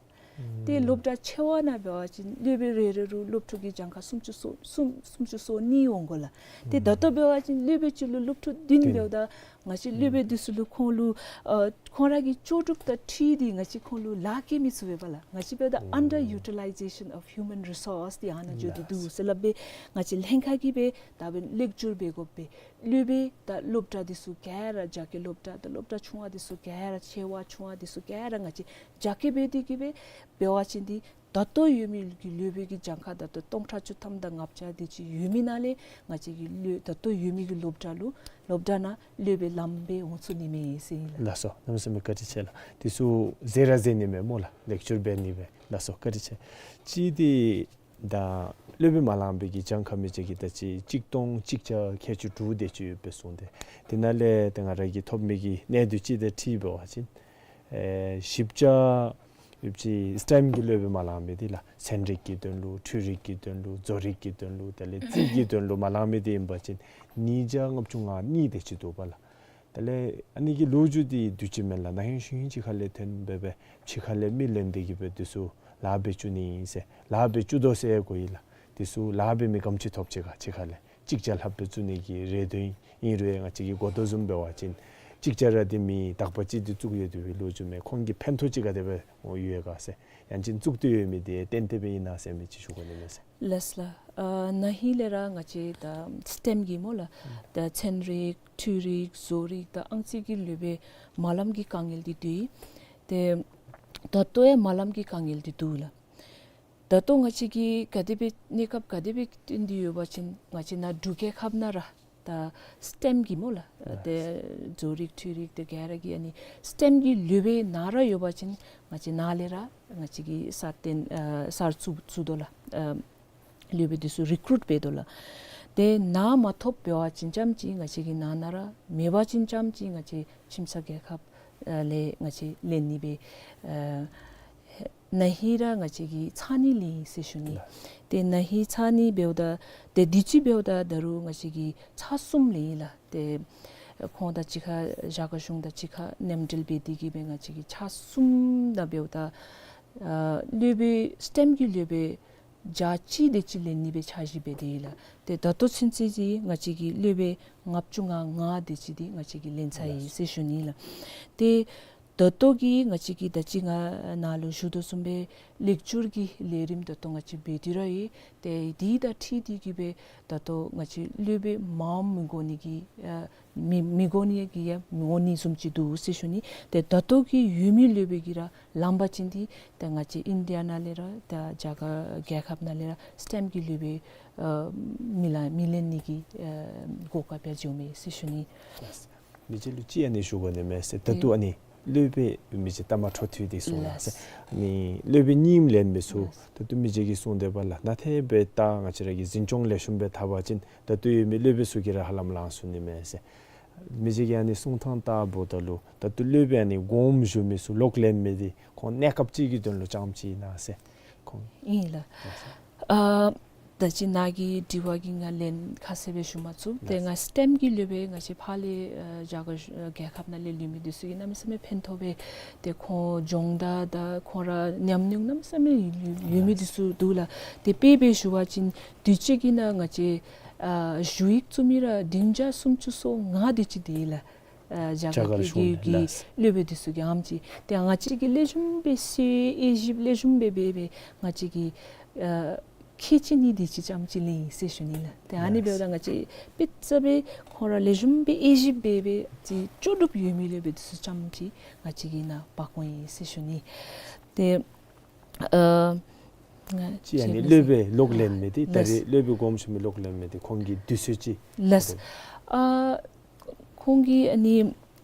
ཏེ་སློབ་གྲྭ་ཆེ་བ་ནང་འབད་བ་ཅིན་སློབ་དཔོན་རེ་རེ་ལུ་སློབ་ཕྲུག་གི་གྱངས་ཁ་སུམ་ཅུ་སོ་གསུམ་སུམ་ཅུ་སོ་གཉིས་འོང་དགོ་ལགས། ཏེ་ད་ལྟོ་འབད་བ་ཅིན་སློབ་དཔོན་གཅིག་ལུ་སློབ་ཕྲུག་བདུན་བདུན་འབདཝ་ད་ང་བཅས་སློབ་དཔོན་འདི་ཚུ་ལུ་ཁོང་ལུ་ཨ་ཁོང་ར་གི་ལྕོགས་གྲུབ་དང་འཁྲིལ་ཏེ་ང་བཅས་ཁོང་ལུ་ལཱ་བཀལ་མི་ཚུགས་པས་པ་ལགས། ང་བཅས་འབདཝ་ད་ཨན་ཌར་ཡུ་ཊི་ལའི་ཛེ་ཤཱན་ཨོཕ་ཧིའུ་མཱན་རི་སོརསི་འདི་ཨ་ནཱ་འགྱོ་སྟེ་འདུག་ཟེར་སླབ་སྦེ་ང་བཅས་ལྷན་ཁག་གིས་སྦེ་ད་འབདན་ལེགས་བསྒྱུར་འབད་དགོ་པས། སློབ་དཔོན་དང་སློབ་གྲྭ་འདི་ཚུ་ག་ར་རྒྱ་སྐད་སློབ་གྲྭ་དང་སློབ་གྲྭ་ཆུང་བ་འདི་ཚུ་ག་ར་ཆེ་བ་ཆུང་བ་འདི་ཚུ་ག་ར་ང་བཅས་རྒྱ་སྐད་འབད་དེ་གིས་སྦེ་འབད་བ་ཅིན་འདི་ད་ལྟོ་ཡོད་མི་གི་སློབ་དཔོན་གྱི་གྱངས་ཁ་ད་ལྟོ་སྟོང་ཕྲག་བཅུ་ཐམ་དང་ལྔ་བརྒྱ་དེ་ཅིག་ཡོད་མི་ནང་ལས་ང་བཅས་ཀྱི་ལོ་ད་ལྟོ་ཡོད་མི་གི་སློབ་གྲྭ་ལུ་སློབ་གྲྭ་ནང་སློབ་དཔོན་ལངམ་སྦེ་འོང་ཚུགས་ནི་མས་ཟེར་ཨིན་ལགས། ལགས་སོ། གནམ་མེད་ས་མེད་བཀའ་དྲིན་ཆེ་ལགས། དེ་ཚུ་ཟེར་ར་ཟེར་ནི་མས་སྨོ་ལགས། ལེགས་བསྒྱུར་འབད་ནི་སྦེ། ལགས་སོ། བཀའ་དྲིན་ཆེ། གཅིག་འདི་ད་སློབ་དཔོན་མ་ལང་པའི་གི་གྱངས་ཁ་མི་ཅིག་གི་ད་ཅི་གཅིག་སྟོང་གཅིག་བརྒྱ་ཁལ་གཅིག་དྲུག་དེ་ཅིག་ཡོད་པའི་སོང་སྟེ། དེ་ནང་ལས་ད་ང་ར་གིས་ཐོབ་མི་གི་གནས་ཚུལ་ཅིག་དང་འཁྲིལ་འབད་བ་ཅིན་ཨེ་བཞི་བརྒྱ་ཡོད་ཅི། སི་ཊེམ་གྱི་སློབ་དཔོན་མ་ལང་མི་འདི་ལགས། ཚན་རིག་གི་དོན་ལུ་འཕྲུལ་རིག་གི་དོན་ལུ་བཟོ་རིག་གི་དོན་ལུ་དེ་ལས་རྩིས་ཀྱི་དོན་ལུ་མ་ལང་མི་འདི་ཨིན་པ་ཅིན་ཉིས་བརྒྱ་ལྔ་བཅུ་ང་གཉིས་དེ་ཅིག་འདུག་པ་ལགས། དེ་ལས་ཨ་ནི་གི་ལོ་རྒྱུས་འདི་དུས་ཅི་མེན་ལགས། ན་ཧིང་ཤུལ་ཧིང་ཅིག་ཁ་ལས་ཐོན་སྦེ་སྦེ་ཕྱི་ཁ་ལས་མི་ལེན་ཏེ་གིས་སྦེ་འདི་ཚུ་ལཱ་འབད་བཅུག་ནི་ཨིན་ཟེར་ལཱ་འབད་བཅུག་དོ་ཟེར་གོ་ཡི་ལགས། འདི་ཚུ་ལཱ་འབད་མི་ག་དེམ་ཅིག་ཐོབ་ཅི་ག་ཕྱི་ཁ་ལས། གཅིག་བརྒྱ་ལྷགཔ་སྦེ་བཙུགས་ནི་གི་རེ་འདུན་ཨིན་རུང་ང་བཅས་ཀྱིས་གོ་དོ་བཟུམ་འབད་བ་ཅིན་གཅིག་བརྒྱ་ར་འདི་མི་དག་པ་ཅིག་འདི་བཙུགས་ཡོད་དེ་སྦེ་ལོ་རྒྱུས་མས། ཁོང་གི་ཕན་ཐོགས་ཅིག་ག་དེ་སྦེ་ཡོད་ག་ཟེར། ཡང་ཅིན་བཙུགས་ཏེ་ཡོད་མི་འདི་གཏན་གཏན་སྦེ་ཨིན་ན་ཟེར་མི་ཅིག་ཞུ་དགོ་ནི་མས་ཟེར། ལགས་ལགས། ཨ་ན་ཧིང་ལས་ར་ང་བཅས་ད་སི་ཊེམ་གྱི་སྨོ་ལགས། ད་ཚན་རིག་འཕྲུལ་རིག་བཟོ་རིག་དང་ཨང་རྩིས་ཀྱི་སློབ་དཔོན་མ་ལམ་གྱི་དཀའ་ངལ་འདི་འདུག། ཏེ་ད་ལྟོ་ཡང་མ་ལམ་གྱི་དཀའ་ངལ་འདི་འདུག་ལགས། ད་ལྟོ་ང་བཅས་ཀྱིས་ག་དེ་སྦེ་གནས་སྐབས་ག་དེ་སྦེ་བསྟུན་ཏེ་ཡོད་པ་ཅིན་ང་བཅས་ནཱ་འབྲུག་རྒྱལ་ཁབ་ནང་ར་ད་སི་ཊེམ་གྱི་སྨོ་ལགས། ཏེ་བཟོ་རིག་འཕྲུལ་རིག་དེ་ག་ར་གི་ཨ་ནི་སི་ཊེམ་གྱི་སློབ་དཔོན་ནཱ་ར་ཡོད་པ་ཅིན་ང་བཅས་ནཱ་ལས་ར་ང་བཅས་ཀྱིས་སར་བཏོན་ཨ་སར་བཙུགས་བཙུགས་དོ་ལགས། ཨ་སློབ་དཔོན་འདི་ཚུ་རི་ཀུ་རུཊ་འབད་དོ་ལགས། ཏེ་ནཱ་མ་ཐོབ་འབད་བ་ཅིན་ཙམ་ཅིག་ང་བཅས་ཀྱི་ནང་ན་ར་མེད་པ་ཅིན་ཙམ་ཅིག་ང་བཅས་ཁྱིམ་ཚང་རྒྱལ་ཁབ་ཨ་ལས་ང་བཅས་ལེན་ནི་སྦེ་ཨ་ན་ཧིང་ར་ང་བཅས་ཀྱིས་ཚར་གཉིས་ལེན་ཡི་ཟེར་ཞུ་ནི། ལགས། ཏེ་ན་ཧིང་ཚར་གཉིས་འབདཝ་ད་ཏེ་དུས་ཅི་འབདཝ་ད་ད་རུང་ང་བཅས་ཀྱིས་ཚར་གསུམ་ལེན་ཡི་ལགས། ཏེ་ཁོང་དང་གཅིག་ཁར་རྒྱ་གར་གཞུང་དང་གཅིག་ཁར་མཉམ་འབྲེལ་འབད་དེ་གིས་སྦེ་ང་བཅས་ཀྱིས་ཚར་གསུམ་ནང་འབདཝ་ད་ཨ་སློབ་དཔོན་སི་ཊེམ་གྱི་སློབ་དཔོན་བརྒྱ་གཅིག་དེ་ཅིག་ལེན་ནི་སྦེ་འཆར་གཞི་འབད་དེ་ཡོད་ལགས། ཏེ་ད་ལྟོ་ཚུན་ཚོད་ཅིག་ང་བཅས་ཀྱིས་སློབ་དཔོན་ལྔ་བཅུ་ང་ལྔ་དེ་ཅིག་འདི་ང་བཅས་ཀྱིས་ལེན་ཚར་ཡི་ཟེར་ཞུ་ནི་ལགས། ཏེ་ ད་ལྟོ་གི་ང་བཅས་ཀྱི་ད་ཅི་ང་ནཱ་ལུ་ཞུ་དོ་བཟུམ་སྦེ་ལེགས་སྒྱུར་གྱི་ལས་རིམ་ད་ལྟོ་ང་བཅས་འབད་དེ་ར་ཡོད། ཏེ་དེ་དང་འཁྲིལ་ཏེ་གི་སྦེ་ད་ལྟོ་ང་བཅས་སློབ་དཔོན་མངམ་མི་དགོ་ནི་གི་ཨ་མི་མི་དགོ་ནི་གི་ཡང་མི་འོང་ནི་བཟུམ་ཅིག་འདུག་ཟེར་ཞུ་ནི། ཏེ་ད་ལྟོ་གི་ཡོད་མི་སློབ་དཔོན་གྱིས་ར་ལངམ་པ་ཅིན་ཏེ་ད་ང་བཅས་ཨིན་ཌི་ཡ་ནང་ལས་ར་ད་རྒྱ་གར་རྒྱལ་ཁབ་ནང་ལས་ར་སི་ཊེམ་གྱི་སློབ་དཔོན་ཨ་མི་ལེན་མི་ལེན་ནི་གི་ཨ་གོ་སྐབས་ཡང་འབྱུངམ་མས་ཟེར་ཞུ་ནི། མི་རྗེ་ལུ་ཅིག་ཨ་ནི་ཞུ་དགོ་ནི་མས་ཟེར། ད་ལྟོ་ཨ་ནི་སློབ་དཔོན་མི་རྗེ་ལྟ་མ་འཕྲོ་མཐུད་དེ་གསུངས་ལགས་ཟེར། ཨ་ནི་སློབ་དཔོན་རྙིངམ་ལེན་མི་ཚུ་ད་ལྟོ་མི་རྗེ་གིས་གསུངས་དེ་འབདཝ་ལས་ནཱ་ཏེ་འབདཝ་ད་ང་བཅས་ར་གིས་འཛིན་སྐྱོང་ལེགས་ཤོམ་སྦེ་འཐབ་པ་ཅིན་ད་ལྟོ་ཡོད་མི་སློབ་དཔོན་ཚུ་གིས་ར་ཧ་ལམ་ལང་ཚུགས་ནི་མས་ཟེར། མི་རྗེ་གིས་ཨ་ནི་གསུང་ཐངས་ལྟ་བུ་ད་ལུ་ད་ལྟོ་སློབ་དཔོན་ཨ་ནི་དགོངསམ་ཞུ་མི་ཚུ་ལོག་ལེན་མི་འདི་ཁོང་གནས་སྐབས་ཅིག་གི་དོན་ལུ་རྐྱངམ་ཅིག་ཨིན་ན་ཟེར། ཁོང་ཨིན་ལགས། ཨ་ད་ཅི་ནཱ་གི་དྲི་བ་གི་ང་ལན་ཁ་གསལ་སྦེ་ཞུ་མ་ཚུགས། ཏེ་ལགས། ང་སི་ཊེམ་གྱི་སློབ་དཔོན་ང་བཅས་ཕར་ལས་ཨ་རྒྱ་གར་ཨ་རྒྱལ་ཁབ་ནང་ལས་ལུས་མི་འདི་ཚུ་གིས་གནམ་མེད་ས་མེད་ཕན་ཐོགས་པས། ཏེ་ཁོང་སྦྱོང་བརྡར་དང་ཁོང་ར་ཉམས་མྱོང་གནམ་མེད་ས་མེད་ཡོད་ཡོད་མི་འདི་ཚུ་འདུག་ལགས། ཏེ་དཔེ་སྦེ་ཞུ་བ་ཅིན་དུས་ཅི་གི་ནང་ང་བཅས་ཨ་ཞུ་ཡིག་བཙུགས་མི་ར་བདུན་བརྒྱ་སུམ་ཅུ་སོ་ལྔ་དེ་ཅིག་འདུག་ལགས། ཨ་རྒྱ་རྒྱ་གར་གར་གྱི་གཞུང་གི་ནང་ལགས། སློབ་དཔོན་འདི་ཚུ་གིས་ཨེམ་ཅིག་ཏེ་ང་བཅས་ཀྱིས་ལེགས་ཤོམ་སྦེ་ཤེས་དབྱེ་ཞིབ་ལེགས་ཤོམ་སྦེ་འབད་སྦེ་ང་བཅས་ཀྱིས་ཨ་མཁས་ཅན་ནི་དེ་ཅིག་རྐྱངམ་ཅིག་ལེན་ཡི་ཟེར་ཞུ་ནི་ལགས། ཏེ་ཨ་ནི་ལགས། འབདཝ་ད་ང་བཅས་དཔེ་ཆ་སྦེ་ཁོང་ར་ལེགས་ཤོམ་སྦེ་དབྱེ་ཞིབ་འབད་སྦེ་ཅིག་ལྕོགས་གྲུབ་ཡོད་མི་སློབ་དཔོན་འདི་ཚུ་རྐྱངམ་ཅིག་ང་བཅས་ཀྱིས་ནཱ་འབག་འོང་ཡི་ཟེར་ཞུ་ནི། ཏེ་ཨ་ང་ཅིག་ཨ་ནི་བཤད་སློབ་དཔོན་ལོག་ལེན་མི་འདི་ད་ལགས། རེས་སློབ་དཔོན་དགོངསམ་ཞུ་མི་ལོག་ལེན་མི་འདི་ཁོང་གི་དུས་ཚོད་ཅིག་ལགས། ཨ་ཁོང་གི་ཨ་ནི་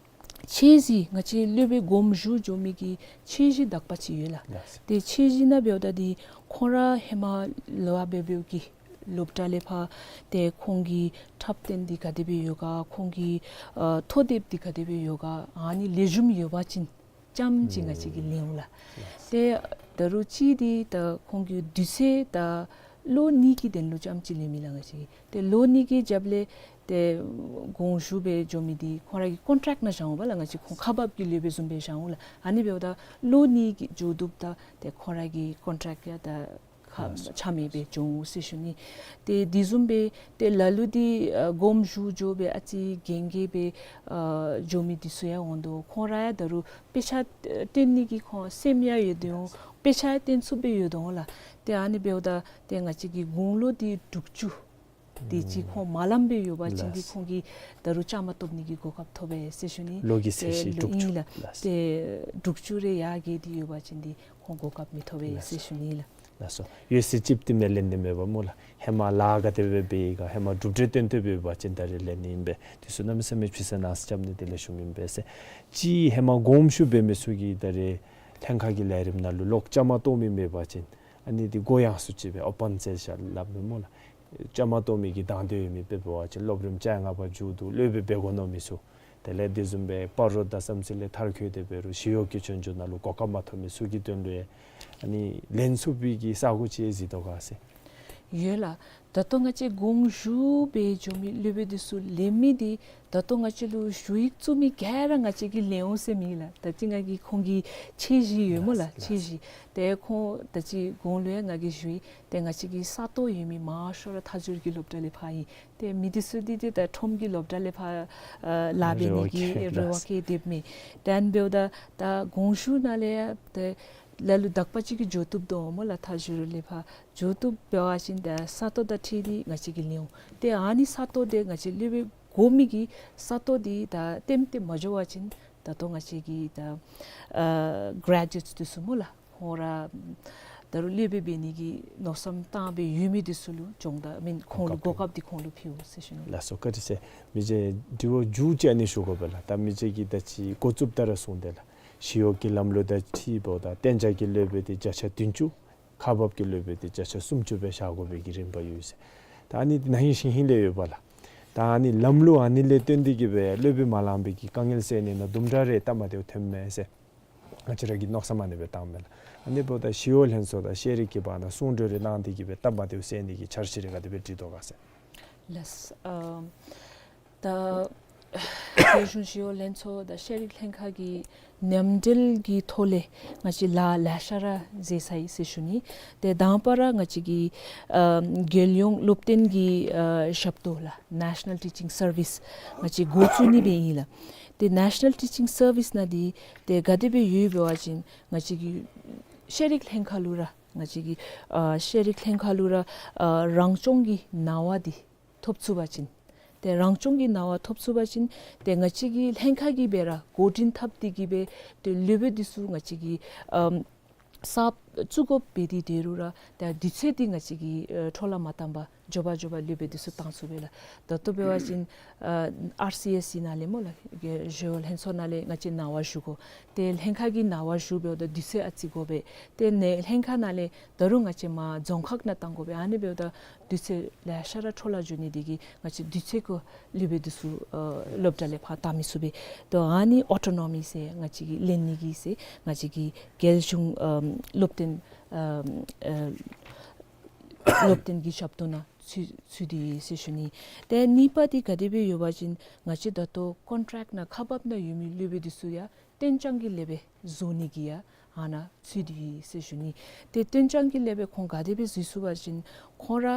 ཚད་གཞི་ང་བཅས་སློབ་དཔོན་དགོངསམ་ཞུ་འགྱོ་མི་གི་ཚད་གཞི་དག་པ་ཅིག་ཡོད་ལགས། ལགས། ཏེ་ཚད་གཞི་ནང་འབདཝ་ད་འདི་ཁོང་ར་ཧེ་མ་ལུ་འབད་འབདཝ་གི་སློབ་གྲྭ་ལས་ཕར་ཏེ་ཁོང་གི་འཁྲབ་སྟོན་འདི་ག་དེ་སྦེ་ཡོད་ག་ཁོང་གི་ཨ་ཐོ་དེབ་འདི་ག་དེ་སྦེ་ཡོད་ག་ཨ་ནི་ལེགས་ཤོམ་ཡོད་པ་ཅིན་རྐྱངམ་ཅིག་ང་བཅས་ཀྱིས་ལེན་འོང་ལགས། ཏེ་ད་རུང་གཅིག་འདི་ད་ཁོང་གི་དུས་ཚོད་ད་ལོ་གཉིས་ཀྱི་དོན་ལུ་རྐྱངམ་ཅིག་ལེན་མི་ལགས་ང་བཅས་ཀྱིས། ཏེ་ལོ་གཉིས་ཀྱི་རྒྱབ་ལས་ཏེ་དགོངསམ་ཞུ་སྦེ་འགྱོ་མི་འདི་ཁོང་ར་གི་ཀོན་ཊེཀཊ་ནང་བཞག་འོང་པ་ལགས། ང་བཅས་ཁོང་ཁག་འབགཔ་གི་སློབ་དཔོན་བཟུམ་སྦེ་བཞག་འོང་ལགས། ཨ་ནི་འབདཝ་ད་ལོ་གཉིས་ཀྱི་མཇུག་བསྡུཝ་ད་ཏེ་ཁོང་ར་གི་ཀོན་ཊེཀཊ་ཡང་ད་ཁ་ལགས་སོ། ཆ་མེད་སྦེ་འགྱོ་འོང་ཟེར་ཞུ་ནི། ཏེ་དེ་བཟུམ་སྦེ་ཏེ་ལ་ལུ་འདི་ཨ་དགོངསམ་ཞུ་འགྱོ་སྦེ་ཨ་ཙི་རྒན་རྒས་སྦེ་ཨ་འགྱོ་མི་འདི་ཚུ་ཡང་འོང་དོ། ཁོང་ར་ཡང་ད་རུང་དཔེ་ཆ་སྟོན་ནི་གི་ཁོང་སེམས་ཡང་ཡོད་དེ་འོང་། དཔེ་ཆ་ཡང་སྟོན་ཚུགསཔ་སྦེ་ཡོད་དོ་འོང་ལགས། ཏེ་ཨ་ནི་འབདཝ་ད་ཏེ་ང་བཅས་ཀྱི་དགུང་ལོ་འདི་དྲུག་ཅུ་དེ་ཅིག་ཁོང་མ་ལངམ་སྦེ་ཡོད་པ་ཅིན་འདི་ལགས། ཁོང་གིས་ད་རུང་བཅའ་མར་གཏོགས་ནི་གི་གོ་སྐབས་ཐོབ་པས་ཟེར་ཞུ་ནི། ལོ་གི་ཚད་གཞི་ཏེ་ཨིན་ལགས། ལགས། ཏེ་དྲུག་ཅུ་རེ་ཡར་རྒས་ཏེ་ཡོད་པ་ཅིན་འདི་ཁོང་གོ་སྐབས་མི་ཐོབ་པས་ཟེར་ཞུ་ནི་ལགས། ལགས་སོ། ཡོད་ཚད་ཅིག་དེ་མེན་ལེན་ནི་མེད་པ་སྨོ་ལགས། ཧེ་མ་ལཱ་ག་དེ་སྦེ་འབད་ཡི་ག་ཧེ་མ་གྲུབ་འབྲས་སྟོན་ཏེ་འབད་བ་ཅིན་ད་རེས་ལེན་ནི་ཨིན་པས། དེ་ཚུ་གནམ་མེད་ས་མེད་ཕྱི་སེལ་ནང་སེལ་རྐྱབ་ནི་དེ་ལེགས་ཤོམ་ཨིན་པས་ཟེར། ཅིག་ཧེ་མ་དགོངསམ་ཞུ་འབད་མི་ཚུ་གིས་ད་རེས་ལྷན་ཁག་གི་ལས་རིམ་ནང་ལུ་ལོག་བཅའ་མར་གཏོགས་མི་མེད་པ་ཅིན་ཨ་ནི་འདི་གོ་ཡངས་སུ་ཅིག་སྦེ་ཨོ་པཱན་ཟེར་ཞིནམ་ལས་སླབ་མི་སྨོ་ལགས། བཅའ་མར་གཏོགས་མི་གི་དང་འདོད་ཡོད་མི་འབད་བ་ཅིན་སློབ་རིམ་བཅོ་ལྔ་པ་མཇུག་བསྡུ་སློབ་དཔོན་འབད་དགོ་མནོ་མི་ཚུ། དེ་ལས་དེ་བཟུམ་སྦེ་སྤ་རོ་དང་བསམ་རྩེ་ལས་མཐར་འཁྱོལ་ཏེ་འབད་རུང་ཞི་གཡོག་གི་སྐྱོན་བརྗོད་ནང་ལུ་གོ་སྐབས་མ་ཐོབ་མི་ཚུ་གི་དོན་ལུ་ཡང་ཨ་ནི་ལེན་ཚུགས་པའི་གི་ས་གོ་ཅིག་གཟིགས་དོ་ག་ཟེར། ཡོད་ལགས། ད་ལྟོ་ང་བཅས་དགོངསམ་ཞུ་སྦེ་འགྱོ་མི་སློབ་དཔོན་འདི་ཚུ་ལེན་མི་འདི་ད་ལྟོ་ང་བཅས་ལུ་ཞུ་ཡིག་བཙུགས་མི་ག་ར་ང་བཅས་ཀྱིས་ལེན་འོང་ཟེར་མེད་ལགས། ད་ཅི་ང་གིས་ཁོང་གི་ཚད་གཞི་ཡོད་སྨོ་ལགས། ལགས། ཚད་གཞི། ཏེ་ཁོང་ད་ཅི་གོང་ལུ་ཡང་ང་གིས་ཞུ་ཡི། ཏེ་ང་བཅས་ཀྱི་ས་སྟོང་ཡོད་མི་མང་ཤོས་ར་མཐའ་སྦྱོར་གྱི་སློབ་གྲྭ་ལས་ཕར་ཨིན། ཏེ་མི་འདི་ཚུ་འདི་ཏེ་ད་ཁྲོམ་གྱི་སློབ་གྲྭ་ལས་ཕར་ཨ་ལཱ་འབད་ནི་གི་རེ་བ་བསྐྱེད་རེ་བ་བསྐྱེད་དེ་མས། ཏེ་ཨ་ནི་འབདཝ་ད་ད་དགོངསམ་ཞུ་ནང་ལས་ཡང་ཏེ་ལ་ལུ་དག་པ་ཅིག་གིས་འགྱོ་བཏུབ་དོ་སྨོ་ལགས། མཐའ་སྦྱོར་ལས་ཕར་འགྱོ་བཏུབ་འབད་བ་ཅིན་ད་ས་སྟོང་དང་འཁྲིལ་ཏེ་ང་བཅས་ཀྱིས་ལེན་འོང་། ཏེ་ཨ་ནི་ས་སྟོང་འདི་ང་བཅས་སློབ་དཔོན་དགོ་མི་གི་ས་སྟོང་འདི་ད་ལྟདམོ་འདི་མ་འགྱོ་བ་ཅིན་ད་ལྟོ་ང་བཅས་ཀྱི་ད་ཨ་གྲེ་ཇུ་ཨེཊསི་འདི་ཚུ་སྨོ་ལགས། ཁོང་ར་ད་རུང་སློབ་དཔོན་འབད་ནི་གི་མནོ་བསམ་བཏང་སྦེ་ཡོད་མི་འདི་ཚུ་ལུ་སྦྱོང་བརྡར་མེན་ཁོང་ལུ་གོ་སྐབས་གོ་སྐབས་འདི་ཁོང་ལུ་ཕུལ་འོང་ཟེར་ཞུ་ནི། ལགས་སོ། བཀའ་དྲིན་ཆེ། མི་རྗེ་དྲི་བ་མཇུག་ཅིག་ཨ་ནི་ཞུ་དགོ་པས་ལགས། ད་མི་རྗེ་གིས་ད་ཅི་འགོ་བཙུགསཔ་ད་ར་གསུངས་ཏེ་ལགས། ཞི་གཡོག་གི་ལམ་ལུགས་དང་འཁྲིལཝ་ད་གཏན་འཇགས་ཀྱི་སློབ་དཔོན་འདི་བརྒྱ་ཆ་བདུན་ཅུ། ཁག་འབགཔ་གི་སློབ་དཔོན་འདི་བརྒྱ་ཆ་སུམ་ཅུ་སྦེ་བཞག་དགོ་པའི་གི་རིམ་པ་ཡོད་ཟེར། ད་ཨ་ནི་ན་ཧིང་ཤིང་ཧིང་ལས་ཡོདཔ་ལགས། ད་ཨ་ནི་ལམ་ལུགས་ཨ་ནི་ལས་བརྟེན་ཏེ་གི་སྦེ་སློབ་དཔོན་མ་ལང་པའི་གི་དཀའ་ངལ་སེལ་ནི་ནང་དུམ་གྲ་རེ་སྟབས་མ་བདེཝ་ཐོནམ་མས་ཟེར། ང་བཅས་ར་གིས་མནོ་བསམ་ཨ་ནི་སྦེ་བཏངམ་མས་ལགས། ཨ་ནི་འབདཝ་ད་ཞི་གཡོག་ལྷན་ཚོགས་དང་ཤེས་རིག་གི་བར་ན་གསུང་གྲོས་རེ་གནང་སྟེ་གི་སྦེ་སྟབས་མ་བདེཝ་སེལ་ནི་གི་འཆར་གཞི་རེ་ག་དེ་སྦེ་བྲིས་དོ་ག་ཟེར། ལགས། ཨ་ད་རྒྱལ་གཞུང་ཞི་གཡོག་ལྷན་ཚོགས་དང་ཤེས་རིག་ལྷན་ཁག་གི་མཉམ་འབྲེལ་གྱི་ཐོག་ལས་ང་བཅས་ལཱ་ལེ་ཤ་ར་མཛད་ཚར་ཡི་ཟེར་ཞུ་ནི། ཏེ་དང་པ་ར་ང་བཅས་ཀྱི་ཨ་རྒྱལ་ཡོངས་སློབ་སྟོན་གྱི་ཨ་ཞབས་ཏོག་ལགས། National Teaching Service ང་བཅས་འགོ་བཙུགས་ནི་སྦེ་ཨིན་ལགས། ཏེ་National Teaching Service ནང་འདི་ཏེ་ག་དེ་སྦེ་ཡོད་ཟེར་བ་ཅིན་ང་བཅས་ཀྱི་ཤེས་རིག་ལྷན་ཁག་ལུ་ར་ང་བཅས་ཀྱི་ཨ་ཤེས་རིག་ལྷན་ཁག་ལུ་ར་ཨ་རང་སྐྱོང་གི་གནང་བ་འདི་ཐོབ་ཚུགས་པ་ཅིན། ཏེ་རང་སྐྱོང་གི་གནང་བ་ཐོབ་ཚུགས་པ་ཅིན་ཏེ་ང་བཅས་ཀྱི་ལྷན་ཁག་གིས་སྦེ་ར་འགོ་འདྲེན་འཐབ་སྟེ་གིས་སྦེ་ཏེ་སློབ་དཔོན་འདི་ཚུ་ང་བཅས་ཀྱི་ཨམ་གསརཔ་བཙུགས་དགོཔ་འབད་དེ་འབད་རུང་ར་ཏེ་དུས་ཚོད་འདི་ང་བཅས་ཀྱིས་ཨེ་འཕྲོ་བརླག་མ་བཏང་པར་མགྱོགས་པ་མགྱོགས་པ་སློབ་དཔོན་འདི་ཚུ་བཏང་ཚུགས་པས་ལགས། ད་ལྟོ་འབད་བ་ཅིན་ཨ་ཨར་སི་ཨེསི་ནང་ལས་སྨོ་ལགས། གི་གཞུང་ལྷན་ཚོགས་ནང་ལས་ང་བཅས་གནང་བ་ཞུ་དགོ། ཏེ་ལྷན་ཁག་གིས་གནང་བ་ཞུ་འབདཝ་ད་དུས་ཚོད་ཨ་ཙི་འགོར་བས། ཏེ་ནེ་ལྷན་ཁག་ནང་ལས་ད་རུང་ང་བཅས་མར་རྫོང་ཁག་ནང་བཏང་དགོ་པས། ཨ་ནི་འབདཝ་ད་དུས་ཚོད་ལེ་ཤ་ར་འཕྲོ་བརླག་འགྱོ་ནི་དེ་གིས་ང་བཅས་དུས་ཚོད་ཁར་སློབ་དཔོན་འདི་ཚུ་ཨ་སློབ་གྲྭ་ལས་ཕར་བཏང་མི་ཚུགས་པས། ད་ཨ་ནི་ཨོ་ཊོ་ནོ་མི་ཟེར་ང་བཅས་ཀྱི་ལེན་ནི་གི་ཟེར་ང་བཅས་ཀྱི་རྒྱལ་གཞུང་ཨམ་སློབ་སྟོན་ཨམ་ཨ་སློབ་སྟོན་གྱི་ཞབས་ཏོག་ནང་ཚུད་ཚུད་དེ་ཡོད་ཟེར་ཞུ་ནི། ཏེ་གཉིས་པ་འདི་ག་དེ་སྦེ་ཡོད་པ་ཅིན་ང་བཅས་ད་ལྟོ་ཀོན་ཊེཀཊ་ནང་ཁ་འབག་ནང་ཡོད་མི་སློབ་དཔོན་འདི་ཚུ་ཡང་གཏན་འཇགས་ཀྱི་སློབ་དཔོན་བཟོ་ནི་གི་ཡང་ཨ་ནཱ་ཚུད་དེ་ཡོད་ཟེར་ཞུ་ནི། ཏེ་གཏན་འཇགས་ཀྱི་སློབ་དཔོན་ཁོང་ག་དེ་སྦེ་བཟོ་ཚུགས་པ་ཅིན་ཁོང་ར་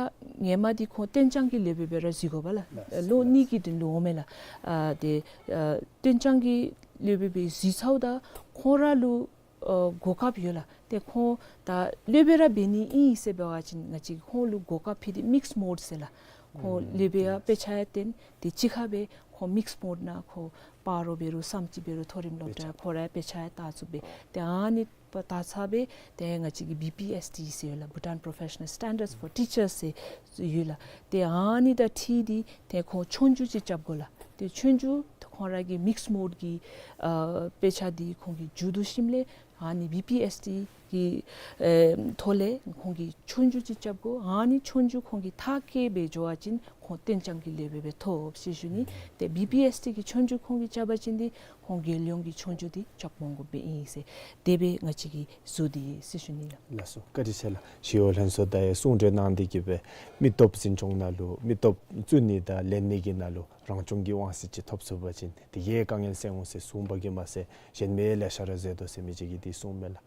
ཧེ་མ་འདི་ཁོང་གཏན་འཇགས་ཀྱི་སློབ་དཔོན་སྦེ་ར་བཟོ་དགོ་པས་ལགས། ལགས། ལོ་གཉིས་ཀྱི་དོན་ལུ་འོང་མས་ལགས། ཨ་ཏེ་ཨ་གཏན་འཇགས་ཀྱི་སློབ་དཔོན་སྦེ་བཟོ་ཚརཝ་ད་ཁོང་ར་ལུ་ཨ་གོ་སྐབས་ཡོད་ལགས། ཏེ་ཁོང་ད་སློབ་དཔོན་ར་འབད་ནི་ཨིན་ཟེར་འབད་བ་ཅིན་ང་བཅས་ཁོང་ལུ་གོ་སྐབས་ཕུལ་ཏེ་མིགསི་མོཌ་ཟེར་ལགས། ཁོང་ཨུམ་སློབ་དཔོན་ཡང་དཔེ་ཆ་ཡང་སྟོན། ཏེ་གཅིག་ཁར་སྦེ་ཁོང་མིགསི་མོཌ་ནང་ཁོང་སྤ་རོ་འབད་རུང་བསམ་རྩེ་འབད་རུང་མཐོ་རིམ་སློབ་གྲྭ་ཁོང་ར་དཔེ་ཆ་ཡང་ལྟ་ཚུགས་པས། ཏེ་ཨ་ནི་པ་ལྟ་ཚར་སྦེ་ཏེ་ང་བཅས་ཀྱི་བི་པི་ཨེསི་ཊི་ཟེར་ཡོད་ལགས། Bhutan Professional Standards for Teachers ཟེར་ཡོད་ལགས། ཏེ་ཨ་ནི་དང་འཁྲིལ་ཏེ་ཏེ་ཁོང་ཆོས་རྒྱུགས་ཅིག་རྐྱབ་དགོ་ལགས། ཏེ་ཆོས་རྒྱུགས་ཁོང་ར་གི་མིགསི་མོཌ་ཀྱི་ཨ་དཔེ་ཆ་འདི་ཁོང་གིས་མཇུག་བསྡུ་ཞིནམ་ལས་ཨ་ནི་བི་པི་ཨེསི་ཊི་གི་ཨེ་ཐོག་ལས་ཁོང་གིས་ཆོས་རྒྱུགས་ཅིག་རྐྱབ་དགོ། ཨ་ནི་ཆོས་རྒྱུགས་ཁོང་གིས་མཐར་འཁྱོལ་སྦེ་འགྱོ་བ་ཅིན་ཁོང་གཏན་འཇགས་ཀྱི་སློབ་དཔོན་སྦེ་ཐོབ་ཟེར་ཞུ་ནི། ཏེ་བི་པི་ཨེསི་ཊི་གི་ཆོས་རྒྱུགས་ཁོང་གིས་རྐྱབ་པ་ཅིན་འདི་ཁོང་རྒྱལ་ཡོངས་ཀྱི་ཆོས་རྒྱུགས་འདི་རྐྱབ་འོང་དགོཔ་སྦེ་ཨིན་ཟེར། དེ་སྦེ་ང་བཅས་ཀྱིས་བཟོ་སྟེ་ཡོད་ཟེར་ཞུ་ནི་ལགས། ལགས་སོ། བཀའ་དྲིན་ཆེ་ལགས། ཞི་གཡོག་ལྷན་ཚོགས་དང་ཡང་གསུང་གྲོས་གནང་སྟེ་གིས་སྦེ་མི་སྟོབས་འཛིན་སྐྱོང་ནང་ལུ་མི་སྟོབས་བཙུགས་ནི་དང་ལེན་ནི་གི་ནང་ལུ་རང་སྐྱོང་གི་དབང་ཚད་ཅིག་ཐོབ་ཚུགས་པ་ཅིན་དེ་གིས་དཀའ་ངལ་སེལ་འོང་ཟེར་གསུངས་པ་གིས་མ་ཚད་གཞན་མི་ལེ་ཤ་ར་ཟེར་དོ་ཟེར་མི་ཅིག་གིས་དེ་གསུངས་མས་ལགས།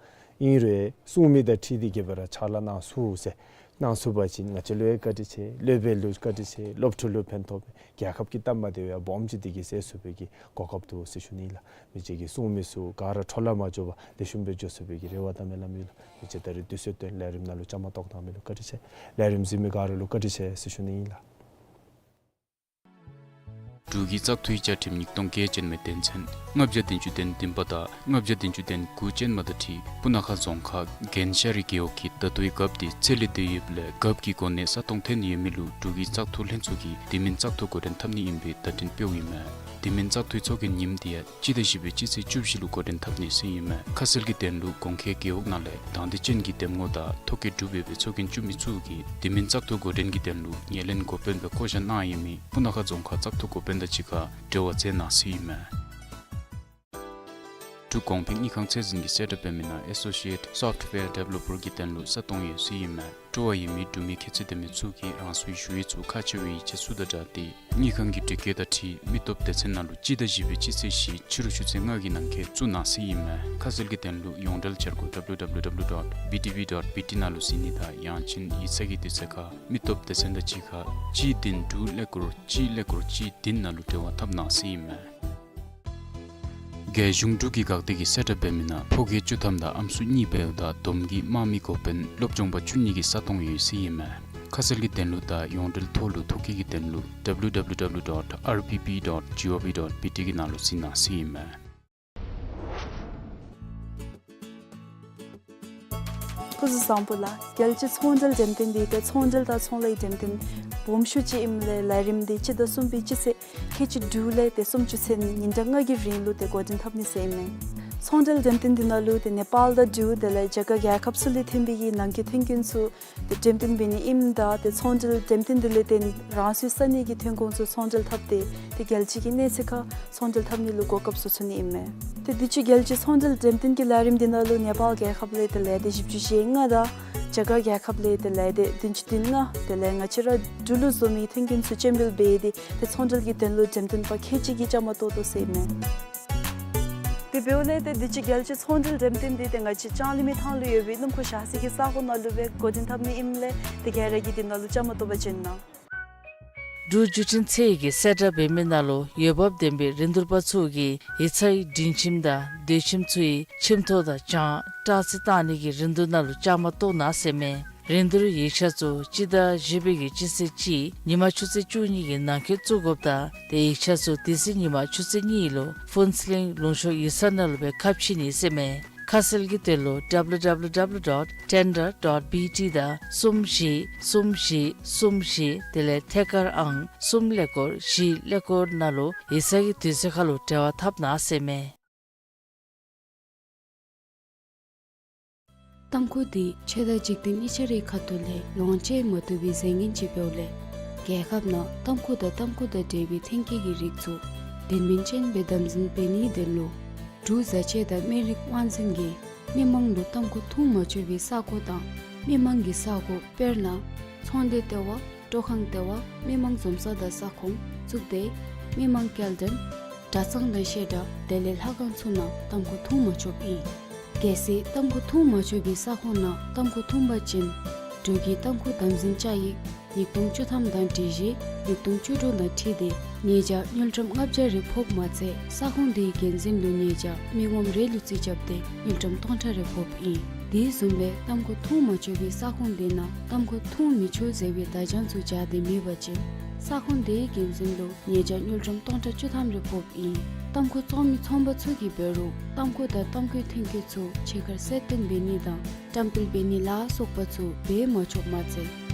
ཨིན་རུང་གསུང་མི་དང་འཁྲིལ་ཏེ་གིས་སྦེ་ར་ཕྱག་ལཱ་གནང་ཚུགས་ཟེར་གནང་ཚུགས་པ་ཅིན་ང་བཅས་ལུ་ཡང་བཀའ་དྲིན་ཆེ། སློབ་དཔོན་ལུ་བཀའ་དྲིན་ཆེ། སློབ་ཕྲུག་ལུ་ཕན་ཐོགས། རྒྱལ་ཁབ་ཀྱི་སྟབས་མ་བདེཝ་ཡང་སྦོམ་ཅིག་དེ་གིས་སེལ་ཚུགས་པའི་གི་གོ་སྐབས་འདུག་ཟེར་ཞུ་ནི་ལགས། མི་ཅིག་གིས་གསུང་མི་ཚུ་ག་ར་འཕྲོ་བརླག་མ་འགྱོ་བར་ལེགས་ཤོམ་སྦེ་འགྱོ་ཚུགས་པའི་གི་རེ་བ་དང་སྨོན་ལམ་ཡོད་ལགས། མི་ཅིག་ད་རེས་དུས་ཚོད་བཏོན་ལས་རིམ་ནང་ལུ་བཅའ་མར་གཏོགས་གནང་མི་ལུ་བཀའ་དྲིན་ཆེ། ལས་རིམ་གཟིགས་མི་ག་ར་ལུ་བཀའ་དྲིན་ཆེ་ཟེར་ཞུ་ནི་ཨིན་ལགས། འབྲུག་གི་བཙག་འཐུའི་བཅའ་ཁྲིམས་ཉིས་སྟོང་བརྒྱད་ཅན་མའི་དོན་ཚན་ལྔ་བརྒྱ་བདུན་ཅུ་དོན་བདུན་པ་དང་ལྔ་བརྒྱ་བདུན་ཅུ་དོན་དགུ་ཅན་མ་དང་འཁྲིལ་སྤུ་ན་ཁ་རྫོང་ཁག་རྒན་ཤ་རི་རྒེད་འོག་གི་ད་ལྟོའི་རྒཔོ་དེ་ཚེ་ལས་འདས་ཡོདཔ་ལས་རྒཔོ་གི་གོ་གནས་ས་སྟོང་ཐོན་ཡོད་མི་ལུ་འབྲུག་གི་བཙག་འཐུ་ལྷན་ཚོགས་ཀྱིས་དེ་མིན་བཙག་འཐུ་འགོ་འདྲེན་འཐབ་ནི་ཨིན་པའི་བརྡ་འཕྲིན་སྤེལཝ་ཨིན་མས། དེ་མིན་བཙག་འཐུའི་ཚོགས་རྒྱན་ཉིནམ་དེ་ཡང་སྤྱི་ཟླ་བཞི་པའི་སྤྱི་ཚེས་བཅུ་བཞི་ལུ་འགོ་འདྲེན་འཐབ་ནི་ཟེར་ཨིན་མས། ཁ་གསལ་གྱི་དོན་ལུ་གོང་འཁོད་རྒེད་འོག་ནང་ལས་དང་འདོད་ཅན་གྱི་འདེམས་ངོ་དང་ཐོ་བཀོད་གྲུབ་ཡོད་པའི་ཚོགས་རྒྱན་བཙུགས་མི་ཚུ་གིས་དེ་མིན་བཙག་འཐུ་འགོ་འདྲེན་གྱི་དོན་ལུ་ངོས་ལེན་འགོ་དཔོན་སྦེ་བསྐོ་བཞག་གནང་ཡོད་མི་སྤུ་ན་ཁ་རྫོང་ཁག་བཙག་འཐུ་འགོ་དཔོན་དང་གཅིག་ཁར་འབྲེལ་བ་མཛད་གནང་ཟེར་ཨིན་མས། འབྲུག་གོང་འཕེལ་དངུལ་ཁང་ཚད་འཛིན་གྱིས་གསལ་བསྒྲགས་འབད་མི་ནང་Associate Software Developer གྱི་དོན་ལུ་ས་སྟོང་ཡོད་ཟེར་ཨིན་མས། སྤྲོ་བ་ཡོད་མི་འབྲུག་མི་ཁྱད་ཚད་ལྡན་མི་ཚུ་གིས་རང་སོའི་ཞུ་ཡིག་ཚུ་ཁག་ཆེ་བའི་ཡིག་ཆ་ཚུ་དང་སྦྲགས་ཏེ་དངུལ་ཁང་གི་དྲི་བཀོད་དང་འཁྲིལ་མི་སྟོབས་སྡེ་ཚན་ནང་ལུ་སྤྱི་ཟླ་བཞི་པའི་སྤྱི་ཚེས་བཞི་ཕྱི་རུ་ཆུ་ཚོད་ལྔ་གི་ནང་འཁོད་བཙུགས་གནང་ཟེར་ཨིན་མས། ཁ་གསལ་གྱི་དོན་ལུ་ཡོངས་འབྲེལ་བྱ་སྒོ་W W W dot B T V dot B T ནང་ལུ་གཟིགས་ནི་དང་ཡང་ཅིན་ཡིག་ཚང་གི་དུས་ཚོད་ཁར་མི་སྟོབས་སྡེ་ཚན་དང་གཅིག་ཁར་གཅིག་བདུན་དྲུག་ཀླད་ཀོར་གཅིག་ཀླད་ཀོར་གཅིག་བདུན་ནང་ལུ་འབྲེལ་བ་འཐབ་གནང་ཟེར་ཨིན་མས། རྒྱལ་གཞུང་འབྲུག་གི་འགག་སྡེ་གིས་གསལ་བསྒྲགས་འབད་མི་ནང་ཕོ་སྐྱེས་བཅུ་ཐམ་དང་ཨམ་སྲུ་གཉིས་འབདཝ་ད་བསྡོམས་ཀྱིས་དམག་མི་འགོ་དཔོན་སློབ་སྦྱོང་པ་བཅུ་གཉིས་ཀྱི་ས་སྟོང་ཡོད་ཟེར་ཨིན་མས། ཁ་གསལ་གྱི་དོན་ལུ་དང་ཡོངས་འབྲེལ་ཐོག་ལུ་ཐོ་བཀོད་ཀྱི་དོན་ལུ་W W W dot R P P dot G O V dot B T གི་ནང་ལུ་གཟིགས་གནང་ཟེར་ཨིན་མས། སྐུ་གཟུགས་བཟང་པོ་ལགས། རྒྱལ་སྤྱིའི་ཚོང་འབྲེལ་འགྲེམས་སྟོན་འདི་ཏེ་ཚོང་འབྲེལ་དང་ཚོང་ལས་འགྲེམས་སྟོན་སྦོམ་ཤོས་ཅིག་ཨིནམ་ལས་ལས་རིམ་འདི་སྤྱི་ཟླ་གསུམ་པའི་སྤྱི་ཚེས་ཁལ་གཅིག་དྲུག་ལས་ཏེ་སུམ་ཅུ་ཚུན་ཉིན་གྲངས་ལྔ་གི་རིང་ལུ་ཏེ་འགོ་འདྲེན་འཐབ་ནི་ཟེར་ཨིན་མས། ཚོང་འབྲེལ་འགྲེམས་སྟོན་འདི་ནང་ལུ་ཏེ་ནེ་པཱལ་དང་འབྲུག་དེ་ལས་རྒྱ་གར་རྒྱལ་ཁབ་ཚུ་ལས་ཐོན་པའི་གི་ནང་འཁོད་ཐོན་ཁུངས་ཚུ་ཏེ་འགྲེམས་སྟོན་འབད་ནི་ཨིནམ་ད་ཏེ་ཚོང་འབྲེལ་འགྲེམས་སྟོན་འདི་ལས་ཏེ་རང་སོའི་ས་གནས་ཀྱི་ཐོན་ཁུངས་ཚུ་ཚོང་འབྲེལ་འཐབ་སྟེ་ཏེ་རྒྱལ་སྤྱི་གི་གནས་ཚད་ཁར་ཚོང་འབྲེལ་འཐབ་ནི་ལུ་གོ་སྐབས་བཟོ་ཚུགས་ནི་ཨིན་མས། ཏེ་དུས་ཅི་རྒྱལ་སྤྱིའི་ཚོང་འབྲེལ་འགྲེམས་སྟོན་གྱི་ལས་རིམ་འདི་ནང་ལུ་ནེ་པཱལ་རྒྱལ་ཁབ་ལས་ཏེ་ལས་སྡེ་བཞི་བཅུ་ཞེ་ལྔ་དང་རྒྱ་གར་རྒྱལ་ཁབ་ལས་ཏེ་ལས་སྡེ་བདུན་ཅུ་དོན་ལྔ་དེ་ལས་ང་བཅས་ར་འབྲུག་ལུ་བཟོ་མི་ཐོན་ཁུངས་ཚུ་སྤྱན་འབུལ་འབད་དེ་ཏེ་ཚོང་འབྲེལ་གྱི་དོན་ལུ་འགྲེམས་སྟོན་པ་ཁལ་གཅིག་གིས་བཅའ་མར་གཏོགས་དོ་ཟེར་ཨིན་མས། དེ་འབདཝ་ལས་ཏེ་དུས་ཅི་རྒྱལ་སྤྱིའི་ཚོང་འབྲེལ་འགྲེམས་སྟོན་འདི་ཏེ་ང་བཅས་ལྕང་གླིང་མི་ཐང་ལུ་ཡོད་པའི་སྣུམ་འཁོར་བཞག་ས་གི་ས་གོ་ནང་ལུ་སྦེ་འགོ་འདྲེན་འཐབ་ནི་ཨིནམ་ལས་ཏེ་ག་ར་གིས་འདི་ནང་ལུ་བཅའ་མར་གཏོགས་པར་བྱོན་གནང་། འབྲུག་བརྒྱུད་འཕྲིན་ཚད་ཀྱིས་གསལ་བསྒྲགས་འབད་མི་ནང་ལུ་འོས་འབབ་ལྡན་པའི་རིན་བསྡུར་པ་ཚུ་གིས་ཡིག་ཚང་གི་སྒྲིང་ཁྱིམ་དང་སྡོད་ཁྱིམ་ཚུ་གི་ཁྱིམ་ཐོག་དང་གྱང་བཀྲག་རྩི་བཏང་ནི་གི་རིན་བསྡུར་ནང་ལུ་བཅའ་མར་གཏོགས་གནང་ཟེར་མས། རིན་བསྡུར་ཡིག་ཆ་ཚུ་སྤྱི་ཟླ་བཞི་པའི་གི་སྤྱི་ཚེས་གཅིག་ཉིན་མ་ཆུ་ཚོད་བཅུ་གཉིས་ཀྱི་ནང་འཁོད་བཙུགས་དགོཔ་དང་དེ་ཡིག་ཆ་ཚུ་དེ་ཚེ་ཉིན་མ་ཆུ་ཚོད་གཉིས་ལུ་ཕུན་ཚོགས་གླིང་ལུང་ཤོག་ཡིག་ཚང་ནང་ལུ་སྦེ་ཁ་ཕྱེ་ནི་ཟེར་མས། ཁ་གསལ་གྱི་དོན་ལུ་W W W dot tender dot B T དང་གསུམ་བཞི་གསུམ་བཞི་གསུམ་བཞི་དེ་ལས་ཐད་ཀར་ཨང་གསུམ་ཀླད་ཀོར་བཞི་ཀླད་ཀོར་ནང་ལུ་ཡིག་ཚང་གི་དུས་ཚོད་ཁར་ལུ་འབྲེལ་བ་འཐབ་གནང་ཟེར་མས། ཏམ་ཁུ་འདི་ཆོས་དང་འཇིག་རྟེན་གཉིས་ཆ་རའི་ཁ་ཐུག་ལས་ལོངས་སྤྱོད་མ་བཏུབ་པའི་རྫས་ངན་ཅིག་འབདཝ་ལས་རྒྱལ་ཁབ་ནང་ཏམ་ཁུ་དང་ཏམ་ཁུ་དང་འབྲེལ་བའི་ཐོན་སྐྱེད་ཀྱི་རིགས་ཚུ་དོན་སྨིན་ཅན་སྦེ་དམ་འཛིན་འབད་ནིའི་དོན་ལུ་འབྲུག་བཟའ་ཆས་དང་སྨན་རིགས་དབང་འཛིན་གྱིས་མི་མང་ལུ་ཏམ་ཁུ་འཐུང་མ་ཆོག་པའི་ས་གོ་དང་མི་མང་གི་ས་གོ་དཔེར་ན་ཚོང་སྡེ་ལྟེ་བ། སྤྲོ་ཁང་ལྟེ་བ། མི་མང་འཛོམས་ས་དང་ས་ཁོངས། གཙུག་སྡེ། མི་མང་སྐྱེལ་འདྲེན། གྲྭ་ཚང་དང་བཤད་གྲྭ་དེ་ལས་ལྷ་ཁང་ཚུ་ནང་ཏམ་ཁུ་འཐུང་མ་ཆོགཔ་ཨིན། གལ་སྲིད་ཏམ་ཁུ་འཐུང་མ་ཆོག་པའི་ས་ཁོངས་ནང་ཏམ་ཁུ་འཐུང་པ་ཅིན་འབྲུག་གི་ཏམ་ཁུ་དམ་འཛིན་བཅའ་ཡིག་ཉིས་སྟོང་བཅུ་ཐམ་དང་སྒྲིག་གཞི་ཉིས་སྟོང་བཅུ་དྲུག་དང་འཁྲིལ་ཏེ་ཉེས་བྱ་དངུལ་ཀྲམ་ལྔ་བརྒྱ་རེ་ཕོགཔ་མ་ཚད་ས་ཁོངས་དེའི་འགན་འཛིན་ལུ་ཉེས་བྱ་མི་ངོམ་རེ་ལུ་རྩིས་རྐྱབ་སྟེ་དངུལ་ཀྲམ་སྟོང་ཕྲག་རེ་ཕོགཔ་ཨིན། དེ་བཟུམ་སྦེ་ཏམ་ཁུ་འཐུང་མ་ཆོག་པའི་ས་ཁོངས་དེ་ནང་ཏམ་ཁུ་འཐུང་མི་ཆོག་ཟེར་བའི་བརྡ་བྱང་ཚུ་སྦྱར་ཏེ་མེད་པ་ཅིན་ས་ཁོངས་དེའི་འགན་འཛིན་ལུ་ཉེས་བྱ་དངུལ་ཀྲམ་སྟོང་ཕྲག་བཅུ་ཐམ་རེ་ཕོགཔ་ཨིན། ཏམ་ཁུ་བཙོང་མི་ཚོང་པ་ཚུ་གིས་འབད་རུང་ཏམ་ཁུ་དང་ཏམ་ཁུའི་ཐོན་སྐྱེད་ཚུ་ཕྱི་ཁར་གསལ་སྟོན་འབད་ནི་དང་བཀྲམ་སྤེལ་འབད་ནི་ལ་སོགས་པ་ཚུ་འབད་མ་ཆོགཔ་མ་ཚད་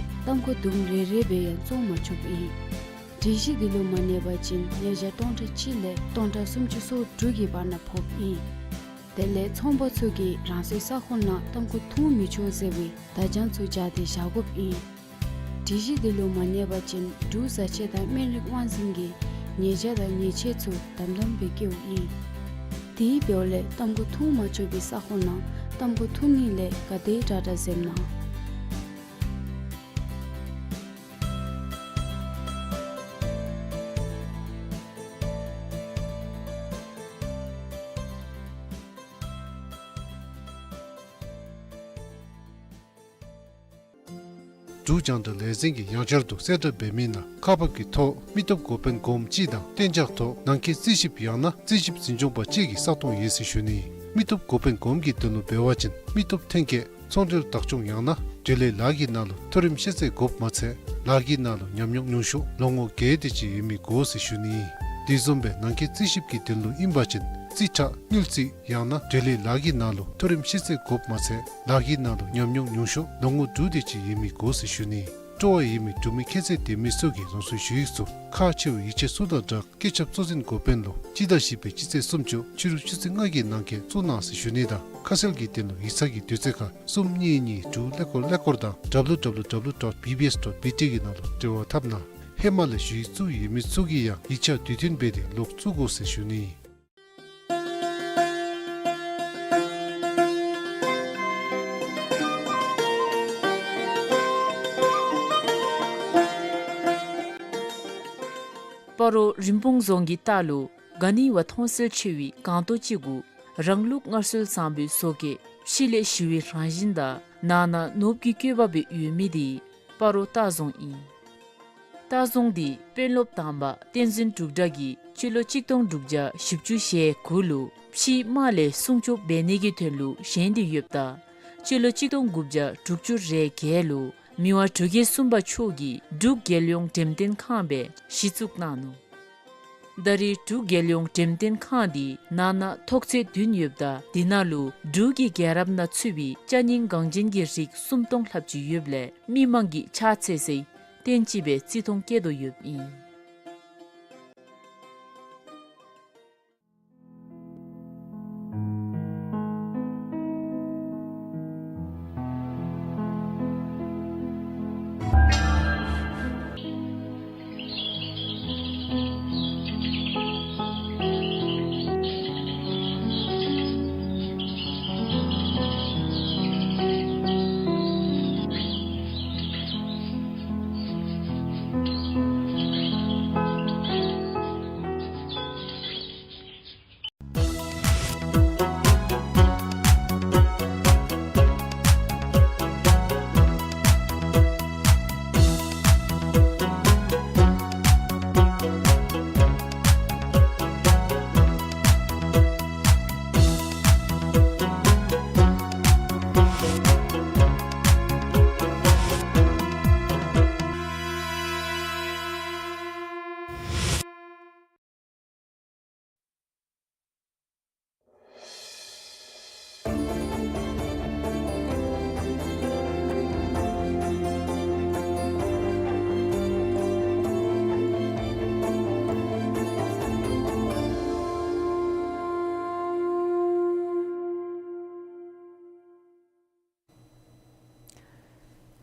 ཏམ་ཁུ་དུམ་རེ་རེ་སྦེ་ཡང་བཙོང་མ་ཆོགཔ་ཨིན། སྒྲིག་གཞི་འདི་ལུ་མ་གནས་པ་ཅིན་ཉེས་བྱ་སྟོང་ཕྲག་གཅིག་ལས་སྟོང་ཕྲག་སུམ་ཅུ་སོ་དྲུག་གི་བར་ན་ཕོགཔ་ཨིན། དེ་ལས་ཚོང་པ་ཚུ་གིས་རང་སོའི་ས་ཁོངས་ནང་ཏམ་ཁུ་འཐུང་མི་ཆོག་ཟེར་བའི་བརྡ་བྱང་ཚུ་སྦྱར་ཏེ་བཞག་དགོཔ་ཨིན། སྒྲིག་གཞི་འདི་ལུ་མ་གནས་པ་ཅིན་འབྲུག་བཟའ་ཆས་དང་སྨན་རིགས་དབང་འཛིན་གྱིས་ཉེས་བྱ་དང་ཉེས་ཆད་ཚུ་དམ་དམ་སྦེ་བཀལཝ་ཨིན། དེ་འབདཝ་ལས་ཏམ་ཁུ་འཐུང་མ་ཆོག་པའི་ས་ཁོངས་ནང་ཏམ་ཁུ་འཐུང་ནི་ལས་ག་དེ་དྲག་དྲག་འཛེམ་གནང་། འབྲུག་རྒྱང་བསྒྲགས་ལས་འཛིན་གྱིས་ཡང་བསྐྱར་དུ་གསལ་བསྒྲགས་འབད་མི་ནང་ཁག་འབག་གི་ཐོག་མི་སྟོབས་འགོ་དཔོན་གོངམ་ཅིག་དང་གཏན་འཇགས་ཐོག་ནང་འཁོད་རྩིས་ཞིབ་ཡང་ན་རྩིས་ཞིབ་འཛིན་སྐྱོང་པ་ཅིག་གི་ས་སྟོང་ཡོད་ཟེར་ཞུ་ནི། མི་སྟོབས་འགོ་དཔོན་གོངམ་གི་དོན་ལུ་འབད་བ་ཅིན་མི་སྟོབས་ཐོན་སྐྱེད་ཚོང་འབྲེལ་བདག་སྐྱོང་ཡང་ན་འབྲེལ་ཡོད་ལཱ་གི་ནང་ལུ་མཐོ་རིམ་ཤེས་ཚད་དགོཔ་མ་ཚད་ལཱ་གི་ནང་ལུ་ཉམས་མྱོང་ཉུང་ཤོས་ལོ་ངོ་བརྒྱད་དེ་ཅིག་ཡོད་མི་དགོ་ཟེར་ཞུ་ནི། དེ་བཟུམ་སྦེ་ནང་འཁོད་རྩིས་ཞིབ་ཀྱི་དོན་ལུ་ཨིན་པ་ཅིན་རྩིས་ཁྲ་དངུལ་རྩིས་ཡང་ན་འབྲེལ་ཡོད་ལཱ་གི་ནང་ལུ་མཐོ་རིམ་ཤེས་ཚད་དགོཔ་མ་ཚད་ལཱ་གི་ནང་ལུ་ཉམས་མྱོང་ཉུང་ཤོས་ལོ་ངོ་དྲུག་དེ་ཅིག་ཡོད་མི་དགོ་ཟེར་ཞུ་ནི། སྤྲོ་བ་ཡོད་མི་འབྲུག་མི་ཁྱད་ཚད་ལྡན་མི་ཚུ་གིས་རང་སོའི་ཞུ་ཡིག་ཚུ་ཁག་ཆེ་བའི་ཡིག་ཆ་ཚུ་དང་སྦྲགས་སྐུ་ཞབས་གཙོ་འཛིན་འགོ་དཔོན་ལུ་སྤྱི་ཟླ་བཞི་པའི་སྤྱི་ཚེས་སུམ་ཅུ་ཕྱི་རུ་ཆུ་ཚོད་ལྔ་གི་ནང་འཁོད་བཙུགས་གནང་ཟེར་ཞུ་ནི་དང་ཁ་གསལ་གྱི་དོན་ལུ་ཡིག་ཚང་གི་དུས་ཚོད་ཁར་གསུམ་གཉིས་གཉིས་དྲུག་ཀླད་ཀོར་ཀླད་ཀོར་དང་W W W dot B B S dot B T གི་ནང་ལུ་འབྲེལ་བ་འཐབ་གནང་། ཧེ་མ་ལས་ཞུ་ཡིག་བཙུགས་ཡོད་མི་ཚུ་གིས་ཡང་ཡིག་ཆ་དུས་མཐུན་འབད་དེ་ལོག་བཙུགས་དགོ་ཟེར་ཞུ་ནི། སྤ་རོ་རིན་སྤུངས་རྫོང་གི་ལྟག་ལུ་ག་ནི་བ་མཐོང་གསལ་ཆེ་བའི་སྒང་ཏོག་ཅིག་གུ་རང་ལུགས་སྔར་སྲོལ་བཟང་པོའི་བཟོ་བཀོད་ཕྱི་ལས་ཞི་བའི་རང་བཞིན་དང་ནང་ན་ནོར་བུ་གི་བཀོད་པ་སྦེ་ཡོད་མི་དེ་སྤ་རོ་ལྟ་རྫོང་ཨིན། ལྟ་རྫོང་འདི་དཔོན་སློབ་དང་པ་བསྟན་འཛིན་འབྲུག་གྲགས་ཀྱིས་སྤྱི་ལོ་གཅིག་སྟོང་དྲུག་བརྒྱ་བཞི་བཅུ་ཞེ་དགུ་ལུ་ཕྱིའི་དམག་ལས་སྲུང་སྐྱོབ་འབད་ནི་གི་དོན་ལུ་བཞེངས་ཏེ་ཡོདཔ་ད་སྤྱི་ལོ་གཅིག་སྟོང་དགུ་བརྒྱ་དྲུག་ཅུ་རེ་བརྒྱད་ལུ་མི་དབང་འབྲུག་རྒྱལ་གསུམ་པ་མཆོག་གིས་འབྲུག་རྒྱལ་ཡོངས་འགྲེམས་སྟོན་ཁང་སྦེ་གཞི་བཙུགས་གནང་ནུག། ད་རེས་འབྲུག་རྒྱལ་ཡོངས་འགྲེམས་སྟོན་ཁང་འདི་ནང་ན་ཐོག་ཚད་བདུན་ཡོདཔ་ད་དེ་ནང་ལུ་འབྲུག་གི་རྒྱལ་རབས་ནང་ཚུད་པའི་ཅ་རྙིང་འགངས་ཅན་གྱི་རིགས་སུམ་སྟོང་ལྷགཔ་ཅིག་ཡོདཔ་ལས་མི་མང་གིས་ཕྱག་འཚལ་སའི་རྟེན་ཅིག་སྦེ་བརྩི་མཐོང་བསྐྱེད་དོ་ཡོདཔ་ཨིན།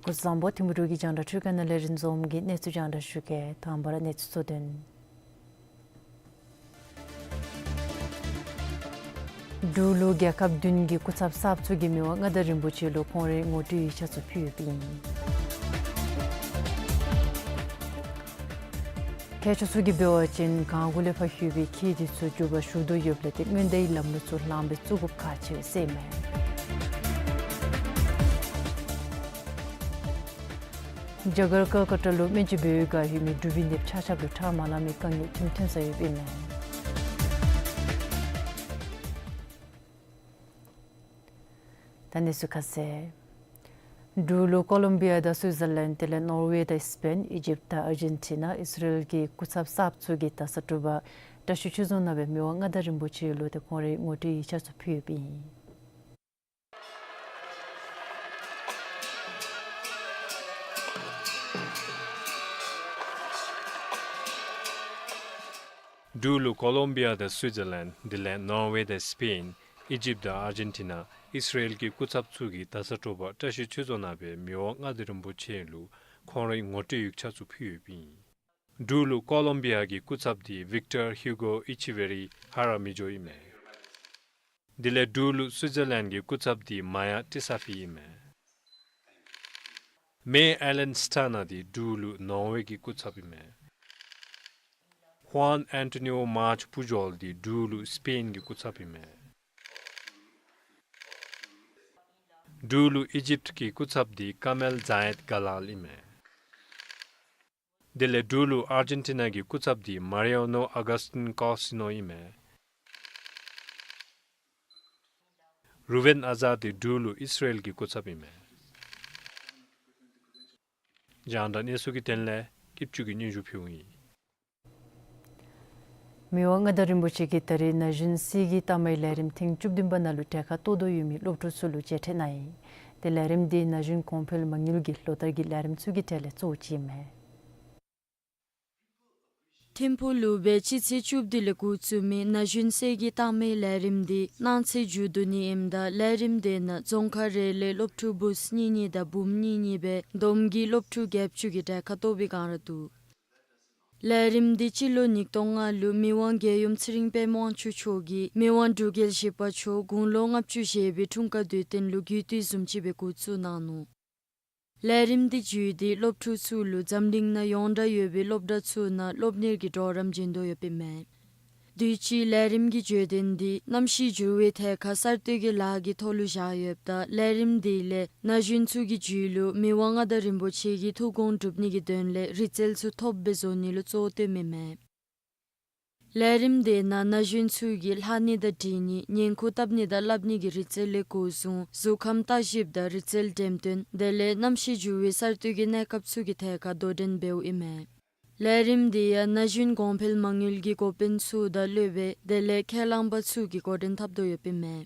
བཟང་པོ། ཐིམ་ཕུ་འབྲུག་གི་རྒྱང་བསྒྲགས་ཁྲུས་ཁང་ནང་ལས་རིན་འཛོམས་ཀྱིས་གནས་ཚུལ་རྒྱང་བསྒྲགས་ཞུ་གེ། དང་པ་ར་གནས་ཚུལ་གཙོ་དོན། འབྲུག་ལུ་རྒྱལ་ཁབ་བདུན་གྱི་སྐུ་ཚབ་གསརཔ་ཚུ་གིས་མི་དབང་མངའ་བདག་རིན་པོ་ཆེ་ལུ་ཁོང་རའི་ངོ་སྤྲོད་ཡིག་ཆ་ཚུ་ཕུལ་ཡོདཔ་ཨིན། མཁས་མཆོག་ཚུ་གིས་འབད་བ་ཅིན་གངས་གུ་ལས་ཕར་ལྷོད་པའི་ཁྱི་དེ་ཚུ་རྒྱུ་བ་ཞུ་དོ་ཡོདཔ་ལས་ཏེ་སྔོན་བརྡའི་ལམ་ལུགས་ཚུ་ལངམ་སྦེ་བཙུགས་དགོཔ་ཁག་ཆེ་བས་ཟེར་ཨིན་མས། རྒྱ་གར་ཀལ་ཀ་ཏ་ལུ་སྨན་བཅོས་འབད་བའི་སྒང་ལྷོད་མི་འབྲུག་པའི་ནདཔ་ཆ་ཁྱབ་ལུ་ཁྲལ་མ་ལངམ་མི་དཀའ་ངལ་ཐོན་ཐོན་ས་ཡོདཔ་ཨིན་མས། ད་གནས་ཚུལ་ཁ་གསལ། འབྲུག་ལུ་ཀོ་ལོམ་བི་ཡ་དང་སུའི་ཛར་ལེནཌ་དེ་ལས་ནོར་ཝེ་དང་སི་པེན་ཨི་ཇིབ་དང་ཨར་ཇེན་ཊི་ན་ཨིས་ར་ཨེལ་གྱི་སྐུ་ཚབ་གསརཔ་ཚུ་གིས་ད་ས་དྲོ་པ་བཀྲ་ཤིས་ཆོས་རྫོང་ནང་སྦེ་མི་དབང་མངའ་བདག་རིན་པོ་ཆེ་ལུ་ཏེ་ཁོང་རའི་ངོ་སྤྲོད་ཡིག་ཆ་ཚུ་ཕུལ་ཡོདཔ་ཨིན། འབྲུག་ལུ་ཀོ་ལོམ་བི་ཡ་དང་སུའི་ཛར་ལེནཌ་དེ་ལས་ནོར་ཝེ་དང་སི་པེན་ཨི་ཇིབ་དང་ཨར་ཇེན་ཊི་ན་ཨིས་ར་ཨེལ་གྱི་སྐུ་ཚབ་ཚུ་གིས་ད་ས་དྲོ་པ་བཀྲ་ཤིས་ཆོས་རྫོང་ནང་སྦེ་མི་དབང་མངའ་བདག་རིན་པོ་ཆེ་ལུ་ཁོང་རའི་ངོ་སྤྲོད་ཡིག་ཆ་ཚུ་ཕུལ་ཡོདཔ་ཨིན། འབྲུག་ལུ་ཀོ་ལོམ་བི་ཡ་གི་སྐུ་ཚབ་འདི་ཝིཀ་ཊར་ཧིའུ་གོ་ཨི་ཆི་ཝེ་རི་ཧ་ར་མི་ཇོ་ཨིན་མས། དེ་ལས་འབྲུག་ལུ་སུའི་ཛར་ལེནཌ་གི་སྐུ་ཚབ་འདི་མ་ཡ་ཏི་ས་ཕི་ཨིན་མས། མེ་ཨེ་ལེན་སི་ཊ་ན་འདི་འབྲུག་ལུ་ནོར་ཝེ་གི་སྐུ་ཚབ་ཨིན་མས། ཧུའན་ཨན་ཊོ་ནི་ཨོ་མཱརྐ་པུ་ཇོལ་འདི་འབྲུག་ལུ་སི་པེན་གྱི་སྐུ་ཚབ་ཨིན་མས། འབྲུག་ལུ་ཨི་ཇིབ་ཀྱི་སྐུ་ཚབ་འདི་ཀ་མེལ་ཛ་ཡེད་ག་ལཱལ་ཨིན་མས། དེ་ལས་འབྲུག་ལུ་ཨར་ཇེན་ཊི་ན་གི་སྐུ་ཚབ་འདི་མ་རི་ཡ་ནོ་ཨ་གཱས་ཊིན་ཀོ་སི་ནོ་ཨིན་མས། རུ་བེན་ཨ་ཛཱད་འདི་འབྲུག་ལུ་ཨིས་ར་ཨེལ་གྱི་སྐུ་ཚབ་ཨིན་མས། རྒྱང་བསྒྲགས་གནས་ཚུལ་གྱི་དོན་ལས་སྐྱིད་ཆུ་གིས་སྙན་ཞུ་ཕུལཝ་ཨིན། མི་དབང་མངའ་བདག་རིན་པོ་ཆེ་གིས་ད་རིས་ན་གཞོན་སྲིད་ཀྱི་རྟགས་མའི་ལས་རིམ་ཐེངས་བཅུ་བདུན་པ་ནང་ལུ་གྲལ་ཁར་གཏོགས་དོ་ཡོད་མི་སློབ་ཕྲུག་ཚུ་ལུ་མཇལ་འཕྲད་གནང་ཡི། ཏེ་ལས་རིམ་འདི་ན་གཞོན་གོང་འཕེལ་མ་དངུལ་གྱི་ལོ་བསྟར་གྱི་ལས་རིམ་ཚུ་གི་གྲས་ལས་གཙོ་བོ་ཅིག་ཨིན་མས། ཐིམ་ཕུག་ལུ་སྦེ་སྤྱི་ཚེས་བཅུ་བདུན་ལས་འགོ་བཙུགས་མི་ན་གཞོན་སྲིད་ཀྱི་རྟགས་མའི་ལས་རིམ་འདི་གནངས་ཚེ་མཇུག་བསྡུ་ནི་ཨིནམ་ད་ལས་རིམ་དེ་ནང་རྫོང་ཁག་རེ་ལས་སློབ་ཕྲུག་བུཚ་གཉིས་གཉིས་དང་བུམོ་གཉིས་གཉིས་སྦེ་བསྡོམས་ཀྱིས་སློབ་ཕྲུག་བརྒྱད་ཅུ་གིས་གྲལ་ཁར་གཏོགས་པའི་བསྒང་ར་འདུག། ལས་རིམ་འདི་སྤྱི་ལོ་ཉིས་སྟོང་ལྔ་ལུ་མི་དབང་རྒྱལ་ཡུམ་ཚེ་རིང་པདྨ་དབང་ཕྱུག་མཆོག་གིས་མི་དབང་འབྲུག་རྒྱལ་བཞི་པ་མཆོག་དགུང་ལོ་ལྔ་བཅུ་བཞེས་པའི་འཁྲུངས་སྐར་དུས་སྟོན་ལུ་གུས་བཏུད་བཟུམ་ཅིག་སྦེ་འགོ་བཙུགས་གནང་ནུག། ལས་རིམ་འདི་བརྒྱུད་དེ་སློབ་ཕྲུག་ཚུ་ལུ་འཛམ་གླིང་ནང་ཡོངས་གྲགས་ཡོད་པའི་སློབ་གྲྭ་ཚུ་ནང་སློབ་གཉེར་གྱི་གྲོགས་རམ་བྱིན་དོ་ཡོདཔ་ཨིན་མས། དུས་ཅི་ལས་རིམ་གྱི་བརྗོད་དོན་འདི་གནམ་གཤིས་འགྱུར་བའི་ཐད་ཁར་གསར་གཏོད་ཀྱི་ལཱ་གི་ཐོག་ལུ་བཞག་ཡོདཔ་ད་ལས་རིམ་འདི་ལས་ན་གཞོན་ཚུ་གི་རྒྱུད་ལུ་མི་དབང་མངའ་བདག་རིན་པོ་ཆེ་གི་ཐུགས་དགོངས་སྒྲུབ་ནི་གི་དོན་ལས་རིག་རྩལ་ཚུ་ཐོབ་སྦེ་བཟོ་ནི་ལུ་གཙོ་བོ་བཏོནམ་ཨིན་མས། ལས་རིམ་དེ་ནང་ན་གཞོན་ཚུ་གིས་ལྷག་ནི་དང་འབྲི་ནི་ཉེན་ཁོ་བཏབ་ནི་དང་སླབ་ནི་གི་རིག་རྩལ་ལས་འགོ་བཟུང་གཟུགས་ཁམས་བརྟག་ཞིབ་དང་རིག་རྩལ་འགྲེམས་སྟོན་དེ་ལས་གནམ་གཤིས་འགྱུར་བའི་གསར་གཏོད་ཀྱི་གནས་སྐབས་ཚུ་གི་ཐད་ཁར་དོ་འགྲན་འབདཝ་ཨིན་མས། ལས་རིམ་འདི་ཡང་ན་གཞོན་གོང་འཕེལ་མ་དངུལ་གྱི་འགོ་དཔོན་ཚུ་དང་སློབ་དཔོན་དེ་ལས་ཁས་བླངས་པ་ཚུ་གིས་འགོ་འདྲེན་འཐབ་དོ་ཡོདཔ་ཨིན་མས།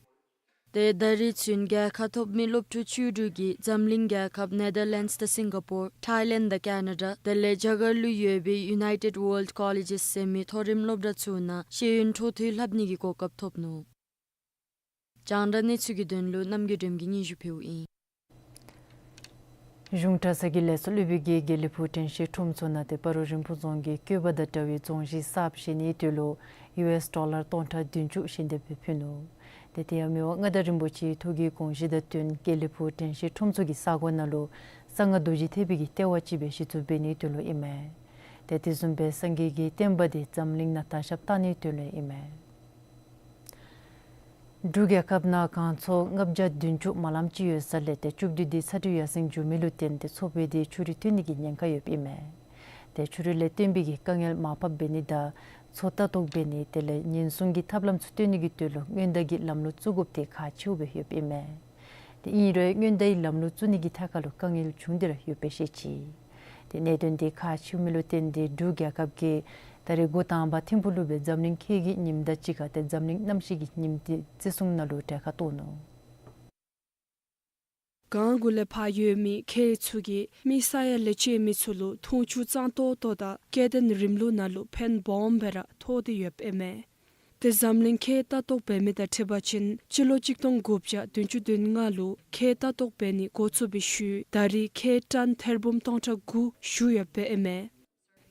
ཏེ་ད་རིས་ཚུན་རྒྱལ་ཁ་ཐོབ་མི་སློབ་ཕྲུག་བཅུ་དྲུག་གིས་འཛམ་གླིང་རྒྱལ་ཁབ་ནེ་དར་ལེནཌསི་དང་སིང་ག་པོར་ཐའི་ལེནཌ་དང་ཀེ་ན་ཌ་དེ་ལས་རྒྱ་གར་ལུ་ཡོད་པའི་ཡུ་ནའི་ཊེཌ་ཝརལཌ་ཀོ་ལེཇེསི་ཟེར་མི་མཐོ་རིམ་སློབ་གྲྭ་ཚུ་ནང་ཤེས་ཡོན་འཕྲོ་མཐུད་ལྷབ་ནི་གི་གོ་སྐབས་ཐོབ་ནུག། རྒྱང་བསྒྲགས་གནས་ཚུལ་གྱི་དོན་ལུ་རྣམ་རྒྱལ་སྒྲོལམ་གིས་སྙན་ཞུ་ཕུལཝ་ཨིན། གཞུང་གྲྭ་ཚང་གི་ལས་ཚོགས་སློབ་དཔོན་གྱིས་དགེ་ལེགས་ཕུག་དྲན་ཤེས་ཁྲོམ་ཚོགས་ནང་ཏེ་སྤ་རོ་རིན་སྤུངས་རྫོང་གི་བཀོད་པ་དང་འདྲ་བའི་རྫོང་གཞི་གསརཔ་བཞེངས་ནིའི་དོན་ལུ་ཡུ་ཨེསི་ཌོ་ལར་སྟོང་ཕྲག་བདུན་ཅུ་ཞལ་འདེབས་སྦེ་ཕུལ་ནུག། ཏེ་དེ་ཡང་མི་དབང་མངའ་བདག་རིན་པོ་ཆེའི་ཐུགས་ཀྱི་དགོངས་བཞེད་དང་བསྟུན་དགེ་ལེགས་ཕུག་དྲན་ཤེས་ཁྲོམ་ཚོགས་ཀྱི་ས་གོ་ནང་ལུ་གསང་སྔགས་རྡོ་རྗེ་ཐེག་པའི་གི་ལྟེ་བ་ཅིག་སྦེ་གཞི་བཙུགས་འབད་ནིའི་དོན་ལུ་ཨིན་མས། ཏེ་དེ་བཟུམ་སྦེ་སངས་རྒྱས་ཀྱི་བསྟན་པ་འདི་འཛམ་གླིང་ནང་དར་ཁྱབ་གཏང་ནིའི་དོན་ལུ་ཨིན་མས། འབྲུག་རྒྱལ་ཁབ་ནང་གངས་ཚོད་ལྔ་བརྒྱ་བདུན་ཅུ་མ་ལམ་ཅིག་ཡོད་ས་ལས་ཏེ་བཅུ་བདུན་འདི་ཚ་དྲོད་ཡར་སེང་འགྱོ་མི་ལུ་བརྟེན་ཏེ་ཚོད་དཔག་འདི་ཆུ་རུད་ཐོན་ནི་གི་ཉེན་ཁ་ཡོདཔ་ཨིན་མས། ཏེ་ཆུ་རུད་ལས་བརྟེན་པའི་གི་དཀའ་ངལ་མར་ཕབ་འབད་ནི་དང་ཚོད་ལྟ་རྟོག་འབད་ནི་དེ་ལས་ཉེན་སྲུང་གི་ཐབས་ལམ་ཚུ་བཏོན་ནི་གི་དོན་ལུ་སྔོན་བརྡ་གི་ལམ་ལུགས་བཙུགས་དགོཔ་འདི་ཁག་ཆེཝ་སྦེ་ཡོདཔ་ཨིན་མས། ཏེ་ཨིན་རུང་སྔོན་བརྡའི་ལམ་ལུགས་བཙུགས་ནི་གི་ཐད་ཁར་ལུ་དཀའ་ངལ་བྱུང་སྟེ་ར་ཡོདཔ་སྦེ་བཤད་ཅི། ཏེ་གནད་དོན་འདི་ཁག་ཆེཝ་མས་ལུ་བརྟེན་ཏེ་འབྲུག་རྒྱལ་ཁབ་ཀྱིས་ད་རིས་འགོ་དང་པ་ཐིམ་ཕུག་ལུ་སྦེ་འཛམ་གླིང་ཁྱེད་ཀྱི་ཉིམ་དང་གཅིག་ཁར་ཏེ་འཛམ་གླིང་གནམ་གཤིས་ཀྱི་ཉིམ་དེ་བརྩི་སྲུང་ནང་ལུ་གྲལ་ཁར་གཏོགས་ནུག། གངས་གུ་ལས་ཕར་ཡོད་མི་ཁྱི་ཚུ་གིས་མི་ས་ཡ་ལས་བཅད་མི་ཚུ་ལུ་འཐུང་ཆུ་གཙང་ཏོག་ཏོ་དང་སྐྱེ་ལྡན་རིམ་ལུགས་ནང་ལུ་ཕན་སྦོམ་སྦེ་ར་ཐོགས་ཏེ་ཡོདཔ་ཨིན་མས། ཏེ་འཛམ་གླིང་ཁེ་ལྟ་རྟོག་འབད་མི་དང་འཁྲིལ་བ་ཅིན་སྤྱི་ལོ་གཅིག་སྟོང་དགུ་བརྒྱ་བདུན་ཅུ་དོན་ལྔ་ལུ་ཁེ་ལྟ་རྟོག་འབད་ནི་འགོ་བཙུགས་པའི་ཤུལ་ད་རེས་ཁེ་ཊཱན་ཐེར་འབུམ་སྟོང་ཕྲག་དགུ་བཞུགས་ཡོདཔ་ཨིན་མས།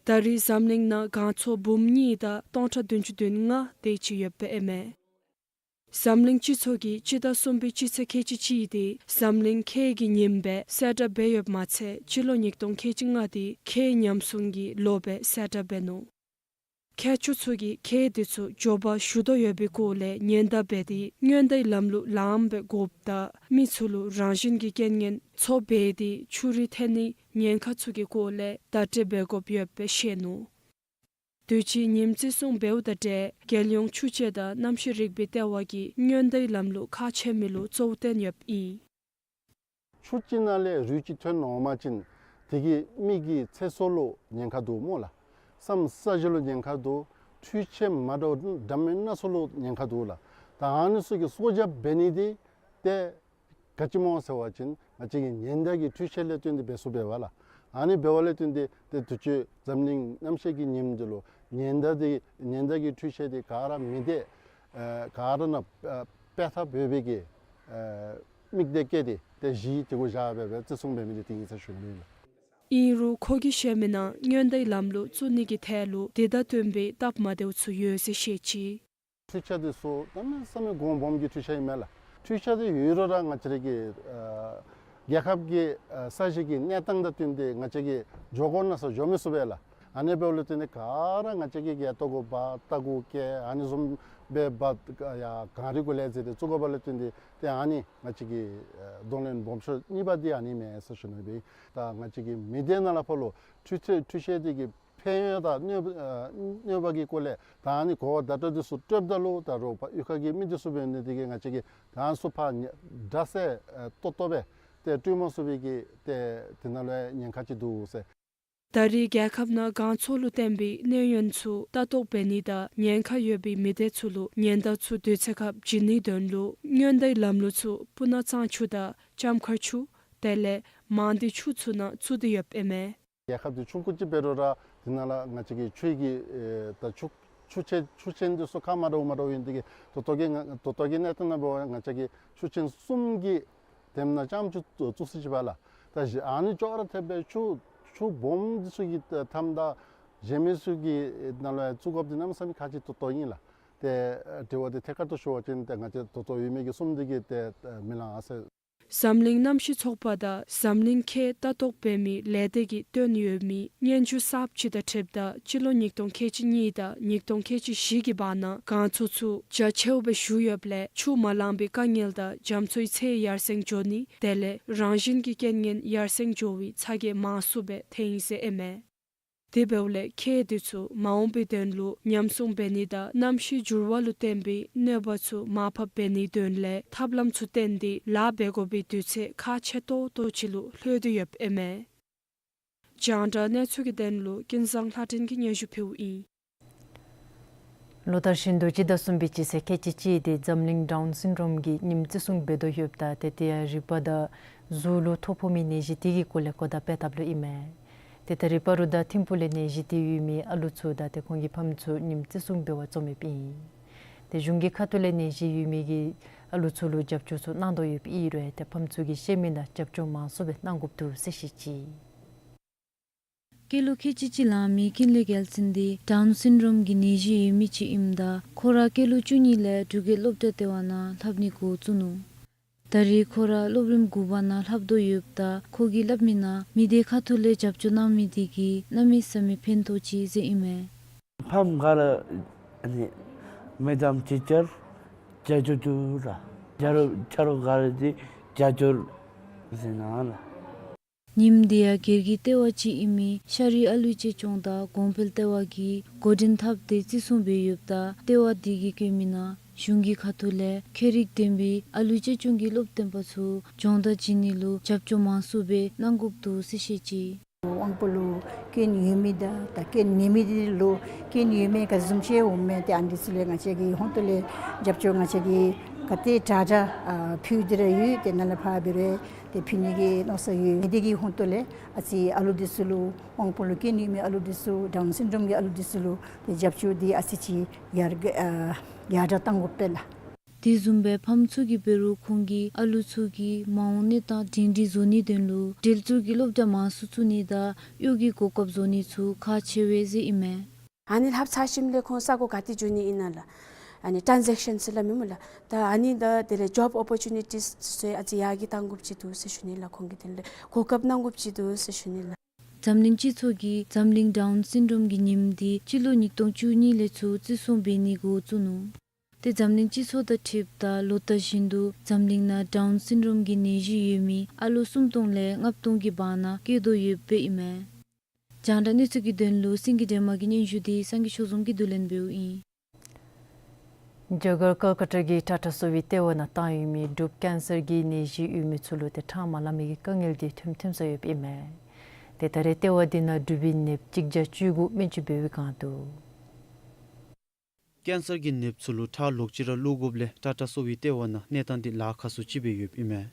ད་རེས་འཛམ་གླིང་ནང་གངས་ཚོ་འབུམ་གཉིས་དང་སྟོང་ཕྲག་བདུན་ཅུ་དོན་ལྔ་དེ་ཅིག་ཡོདཔ་ཨིན་མས། འཛམ་གླིང་སྤྱི་ཚོགས་ཀྱི་སྤྱི་ཟླ་གསུམ་པའི་སྤྱི་ཚེས་ཁལ་གཅིག་གཅིག་དེ་འཛམ་གླིང་ཁེ་གི་ཉིནམ་སྦེ་གསལ་བསྒྲགས་འབད་ཡོདཔ་མ་ཚད་སྤྱི་ལོ་ཉིས་སྟོང་ཁལ་གཅིག་ལྔ་དེ་ཁེ་ཉམས་སྲུང་གི་ལོ་སྦེ་གསལ་བསྒྲགས་འབད་ནུག། མཁས་མཆོག་ཚུ་གིས་ཁེ་དེ་ཚུ་མགྱོགས་པ་ཞུ་དོ་ཡོད་པའི་སྐོར་ལས་ཉེན་བརྡ་འབད་དེ་སྔོན་བརྡའི་ལམ་ལུགས་ལངམ་སྦེ་དགོཔ་དང་མི་ཚུ་ལུ་རང་བཞིན་གྱི་རྐྱེན་ངན་ཚོ་སྦེ་དེ་ཆུ་རུད་ཐོན་ནིའི་ཉེན་ཁ་ཚུ་གི་སྐོར་ལས་བརྡ་སྤྲོད་འབད་དགོཔ་ཡོདཔ་སྦེ་བཤད་ནུག། དུས་ཅི་ཉིམ་བརྩི་སྲུང་འབདཝ་དང་འབྲེལ་རྒྱལ་ཡོངས་ཆུ་དཔྱད་དང་གནམ་གཤིས་རིག་པའི་ལྟེ་བ་གིས་སྔོན་བརྡའི་ལམ་ལུགས་ཁག་ཆེ་མི་ལུ་གཙོ་བོ་བཏོན་ཡོདཔ་ཨིན། ཆུ་ཅིག་ནང་ལས་རུད་ཅིག་ཐོན་འོང་པ་ཅིན་དེ་གིས་མི་གི་ཚེ་སྲོག་ལུ་ཉེན་ཁ་འདུག་སྨོ་ལགས། ས་གནས་ས་གཞི་ལུ་ཉེན་ཁ་འདུག། འཕྲུལ་ཆས་མ་འདྲཝ་འདྲ་མིན་སྣ་ཚོགས་ལུ་ཉེན་ཁ་འདུག་ལགས། ད་ཨ་ནི་ཚུ་གི་སྲོག་སྐྱབས་འབད་ནི་དེ་ཏེ་ག་ཅི་སྨོ་ཟེར་བ་ཅིན་ང་བཅས་ཀྱིས་ཉེན་བརྡ་གི་འཕྲུལ་ཆས་ལས་བརྟེན་ཏེ་འབད་ཚུགས་པས་ལགས། ཨ་ནི་འབདཝ་ལས་བརྟེན་ཏེ་ཏེ་དུས་ཅི་འཛམ་གླིང་གནམ་གཤིས་ཀྱི་ཉིནམ་འདི་ལུ་ཉེན་བརྡ་དེ་ཉེན་བརྡ་གི་འཕྲུལ་ཆས་དེ་ག་ར་མི་སྡོད་ཨེ་ག་ར་ནང་ཨེ་སྤེལ་ཐབས་འབད་བའི་གི་ཨེ་དམིགས་གཏད་བསྐྱེད་དེ་ཏེ་གཞི་དེ་གུ་བཞག་སྦེ་སྦེ་བརྩི་སྲུང་འབད་མི་དེ་དེ་ཨིན་ཟེར་ཞུ་ནི་ལགས། ཨིན་རུང་ཁོ་གིས་བཤད་མི་ནང་སྔོན་བརྡའི་ལམ་ལུགས་བཙུགས་ནི་གི་ཐད་ལུ་དེ་དང་བསྟུན་པའི་སྟབས་མ་བདེཝ་ཚུ་ཡོད་ཟེར་བཤད་ཅི། འཕྲུལ་ཆས་དེ་ཚུ་གནམ་མེད་ས་མེད་གོང་སྦོམ་གྱི་འཕྲུལ་ཆས་ཨིན་མས་ལགས། འཕྲུལ་ཆས་དེ་ཡོད་རུང་ར་ང་བཅས་ར་གི་ཨ་རྒྱལ་ཁབ་ཀྱི་ཨ་ས་གཞི་གི་གནས་སྟངས་དང་བསྟུན་ཏེ་ང་བཅས་ཀྱིས་འགྱོ་དགོ་མནོ་ས་འགྱོ་མི་ཚུགས་པས་ལགས། ཨ་ནི་འབདཝ་ལས་བརྟེན་ཏེ་ག་ར་ང་བཅས་ཀྱིས་ག་ལྟོ་གོ་འབག་ལྟ་གུ་བཀལ་ཨ་ནི་བཟུམ་སྦེ་འབག་ཡར་གངས་རི་གུ་ལས་འཛེགས་ཏེ་བཙུགས་དགོཔ་ལས་བརྟེན་ཏེ་ཏེ་ཨ་ནི་ང་བཅས་ཀྱི་ཨ་གདོང་ལེན་སྦོམ་ཤོས་གཉིས་པ་དེ་ཨ་ནི་ཨིན་མས་ཟེར་ཞུ་ནི་ཨིན་པས། ད་ང་བཅས་ཀྱི་མི་སྡེ་ནང་ལས་ཕར་ལུ་འཕྲུལ་ཆས་འཕྲུལ་ཆས་དེ་གིས་ཕན་ཡོན་དང་གནོད་ཨ་གནོད་པ་གི་སྐོར་ལས་ད་ཨ་ནི་གོ་བ་བརྡ་སྤྲོད་དེ་ཚུ་སྤྲོདཔ་ད་ལུ་ད་རུང་ཕར་གཡུས་ཁ་གི་མི་དེ་ཚུ་འབད་ནི་དེ་གིས་ང་བཅས་ཀྱིས་ད་ཚུར་ཕར་ཉ་སྒྲ་གསལ་ཨེ་ཏོག་ཏོ་སྦེ་ཏེ་སྤྲོད་མ་ཚུགས་པའི་གི་ཏེ་དེ་ནང་ལུ་ཉེན་ཁ་ཅིག་འདུག་ཟེར། ད་རེས་རྒྱལ་ཁབ་ནང་གངས་འཚོ་ལུ་བརྟེན་པའི་གནོད་ཡོན་ཚུ་ལྟ་རྟོག་འབད་ནི་དང་ཉེན་ཁ་ཡོད་པའི་མི་སྡེ་ཚུ་ལུ་ཉེན་བརྡ་ཚུ་དུས་ཚོད་ཁར་བྱིན་ནིའི་དོན་ལུ་སྔོན་བརྡའི་ལམ་ལུགས་ཚུ་སྤུ་ན་གཙང་ཆུ་དང་ལྕམ་མཁར་ཆུ་དེ་ལས་མང་སྡེ་ཆུ་ཚུ་ནང་བཙུགས་ཏེ་ཡོདཔ་ཨིན་མས། རྒྱལ་ཁབ་དེ་ཆུང་ཀུ་ཅིག་འབད་རུང་ར་དེ་ནང་ལས་ང་བཅས་ཀྱི་ཆུ་གི་ཨེ་ད་ཆུ་ཆུ་ཆེན་ཆུ་ཆེན་དེ་ཚུ་ཁག་མ་འདྲཝ་མ་འདྲཝ་ཨིན་དེ་གིས་ད་ལྟོ་གི་ང་ད་ལྟོ་གི་གནས་སྟངས་ནང་འབད་བ་ང་བཅས་ཀྱི་ཆུ་ཆེན་གསུམ་གྱི་དེམ་ནང་ལྕམ་ཆུ་བཙུགས་ས་ཅིག་འབད་ལགས། ད་གཞི་ཨ་ནི་ཅོག་ར་འཐདཔ་སྦེ་ཆུ་ཆུ་སྦོམ་དེ་ཚུ་གི་མཐའམ་ད་གཞན་མི་ཚུ་གི་ནང་ལུ་བཙུགས་དགོཔ་དེ་གནམ་མེད་ས་མེད་ཁག་ཆེ་ཏོག་ཏོ་ཨིན་ལགས། ཏེ་དྲི་བ་དེ་ཐད་ཀར་དུ་ཞུ་བ་ཅིན་ཏེ་ང་བཅས་ད་ལྟོ་ཡོད་མི་གི་གསུམ་དེ་གིས་ཏེ་མི་ལང་ཨ་ཟེར། འཛམ་གླིང་གནམ་གཤིས་ཚོགས་པ་དང་འཛམ་གླིང་ཁེ་ལྟ་རྟོག་འབད་མི་ལས་སྡེ་གིས་བཏོན་ཡོད་མི་སྙན་ཞུ་གསརཔ་ཅིག་དང་འཁྲིལཝ་ད་སྤྱི་ལོ་ཉིས་སྟོང་ཁལ་གཅིག་གཉིས་དང་ཉིས་སྟོང་ཁལ་གཅིག་བཞི་གི་བར་ན་གངས་འཚོ་ཚུ་རྒྱ་ཆེཝ་སྦེ་ཞུ་ཡོདཔ་ལས་ཆུ་མ་ལང་པའི་དཀའ་ངལ་དང་རྒྱ་མཚོའི་ཚད་ཡར་སེང་འགྱོ་ནི་དེ་ལས་རང་བཞིན་གྱི་རྐྱེན་ངན་ཡར་སེང་འགྱོ་བའི་ཚ་གྱང་མང་སུ་སྦེ་ཐོན་ཡི་ཟེར་ཨིན་མས། དེ་འབདཝ་ལས་ཁེ་དེ་ཚུ་མ་འོངས་པའི་དོན་ལུ་ཉམས་སྲུང་འབད་ནི་དང་གནམ་གཤིས་འགྱུར་བ་ལུ་བརྟེན་པའི་གནོད་པ་ཚུ་མར་ཕབ་འབད་ནིའི་དོན་ལས་ཐབས་ལམ་ཚུ་བཏོན་ཏེ་ལཱ་འབད་དགོ་པའི་དུས་ཚོད་ཁག་ཆེ་ཏོག་ཏོ་ཅིག་ལུ་ལྷོད་དེ་ཡོདཔ་ཨིན་མས། རྒྱང་བསྒྲགས་གནས་ཚུལ་གྱི་དོན་ལུ་ཀུན་བཟང་ལྷ་སྒྲོན་གྱིས་སྙན་ཞུ་ཕུལཝ་ཨིན། ལོ་ལྟར་བཞིན་དུ་སྤྱི་ཟླ་གསུམ་པའི་སྤྱི་ཚེས་ཁལ་གཅིག་གཅིག་དེ་འཛམ་གླིང་ཌའུན་སིན་ཌོམ་གྱི་ཉིནམ་བརྩི་སྲུང་འབད་དོ་ཡོདཔ་ད་ཏེ་དེ་ཡང་རིག་པ་དང་གཟུགས་ལུ་ཐོ་ཕོག་མི་ནད་གཞི་དེ་གི་སྐོར་ལས་གོ་བརྡ་སྤེལ་ཐབས་ལུ་ཨིན་མས། ཏེ་ད་རིག་པ་རུ་དང་ཐིམ་ཕུག་ལས་ནད་གཞི་དེ་ཡོད་མི་ཨ་ལུ་ཚུ་དང་ཏེ་ཁོང་གི་ཕམ་ཚུ་ཉིནམ་བརྩི་སྲུང་འབད་བར་འཛོམས་མི་ཨིན། ཏེ་གཞུང་གི་ཁ་ཐུག་ལས་ནད་གཞི་ཡོད་མི་གི་ཨ་ལུ་ཚུ་ལུ་རྒྱབ་སྐྱོར་ཚུ་གནང་དོ་ཡོདཔ་ཨིན་རུང་ཏེ་ཕམ་ཚུ་གིས་བཤད་མི་ནང་རྒྱབ་སྐྱོར་མང་སུ་སྦེ་གནང་དགོཔ་འདུག་ཟེར་བཤད་ཅི། སྐྱེས་ལོ་ཁལ་གཅིག་གཅིག་ལང་མི་ཀིན་ལེ་གེལ་སིན་དེ་ཌའུན་སིན་ཌོམ་གྱི་ནད་གཞི་ཡོད་མི་ཅིག་ཨིནམ་ད་ཁོ་ར་སྐྱེས་ལོ་བཅུ་གཉིས་ལས་འབྲུག་རྒྱལ་སློབ་གྲྭ་ལྟེ་བ་ནང་ལྷབ་ནི་འགོ་བཙུགས་ནུག། ད་རེས་ཁོ་ར་སློབ་རིམ་དགུ་པ་ནང་ལྷབ་དོ་ཡོདཔ་ད་ཁོ་གིས་སླབ་མི་ནང་མི་སྡེ་ཁ་ཐུག་ལས་རྒྱབ་སྐྱོར་གནང་མི་དེ་གིས་གནམ་མེད་ས་མེད་ཕན་ཐོགས་ཅི་ཟེར་ཨིན་མས། ཕམ་ག་ར་ཨ་ནི་མེ་ཌམ་ཊིཆར་རྒྱབ་སྐྱོར་ཅིག་ར་ཆ་རོགས་ཆ་རོགས་ག་ར་དེ་རྒྱབ་སྐྱོར་ཟེར་ན་ལགས། ཉིནམ་དེ་ཡང་སྒེར་གྱི་ལྟེ་བ་ཅིག་ཨིན་མི་ཤ་རུས་ཨ་ལུ་གཅེས་སྐྱོང་དང་གོང་འཕེལ་ལྟེ་བ་གིས་འགོ་འདྲེན་འཐབ་སྟེ་བརྩི་སྲུང་འབད་ཡོདཔ་ད་ལྟེ་བ་དེ་གིས་བཀོད་མི་ནང་གཞུང་གི་ཁ་ཐུག་ལས་ཁྱད་རིག་ལྡན་པའི་ཨ་ལུ་གཅེས་སྐྱོང་གི་སློབ་སྟོན་པ་ཚུ་སྦྱོང་བརྡར་བྱིན་ནི་ལུ་རྒྱབ་སྐྱོར་མང་སུ་སྦེ་གནང་དགོཔ་འདུག་ཟེར་བཤད་ཅི། དབང་པོ་ལུ་རྐྱེན་ཡོད་མི་དང་ད་རྐྱེན་མེད་མི་དེ་ལུ་རྐྱེན་ཡོད་མི་ག་བཟུམ་ཅིག་འོང་མི་དེ་ཨ་ནི་ཚུ་ལས་ང་བཅས་ཀྱི་ཧོང་ཏོ་ལས་རྒྱབ་སྐྱོར་ང་བཅས་ཀྱིས་ ད་ཏེ་དྲག་དྲག་ཨ་ཕུལ་ཏེ་ར་ཡོད། ཏེ་ནཱ་ལས་ཕར་འབད་རུང་ཏེ་ཕུལ་ནི་གི་མནོ་བསམ་ཡོད། དེ་གི་ཧོང་ཏོ་ལས་ཨ་ཙི་ཨ་ལུ་འདི་ཚུ་ལུ་དབང་པོ་ལུ་རྐྱེན་ཡོད་མི་ཨ་ལུ་འདི་ཚུ་ཌའུན་སིན་ཌོམ་གྱི་ཨ་ལུ་འདི་ཚུ་ལུ་ཏེ་རྒྱབ་སྐྱོར་འདི་ཨ་ཙི་ཅིག་ཡར་རྒྱས་ཨ་ཡར་དྲག་གཏང་དགོ་པས་ལགས། དེ་བཟུམ་སྦེ་ཕམ་ཚུ་གིས་འབད་རུང་ཁོང་གིས་ཨ་ལུ་ཚུ་གི་མ་འོངས་གནས་སྟངས་སྒྲིང་སྒྲིང་བཟོ་ནིའི་དོན་ལུ་འགྲུལ་འཛུལ་གྱི་སློབ་གྲྭ་མང་སུ་བཙུགས་ནི་དང་གཡོག་གི་གོ་སྐབས་བཟོ་ནི་ཚུ་ཁག་ཆེ་བས་ཟེར་ཨིན་མས། ཨ་ནི་ལྷབ་ཚར་ཞིནམ་ལས་ཁོང་ས་གོ་ག་ཏེ་འགྱོ་ནི་ཨིན་ན་ལགས། ཨ་ནི་ཊཱན་ཟེག་ཤཱན་ཟེར་སླབ་མི་སྨོ་ལགས། ད་ཨ་ནི་དང་དེ་ལས་ཇོབ་ཨོ་པོར་ཅུ་ནི་ཊིས་ཚུ་ཨ་ཙི་ཡར་རྒྱས་གཏང་དགོཔ་ཅིག་འདུག་ཟེར་ཞུ་ནི་ལགས། ཁོང་གི་དེ་ལས་གོ་སྐབས་གནང་དགོཔ་ཅིག་འདུག་ཟེར་ཞུ་ནི་ལགས། འཛམ་གླིང་སྤྱི་ཚོགས་ཀྱིས་འཛམ་གླིང་ཌའུན་སིན་ཌོམ་གྱི་ཉིནམ་འདི་སྤྱི་ལོ་ཉིས་སྟོང་བཅུ་གཉིས་ལས་ཚུར་བརྩི་སྲུང་འབད་ནི་འགོ་བཙུགས་ནུག། ཏེ་འཛམ་གླིང་སྤྱི་ཚོགས་དང་འཁྲིལཝ་ད་ལོ་ལྟར་བཞིན་དུ་འཛམ་གླིང་ནང་ཌའུན་སིན་ཌོམ་གྱི་ནད་གཞི་ཡོད་མི་ཨ་ལོ་སུམ་སྟོང་ལས་ལྔ་སྟོང་གི་བར་ན་བཀལ་དོ་ཡོདཔ་ཨིན་མས། རྒྱང་བསྒྲགས་གནས་ཚུལ་གྱི་དོན་ལུ་སེང་གེ་སྒྲོལ་མ་གི་སྙན་ཞུ་འདི་སངས་རྒྱས་ཆོས་འཛོམས་ཀྱིས་བསྡུ་ལེན་འབདཝ་ཨིན། རྒྱ་གར་ཀལ་ཀ་ཏ་གི་ཊ་ཊ་གསོ་བའི་ལྟེ་བ་ནང་བཏང་ཡོད་མི་འབྲུགཔ་ཀེན་སར་གྱི་ནད་གཞི་ཡོད་མི་ཚུ་ལུ་ཏེ་ཁྲག་མ་ལང་མི་གི་དཀའ་ངལ་འདི་ཐོན་ཐོནམ་སྦེ་ཡོདཔ་ཨིན་མས། ཏེ་ད་རེས་ལྟེ་བ་འདི་ནང་འབྲུག་པའི་ནདཔ་གཅིག་བརྒྱ་བཅུ་དགུ་སྨན་བཅོས་འབད་བའི་སྒང་འདུག། ཀེན་སར་གྱི་ནདཔ་ཚུ་ལུ་ཁྲག་ལོག་ཅི་ར་བླུག་དགོཔ་ལས་ཊ་ཊ་གསོ་བའི་ལྟེ་བ་ནང་གནས་སྟངས་འདི་ལཱ་ཁག་སུ་ཅིག་སྦེ་ཡོདཔ་ཨིན་མས།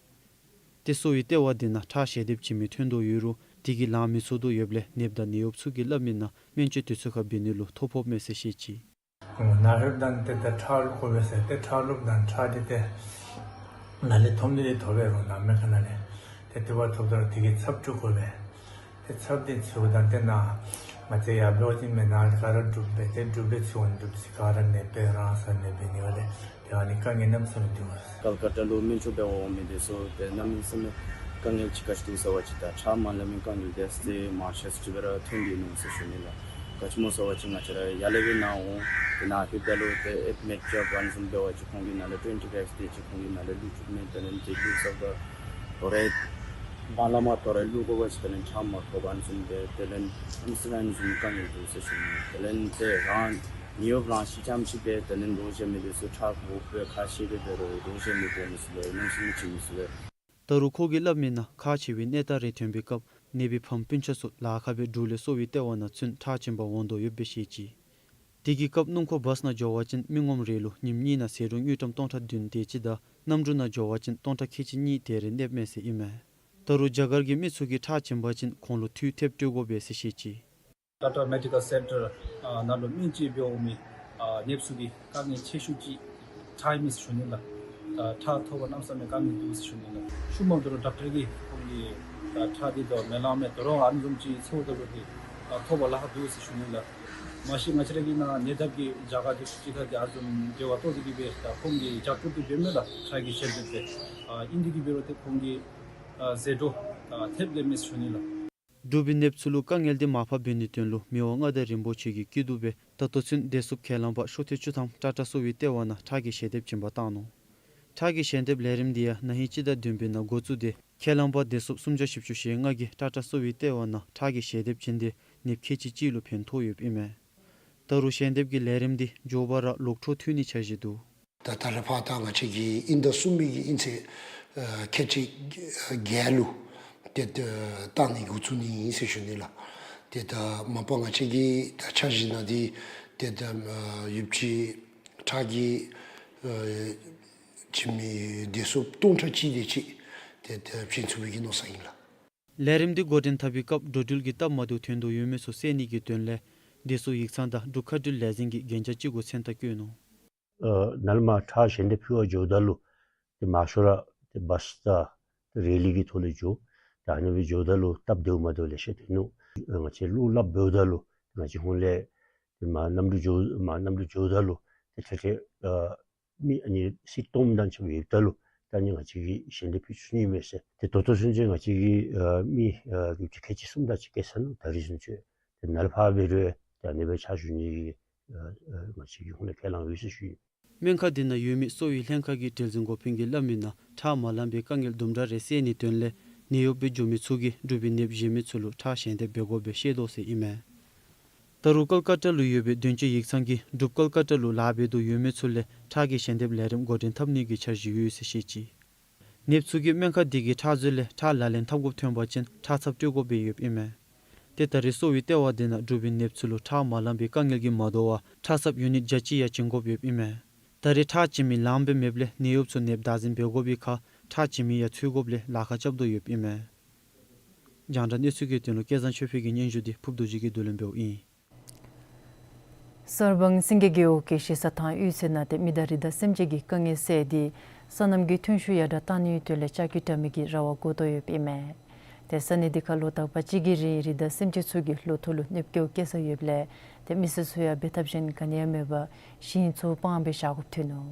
ཏེ་གསོ་བའི་ལྟེ་བ་འདི་ནང་ཁྲག་ཞལ་འདེབས་བྱིན་མི་ཐོན་དོ་ཡོད་རུང་དེ་གིས་ལང་མི་ཚུགས་དོ་ཡོདཔ་ལས་ནདཔ་དང་ནད་གཡོགཔ་ཚུ་གིས་སླབ་མི་ནང་སྨན་བཅོས་དུས་ཚོད་ཁར་འབད་ནི་ལུ་ཐོ་ཕོགཔ་མས་ཟེར་བཤད་ཅི། ནད་ཡོདཔ་ད་ཏེ་ད་ཁྲག་བླུག་དགོ་པས་ཟེར་ཏེ་ཁྲག་བླུགཔ་ད་ཁྲག་འདི་ཏེ་ནཱ་ལས་ཐོབ་ནི་འདི་ཐོབ་པས་རུང་ནང་སྨན་ཁང་ནང་ལས་ཏེ་དེ་བ་ཐོབ་ད་དེ་གི་ཚབ་སྤྲོད་དགོ་པས། ཏེ་ཚབ་འདི་ཚུ་ད་ཏེ་ནཱ་ང་བཅས་ཡར་འབད་བ་ཅིན་མེན་ན་ག་ར་འབྲུགཔ་སྦེ་ཏེ་འབྲུགཔ་སྦེ་ཚུ་འོང་འབྲུགཔ་ཚུ་ག་ར་ནདཔ་སྦེ་རང་སོ་ནདཔ་སྦེ་ནི་བ་ལས་ཏེ་ཨ་ནི་དཀའ་ངལ་གནམ་མེད་ས་མེད་འདུག། ཀལ་ཀ་ཏ་ལུ་སྨན་བཅོས་འབད་བར་འོང་མི་འདི་ཚུ་ཏེ་གནམ་མེད་ས་མེད་དཀའ་ངལ་ཅིག་ག་ཅི་འདུག་ཟེར་བ་ཅིན་ད་ཁྲག་མ་ལང་མི་དཀའ་ངལ་འདི་ཏེ་མར་ཆ་ཅིག་སྦེ་ར་ཐོན་ཏེ་ནུག་ཟེར་ཞུ་ནི་ལགས། ག་ཅི་སྨོ་ཟེར་བ་ཅིན་ང་བཅས་ར་ཡར་ལས་སྦེ་ནཱ་འོང་ཏེ་ནཱ་ལྷོདཔ་ད་ལུ་ཏེ་ཨེཌ་མིཊ་རྐྱབ་པ་ཨ་ནི་བཟུམ་འབད་བ་ཅིན་ཁོང་གིས་ནཱ་ལས་ཊོན་ཊི་བེགསི་དེ་ཅིག་ཁོང་གིས་ནཱ་ལས་བླུག་བཅུག་མས། དེ་ལས་ཏེ་བླུག་ཚརཝ་ད་དོ་རུང་བར་ལམ་མར་དོ་རུང་བླུག་དགོ་པ་ཅིན་དེ་ལས་ཁྲག་མ་ཐོབ་པ་ཨ་ནི་བཟུམ་སྦེ་དེ་ལས་ཨ་ནི་ཚུ་ཨ་ནི་བཟུམ་དཀའ་ངལ་འདུག་ཟེར་ཞུ་ནི། དེ་ལས་ཏེ་རང་ནད་གཡོགཔ་རང་ཤི་རྐྱངམ་ཅིག་སྦེ་དེ་ལས་རོགས་བྱེད་མི་འདི་ཚུ་ཁྲག་དགོཔ་སྦེ་ཁ་བཤད་སྦེ་འབད་རུང་རོགས་བྱེད་མི་དགོ་མི་ཚུ་ལུ་གནམ་མེད་ས་མེད་ཅིག་མི་ཚུ་ལུ། ད་རུང་ཁོ་གིས་སླབ་མི་ནང་ཁག་ཆེ་བའི་གནས་སྟངས་རེ་ཐོན་པའི་སྐབས་ནདཔ་གི་ཕམ་སྤུན་ཆ་ཚུ་ལཱ་ཁག་སྦེ་འབྲུག་ལས་གསོ་བའི་ལྟེ་བ་ནང་ཚུན་ཁྲག་བྱིན་པར་འོང་དོ་ཡོདཔ་སྦེ་བཤད་ཅི། དེ་གི་སྐབས་སྣུམ་འཁོར་བཱསི་ནང་འགྱོ་བ་ཅིན་མི་ངོམ་རེ་ལུ་ཉིནམ་གཉིས་ནང་ཟད་འགྲོ་དངུལ་ཀྲམ་སྟོང་ཕྲག་བདུན་དེ་ཅིག་དང་གནམ་གྲུ་ནང་འགྱོ་བ་ཅིན་སྟོང་ཕྲག་ཁལ་གཅིག་གཉིས་དེ་རེ་གནསཔ་མས་ཟེར་ཨིན་མས། ད་རུང་རྒྱ་གར་གྱི་མི་ཚུ་གིས་ཁྲག་བྱིན་པ་ཅིན་ཁོང་ལུ་དུས་ཐེབས་སྤྲོད་དགོ་པས་ཟེར་བཤད་ཅི། ཊ་ཊ་མེ་ཌི་ཀལ་སེན་ཊར་ཨ་ནང་ལུ་སྨན་བཅོས་འབད་འོང་མི་ཨ་ནདཔ་ཚུ་གི་དཀའ་ངལ་ཆེ་ཤོས་ཅིག་ཁྲག་ཨིན་མས་ཟེར་ཞུ་ནི་ལགས། ཨ་ཁྲག་ཐོབ་པར་གནམ་མེད་ས་མེད་དཀའ་ངལ་འདུག་ཟེར་ཞུ་ནི་ལགས། ཤུལ་མ་ད་རུང་ཌོག་ཊར་གིས་ཁོང་གི་ཨ་ཁྲག་འདི་ད་མི་ལང་མས། ད་རུང་ཨ་ནི་བཟུམ་ཅིག་འཚོལཝ་ད་ལུ་ཏེ་ཨ་ཐོབ་པར་ལཱ་ཁག་འདུག་ཟེར་ཞུ་ནི་ལགས། མ་གཞི་ང་བཅས་ར་གི་ནཱ་ནད་ཡོདཔ་གི་རྒྱ་གར་འདི་ཚུ་ཅིག་ཁར་འདི་ཨ་བཟུམ་འབྲེལ་བ་བཏོག་སྟེ་གིས་སྦེ་ད་ཁོང་གིས་རྒྱབ་སྐྱོར་འདི་འབདཝ་མས་ལགས། ཁྲག་གི་ཞལ་འདེབས་འདི་ཨ་ཨིན་ཏེ་གིས་འབད་རུང་ཏེ་ཁོང་གི་ཨ་ཟད་འགྲོ་ཨ་ཐེབས་ལེ་མས་ཟེར་ཞུ་ནི་ལགས། འབྲུག་པའི་ནདཔ་ཚུ་ལུ་དཀའ་ངལ་འདི་མར་ཕབ་འབད་ནིའི་དོན་ལུ་མི་དབང་མངའ་བདག་རིན་པོ་ཆེ་གི་སྐྱིད་སྡུག་སྦེ་ད་ལྟོ་ཚུན་བདེ་སྲུངཔ་ཁས་བླངས་པ་ཤོག་ཐེངས་བཅུ་ཐམ་ཊ་ཊ་གསོ་བའི་ལྟེ་བ་ནང་ཁྲག་གི་ཞལ་འདེབས་བྱིན་པར་བཏང་ནུག། ཁྲག་གི་ཞལ་འདེབས་ལས་རིམ་འདི་ཡང་ན་ཧིང་སྤྱི་ཟླ་བདུན་པའི་ནང་འགོ་བཙུགས་ཏེ་ཁས་བླངས་པ་བདེ་སྲུངཔ་སུམ་བརྒྱ་བཞི་བཅུ་ཞེ་ལྔ་གིས་ཊ་ཊ་གསོ་བའི་ལྟེ་བ་ནང་ཁྲག་གི་ཞལ་འདེབས་བྱིན་ཏེ་ནདཔ་ཁལ་གཅིག་གཅིག་ལུ་ཕན་ཐོགས་ཡོདཔ་ཨིན་མས། ད་རུང་ཞལ་འདེབས་ཀྱི་ལས་རིམ་འདི་མགྱོགས་པ་ར་ལོག་འཕྲོ་མཐུད་ནིའི་འཆར་གཞི་འདུག། ད་ད་རེས་ཕར་ད་ང་བཅས་ཀྱིས་དབྱིན་ཟླ་གསུམ་པའི་གི་དབྱིན་ཚེས་ཨ་ཁལ་གཅིག་ཨ་བརྒྱད་ལུ་ཏེ་ད་བཏང་ནི་འགོ་བཙུགས་ནི་ཨིན་ཟེར་ཞུ་ནི་ལགས། ཏེ་ད་མ་པ་ང་བཅས་ཀྱི་ད་འཆར་གཞི་ནང་འདི་ཏེ་ད་ཨ་ཡོདཔ་ཅིག་ཁྲག་གི་ཨ་བྱིན་མི་བདེ་སྲུངཔ་སྟོང་ཕྲག་གཅིག་དེ་ཅིག་ཏེ་ད་བྱིན་ཚུགས་པའི་གི་མནོ་བསམ་ཨིན་ལགས། ལས་རིམ་འདི་འགོ་འདྲེན་འཐབ་པའི་སྐབས་འགྲོ་འགྲུལ་གྱི་སྟབས་མ་བདེཝ་ཐོན་དོ་ཡོད་མི་ཚུ་བསལ་ནི་གི་དོན་ལས་བདེ་སྲུང་ཡིག་ཚང་དང་འབྲུག་མཁའ་འགྲུལ་ལས་འཛིན་གྱི་གན་རྒྱ་ཅིག་གུ་མཚན་རྟགས་བཀོད་ནུག། ཨ་ནཱ་ལས་མར་ཁྲག་ཞལ་འདེབས་ཕུལ་བར་འགྱོཝ་ད་ལུ་ཏེ་མང་ཤོས་ར་ཏེ་བཱསི་དང་ཏེ་རེ་ལི་གི་ཐོག་ལས་འགྱོ། ད་ཨ་ནི་སྦེ་འགྱོཝ་ད་ལུ་སྟབས་བདེཝ་མ་བདེཝ་ལེ་ཤ་ཐོན་ནུག། ང་བཅས་ལུ་སླབ་འབདཝ་ད་ལུ་ང་བཅས་ཧོངས་ལས་ཏེ་མར་གནམ་གྲུ་འགྱོ་མར་གནམ་གྲུ་འགྱོཝ་ད་ལུ་ཏེ་ཏེ་ཏེ་ཨ་མི་ཨ་ནི་སིཊ་སྟོངམ་དང་ཆ་མཉམ་ཡོདཔ་ད་ལུ་ད་ཨ་ནི་ང་བཅས་ཀྱིས་ཞལ་འདེབས་ཕུལ་ཚུགས་ནི་མས་ཟེར། ཏེ་ད་ལྟོ་ཚུན་ཚོད་ང་བཅས་ཀྱིས་ཨ་མི་ཨ་དགུ་བཅུ་ཁལ་གཅིག་གསུམ་དེ་ཅིག་བསྐྱལ་ཚར་ནུག། ད་རིས་ཚུན་ཚོད་ཏེ་ནཱ་ལས་ཕར་འབད་རུང་ཏེ་ཨ་ནི་སྦེ་ཕྱག་ཞུ་ནི་གི་ཨ་ཨ་ང་བཅས་ཀྱིས་ཧོངས་ལས་ཁས་བླངས་ཡོད་ཟེར་ཞུ་ཡི། སྨན་ཁང་འདི་ནང་ཡོད་མི་གསོ་བའི་ལྷན་ཁག་གི་འབྲེལ་འཛིན་འགོ་དཔོན་གྱིས་སླབ་མི་ནང་ཁྲག་མ་ལང་པའི་དཀའ་ངལ་དུམ་གྲ་རེ་སེལ་ནིའི་དོན་ལས་ནད་གཡོགཔ་སྦེ་འགྱོ་མི་ཚུ་གིས་འབྲུག་པའི་ནདཔ་གཞན་མི་ཚུ་ལུ་ཁྲག་ཞལ་འདེབས་འབད་དགོཔ་སྦེ་བཤད་དོ་ཟེར་ཨིན་མས། ད་རུང་ཀལ་ཀ་ཏ་ལུ་ཡོད་པའི་དོན་གཅོད་ཡིག་ཚང་གིས་འབྲུག་ཀལ་ཀ་ཏ་ལུ་ལཱ་འབད་དོ་ཡོད་མི་ཚུ་ལས་ཁྲག་གི་ཞལ་འདེབས་ལས་རིམ་འགོ་འདྲེན་འཐབ་ནི་གི་འཆར་གཞི་ཡོད་ཟེར་བཤད་ཅི། ནདཔ་ཚུ་གིས་སྨན་ཁང་འདི་གི་ཁྲག་མཛོད་ལས་ཁྲག་ལག་ལེན་འཐབ་དགོཔ་ཐོན་པ་ཅིན་ཁྲག་ཚབ་སྤྲོད་དགོཔ་སྦེ་ཡོདཔ་ཨིན་མས། ཏེ་ད་རེས་གསོ་བའི་ལྟེ་བ་འདི་ནང་འབྲུག་པའི་ནདཔ་ཚུ་ལུ་ཁྲག་མ་ལང་པའི་དཀའ་ངལ་གྱིས་མ་དོ་བར་ཁྲག་ཚབ་ཡུ་ནིཊ་བརྒྱ་གཅིག་ཡང་བྱིན་དགོཔ་ཡོདཔ་ཨིན་མས། ད་ ད་རེས་ཁྲག་བྱིན་མི་ལངམ་སྦེ་མེདཔ་ལས་ནད་གཡོགཔ་ཚུ་ནདཔ་བདག་འཛིན་འབད་དགོ་པའི་ཁར་ཁྲག་བྱིན་མི་ཡང་འཚོལ་དགོཔ་ལས་ལཱ་ཁག་རྐྱབ་དོ་ཡོདཔ་ཨིན་མས། རྒྱང་བསྒྲགས་གནས་ཚུལ་གྱི་དོན་ལུ་སྐལ་བཟང་ཆོས་འཕེལ་གྱི་སྙན་ཞུ་འདི་ཕུརབ་རྡོ་རྗེ་གིས་བསྡུ་ལེན་འབདཝ་ཨིན། གསར་སྤང་སེང་གེ་རྒེད་འོག་གི་གཞིས་ས་ཐང་གཡུས་ཚན་ནང་སྟེ་མི་དང་རི་དྭགས་སེམས་ཅན་གྱི་དཀའ་ངལ་བསལ་ཏེ་སོ་ནམ་གྱི་ཐོན་ཤུགས་ཡར་དྲགས་གཏང་ནིའི་དོན་ལས་ལྕགས་ཀྱུ་དྲ་མིག་གི་ར་བ་བསྒོར་དོ་ཡོདཔ་ཨིན་མས། ཏེ་ས་གནས་འདི་ཁར་ལོ་དག་པ་ཅིག་གི་རིང་རི་དྭགས་སེམས་ཅན་ཚུ་གིས་ལོ་ཐོག་ལུ་གནོདཔ་བཀལཝ་བཀལ་ས་ཡོདཔ་ལས་ཏེ་མི་སེར་ཚུ་ཡང་འབད་ཐབས་གཞན་ག་ནི་ཡང་མེད་པར་ཞིང་ཚུ་སྤང་སྦེ་བཞག་དགོཔ་ཐོན་ནུག།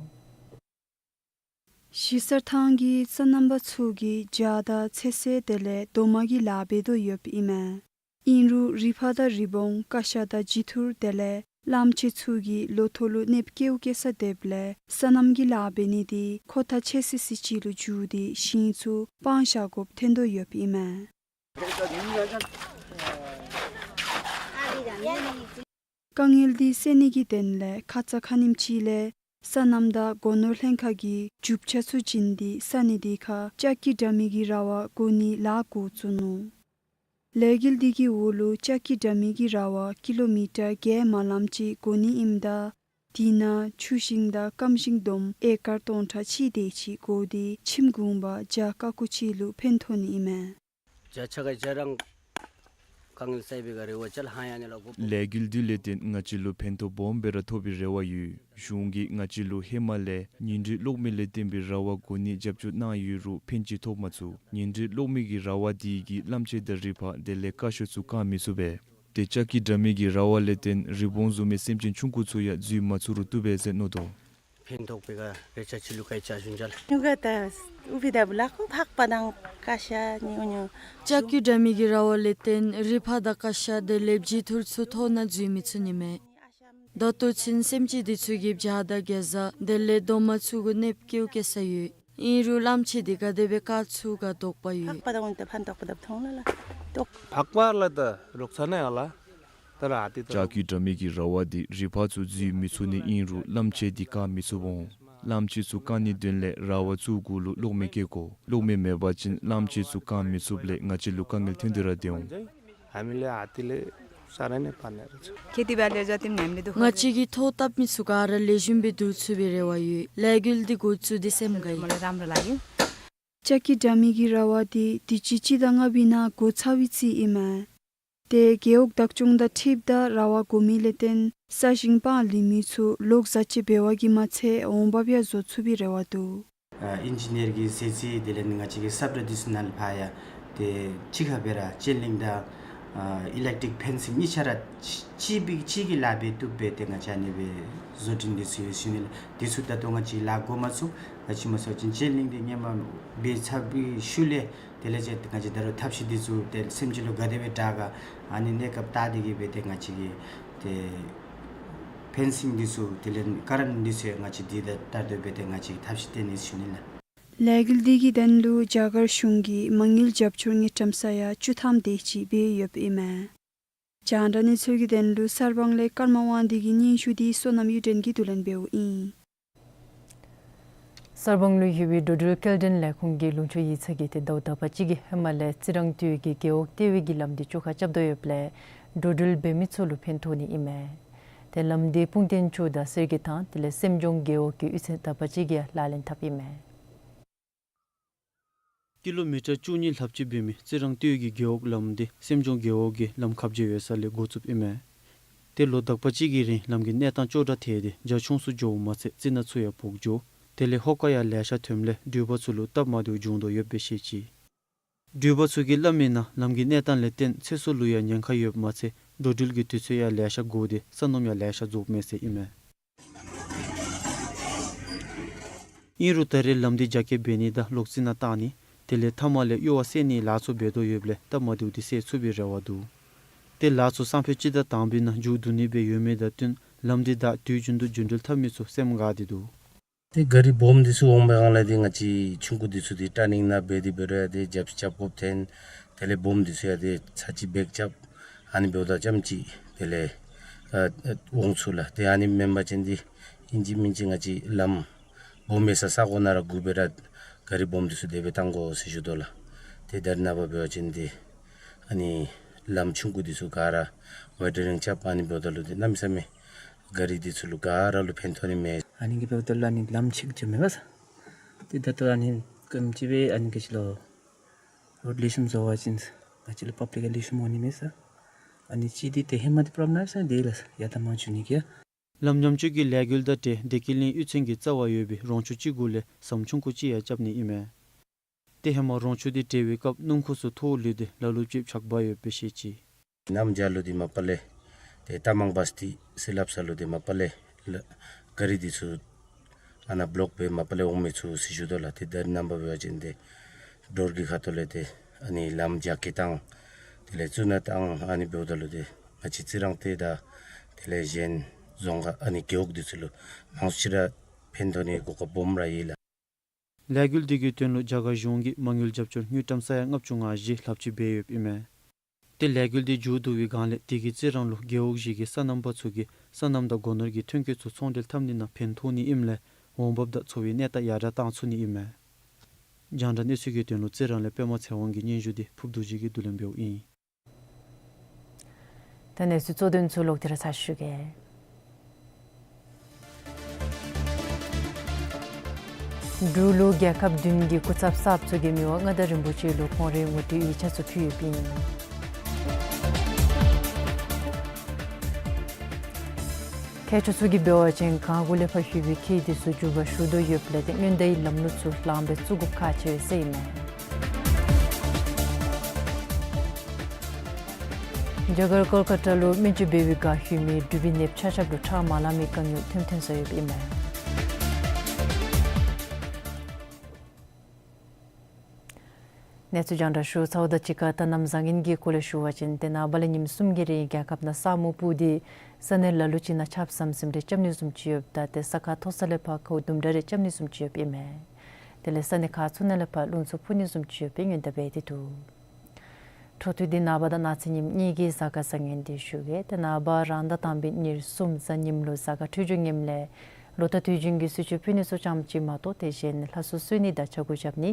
གཞིས་ས་ཐང་གི་སོ་ནམ་པ་ཚུ་གིས་བྱ་དང་ཚོད་བསྲེ་དེ་ལས་རྡོག་མ་གི་ལཱ་འབད་དོ་ཡོདཔ་ཨིན་མས། ཨིན་རུང་རི་ཕག་དང་རི་བོང་ཀ་ཤ་དང་བྱི་ཐུར་དེ་ལས་གླངམོ་ཆེ་ཚུ་གིས་ལོ་ཐོག་ལུ་གནོདཔ་བཀལཝ་བཀལ་ས་དེ་ལས་སོ་ནམ་གྱི་ལཱ་འབད་ནི་འདི་ཁོ་ཐག་ཆོད་སི་སི་ཅིག་ལུ་འགྱུར་ཏེ་ཞིང་ཚུ་སྤང་བཞག་དགོཔ་ཐོན་དོ་ཡོདཔ་ཨིན་མས། དཀའ་ངལ་འདི་བསལ་ནི་གི་དོན་ལས་ཁ་ཙ་ཁ་ཉིནམ་ཅིག་ལས་སོ་ནམ་དང་སྒོ་ནོར་ལྷན་ཁག་གིས་རྒྱུ་ཆ་ཚུ་བྱིན་ཏེ་ས་གནས་འདི་ཁར་ལྕགས་ཀྱུ་དྲ་མིག་གི་ར་བ་བསྒོར་ནིའི་ལཱ་འགོ་བཙུགས་ནུག། ལས་འགུལ་འདི་གི་འོག་ལུ་ལྕགས་ཀྱུ་དྲ་མིག་གི་ར་བ་ཀི་ལོ་མི་ཊར་བརྒྱད་མ་ལངམ་ཅིག་བསྒོར་ནི་ཨིནམ་ད་དེ་ནང་ཆུ་ཤིང་དང་སྐམ་ཤིང་བསྡོམས་ཨེ་ཀར་སྟོང་ཕྲག་གཅིག་དེ་ཅིག་བསྒོར་ཏེ་ཁྱིམ་གུང་པ་བརྒྱ་དཀར་ཀོ་ཅིག་ལུ་ཕན་ཐོགས་ནི་ཨིན་མས། བྱ་ཆ་ག་བྱ་རང་དཀའ་ངལ་བསལ་བའི་ག་རེ་བ་ཅལ་ཧང་ཡ་ནི་ལ་གོ། ལས་འགུལ་འདི་ལས་བརྟེན་ང་བཅས་ལུ་ཕན་ཐོགས་སྦོམ་སྦེ་ར་ཐོབ་པའི་རེ་བ་ཡོད། གཞུང་གིས་ང་བཅས་ལུ་ཧེ་མ་ལས་ཉེ་འབྲེལ་གློག་མེ་ལས་བརྟེན་པའི་ར་བ་བསྒོར་ནིའི་རྒྱབ་སྐྱོར་གནང་ཡོད་རུང་ཕན་ཅིག་ཐོབ་མ་ཚུགས། ཉེ་འབྲེལ་གློག་མེ་གི་ར་བ་འདི་གིས་གླངམོ་ཆེ་དང་རི་ཕག་དེ་ལས་ཀ་ཤ་ཚུ་བཀག་མི་ཚུགས་པས། ཏེ་ལྕགས་ཀྱུ་དྲ་མིག་གི་ར་བ་ལས་བརྟེན་རི་བོང་བཟུམ་མའི་སེམས་ཅན་ཆུང་ཀུ་ཚུ་ཡང་འཛུལ་མ་ཚུགས་རུང་བཏུབ་པས་ཟེར་མནོ་དོ། ཕན་ཐོགས་པའི་ག་རེ་ཆ་ཅི་ལུ་ག་ཡི་ཆ་ཞུན་ཅལ། ཉུ་ག་ད་ཨུ་བི་ད་བུ་ལ་ཁོ་ཕག་པ་དང་ཀ་ཤ་ཉུ་ཉུ། ལྕགས་ཀྱུ་དྲ་མིག་གི་ར་བ་ལས་བརྟེན་རི་ཕག་དང་ཀ་ཤ་དེ་ལས་བྱི་ཐུར་ཚུ་ཐོག་ནང་འཛུལ་མི་ཚུགས་ནི་མས། ད་ལྟོ་ཚུན་སེམས་ཅན་འདི་ཚུ་གིས་བྱ་དང་གེ་ཛ་དེ་ལས་རྡོག་མ་ཚུ་གུ་གནོདཔ་བཀལཝ་བཀལ་ས་ཡོད། ཨིན་རུང་གླངམོ་ཆེ་འདི་ག་དེ་སྦེ་བཀག་ཚུགས་ག་དོགས་པ་ཡོད། ཕག་པ་དང་འོན་ཏེ་ཕན་ཐོགས་པ་དང་མཐོང་ལ་ལ་དོགས། ཕག་པ་ལ་ད་རོགས་ཚ་ན་ཡང་ལ། ད་ར་ཨ་ཏི་ད་ལྕགས་ཀྱུ་དྲ་མིག་གི་ར་བ་འདི་རི་ཕག་ཚུ་འཛུལ་མི་ཚུགས་ནི་ཨིན་རུང་གླངམོ་ཆེ་འདི་བཀག་མི་ཚུགས་འོང་། གླངམོ་ཆེ་ཚུ་བཀག་ནིའི་དོན་ལས་ར་བ་ཚུ་གུ་ལུ་གློག་མེ་བཀལ་དགོ། གློག་མེ་མེད་པ་ཅིན་གླངམོ་ཆེ་ཚུ་བཀག་མི་ཚུགསཔ་ལས་ང་བཅས་ལུ་དཀའ་ངལ་ཐོན་ཏེ་ར་སྡོད་འོང་། ཨ་མི་ལས་ཨ་ཏི་ལས་ས་ར་ནས་པ་ནས་ར་ཚུ། ཁེ་ཏི་བ་ལས་ཟ་ཏིམ་ནེམ་ལས་དུ་ང་བཅས་ཀྱིས་ཐོག་བཏབ་མི་ཚུ་ག་ར་ལེགས་ཤོམ་སྦེ་བསྡུ་ཚུགས་པའི་རེ་བ་ཡོད། ལས་འགུལ་འདི་འགོ་བཙུགས་ཏེ་སེམས་དགའ་ཡི། མོ་ལ་རམ་ར་ལ་ཡོད། ལྕགས་ཀྱུ་དྲ་མིག་གི་ར་བ་འདི་དུས་ཅི་སྤྱི་ཟླ་ལྔ་པའི་ནང་འགོ་ཚར་བའི་རྩིས་ཨིན་མས། ཏེ་རྒེད་འོག་བདག་སྐྱོང་དང་འཁྲིལཝ་ད་ར་བ་བསྒོར་མི་ལས་བརྟེན་ས་ཞིང་སྤང་ལུས་མི་ཚུ་ལོག་ཟ་ཅི་འབད་བ་གིས་མ་ཚད་འོང་འབབ་ཡང་བཟོ་ཚུགས་པའི་རེ་བ་འདུག། ཨ་ཨིན་ཇི་ནིར་གྱི་ཟེར་ཚིག་དེ་ལས་ང་བཅས་ཀྱི་སབ་ར་འདི་ཚུ་ནང་ལས་ཕར་ཡང་ཏེ་གཅིག་ཁར་སྦེ་ར་ཅེན་ལིང་དང་ཨ་ཨི་ལེག་ཊིག་ཕེན་སིང་གཉིས་ཆ་ར་གཅིག་གཅིག་སྦེ་གཅིག་གི་ལཱ་འབད་བཏུབ་པའི་ཏེ་ང་བཅས་ཨ་ནི་སྦེ་བཟོ་སྐྲུན་འདི་ཚུ་ཡོད་ཟེར་ཞུ་ནི་ལགས། འདི་ཚུ་ད་ལྟོ་ང་བཅས་ལཱ་འགོ་མ་བཙུགས། ག་ཅི་སྨོ་ཟེར་བ་ཅིན་ཅེན་ལིང་འདི་སྔོན་མ་འབད་ཚར་བའི་ཤུལ་ལས་དེ་ལས་ཅིག་ང་བཅས་ད་རུང་ཐབས་ཤེས་འདི་ཚུ་ཏེ་སེམས་ཅན་ལུ་ག་དེ་སྦེ་དྲག་ག་ཨ་ནི་གནས་སྐབས་བལྟ་སྟེ་གིས་སྦེ་ཏེ་ང་བཅས་ཀྱི་ཏེ་ཕེན་སིང་འདི་ཚུ་དེ་ལས་ཀ་རེནཊ་འདི་ཚུ་ཡང་ང་བཅས་འདི་ད་ལྟོ་སྦེ་ཏེ་ང་བཅས་ཐབས་ཤེས་བཏོན་ནི་ཞུ་ནི་ལགས། ལས་འགུལ་འདི་གི་དོན་ལུ་རྒྱ་གར་གཞུང་གིས་མ་དངུལ་རྒྱབ་སྐྱོར་དངུལ་ཀྲམ་ས་ཡ་བཅུ་ཐམ་དེ་ཅིག་འབད་ཡོདཔ་ཨིན་མས། རྒྱང་བསྒྲགས་གནས་ཚུལ་གྱི་དོན་ལུ་གསར་སྤང་ལས་ཀརྨ་དབང་འདུས་ཀྱི་སྙན་ཞུ་འདི་བསོད་ནམས་གཡུ་སྒྲོན་གྱིས་བསྡུ་ལེན་འབདཝ་ཨིན། གསར་སྤང་ལུ་ཡོད་པའི་འགྲོ་འགྲུལ་སྐྱེལ་འདྲེན་ལས་ཁུངས་ཀྱི་ལུང་ཕྱོགས་ཡིག་ཚང་གིས་ཏེ་ཟླཝ་དག་པ་ཅིག་གི་ཧེ་མ་ལས་རྩི་རང་སྟོད་ཀྱི་རྒེད་འོག་ལྟེ་བའི་གི་ལམ་འདི་བཅོ་ཁ་རྐྱབ་དོ་ཡོདཔ་ལས་འགྲོ་འགྲུལ་འབད་མི་ཚུ་ལུ་ཕན་ཐོགས་ནི་ཨིན་མས། ཏེ་ལམ་འདི་སྤུངས་ཐང་ཕྱོགས་དང་གསེར་གྱི་ཐང་དེ་ལས་སེམས་ལྗོངས་རྒེད་འོག་གི་གཡུས་ཚན་དག་པ་ཅིག་གིས་ལག་ལེན་འཐབ་ཨིན་མས། ཀི་ལོ་མི་ཊར་བཅུ་གཉིས་ལྷགཔ་ཅིག་འབད་མི་རྩི་རང་སྟོད་ཀྱི་རྒེད་འོག་ལམ་འདི་སེམས་ལྗོངས་རྒེད་འོག་གི་ལམ་ཁ་བརྗེ་ཡོད་ས་ལས་འགོ་བཙུགསཔ་ཨིན་མས། ཏེ་ལོ་དག་པ་ཅིག་གི་རིང་ལམ་གྱི་གནས་སྟངས་སྐྱོ་དྲགས་ཐལ་ཏེ་རྒྱ་ཆུང་སུ་འགྱོཝ་མ་ཚད་རྩི་ནག་ཚུ་ཡང་བོག་འགྱོ། དེ་ལས་ཧོ་ཀ་ཡང་ལེ་ཤ་ཐོནམ་ལས་འགྲུལ་པ་ཚུ་ལུ་སྟབས་མ་བདེཝ་བྱུང་དོ་ཡོདཔ་སྦེ་བཤད་ཅི། འགྲུལ་པ་ཚུ་གིས་སླབ་མིའི་ནང་ལམ་གྱི་གནས་སྟངས་ལས་བརྟེན་ཚེ་སྲོག་ལུ་ཡང་ཉེན་ཁ་ཡོདཔ་མ་ཚད་འགྲོ་འགྲུལ་གྱི་དུས་ཚོད་ཡང་ལེ་ཤ་འགོར་ཏེ་ས་སྣུམ་ཡང་ལེ་ཤ་རྫོགསཔ་མས་ཟེར་ཨིན་མས། ཨིན་རུང་ད་རེས་ལམ་འདི་རྒྱ་སྐྱེད་འབད་ནི་དང་ལོག་རྩི་ནག་བཏང་ནི་དེ་ལས་མཐའ་མ་ལས་གཡོ་བ་སེལ་ནིའི་ལཱ་ཚུ་འབད་དོ་ཡོདཔ་ལས་སྟབས་མ་བདེཝ་འདི་སེལ་ཚུགས་པའི་རེ་བ་འདུག། ཏེ་ལཱ་ཚུ་སང་ཕོད་སྤྱི་ཟླ་དང་པའི་ནང་མཇུག་བསྡུ་ནི་སྦེ་ཡོད་མི་དང་བསྟུན་ལམ་འདི་བདའ་དུས་རྒྱུན་དུ་རྒྱུན་འགྲུལ་འཐབ་མི་ཚུ་སེམས་དགའ་སྟེ་འདུག། ཏེ་ག་རི་སྦོམ་འདི་ཚུ་འོང་པའི་སྒང་ལས་ཏེ་ང་བཅས་ཆུང་ཀུ་འདི་ཚུ་ཏེ་ཊར་ནིང་ནང་འབད་དེ་འབད་རུང་ཡང་ཏེ་རྒྱབ་རྐྱབ་དགོཔ་ཐོན། དེ་ལས་སྦོམ་འདི་ཚུ་ཡང་ཏེ་ཚར་གཅིག་བེག་རྐྱབ། ཨ་ནི་འབདཝ་ད་རྐྱངམ་ཅིག་དེ་ལས་ཨ་ཨ་འོང་ཚུགས་ལགས། ཏེ་ཨ་ནི་མེན་པ་ཅིན་ཏེ་ཨིན་ཅི་མིན་ཅི་ང་བཅས་ལམ་སྦོམ་ཡོད་ས་ས་གོ་ནང་ར་སྒུག་སྦེ་ར་ག་རི་སྦོམ་འདི་ཚུ་དེ་སྦེ་བཏང་དགོ་ཟེར་ཞུ་དོ་ལགས། ཏེ་ད་རེས་ནངས་པ་འབད་བ་ཅིན་ཏེ་ཨ་ནི་ལམ་ཆུང་ཀུ་འདི་ཚུ་ག་ར་ཝེ་ཊ་རིང་རྐྱབ། ཨ་ནི་འབདཝ་ད་ལུ་ཏེ་གནམ་མེད་ས་མེད་ ག་རི་འདི་ཚུ་ལུ་ག་ར་ལུ་ཕན་ཐོགས་ནི་མས། ཨ་ནི་གིས་འབདཝ་ད་ལུ་ཨ་ནི་ལམ་ཅིག་འགྱོ་མེད་པས། ཏེ་ད་ལྟོ་ཨ་ནི་ག་ཅི་སྦེ་ཨ་ནི་ག་ཅི་ལོ་རོཌ་ལེགས་ཤོམ་བཟོ་བ་ཅིན་ང་བཅས་ལུ་པབ་ལིཀ་ལེགས་ཤོམ་འོང་ནི་མས་ས། ཨ་ནི་ཅིག་འདི་ཏེ་ཧེ་མ་འདི་པྲོབ་ལེམ་ཡོད་ས་དེ་ལས་ཡར་དྲག་མར་འགྱོ་ནི་གི་ཡ། ལམ་ཉམས་བཅོས་ཀྱིས་ལས་འགུལ་དང་འབྲེལ་བདེ་སྐྱིད་གླིང་གཡུས་ཚན་གྱི་རྩ་བར་ཡོད་པའི་རོང་ཆུ་གཅིག་གུ་ལས་ཟམ་ཆུང་ཀུ་ཅིག་ཡང་རྐྱབ་ནི་ཨིན་མས། ཏེ་ཧེ་མ་རོང་ཆུ་འདི་འདྲིལ་བའི་སྐབས་སྣུམ་འཁོར་ཚུ་ཐོག་ལུས་ཏེ་ལ་ལུ་ཅིག་ཆག་འབག་ཡོདཔ་སྦེ་བཤད་ཅི། གནམ་བྱཱར་ལུ་འདི་མ་པ་ལས་ཏེ་རྟ་མང་བཱས་ཏི་སེ་ལབ་ས་ལུ་འདི་མ་པ་ལས་ལ་ག་རི་འདི་ཚུ་ཨ་ནཱ་བློག་སྦེ་མ་པ་ལས་འོང་མི་ཚུ་ཟེར་ཞུ་དོ་ལགས། ཏེ་ད་རིས་ནངས་པ་འབད་བ་ཅིན་ཏེ་ཌོར་གྱི་ཁ་ཐུག་ལས་ཏེ་ཨ་ནི་ལམ་རྒྱ་སྐྱེད་བཏང་དེ་ལས་བཙུགས་ནི་དང་ཨ་ནི་འབདཝ་ད་ལུ་ཏེ་ང་བཅས་རྩི་རང་ཏེ་ད་དེ་ལས་གཞན་རྫོང་ཁག་ཨ་ནི་རྒེད་འོག་འདི་ཚུ་ལུ་མང་ཤོས་ར་ཕན་ཐོགས་ནི་གོ་སྐབས་སྦོམ་ར་ཡོད་ལགས། ལས་འགུལ་འདི་གི་དོན་ལུ་རྒྱ་གར་གཞུང་གིས་མ་དངུལ་རྒྱབ་སྐྱོར་དངུལ་ཀྲམ་ས་ཡ་ལྔ་བཅུ་ང་བཞི་ལྷགཔ་ཅིག་འབད་ཡོདཔ་ཨིན་མས། ཏེ་ལས་འགུལ་འདི་མཇུག་བསྡུ་བའི་སྒང་ལས་དེ་གིས་རྩི་རང་ལུ་རྒེད་འོག་བཞི་གི་སོ་ནམ་པ་ཚུ་གིས་སོ་ནམ་དང་སྒོ་ནོར་གྱི་ཐོན་སྐྱེད་ཚུ་ཚོང་འབྲེལ་འཐབ་ནི་ནང་ཕན་ཐོགས་ནི་ཨིནམ་ལས་འོང་འབབ་དང་འཚོ་བའི་གནས་སྟངས་ཡར་དྲག་བཏང་ཚུགས་ནི་ཨིན་མས། རྒྱང་བསྒྲགས་གནས་ཚུལ་གྱི་དོན་ལུ་རྩི་རང་ལས་པདྨ་ཚེ་དབང་གི་སྙན་ཞུ་འདི་ཕུརབ་རྡོ་རྗེ་གིས་བསྡུ་ལེན་འབདཝ་ཨིན། ད་གནས་ཚུལ་གཙོ་དོན་ཚུ་ལོག་སྟེ་ར་ཚར་ཞུ་གེ། འབྲུག་ལུ་རྒྱལ་ཁབ་བདུན་གྱི་སྐུ་ཚབ་གསརཔ་ཚུ་གིས་མི་དབང་མངའ་བདག་རིན་པོ་ཆེ་ལུ་ཁོང་རའི་ངོ་སྤྲོད་ཡིག་ཆ་ཚུ་ཕུལ་ཡོདཔ་ཨིན། མཁས་མཆོག་ཚུ་གིས་འབད་བ་ཅིན་གངས་སྒོ་ལས་ཕར་ལྷོད་པའི་ཁྱི་འདི་ཚུ་འགྱུར་བ་ཞུགས་དོ་ཡོདཔ་ལས་ཏེ་སྔོན་བརྡའི་ལམ་ལུགས་ཚུ་ལངམ་སྦེ་བཙུགས་དགོཔ་ཁག་ཆེ་བས་ཟེར་ཨིན་མས། རྒྱ་གར་ཀོལ་ཀ་ཏ་ལུ་སྨན་བཅོས་འབད་བའི་བསྒང་ལྷོད་མི་འབྲུག་པའི་ནདཔ་ཆ་ཁྱབ་ལུ་ཁྲག་མ་ལང་མི་དཀའ་ངལ་ཐོན་ཐོན་སོ་ཡོདཔ་ཨིན་མས། གནས་ཚུལ་རྒྱང་བསྒྲགས་ཞུ་ཚརཝ་དང་གཅིག་ཁར་ད་གནམ་བཟང་ངན་གྱི་སྐོར་ལས་ཞུ་བ་ཅིན་ཏེ་ནངས་པ་ལས་ཉིནམ་གསུམ་གྱི་རིང་རྒྱལ་ཁབ་ནང་ས་སྨུག་སྤུབས་ཏེ་ས་གནས་ལ་ལུ་ཅིག་ནང་ཆརཔ་ཟམ་ཟིམ་རེ་རྐྱབ་ནི་བཟུམ་ཅིག་ཡོདཔ་ད་ཏེ་ས་ཁ་མཐོ་ས་ལས་ཕར་ཁཝ་ལྡུམ་ར་རེ་རྐྱབ་ནི་བཟུམ་ཅིག་ཡོདཔ་ཨིན་མས། དེ་ལས་ས་གནས་ཁག་ཚུ་ནང་ལས་ཕར་རླུང་འཚུབ་འཕུ་ནི་བཟུམ་ཅིག་ཡོདཔ་སྦེ་སྔོན་བརྡ་འབད་དེ་འདུག། འཕྲོ་མཐུད་དེ་ནངས་པ་དང་གནངས་ཚེ་ཉིནམ་གཉིས་ཀྱི་གཟའ་སྐར་བཟང་ངན་འདི་ཞུ་གེ། ཏེ་ནངས་པ་རང་ཟླ་དང་པའི་ཉེར་གསུམ་གཟའ་ཉིམ་ལུ་གཟའ་སྐར་འཕྲོད་སྦྱོར་ངནམ་ལས་ལོ་ཟླ་དུས་རྒྱུན་གྱི་གསོལ་མཆོད་ཕུལ་ནི་ཚུ་ཙམ་ཅིག་མ་གཏོགས་དེ་གཞན་ལྷ་གསོལ་གསོལ་ནི་དང་ཕྱག་འགུགས་རྐྱབ་ནི་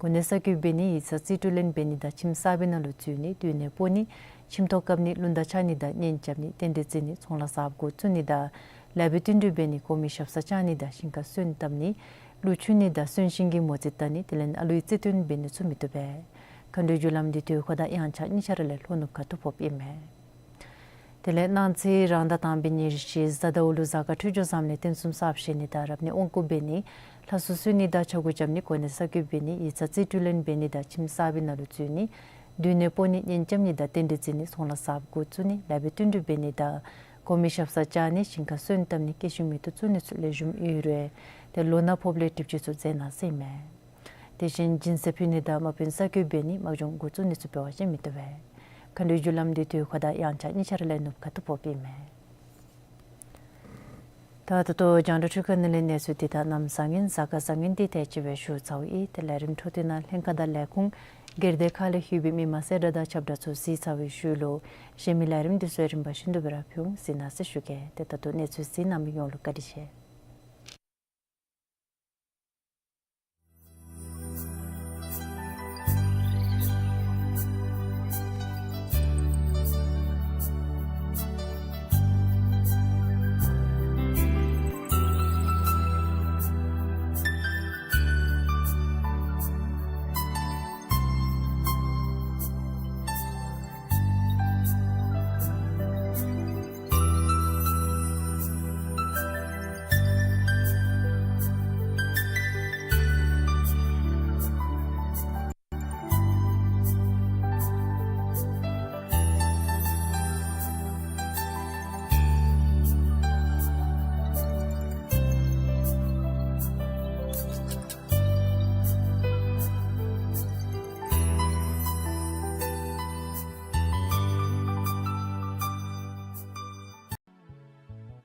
གོ་གནས་གསར་བསྐོ་འབད་ནི་ཡིག་ཚང་རྩིས་སྤྲོད་ལེན་འབད་ནི་དང་ཁྱིམ་གསར་པའི་ནང་ལུ་འཛུལ་ནི་སྡོད་གནས་སྤོ་ནི་ཁྱིམ་ཐོག་བཀབ་ནི་རླུང་རྟ་འཕྱར་ནི་དང་གཉེན་རྐྱབ་ནི་རྟེན་འབྲེལ་བརྩི་ནི་ཚོང་ལཱ་གསརཔ་འགོ་བཙུགས་ནི་དང་ལེགས་པའི་བསྟུན་གྲོས་འབད་ནི་གོང་མའི་ཞབས་སར་བཅར་ནི་དང་ཞིང་ཁར་སོན་བཏབ་ནི་ཀླུ་འཁྱུ་ནི་དང་གསོན་གཤིན་གྱི་མོ་རྩིས་བལྟ་ནི་དེ་ལས་ཨ་ལུའི་རྩིས་སྟོན་འབད་ནི་ཚུ་མི་བཏུབ་པས། མཁའ་འགྲོའི་རྒྱུ་ལམ་འདི་དུས་འཁོར་དང་དབྱངས་འཆར་གཉིས་ཆ་ར་ལས་ལྷོ་ནུབ་ཁ་ཐུག་ཕོགཔ་ཨིན་མས། དེ་ལས་གནངས་ཚེ་རང་ཟླ་དང་པའི་ཉེར་བཞི་གཟའ་ཟླཝ་ལུ་གཟའ་སྐར་འཕྲོད་སྦྱོར་བཟངམ་ལས་རྟེན་གསུམ་གསརཔ་བཞེངས་ནི་དང་རབ་གནས་དབང་བསྐུར་འབད་ནི་ལྷ་གསོལ་གསོལ་ནི་དང་ཕྱག་འགུགས་རྐྱབ་ནི་གོ་གནས་གསར་བསྐོ་འབད་ནི་ཡིག་ཚང་རྩིས་སྤྲོད་ལེན་འབད་ནི་དང་ཁྱིམ་གསར་པའི་ནང་ལུ་འཛུལ་ནི་སྡོད་གནས་སྤོ་ནི་གཉེན་རྐྱབ་ནི་དང་རྟེན་འབྲེལ་བརྩི་ནི་ཚོང་ལཱ་གསརཔ་འགོ་བཙུགས་ནི་ལེགས་པའི་བསྟུན་གྲོས་འབད་ནི་དང་གོང་མའི་ཞབས་སར་བཅར་ནི་ཞིང་ཁར་སོན་བཏབ་ནི་སྐྱེད་ཤིང་མེ་ཏོག་བཙུགས་ནི་ཚུ་ལེགས་ཤོམ་ཡོད་རུང་ཏེ་ལོ་ན་ཕོགཔ་ལས་གྲིབ་ཅན་ཚུ་མཛད་གནང་ཟེར་ཨིན་མས། དེ་བཞིན་སྦྱིན་སྲེག་ཕུལ་ནི་དང་དམག་དཔོན་གསར་བསྐོ་འབད་ནི་དམག་སྦྱོང་འགོ་བཙུགས་ནི་ཚུ་འབད་བ་ཅིན་མི་བཏུབ་པས། མཁའ་འགྲོའི་རྒྱུ་ལམ་འདི་དུས་འཁོར་དང་དབྱངས་འཆར་གཉིས་ཆ་ར་ལས་ནུབ་ཁ་ཐུག་ཕོགཔ་ཨིན་མས། ད་ད་ལྟོ་རྒྱང་བསྒྲགས་འཕྲུལ་ཁང་ནང་ལས་གནས་ཚུལ་འདི་དང་གནམ་བཟང་ངན་གཟའ་སྐར་བཟང་ངན་འདི་དེ་ཅིག་སྦེ་ཞུ་ཚརཝ་ཨིན། ཏེ་ལས་རིམ་འཕྲོ་མཐུད་ནང་ལྷན་ཁག་དང་ལས་ཁུངས་སྒེར་སྡེ་ཁག་ལས་ལྷོད་པའི་མི་མང་གསལ་བསྒྲགས་དང་ཁྱབ་བསྒྲགས་ཚུ་གཟིགས་ཚར་བའི་ཤུལ་ལུ་གཞན་མི་ལས་རིམ་འདི་ཚུ་རིམ་པ་བཞིན་དུ་སྦེ་ར་ཕུལ་འོང་གཟིགས་གནང་ཟེར་ཞུ་གེ། ཏེ་ད་ལྟོ་གནས་ཚུལ་གཟིགས་གནང་མི་ཡོངས་ལུ་བཀའ་དྲིན་ཆེ།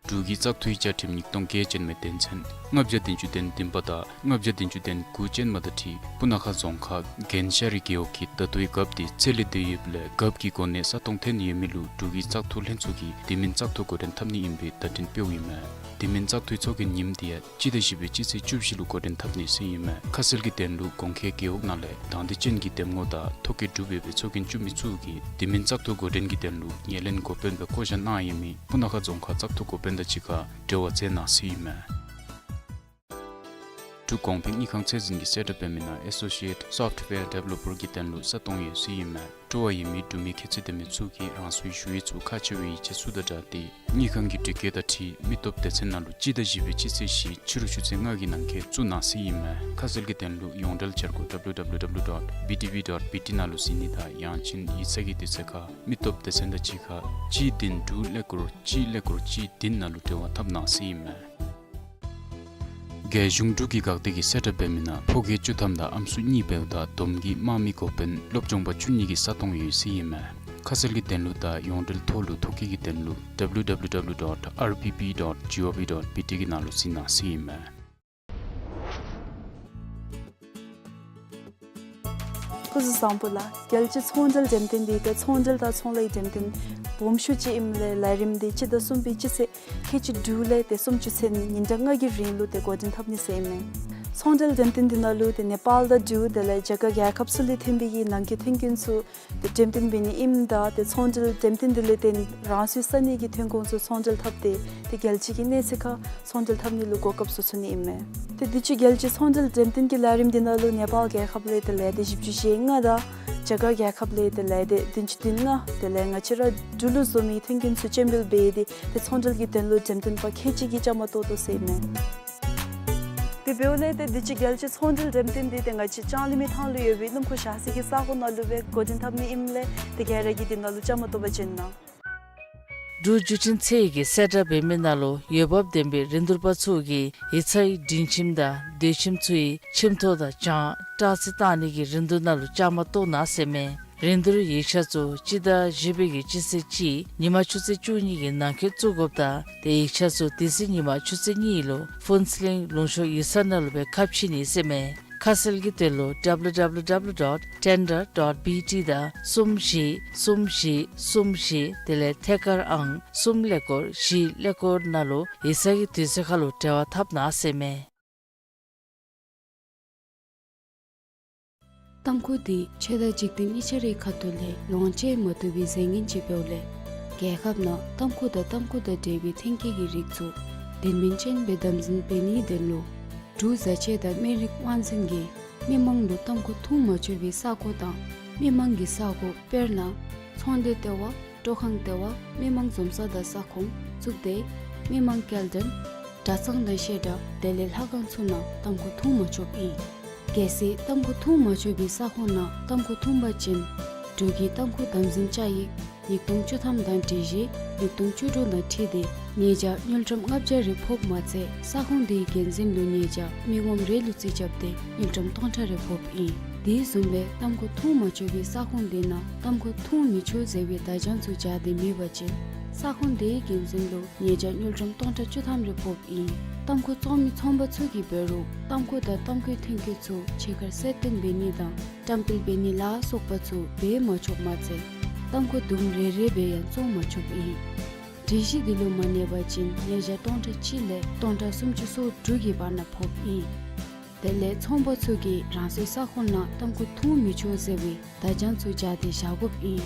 འབྲུག་གི་བཙག་འཐུའི་བཅའ་ཁྲིམས་ཉིས་སྟོང་བརྒྱད་ཅན་མའི་དོན་ཚན་ལྔ་བརྒྱ་བདུན་ཅུ་དོན་བདུན་པ་དང་ལྔ་བརྒྱ་བདུན་ཅུ་དོན་དགུ་ཅན་མ་དང་འཁྲིལ་སྤུ་ན་ཁ་རྫོང་ཁག་རྒན་ཤ་རི་རྒེད་འོག་གི་ད་ལྟོའི་རྒཔོ་འདི་ཚེ་ལས་འདས་ཡོདཔ་ལས་རྒཔོ་གི་གོ་གནས་ས་སྟོང་འཐེན་ཡོད་མི་ལུ་འབྲུག་གི་བཙག་འཐུ་ལྷན་ཚོགས་ཀྱིས་དེ་མིན་བཙག་འཐུ་འགོ་འདྲེན་འཐབ་ནི་ཨིན་པའི་བརྡ་འཕྲིན་སྤེལཝ་ཨིན་མས། དེ་མིན་བཙག་འཐུའི་ཚོགས་རྒྱན་ཉིནམ་འདི་ཡང་སྤྱི་ཟླ་བཞི་པའི་སྤྱི་ཚེས་བཅུ་བཞི་ལུ་འགོ་འདྲེན་འཐབ་ནི་ཟེར་ཨིན་མས། ཁ་གསལ་གྱི་དོན་ལུ་གོང་འཁོད་རྒེད་འོག་ནང་ལས་དང་འདོད་ཅན་གྱི་འདེམས་ངོ་དང་ཐོ་བཀོད་གྲུབ་ཡོད་པའི་ཚོགས་རྒྱན་བཅུ་མི་ཚུ་གིས་དེ་མིན་བཙག་འཐུ་འགོ་འདྲེན་གྱི་དོན་ལུ་ངོས་ལེན་འགོ་དཔོན་སྦེ་བསྐོ་བཞག་གནང་ཡོད་མི་སྤུ་ན་ཁ་རྫོང་ཁག་བཙག་འཐུ་འགོ་དཔོན་ དང་གཅིག་ཁར་འབྲེལ་བ་མཛད་གནང་ཟེར་ཨིན་མས། འབྲུག་གོང་འཕེལ་དངུལ་ཁང་ཚད་འཛིན་གྱི་གསལ་བསྒྲགས་འབད་མི་ནང་Associate Software Developer གྱི་དོན་ལུ་ས་སྟོང་ཡོད་ཟེར་ཨིན་མས། སྤྲོ་བ་ཡོད་མི་འབྲུག་མི་ཁྱད་ཚད་ལྡན་མི་ཚུ་གིས་རང་སོའི་ཞུ་ཡིག་ཚུ་ཁག་ཆེ་བའི་ཡིག་ཆ་ཚུ་དང་སྦྲགས་ཏེ་དངུལ་ཁང་གི་དྲི་བཀོད་དང་འཁྲིལ་མི་སྟོབས་སྡེ་ཚན་ནང་ལུ་སྤྱི་ཟླ་བཞི་པའི་སྤྱི་ཚེས་བཞི་ཕྱི་རུ་ཆུ་ཚོད་ལྔ་གི་ནང་འཁོད་བཙུགས་གནང་ཟེར་ཨིན་མས། ཁ་གསལ་གྱི་དོན་ལུ་ཡོངས་འབྲེལ་འཆར་སྒོ་W W W dot B D B dot B T ནང་ལུ་གཟིགས་ནི་དང་ཡང་ཅིན་ཡིག་ཚང་གི་དུས་ཚོད་ཁར་མི་སྟོབས་སྡེ་ཚན་དང་གཅིག་ཁར་གཅིག་བདུན་དྲུག་ཀླད་ཀོར་གཅིག་ཀླད་ཀོར་གཅིག་བདུན་ནང་ལུ་འབྲེལ་བ་འཐབ་གནང་ཟེར་ཨིན་མས། རྒྱལ་གཞུང་འབྲུག་གི་འགག་སྡེ་གི་གསལ་བསྒྲགས་འབད་མི་ནང་ཕོ་སྐྱེས་བཅུ་ཐམ་དང་ཨམ་སྲུ་གཉིས་འབདཝ་ད་བསྡོམས་ཀྱིས་དམག་མི་འགོ་དཔོན་སློབ་སྦྱོང་པ་བཅུ་གཉིས་ཀྱི་ས་སྟོང་ཡོད་ཟེར་ཨིན་མས། ཁ་གསལ་གྱི་དོན་ལུ་དང་ཡོངས་འབྲེལ་ཐོག་ལུ་ཐོ་བཀོད་ཀྱི་དོན་ལུ W W W dot R B B dot gov dot B T གི་ནང་ལུ་གཟིགས་གནང་ཟེར་ཨིན་མས། སྐུ་གཟུགས་བཟང་པོ་ལགས། རྒྱལ་སྤྱིའི་ཚོང་འབྲེལ་འགྲེམས་སྟོན་འདི་ཏེ་ཚོང་འབྲེལ་དང་ཚོང་ལས་འགྲེམས་སྟོན་སྦོམ་ཤོས་ཅིག་ཨིནམ་ལས་ལས་རིམ་འདི་སྤྱི་ཟླ་གསུམ་པའི་སྤྱི་ཚེས་ཁལ་གཅིག་དྲུག་ལས་ཏེ་སུམ་ཅུ་ཚུན་ཉིན་གྲངས་ལྔ་གི་རིང་ལུ་ཏེ་འགོ་འདྲེན་འཐབ་ནི་ཟེར་ཨིན་མས། ཚོང་འབྲེལ་འགྲེམས་སྟོན་འདི་ནང་ལུ་ཏེ་ནེ་པཱལ་དང་འབྲུག་དེ་ལས་རྒྱ་གར་རྒྱལ་ཁབ་ཚུ་ལས་ཐོན་པའི་གི་ནང་འཁོད་ཐོན་ཁུངས་ཚུ་ཏེ་འགྲེམས་སྟོན་འབད་ནི་ཨིནམ་ད་ཏེ་ཚོང་འབྲེལ་འགྲེམས་སྟོན་འདི་ལས་བརྟེན་རང་སོའི་ས་གནས་ཀྱི་ཐོན་ཁུངས་ཚུ་ཚོང་འབྲེལ་འཐབ་སྟེ་ཏེ་རྒྱལ་སྤྱི་གི་གནས་ཚད་ཁར་ཚོང་འབྲེལ་འཐབ་ནི་ལུ་གོ་སྐབས་བཟོ་ཚུགས་ནི་ཨིན་མས། ཏེ་དུས་ཅི་རྒྱལ་སྤྱིའི་ཚོང་འབྲེལ་འགྲེམས་སྟོན་གྱི་ལས་རིམ་འདི་ནང་ལུ་ནེ་པཱལ་རྒྱལ་ཁབ་ལས་ཏེ་ལས་སྡེ་བཞི་བཅུ་ཞེ་ལྔ་དང་རྒྱ་གར་རྒྱལ་ཁབ་ལས་ཏེ་ལས་སྡེ་བདུན་ཅུ་དོན་ལྔ་དེ་ལས་ང་བཅས་ར་འབྲུག་ལུ་བཟོ་མི་ཐོན་ཁུངས་ཚུ་སྤྱན་འབུལ་འབད་དེ་ཏེ་ཚོང་འབྲེལ་གྱི་དོན་ལུ་འགྲེམས་སྟོན་པ་ཁལ་གཅིག་གིས་བཅའ་མར་གཏོགས་དོ་ཟེར་ཨིན་མས། དེ་འབདཝ་ལས་ཏེ་དུས་ཅི་རྒྱལ་སྤྱིའི་ཚོང་འབྲེལ་འགྲེམས་སྟོན་འདི་ཏེ་ང་བཅས་ལྕང་གླིང་མི་ཐང་ལུ་ཡོད་པའི་སྣུམ་འཁོར་བཞག་ས་གི་ས་གོ་ནང་ལུ་སྦེ་འགོ་འདྲེན་འཐབ་ནི་ཨིནམ་ལས་ཏེ་ག་ར་གིས་འདི་ནང་ལུ་བཅའ་མར་གཏོགས་པར་བྱོན་གནང་། འབྲུག་བརྒྱུད་འཕྲིན་ཚད་ཀྱི་གསལ་བསྒྲགས་འབད་མི་ནང་ལུ་འོས་འབབ་ལྡན་པའི་རིན་བསྡུར་པ་ཚུ་གིས་ཡིག་ཚང་གི་སྒྲིང་ཁྱིམ་དང་སྡོད་ཁྱིམ་ཚུའི་ཁྱིམ་ཐོག་དང་གྱང་སྟག་རྩེ་བཏང་ནི་གི་རིན་བསྡུར་ནང་ལུ་བཅའ་མར་གཏོགས་གནང་ཟེར་ཨིན་མས། རིན་བསྡུར་ཡིག་ཆ་ཚུ་སྤྱི་ཟླ་བཞི་པའི་གི་སྤྱི་ཚེས་གཅིག་ཉིན་མ་ཆུ་ཚོད་བཅུ་གཉིས་ཀྱི་ནང་འཁོད་བཙུགས་དགོཔ་དང་ཏེ་ཡིག་ཆ་ཚུ་དེ་ཚེ་ཉིན་མ་ཆུ་ཚོད་གཉིས་ལུ་ཕུན་ཚོགས་གླིང་ལུང་ཕྱོགས་ཡིག་ཚང་ནང་ལུ་སྦེ་ཁ་ཕྱེ་ནི་ཟེར་ཨིན་མས། ཁ་གསལ་གྱི་དོན་ལུ་W W W dot tender dot B T དང་གསུམ་བཞི་གསུམ་བཞི་གསུམ་བཞི་དེ་ལས་ཐད་ཀར་ཨང་གསུམ་ཀླད་ཀོར་བཞི་ཀླད་ཀོར་ནང་ལུ་ཡིག་ཚང་གི་དུས་ཚོད་ཁར་ལུ་འབྲེལ་བ་འཐབ་གནང་ཟེར་ཨིན་མས། ཏམ་ཁུ་འདི་ཆོས་དང་འཇིག་རྟེན་གཉིས་ཆ་རའི་ཁ་ཐུག་ལས་ལོངས་སྤྱོད་མ་བཏུབ་པའི་རྫས་ངན་ཅིག་འབདཝ་ལས་རྒྱལ་ཁབ་ནང་ཏམ་ཁུ་དང་ཏམ་ཁུ་དང་འབྲེལ་བའི་ཐོན་སྐྱེད་ཀྱི་རིགས་ཚུ་དོན་སྨིན་ཅན་སྦེ་དམ་འཛིན་འབད་ནིའི་དོན་ལུ་འབྲུག་བཟའ་ཆས་དང་སྨན་རིགས་དབང་འཛིན་གྱིས་མི་མང་ལུ་ཏམ་ཁུ་འཐུང་མ་ཆོག་པའི་ས་གོ་དང་མི་མང་གི་ས་གོ་དཔེར་ན་ཚོང་སྡེ་ལྟེ་བ་སྤྲོ་ཁང་ལྟེ་བ་མི་མང་འཛོམས་ས་དང་ས་ཁོངས་གཙུག་སྡེ་མི་མང་སྐྱེལ་འདྲེན་གྲྭ་ཚང་དང་བཤད་གྲྭ་དེ་ལས་ལྷ་ཁང་ཚུ་ནང་ཏམ་ཁུ་འཐུང་མ་ཆོགཔ་ཨིན། གལ་སྲིད་ཏམ་ཁུ་འཐུང་མ་ཆོག་པའི་ས་ཁོངས་ནང་ཏམ་ཁུ་འཐུང་པ་ཅིན་འབྲུག་གི་ཏམ་ཁུ་དམ་འཛིན་བཅའ་ཡིག་ཉིས་སྟོང་བཅུ་ཐམ་དང་སྒྲིག་གཞི་ཉིས་སྟོང་བཅུ་དྲུག་དང་འཁྲིལ་ཏེ་ཉེས་བྱ་དངུལ་ཀྲམ་ལྔ་བརྒྱ་རེ་ཕོགཔ་མ་ཚད་ས་ཁོངས་དེའི་འགན་འཛིན་ལུ་ཉེས་བྱ་མི་ངོམ་རེ་ལུ་རྩིས་རྐྱབ་སྟེ་དངུལ་ཀྲམ་སྟོང་ཕྲག་རེ་ཕོགཔ་ཨིན། དེ་བཟུམ་སྦེ་ཏམ་ཁུ་འཐུང་མ་ཆོག་པའི་ས་ཁོངས་དེ་ནང་ཏམ་ཁུ་འཐུང་མི་ཆོག་ཟེར་བའི་བརྡ་བྱང་ཚུ་སྦྱར་ཏེ་མེད་པ་ཅིན་ས་ཁོངས་དེའི་འགན་འཛིན་ལུ་ཉེས་བྱ་དངུལ་ཀྲམ་སྟོང་ཕྲག་བཅུ་ཐམ་རེ་ཕོགཔ་ཨིན། ཏམ་ཁུ་བཙོང་མི་ཚོང་པ་ཚུ་གིས་འབད་རུང་ཏམ་ཁུ་དང་ཏམ་ཁུའི་ཐོན་སྐྱེད་ཚུ་ཕྱི་ཁར་གསལ་སྟོན་འབད་ནི་དང་བཀྲམ་སྤེལ་འབད་ནི་ལ་སོགས་པ་ཚུ་འབད་མ་ཆོགཔ་མ་ཚད་ཏམ་ཁུ་དུམ་རེ་རེ་སྦེ་ཡང་བཙོང་མ་ཆོགཔ་ཨིན། སྒྲིག་གཞི་འདི་ལུ་མ་གནས་པ་ཅིན་ཉེས་བྱ་སྟོང་ཕྲག་གཅིག་ལས་སྟོང་ཕྲག་སུམ་ཅུ་སོ་དྲུག་གི་བར་ན་ཕོགཔ་ཨིན། དེ་ལས་ཚོང་པ་ཚུ་གིས་རང་སོའི་ས་ཁོངས་ནང་ཏམ་ཁུ་འཐུང་མི་ཆོག་ཟེར་བའི་བརྡ་བྱང་ཚུ་སྦྱར་ཏེ་བཞག་དགོཔ་ཨིན།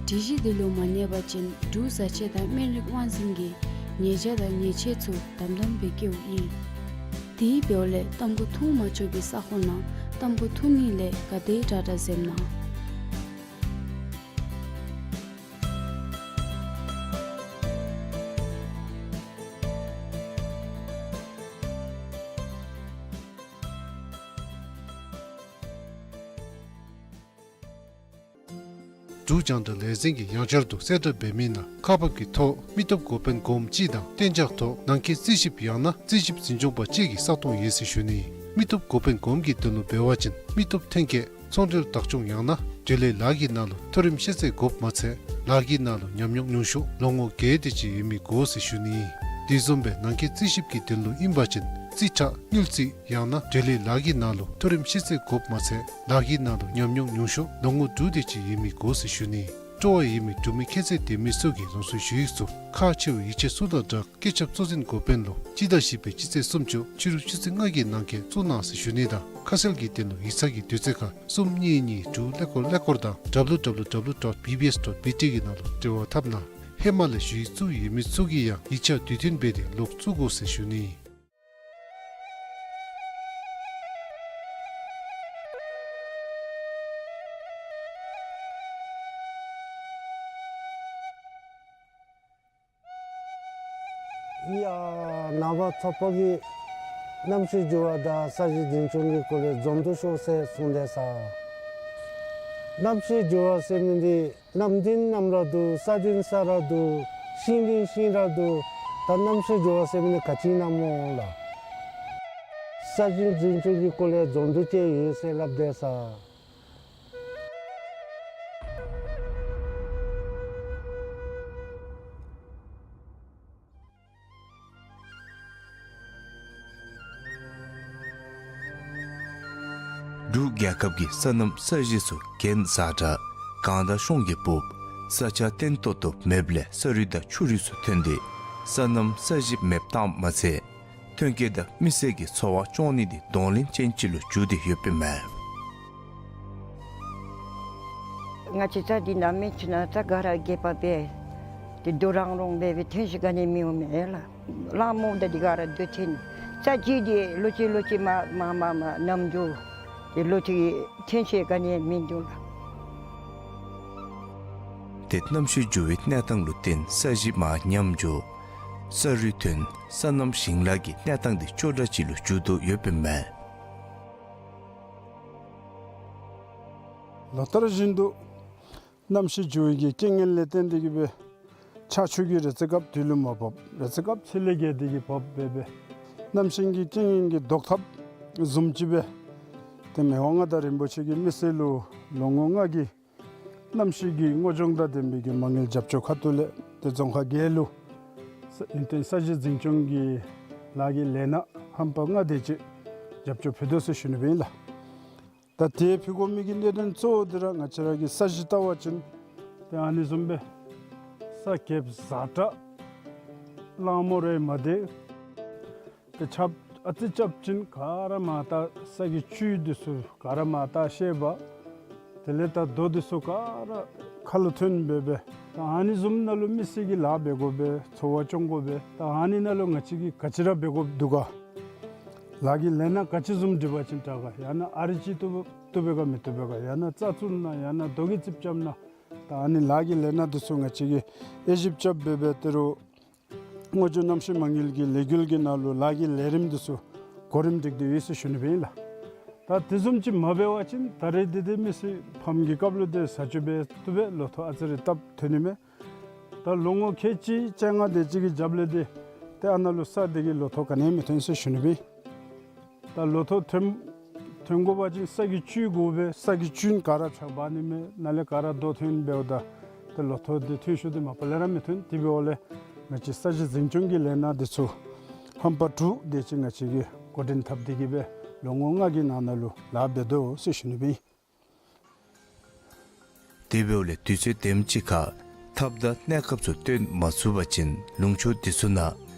སྒྲིག་གཞི་འདི་ལུ་མ་གནས་པ་ཅིན་འབྲུག་བཟའ་ཆས་དང་སྨན་རིགས་དབང་འཛིན་གྱིས་ཉེས་བྱ་དང་ཉེས་ཆད་ཚུ་དམ་དམ་སྦེ་བཀལཝ་ཨིན། དེ་འབདཝ་ལས་ཏམ་ཁུ་འཐུང་མ་ཆོག་པའི་ས་ཁོངས་ནང་ཏམ་ཁུ་འཐུང་ནི་ལས་ག་དེ་དྲག་དྲག་འཛེམ་གནང་། འབྲུག་རྒྱང་བསྒྲགས་ལས་འཛིན་གྱིས་ཡང་བསྐྱར་དུ་གསལ་བསྒྲགས་འབད་མི་ནང་ཁག་འབག་གི་ཐོག་མི་སྟོབས་འགོ་དཔོན་གོངམ་གཅིག་དང་གཏན་འཇགས་ཐོག་ནང་འཁོད་རྩིས་ཞིབ་ཡང་ན་རྩིས་ཞིབ་འཛིན་སྐྱོང་པ་གཅིག་གི་ས་སྟོང་ཡོད་ཟེར་ཞུ་ནི། མི་སྟོབས་འགོ་དཔོན་གོངམ་གྱི་དོན་ལུ་འབད་བ་ཅིན་མི་སྟོབས་ཐོན་སྐྱེད་ཚོང་འབྲེལ་བདག་སྐྱོང་ཡང་ན་འབྲེལ་ཡོད་ལཱ་གི་ནང་ལུ་མཐོ་རིམ་ཤེས་ཚད་དགོཔ་མ་ཚད་ལཱ་གི་ནང་ལུ་ཉམས་མྱོང་ཉུང་ཤོས་ལོ་ངོ་བརྒྱད་དེ་ཅིག་ཡོད་མི་དགོ་ཟེར་ཞུ་ནི། དེ་བཟུམ་སྦེ་ནང་འཁོད་རྩིས་ཞིབ་ཀྱི་དོན་ལུ་ཨིན་པ་ཅིན་རྩིས་ཁྲ་དངུལ་རྩིས་ཡང་ན་འབྲེལ་ཡོད་ལཱ་གི་ནང་ལུ་མཐོ་རིམ་ཤེས་ཚད་དགོཔ་མ་ཚད་ལཱ་གི་ནང་ལུ་ཉམས་མྱོང་ཉུང་ཤོས་ལོ་ངོ་དྲུག་དེ་ཅིག་ཡོད་མི་དགོ་ཟེར་ཞུ་ནི། སྤྲོ་བ་ཡོད་མི་འབྲུག་མི་ཁྱད་ཚད་ལྡན་མི་ཚུ་གིས་རང་སོའི་ཞུ་ཡིག་ཚུ་ཁག་ཆེ་བའི་ཡིག་ཆ་ཚུ་དང་སྦྲགས་བཀོད་ཁྱབ་གཙོ་འཛིན་འགོ་དཔོན་ལུ་སྤྱི་ཟླ་བཞི་པའི་སྤྱི་ཚེས་སུམ་ཅུ་ཕྱི་རུ་ཆུ་ཚོད་ལྔ་གི་ནང་འཁོད་བཙུགས་གནང་ཟེར་ཞུ་ནི་དང་ཁ་གསལ་གྱི་དོན་ལུ་ཡིག་ཚང་གི་དུས་ཚོད་ཁར་གསུམ་གཉིས་གཉིས་དྲུག་ཀླད་ཀོར་ཀླད་ཀོར་དང་W W W dot B B S dot B T གི་ནང་ལུ་འབྲེལ་བ་འཐབ་གནང་། ཧེ་མ་ལས་ཞུ་ཡིག་བཙུགས་ཡོད་མི་ཚུ་གིས་ཡང་ཡིག་ཆ་དུས་མཐུན་འབད་དེ་ལོག་བཙུགས་དགོ་ཟེར་ཞུ་ནི། ཡ་ནངས་པ་ཚོགས་པ་གིས་གནམ་གཤིས་འགྱུར་བ་དང་ས་གཞི་འཛིན་སྐྱོང་གི་སྐོར་ལས་འཛོམས་འདུ་ཤོག་ཟེར་གསུངས་དེས། གནམ་གཤིས་འགྱུར་བ་ཟེར་མི་འདི་གནམ་དེ་གནམ་ར་འདུག། ས་དེ་ས་ར་འདུག། ཤིང་དེ་ཤིང་ར་འདུག། ད་གནམ་གཤིས་འགྱུར་བ་ཟེར་མི་འདི་ག་ཅི་ཨིན་ན་སྨོ་ལགས། ས་གཞི་འཛིན་སྐྱོང་གི་སྐོར་ལས་འཛོམས་འདུ་ཅིག་ཡོད་ཟེར་སླབ་དེས། འབྲུག་རྒྱལ་ཁབ་ཀྱི་སོ་ནམ་ས་གཞི་ཚུ་གྱེན་ཟག་དྲགས། གངས་དང་གཤོང་གིས་སྦུབ། ས་ཆ་བརྟན་ཏོག་ཏོ་མེདཔ་ལས་ས་རུད་དང་ཆུ་རུད་ཚུ་ཐོན་ཏེ་སོ་ནམ་ས་གཞི་མེདཔ་བཏངམ་མ་ཚད་ཐོན་སྐྱེད་དང་མི་སེར་གྱི་འཚོ་བ་སྐྱོང་ནི་འདི་གདོང་ལེན་ཅན་ཅིག་ལུ་གྱུར་ཏེ་ཡོདཔ་ཨིན་མས། ང་བཅས་རྩྭ་འདི་ནང་མི་ཚུ་ནང་རྩྭ་ག་ར་རྒས་པ་སྦེ་ཏེ་རྡོ་རང་རོང་སྦེ་སྦེ་ཐོན་ཤེས་ག་ནི་མི་འོང་མས་ལགས། གླང་མོ་དང་འདི་ག་ར་སྡོད་ཐོན། རྩྭ་ཅིག་འདི་ལོ་གཅིག་ལོ་གཅིག་མ་མ་མ་མ་ནམ་འགྱོ། ཏེ་ལོ་གཅིག་ཐོན་ཤེས་ག་ནི་མིན་འདུག་ལགས། ཏེ་གནམ་གཤིས་འགྱུར་བའི་གནས་སྟངས་ལུ་བརྟེན་ས་གཞི་མར་ཉམས་འགྱོ། ས་རུད་ཐོན། སོ་ནམ་ཞིང་ལཱ་གི་གནས་སྟངས་འདི་སྐྱོ་དྲགས་ཅིག་ལུ་འགྱུར་དོ་ཡོདཔ་ཨིན་མས། ལོ་ལྟར་བཞིན་དུ་གནམ་གཤིས་འགྱུར་བའི་གི་རྐྱེན་ངན་ལས་བརྟེན་ཏེ་གིས་སྦེ་ཆར་ཆུ་གིས་རེ་ཚེ་སྐབས་དུས་ལུ་མ་བབ། རེ་ཚེ་སྐབས་ཚེས་ལས་བརྒལ་ཏེ་གིས་བབ་སྦེ་སྦེ་གནམ་གཤིས་ཀྱི་རྐྱེན་ངན་གྱི་ཟློག་ཐབས་བཟུམ་ཅིག་སྦེ་ཏེ་མི་དབང་མངའ་བདག་རིན་པོ་ཆེ་གིས་མི་སེར་ལུ་ལོ་ངོ་ལྔ་གི་གནམ་གཤིས་ཀྱི་སྔོ་ལྗང་དང་ལྡན་པའི་གི་མ་དངུལ་རྒྱབ་སྐྱོར་ཁ་ཐུག་ལས་ཏེ་རྫོང་ཁག་བརྒྱད་ལུ་ས་ཡུན་བརྟན་ས་གཞི་འཛིན་སྐྱོང་གི་ལཱ་གི་ལས་སྣ་ཧམ་པ་ལྔ་དེ་ཅིག་རྒྱབ་སྐྱོར་ཕུལ་དོ་ཟེར་ཞུ་ནི་སྦེ་ཨིན་ལགས། ད་དེ་ཕུལ་དགོ་མི་གི་གནད་དོན་གཙོ་བོ་འདི་ར་ང་བཅས་ར་གི་ས་གཞི་བལྟ་བ་ཅིན་ཏེ་ཨ་ནི་བཟུམ་སྦེ་ས་རྒསཔ་ཟག་དྲགས། གླང་མོ་རེ་མ་སྡོད། ཏེ་ཆརཔ་ཨ་ཙི་རྐྱབ་ཅིན་ག་ར་མར་བཏགས། ས་གི་བཅུད་འདི་ཚུ་ག་ར་མར་བཏགས་ཤེས་པ། དེ་ལས་ད་རྡོ་འདི་ཚུ་ག་ར་ཁ་ལུ་ཐོན་སྦེ་སྦེ། ད་ཨ་ནི་བཟུམ་ནང་ལུ་མི་སེར་གྱིས་ལཱ་འབད་དགོ་པས། འཚོ་བ་སྐྱོང་དགོ་པས། ད་ཨ་ནི་ནང་ལུ་ང་བཅས་ཀྱིས་ག་ཅི་ར་འབད་དགོཔ་འདུག་ག། ལཱ་གི་ལས་སྣ་ག་ཅི་བཟུམ་སྒྲིག་པ་ཅིན་དྲག་ག། ཡང་ན་ཨ་རི་ཅིག་བཏུབ་བཏུབ་པས་ག་མི་བཏུབ་པས་ག། ཡང་ན་རྩྭ་བཙུགས་ན་ཡང་ན་རྡོ་གི་རྩིགཔ་རྐྱབ་ན། ད་ཨ་ནི་ལཱ་གི་ལས་སྣ་འདི་ཚུ་ང་བཅས་ཀྱིས་དབྱེ་ཞིབ་རྐྱབ་སྦེ་སྦེ་ད་རུང་སྔོ་ལྗང་གནམ་གཤིས་མ་དངུལ་གྱི་ལས་འགུལ་གྱི་ནང་ལུ་ལཱ་གི་ལས་རིམ་འདི་ཚུ་གོ་རིམ་སྒྲིག་སྟེ་ཡོད་ཟེར་ཞུ་ནི་སྦེ་ཨིན་ལགས། ད་དེ་བཟུམ་ཅིག་མ་འབད་བ་ཅིན་ད་རེས་འདི་ཏེ་མི་སེར་ཕམ་གྱི་སྐབས་ལུ་ཏེ་ཟ་སྤྱོད་འབད་བཏུབ་པས། ལོ་ཐོག་ཨ་ཙི་རེ་སྟབས་ཐོན་ནི་མས། ད་ལོ་ངོ་ཁལ་གཅིག་བཅོ་ལྔ་དེ་ཅིག་གི་རྒྱབ་ལས་ཏེ་ཏེ་ཨ་ནཱ་ལུ་ས་དེ་གི་ལོ་ཐོག་ག་ནི་མི་ཐོན་ཟེར་ཞུ་ནི་སྦེ། ད་ལོ་ཐོག་ཐོན་ཐོན་དགོ་པ་ཅིན་ས་གི་བཅུད་དགོ་པས། ས་གི་བཅུད་ག་ར་ཆག་འབག་ནི་མས། ནཱ་ལས་ག་ར་རྡོ་ཐོན་འབདཝ་ད་ཏེ་ལོ་ཐོག་འདི་ཐོན་ཤུལ་འདི་མ་པ་ལས་ར་མི་ཐོན། དེ་འབདཝ་ལས་ང་བཅས་ས་གཞི་འཛིན་སྐྱོང་གི་ལས་སྣ་འདི་ཚུ་ཧམ་པ་དྲུག་དེ་ཅིག་ང་བཅས་ཀྱིས་འགོ་འདྲེན་འཐབ་སྟེ་གིས་སྦེ་ལོ་ངོ་ལྔ་གི་ནང་ན་ལུ་ལཱ་འབད་དོ་ཟེར་ཞུ་ནི་སྦེ་ཨིན། དེ་འབདཝ་ལས་དུས་ཚོད་དེམ་ཅིག་ཁར་ཐབས་དང་གནས་སྐབས་ཚུ་བཏོན་མ་ཚུགས་པ་ཅིན་ལུང་ཕྱོགས་འདི་ཚུ་ནང་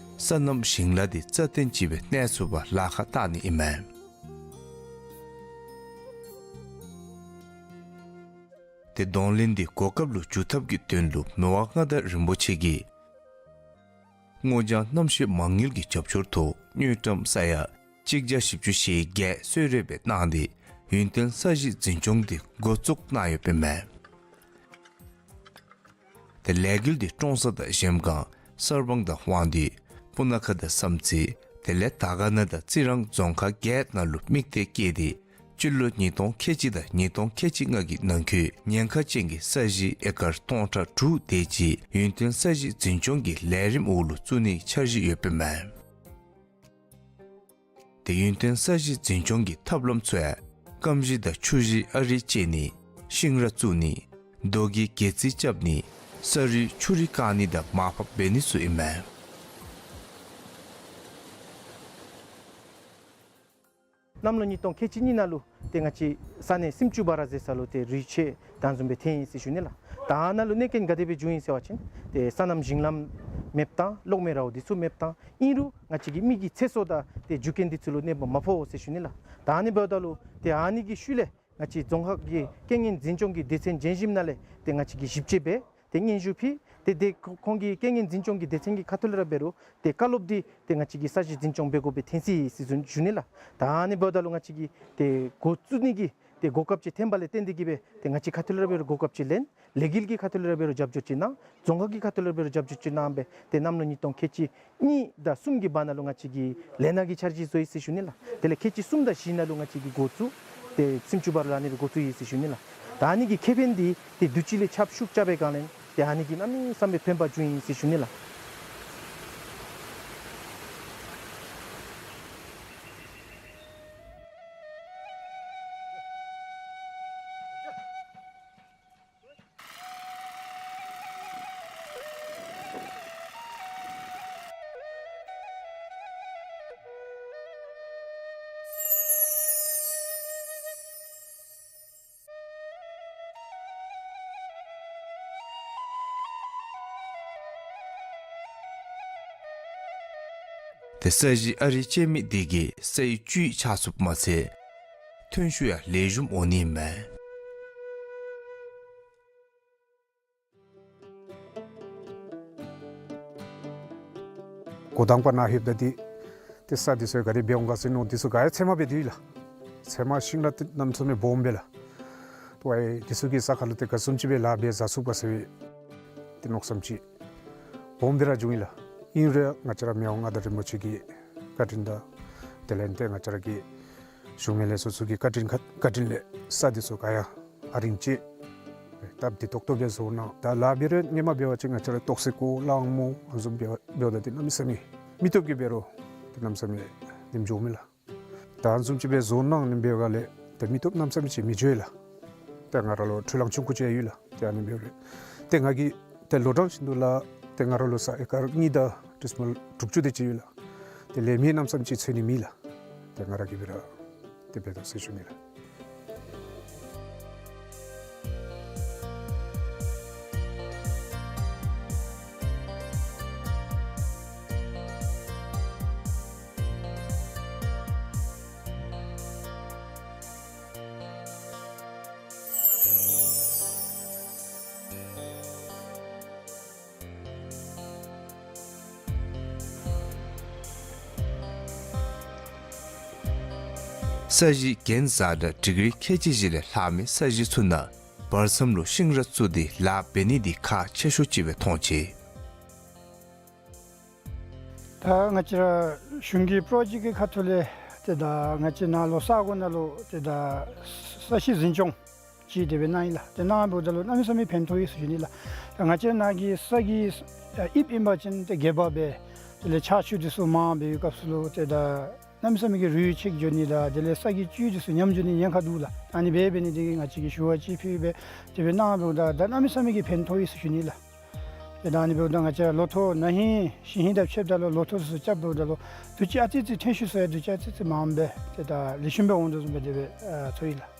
སོ་ནམ་ཞིང་ལཱ་འདི་རྩ་བརྟན་ཅིག་སྦེ་གནས་ཚུགས་པར་ལཱ་ཁག་བཏང་ནི་ཨིན་མས། ཏེ་གདོང་ལེན་འདི་གོ་སྐབས་ལུ་འཇུག་ཐབས་ཀྱི་དོན་ལུ་མི་དབང་མངའ་བདག་རིན་པོ་ཆེ་གིས་སྔོ་ལྗང་གནམ་གཤིས་མ་དངུལ་གྱི་རྒྱབ་སྐྱོར་ཐོག་དངུལ་ཀྲམ་ས་ཡ་གཅིག་བརྒྱ་བཞི་བཅུ་ཞེ་བརྒྱད་གསོལ་རས་སྦེ་གནང་སྟེ་ཡུན་བརྟན་ས་གཞི་འཛིན་སྐྱོང་འདི་འགོ་བཙུགས་གནང་ཡོདཔ་ཨིན་མས། ཏེ་ལས་འགུལ་འདི་ཀྲོང་གསར་དང་གཞལམ་སྒང་གསར་སྤང་དང་དབང་འདུས་སྤུ་ན་ཁ་དང་བསམ་རྩེ་དེ་ལས་དར་དཀར་ན་དང་རྩི་རང་རྫོང་ཁག་བརྒྱད་ནང་ལུ་དམིགས་གཏད་བསྐྱེད་དེ་སྤྱི་ལོ་ཉིས་སྟོང་ཁལ་གཅིག་དང་ཉིས་སྟོང་ཁལ་གཅིག་ལྔ་གི་ནང་འཁོད་ཉེན་ཁ་ཅན་གྱི་ས་གཞི་ཨེ་ཀར་སྟོང་ཕྲག་དྲུག་དེ་ཅིག་ཡུན་བརྟན་ས་གཞི་འཛིན་སྐྱོང་གི་ལས་རིམ་འོག་ལུ་བཙུགས་ནིའི་འཆར་གཞི་ཡོདཔ་ཨིན་མས། ཏེ་ཡུན་བརྟན་ས་གཞི་འཛིན་སྐྱོང་གི་ཐབས་ལམ་ཚུ་ཡང་སྐམ་གཞི་དང་ཆུ་གཞི་ཨ་རི་བཅད་ནི། ཤིང་ར་བཙུགས་ནི། རྡོ་གི་སྒལ་རྩིག་རྐྱབ་ནི། ས་རུད་ཆུ་རུད་བཀང་ནི་དང་མར་ཕབ་འབད་ནི་ཚུ་ཨིན་མས། གནམ་ལོ་ཉིས་སྟོང་ཁལ་གཅིག་གཉིས་ནང་ལུ་ཏེ་ང་བཅས་ས་གནས་སུམ་ཅུ་སྦ་ར་ཟེར་ས་ལུ་ཏེ་རུད་ཆད་དང་བཟུམ་སྦེ་ཐོན་ཡི་ཟེར་ཞུ་ནི་ལགས། ད་ཨ་ནཱ་ལུ་གནོད་རྐྱེན་ག་དེ་སྦེ་བྱུང་ཡི་ཟེར་བ་ཅིན་ཏེ་སོ་ནམ་ཞིང་ལམ་མེདཔ་བཏང་། གློག་མེ་ར་འོ་འདི་ཚུ་མེདཔ་བཏང་། ཨིན་རུང་ང་བཅས་ཀྱི་མི་གི་ཚེ་སྲོག་དང་ཏེ་རྒྱུ་རྐྱེན་འདི་ཚུ་ལུ་གནོདཔ་མ་ཕོག་ཟེར་ཞུ་ནི་ལགས། ད་ཨ་ནི་འབདཝ་ད་ལུ་ཏེ་ཨ་ནི་གི་ཤུལ་ལས་ང་བཅས་རྫོང་ཁག་གི་རྐྱེན་ངན་འཛིན་སྐྱོང་གི་སྡེ་ཚན་བརྒྱད་ཅུ་ནང་ལས་ཏེ་ང་བཅས་ཀྱིས་ཞིབ་དཔྱད་འབད་ཏེ་སྙན་ཞུ་ཕུལ། ཏེ་ཏེ་ཁོ་ཁོང་གི་རྐྱེན་ངན་འཛིན་སྐྱོང་གི་སྡེ་ཚན་གྱི་ཁ་ཐུག་ལས་ར་འབད་རུང་ཏེ་བཀའ་སློབ་འདི་ཏེ་ང་བཅས་ཀྱིས་ས་གཞི་འཛིན་སྐྱོང་འབད་དགོཔ་སྦེ་ཐོན་ཅི་ཟེར་ཞུ་ཞུ་ནི་ལགས། ད་ཨ་ནི་འབདཝ་ད་ལུ་ང་བཅས་ཀྱིས་ཏེ་འགོ་བཙུགས་ནི་གི་ཏེ་གོ་སྐབས་ཅིག་ཐོན་པ་ལས་བརྟེན་ཏེ་གིས་སྦེ་ཏེ་ང་བཅས་ཁ་ཐུག་ལས་ར་འབད་རུང་གོ་སྐབས་ཅིག་ལེན། ལས་འགུལ་གྱི་ཁ་ཐུག་ལས་ར་འབད་རུང་རྒྱབ་སྐྱོར་ཅིག་གནང་། རྫོང་ཁག་གི་ཁ་ཐུག་ལས་ར་འབད་རུང་རྒྱབ་སྐྱོར་ཅིག་གནང་སྦེ་ཏེ་གནམ་ལོ་ཉིས་སྟོང་ཁལ་གཅིག་གཉིས་དང་གསུམ་གྱི་བར་ན་ལུ་ང་བཅས་ཀྱིས་ལས་སྣ་གི་འཆར་གཞི་བཟོ་ཡི་ཟེར་ཞུ་ནི་ལགས། དེ་ལས་ཁལ་གཅིག་གསུམ་དང་བཞི་ནང་ལུ་ང་བཅས་ཀྱིས་འགོ་བཙུགས་ཏེ་སུམ་ཅུ་བར་ལུ་ཨ་ནི་སྦེ་འགོ་བཙུགས་ཡི་ཟེར་ཞུ་ནི་ལགས། ད་ཨ་ནི་གི་ཁེ་ཕན་འདི་ཏེ་དུས་ཅི་ལས་ཁྱབ་ཤུགས་རྐྱབ་པའི་སྒང་ལས་ཏེ་ཨ་ནི་གིས་གནམ་མེད་ས་མེད་ཕན་པ་བྱུང་ཡི་ཟེར་ཞུ་ནི་ལགས། ཏེ་ས་གཞི་ཨ་རིག་བཅད་མི་འདི་གིས་སའི་བཅུད་ཆགས་ཚུགསཔ་མ་ཚད་ཐོན་ཤུགས་ཡང་ལེགས་ཤོམ་འོང་ནི་མས། འགོ་དང་པ་ནཱ་ལྷོདཔ་ད་འདི་ཏེ་ས་འདི་ཚུ་ག་དེ་སྦེ་འོང་ག་ཟེར་མནོ། འདི་ཚུ་ག་ཡང་ཚལ་མ་སྦེ་འདུག་ལགས། ཚལ་མ་ཤིང་ནགས་ཏེ་གནམ་མེད་ས་མེད་སྦོམ་སྦེ་ལགས། ཏེ་ཝའི་འདི་ཚུ་གི་ས་ཁར་ལུ་ཏེ་ག་བཟུམ་ཅིག་སྦེ་ལཱ་འབད་ཟ་ཚུགས་ག་ཟེར་ཏེ་མནོ་བསམ་ཅིག་སྦོམ་སྦེ་ར་བྱུང་ཡི་ལགས། ཨིན་རུང་ང་བཅས་ར་མི་དབང་མངའ་བདག་རིན་པོ་ཆེ་གི་བཀའ་དྲིན་དང་དེ་ལས་ཏེ་ང་བཅས་ར་གི་གཞུང་མི་ལས་ཚོགས་ཚུ་གི་བཀའ་དྲིན་ཁ་བཀའ་དྲིན་ལས་ས་འདི་ཚུ་ག་ཡང་ཨ་རིང་ཅིག་སྟབས་བདེ་ཏོག་ཏོ་སྦེ་བཟོ་གནང་། ད་ལཱ་འབད་རུང་སྔོན་མ་འབད་བ་ཅིན་ང་བཅས་ར་ཏོག་སེ་ཀོ་གླང་མོ་ཨ་ནི་བཟུམ་འབད་བ་འབདཝ་ད་འདི་གནམ་མེད་ས་མེད་མི་སྟོབས་ཀྱིས་འབད་རུང་འདི་གནམ་མེད་ས་མེད་ཉམས་འགྱོཝ་མས་ལགས། ད་ཨ་ནི་བཟུམ་ཅིག་སྦེ་བཟོ་གནང་ནི་འབདཝ་ལས་ཏེ་མི་སྟོབས་གནམ་མེད་ས་མེད་ཅིག་མི་འགྱོ་ཡི་ལགས། ཏེ་ང་ར་ལུ་འཕྲུལ་གླང་ཆུང་ཀུ་ཅིག་ཡོད་ལགས། ཏེ་ཨ་ནི་འབདཝ་ལས་ཏེ་ང་གིས་ཏེ་ལོ་གྲངས་བཞིན་དུ་ལགས་ཏེ་ང་ར་ལུ་ས་ཨེ་ཀར་གཉིས་དང་ཌི་སི་མལ་དྲུག་ཅུ་དེ་ཅིག་ཡོད་ལགས། ཏེ་ལས་མི་གནམ་མེད་ས་མེད་ཅིག་འཚོལ་ནི་མེད་ལགས། ཏེ་ང་ར་གིས་སྦེ་ར་ཏེ་འབད་དོ་ཟེར་ཞུ་ནི་ལགས། ས་གཞི་གྱེན་ཟ་དང་འགྲིག་རིགས་ཁལ་གཅིག་བཞི་ལས་ལྷག་མི་ས་གཞི་ཚུ་ནང་བར་མཚམས་ལུ་ཤིང་ར་བཙུགས་ཏེ་ལཱ་འབད་ནི་འདི་ཁག་ཆེ་ཤོས་ཅིག་སྦེ་མཐོང་ཅི། ད་ང་བཅས་ར་གཞུང་གི་པྲོ་ཇེཀཊ་ཀྱི་ཁ་ཐུག་ལས་ཏེ་ད་ང་བཅས་ནཱ་ལུ་ས་གོ་ནང་ལུ་ཏེ་ད་ས་གཞི་འཛིན་སྐྱོང་ཅིག་དེ་སྦེ་གནང་ཡི་ལགས། ཏེ་གནངམ་ད་ལུ་གནམ་མེད་ས་མེད་ཕན་ཐོགས་ཡི་ཟེར་ཞུ་ནི་ལགས། ད་ང་བཅས་ནཱ་གི་ས་གི་ཨ་དབྱིབས་ཨིན་པ་ཅིན་ཏེ་རྒྱས་པ་སྦེ་དེ་ལས་ཆར་ཆུ་དེ་ཚུ་མང་སྦེ་ཡོད་སྐབས་སུ་ལུ་ཏེ་ད་གནམ་མེད་ས་མེད་ཀྱི་རུད་ཆད་འགྱོ་ནི་དང་དེ་ལས་ས་གི་བཅུད་དེ་ཚུ་ཉམས་འགྱོ་ནི་ཉེན་ཁ་འདུག་ལགས། ཨ་ནི་སྦེ་འབད་ནི་དེ་གིས་ང་བཅས་ཀྱིས་ཞུ་བ་ཅིག་ཕུལ་སྦེ་དེ་སྦེ་གནངམ་ད་ད་གནམ་མེད་ས་མེད་ཀྱི་ཕན་ཐོགས་ཡི་ཟེར་ཞུ་ནི་ལགས། ཏེ་ད་ཨ་ནི་འབདཝ་ད་ང་བཅས་ལོ་ཐོག་ན་ཧིང་ཞིང་ཧིང་དང་ཕྱདཔ་ད་ལུ་ལོ་ཐོག་དེ་ཚུ་རྐྱབ་འབདཝ་ད་ལུ་དུས་ཅི་ཨ་ཙི་ཙི་ཐོན་ཤུགས་ཚུ་ཡང་དུས་ཅི་ཨ་ཙི་ཙི་མངམ་སྦེ་ཏེ་ད་ལེགས་ཤོམ་སྦེ་འོང་དོ་བཟུམ་སྦེ་དེ་སྦེ་ཨ་ཚོར་ཡི་ལགས།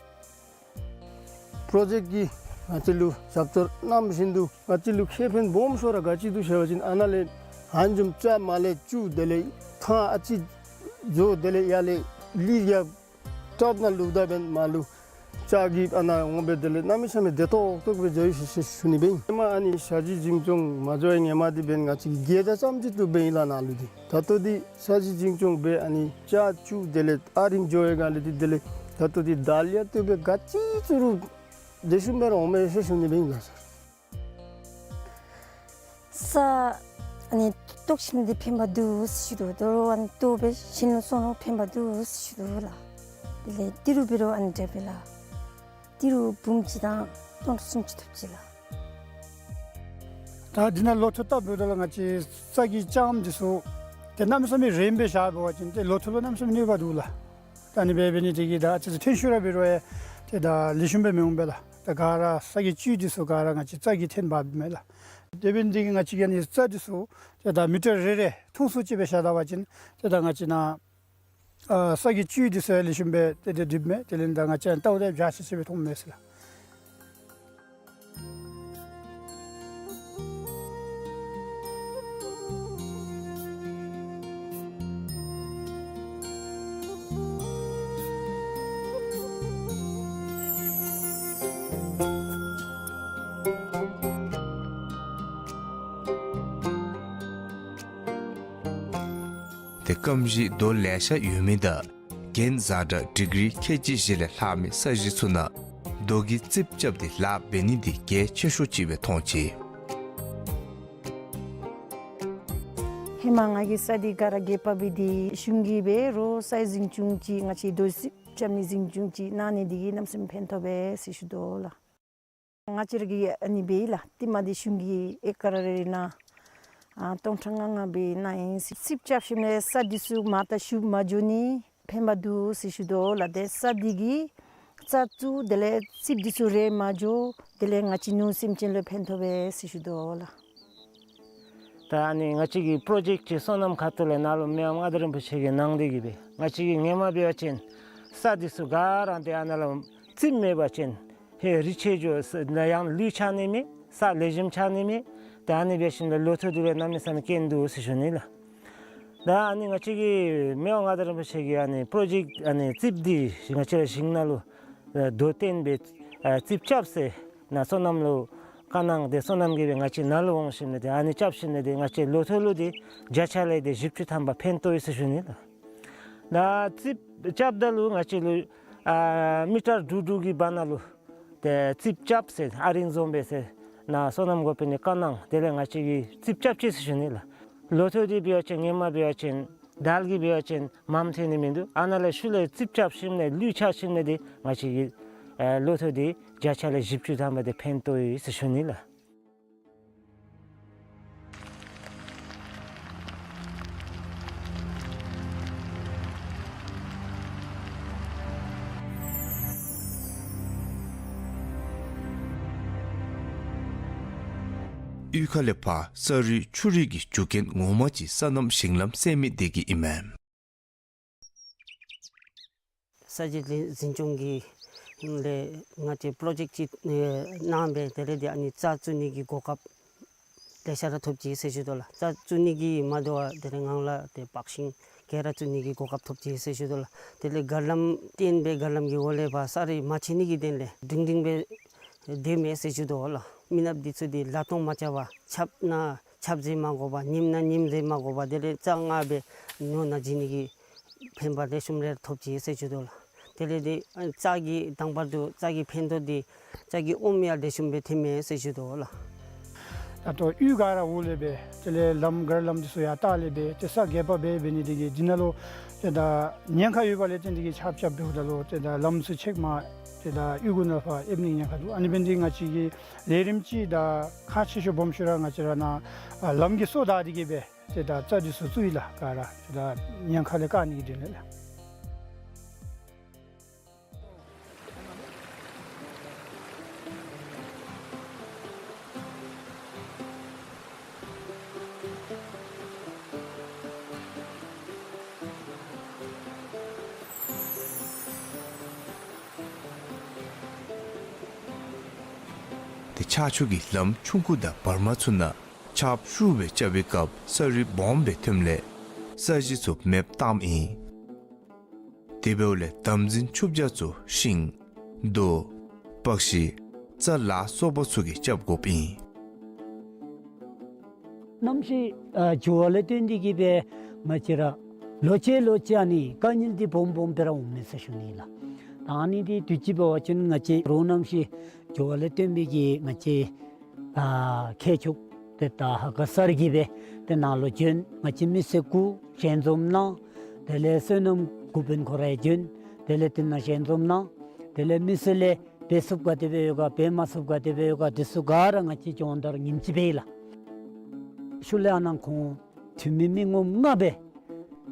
པྲོ་ཇེཀཊ་ཀྱིས་ང་བཅས་ལུ་རྒྱབ་སྐྱོར་གནངམ་བཞིན་དུ་ང་བཅས་ལུ་ཁེ་ཕན་སྦོམ་ཤོས་ར་ག་ཅི་འདུག་ཟེར་བ་ཅིན་ཨ་ནཱ་ལས་ཨ་ནི་བཟུམ་ལྕགས་མར་ལས་བཙུགས་དེ་ལས་ཐང་ཨ་ཙི་བཟོ་དེ་ལས་ཡར་ལས་ལི་ཡར་ཊོབ་ནང་བླུག་ད་འབདན་མར་ལུ་ལྕགས་ཀྱི་ཨ་ནཱ་འོང་སྦེ་དེ་ལས་གནམ་མེད་ས་མེད་བདེ་ཏོག་ཏོ་སྦེ་འགྱོ་ཡི་ཟེར་ཞུ་ནི་འབད་ཨིན། ཧེ་མ་ཨ་ནི་ས་གཞི་འཛིན་སྐྱོང་མ་འགྱོ་བའི་སྔོན་མ་འདི་འབདན་ང་བཅས་ཀྱིས་གྱེས་ད་ཙམ་ཅིག་བཏུབ་སྦེ་ཨིན་ལགས་ནཱ་ལུ་འདི། ད་ལྟོ་འདི་ས་གཞི་འཛིན་སྐྱོང་འབད་ཨ་ནི་ལྕགས་བཙུགས་དེ་ལས་ཨ་རིང་འགྱོ་བའི་སྒང་ལས་འདི་དེ་ལས་ད་ལྟོ་འདི་ད་ལས་ཡང་བཏུབ་སྦེ་ག་ཅི་བཙུགས་རུང་ལེགས་ཤོམ་སྦེ་ར་འོང་མས་ཟེར་ཞུ་ནི་འབད་ཨིན་ལགས་སར། ས་ཨ་ནི་བཏོག་ཞིནམ་འདི་ཕན་པ་འདུག་ཟེར་ཞུ་དོ། དོ་རུང་ཨ་ནི་བཏོག་སྦེ་ཞིནམ་ལུ་སོང་རུང་ཕན་པ་འདུག་ཟེར་ཞུ་དོ་ལགས། དེ་ལས་ཏི་རུ་འབད་རུང་ཨ་ནི་འདྲ་སྦེ་ལགས། ཏི་རུ་འབུམ་གཅིག་དང་སྟོང་ཕྲག་སུམ་ཅུ་ཐོབ་ཅི་ལགས། ད་འདི་ནང་ལོ་ཐོག་བཏབ་འབདཝ་ད་ལུ་ང་བཅས་ས་གི་ལྕངམ་འདི་ཚུ་ཏེ་གནམ་མེད་ས་མེད་རིངམ་སྦེ་བཞག་འབད་བ་ཅིན་ཏེ་ལོ་ཐོག་ལུ་གནམ་མེད་ས་མེད་གནོད་པ་འདུག་ལགས། ད་ཨ་ནི་སྦེ་འབད་ནི་དེ་གིས་ད་ཨ་ཙི་ཙི་ཐོན་ཤུགས་ར་འབད་རུང་ཡང་ཏེ་ད་ལེགས་ཤོམ་སྦེ་མི་འོང་པས་ལགས། ད་ག་ར་ས་གི་བཅུད་འདི་ཚུ་ག་ར་ང་བཅས་ལྕགས་ཀྱིས་ཐོན་འབགཔ་མས་ལགས། དེ་འབད་ནི་དེ་གིས་ང་བཅས་ཀྱིས་ཨ་ནི་རྩྭ་འདི་ཚུ་ཏེ་ད་མི་ཊར་རེ་རེ་ཐུང་སུ་ཅིག་སྦེ་བཞག་ད་པ་ཅིན་ཏེ་ད་ང་བཅས་ནཱ་ཨ་ས་གི་བཅུད་འདི་ཚུ་ཡང་ལེགས་ཤོམ་སྦེ་ཏེ་ཏེ་འགྲིགཔ་མས། དེ་ལས་ད་ང་བཅས་ལྟཝ་ད་འཇའ་ཆི་ཆི་སྦེ་མཐོངམ་མས་ཟེར་ལགས། དེ་སྐམ་གཞི་རྡོ་ལེ་ཤ་ཡོད་མི་དང་གྱེན་བཟའ་འདྲ་ཌིག་རི་ཁལ་གཅིག་བཞི་ལས་ལྷག་མི་ས་གཞི་ཚུ་ནང་རྡོ་གི་རྩིགཔ་རྐྱབ་སྟེ་ལཱ་འབད་ནི་འདི་གལ་ཆེ་ཤོས་ཅིག་སྦེ་མཐོང་ཅི། ཧེ་མ་ང་གིས་ས་འདི་ག་ར་རྒྱས་པ་སྦེ་འདི་གཞུང་གིས་འབད་རུང་སའི་འཛིན་སྐྱོང་ཅིག་ང་བཅས་རྡོ་རྩིགཔ་རྐྱབ་ནི་འཛིན་སྐྱོང་ཅིག་གནང་ནི་འདི་གིས་གནམ་མེད་ས་མེད་ཕན་ཐོགས་པས་ཟེར་ཞུ་དོ་ལགས། ང་བཅས་ར་གིས་ཨ་ནི་འབད་ཡི་ལགས། རྟིང་མ་འདི་གཞུང་གིས་ཨེ་ཀར་རེ་ནང་ཨ་སྟོང་ཕྲག་ལྔ་ལྔ་སྦེ་གནང་ཡི། རྩིགཔ་རྐྱབ་ཞིནམ་ལས་ས་འདི་ཚུ་མར་ད་ཞུ་མ་འགྱོ་ནི་ཕན་པ་འདུག་ཟེར་ཞུ་དོ་ལགས། དེ་ས་འདི་གིས་རྩྭ་བཙུགས་དེ་ལས་རྩིགཔ་འདི་ཚུ་རེག་མ་འགྱོ། དེ་ལས་ང་བཅས་ནོར་སེམས་ཅན་ལུ་ཕན་ཐོགས་པས་ཟེར་ཞུ་དོ་ལགས། ད་ཨ་ནི་ང་བཅས་ཀྱི་པྲོ་ཇེཀཊ་ཅིག་སོ་ནམ་ཁ་ཐུག་ལས་ནཱ་ལུ་མི་དབང་མངའ་བདག་རིན་པོ་ཆེ་གིས་གནང་སྟེ་གིས་སྦེ་ང་བཅས་ཀྱིས་ཧེ་མ་འབད་བ་ཅིན་ས་འདི་ཚུ་ག་ར་ཏེ་ཨ་ནཱ་ལུ་རྩིགཔ་མེད་པ་ཅིན་ཧེ་རི་ཆད་འགྱོ་ས་ནང་ཡང་ལུད་ཆགས་ནི་མེད། ས་ལེགས་ཤོམ་ཆགས་ནི་མེད། ད་ཨ་ནི་འབད་ཞིནམ་ལས་ལོ་ཐོག་འདི་ལུ་གནམ་མེད་ས་མེད་སྐྱོན་འདུག་ཟེར་ཞུ་ནི་ལགས། ད་ཨ་ནི་ང་བཅས་ཀྱི་མི་དབང་མངའ་བདག་རིན་པོ་ཆེ་གིས་ཨ་ནི་པྲོ་ཇེཀཊ་ཨ་ནི་རྩིགཔ་འདི་ང་བཅས་ར་ཞིང་ནང་ལུ་ཨ་རྡོ་བཏོན་སྦེ་ཨ་རྩིགཔ་རྐྱབ་ཟེར་ནཱ་སོ་ནམ་ལུ་བཀའ་གནང་། དེ་སོ་ནམ་གྱིས་སྦེ་ང་བཅས་ནཱ་ལུ་འོང་ཞིནམ་ལས་ཏེ་ཨ་ནི་རྐྱབ་ཞིནམ་ལས་ཏེ་ང་བཅས་ལོ་ཐོག་ལུ་ཏེ་བརྒྱ་ཆ་ལས་ཏེ་བཞི་བཅུ་ཐམ་པ་ཕན་ཐོགས་ཡི་ཟེར་ཞུ་ནི་ལགས། ནཱ་རྩིགཔ་རྐྱབ་ད་ལུ་ང་བཅས་ལུ་ཨ་མི་ཊར་དྲུག་དྲུག་གི་བར་ན་ལུ་ཏེ་རྩིགཔ་རྐྱབ་ཟེར་ཨ་རིང་བཟོ་འབད་ཟེར་ནཱ་སོ་ནམ་འགོ་དཔོན་གྱིས་བཀའ་གནང་། དེ་ལས་ང་བཅས་ཀྱིས་རྩིགཔ་རྐྱབ་ཅི་ཟེར་ཞུ་ནི་ལགས། ལོ་ཐོག་འདི་འབད་བ་ཅིན་ཧེ་མ་འབད་བ་ཅིན་དལ་གྱིས་འབད་བ་ཅིན་མངམ་ཐོན་ནི་མིན་འདུག། ཨ་ནཱ་ལས་ཤུལ་ལས་རྩིགཔ་རྐྱབ་ཞིནམ་ལས་ལུད་ཆགས་ཞིནམ་ལས་ཏེ་ང་བཅས་ཀྱི་ཨེ་ལོ་ཐོག་འདི་བརྒྱ་ཆ་ལས་བཞི་བཅུ་ཐམ་པ་ཏེ་ཕན་ཐོགས་ཡི་ཟེར་ཞུ་ནི་ལགས། གཡུས་ཁ་ལས་ཕར་ས་རུད་ཆུ་རུད་ཀྱི་རྒྱུ་རྐྱེན་ངོ་མ་ཅིག་སོ་ནམ་ཞིང་ལམ་སེལ་མི་འདི་གིས་ཨིན་མས། ས་གཞི་འཛིན་སྐྱོང་གི་ལས་ང་བཅས་པྲོ་ཇེཀཊ་ཅིག་ཨེ་གནང་སྦེ་དེ་ལས་ཏེ་ཨ་ནི་རྩྭ་བཙུགས་ནི་གི་གོ་སྐབས་ལེ་ཤ་ར་ཐོབ་ཅི་ཟེར་ཞུ་དོ་ལགས། རྩྭ་བཙུགས་ནི་གི་མ་དོ་བར་དེ་ལས་ངང་ལས་ཏེ་སྤགས་ཤིང་གི་ར་བཙུགས་ནི་གི་གོ་སྐབས་ཐོབ་ཅི་ཟེར་ཞུ་དོ་ལགས། དེ་ལས་མགར་ལམ་བཏོན་སྦེ་མགར་ལམ་གྱི་འོག་ལས་ཕར་ས་རུད་མ་ཆད་ནི་གི་དོན་ལས་སྒྲིང་སྒྲིང་སྦེ་སྡོད་མས་ཟེར་ཞུ་དོ་ལགས། མི་ནགཔ་འདི་ཚུ་འདི་ལ་སྟོང་མ་རྐྱབ་པར་ཆརཔ་ནང་ཆརཔ་ཟེར་མ་དགོ་པར་ཉིམ་ནང་ཉིམ་ཟེར་མ་དགོ་པར་དེ་ལས་རྩྭ་ལྔ་སྦེ་ནོར་ནང་བྱིན་ནི་གི་ཕན་པ་ལེགས་ཤོམ་རེ་ཐོབ་ཅི་ཟེར་ཞུ་དོ་ལགས། དེ་ལས་ཏེ་ཨ་རྩྭ་གི་དང་པར་དུ་རྩྭ་གི་ཕན་ཐོགས་འདི་རྩྭ་གི་ཨོམ་ཡང་ལེགས་ཤོམ་སྦེ་ཐོན་མས་ཟེར་ཞུ་དོ་ལགས། ད་ལྟོ་གཡུས་ག་ར་འོག་ལས་སྦེ་དེ་ལས་ལམ་མགར་ལམ་འདི་ཚུ་ཡར་བཏགས་ལས་སྦེ་ཏེ་ས་རྒྱས་པ་སྦེ་འབད་ནི་འདི་གིས་འདི་ནང་ལུ་ཏེ་ད་ཉེན་ཁ་ཡོད་པ་ལས་བརྟེན་འདི་གིས་ཆརཔ་རྐྱབ་འབདཝ་ད་ལུ་ཏེ་ད་ལམ་ཚུ་ཆེག་མ་ཏེ་ད་གཡུས་གུ་ནང་ཕར་ཨེབ་ནི་ཉེན་ཁ་འདུག། ཨ་ནི་འབད་ནི་འདི་ང་བཅས་ཀྱིས་ལས་རིམ་ཅིག་ད་ཁག་ཆེ་ཤོས་སྦོམ་ཤོས་ར་ང་བཅས་ར་ནཱ་ཨ་ལམ་གྱི་སོ་བདའ་འདི་གིས་སྦེ་ཏེ་ད་རྩྭ་འདི་ཚུ་བཙུགས་ཡི་ལགས། ག་ར་ཏེ་ད་ཉེན་ཁ་ལས་བཀག་ནི་གི་དོན་ལས་ལགས། ཏེ་ཆར་ཆུ་གིས་ལམ་ཆུང་ཀུ་དང་བར་མ་ཚུ་ནང་ཆརཔ་ཤུགས་སྦེ་རྐྱབ་པའི་སྐབས་ས་རུད་སྦོམ་སྦེ་ཐོནམ་ལས་ས་གཞི་ཚུ་མེདཔ་བཏངམ་ཨིན། དེ་འབདཝ་ལས་དམ་འཛིན་ཆུ་བྱ་ཚུ་ཤིང་རྡོ་སྤགས་ཤིང་རྩྭ་ལ་སོགས་པ་ཚུ་གིས་རྐྱབ་དགོཔ་ཨིན། གནམ་གཤིས་ཨ་འགྱུར་བ་ལས་བརྟེན་ཏེ་གིས་སྦེ་ང་བཅས་ར་ལོ་ཅིག་ལོ་ཅིག་ཨ་ནི་དཀའ་ངལ་འདི་སྦོམ་སྦོམ་སྦེ་ར་འོང་མས་ཟེར་ཞུ་ནི་ལགས། ད་ཨ་ནི་འདི་དུས་ཅི་འབད་བ་ཅིན་ང་བཅས་རོགས་གནམ་གཤིས་འགྱུར་བ་ལས་བརྟེན་པའི་གིས་ང་བཅས་ཨ་ཁྱད་ཆོས་ཏེ་ད་ཧ་ག་སར་གྱིས་སྦེ་ཏེ་ནཱ་ལུ་བྱོན། ང་བཅས་མི་སེར་དགུ་ཞལ་འཛོམས་གནང་། དེ་ལས་སོ་ནམ་འགོ་དཔོན་ཁོ་ར་ཡང་བྱོན། དེ་ལས་དེ་ནང་ཞལ་འཛོམས་གནང་། དེ་ལས་མི་སེར་ལས་འབད་ཚུགསཔ་ག་དེ་སྦེ་ཡོད་ག་འབད་མ་ཚུགསཔ་ག་དེ་སྦེ་ཡོད་ག་དེ་ཚུ་ག་ར་ང་བཅས་སྦྱོང་བརྡར་ཉིནམ་གཅིག་འབད་ཡི་ལགས། ཤུལ་ལས་ཨ་ནཱ་ཁོང་འཐུས་མི་མི་ངོམ་ལྔ་སྦེ་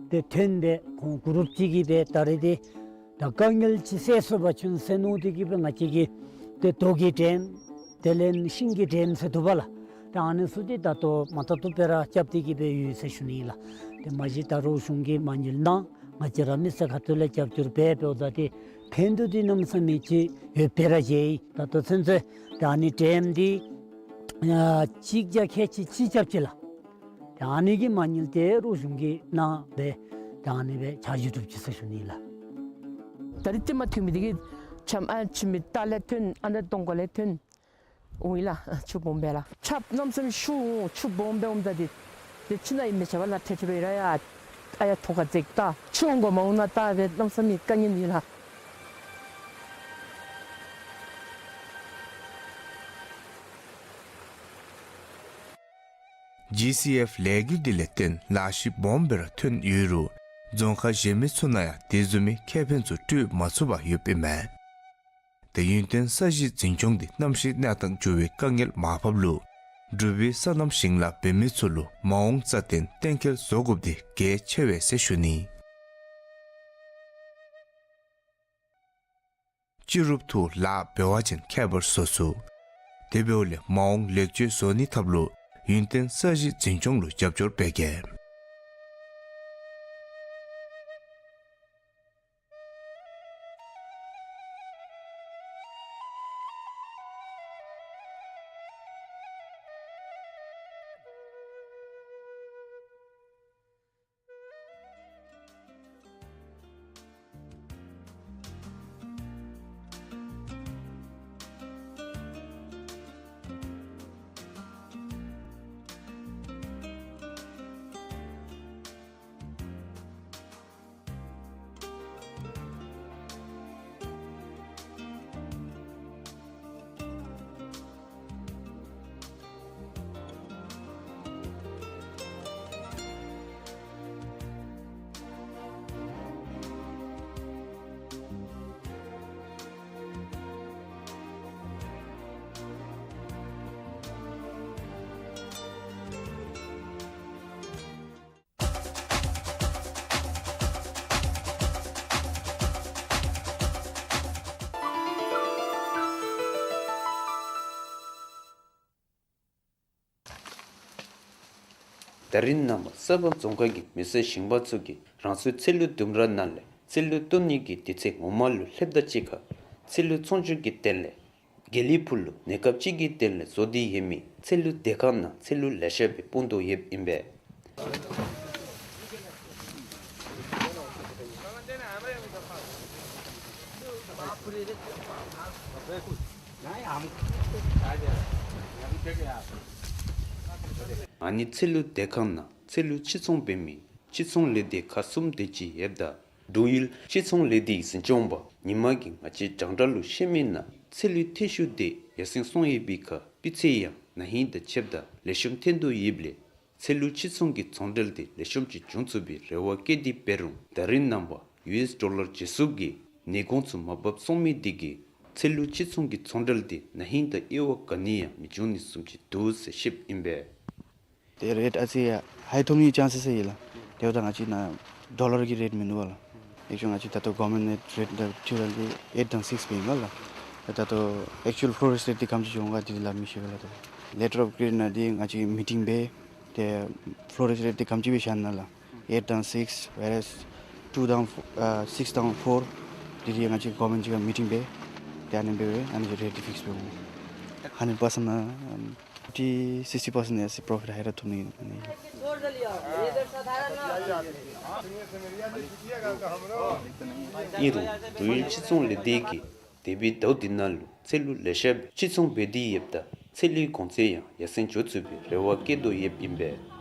ཏེ་ཐོན་སྦེ་ཁོང་གུ་རུབ་ཅིག་གིས་སྦེ་ད་རེས་འདི་ད་དཀའ་ངལ་ཅིག་སེལ་ཚུགས་པ་ཅིན་ཟེར་མནོ་སྟེ་གིས་སྦེ་ང་བཅས་ཀྱིས་ཏེ་རྡོ་གི་ཌེམ་དེ་ལས་ཤིང་གི་ཌེམ་ཟེར་འདུག་པ་ལགས། ཏེ་ཨ་ནི་ཚུ་འདི་ད་ལྟོ་མ་ཐག་ཏུ་སྦེ་ར་རྐྱབ་སྟེ་གིས་སྦེ་ཡོད་ཟེར་ཞུ་ནི་ལགས། ཏེ་མ་གཞི་ད་རོགས་གཞུང་གིས་མ་དངུལ་གནང་ང་བཅས་ར་མི་སེར་ཁ་ཐུག་ལས་རྒྱབ་སྐྱོར་འབད་འབདཝ་ད་ཏེ་ཕན་ཐོགས་འདི་གནམ་མེད་ས་མེད་ཅིག་ཡོདཔ་སྦེ་ར་མཇལ་ཡི། ད་ལྟོ་ཚུན་ཚོད་ཏེ་ཨ་ནི་ཌེམ་འདི་ཨ་གཅིག་བརྒྱ་ཁལ་གཅིག་གཅིག་རྐྱབ་ཅི་ལགས། ཏེ་ཨ་ནི་གི་མ་དངུལ་འདི་རོགས་གཞུང་གིས་གནང་སྦེ་ཏེ་ཨ་ནི་སྦེ་ཆ་འཇོག་གྲུབ་ཅི་ཟེར་ཞུ་ནི་ལགས། ད་རིས་ཏེ་མ་ཐོན་མི་འདི་གིས་ཆམ་ཨ་ཕྱི་མི་རྟ་ལས་ཐོན་ཨ་ནི་གདོང་ཁ་ལས་ཐོན་འོང་ཡི་ལགས། ཆུ་སྦོམ་སྦེ་ལགས། ཆརཔ་གནམ་མེད་ས་མེད་ཤུགས་འོང་ཆུ་སྦོམ་སྦེ་འོངམ་ད་འདི་ཏེ་ཁྱིམ་ནང་ཨིན་མི་ཆ་བ་ལ་ཐལ་ཆ་སྦེ་ར་ཡ་ ཨ་ཡ་ཐོག་ཁར་འཛེགས་ད་ཆུ་འོང་དགོ་མ་འོང་ན་ད་སྦེ་གནམ་ས་མེད་དཀའ་ངལ་ཡོད་ལགས། ཇི་སི་ཨེཕ་ལས་འགུལ་འདི་ལས་བརྟེན་ལག་ཤེས་སྦོམ་སྦེ་ར་ཐོན་ཡོད་རུང་རྫོང་ཁག་གཞན་མི་ཚུ་ནང་ཡང་དེ་བཟུམ་མའི་ཁེ་ཕན་ཚུ་སྤྲོད་མ་ཚུགས་པར་ཡོདཔ་ཨིན་མས། ཏེ་ཡུན་བརྟན་ས་གཞི་འཛིན་སྐྱོང་འདི་གནམ་གཤིས་གནས་སྟངས་འགྱུར་བའི་དཀའ་ངལ་མར་ཕབ་ལུ་འབྲུག་པའི་སོ་ནམ་ཞིང་ལཱ་འབད་མི་ཚུ་ལུ་མ་འོངས་རྩ་བརྟན་གཏན་འཁེལ་བཟོ་དགོཔ་འདི་གལ་ཆེ་བས་ཟེར་ཞུ་ནི། སྤྱི་རུབ་ཏུ་ལཱ་འབད་བ་ཅིན་ཁྱད་པར་བཟོ་ཚུགས། དེ་འབདཝ་ལས་མ་འོངས་ལེགས་བཅོས་བཟོ་ནིའི་ཐབས་ལུ་ཡུན་བརྟན་ས་གཞི་འཛིན་སྐྱོང་ལུ་རྒྱབ་སྐྱོར་འབད་གེ། ད་རིས་ནངས་པ་ས་པ་རྫོང་ཁག་གི་མི་སེར་ཞིང་པ་ཚུ་གིས་རང་སོའི་ཚལ་ལུ་ལྡུམ་ར་ནང་ལས་ཚལ་ལུ་བཏོན་ནི་གི་དུས་ཚོད་ངོ་མ་ལུ་སླེབས་དང་གཅིག་ཁར་ཚལ་ལུ་ཚོང་སྒྱུར་གྱི་དོན་ལས་དགེ་ལེགས་ཕུག་ལུ་གནས་སྐབས་ཅིག་གི་དོན་ལས་བཟོ་སྟེ་ཡོད་མི་ཚལ་ལུ་སྡོད་ཁང་ནང་ཚལ་ལུ་ལེ་ཤ་སྦེ་སྤུངས་ཏེ་ཡོདཔ་ཨིན་པས། ཨ་ནི་ཚལ་ལུ་སྡོད་ཁང་ནང་ཚལ་ལུ་ཕྱིར་ཚོང་འབད་མི་ཕྱིར་ཚོང་ལས་སྡེ་ཁག་གསུམ་དེ་ཅིག་ཡོདཔ་ད་འབྲུག་ཡུལ་ཕྱིར་ཚོང་ལས་སྡེའི་འཛིན་སྐྱོང་པ་ཉི་མ་གིས་ང་བཅས་རྒྱང་བསྒྲགས་ལུ་བཤད་མི་ནང་ཚལ་ལུ་ཐེ་ཤུགས་དེ་ཡར་སེང་སོང་ཡོད་པའི་ཁར་སྤུས་ཚད་ཡང་ན་ཧིང་དང་ཕྱདཔ་ད་ལེགས་ཤོམ་ཐོན་དོ་ཡོདཔ་ལས་ཚལ་ལུ་ཕྱིར་ཚོང་གི་ཚོང་འབྲེལ་དེ་ལེགས་ཤོམ་ཅིག་འབྱུང་ཚུགས་པའི་རེ་བ་བསྐྱེད་དེ་འབད་རུང་ད་རིས་ནངས་པ་ཡུ་ཨེསི་ཌོ་ལར་ཇེ་སུབ་ཀྱིས་ནད་གོང་ཚུ་མར་བབས་སོང་མི་དེ་གིས་ཚལ་ལུ་ཕྱིར་ཚོང་གི་ཚོང་འབྲེལ་དེ་ན་ཧིང་དང་དབྱེ་བ་ག་ནི་ཡང་མི་འབྱུང་ནི་བཟུམ་ཅིག་འདུག་ཟེར་བཤདཔ་ཨིན་པས། ཏེ་རེཊ་ཨ་ཙི་ཡང་ཧའི་ཐོབ་ནིའི་ཅཱནསི་ཡོད་ལགས། དེ་འབདཝ་ད་ང་བཅས་ནཱ་ཌོ་ལར་གྱི་རེཊ་མིན་འདུག་པ་ལགས། ཨེག་ཅུ་ལི་ང་བཅས་ད་ལྟོ་གོ་མེནཊ་རེཊ་དང་ཕྱི་ར་གི་ཨེཊ་དང་སིགསི་སྦེ་ཨིན་པ་ལགས། ད་ལྟོ་ཨེག་ཅུ་ལི་ཕློ་རེསཊ་རེཊ་དེ་ག་དེམ་ཅིག་འོང་ག་དེ་ལགས་མི་ཤེས་པས་ལགས། ད་ལེ་ཊར་ཨོཕ་ཀེ་རེཊ་ནང་དེ་ང་བཅས་མི་ཊིང་འབད་དེ་ཕློ་རེསཊ་རེཊ་དེ་ག་དེམ་ཅིག་སྦེ་བཞག་ནི་ལགས། ཨེཊ་དང་སིགསི་ཝེར་ཨེས་ཊུ་དང་ཨ་སིགསི་དང་ཕོར་དེ་དེ་ང་བཅས་གོ་མེནཊ་ཅིག་ཁར་མི་ཊིང་འབད་དེ་ཨ་ནི་འབད་བས་ཨ་ནི་རེཊ་དེ་ཕིགསི་འབད་འོང་། ཧན་ཌེཌ་པར་སེནཊ་ནང་ཕིཕ་ཊི་སིགསི་ཊི་པར་སེནཊ་ཡང་སི་པྲོ་ཕིཊ་ཧའི་ར་ཐོབ་ནི་ཨིན། ཨིན་རུང་འབྲུག་ཡུལ་ཕྱིར་ཚོང་ལས་སྡེ་གིས་འདས་པའི་ཟླཝ་འདི་ནང་ལུ་ཚལ་ལུ་ལེ་ཤ་སྦེ་ཕྱིར་ཚོང་འབད་དེ་ཡོདཔ་ད་ཚལ་ལུའི་གོང་ཚད་ཡང་ཡར་སེང་འགྱོ་ཚུགས་པའི་རེ་བ་བསྐྱེད་དོ་ཡོདཔ་ཨིན་པས།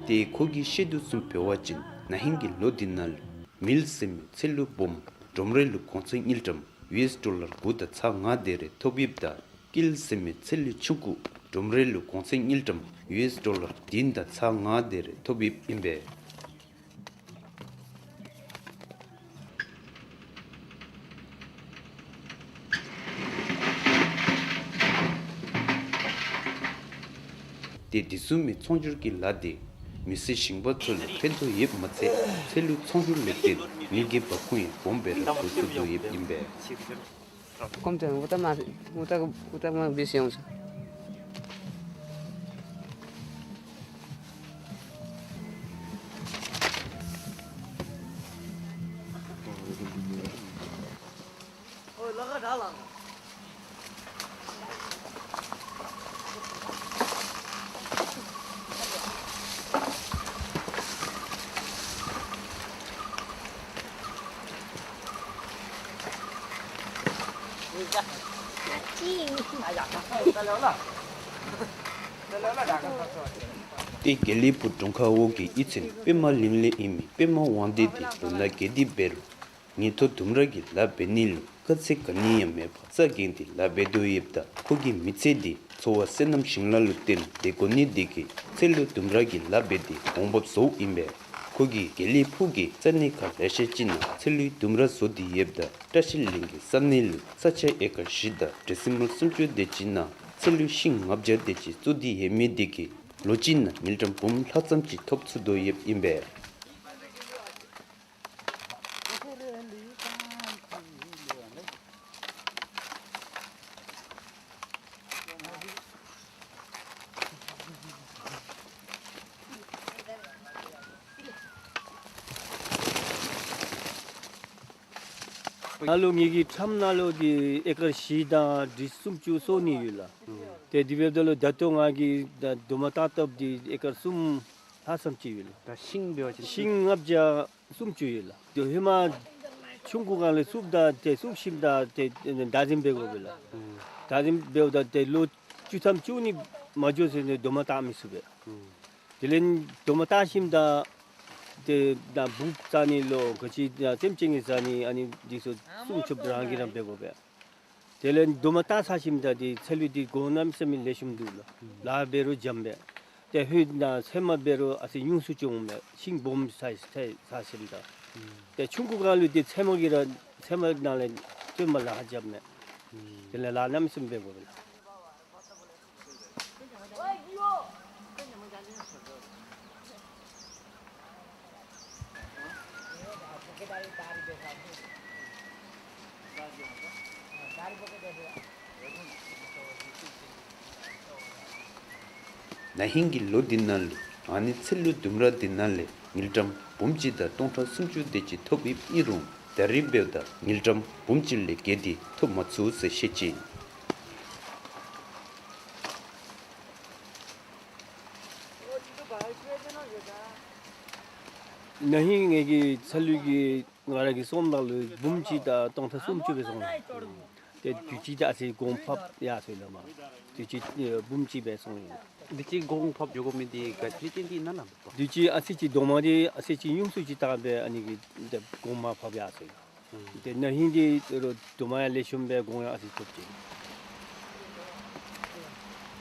ཏེ་ཁོ་གིས་བཤད་དོ་བཟུམ་འབད་བ་ཅིན་ན་ཧིང་གི་ལོ་འདི་ནང་ལུ་མིལ་ཟེར་མི་ཚལ་ལུ་སྦོམ་ཌོམ་རེ་ལུ་གོང་ཚད་དངུལ་ཀྲམ་ཡུ་ཨེསི་ཌོ་ལར་དགུ་དང་ཚག་ལྔ་དེ་རེ་ཐོབ་ཡོདཔ་ད་ཀིལ་ཟེར་མི་ཚལ་ལུ་ཆུང་ཀུ་ཌོམ་རེ་ལུ་གོང་ཚད་དངུལ་ཀྲམ་ཡུ་ཨེསི་ཌོ་ལར་བདུན་དང་ཚག་ལྔ་དེ་རེ་ཐོབ་ཡོདཔ་ཨིན་པས། ཏེ་དེ་བཟུམ་མའི་ཚོང་སྒྱུར་གྱི་ལཱ་དེ་མི་སེར་ཞིང་པ་ཚུ་ལུ་ཕན་ཐོགས་ཡོདཔ་མ་ཚད་ཚལ་ལུ་ཚོང་སྒྱུར་ལས་བརྟེན་མི་གི་འབབ་ཁུངས་ཡང་སྦོམ་སྦེ་ར་བཟོ་ཚུགས་དོ་ཡོདཔ་ཨིན་པས། ཏེ་དགེ་ལེགས་ཕུག་གྲོང་ཁག་འོག་གི་གཡུས་ཚན་པདྨ་གླིང་ལས་ཨིན་མི་པདྨ་དབང་འདུས་འདི་ལོ་ན་རྒས་ཏེ་འབད་རུང་ཉིན་ཐོག་ལྡུམ་ར་གི་ལཱ་འབད་ནི་ལུ་དཀའ་ཚེགས་ག་ནི་ཡང་མེད་པར་རྩ་འགེངས་ཏེ་ལཱ་འབད་དོ་ཡོདཔ་ད་ཁོ་གི་མི་ཚེ་འདི་འཚོ་བ་སོ་ནམ་ཞིང་ལཱ་ལུ་བརྟེན་ཏེ་འགོ་ནི་འདི་གིས་ཚལ་ལུ་ལྡུམ་ར་གི་ལཱ་འབད་དེ་གོང་འབབ་བཟོཝ་ཨིན་པས། ཁོ་གིས་དགེ་ལེགས་ཕུག་གི་ས་གནས་ཁག་ལེ་ཤ་ཅིག་ནང་ཚལ་ལུ་ལྡུམ་ར་བཟོ་སྟེ་ཡོདཔ་ད་བཀྲ་ཤིས་གླིང་གི་ས་གནས་ལུ་ས་ཆ་ཨེ་ཀར་བཞི་དང་ཌེ་སི་མཱལ་སུམ་ཅུ་དེ་ཅིག་ནང་ཚལ་ལུ་ཤིང་ལྔ་བརྒྱ་དེ་ཅིག་བཙུགས་ཏེ་ཡོད་མི་འདི་གིས་ལོ་གཅིག་ནང་དངུལ་ཀྲམ་འབུམ་ལྷག་ཙམ་ཅིག་ཐོབ་ཚུགས་དོ་ཡོདཔ་ཨིན་པས། ནཱ་ལུ་ངེ་གི་ཁྲམ་ནང་ལུ་འདི་ཨེ་ཀར་བཞི་དང་ཌེ་སི་སུམ་ཅུ་སོ་གཉིས་ཡོད་ལགས། ཏེ་དེ་འབདཝ་ད་ལུ་ད་ལྟོ་ང་གིས་ད་རྡོག་མ་བཏགས་བཏགསཔ་འདི་ཨེ་ཀར་གསུམ་ལྷག་ཙམ་ཅིག་ཡོད་ལགས། ད་ཤིང་འབད་བ་ཅིན་ཤིང་ལྔ་བརྒྱ་སུམ་ཅུ་ཡོད་ལགས། ཏེ་ཧེ་མ་ཆུང་ཀུ་སྒང་ལས་བཙུགསཔ་ད་ཏེ་བཙུགས་ཞིནམ་ད་ཏེ་བདག་འཛིན་འབད་དགོ་པས་ལགས། བདག་འཛིན་འབདཝ་ད་ཏེ་ལོ་བཅུ་ཐམ་བཅུ་གཉིས་མ་འགྱོ་ཚུན་ནི་རྡོག་མ་བཏགས་མི་ཚུགས་པས། དེ་ལས་རྡོག་མ་བཏགས་ཞིནམ་ད་ཏེ་ད་འབུཔ་བཙག་ནི་ལོ་ག་ཅི་ད་སེམས་ཅན་གྱིས་བཟའ་ནི་ཨ་ནི་འདི་ཚུ་སྲུང་སྐྱོབ་རང་གིས་ར་འབད་དགོ་པས། དེ་ལས་རྡོག་མ་བཏགས་ཚར་ཞིནམ་ད་འདི་ཚལ་ལུ་འདི་གོང་གནམ་མེད་ས་མེད་ལེགས་ཤོམ་འདུག་ལགས། ལཱ་འབད་རུང་འཇམ་པས། ཏེ་ཧུད་ནང་ཚལ་མ་འབད་རུང་ཨ་ཙི་ཉུང་སུ་བྱུང་མས། ཤིང་སྦོམ་ཚར་ཚར་ཚར་ཞིནམ་ད། ཏེ་ཆུང་ཀུ་སྒང་ལུ་འདི་ཚལ་མ་གིས་ར་ཚལ་མ་ནང་ལས་ཚལ་མ་ལཱ་འཇམ་མས། དེ་ལས་ལཱ་གནམ་མེད་ས་མེད་འབད་དགོ་པས་ལགས། ན་ཧིང་གི་ལོ་འདི་ནང་ལུ་ཨ་ནི་ཚལ་ལུ་ལྡུམ་ར་འདི་ནང་ལས་དངུལ་ཀྲམ་འབུམ་གཅིག་དང་སྟོང་ཕྲག་སུམ་ཅུ་དེ་ཅིག་ཐོབ་ཡོདཔ་ཨིན་རུང་ད་རིས་འབདཝ་ད་དངུལ་ཀྲམ་འབུམ་གཅིག་ལས་བརྒལ་ཏེ་ཐོབ་མ་ཚུགས་ཟེར་བཤད་ཅི། ན་ཧིང་ངེ་གི་ཚལ་ལུ་གི་ང་ར་གིས་སོངམ་ད་ལུ་འབུམ་གཅིག་དང་སྟོང་ཕྲག་སུམ་ཅུ་སྦེ་སོང་ཡི། ཏེ་དུས་ཅི་ད་ཨ་ཙི་གོང་འཕེལ་ཡར་སོ་ཡི་ལགས་མ། དུས་ཅི་འབུམ་གཅིག་སྦེ་སོང་ཡི། དུས་ཅི་གོང་འཕེལ་འགྱོ་དགོ་མི་འདི་ག་ཅི་ཅིག་འདི་ནང་ལགས། དུས་ཅི་ཨ་ཙི་ཅིག་རྡོག་མ་འདི་ཨ་ཙི་ཅིག་ཉུང་སུ་ཅིག་བཏགས་སྦེ་ཨ་ནི་གིས་ཏེ་གོང་མར་འཕེལ་ཡར་སོ་ཡི། ཏེ་ན་ཧིང་འདི་རྡོག་མ་ཡང་ལེགས་ཤོམ་སྦེ་གོང་ཡང་ཨ་ཙི་ཐོབ་ཅི།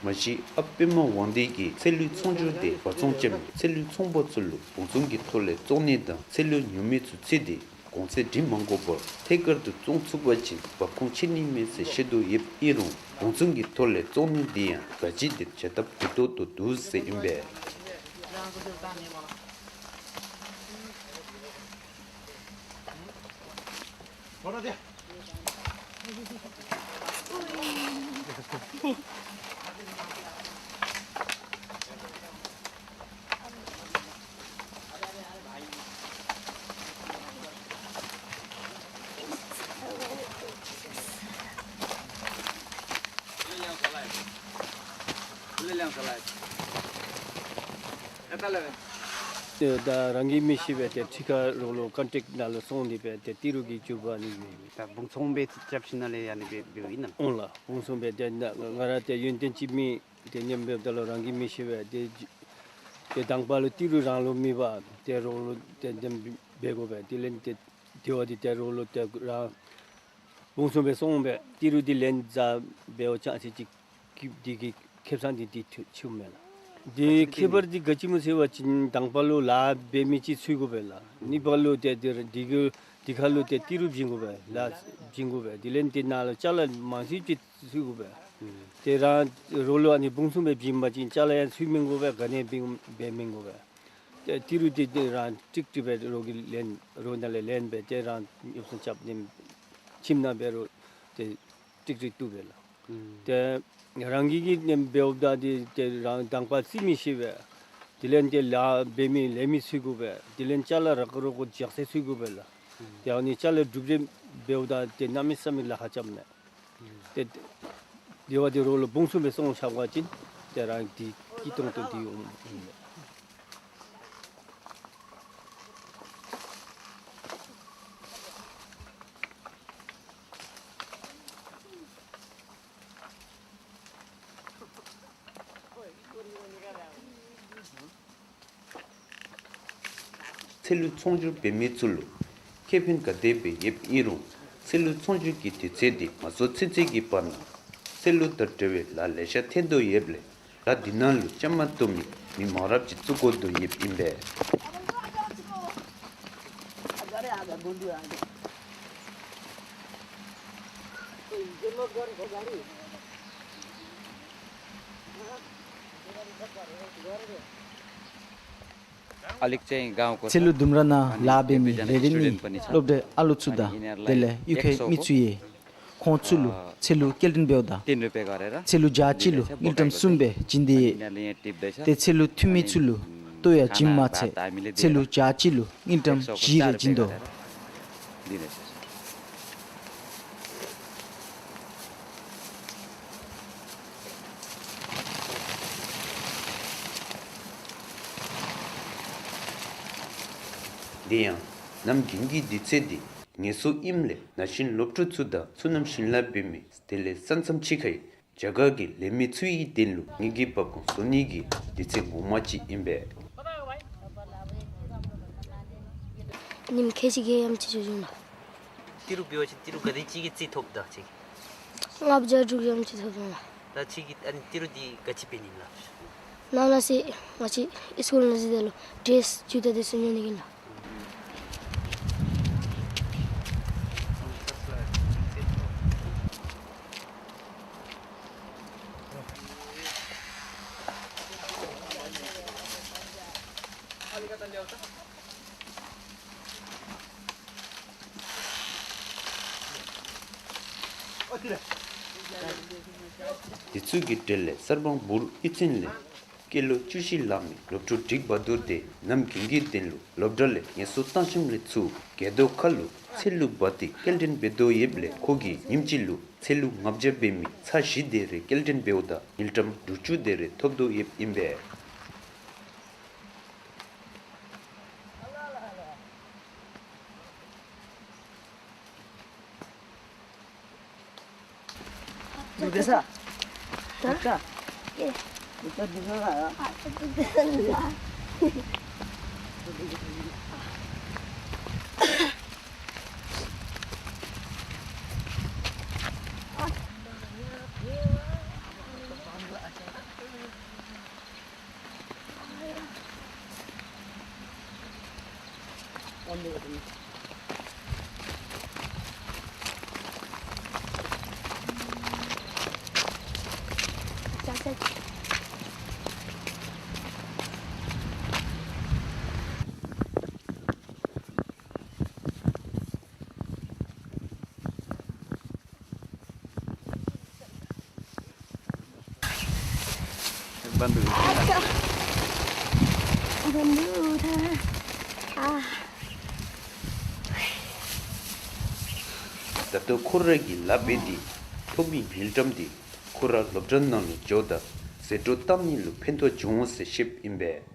མ་གཞི་ཨ་པདྨ་དབང་འདུས་ཀྱིས་ཚལ་ལུའི་ཚོང་སྒྱུར་དེ་འབབ་ཚོང་རྐྱབ་ནི་ཚལ་ལུའི་ཚོང་པ་ཚུ་ལུ་བང་བཙོང་གི་ཐོག་ལས་བཙོང་ནི་དང་ཚལ་ལུ་ཉོ་མི་ཚུ་འཚོལ་ཏེ་གོང་ཚད་སྒྲིག་མ་དགོ་པར་ཐད་ཀར་དུ་བཙོང་ཚུགས་པ་ཅིན་འབབ་ཁུངས་ཆད་ནི་མས་ཟེར་བཤད་དོ་ཡོདཔ་ཨིན་རུང་བང་བཙོང་གི་ཐོག་ལས་བཙོང་ནི་འདི་ཡང་ག་ཅི་དེ་བྱ་ཐབས་འགྱུར་ལྡོག་ཏུ་འདུག་ཟེར་ཨིན་པས། ད་རང་གི་མི་ཤེས་པས་ཏེ་ཁྲི་ཁར་རོགས་ལུ་ཀོན་ཊེཀཊ་ནང་ལུ་སོང་སྟེ་སྦེ་ཏེ་ཏི་རུ་གི་འགྱུར་བ་ནི་མེད། ད་བང་བཙོང་སྦེ་རྐྱབ་ཞིནམ་ལས་ཡང་ནི་འབད་འབདཝ་ཨིན་ན། འོང་ལགས། བང་བཙོང་སྦེ་ཏེ་ང་ར་ཏེ་ཡོན་ཏན་ཅིག་མེད། ཏེ་ཉམས་འབདཝ་ད་ལུ་རང་གི་མི་ཤེས་པས་ཏེ་ཏེ་དང་པ་ལུ་ཏི་རུ་རང་ལུ་མེད་པར་ཏེ་རོགས་ལུ་ཏེ་དེམ་འབད་དགོ་པས། དེ་ལས་ཏེ་དེ་བ་འདི་ཏེ་རོགས་ལུ་ཏེ་རང་བང་བཙོང་སྦེ་སོང་སྦེ་ཏི་རུ་འདི་ལེན་བཟའ་འབད་བ་ཅིན་ཨ་ཙི་ཅིག་ཀི་འདི་གི་ཁེ་སང་འདི་འདི་ཐུ་ཆུ་མེན་ལགས། འདི་ཁྱད་པར་འདི་ག་ཅི་སྨོ་ཟེར་བ་ཅིན་དང་པ་ལུ་ལཱ་འབད་མི་ཅིག་འཚོལ་དགོ་པས་ལགས། གཉིས་པ་ལུ་ཏེ་འདི་འདི་གི་འདི་ཁར་ལུ་ཏེ་ཏི་རུ་བྱིན་དགོ་པས་ལགས། བྱིན་དགོ་པས། དེ་ལས་འདི་ནང་ལུ་ཅ་ལ་མང་སུ་ཅིག་འཚོལ་དགོ་པས། ཏེ་རང་རོགས་ལུ་ཨ་ནི་བང་བཙོང་སྦེ་བྱིན་པ་ཅིན་ཅ་ལ་ཡང་འཚོལ་མི་དགོ་པས། ག་ནི་འབད་འབད་མི་དགོ་པས། ཏེ་ཏི་རུ་འདི་ཏེ་རང་ཀྲིག་ཀྲི་སྦེ་རོགས་ཀྱིས་ལེན་རོགས་ནང་ལས་ལེན་སྦེ་ཏེ་རང་ཉོ་སོང་རྐྱབ་ནི་ཁྱིམ་ནང་འབད་རུང་ཏེ་ཀྲིག་ཀྲི་བཏུབ་པས་ལགས། ཏེ་རང་གི་གི་ནེམ་འབདཝ་ད་འདི་ཏེ་རང་དང་པ་རྩིས་མི་ཤེས་པས། དེ་ལས་ཏེ་ལཱ་འབད་མི་ལེན་མི་འཚོལ་དགོ་པས། དེ་ལས་ཅ་ལ་རག་རོག་གོ་ཇག་ཚད་འཚོལ་དགོ་པས་ལགས། ཏེ་ཨ་ནི་ཅ་ལ་གྲུབ་རེ་འབདཝ་ད་ཏེ་གནམ་མེད་ས་མེད་ལཱ་ཁག་རྐྱབ་མས། ཏེ་དེ་བ་འདི་རོགས་ལུ་བང་བཙོང་སྦེ་སོང་ཆ་བ་ཅིན་ཏེ་རང་འདི་སྐྱིད་ཏོང་ཏོ་འདི་འོང་ཨིན་མས། ཚལ་ལུ་ཚོང་སྒྱུར་འབད་མི་ཚུ་ལུ་ཁེ་ཕན་ག་དེ་སྦེ་ཡོདཔ་ཨིན་རུང་ཚལ་ལུ་ཚོང་སྒྱུར་གྱི་དུས་ཚོད་འདི་མ་རྫོགས་ཚུན་ཚོད་ཀྱི་བར་ན་ཚལ་ལུ་དང་འབྲེལ་བའི་ལཱ་ལེ་ཤ་ཐོན་དོ་ཡོདཔ་ལས་ལཱ་འདི་ནང་ལུ་བཅའ་མར་གཏོགས་མི་མི་མང་རབས་ཅིག་བཙུགས་དགོ་དོ་ཡོདཔ་ཨིན་པས། ཚལ་ལུ་ལྡུམ་ར་ནང་ལཱ་འབད་མི་རེ་རེ་ནི་སློབ་གྲྭའི་ཨ་ལོ་ཚུ་དང་དེ་ལས་གཡུས་ཁའི་མི་ཚུ་ཡང་ཁོང་ཚུ་ལུ་ཚལ་ལུ་སྐྱེལ་འདྲེན་འབདཝ་ད་ཚལ་ལུ་བྱ་གཅིག་ལུ་དངུལ་ཀྲམ་གསུམ་སྦེ་བྱིན་ཏེ་ཡོད། ཏེ་ཚལ་ལུ་འཐུ་མི་ཚུ་ལུ་ལྟོ་ཡང་བྱིནམ་མ་ཚད་ཚལ་ལུ་བྱ་གཅིག་ལུ་དངུལ་ཀྲམ་བཞི་རེ་བྱིན་དོ། དེ་ཡང་གནམ་དགུན་གྱི་དུས་ཚོད་འདི་ངལ་གསོ་ཨིནམ་ལས་ན་གཞོན་སློབ་ཕྲུག་ཚུ་དང་ཚུ་ནམ་ཞིང་ལཱ་འབད་མི་དེ་ལས་ས་མཚམས་ཕྱི་ཁའི་རྒྱ་གར་གྱི་ལས་མི་ཚུ་ཡི་དོན་ལུ་ངེ་གི་འབབ་ཁུངས་བཟོ་ནི་གི་དུས་ཚོད་ངོ་མ་ཅིག་ཨིན་པས། ཉིནམ་ཁལ་གཅིག་གི་ཡང་ཅིག་འགྱོ་འགྱོཝ་ཨིན་ལགས། ཏི་རུ་འབད་བ་ཅིན་ཏི་རུ་ག་དེ་ཅིག་གི་རྩིས་ཐོབ་ད་ཅིག། ལྔ་བརྒྱ་དྲུག་བརྒྱ་ཅིག་ཐོབ་འོང་ལགས། ད་ཁྱོད་ཀྱིས་ཨ་ནི་ཏི་རུ་འདི་ག་ཅི་འབད་ནི་ལགས། ནང་ན་ཟེར་ང་བཅས་སི་ཀུལ་ནང་འཛུལ་ད་ལུ་ཌེ་རེསི་ཇུ་ཏ་དེ་ཚུ་ཉོ་ནི་གི་ལགས། དེ་ཚུ་གི་གྲས་ལས་གསར་སྤང་འབུར་གཡུས་ཚན་ལས་སྐྱེས་ལོ་བཅུ་བཞི་ལང་མི་སློབ་ཕྲུག་འགྲིག་བ་དུར་དེ་གནམ་དགུན་གྱི་དོན་ལུ་སློབ་གྲྭ་ལས་ངལ་གསོ་བཏང་ཞིནམ་ལས་ཚུར་སྒལ་རྡོ་ཁ་ལུ་ཚལ་ལུ་འབག་སྟེ་སྐྱེལ་འདྲེན་འབད་དོ་ཡོདཔ་ལས་ཁོ་གིས་ཉིནམ་གཅིག་ལུ་ཚལ་ལུ་ལྔ་བརྒྱ་འབད་མི་ཚར་བཞི་དེ་རེ་སྐྱེལ་འདྲེན་འབདཝ་ད་དངུལ་ཀྲམ་དྲུག་ཅུ་དེ་རེ་ཐོབ་དོ་ཡོདཔ་ཨིན་པས། ད་ལྟོ་ཁོ་ར་གིས་ལཱ་འབད་དེ་ཐོབ་མི་དངུལ་ཀྲམ་དེ་ཁོ་ར་སློབ་གྲྭ་ནང་ལུ་འགྱོཝ་ད་ཟད་འགྲོ་བཏང་ནི་ལུ་ཕན་ཐོགས་འབྱུང་འོང་ཟེར་བཤདཔ་ཨིན་པས།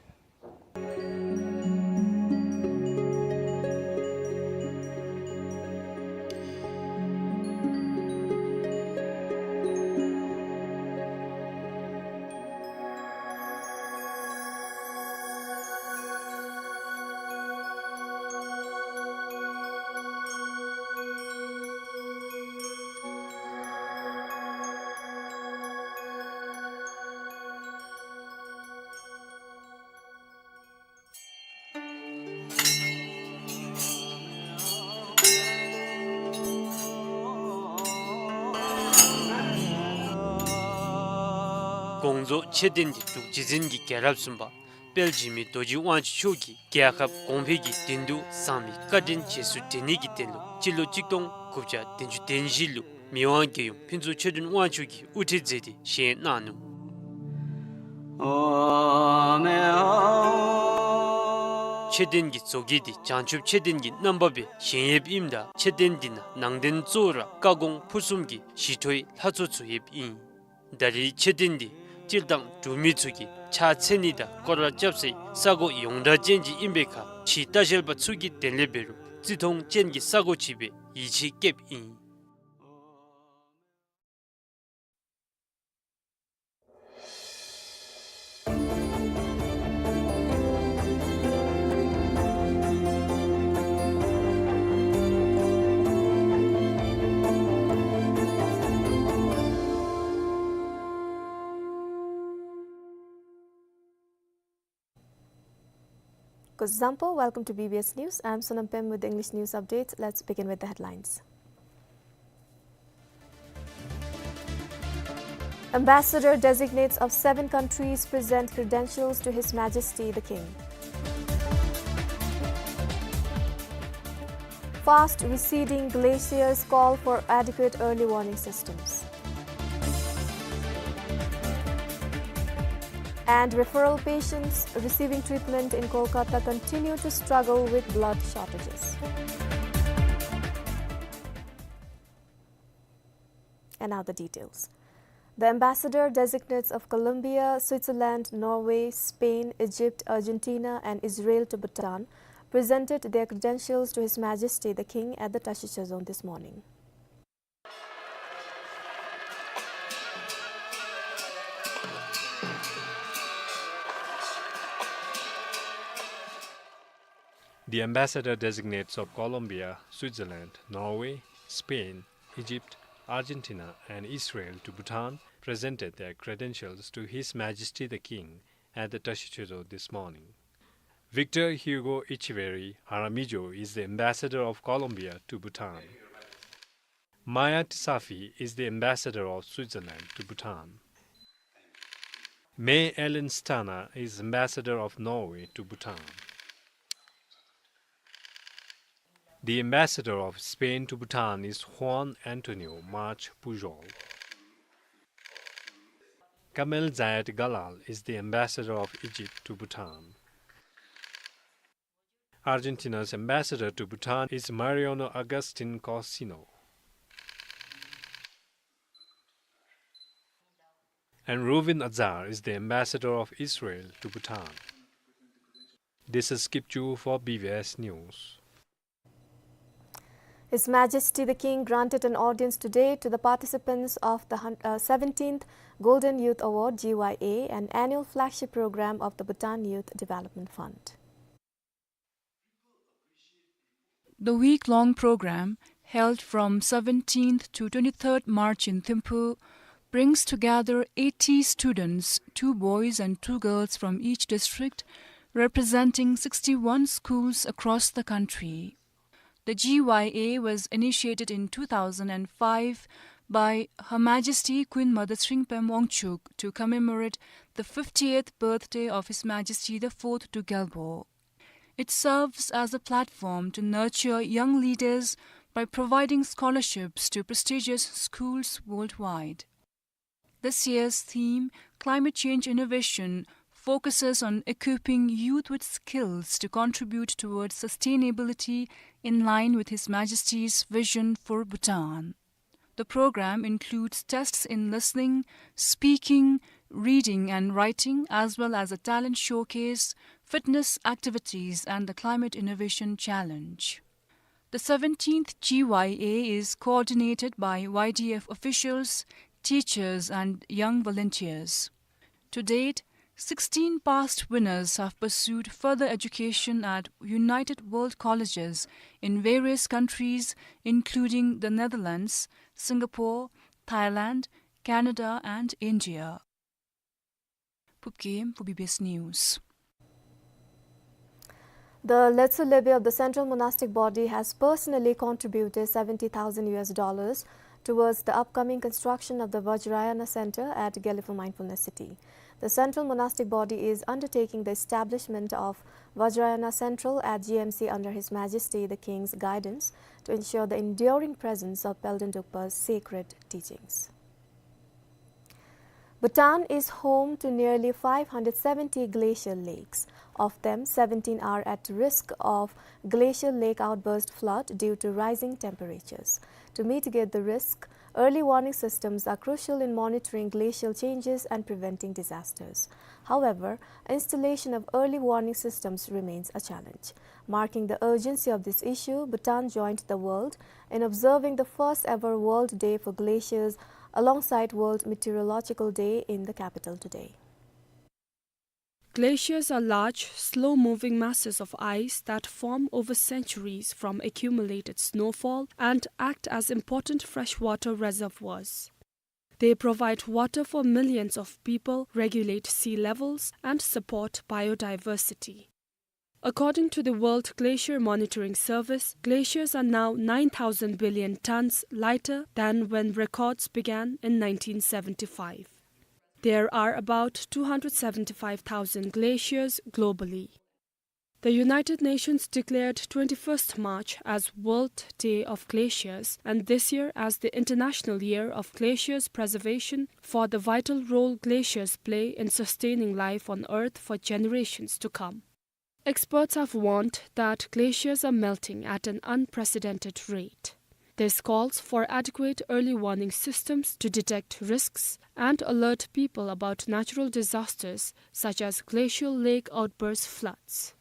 དགོངས་རྫོགས་མཆོད་རྟེན་འདི་འབྲུག་རྗེ་བཙུན་གྱི་རྒྱལ་རབས་གསུམ་པ་དཔལ་འཇིགས་མེད་རྡོ་རྗེ་དབང་ཕྱུག་མཆོག་གིས་རྒྱལ་ཁབ་གོང་འཕེལ་གྱི་དོན་དུ་བཟང་མི་བཀའ་དྲིན་རྗེས་སུ་དྲན་ནི་གི་དོན་ལུ་སྤྱི་ལོ་གཅིག་སྟོང་དགུ་བརྒྱ་བདུན་ཅུ་དོན་བཞི་ལུ་མི་དབང་རྒྱལ་ཡུམ་ཕུན་ཚོགས་ཆོས་སྒྲོན་དབང་ཕྱུག་གིས་དབུ་ཁྲིད་མཛད་དེ་བཞེངས་གནང་ནུག། མཆོད་རྟེན་གྱི་མཛོད་དཀྱིལ་འདི་བྱང་ཆུབ་མཆོད་རྟེན་གྱི་རྣམ་པ་སྦེ་བཞེངས་ཡོདཔ་ཨིནམ་ད་མཆོད་རྟེན་འདི་ནང་ནང་རྟེན་གཙོ་བོ་ར་བཀའ་དགོངས་ཕུར་གསུམ་གྱི་ཞི་ཁྲོའི་ལྷ་ཚོགས་ཚུ་ཡོདཔ་ཨིན། ད་རེས་མཆོད་རྟེན་འདི་སྤྱིར་བཏང་འབྲུག་མི་ཚུ་གིས་ཕྱག་འཚལ་ནི་དང་སྐོར་ར་རྐྱབ་སའི་ས་གོ་ཡོངས་གྲགས་ཅན་ཅིག་ཨིན་པའི་ཁར་ཕྱིའི་ལྟ་བཤལ་པ་ཚུ་གི་དོན་ལས་འབད་རུང་བརྩི་མཐོང་ཅན་གྱི་ས་གོ་ཅིག་སྦེ་ཡིད་ཆེས་བསྐྱེདཔ་ཨིན། Zampo, welcome to B B S News. I'm Sonam Pem with the English news updates. Let's begin with the headlines. Ambassador designates of seven countries present credentials to His Majesty the King. Fast receding glaciers call for adequate early warning systems. And referral patients receiving treatment in Kolkata continue to struggle with blood shortages. And now the details. The ambassador designates of Colombia, Switzerland, Norway, Spain, Egypt, Argentina, and Israel to Bhutan presented their credentials to His Majesty the King at the Tashi Chozon this morning. The ambassador designates of Colombia, Switzerland, Norway, Spain, Egypt, Argentina, and Israel to Bhutan presented their credentials to His Majesty the King at the Tashi Chozon this morning. Victor Hugo Echeverry Jaramillo is the ambassador of Colombia to Bhutan. Maya Tisafi is the ambassador of Switzerland to Bhutan. May Ellen Stana is ambassador of Norway to Bhutan. The ambassador of Spain to Bhutan is Juan Antonio March Pujol. Kamel Zayed Galal is the ambassador of Egypt to Bhutan. Argentina's ambassador to Bhutan is Mariano Agustin Corsino. And Ruvin Azar is the ambassador of Israel to Bhutan. This is Kipchu for B B S News. His Majesty the King granted an audience today to the participants of the hun-, uh, seventeenth Golden Youth Award, G Y A, an annual flagship program of the Bhutan Youth Development Fund. The week-long program, held from seventeenth to twenty-third March in Thimphu, brings together eighty students, two boys and two girls from each district, representing sixty-one schools across the country. The G Y A was initiated in two thousand and five by Her Majesty Queen Mother Tshering Pem Wangchuck to commemorate the fiftieth birthday of His Majesty the Fourth Druk Gyalpo. It serves as a platform to nurture young leaders by providing scholarships to prestigious schools worldwide. This year's theme, Climate Change Innovation, focuses on equipping youth with skills to contribute towards sustainability in line with His Majesty's vision for Bhutan. The program includes tests in listening, speaking, reading and writing, as well as a talent showcase, fitness activities, and the Climate Innovation Challenge. The seventeenth G Y A is coordinated by Y D F officials, teachers, and young volunteers. To date, sixteen past winners have pursued further education at United World Colleges in various countries, including the Netherlands, Singapore, Thailand, Canada, and India. Pupkem for B B S News. The Letsö Lebe of the Central Monastic Body has personally contributed seventy thousand U S dollars towards the upcoming construction of the Vajrayana Center at Gelephu Mindfulness City. The Central Monastic Body is undertaking the establishment of Vajrayana Central at G M C under His Majesty the King's guidance to ensure the enduring presence of Palden Drukpa's sacred teachings. Bhutan is home to nearly five hundred seventy glacial lakes. Of them, seventeen are at risk of glacial lake outburst flood due to rising temperatures. To mitigate the risk, early warning systems are crucial in monitoring glacial changes and preventing disasters. However, installation of early warning systems remains a challenge. Marking the urgency of this issue, Bhutan joined the world in observing the first ever World Day for Glaciers alongside World Meteorological Day in the capital today. Glaciers are large, slow-moving masses of ice that form over centuries from accumulated snowfall and act as important freshwater reservoirs. They provide water for millions of people, regulate sea levels, and support biodiversity. According to the World Glacier Monitoring Service, glaciers are now nine thousand billion tons lighter than when records began in nineteen seventy-five. There are about two hundred seventy-five thousand glaciers globally. The United Nations declared twenty-first March as World Day of Glaciers and this year as the International Year of Glaciers Preservation for the vital role glaciers play in sustaining life on Earth for generations to come. Experts have warned that glaciers are melting at an unprecedented rate. This calls for adequate early warning systems to detect risks and alert people about natural disasters such as glacial lake outburst floods.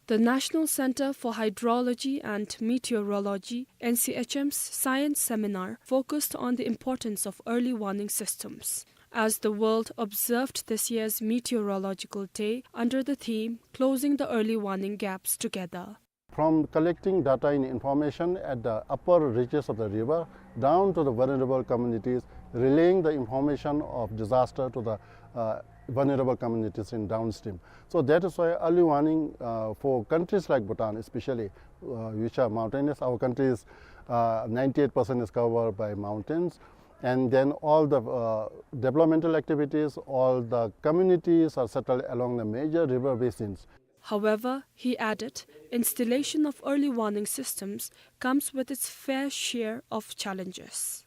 The National Center for Hydrology and Meteorology, N C H M's science seminar focused on the importance of early warning systems as the world observed this year's Meteorological Day under the theme Closing the Early Warning Gaps Together. From collecting data and information at the upper reaches of the river down to the vulnerable communities, relaying the information of disaster to the, uh, vulnerable communities in downstream. So that is why early warning, uh, for countries like Bhutan especially, uh, which are mountainous, our country is, uh, ninety-eight percent is covered by mountains, and then all the, uh, developmental activities, all the communities are settled along the major river basins. However, he added, installation of early warning systems comes with its fair share of challenges.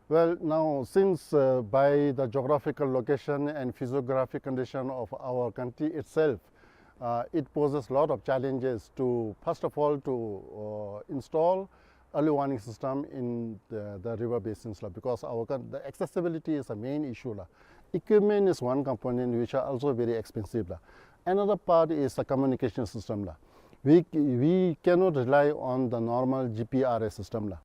Well, now, since, uh, by the geographical location and physiographic condition of our country itself, uh, it poses lot of challenges to, first of all, to, uh, install early warning system in the, the river basins la, because our coun-, the accessibility is a main issue la. Equipment is one component which are also very expensive la. Another part is the communication system la. We, we cannot rely on the normal G P R S system la.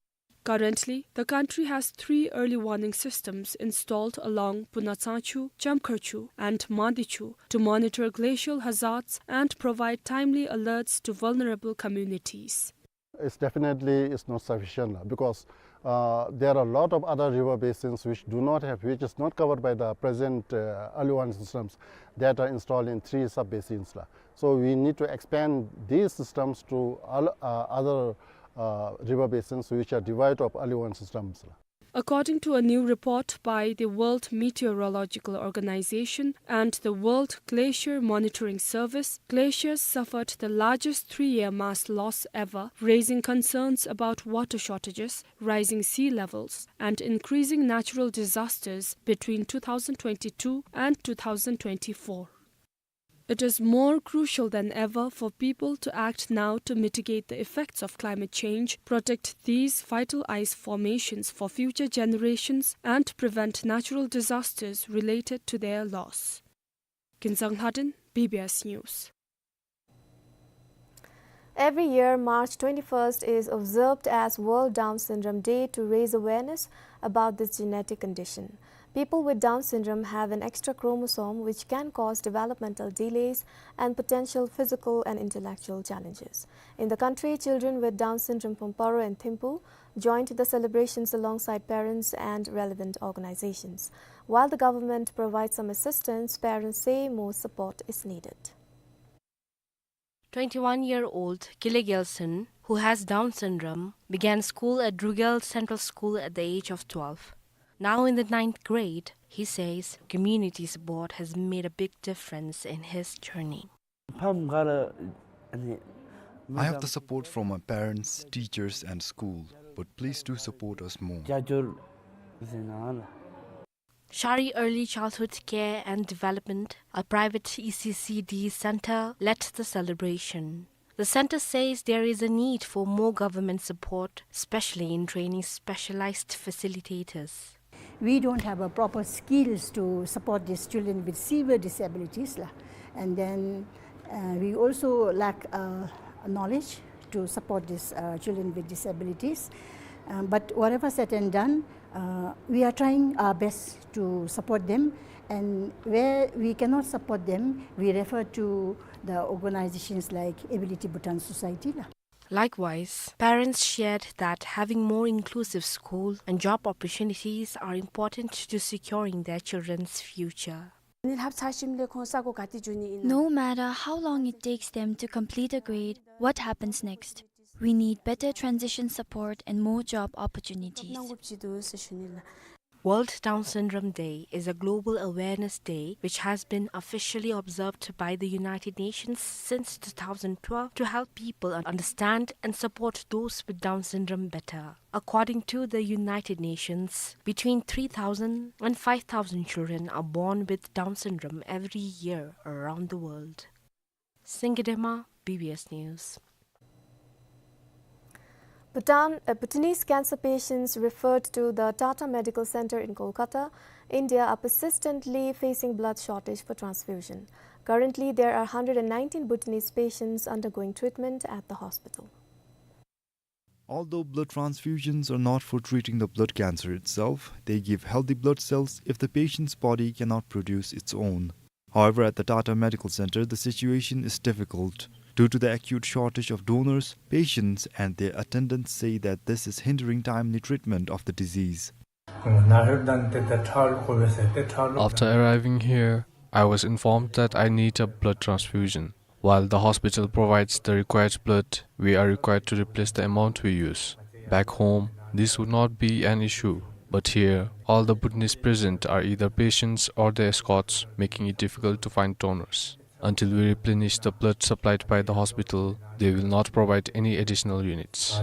Currently, the country has three early warning systems installed along Punatsangchu, Chamkharchu, and Mandichu to monitor glacial hazards and provide timely alerts to vulnerable communities. It's definitely, it's not sufficient la, because, uh, there are a lot of other river basins which do not have, which is not covered by the present, uh, early warning systems that are installed in three sub-basins la. So we need to expand these systems to all, uh, other, uh, river basins which are devoid of early warning systems la. According to a new report by the World Meteorological Organization and the World Glacier Monitoring Service, glaciers suffered the largest three-year mass loss ever, raising concerns about water shortages, rising sea levels, and increasing natural disasters between two thousand twenty-two and two thousand twenty-four. It is more crucial than ever for people to act now to mitigate the effects of climate change, protect these vital ice formations for future generations, and prevent natural disasters related to their loss. Kinzang Lhadon, B B S News. Every year, March twenty-first is observed as World Down Syndrome Day to raise awareness about this genetic condition. People with Down syndrome have an extra chromosome which can cause developmental delays and potential physical and intellectual challenges. In the country, children with Down syndrome from Paro and Thimphu joined the celebrations alongside parents and relevant organizations. While the government provides some assistance, parents say more support is needed. Twenty-one-year-old Kile Gyalsen, who has Down syndrome, began school at Drugyal Central School at the age of twelve. Now in the ninth grade, he says community support has made a big difference in his journey. I have the support from my parents, teachers, and school, but please do support us more. Shari Early Childhood Care and Development, a private E C C D center, led the celebration. The center says there is a need for more government support, especially in training specialized facilitators. We don't have a proper skills to support these children with severe disabilities la. And then, uh, we also lack, uh, knowledge to support these, uh, children with disabilities. Um, but whatever said and done, uh, we are trying our best to support them, and where we cannot support them, we refer to the organizations like Ability Bhutan Society la. Likewise, parents shared that having more inclusive school and job opportunities are important to securing their children's future. ནི་ལྷབ་ཚར་ཞིནམ་ལས་ཁོང་ས་གོ་ག་ཏེ་འགྱོ་ནི་ཨིན་ན། No matter how long it takes them to complete a grade, what happens next? We need better transition support and more job opportunities. གནང་དགོཔ་ཅིག་འདུག་ཟེར་ཞུ་ནི་ལགས། World Down Syndrome Day is a global awareness day which has been officially observed by the United Nations since two thousand twelve to help people un-, understand and support those with Down syndrome better. According to the United Nations, between three thousand and five thousand children are born with Down syndrome every year around the world. Singye Dema, B B S News. Bhutan, uh, Bhutanese cancer patients referred to the Tata Medical Center in Kolkata, India, are persistently facing blood shortage for transfusion. Currently, there are hundred and nineteen Bhutanese patients undergoing treatment at the hospital. Although blood transfusions are not for treating the blood cancer itself, they give healthy blood cells if the patient's body cannot produce its own. However, at the Tata Medical Center, the situation is difficult. Due to the acute shortage of donors, patients and their attendants say that this is hindering timely treatment of the disease. After arriving here, I was informed that I need a blood transfusion. While the hospital provides the required blood, we are required to replace the amount we use. Back home, this would not be an issue, but here, all the Bhutanese present are either patients or their escorts, making it difficult to find donors. Until we replenish the blood supplied by the hospital, they will not provide any additional units.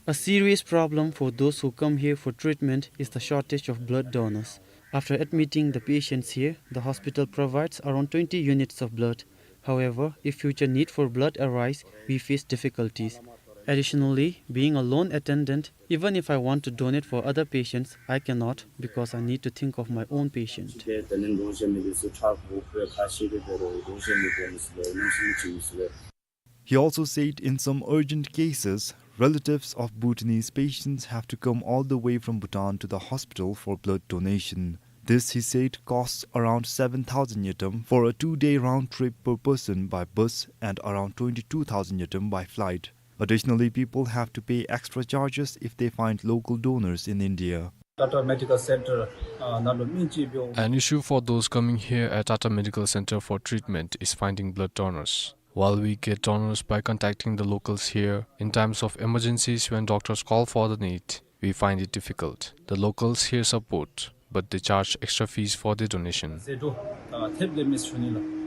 A serious problem for those who come here for treatment is the shortage of blood donors. After admitting the patients here, the hospital provides around twenty units of blood. However, if future need for blood arise, we face difficulties. Additionally, being a lone attendant, even if I want to donate for other patients, I cannot because I need to think of my own patient. He also said in some urgent cases, relatives of Bhutanese patients have to come all the way from Bhutan to the hospital for blood donation. This, he said, costs around seven thousand ngultrum for a two-day round trip per person by bus and around twenty-two thousand ngultrum by flight. Additionally, people have to pay extra charges if they find local donors in India. Tata Medical Center, uh, ནང་ལུ་སྨན་བཅོས་འབད་འོང་། An issue for those coming here at Tata Medical Center for treatment is finding blood donors. While we get donors by contacting the locals here, in times of emergencies when doctors call for the need, we find it difficult. The locals here support, but they charge extra fees for their donation. ཟེར་འགྲོ། ཨ་ཐེབས་ལེ་མེད་ཟེར་ཞུ་ནི་ལགས།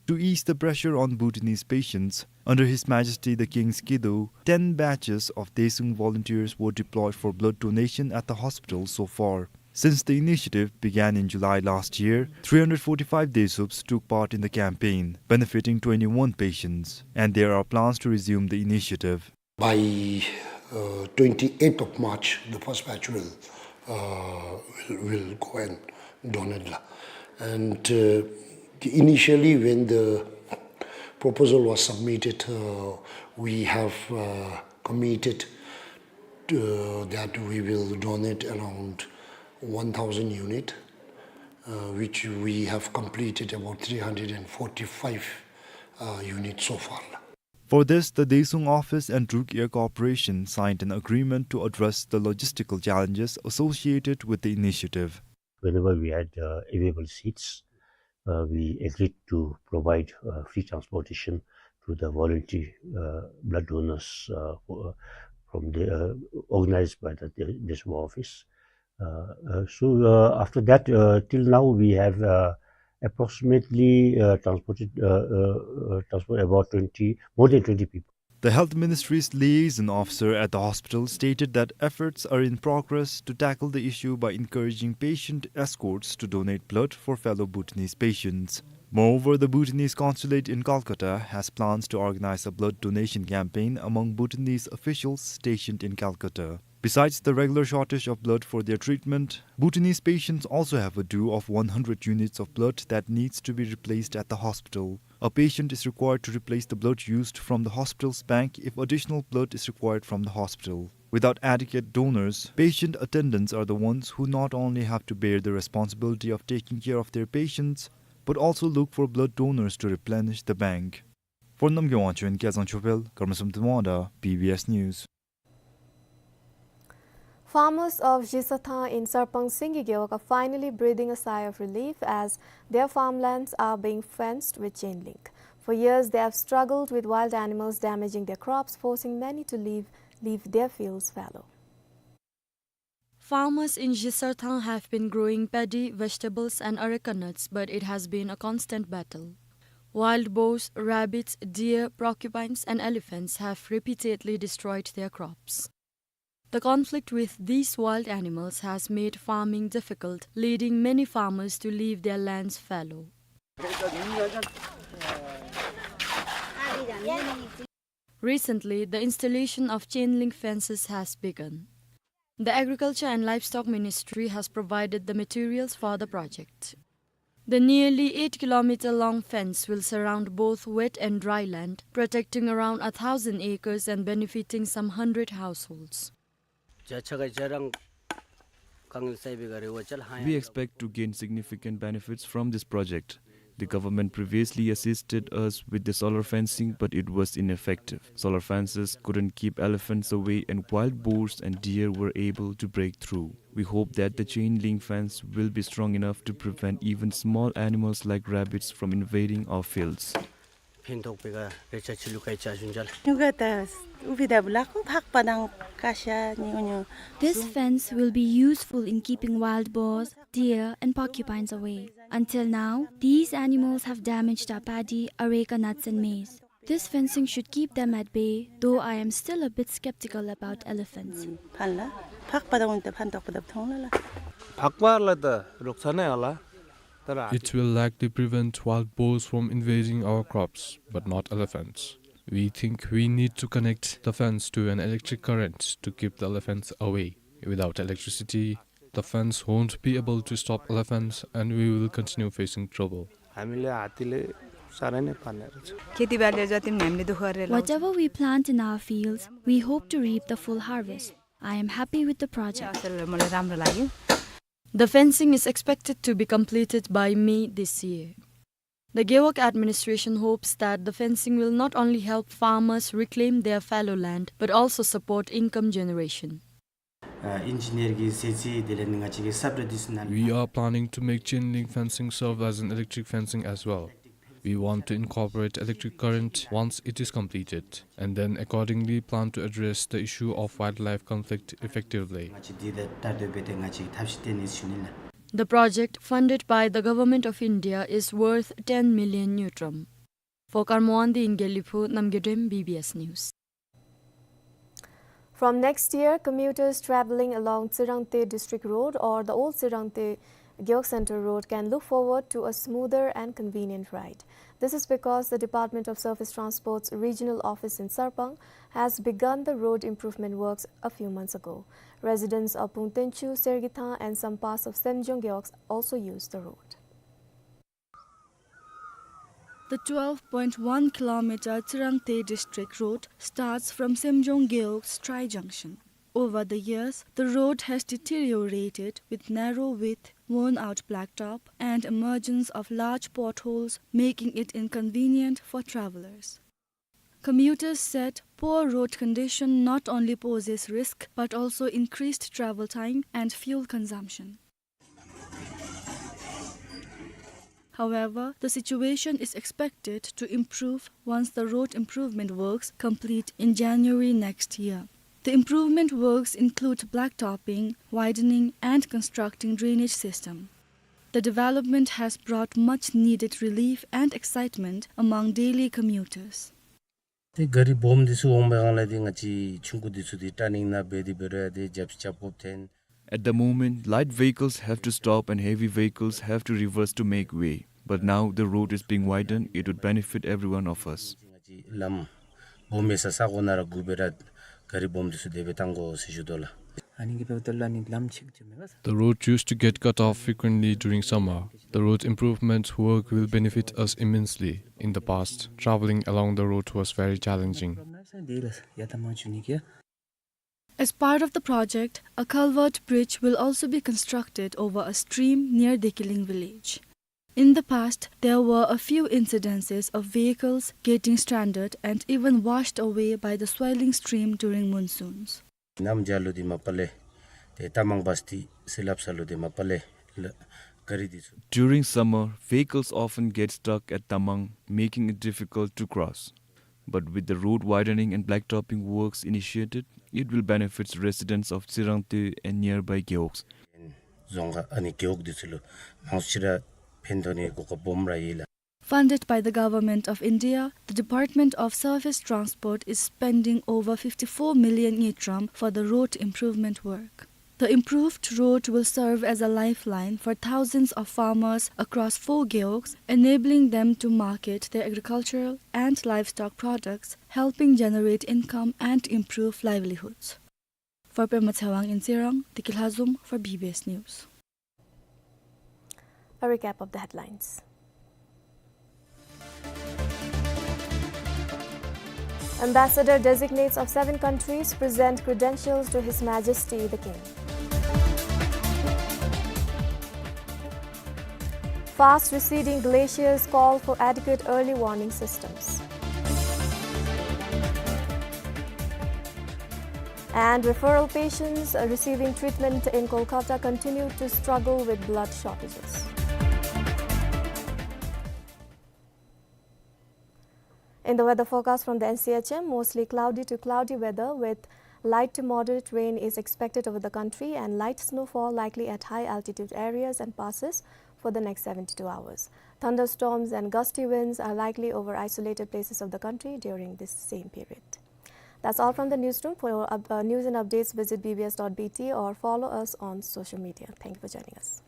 To ease the pressure on Bhutanese patients, under His Majesty the King's Kido, ten batches of Daesung volunteers were deployed for blood donation at the hospital so far. Since the initiative began in July last year, three hundred forty-five Daesups took part in the campaign, benefiting twenty-one patients, and there are plans to resume the initiative. By, uh, twenty-eighth of March, the first batch will, uh, will, will go and donate. And, uh, initially, when the proposal was submitted, uh, we have, uh, committed, uh, that we will donate around one thousand unit, uh, which we have completed about three hundred and forty-five, uh, units so far. For this, the Daesung office and Druk Air Corporation signed an agreement to address the logistical challenges associated with the initiative. Whenever we had, uh, available seats, uh, we agreed to provide, uh, free transportation to the voluntary, uh, blood donors, uh, who, uh, from the, uh, organized by the, the Daesung office. Uh, uh, so, uh, after that, uh, till now we have, uh, approximately, uh, transported, uh, uh, uh, transport about twenty, more than twenty people. The Health Ministry's liaison officer at the hospital stated that efforts are in progress to tackle the issue by encouraging patient escorts to donate blood for fellow Bhutanese patients. Moreover, the Bhutanese consulate in Calcutta has plans to organize a blood donation campaign among Bhutanese officials stationed in Calcutta. Besides the regular shortage of blood for their treatment, Bhutanese patients also have a due of one hundred units of blood that needs to be replaced at the hospital. A patient is required to replace the blood used from the hospital's bank if additional blood is required from the hospital. Without adequate donors, patient attendants are the ones who not only have to bear the responsibility of taking care of their patients, but also look for blood donors to replenish the bank. སྤུན་རྣམས་ཀྱི་དབང་ཆེན་སྐལ་བཟང་ཆོས་འཕེལ། ཀརྨ་བསམ་གཏན་དབང་དང་བི་བི་ཨེསི་ནིའུསི། Farmers of Zhisa Thang in Sarpang Singki Gewog are finally breathing a sigh of relief as their farmlands are being fenced with chain link. For years, they have struggled with wild animals damaging their crops, forcing many to leave, leave their fields fallow. Farmers in Zhisar Thang have been growing paddy, vegetables, and areca nuts, but it has been a constant battle. Wild boars, rabbits, deer, porcupines, and elephants have repeatedly destroyed their crops. The conflict with these wild animals has made farming difficult, leading many farmers to leave their lands fallow. Recently, the installation of chain link fences has begun. The Agriculture and Livestock Ministry has provided the materials for the project. The nearly eight kilometer long fence will surround both wet and dry land, protecting around a thousand acres and benefiting some hundred households. We expect to gain significant benefits from this project. The government previously assisted us with the solar fencing, but it was ineffective. Solar fences couldn't keep elephants away, and wild boars and deer were able to break through. We hope that the chain link fence will be strong enough to prevent even small animals like rabbits from invading our fields. ཕན་ཐོགས་པའི་ག་རེ་ཆ་ཆི་ལུ་ཀའི་ཆ་ཞུན་ཅལ། ཉུ་ག་ད་ཨུ་བི་ད་བུ་ལ་ཁོང་ཕག་པ་དང་ཀ་ཤ་ཉི་ཉུ། This fence will be useful in keeping wild boars, deer, and porcupines away. Until now, these animals have damaged our paddy, areca nuts, and maize. This fencing should keep them at bay, though I am still a bit skeptical about elephants. ཕན་ལ་ཕག་པ་དང་ཨུན་ཏེ་ཕན་ཐོགས་པ་ད་ཐོང་ལ་ལ། ཕག་པ་ལ་ད་རོགས་ཚ་ནས་ཨ་ལ། It will likely prevent wild boars from invading our crops, but not elephants. We think we need to connect the fence to an electric current to keep the elephants away. Without electricity, the fence won't be able to stop elephants and we will continue facing trouble. हामीले हात्तीले साह्रै नै पार्ने रहेछ। खेतीबालीलाई जति पनि हामीले दुःख गरेर लाउँछ। Whatever we plant in our fields, we hope to reap the full harvest. I am happy with the project. असल, मलाई राम्रो लाग्यो। The fencing is expected to be completed by May this year. The Gewog administration hopes that the fencing will not only help farmers reclaim their fallow land, but also support income generation. ཨ་ཨིན་ཇི་ནིར་གྱི་ཟེར་ཅི་དེ་ལས་ང་བཅས་ཀྱི་སབ་ཊི་རེ་ཌི་སི་ནང་། We are planning to make chain link fencing serve as an electric fencing as well. We want to incorporate electric current once it is completed, and then accordingly plan to address the issue of wildlife conflict effectively. ང་བཅས་འདི་ད་ལྟ་འདོད་པའི་དེ་ང་བཅས་ཐབས་ཤེས་བཏོན་ནི་ཞུ་ནི་ལགས། The project, funded by the Government of India, is worth ten million ngultrum. For Karmawandi in Geliphu, Namgay Dem, B B S News. From next year, commuters travelling along Tsirangte District Road or the old Tsirangte Gewog Center Road can look forward to a smoother and convenient ride. This is because the Department of Surface Transport's regional office in Sarpang has begun the road improvement works a few months ago. Residents of Pungtenchu, Sergithang, and some parts of Semjong Gewog also use the road. The twelve point one kilometer Tsirangte District Road starts from Semjong Gewog's Tri Junction. Over the years, the road has deteriorated with narrow width, worn-out blacktop, and emergence of large potholes, making it inconvenient for travellers. Commuters said poor road condition not only poses risk but also increased travel time and fuel consumption. However, the situation is expected to improve once the road improvement works complete in January next year. The improvement works include blacktopping, widening, and constructing drainage system. The development has brought much needed relief and excitement among daily commuters. ཏེ་ག་རི་སྦོམ་འདི་ཚུ་འོང་པའི་སྒང་ལས་ཏེ་ང་བཅས་ཆུང་ཀུ་འདི་ཚུ་ཏེ་ཊར་ནིང་ནང་འབད་དེ་འབད་རུང་ཡང་ཏེ་རྒྱབ་རྒྱབ་དགོཔ་ཐོན། At the moment, light vehicles have to stop and heavy vehicles have to reverse to make way. But now the road is being widened, it would benefit every one of us. ལམ་སྦོམ་ཡོད་ས་ས་གོ་ནང་ར་སྒུག་སྦེ་ར་ག་རི་སྦོམ་འདི་ཚུ་དེ་སྦེ་བཏང་དགོ་ཟེར་ཞུ་དོ་ལགས། ཨ་ནི་གི་འབདཝ་ད་ལུ་ཨ་ནི་ལམ་ཆེ་ཆེ་མེད་པ་ས། The road used to get cut off frequently during summer. The road improvement work will benefit us immensely. In the past, travelling along the road was very challenging. As part of the project, a culvert bridge will also be constructed over a stream near Dekiling village. In the past, there were a few incidences of vehicles getting stranded and even washed away by the swelling stream during monsoons. གནམ་བྱཱར་ལུ་དེ་མ་པ་ལས་ཏེ་ཏ་མང་བ་སི་ཊི་སེ་ལབ་ས་ལུ་དེ་མ་པ་ལས་ལ་ག་རི་དེ་ཚུ། During summer, vehicles often get stuck at Tamang, making it difficult to cross. But with the road widening and blacktopping works initiated, it will benefit residents of Tsirangtui and nearby gewogs. རྫོང་ཁག་ཨ་ནི་རྒེད་འོག་འདི་ཚུ་ལུ་མང་ཆེ་ར་ཕན་ཐོགས་ནི་གོ་སྐབས་སྦོམ་ར་ཨིན་ལགས། Funded by the Government of India, the Department of Surface Transport is spending over fifty-four million ngultrum for the road improvement work. The improved road will serve as a lifeline for thousands of farmers across four gewogs, enabling them to market their agricultural and livestock products, helping generate income and improve livelihoods. For Pema Tshewang in Tsirang, Tiki Lhazom for B B S News. A recap of the headlines. Ambassador designates of seven countries present credentials to His Majesty the King. Fast receding glaciers call for adequate early warning systems. And referral patients, uh, receiving treatment in Kolkata continue to struggle with blood shortages. In the weather forecast from the N C H M, mostly cloudy to cloudy weather with light to moderate rain is expected over the country and light snowfall likely at high altitude areas and passes for the next seventy-two hours. Thunderstorms and gusty winds are likely over isolated places of the country during this same period. That's all from the newsroom. For up-, uh, news and updates, visit B B S dot B T or follow us on social media. Thank you for joining us.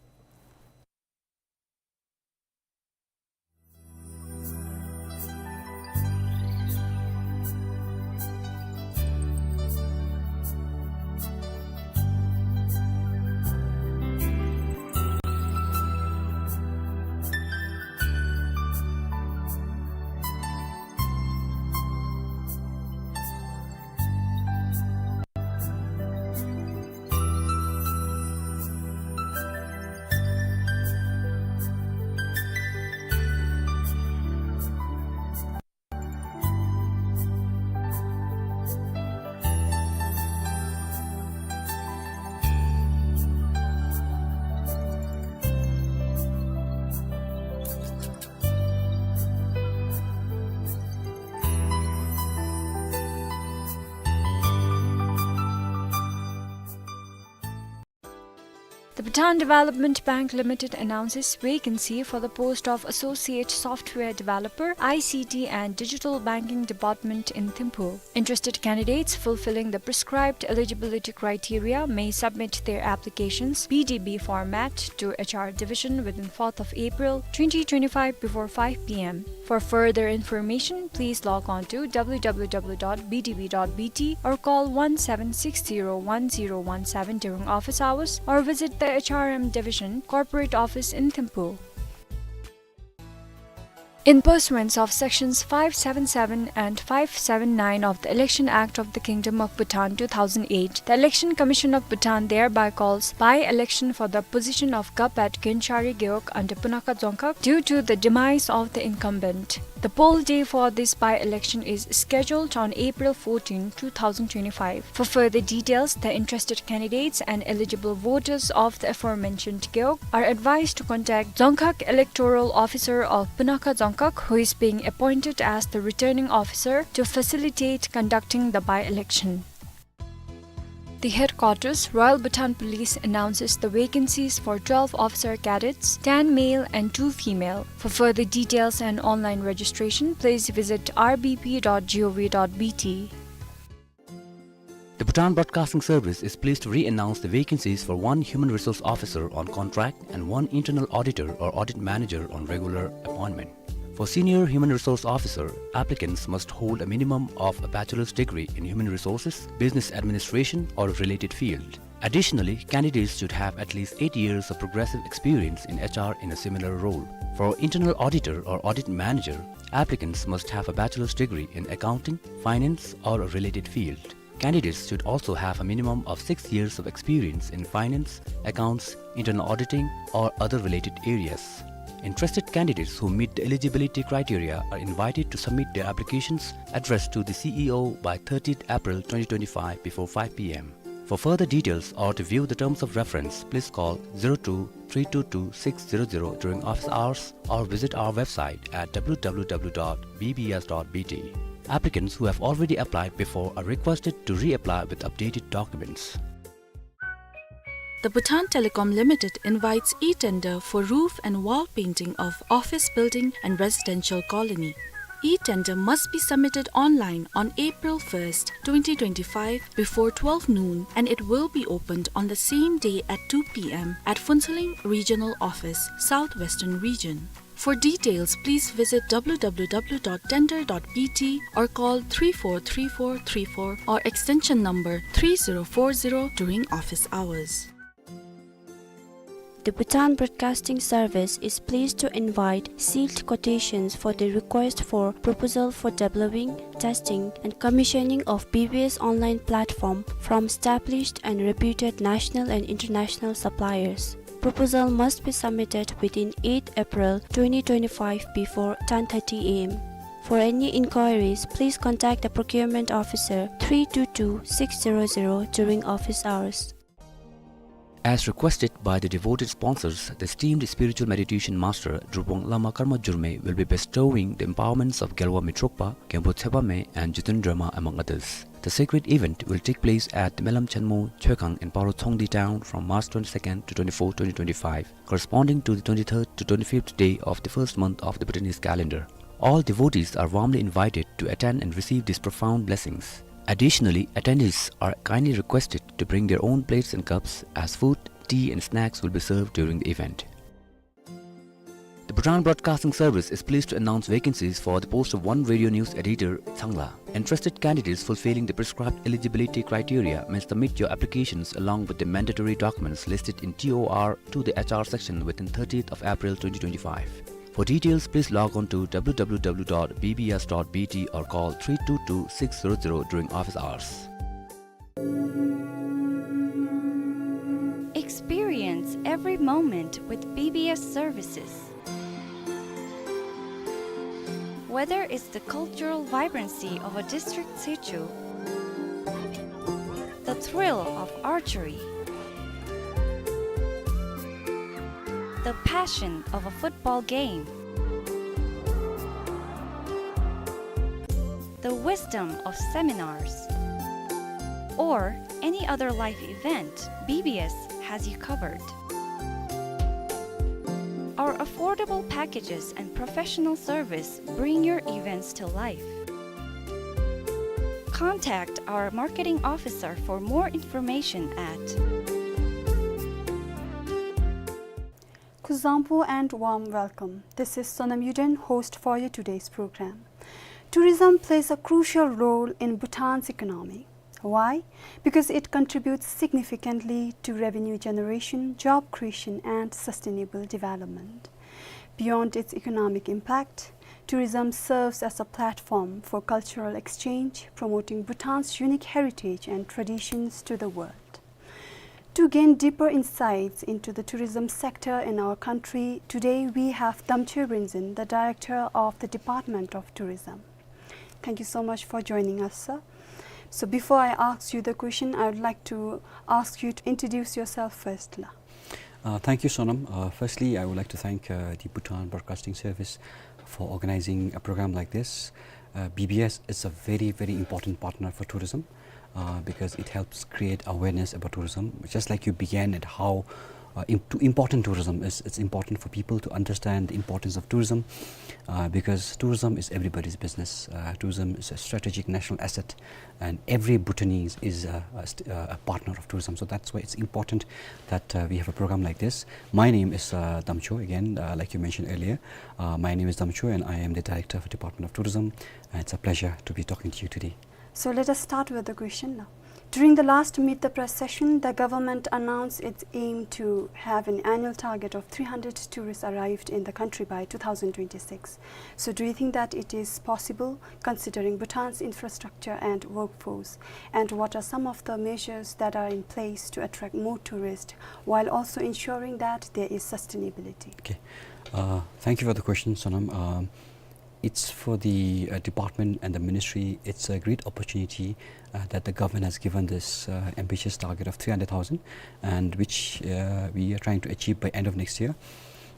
The Bhutan Development Bank Limited announces vacancy for the post of Associate Software Developer, I C T and Digital Banking Department in Thimphu. Interested candidates fulfilling the prescribed eligibility criteria may submit their applications P D B format to H R Division within fourth of April twenty twenty-five before five P M. For further information, please log on to W W W dot B D B dot B T or call one seven six zero one zero one seven during office hours or visit the H R M Division Corporate Office in Thimphu. In pursuance of Sections five seven seven and five seven nine of the Election Act of the Kingdom of Bhutan two thousand eight, the Election Commission of Bhutan thereby calls by-election for the position of Gap at Genchari Gewog under Punakha Dzongkhag due to the demise of the incumbent. The poll day for this by-election is scheduled on April fourteen, two thousand twenty-five. For further details, the interested candidates and eligible voters of the aforementioned gewog are advised to contact Dzongkhag Electoral Officer of Punakha Dzongkhag, who is being appointed as the returning officer to facilitate conducting the by-election. The headquarters, Royal Bhutan Police, announces the vacancies for twelve officer cadets, ten male and two female. For further details and online registration, please visit R B P dot G O V dot B T. The Bhutan Broadcasting Service is pleased to re-announce the vacancies for one Human Resource Officer on contract and one Internal Auditor or Audit Manager on regular appointment. For Senior Human Resource Officer, applicants must hold a minimum of a bachelor's degree in human resources, business administration, or a related field. Additionally, candidates should have at least eight years of progressive experience in H R in a similar role. For Internal Auditor or Audit Manager, applicants must have a bachelor's degree in accounting, finance, or a related field. Candidates should also have a minimum of six years of experience in finance, accounts, internal auditing, or other related areas. Interested candidates who meet the eligibility criteria are invited to submit their applications addressed to the C E O by thirtieth April twenty twenty-five before five P M. For further details or to view the terms of reference, please call zero two three two two six zero zero during office hours or visit our website at W W W dot B B S dot B T. Applicants who have already applied before are requested to reapply with updated documents. The Bhutan Telecom Limited invites e-tender for roof and wall painting of office building and residential colony. E-tender must be submitted online on April first, twenty twenty-five, before twelve noon, and it will be opened on the same day at two P M at Phuentsholing Regional Office, South Western Region. For details, please visit W W W dot tender dot B T or call three four three four three four or extension number three zero four zero during office hours. The Bhutan Broadcasting Service is pleased to invite sealed quotations for the request for proposal for developing, testing, and commissioning of B B S online platform from established and reputed national and international suppliers. Proposal must be submitted within eighth April twenty twenty-five before ten thirty A M. For any inquiries, please contact the procurement officer three two two six zero zero during office hours. As requested by the devoted sponsors, the esteemed spiritual meditation master Drupvung Lama Karma Jurme will be bestowing the empowerments of Gelwa Mitrokpa, Genpo Tshepame, and Jitendra Ma, among others. The sacred event will take place at the Melam Chenmo Choekhang in Paro Tshongdi town from March twenty-second to twenty-fourth, twenty twenty-five, corresponding to the twenty-third to twenty-fifth day of the first month of the Bhutanese calendar. All devotees are warmly invited to attend and receive these profound blessings. Additionally, attendees are kindly requested to bring their own plates and cups, as food, tea and snacks will be served during the event. The Bhutan Broadcasting Service is pleased to announce vacancies for the post of one radio news editor, Changla. Interested candidates fulfilling the prescribed eligibility criteria may submit your applications along with the mandatory documents listed in T O R to the H R section within thirtieth of April twenty twenty-five. For details, please log on to W W W dot B B S dot B T or call three two two six zero zero during office hours. Experience every moment with B B S services. Whether it's the cultural vibrancy of a district situ, the thrill of archery, the passion of a football game, the wisdom of seminars, or any other life event, B B S has you covered. Our affordable packages and professional service bring your events to life. Contact our marketing officer for more information at Kuzuzangpo and warm welcome. This is Sonam Yuden, host for your today's program. Tourism plays a crucial role in Bhutan's economy. Why? Because it contributes significantly to revenue generation, job creation, and sustainable development. Beyond its economic impact, tourism serves as a platform for cultural exchange, promoting Bhutan's unique heritage and traditions to the world. To gain deeper insights into the tourism sector in our country, today we have Damchoi Rinzin, the Director of the Department of Tourism. Thank you so much for joining us, sir. So before I ask you the question, I would like to ask you to introduce yourself first, la. Uh, thank you, Sonam. Uh, firstly, I would like to thank, uh, the Bhutan Broadcasting Service for organizing a program like this. Uh, B B S is a very, very important partner for tourism, uh, because it helps create awareness about tourism. Just like you began at how, uh, im-, to important tourism is, it's important for people to understand the importance of tourism, uh, because tourism is everybody's business. Uh, tourism is a strategic national asset, and every Bhutanese is a, a st-, a partner of tourism. So that's why it's important that, uh, we have a program like this. My name is, uh, Damchoi, again, uh, like you mentioned earlier. Uh, my name is Damchoi, and I am the Director of Department of Tourism. And it's a pleasure to be talking to you today. So let us start with the question now. During the last Meet the Press session, the government announced its aim to have an annual target of three hundred tourists arrived in the country by two thousand twenty-six. So do you think that it is possible, considering Bhutan's infrastructure and workforce? And what are some of the measures that are in place to attract more tourists while also ensuring that there is sustainability? Okay. Uh, thank you for the question, Sonam. Um, it's for the, uh, department and the ministry, it's a great opportunity, uh, that the government has given this, uh, ambitious target of three hundred thousand, and which, uh, we are trying to achieve by end of next year.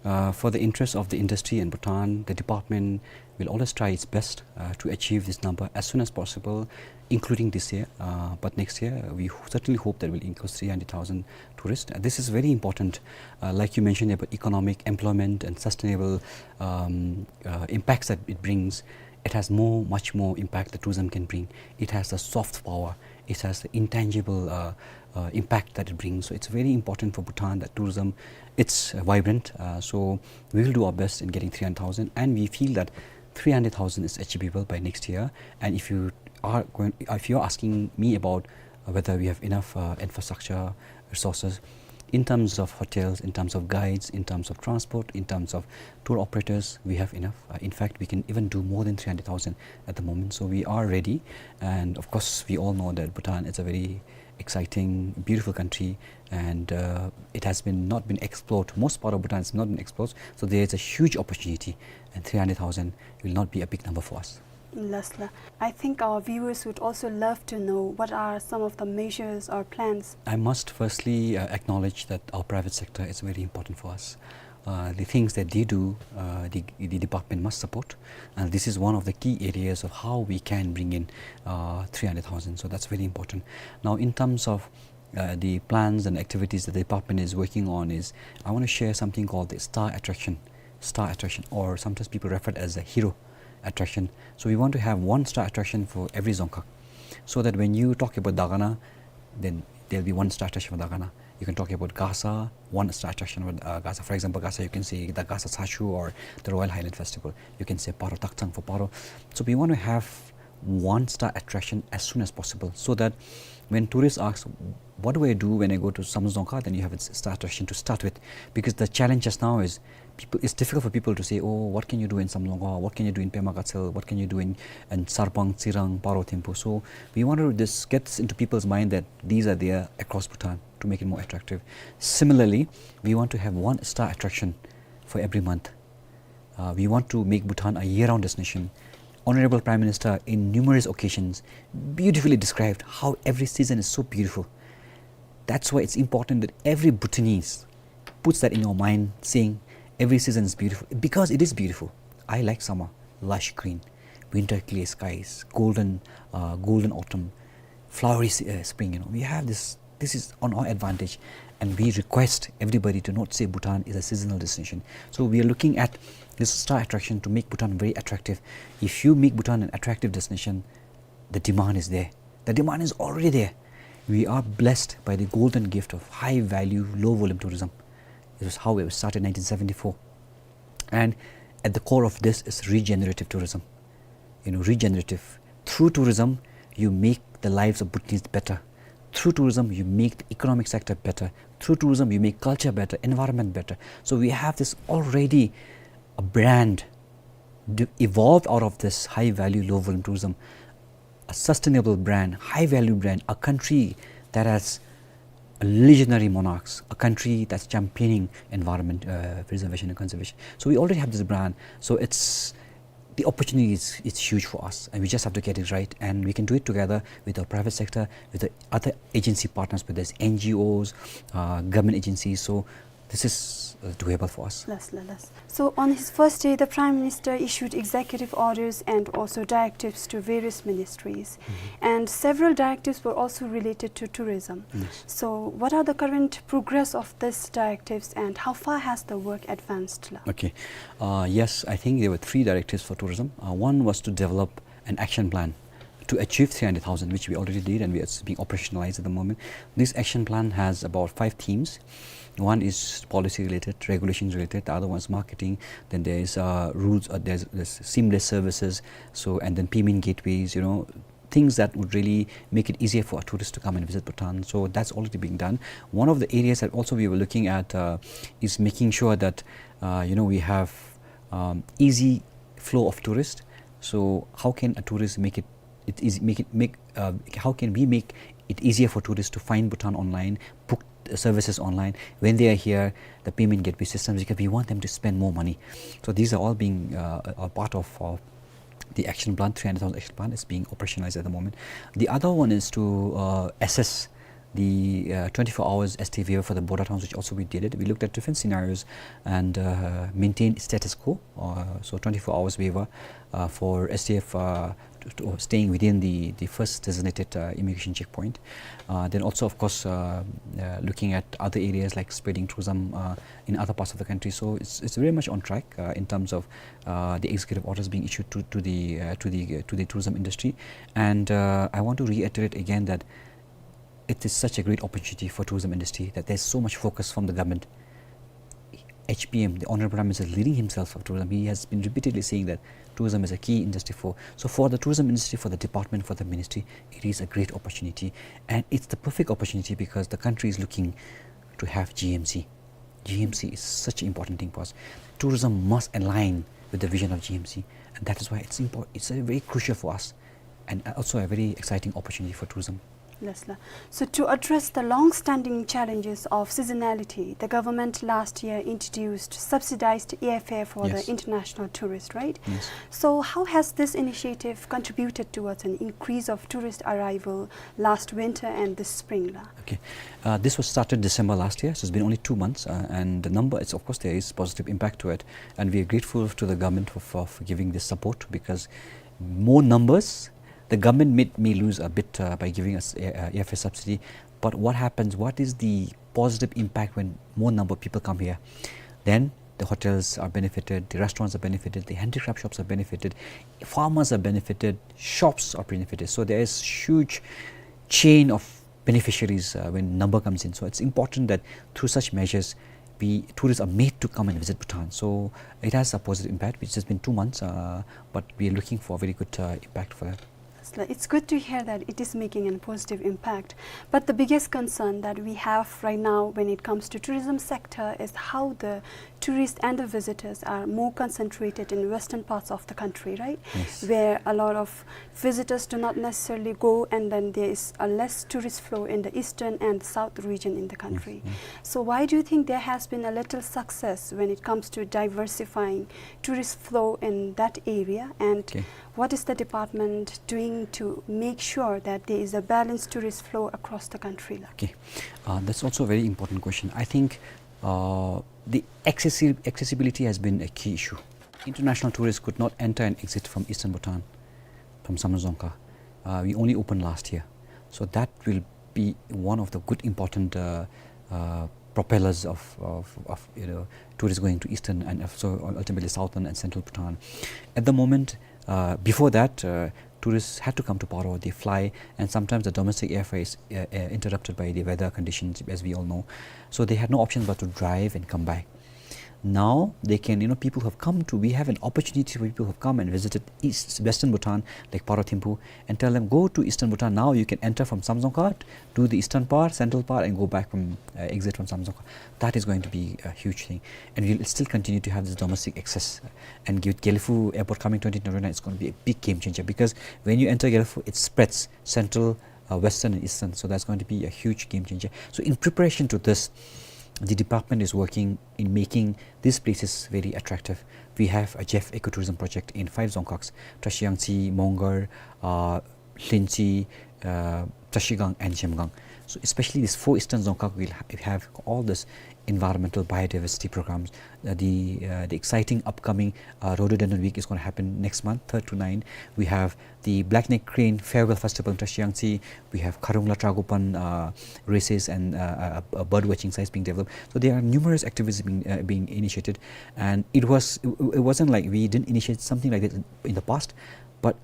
Uh, for the interest of the industry and Bhutan, the department will always try its best, uh, to achieve this number as soon as possible, including this year. Uh, but next year, we ho-, certainly hope that we'll increase three hundred thousand tourists. Uh, this is very important. Uh, like you mentioned about economic, employment, and sustainable, um, uh, impacts that it brings, it has more, much more impact that tourism can bring. It has the soft power. It has the intangible, uh, uh, impact that it brings. So it's very important for Bhutan that tourism, it's, uh, vibrant. Uh, so we will do our best in getting three hundred thousand, and we feel that three hundred thousand is achievable by next year. And if you are going, if you're asking me about, uh, whether we have enough, uh, infrastructure, resources, in terms of hotels, in terms of guides, in terms of transport, in terms of tour operators, we have enough. Uh, in fact, we can even do more than three hundred thousand at the moment. So we are ready. And of course, we all know that Bhutan is a very exciting, beautiful country, and, uh, it has been, not been explored. Most part of Bhutan has not been explored. So there is a huge opportunity, and three hundred thousand will not be a big number for us. Lasla. I think our viewers would also love to know what are some of the measures or plans. I must firstly, uh, acknowledge that our private sector is very important for us. Uh, the things that they do, uh, the, the department must support, and this is one of the key areas of how we can bring in, uh, three hundred thousand. So that's very important. Now, in terms of, uh, the plans and activities that the department is working on, is I want to share something called the star attraction, star attraction, or sometimes people refer it as a hero attraction. So we want to have one star attraction for every Dzongkhag, so that when you talk about Dagana, then there'll be one star attraction for Dagana. You can talk about Gasa, one star attraction for, uh, Gasa. For example, Gasa, you can say the Gasa Tsachu or the Royal Highland Festival. You can say Paro Takchang for Paro. So we want to have one star attraction as soon as possible, so that when tourists ask, "What do I do when I go to Samdrup Dzongkhag?" then you have a s-, star attraction to start with, because the challenge just now is people, it's difficult for people to say, "Oh, what can you do in Samdrup Dzongkhag? What can you do in Pema Gatshel? What can you do in, in Sarpang, Tsirang, Paro, Thimphu?" So we want to just get this into people's mind that these are there across Bhutan to make it more attractive. Similarly, we want to have one star attraction for every month. Uh, we want to make Bhutan a year-round destination. Honorable Prime Minister, in numerous occasions, beautifully described how every season is so beautiful. That's why it's important that every Bhutanese puts that in your mind, saying every season is beautiful, because it is beautiful. I like summer, lush green, winter, clear skies, golden, uh, golden autumn, flowery se-, uh, spring. You know, we have this. This is on our advantage, and we request everybody to not say Bhutan is a seasonal destination. So we are looking at this star attraction to make Bhutan very attractive. If you make Bhutan an attractive destination, the demand is there. The demand is already there. We are blessed by the golden gift of high value, low volume tourism. This is how it started in nineteen seventy-four. And at the core of this is regenerative tourism. You know, regenerative. Through tourism, you make the lives of Bhutanese better. Through tourism, you make the economic sector better. Through tourism, you make culture better, environment better. So we have this already a brand d-, evolved out of this high value, low volume tourism, a sustainable brand, high value brand, a country that has a legendary monarchs, a country that's championing environment, uh, preservation and conservation. So we already have this brand. So it's, the opportunity is, it's huge for us, and we just have to get it right. And we can do it together with our private sector, with the other agency partners, whether it's N G Os, uh, government agencies. So this is, uh, doable for us. Lasla, lasla. So on his first day, the Prime Minister issued executive orders and also directives to various ministries. Mm-hmm. And several directives were also related to tourism. Yes. So what are the current progress of these directives and how far has the work advanced la? Okay. Uh, yes, I think there were three directives for tourism. Uh, one was to develop an action plan to achieve three hundred thousand, which we already did, and we are being operationalized at the moment. This action plan has about five themes. One is policy related, regulations related. The other one is marketing. Then there is, uh, rules. Uh, there's, there's seamless services. So, and then payment gateways. You know, things that would really make it easier for a tourist to come and visit Bhutan. So that's already being done. One of the areas that also we were looking at, uh, is making sure that, uh, you know, we have, um, easy flow of tourists. So how can a tourist make it, it is, make it, make, uh, how can we make it easier for tourists to find Bhutan online, book, uh, services online? When they are here, the payment gateway systems, because we want them to spend more money. So these are all being, uh, a part of, of the action plan, three hundred thousand action plan is being operationalized at the moment. The other one is to, uh, assess the, uh, twenty-four hours S T F waiver for the border towns, which also we did it. We looked at different scenarios and, uh, maintained status quo. Uh, so twenty-four hours waiver, uh, for S T F, uh, to, to staying within the, the first designated, uh, immigration checkpoint. Uh, then also, of course, uh, uh, looking at other areas like spreading tourism, uh, in other parts of the country. So it's, it's very much on track, uh, in terms of, uh, the executive orders being issued to, to the, uh, to the, uh, to the tourism industry. And, uh, I want to reiterate again that it is such a great opportunity for tourism industry that there's so much focus from the government. H P M, the Honorable Prime Minister, is leading himself of tourism. He has been repeatedly saying that tourism is a key industry for, so for the tourism industry, for the department, for the ministry, it is a great opportunity. And it's the perfect opportunity because the country is looking to have G M C. G M C is such an important thing for us. Tourism must align with the vision of G M C, and that is why it's impor-, it's a very crucial for us, and also a very exciting opportunity for tourism. Yes, sir. So to address the long-standing challenges of seasonality, the government last year introduced subsidized airfare for the Yes. international tourists, right? Yes. So how has this initiative contributed towards an increase of tourist arrival last winter and this spring, la? Okay. Uh, this was started December last year, so it's been only two months, uh, and the number, it's, of course, there is positive impact to it, and we are grateful to the government for, for, for giving this support, because more numbers, the government may, may lose a bit, uh, by giving us a, a airfare subsidy, but what happens, what is the positive impact when more number of people come here? Then the hotels are benefited, the restaurants are benefited, the handicraft shops are benefited, farmers are benefited, shops are benefited. So there is huge chain of beneficiaries, uh, when number comes in. So it's important that through such measures, we, tourists are made to come and visit Bhutan. So it has a positive impact, which has been two months, uh, but we are looking for very good, uh, impact for that. It's li-, it's good to hear that it is making a positive impact. But the biggest concern that we have right now when it comes to tourism sector is how the tourists and the visitors are more concentrated in western parts of the country, right? Yes. Where a lot of visitors do not necessarily go, and then there is a less tourist flow in the eastern and south region in the country. Yes, yes. So why do you think there has been a little success when it comes to diversifying tourist flow in that area? And Okay. what is the department doing to make sure that there is a balanced tourist flow across the country, la? Okay. Uh, that's also a very important question. I think, uh, the accessi-, accessibility has been a key issue. International tourists could not enter and exit from eastern Bhutan, from Samdrup Dzongkha. Uh, we only opened last year. So that will be one of the good important, uh, uh, propellers of, of, of, you know, tourists going to eastern and also ultimately southern and central Bhutan. At the moment, uh, before that, uh, tourists had to come to Paro, they fly, and sometimes the domestic airfare is, uh, uh, interrupted by the weather conditions, as we all know. So they had no option but to drive and come back. Now they can, you know, people who have come to, we have an opportunity for people who have come and visited East, Western Bhutan, like Paro Thimphu, and tell them, "Go to Eastern Bhutan now. You can enter from Samdrup Dzongkha, do the eastern part, central part, and go back from, uh, exit from Samdrup Dzongkha." That is going to be a huge thing. And we'll still continue to have this domestic access. And with Gelephu Airport coming twenty twenty-nine, it's gonna be a big game changer, because when you enter Gelephu, it spreads central, uh, western and eastern. So that's going to be a huge game changer. So in preparation to this, the department is working in making these places very attractive. We have a Jeff Ecotourism Project in five Dzongkhags, Trashiyangtse, Mongar, uh, Lhintsey, uh, Trashigang and Zhemgang. So especially this four eastern Dzongkhag will ha-, have all this environmental biodiversity programs. Uh, the, uh, the exciting upcoming, uh, Rhododendron Week is gonna happen next month, third to nine. We have the Black Neck Crane Farewell Festival in Trashiyangtse. We have Kharungla Tragopan, uh, races and, uh, uh, uh, bird watching sites being developed. So there are numerous activities being, uh, being initiated, and it was, it, it wasn't like we didn't initiate something like that in, in the past, but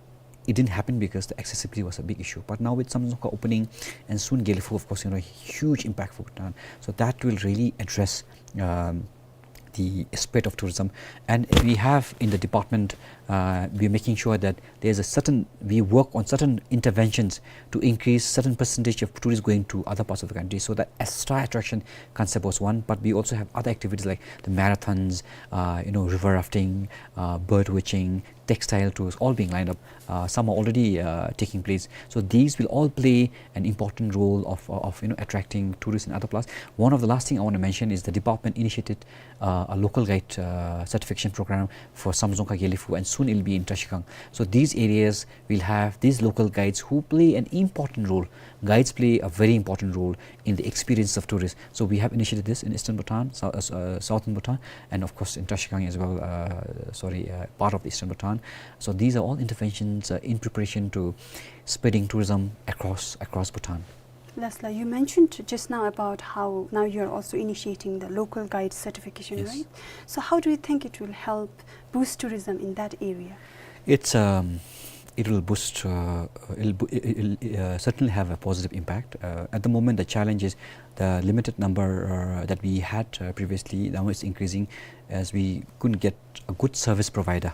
it didn't happen because the accessibility was a big issue. But now with Samdrup Dzongkha opening and soon Gelephu, of course, you know, huge impact for Bhutan. So that will really address, um, the spread of tourism. And we have in the department, uh, we're making sure that there's a certain, we work on certain interventions to increase certain percentage of tourists going to other parts of the country. So the Star Attraction concept was one, but we also have other activities like the marathons, uh, you know, river rafting, uh, bird watching, textile tours, all being lined up. Uh, some are already, uh, taking place. So these will all play an important role of, of, you know, attracting tourists and other plus. One of the last thing I want to mention is the department initiated, uh, a local guide, uh, certification program for Samdzongkha, Gelephu, and soon it'll be in Trashigang. So these areas will have these local guides who play an important role. Guides play a very important role in the experience of tourists. So we have initiated this in Eastern Bhutan, sou-, uh, s-, uh, Southern Bhutan, and of course in Trashigang as well, uh, sorry, uh, part of Eastern Bhutan. So these are all interventions, uh, in preparation to spreading tourism across, across Bhutan. Lasla, you mentioned just now about how now you're also initiating the local guide certification, yes, right? So how do you think it will help boost tourism in that area? It's, um, it will boost, uh, it'll, bo-, it'll, uh, certainly have a positive impact. Uh, at the moment, the challenge is the limited number, uh, that we had, uh, previously. Now it's increasing as we couldn't get a good service provider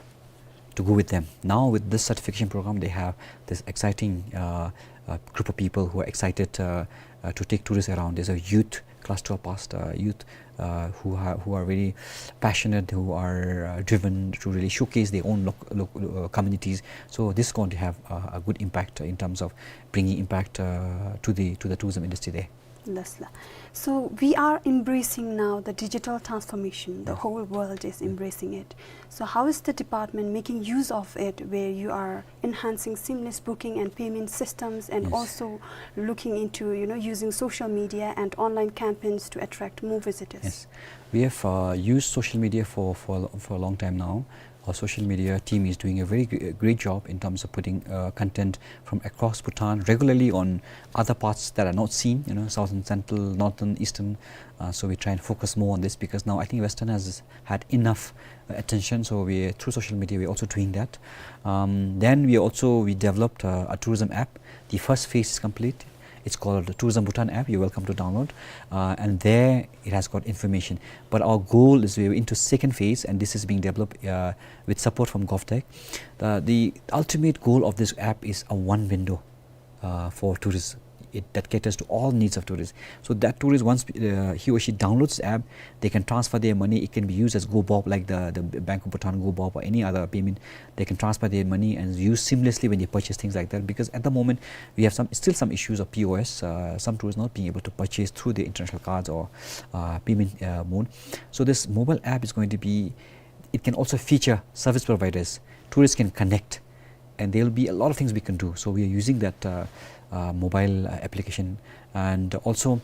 to go with them. Now, with this certification program, they have this exciting, uh, uh, group of people who are excited, uh, uh, to take tourists around. There's a youth, class twelve passed, uh, youth, uh, who ha-, who are very passionate, who are, uh, driven to really showcase their own loc-, loc-, uh, communities. So this is going to have, uh, a good impact in terms of bringing impact, uh, to the, to the tourism industry there. Lasla. So we are embracing now the digital transformation. The, yes, whole world is, yes, embracing it. So how is the department making use of it, where you are enhancing seamless booking and payment systems and, yes, also looking into, you know, using social media and online campaigns to attract more visitors? Yes. We have, uh, used social media for, for, for a long time now. Our social media team is doing a very gr-, great job in terms of putting, uh, content from across Bhutan regularly on other parts that are not seen, you know, southern, central, northern, eastern. Uh, so we try and focus more on this because now I think Western has had enough, uh, attention. So we, through social media, we're also doing that. Um, then we also, we developed, uh, a tourism app. The first phase is complete. It's called the Tourism Bhutan app. You're welcome to download. Uh, and there it has got information. But our goal is we're into second phase, and this is being developed, uh, with support from GovTech. Uh, the ultimate goal of this app is a one window, uh, for tourists. It, that caters to all needs of tourists. So that tourist, once, uh, he or she downloads the app, they can transfer their money. It can be used as GoBob, like the, the Bank of Bhutan GoBob or any other payment. They can transfer their money and use seamlessly when they purchase things like that. Because at the moment, we have some, still some issues of P O S, uh, some tourists not being able to purchase through the international cards or, uh, payment, uh, mode. So this mobile app is going to be, it can also feature service providers. Tourists can connect, and there will be a lot of things we can do. So we are using that, uh, uh, mobile, uh, application, and also,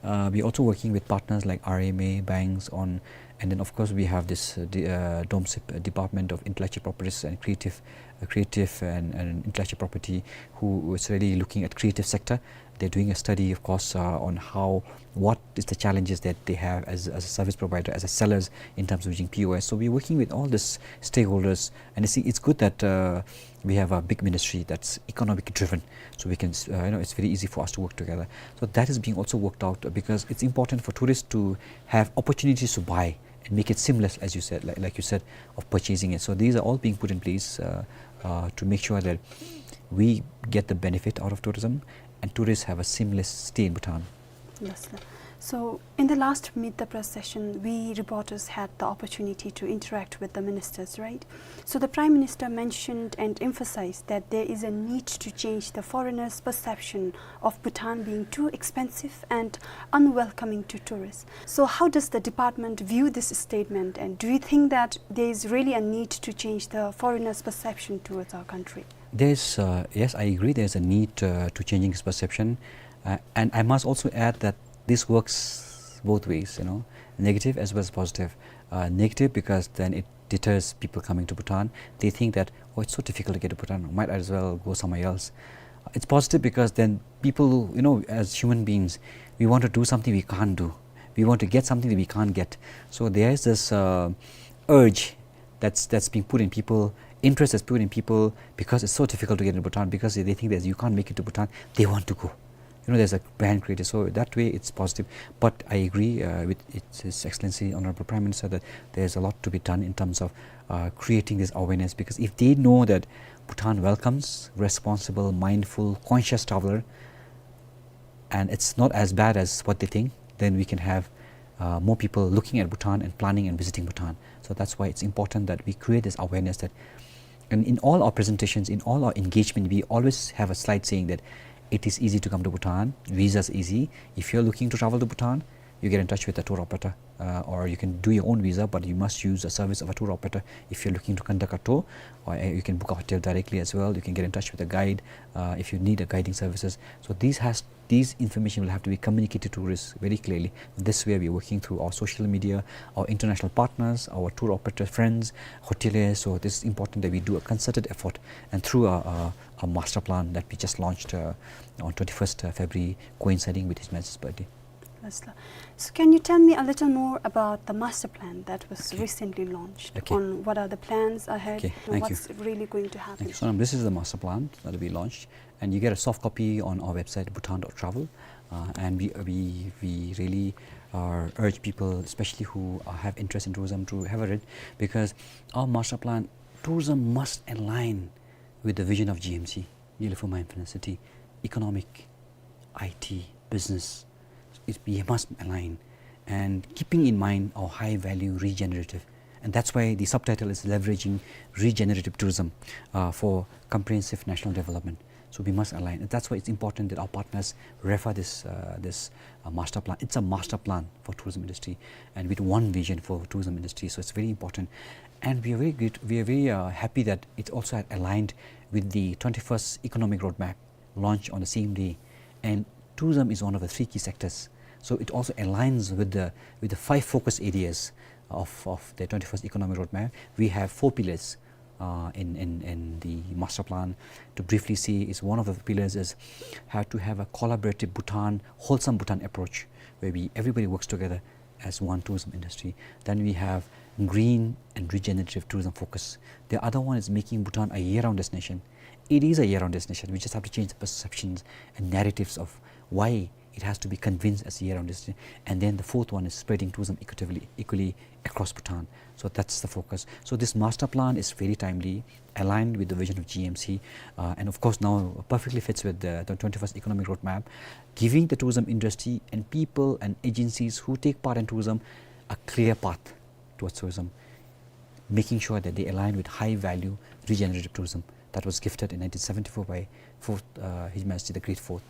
uh, we're also working with partners like R M A, banks on, and then of course we have this, uh, the, uh, DOMSIP, uh, Department of Intellectual Properties and Creative, uh, Creative and, and Intellectual Property, who is really looking at creative sector. They're doing a study, of course, uh, on how, what is the challenges that they have as, as a service provider, as a sellers in terms of using P O S. So we're working with all these stakeholders, and it's, it's good that, uh, we have a big ministry that's economic driven, so we can, uh, you know, it's very easy for us to work together. So that is being also worked out, uh, because it's important for tourists to have opportunities to buy and make it seamless, as you said, like, like you said, of purchasing it. So these are all being put in place, uh, uh, to make sure that we get the benefit out of tourism and tourists have a seamless stay in Bhutan. Yes, sir. So, in the last Meet the Press session, we reporters had the opportunity to interact with the ministers, right? So, the Prime Minister mentioned and emphasized that there is a need to change the foreigners' perception of Bhutan being too expensive and unwelcoming to tourists. So, how does the department view this statement, and do you think that there is really a need to change the foreigners' perception towards our country? There's, uh, yes, I agree, there's a need, uh, to changing this perception. Uh, and I must also add that this works both ways, you know, negative as well as positive. Uh, negative because then it deters people coming to Bhutan. They think that, "Oh, it's so difficult to get to Bhutan. Might as well go somewhere else." It's positive because then people, you know, as human beings, we want to do something we can't do. We want to get something that we can't get. So there's this, uh, urge that's, that's being put in people, interest that's put in people because it's so difficult to get into Bhutan, because they think that you can't make it to Bhutan, they want to go. you know, there's a brand created. So that way, it's positive. But I agree, uh, with His Excellency Honorable Prime Minister that there's a lot to be done in terms of, uh, creating this awareness, because if they know that Bhutan welcomes responsible, mindful, conscious traveler, and it's not as bad as what they think, then we can have, uh, more people looking at Bhutan and planning and visiting Bhutan. So that's why it's important that we create this awareness that, and in all our presentations, in all our engagement, we always have a slide saying that it is easy to come to Bhutan, visa is easy. If you're looking to travel to Bhutan, you get in touch with a tour operator, uh, or you can do your own visa, but you must use a service of a tour operator. If you're looking to conduct a tour, or, uh, you can book a hotel directly as well. You can get in touch with a guide, uh, if you need a guiding services. So these has, these information will have to be communicated to tourists very clearly. This way, we're working through our social media, our international partners, our tour operator friends, hoteliers. So this is important that we do a concerted effort, and through a, a, a master plan that we just launched, uh, on twenty-first February, coinciding with His Majesty's birthday. Lasla. So can you tell me a little more about the master plan that was Okay. recently launched Okay. on what are the plans ahead Okay, and thank you. what's really going to happen? Thank you, Sonam. This is the master plan that we launched, and you get a soft copy on our website, bhutan dot travel. Uh, and we, we, we really, uh, urge people, especially who, uh, have interest in tourism, to have a read, because our master plan, tourism must align with the vision of G M C, Gelephu Mindfulness City, economic, I T, business. It, we must align, and keeping in mind our high value regenerative. And that's why the subtitle is Leveraging Regenerative Tourism, uh, for Comprehensive National Development. So we must align. And that's why it's important that our partners refer this, uh, this, uh, master plan. It's a master plan for tourism industry, and with one vision for tourism industry. So it's very important. And we are very good, we are very, uh, happy that it's also aligned with the twenty-first Economic Roadmap, launched on the same day. And tourism is one of the three key sectors. So it also aligns with the, with the five focus areas of, of the twenty-first Economic Roadmap. We have four pillars, uh, in, in, in the master plan. To briefly say, is one of the pillars is how to have a collaborative Bhutan, wholesome Bhutan approach, where we, everybody works together as one tourism industry. Then we have green and regenerative tourism focus. The other one is making Bhutan a year-round destination. It is a year-round destination. We just have to change the perceptions and narratives of why it has to be convinced as a year-round destination. And then the fourth one is spreading tourism equitably, equally across Bhutan. So that's the focus. So this master plan is very timely, aligned with the vision of G M C, uh, and of course now perfectly fits with the, the twenty-first Economic Roadmap, giving the tourism industry and people and agencies who take part in tourism a clear path towards tourism, making sure that they align with high value regenerative tourism that was gifted in nineteen seventy-four by fourth, uh, His Majesty the Great Fourth.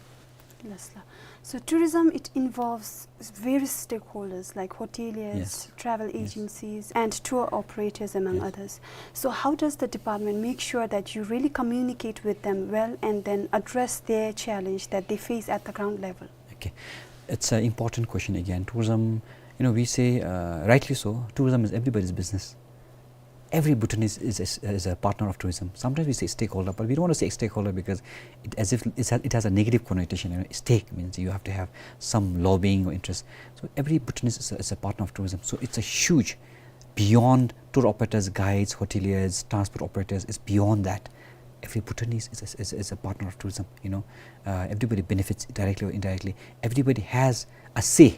Lasla. So tourism, it involves various stakeholders like hoteliers, Yes. travel Yes. agencies, and tour operators, among Yes. others. So how does the department make sure that you really communicate with them well and then address their challenge that they face at the ground level? Okay. It's an important question again. Tourism, you know, we say, uh, rightly so, tourism is everybody's business. Every Bhutanese is, is, is a partner of tourism. Sometimes we say stakeholder, but we don't want to say stakeholder because it, as if it's a, it has a negative connotation. You know, stake means you have to have some lobbying or interest. So every Bhutanese is a, is a partner of tourism. So it's a huge, beyond tour operators, guides, hoteliers, transport operators, it's beyond that. Every Bhutanese is a, is, is a partner of tourism, you know. Uh, everybody benefits directly or indirectly. Everybody has a say.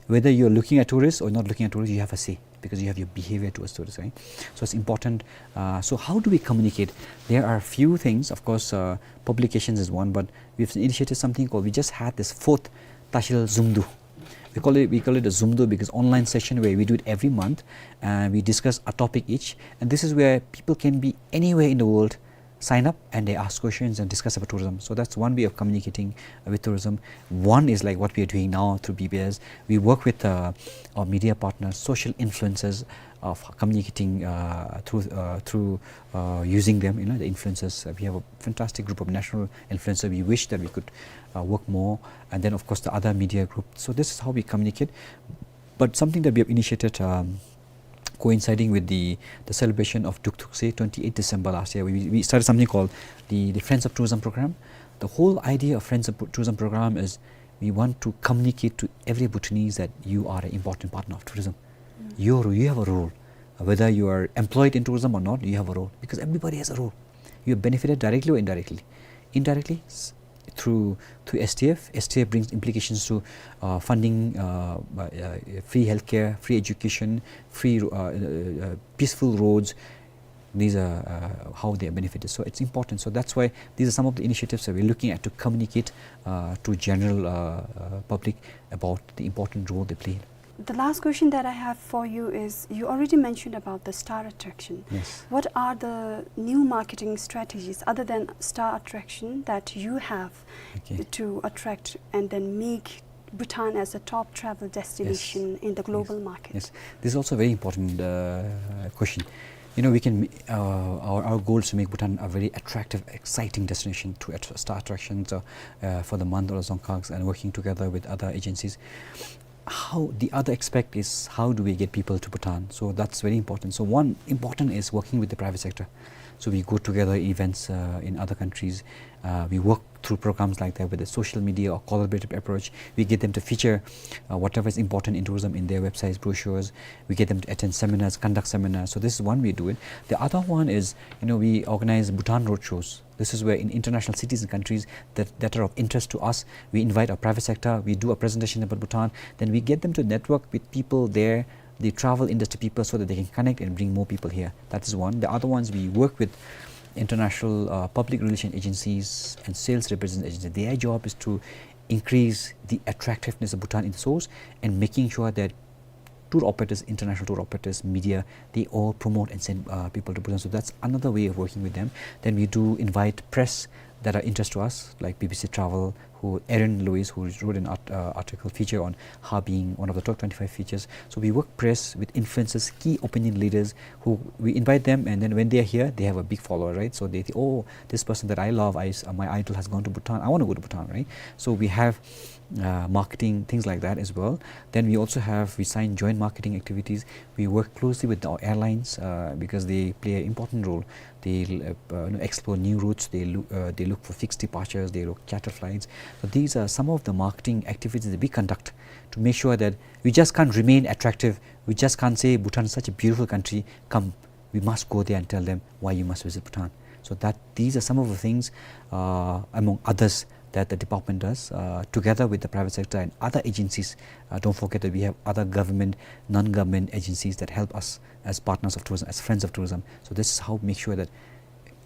Whether you're looking at tourists or not looking at tourists, you have a say because you have your behavior towards tourists, right? So it's important. Uh, so how do we communicate? There are a few things. Of course, uh, publications is one, but we've initiated something called, we just had this fourth Tashil Zumdu. We call it, we call it a Zumdu because online session where we do it every month, and we discuss a topic each. And this is where people can be anywhere in the world, sign up and they ask questions and discuss about tourism. So that's one way of communicating, uh, with tourism. One is like what we are doing now through B B S. We work with, uh, our media partners, social influencers, of communicating, uh, through, uh, through, uh, using them, you know, the influencers. Uh, we have a fantastic group of national influencers. We wish that we could, uh, work more. And then, of course, the other media group. So this is how we communicate. But something that we have initiated, um, coinciding with the, the celebration of Duktuk Seh, twenty-eighth December last year, we, we started something called the, the Friends of Tourism program. The whole idea of Friends of Tourism program is we want to communicate to every Bhutanese that you are an important partner of tourism. Mm. You're, you have a role. Whether you are employed in tourism or not, you have a role because everybody has a role. You are benefited directly or indirectly. Indirectly, s-, through, through S T F. S T F brings implications to, uh, funding, uh, uh, uh, free healthcare, free education, free, uh, uh, uh, peaceful roads. These are, uh, how they are benefited. So it's important. So that's why these are some of the initiatives that we're looking at to communicate, uh, to general, uh, uh, public about the important role they play. The last question that I have for you is, you already mentioned about the star attraction. Yes. What are the new marketing strategies other than star attraction that you have, okay, to attract and then make Bhutan as a top travel destination, yes, in the global, yes, market? Yes, this is also a very important, uh, question. You know, we can, uh, our, our goal is to make Bhutan a very attractive, exciting destination to at-, star attractions, uh, uh, for the Mandalay Dzongkhags and working together with other agencies. How, the other aspect is, how do we get people to Bhutan? So that's very important. So one important is working with the private sector. So we go together events, uh, in other countries. Uh, we work through programs like that with a social media or collaborative approach. We get them to feature, uh, whatever is important in tourism in their websites, brochures. We get them to attend seminars, conduct seminars. So this is one way to do it. The other one is, you know, we organize Bhutan roadshows. This is where in international cities and countries that, that are of interest to us, we invite our private sector, we do a presentation about Bhutan, then we get them to network with people there, the travel industry people, so that they can connect and bring more people here. That is one. The other ones, we work with international, uh, public relation agencies and sales representation agencies. Their job is to increase the attractiveness of Bhutan in the source and making sure that tour operators, international tour operators, media, they all promote and send, uh, people to Bhutan. So that's another way of working with them. Then we do invite press that are interest to us, like B B C Travel, who Aaron Lewis, who wrote an art-, uh, article feature on Harbin, one of the top twenty-five features. So we work press with influencers, key opinion leaders, who we invite them, and then when they are here, they have a big follower, right? So they think, "Oh, this person that I love, I s-, uh, my idol has gone to Bhutan. I wanna go to Bhutan," right? So we have, uh, marketing, things like that as well. Then we also have, we sign joint marketing activities. We work closely with our airlines, uh, because they play an important role. They, uh, uh, you know, explore new routes. They look, uh, they look for fixed departures. They look charter flights. So these are some of the marketing activities that we conduct to make sure that we just can't remain attractive. We just can't say, "Bhutan is such a beautiful country. Come, we must go there and tell them why you must visit Bhutan." So that, these are some of the things, uh, among others, that the department does, uh, together with the private sector and other agencies. Uh, don't forget that we have other government, non-government agencies that help us as partners of tourism, as friends of tourism. So this is how we make sure that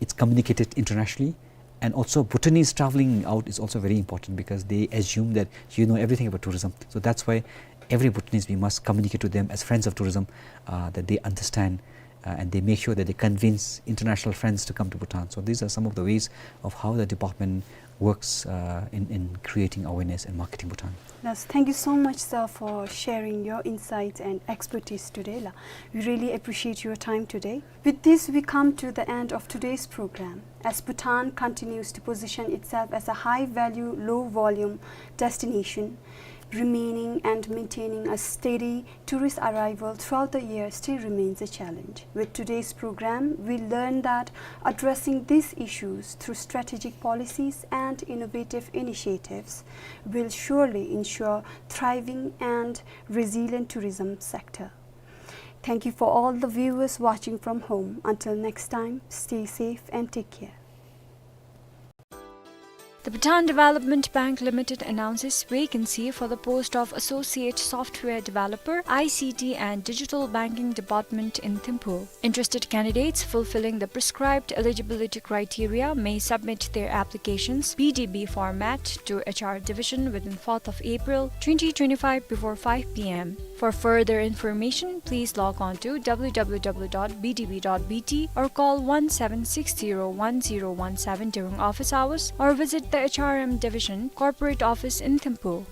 it's communicated internationally. And also, Bhutanese traveling out is also very important because they assume that you know everything about tourism. So that's why every Bhutanese, we must communicate to them as friends of tourism, uh, that they understand, uh, and they make sure that they convince international friends to come to Bhutan. So these are some of the ways of how the department works, uh, in, in creating awareness and marketing Bhutan. Yes, thank you so much, sir, for sharing your insights and expertise today, la. We really appreciate your time today. With this, we come to the end of today's program. As Bhutan continues to position itself as a high-value, low-volume destination, remaining and maintaining a steady tourist arrival throughout the year still remains a challenge. With today's program, we learned that addressing these issues through strategic policies and innovative initiatives will surely ensure thriving and resilient tourism sector. Thank you for all the viewers watching from home. Until next time, stay safe and take care. The Bhutan Development Bank Limited announces vacancy for the post of Associate Software Developer, I C T and Digital Banking Department in Thimphu. Interested candidates fulfilling the prescribed eligibility criteria may submit their applications B D B format to H R division within fourth of April twenty twenty-five before five P M. For further information, please log on to W W W dot B D B dot B T or call one seven six zero one zero one seven during office hours or visit the H R M division corporate office in Thimphu.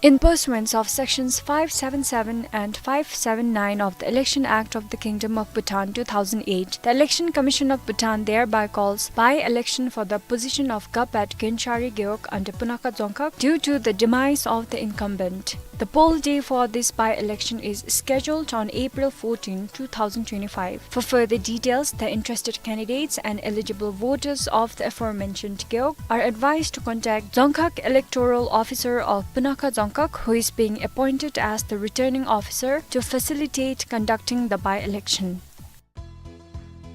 In pursuance of Sections five seven seven and five seven nine of the Election Act of the Kingdom of Bhutan two thousand eight, the Election Commission of Bhutan thereby calls by-election for the position of Gup at Genchari Gewog under Punakha Dzongkhag due to the demise of the incumbent. The poll day for this by-election is scheduled on April fourteen, two thousand twenty-five. For further details, the interested candidates and eligible voters of the aforementioned Gewog are advised to contact Dzongkhag Electoral Officer of Punakha Dzongkhag, who is being appointed as the returning officer to facilitate conducting the by-election.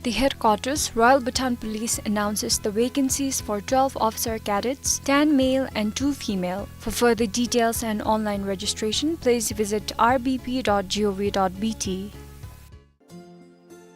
The headquarters, Royal Bhutan Police, announces the vacancies for twelve officer cadets, ten male and two female. For further details and online registration, please visit R B P dot gov dot B T.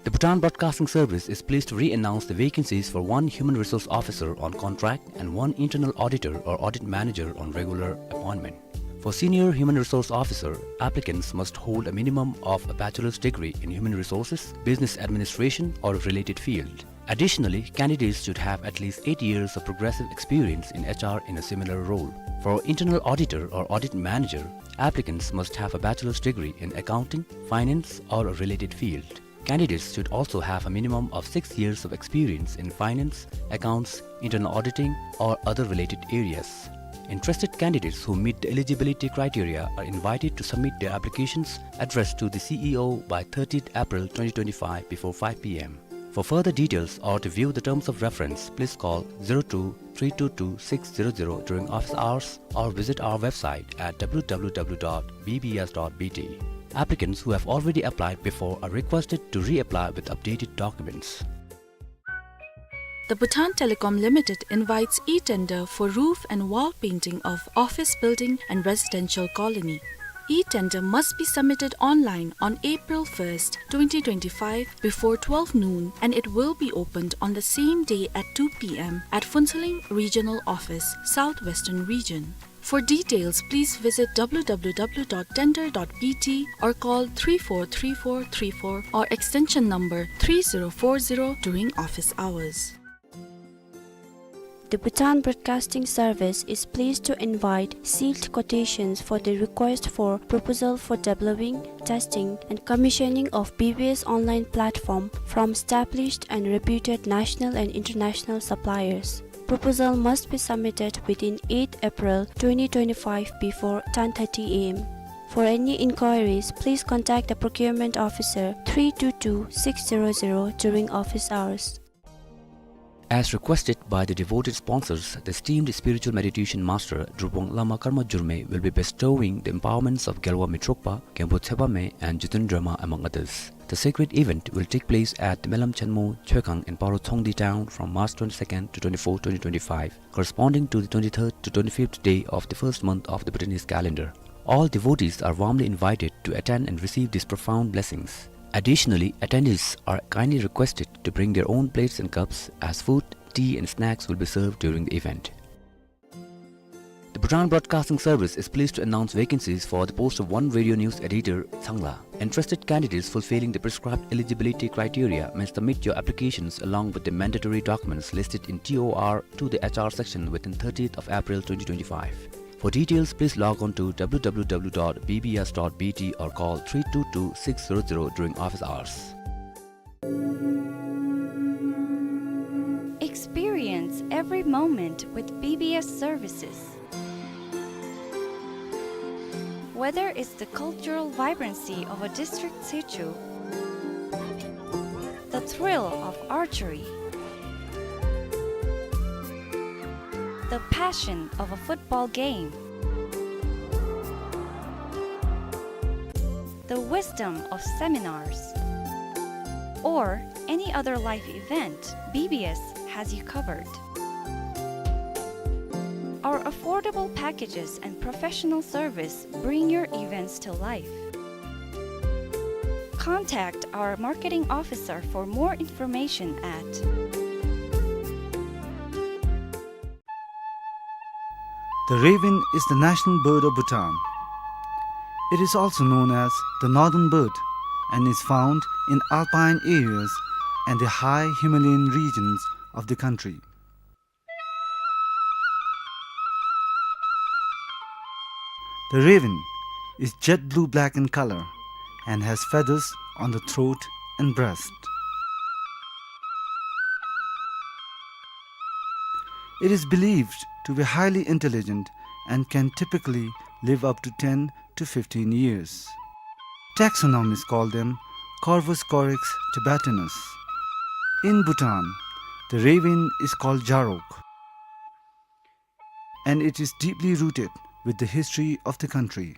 The Bhutan Broadcasting Service is pleased to re-announce the vacancies for one human resource officer on contract and one internal auditor or audit manager on regular appointment. For senior human resource officer, applicants must hold a minimum of a bachelor's degree in human resources, business administration, or a related field. Additionally, candidates should have at least eight years of progressive experience in H R in a similar role. For internal auditor or audit manager, applicants must have a bachelor's degree in accounting, finance, or a related field. Candidates should also have a minimum of six years of experience in finance, accounts, internal auditing, or other related areas. Interested candidates who meet the eligibility criteria are invited to submit their applications addressed to the C E O by thirtieth April twenty twenty-five before five P M. For further details or to view the terms of reference, please call zero two three two two six zero zero during office hours or visit our website at W W W dot B B S dot B T. Applicants who have already applied before are requested to reapply with updated documents. The Bhutan Telecom Limited invites e-tender for roof and wall painting of office building and residential colony. E-tender must be submitted online on April first, twenty twenty-five, before twelve noon, and it will be opened on the same day at two P M at Phuentsholing Regional Office, South Western Region. For details, please visit W W W dot tender dot B T or call three four three four three four or extension number three zero four zero during office hours. The Bhutan Broadcasting Service is pleased to invite sealed quotations for the request for proposal for developing, testing, and commissioning of B B S online platform from established and reputed national and international suppliers. Proposal must be submitted within eighth April twenty twenty-five before ten thirty A M. For any inquiries, please contact the procurement officer three two two six zero zero during office hours. As requested by the devoted sponsors, the esteemed spiritual meditation master Drupvung Lama Karma Jurme will be bestowing the empowerments of Gyalwa Mitrokpa, Genpo Tshepame, and Jitendra Ma, among others. The sacred event will take place at the Melam Chenmo Choekhang in Paro Tshongdi town from March twenty-second to twenty-fourth, twenty twenty-five, corresponding to the twenty-third to twenty-fifth day of the first month of the Bhutanese calendar. All devotees are warmly invited to attend and receive these profound blessings. Additionally, attendees are kindly requested to bring their own plates and cups, as food, tea and snacks will be served during the event. The Bhutan Broadcasting Service is pleased to announce vacancies for the post of one radio news editor, Changla. Interested candidates fulfilling the prescribed eligibility criteria may submit your applications along with the mandatory documents listed in T O R to the H R section within thirtieth of April twenty twenty-five. For details, please log on to W W W dot B B S dot B T or call three two two six zero zero during office hours. Experience every moment with B B S services. Whether it's the cultural vibrancy of a district situ, the thrill of archery, the passion of a football game, the wisdom of seminars, or any other life event, B B S has you covered. Our affordable packages and professional service bring your events to life. Contact our marketing officer for more information at The raven is the national bird of Bhutan. It is also known as the northern bird and is found in alpine areas and the high Himalayan regions of the country. The raven is jet blue-black in color and has feathers on the throat and breast. It is believed to be highly intelligent and can typically live up to ten to fifteen years. Taxonomists call them Corvus corax tibetanus. In Bhutan, the raven is called Jarok, and it is deeply rooted with the history of the country.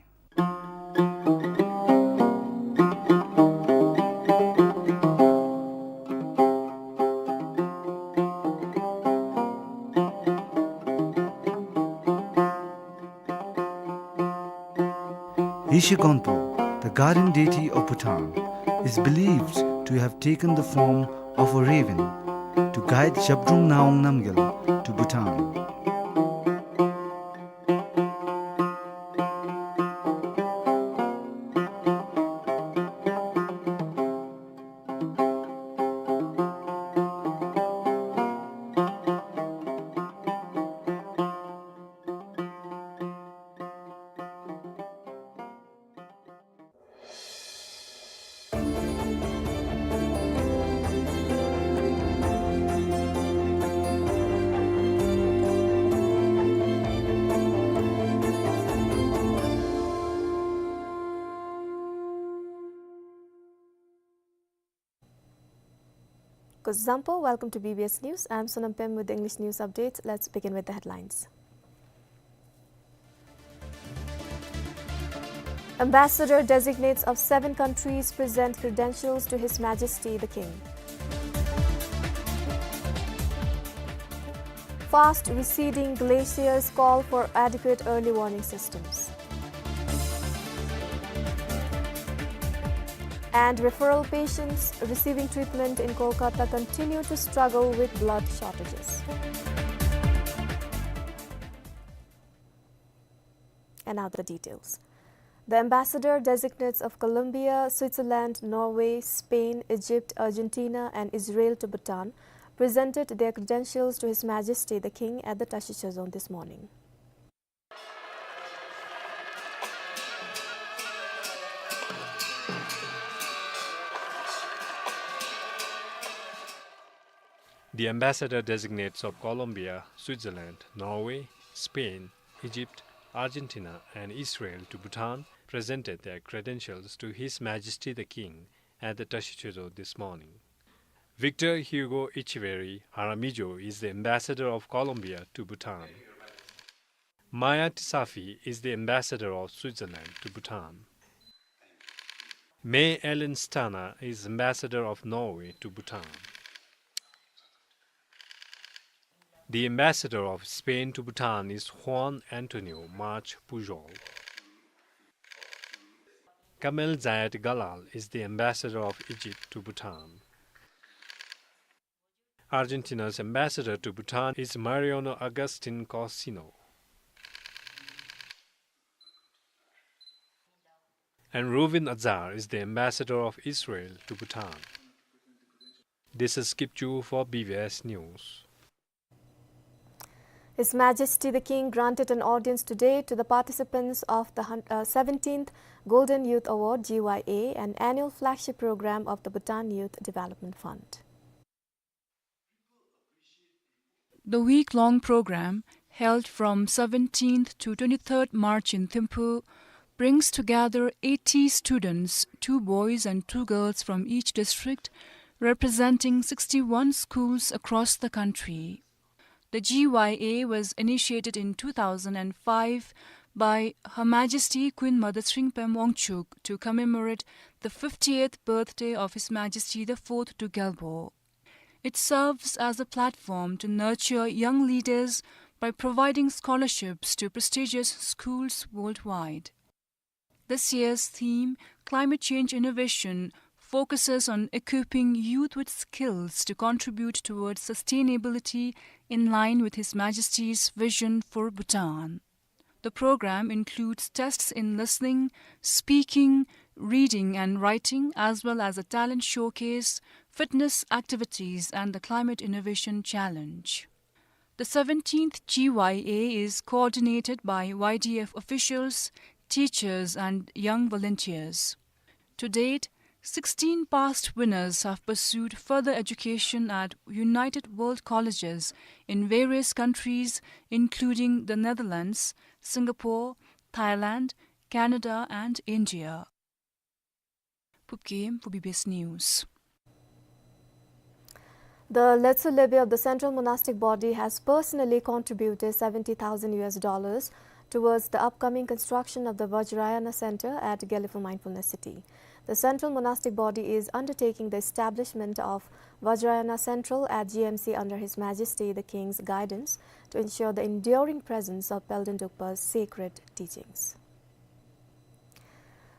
Shigonpo, the guardian deity of Bhutan, is believed to have taken the form of a raven to guide Zhabdrung Ngawang Namgyal to Bhutan. Kuzuzangpo, welcome to B B S News. I'm Sonam Pem with the English news updates. Let's begin with the headlines. Ambassador designates of seven countries present credentials to His Majesty the King. Fast receding glaciers call for adequate early warning systems. And referral patients receiving treatment in Kolkata continue to struggle with blood shortages. And now the details. The ambassador designates of Colombia, Switzerland, Norway, Spain, Egypt, Argentina, and Israel to Bhutan presented their credentials to His Majesty the King at the Tashi Choezong this morning. The ambassador designates of Colombia, Switzerland, Norway, Spain, Egypt, Argentina, and Israel to Bhutan presented their credentials to His Majesty the King at the Tashi Choezong this morning. Victor Hugo Echeverry Jaramillo is the ambassador of Colombia to Bhutan. Maya Tisafi is the ambassador of Switzerland to Bhutan. May Ellen Stana is ambassador of Norway to Bhutan. The ambassador of Spain to Bhutan is Juan Antonio March Pujol. Kamel Zayed Galal is the ambassador of Egypt to Bhutan. Argentina's ambassador to Bhutan is Mariano Agustin Corsino. And Ruvin Azar is the ambassador of Israel to Bhutan. This is Kipchu for B B S News. His Majesty the King granted an audience today to the participants of the hun-, uh, seventeenth Golden Youth Award, G Y A, an annual flagship program of the Bhutan Youth Development Fund. The week-long program, held from seventeenth to twenty-third March in Thimphu, brings together eighty students, two boys and two girls from each district, representing sixty-one schools across the country. The G Y A was initiated in two thousand and five by Her Majesty Queen Mother Tshering Pem Wangchuck to commemorate the fiftieth birthday of His Majesty the Fourth to Gyalpo. It serves as a platform to nurture young leaders by providing scholarships to prestigious schools worldwide. This year's theme, Climate Change Innovation, focuses on equipping youth with skills to contribute towards sustainability in line with His Majesty's vision for Bhutan. The program includes tests in listening, speaking, reading and writing, as well as a talent showcase, fitness activities, and the Climate Innovation Challenge. The seventeenth G Y A is coordinated by Y D F officials, teachers, and young volunteers. To date, sixteen past winners have pursued further education at United World Colleges in various countries, including the Netherlands, Singapore, Thailand, Canada, and India. Phub Gyem for B B S News. The Letsö Lebe of the Central Monastic Body has personally contributed seventy thousand U S dollars towards the upcoming construction of the Vajrayana Center at Gelephu Mindfulness City. The Central Monastic Body is undertaking the establishment of Vajrayana Central at G M C under His Majesty the King's guidance to ensure the enduring presence of Palden Drukpa's sacred teachings.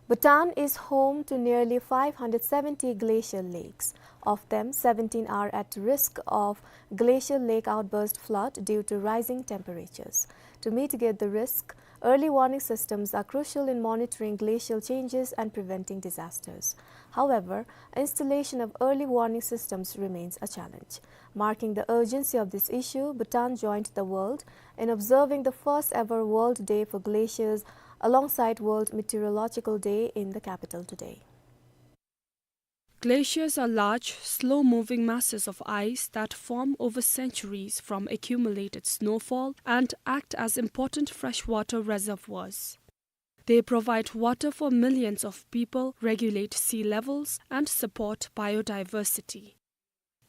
Bhutan is home to nearly five hundred seventy glacial lakes. Of them, seventeen are at risk of glacial lake outburst flood due to rising temperatures. To mitigate the risk, early warning systems are crucial in monitoring glacial changes and preventing disasters. However, installation of early warning systems remains a challenge. Marking the urgency of this issue, Bhutan joined the world in observing the first ever World Day for Glaciers alongside World Meteorological Day in the capital today. Glaciers are large, slow-moving masses of ice that form over centuries from accumulated snowfall and act as important freshwater reservoirs. They provide water for millions of people, regulate sea levels, and support biodiversity.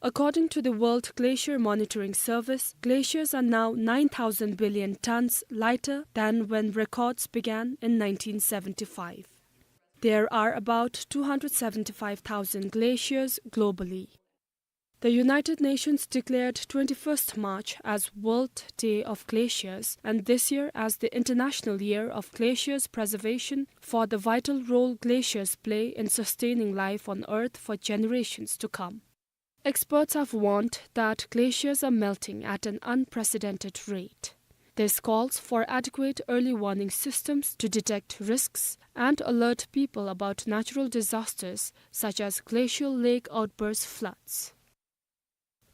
According to the World Glacier Monitoring Service, glaciers are now nine thousand billion tons lighter than when records began in nineteen seventy-five. There are about two hundred seventy-five thousand glaciers globally. The United Nations declared twenty-first March as World Day of Glaciers, and this year as the International Year of Glaciers Preservation, for the vital role glaciers play in sustaining life on Earth for generations to come. Experts have warned that glaciers are melting at an unprecedented rate. This calls for adequate early warning systems to detect risks and alert people about natural disasters such as glacial lake outburst floods.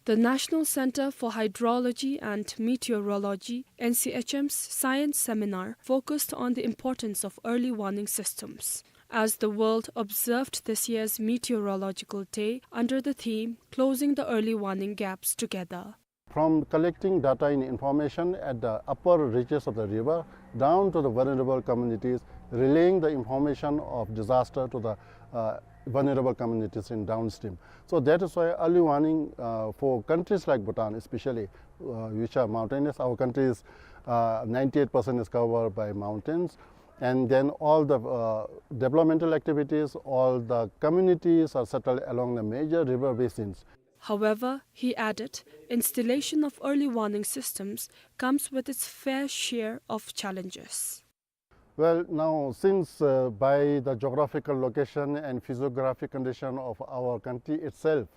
The National Center for Hydrology and Meteorology, N C H M's science seminar focused on the importance of early warning systems as the world observed this year's Meteorological Day under the theme Closing the Early Warning Gaps Together. From collecting data and information at the upper reaches of the river down to the vulnerable communities, relaying the information of disaster to the, uh, vulnerable communities in downstream. So that is why early warning, uh, for countries like Bhutan especially, uh, which are mountainous, our country is, uh, ninety-eight percent is covered by mountains, and then all the, uh, developmental activities, all the communities are settled along the major river basins. However, he added, installation of early warning systems comes with its fair share of challenges. Well, now, since, uh, by the geographical location and physiographic condition of our country itself,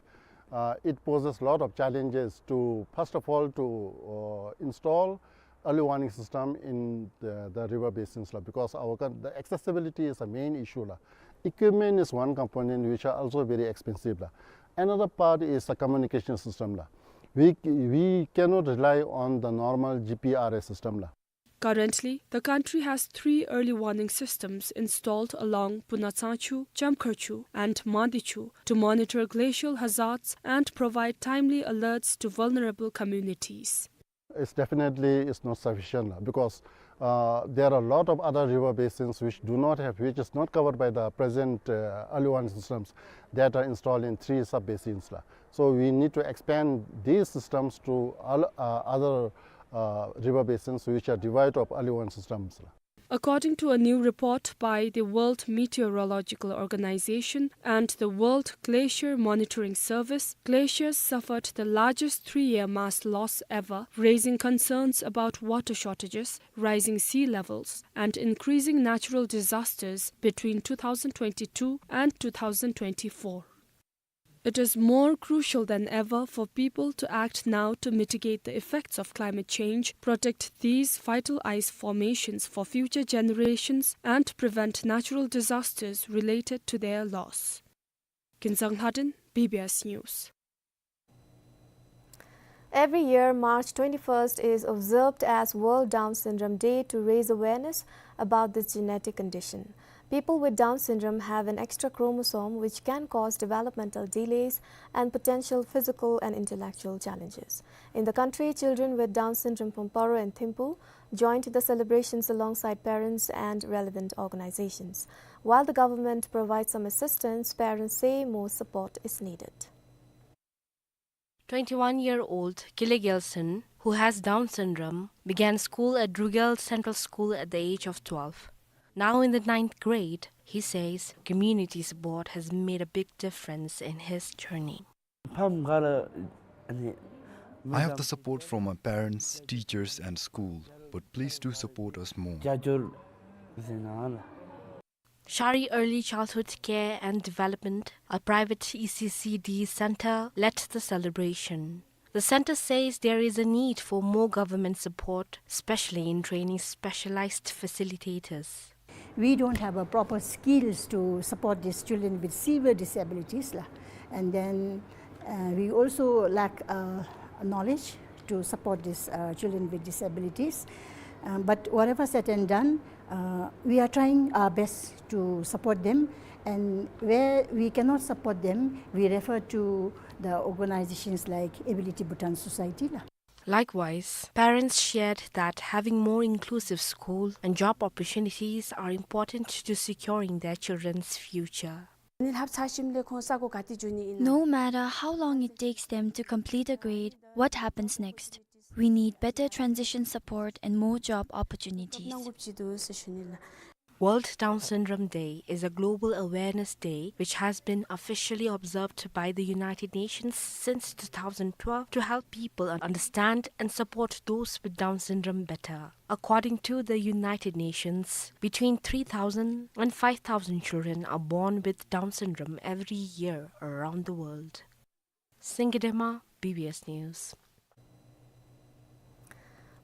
uh, it poses lot of challenges to, first of all, to, uh, install early warning system in the, the river basins la, because our coun-, the accessibility is a main issue la. Equipment is one component which are also very expensive la. Another part is the communication system la. We, we cannot rely on the normal G P R S system la. Currently, the country has three early warning systems installed along Punatsangchu, Chamkharchu, and Mandichu to monitor glacial hazards and provide timely alerts to vulnerable communities. It's definitely, it's not sufficient la, because, uh, there are a lot of other river basins which do not have, which is not covered by the present, uh, early warning systems that are installed in three sub-basins la. So we need to expand these systems to all, uh, other, uh, river basins which are devoid of early warning systems la. According to a new report by the World Meteorological Organization and the World Glacier Monitoring Service, glaciers suffered the largest three-year mass loss ever, raising concerns about water shortages, rising sea levels, and increasing natural disasters between two thousand twenty-two and two thousand twenty-four. It is more crucial than ever for people to act now to mitigate the effects of climate change, protect these vital ice formations for future generations, and prevent natural disasters related to their loss. Kinzang Lhadon, B B S News. Every year, March twenty-first is observed as World Down Syndrome Day to raise awareness about this genetic condition. People with Down syndrome have an extra chromosome which can cause developmental delays and potential physical and intellectual challenges. In the country, children with Down syndrome from Paro and Thimphu joined the celebrations alongside parents and relevant organizations. While the government provides some assistance, parents say more support is needed. Twenty-one-year-old Kile Gelson, who has Down syndrome, began school at Drugel Central School at the age of twelve. Now in the ninth grade, he says community support has made a big difference in his journey. I have the support from my parents, teachers, and school, but please do support us more. Shari Early Childhood Care and Development, a private E C C D center, led the celebration. The center says there is a need for more government support, especially in training specialized facilitators. We don't have a proper skills to support these children with severe disabilities, la. And then, uh, we also lack, uh, knowledge to support these, uh, children with disabilities. Um, but whatever said and done, uh, we are trying our best to support them. And where we cannot support them, we refer to the organizations like Ability Bhutan Society, la. Likewise, parents shared that having more inclusive school and job opportunities are important to securing their children's future. No matter how long it takes them to complete a grade, what happens next? We need better transition support and more job opportunities. World Down Syndrome Day is a global awareness day which has been officially observed by the United Nations since two thousand twelve to help people un-, understand and support those with Down syndrome better. According to the United Nations, between three thousand and five thousand children are born with Down syndrome every year around the world. Singye Dema, B B S News.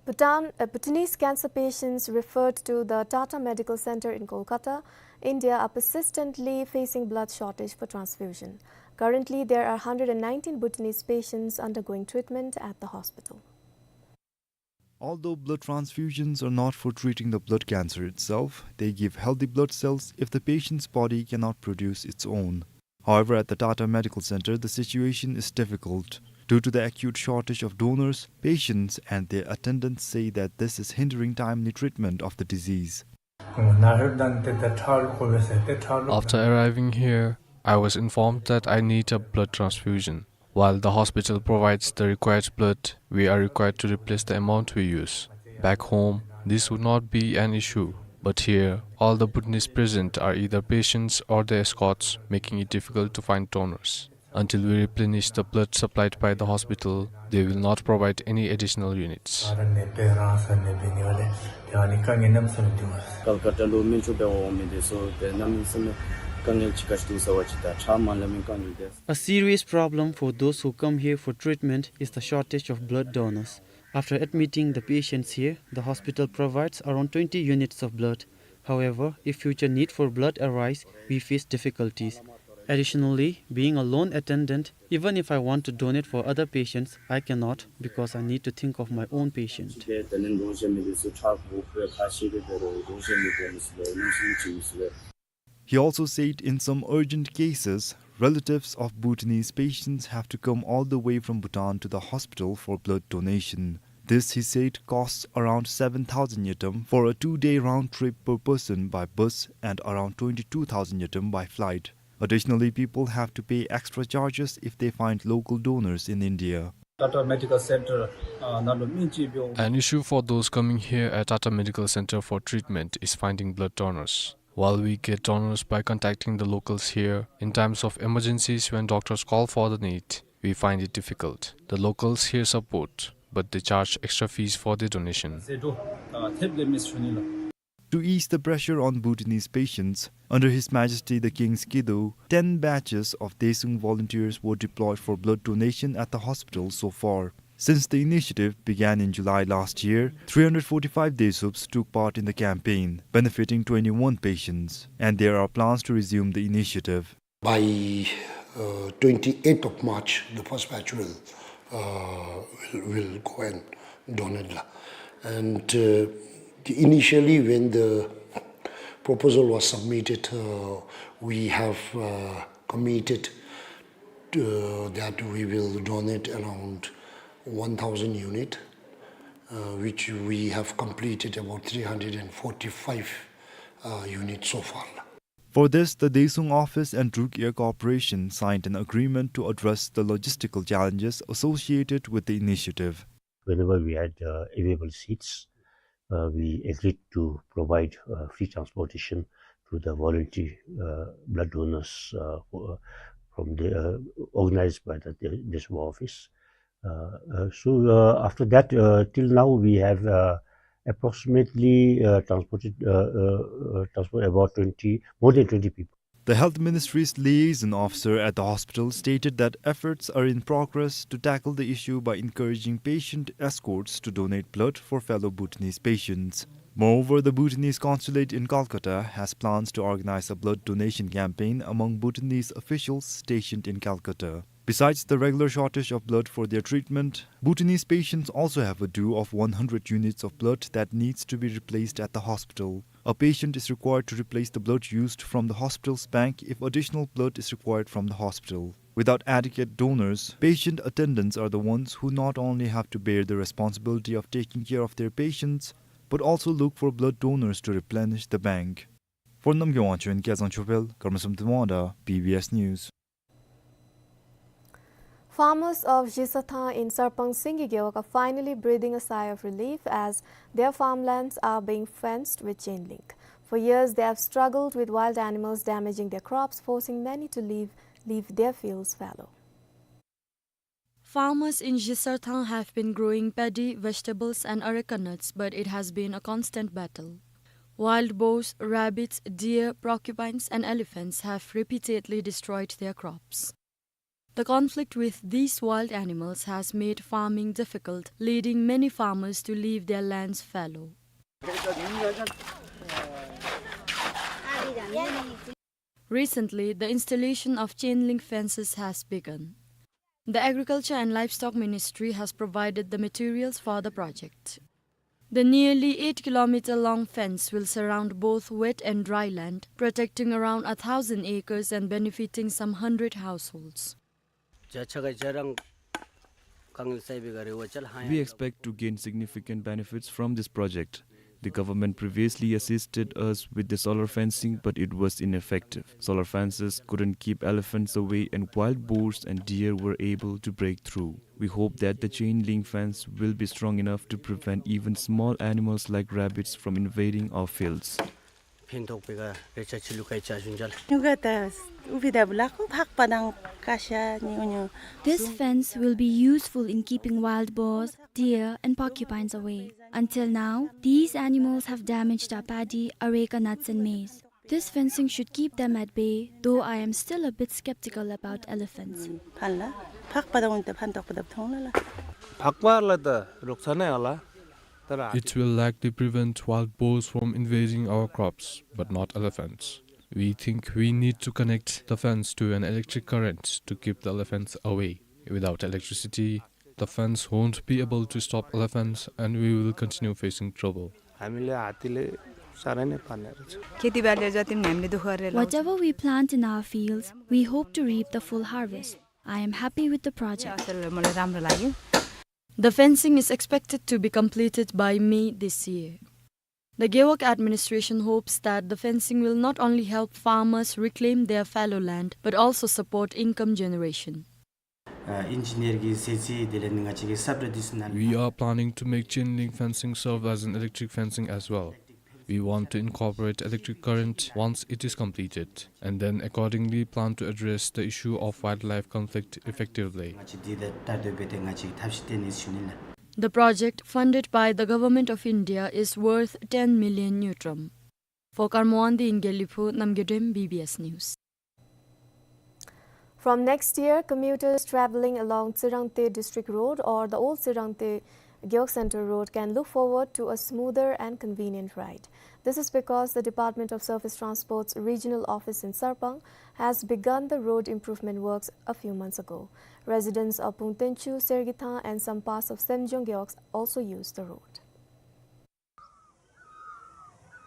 Bhutan, uh, Bhutanese cancer patients referred to the Tata Medical Center in Kolkata, India, are persistently facing blood shortage for transfusion. Currently, there are hundred and nineteen Bhutanese patients undergoing treatment at the hospital. Although blood transfusions are not for treating the blood cancer itself, they give healthy blood cells if the patient's body cannot produce its own. However, at the Tata Medical Center, the situation is difficult. Due to the acute shortage of donors, patients and their attendants say that this is hindering timely treatment of the disease. After arriving here, I was informed that I need a blood transfusion. While the hospital provides the required blood, we are required to replace the amount we use. Back home, this would not be an issue, but here, all the Bhutanese present are either patients or their escorts, making it difficult to find donors. Until we replenish the blood supplied by the hospital, they will not provide any additional units. Calcutta ལུ་སྨན་བཅོས་འབད་བར་འོང་མི་དེ་ཚུ་ཏེ་གནམ་མེད་ས་མེད་དཀའ་ངལ་ཅིག་ཁ་ཤི་འདུག་ཟེར་བ་ཅིག་དང་ཁྲག་མ་ལེན་མི་དཀའ་ངལ་དེ། A serious problem for those who come here for treatment is the shortage of blood donors. After admitting the patients here, the hospital provides around twenty units of blood. However, if future need for blood arise, we face difficulties. Additionally, being a lone attendant, even if I want to donate for other patients, I cannot because I need to think of my own patient. He also said in some urgent cases, relatives of Bhutanese patients have to come all the way from Bhutan to the hospital for blood donation. This, he said, costs around seven thousand ngultrum for a two-day round trip per person by bus and around twenty-two thousand ngultrum by flight. Additionally, people have to pay extra charges if they find local donors in India. Tata Medical Center, uh, ནང་ལུ་སྨན་བཅོས་འབད་བར། An issue for those coming here at Tata Medical Center for treatment is finding blood donors. While we get donors by contacting the locals here, in times of emergencies when doctors call for the need, we find it difficult. The locals here support, but they charge extra fees for their donation. ཟད་འགྲོ་ཐེབས་ལེ་མི་ཚུ་ནི་ལོ། To ease the pressure on Bhutanese patients, under His Majesty the King's Kido, ten batches of Daesung volunteers were deployed for blood donation at the hospital so far. Since the initiative began in July last year, three hundred forty-five Daesups took part in the campaign, benefiting twenty-one patients, and there are plans to resume the initiative. By, uh, twenty-eighth of March, the first batch will, uh, will, will go and donate la. And, uh, the, initially, when the proposal was submitted, uh, we have, uh, committed, uh, that we will donate around one thousand unit, uh, which we have completed about three hundred and forty-five, uh, units so far. For this, the Daesung office and Druk Air Corporation signed an agreement to address the logistical challenges associated with the initiative. Whenever we had, uh, available seats, uh, we agreed to provide, uh, free transportation to the voluntary, uh, blood donors, uh, who, uh, from the, uh, organized by the Daesung office. Uh, uh, so, uh, after that, uh, till now we have, uh, approximately, uh, transported, uh, uh, uh, transport about twenty, more than twenty people. The Health Ministry's liaison officer at the hospital stated that efforts are in progress to tackle the issue by encouraging patient escorts to donate blood for fellow Bhutanese patients. Moreover, the Bhutanese consulate in Kolkata has plans to organize a blood donation campaign among Bhutanese officials stationed in Calcutta. Besides the regular shortage of blood for their treatment, Bhutanese patients also have a due of one hundred units of blood that needs to be replaced at the hospital. A patient is required to replace the blood used from the hospital's bank if additional blood is required from the hospital. Without adequate donors, patient attendants are the ones who not only have to bear the responsibility of taking care of their patients, but also look for blood donors to replenish the bank. For Namgay Wangchuk and Kezang Chopel, Karmasum Tumada, B B S News. Farmers of Zhisathang in Sarpang Singye Gewog are finally breathing a sigh of relief as their farmlands are being fenced with chain link. For years, they have struggled with wild animals damaging their crops, forcing many to leave, leave their fields fallow. Farmers in Zhisathang have been growing paddy, vegetables and areca nuts, but it has been a constant battle. Wild boars, rabbits, deer, porcupines and elephants have repeatedly destroyed their crops. The conflict with these wild animals has made farming difficult, leading many farmers to leave their lands fallow. Recently, the installation of chain link fences has begun. The Agriculture and Livestock Ministry has provided the materials for the project. The nearly eight kilometer long fence will surround both wet and dry land, protecting around a thousand acres and benefiting some hundred households. We expect to gain significant benefits from this project. The government previously assisted us with the solar fencing, but it was ineffective. Solar fences couldn't keep elephants away, and wild boars and deer were able to break through. We hope that the chain link fence will be strong enough to prevent even small animals like rabbits from invading our fields. ཕན་ཐོགས་པའི་ག་རེ་ཆ་ཆི་ལུ་ཀའི་ཆ་ཞུན་ཅལ། ཉུ་ག་ད་ཨུ་བི་ད་བུ་ལ་ཁོ་ཕག་པ་དང་ཀ་ཤ་ཉུ་ཉུ། This fence will be useful in keeping wild boars, deer, and porcupines away. Until now, these animals have damaged our paddy, areca nuts, and maize. This fencing should keep them at bay, though I am still a bit skeptical about elephants. ཕན་ལ་ཕག་པ་དང་ཨུན་ཏེ་ཕན་ཐོགས་པ་ད་ཐོང་ལ་ལ། ཕག་པ་ལ་ད་རོགས་ཚ་ནས་ཨ་ལ། It will likely prevent wild boars from invading our crops, but not elephants. We think we need to connect the fence to an electric current to keep the elephants away. Without electricity, the fence won't be able to stop elephants and we will continue facing trouble. हामीले हात्तीले साह्रै नै पार्ने रहेछ। खेतीबालीले जति पनि हामीले दुःख गरेर लाउँछ। Whatever we plant in our fields, we hope to reap the full harvest. I am happy with the project. असल, मलाई राम्रो लाग्यो। The fencing is expected to be completed by May this year. The Gewog administration hopes that the fencing will not only help farmers reclaim their fallow land, but also support income generation. ཨ་ཨིན་ཇི་ནིར་གྱིས་ཟེར་ཅི་དེ་ལས་ང་བཅས་ཀྱི་སབ་ཊི་རེ་ཌི་ཤི་ནལ། We are planning to make chain link fencing serve as an electric fencing as well. We want to incorporate electric current once it is completed, and then accordingly plan to address the issue of wildlife conflict effectively. ང་བཅས་འདི་ད་ལྟོ་འབད་དེ་ང་བཅས་ཀྱིས་ཐབས་ཤེས་བཏོན་ནི་ཞུ་ནི་ལགས། The project funded by the Government of India is worth ten million ngultrum. For Karma Wangdi in Gellipu, Namgay Drem, B B S News. From next year, commuters travelling along Tsingrangte District Road or the old Tsingrangte Gewog Centre Road can look forward to a smoother and convenient ride. This is because the Department of Surface Transport's regional office in Sarpang has begun the road improvement works a few months ago. Residents of Pungtenchu, Sergithang and some parts of Semjong Gewog also use the road.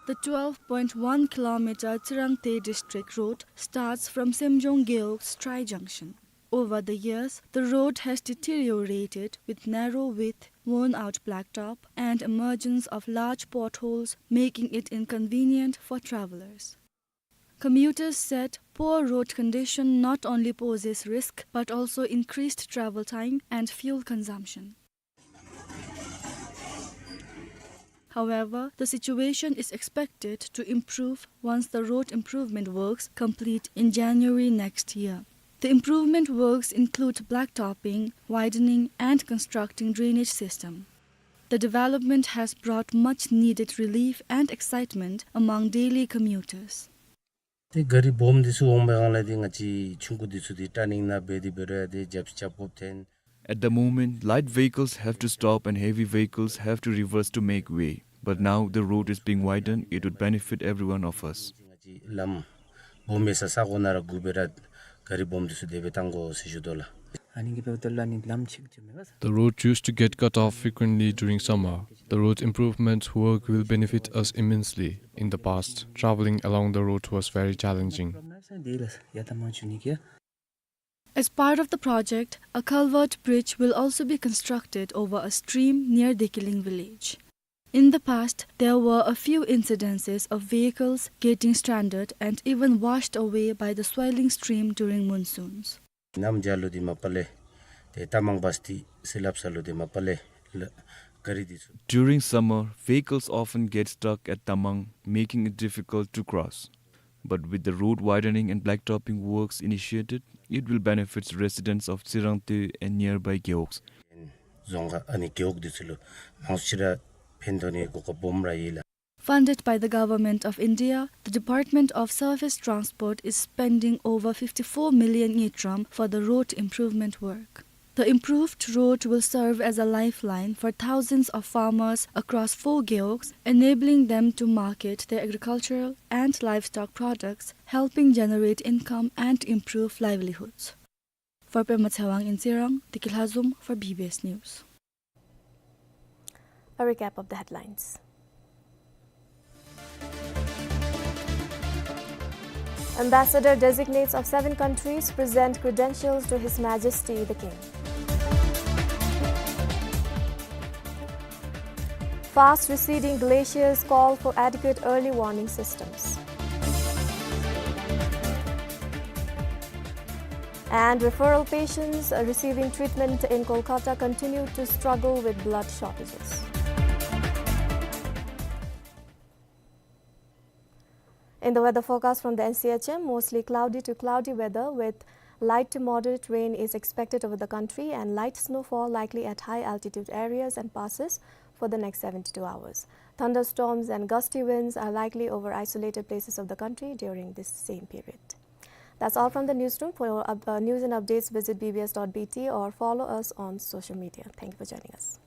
The twelve point one kilometer Tsingrangte District Road starts from Semjong Gewog's tri-junction. Over the years, the road has deteriorated with narrow width, worn-out blacktop, and emergence of large potholes, making it inconvenient for travellers. Commuters said poor road condition not only poses risk but also increased travel time and fuel consumption. However, the situation is expected to improve once the road improvement works complete in January next year. The improvement works include blacktopping, widening and constructing drainage system. The development has brought much needed relief and excitement among daily commuters. ཏེ་ག་རི་སྦོམ་འདི་ཚུ་འོང་པའི་སྒང་ལས་ཏེ་ང་བཅས་ཆུང་ཀུ་འདི་ཚུ་ཏེ་ཊར་ནིང་ནང་འབད་དེ་འབད་རུང་ཡང་ཏེ་རྒྱབ་རྐྱབ་དགོཔ་ཐོན། At the moment, light vehicles have to stop and heavy vehicles have to reverse to make way. But now the road is being widened, it would benefit every one of us. ང་བཅས་ལམ་སྦོམ་ཡོད་ས་ས་གོ་ནང་ར་སྒུག་སྦེ་ར་ག་རི་སྦོམ་འདི་ཚུ་དེ་སྦེ་བཏང་དགོ་ཟེར་ཞུ་དོ་ལགས། ཨ་ནི་གིས་འབདཝ་ད་ལུ་ཨ་ནི་ལམ་ཆེ་ཆེ་མེད་པས། The road used to get cut off frequently during summer. The road improvement work will benefit us immensely. In the past, traveling along the road was very challenging. As part of the project, a culvert bridge will also be constructed over a stream near Dekiling village. In the past, there were a few incidences of vehicles getting stranded and even washed away by the swelling stream during monsoons. གནམ་བྱཱར་ལུ་འདི་མ་པ་ལས་ཏེ་རྟ་མང་བཱསྟི་སི་ལབ་ས་ལུ་འདི་མ་པ་ལས་ལ་ག་རི་འདི་ཚུ། During summer, vehicles often get stuck at Tamang, making it difficult to cross. But with the road widening and blacktopping works initiated, it will benefit residents of Tsingrangtui and nearby gewogs. རྫོང་ཁག་ཨ་ནི་རྒེད་འོག་འདི་ཚུ་ལུ་མང་སུ་ཅིག་ར་ཕན་ཐོགས་ནི་གོ་སྐབས་སྦོམ་ར་ཡོད་ལགས། Funded by the Government of India, the Department of Surface Transport is spending over fifty-four million ngultrum for the road improvement work. The improved road will serve as a lifeline for thousands of farmers across four gewogs, enabling them to market their agricultural and livestock products, helping generate income and improve livelihoods. For Pema Tshewang in Tsirang, Tiki Lhazom for B B S News. A recap of the headlines. Ambassador designates of seven countries present credentials to His Majesty the King. Fast receding glaciers call for adequate early warning systems. And referral patients, uh, receiving treatment in Kolkata continue to struggle with blood shortages. In the weather forecast from the N C H M, mostly cloudy to cloudy weather with light to moderate rain is expected over the country and light snowfall likely at high altitude areas and passes for the next seventy-two hours. Thunderstorms and gusty winds are likely over isolated places of the country during this same period. That's all from the newsroom. For up-, uh, news and updates, visit B B S dot B T or follow us on social media. Thank you for joining us.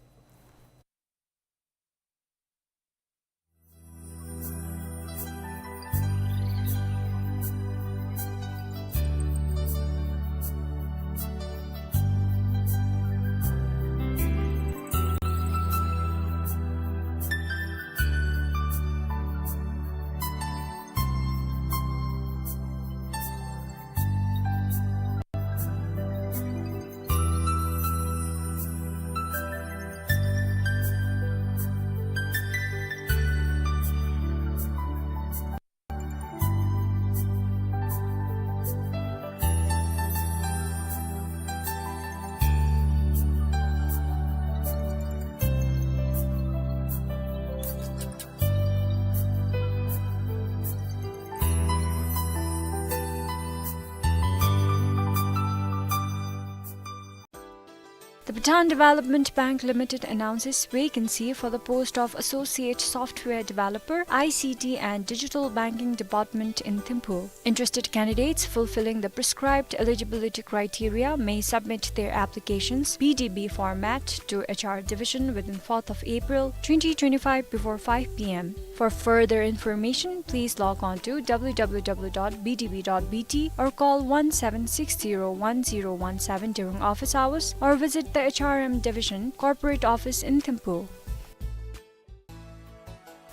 The Bhutan Development Bank Limited announces vacancy for the post of Associate Software Developer, I C T and Digital Banking Department in Thimphu. Interested candidates fulfilling the prescribed eligibility criteria may submit their applications B D B format to H R Division within fourth of April twenty twenty-five before five P M. For further information, please log on to W W W dot B D B dot B T or call one seven six zero one zero one seven during office hours or visit the H R M Division Corporate Office in Thimphu.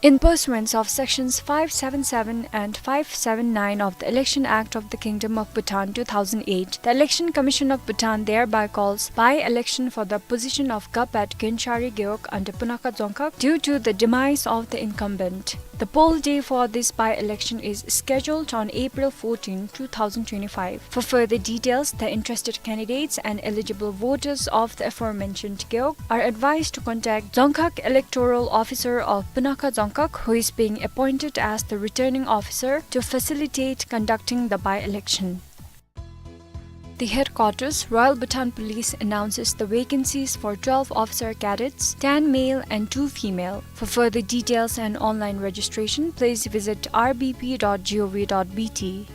In pursuance of Sections five seven seven and five seven nine of the Election Act of the Kingdom of Bhutan two thousand eight, the Election Commission of Bhutan thereby calls by-election for the position of Gap at Genchari Gewog under Punakha Dzongkhag due to the demise of the incumbent. The poll day for this by-election is scheduled on April fourteen, two thousand twenty-five. For further details, the interested candidates and eligible voters of the aforementioned Gewog are advised to contact Dzongkhag Electoral Officer of Punakha Dzongkhag, who is being appointed as the returning officer to facilitate conducting the by-election. The headquarters, Royal Bhutan Police, announces the vacancies for twelve officer cadets, ten male and two female. For further details and online registration, please visit R B P dot gov dot B T.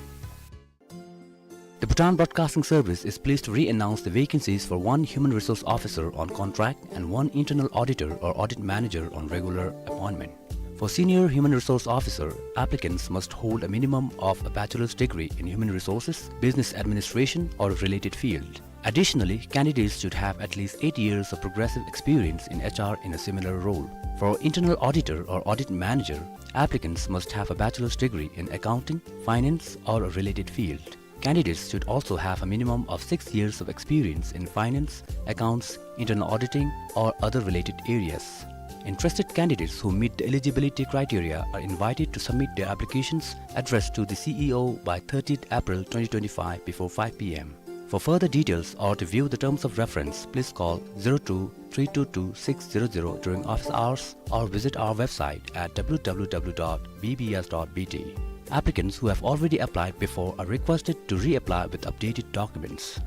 The Bhutan Broadcasting Service is pleased to re-announce the vacancies for one human resource officer on contract and one internal auditor or audit manager on regular appointment. For senior human resource officer, applicants must hold a minimum of a bachelor's degree in human resources, business administration, or a related field. Additionally, candidates should have at least eight years of progressive experience in H R in a similar role. For internal auditor or audit manager, applicants must have a bachelor's degree in accounting, finance, or a related field. Candidates should also have a minimum of six years of experience in finance, accounts, internal auditing, or other related areas. Interested candidates who meet the eligibility criteria are invited to submit their applications addressed to the C E O by thirtieth April twenty twenty-five before five P M. For further details or to view the terms of reference, please call zero two three two two six zero zero during office hours or visit our website at W W W dot B B S dot B T. Applicants who have already applied before are requested to reapply with updated documents.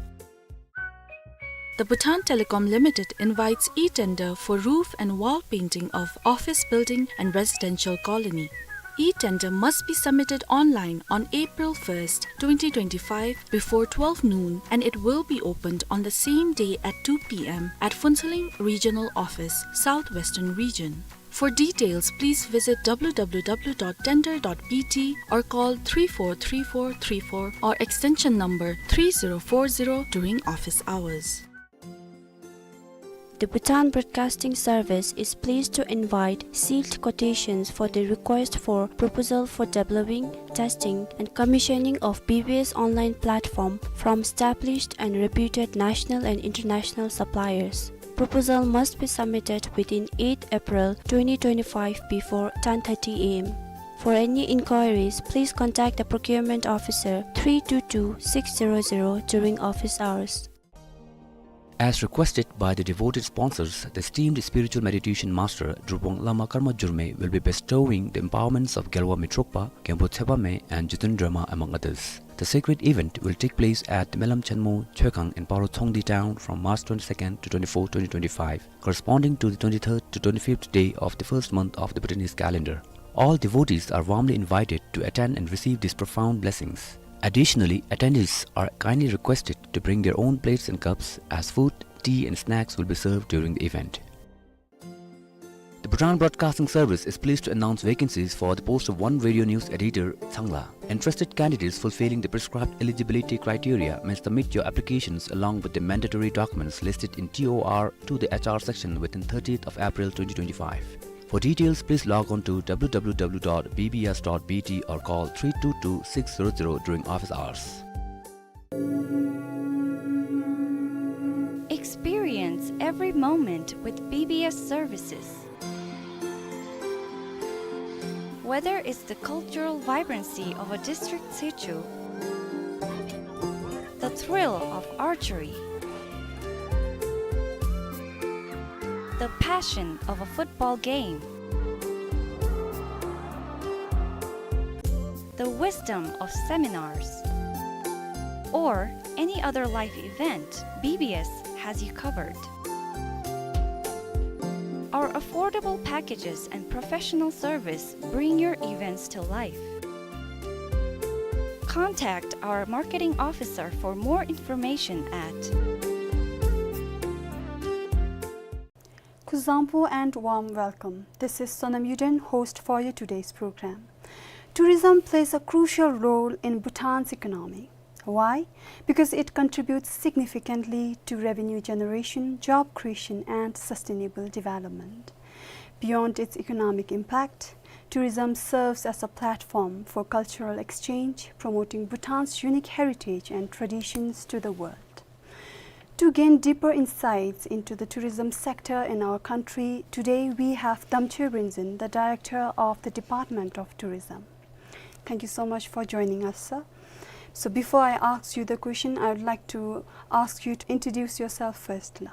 The Bhutan Telecom Limited invites e-tender for roof and wall painting of office building and residential colony. E-tender must be submitted online on April first, twenty twenty-five, before twelve noon, and it will be opened on the same day at two P M at Phuentsholing Regional Office, South Western Region. For details, please visit W W W dot tender dot B T or call three four three four three four or extension number three zero four zero during office hours. The Bhutan Broadcasting Service is pleased to invite sealed quotations for the request for proposal for developing, testing, and commissioning of B B S online platform from established and reputed national and international suppliers. Proposal must be submitted within eighth April twenty twenty-five before ten thirty A M. For any inquiries, please contact the procurement officer three two two six zero zero during office hours. As requested by the devoted sponsors, the esteemed spiritual meditation master Drupong Lama Karma Jurme will be bestowing the empowerments of Gelwa Mitrokpa, Genpo Tshepame, and Jitendra Ma, among others. The sacred event will take place at Melam Chenmo Choekhang in Paro Chongdi town from March twenty-second to twenty-fourth, twenty twenty-five, corresponding to the twenty-third to twenty-fifth day of the first month of the Bhutanese calendar. All devotees are warmly invited to attend and receive these profound blessings. Additionally, attendees are kindly requested to bring their own plates and cups, as food, tea and snacks will be served during the event. The Bhutan Broadcasting Service is pleased to announce vacancies for the post of one radio news editor, Changla. Interested candidates fulfilling the prescribed eligibility criteria may submit your applications along with the mandatory documents listed in T O R to the H R section within thirtieth of April twenty twenty-five. For details, please log on to W W W dot B B S dot B T or call three two two six zero zero during office hours. Experience every moment with B B S services. Whether it's the cultural vibrancy of a district situ, the thrill of archery, the passion of a football game, the wisdom of seminars, or any other life event, B B S has you covered. Our affordable packages and professional service bring your events to life. Contact our marketing officer for more information at Kuzuzangpo and warm welcome. This is Sonam Yuden, host for your today's program. Tourism plays a crucial role in Bhutan's economy. Why? Because it contributes significantly to revenue generation, job creation, and sustainable development. Beyond its economic impact, tourism serves as a platform for cultural exchange, promoting Bhutan's unique heritage and traditions to the world. To gain deeper insights into the tourism sector in our country, today we have Damchoi Rinzin, the Director of the Department of Tourism. Thank you so much for joining us, sir. So before I ask you the question, I would like to ask you to introduce yourself first, la.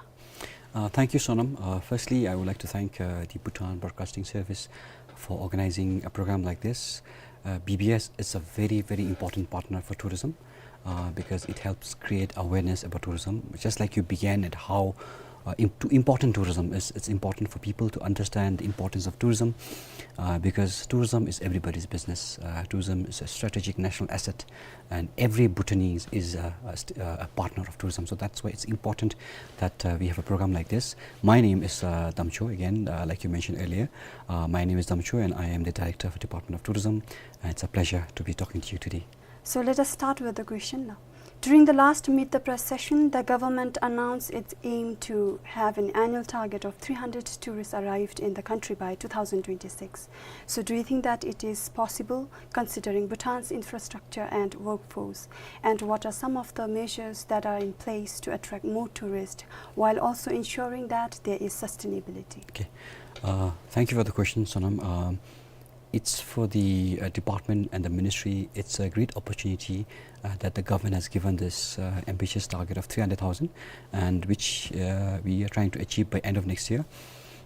Uh, thank you, Sonam. Uh, firstly, I would like to thank, uh, the Bhutan Broadcasting Service for organizing a program like this. Uh, B B S is a very, very important partner for tourism. uh, because it helps create awareness about tourism. Just like you began at how, uh, im-, to important tourism is, it's important for people to understand the importance of tourism, uh, because tourism is everybody's business. Uh, tourism is a strategic national asset, and every Bhutanese is a, a st-, uh, a partner of tourism. So that's why it's important that, uh, we have a program like this. My name is, uh, Damcho again, uh, like you mentioned earlier. Uh, my name is Damcho, and I am the director of the Department of Tourism. And it's a pleasure to be talking to you today. So let us start with the question now. During the last Meet the Press session, the government announced its aim to have an annual target of three hundred tourists arrived in the country by two thousand twenty-six. So do you think that it is possible, considering Bhutan's infrastructure and workforce? And what are some of the measures that are in place to attract more tourists while also ensuring that there is sustainability? Okay. Uh, thank you for the question, Sonam. Um, it's for the, uh, department and the ministry. It's a great opportunity, uh, that the government has given this, uh, ambitious target of three hundred thousand, and which, uh, we are trying to achieve by end of next year.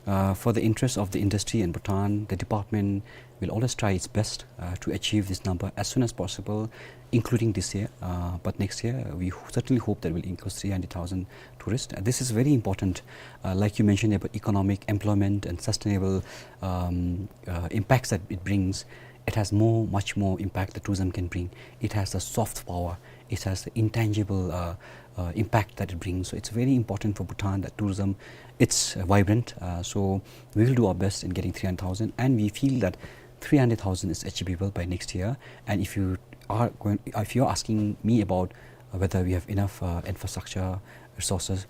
Uh, for the interest of the industry and Bhutan, the department will always try its best, uh, to achieve this number as soon as possible, including this year. Uh, but next year, we ho-, certainly hope that we'll include three hundred thousand tourists. Uh, this is very important, uh, like you mentioned about economic, employment, and sustainable, um, uh, impacts that it brings. It has more, much more impact that tourism can bring. It has a soft power. It has the intangible, uh, uh, impact that it brings. So it's very important for Bhutan that tourism, it's, uh, vibrant. Uh, so we will do our best in getting three hundred thousand, and we feel that three hundred thousand is achievable by next year. And if you are going, if you're asking me about, uh, whether we have enough, uh, infrastructure, resources,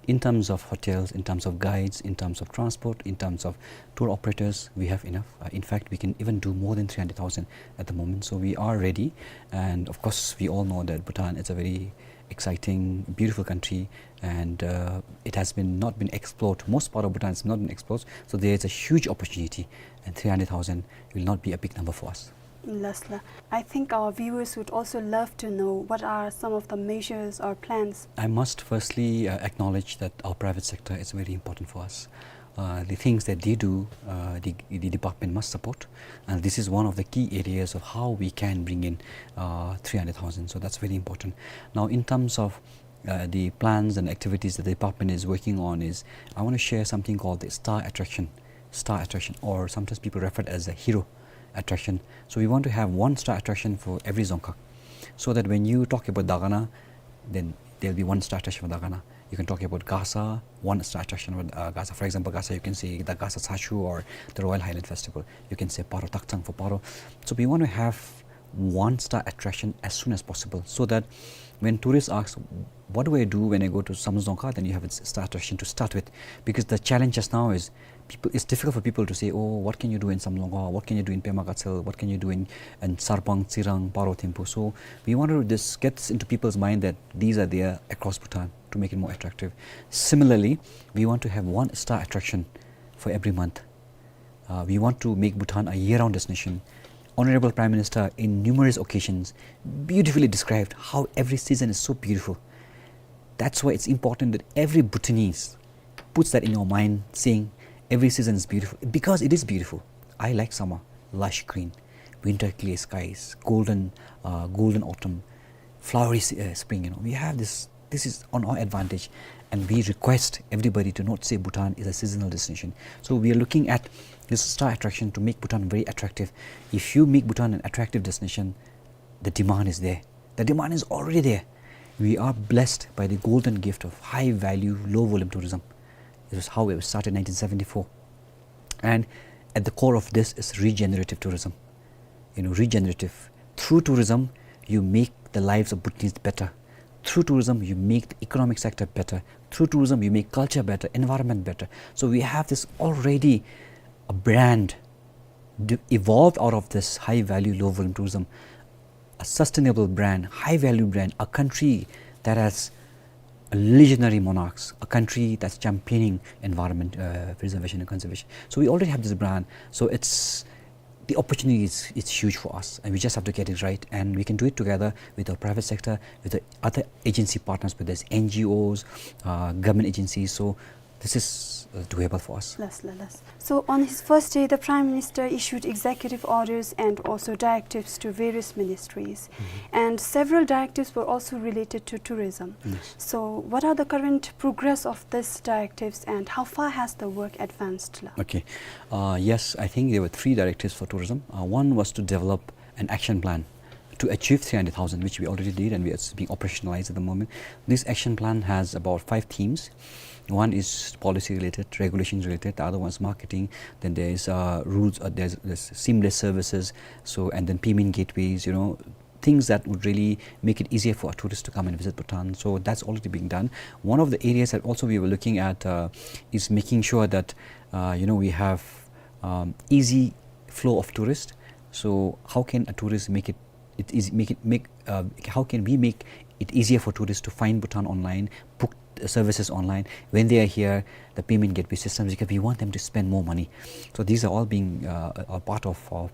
in terms of hotels, in terms of guides, in terms of transport, in terms of tour operators, we have enough. Uh, in fact, we can even do more than three hundred thousand at the moment. So we are ready. And of course, we all know that Bhutan is a very exciting, beautiful country, and, uh, it has been, not been explored. Most part of Bhutan has not been explored. So there is a huge opportunity, and three hundred thousand will not be a big number for us. Lastly, I think our viewers would also love to know what are some of the measures or plans. I must firstly, uh, acknowledge that our private sector is very important for us. Uh, the things that they do, uh, the, the department must support, and this is one of the key areas of how we can bring in, uh, three hundred thousand. So that's very important. Now, in terms of, uh, the plans and activities that the department is working on, is I want to share something called the star attraction. Star attraction, or sometimes people refer it as a hero attraction. So we want to have one star attraction for every Dzongkhag, so that when you talk about Dagana, then there'll be one star attraction for Dagana. You can talk about Gasa, one star attraction for, uh, Gasa. For example, Gasa, you can say the Gasa Chachu or the Royal Highland Festival. You can say Paro, Takchang for Paro. So we want to have one star attraction as soon as possible, so that when tourists ask, "What do I do when I go to Samdrup Dzongkhag?" then you have a s-, star attraction to start with. Because the challenge just now is people, it's difficult for people to say, "Oh, what can you do in Samdrup Dzongkhag? What can you do in Pema Gatshel? What can you do in, in Sarpang, Tsirang, Paro, Thimphu?" So we want to just get this into people's mind that these are there across Bhutan to make it more attractive. Similarly, we want to have one star attraction for every month. Uh, we want to make Bhutan a year-round destination. Honorable Prime Minister, in numerous occasions, beautifully described how every season is so beautiful. That's why it's important that every Bhutanese puts that in your mind, saying, "Every season is beautiful," because it is beautiful. I like summer, lush green, winter, clear skies, golden, uh, golden autumn, flowery se-, uh, spring. You know, we have this, this is on our advantage, and we request everybody to not say Bhutan is a seasonal destination. So we are looking at this star attraction to make Bhutan very attractive. If you make Bhutan an attractive destination, the demand is there. The demand is already there. We are blessed by the golden gift of high value, low volume tourism. This is how it was started in nineteen seventy-four. And at the core of this is regenerative tourism. You know, regenerative. Through tourism, you make the lives of Bhutanese better. Through tourism, you make the economic sector better. Through tourism, you make culture better, environment better. So we have this already a brand d-, evolved out of this high value, low volume tourism, a sustainable brand, high value brand, a country that has a legionary monarchs, a country that's championing environment, uh, preservation and conservation. So we already have this brand. So it's, the opportunity is, it's huge for us, and we just have to get it right. And we can do it together with our private sector, with the other agency partners, whether it's N G Os, uh, government agencies. So This is, uh, doable for us. Last, la-, last. So on his first day, the Prime Minister issued executive orders and also directives to various ministries. Mm-hmm. And several directives were also related to tourism. Yes. So what are the current progress of these directives and how far has the work advanced, la? Okay. Uh, yes, I think there were three directives for tourism. Uh, one was to develop an action plan to achieve three hundred thousand, which we already did, and we, it's being operationalized at the moment. This action plan has about five themes. One is policy related, regulations related. The other one is marketing. Then there is, uh, routes, uh, there's, there's seamless services. So, and then payment gateways, you know, things that would really make it easier for a tourist to come and visit Bhutan. So that's already being done. One of the areas that also we were looking at, uh, is making sure that, uh, you know, we have, um, easy flow of tourists. So how can a tourist make it, it is, make it, make, uh, how can we make it easier for tourists to find Bhutan online, book, uh, services online? When they are here, the payment gateway systems, because we want them to spend more money. So these are all being, uh, a part of, uh,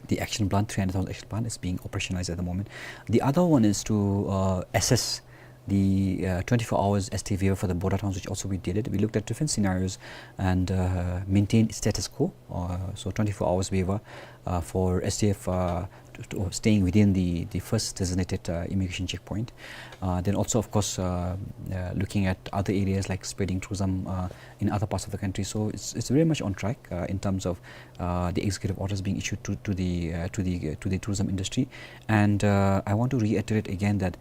the action plan, three hundred thousand action plan is being operationalized at the moment. The other one is to, uh, assess the, uh, twenty-four hours S T waiver for the border towns, which also we did it. We looked at different scenarios and, uh, maintained status quo. Uh, so twenty-four hours waiver, uh, for S T F, uh, to, to staying within the, the first designated, uh, immigration checkpoint. Uh, then also, of course, uh, uh, looking at other areas like spreading tourism, uh, in other parts of the country. So it's, it's very much on track, uh, in terms of, uh, the executive orders being issued to, to the, uh, to the, uh, to the tourism industry. And, uh, I want to reiterate again that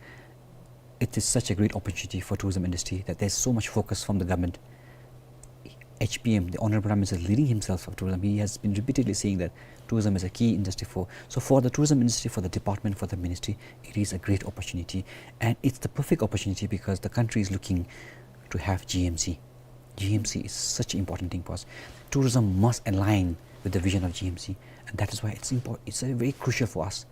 it is such a great opportunity for tourism industry that there's so much focus from the government. H P M, the Honorable Prime Minister, is leading himself of tourism. He has been repeatedly saying that tourism is a key industry for, so for the tourism industry, for the department, for the ministry, it is a great opportunity. And it's the perfect opportunity because the country is looking to have G M C. G M C is such an important thing for us. Tourism must align with the vision of G M C, and that is why it's impor-, it's a very crucial for us,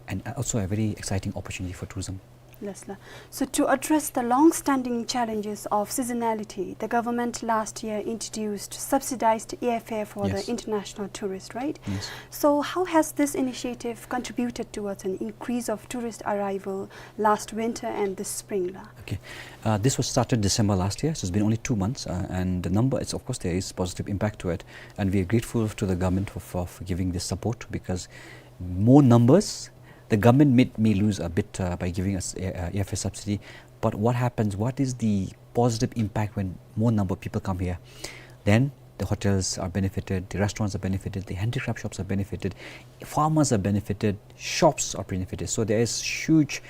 and also a very exciting opportunity for tourism. Yes, la. So to address the long-standing challenges of seasonality, the government last year introduced subsidized airfare for the Yes. international tourists, right? Yes. So how has this initiative contributed towards an increase of tourist arrival last winter and this spring, la? Okay. Uh, this was started December last year, so it's been only two months, uh, and the number, it's, of course, there is positive impact to it, and we are grateful to the government for, for, for giving this support, because more numbers, the government may, may lose a bit, uh, by giving us air, uh, airfare subsidy. But what happens? What is the positive impact when more number of people come here? Then the hotels are benefited, the restaurants are benefited, the handicraft shops are benefited, farmers are benefited, shops are benefited. So there is huge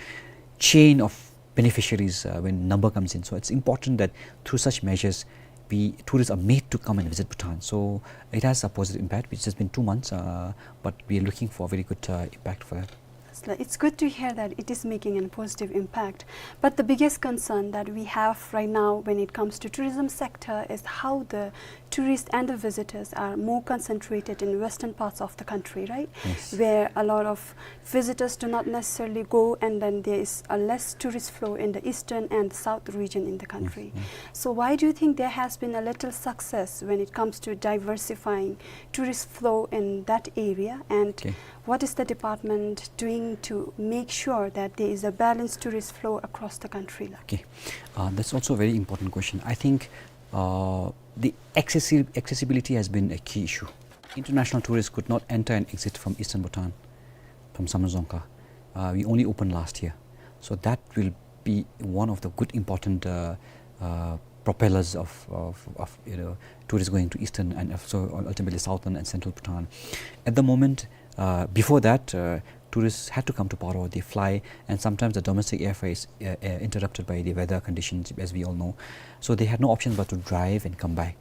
chain of beneficiaries, uh, when number comes in. So it's important that through such measures, we, tourists are made to come and visit Bhutan. So it has a positive impact. It's just been two months, uh, but we are looking for very good, uh, impact for that. It's li-, it's good to hear that it is making a positive impact. But the biggest concern that we have right now when it comes to tourism sector is how the tourists and the visitors are more concentrated in western parts of the country, right? Yes. Where a lot of visitors do not necessarily go, and then there is a less tourist flow in the eastern and south region in the country. Yes, yes. So why do you think there has been a little success when it comes to diversifying tourist flow in that area? And Okay. what is the department doing to make sure that there is a balanced tourist flow across the country, la? Okay. Uh, that's also a very important question. I think, uh, the accessi-, accessibility has been a key issue. International tourists could not enter and exit from eastern Bhutan, from Samdrup Dzongkha. Uh, we only opened last year. So that will be one of the good important, uh, uh, propellers of, of, of, you know, tourists going to eastern and so ultimately southern and central Bhutan. At the moment, uh, before that, uh, tourists had to come to Paro. They fly, and sometimes the domestic airfare is, uh, uh, interrupted by the weather conditions, as we all know. So they had no option but to drive and come back.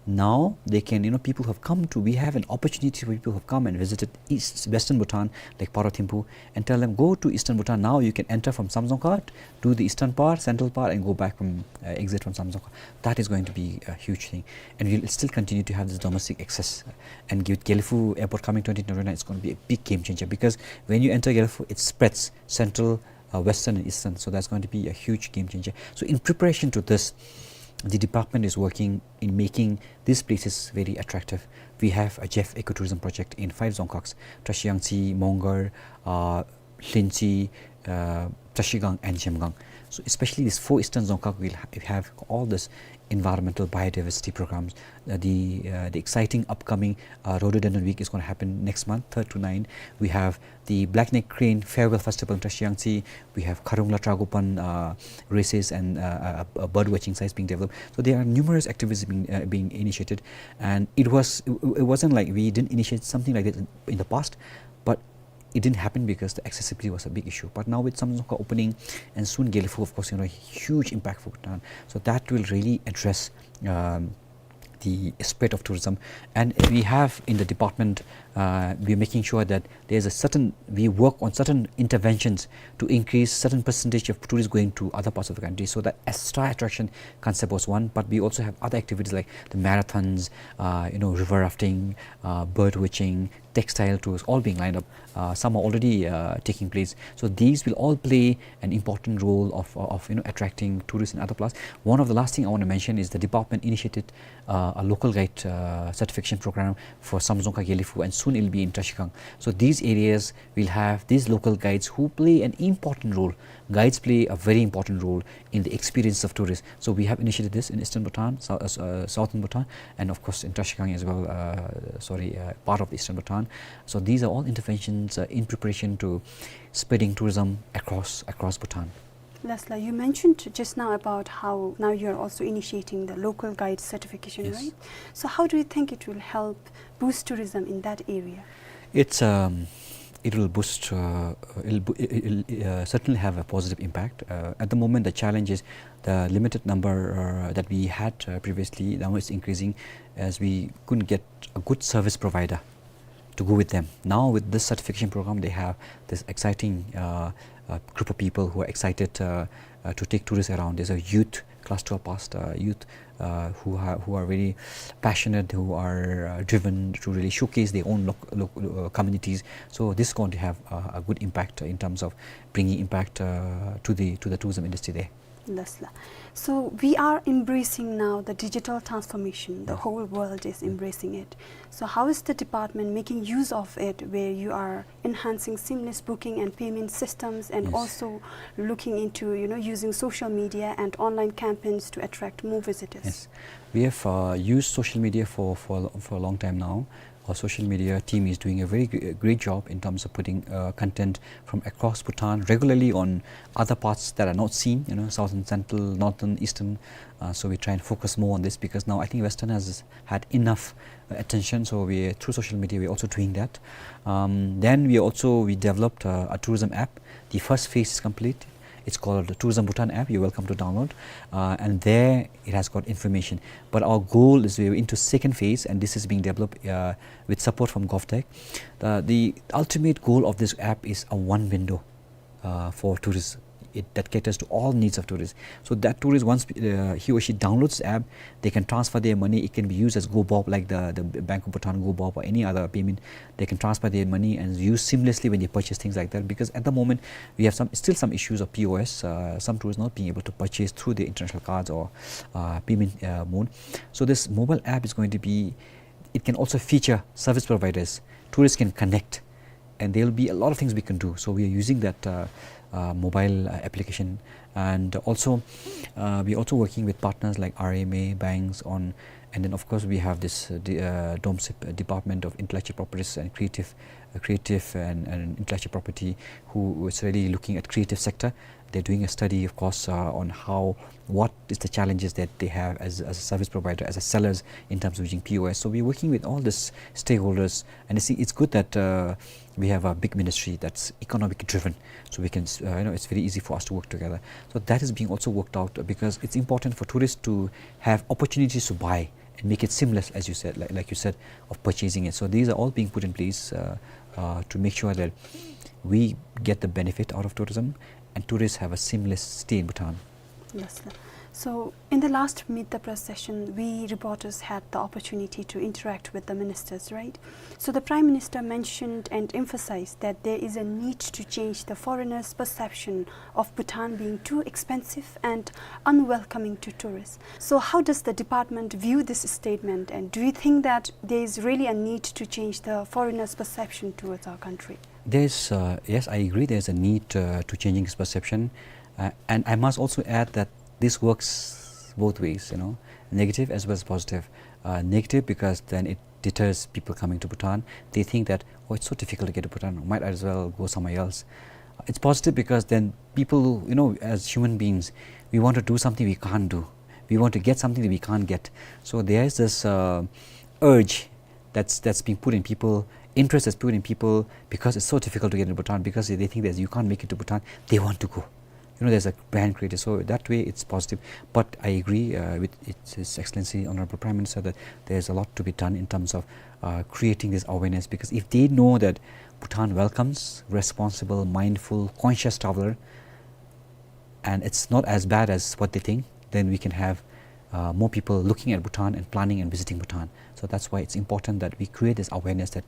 Now they can, you know, people who have come to, we have an opportunity for people who have come and visited East, Western Bhutan, like Paro Thimphu, and tell them, "Go to Eastern Bhutan now. You can enter from Samdrup Dzongkha, do the eastern part, central part, and go back from, uh, exit from Samdrup Dzongkha." That is going to be a huge thing. And we'll still continue to have this domestic access. And with Gelephu Airport coming twenty twenty-nine, it's going to be a big game changer, because when you enter Gelephu, it spreads central, uh, western and eastern. So that's going to be a huge game changer. So in preparation to this, the department is working in making these places very attractive. We have a J E F ecotourism project in five Dzongkhags: Trashiyangtse, Mongar, uh, Hlinse, uh, Trashigang and Zhemgang. So especially this four Eastern Dzongkhag will ha-, have all this environmental biodiversity programs. Uh, the, uh, the exciting upcoming, uh, Rhododendron Week is gonna happen next month, third to nine. We have the Black Neck Crane Farewell Festival in Trashiyangtse. We have Kharungla Tragopan, uh, races and, uh, uh, uh, bird watching sites being developed. So there are numerous activities being, uh, being initiated, and it was, it, it wasn't like we didn't initiate something like this in, in the past, but it didn't happen because the accessibility was a big issue. But now with Samdhul Dzongkhag opening and soon Gelephu, of course, you know, huge impact for Bhutan. So that will really address, um, the spread of tourism. And we have in the department, uh, we're making sure that there's a certain, we work on certain interventions to increase certain percentage of tourists going to other parts of the country. So that extra attraction concept was one, but we also have other activities like the marathons, uh, you know, river rafting, uh, bird watching, textile tours, all being lined up. Uh, some are already, uh, taking place. So these will all play an important role of, of, you know, attracting tourists in other places. One of the last thing I want to mention is the department initiated, uh, a local guide, uh, certification program for Samdhul Dzongkhag, Gelephu, and soon it'll be in Trashigang. So these areas will have these local guides who play an important role. Guides play a very important role in the experience of tourists. So we have initiated this in Eastern Bhutan, Sou-, uh, uh, Southern Bhutan, and of course in Trashigang as well, uh, sorry, uh, part of Eastern Bhutan. So these are all interventions, uh, in preparation to spreading tourism across, across Bhutan. Lasla, you mentioned just now about how now you're also initiating the local guide certification, yes, right? So how do you think it will help boost tourism in that area? It's, um, it will boost, uh, it'll, bo- it- it'll, uh, certainly have a positive impact. Uh, at the moment, the challenge is the limited number, uh, that we had, uh, previously. Now it's increasing as we couldn't get a good service provider to go with them. Now with this certification program, they have this exciting, uh, uh, group of people who are excited, uh, uh, to take tourists around. There's a youth class twelve passed, uh, youth, uh, who ha- who are very passionate, who are, uh, driven to really showcase their own loc- loc- uh, communities. So this is going to have, uh, a good impact in terms of bringing impact, uh, to the, to the tourism industry there. Lasla. So we are embracing now the digital transformation. The, yes, whole world is, mm, embracing it. So how is the department making use of it, where you are enhancing seamless booking and payment systems and, yes, also looking into, you know, using social media and online campaigns to attract more visitors? Yes. We have, uh, used social media for, for, for a long time now. Our social media team is doing a very gr- great job in terms of putting, uh, content from across Bhutan regularly on other parts that are not seen, you know, southern, central, northern, eastern. Uh, so we try and focus more on this because now I think Western has had enough, uh, attention. So we, through social media, we're also doing that. Um, then we also, we developed, uh, a tourism app. The first phase is complete. It's called Tourism Bhutan app. You're welcome to download. Uh, and there it has got information. But our goal is we're into second phase, and this is being developed, uh, with support from GovTech. Uh, the ultimate goal of this app is a one window, uh, for tourists. It, that caters to all needs of tourists. So that tourist, once, uh, he or she downloads the app, they can transfer their money. It can be used as GoBob, like the, the Bank of Bhutan GoBob or any other payment. They can transfer their money and use seamlessly when they purchase things like that. Because at the moment, we have some, still some issues of P O S. Uh, some tourists not being able to purchase through the international cards or, uh, payment, uh, mode. So this mobile app is going to be, it can also feature service providers. Tourists can connect, and there will be a lot of things we can do. So we are using that, uh, uh, mobile, uh, application, and also, uh, we are also working with partners like R M A, banks on, and then of course we have this, uh, the, uh, DOMSIP, uh, Department of Intellectual Properties and Creative, uh, Creative and, and Intellectual Property, who is really looking at creative sector. They're doing a study, of course, uh, on how, what is the challenges that they have as, as a service provider, as a sellers in terms of using P O S. So we're working with all these stakeholders, and you see, it's good that, uh, we have a big ministry that's economic driven, so we can, uh, you know, it's very easy for us to work together. So that is being also worked out because it's important for tourists to have opportunities to buy and make it seamless, as you said, like, like you said, of purchasing it. So these are all being put in place, uh, uh, to make sure that we get the benefit out of tourism and tourists have a seamless stay in Bhutan. Yes, sir. So, in the last Meet the Press session, we reporters had the opportunity to interact with the ministers, right? So, the Prime Minister mentioned and emphasized that there is a need to change the foreigners' perception of Bhutan being too expensive and unwelcoming to tourists. So, how does the department view this statement, and do you think that there is really a need to change the foreigners' perception towards our country? There's, uh, yes, I agree, there's a need, uh, to changing his perception. Uh, and I must also add that this works both ways, you know, negative as well as positive. Uh, negative because then it deters people coming to Bhutan. They think that, "Oh, it's so difficult to get to Bhutan. Might as well go somewhere else." It's positive because then people, you know, as human beings, we want to do something we can't do. We want to get something that we can't get. So there is this, uh, urge that's, that's being put in people, interest that's put in people because it's so difficult to get into Bhutan, because they think that you can't make it to Bhutan, they want to go. You know, there's a brand created. So that way it's positive. But I agree, uh, with His, His Excellency Honorable Prime Minister that there's a lot to be done in terms of, uh, creating this awareness, because if they know that Bhutan welcomes responsible, mindful, conscious traveler, and it's not as bad as what they think, then we can have, uh, more people looking at Bhutan and planning and visiting Bhutan. So that's why it's important that we create this awareness that,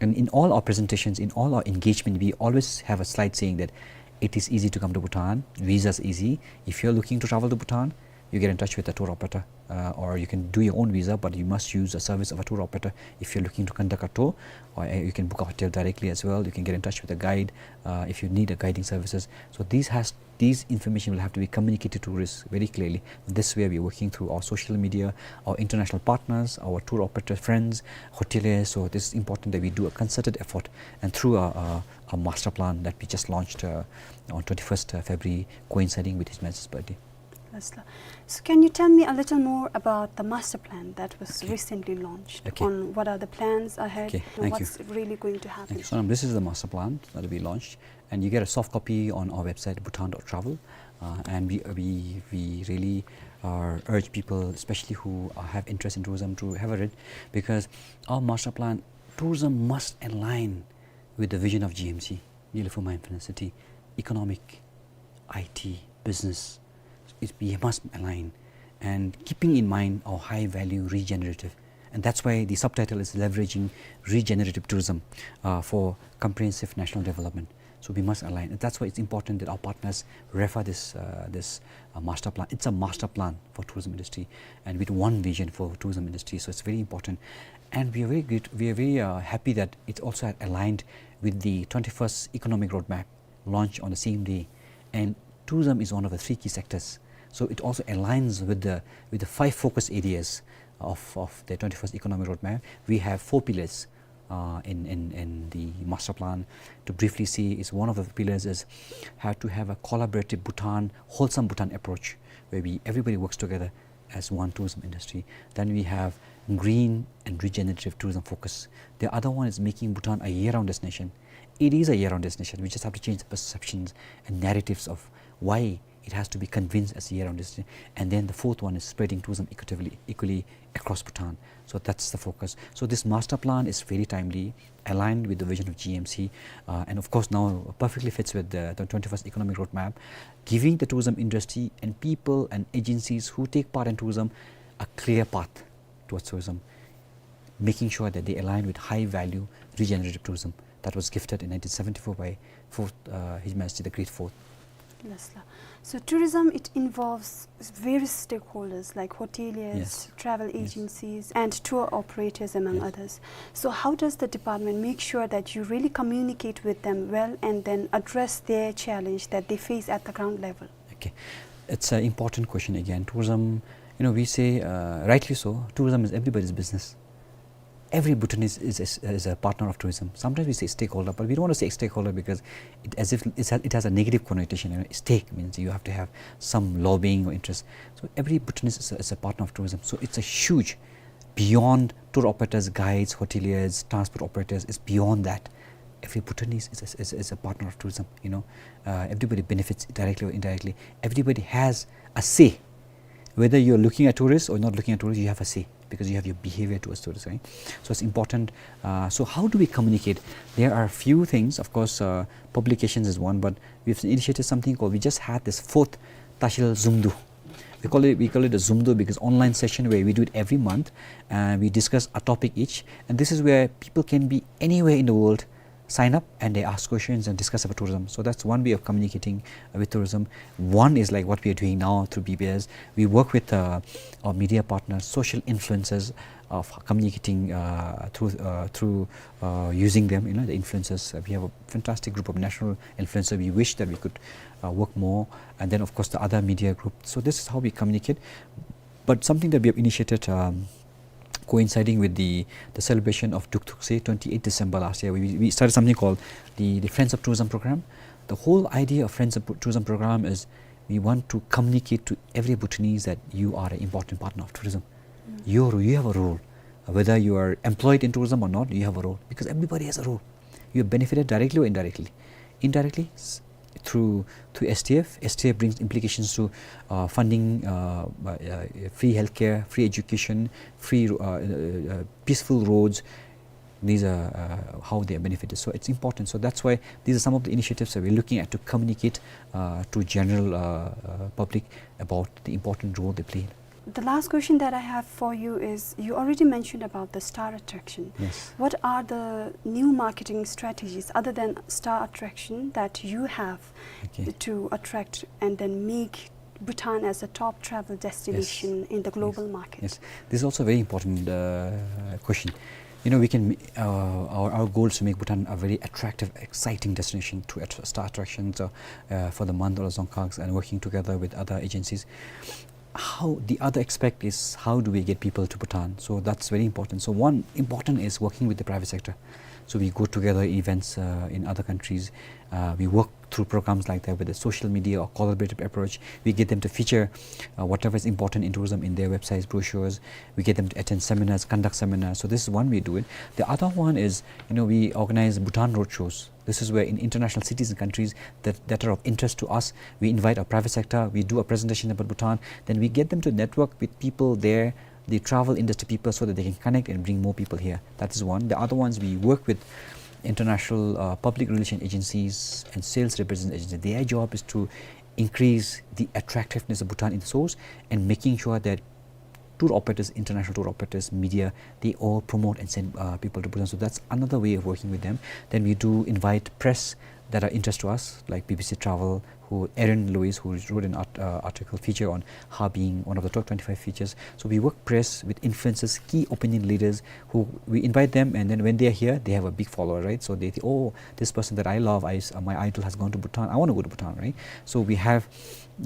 and in all our presentations, in all our engagement, we always have a slide saying that it is easy to come to Bhutan, visa is easy. If you're looking to travel to Bhutan, you get in touch with a tour operator, uh, or you can do your own visa, but you must use a service of a tour operator. If you're looking to conduct a tour, or, uh, you can book a hotel directly as well. You can get in touch with a guide, uh, if you need a guiding services. So these has, these information will have to be communicated to tourists very clearly. This way we are working through our social media, our international partners, our tour operator friends, hoteliers. So this is important that we do a concerted effort, and through a, a, a master plan that we just launched, uh, on twenty-first February, coinciding with His Majesty's birthday. Yes, sir. So can you tell me a little more about the master plan that was Okay. recently launched Okay. on what are the plans ahead Okay, and thank you. what's really going to happen? Thank you, Sonam. This is the master plan that we launched, and you get a soft copy on our website, bhutan dot travel. Uh, and we, we, we really, uh, urge people, especially who, uh, have interest in tourism, to have a read, because our master plan, tourism must align with the vision of G M C, Geule Phou Maïm Phuentsar City, economic, I T, business. It, we must align, and keeping in mind our high value regenerative. And that's why the subtitle is leveraging regenerative tourism, uh, for comprehensive national development. So we must align. And that's why it's important that our partners refer this, uh, this, uh, master plan. It's a master plan for tourism industry, and with one vision for tourism industry. So it's very important. And we are very great, we are very, uh, happy that it's also aligned with the twenty-first Economic Roadmap, launched on the same day. And tourism is one of the three key sectors. So it also aligns with the, with the five focus areas of, of the twenty-first Economic Roadmap. We have four pillars, uh, in, in, in the master plan. To briefly say, is one of the pillars is have to have a collaborative Bhutan, wholesome Bhutan approach, where we, everybody works together as one tourism industry. Then we have green and regenerative tourism focus. The other one is making Bhutan a year-round destination. It is a year-round destination. We just have to change the perceptions and narratives of why it has to be convinced as a year-round destination. And then the fourth one is spreading tourism equitably, equally across Bhutan. So that's the focus. So this master plan is very timely, aligned with the vision of G M C, uh, and of course now perfectly fits with the, the twenty-first Economic Roadmap, giving the tourism industry and people and agencies who take part in tourism a clear path towards tourism, making sure that they align with high value regenerative tourism that was gifted in nineteen seventy-four by fourth, uh, His Majesty the Great Fourth. Yes, sir. So tourism, it involves various stakeholders like hoteliers, Yes. travel Yes. agencies, and tour operators, among Yes. others. So how does the department make sure that you really communicate with them well and then address their challenge that they face at the ground level? Okay. It's an important question again. Tourism, you know, we say, uh, rightly so, tourism is everybody's business. Every Bhutanese is, is, is a partner of tourism. Sometimes we say stakeholder, but we don't want to say stakeholder because it, as if it's a, it has a negative connotation. You know, stake means you have to have some lobbying or interest. So every Bhutanese is a, is a partner of tourism. So it's a huge, beyond tour operators, guides, hoteliers, transport operators, it's beyond that. Every Bhutanese is a, is, is a partner of tourism, you know. Uh, everybody benefits directly or indirectly. Everybody has a say. Whether you're looking at tourists or not looking at tourists, you have a say because you have your behavior towards tourists, right? So it's important. Uh, so how do we communicate? There are a few things. Of course, uh, publications is one, but we've initiated something called, we just had this fourth Tashil Zumdu. We call it, we call it a Zumdu because online session where we do it every month, and we discuss a topic each. And this is where people can be anywhere in the world, sign up and they ask questions and discuss about tourism. So that's one way of communicating, uh, with tourism. One is like what we are doing now through B B S. We work with, uh, our media partners, social influencers, of communicating, uh, through, uh, through, uh, using them, you know, the influencers. Uh, we have a fantastic group of national influencers. We wish that we could, uh, work more. And then, of course, the other media group. So this is how we communicate. But something that we have initiated, um, coinciding with the, the celebration of Duk Thukse, twenty-eighth December last year, we, we started something called the, the Friends of Tourism program. The whole idea of Friends of Tourism program is we want to communicate to every Bhutanese that you are an important partner of tourism. Mm. You, you have a role. Whether you are employed in tourism or not, you have a role, because everybody has a role. You are benefited directly or indirectly. Indirectly, s-, through, through S T F. S T F brings implications to, uh, funding, uh, uh, uh, free healthcare, free education, free, uh, uh, uh, peaceful roads. These are, uh, how they are benefited. So it's important. So that's why these are some of the initiatives that we're looking at to communicate, uh, to general, uh, uh, public about the important role they play. The last question that I have for you is, you already mentioned about the star attraction. Yes. What are the new marketing strategies other than star attraction that you have, okay, to attract and then make Bhutan as a top travel destination, yes, in the global, yes, market? Yes. This is also a very important, uh, question. You know, we can, uh, our, our goal is to make Bhutan a very attractive, exciting destination to att-, star attractions, uh, uh, for the Mandalay Dzongkhags and working together with other agencies. How, the other aspect is, how do we get people to Bhutan? So that's very important. So one important is working with the private sector. So we go together events, uh, in other countries. Uh, we work through programs like that with a social media or collaborative approach. We get them to feature, uh, whatever is important in tourism in their websites, brochures. We get them to attend seminars, conduct seminars. So this is one way to do it. The other one is, you know, we organize Bhutan roadshows. This is where in international cities and countries that, that are of interest to us, we invite our private sector, we do a presentation about Bhutan, then we get them to network with people there, the travel industry people, so that they can connect and bring more people here. That is one. The other ones, we work with international, uh, public relation agencies and sales representative agencies. Their job is to increase the attractiveness of Bhutan in the source and making sure that tour operators, international tour operators, media, they all promote and send, uh, people to Bhutan. So that's another way of working with them. Then we do invite press that are interest to us, like B B C Travel, who Aaron Lewis, who wrote an art-, uh, article feature on Harbin, one of the top twenty-five features. So we work press with influencers, key opinion leaders, who we invite them, and then when they are here, they have a big follower, right? So they think, "Oh, this person that I love, I s-, uh, my idol has gone to Bhutan. I want to go to Bhutan," right? So we have,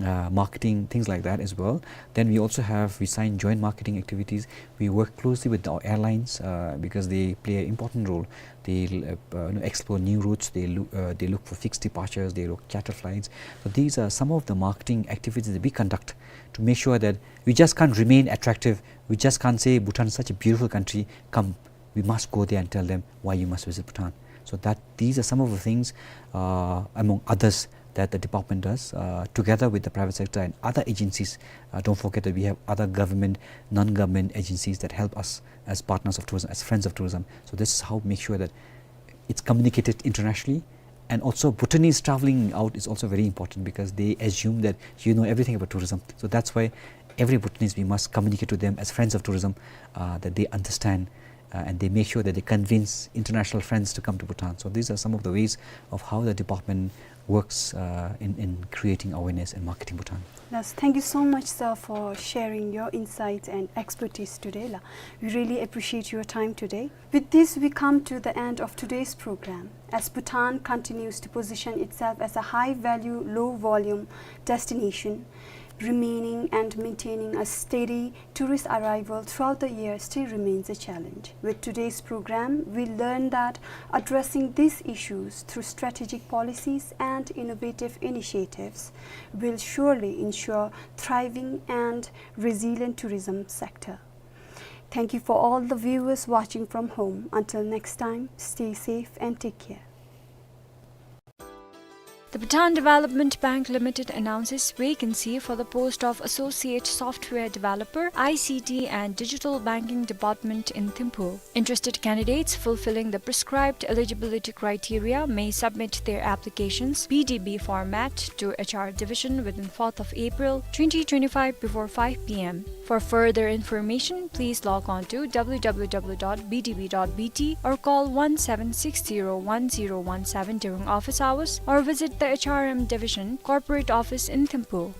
uh, marketing, things like that as well. Then we also have, we sign joint marketing activities. We work closely with our airlines, uh, because they play an important role. They, uh, uh, you know, explore new routes. They look, uh, they look for fixed departures. They look charter flights. So these are some of the marketing activities that we conduct to make sure that we just can't remain attractive. We just can't say, "Bhutan is such a beautiful country. Come." We must go there and tell them why you must visit Bhutan. So that, these are some of the things, uh, among others, that the department does, uh, together with the private sector and other agencies. Uh, don't forget that we have other government, non-government agencies that help us as partners of tourism, as friends of tourism. So this is how we make sure that it's communicated internationally. And also, Bhutanese traveling out is also very important because they assume that you know everything about tourism. So that's why every Bhutanese, we must communicate to them as friends of tourism, uh, that they understand, uh, and they make sure that they convince international friends to come to Bhutan. So these are some of the ways of how the department works, uh, in, in creating awareness and marketing Bhutan. Yes, thank you so much, sir, for sharing your insights and expertise today, la. We really appreciate your time today. With this, we come to the end of today's program. As Bhutan continues to position itself as a high-value, low-volume destination, remaining and maintaining a steady tourist arrival throughout the year still remains a challenge. With today's program, we learn that addressing these issues through strategic policies and innovative initiatives will surely ensure thriving and resilient tourism sector. Thank you for all the viewers watching from home. Until next time, stay safe and take care. The Bhutan Development Bank Limited announces vacancy for the post of Associate Software Developer, I C T and Digital Banking Department in Thimphu. Interested candidates fulfilling the prescribed eligibility criteria may submit their applications P D B format to H R division within fourth of April twenty twenty-five before five P M. For further information, please log on to W W W dot B D B dot B T or call one seven six zero one zero one seven during office hours or visit the H R M Division, Corporate Office in Thimphu.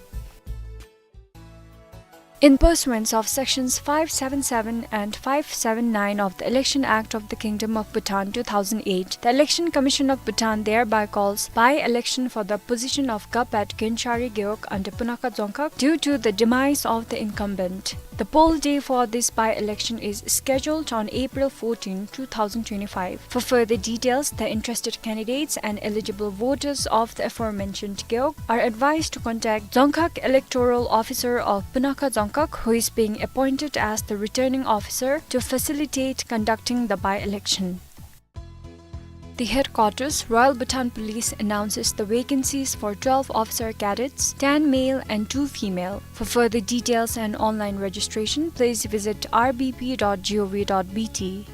In pursuance of Sections five seven seven and five seven nine of the Election Act of the Kingdom of Bhutan two thousand eight, the Election Commission of Bhutan thereby calls by-election for the position of Gap at Genchari Gewog under Punakha Dzongkhag due to the demise of the incumbent. The poll day for this by-election is scheduled on April fourteen, two thousand twenty-five. For further details, the interested candidates and eligible voters of the aforementioned Gewog are advised to contact Dzongkhag Electoral Officer of Punakha Dzongkhag, who is being appointed as the returning officer to facilitate conducting the by-election. The headquarters, Royal Bhutan Police, announces the vacancies for twelve officer cadets, ten male and two female. For further details and online registration, please visit R B P dot G O V dot B T.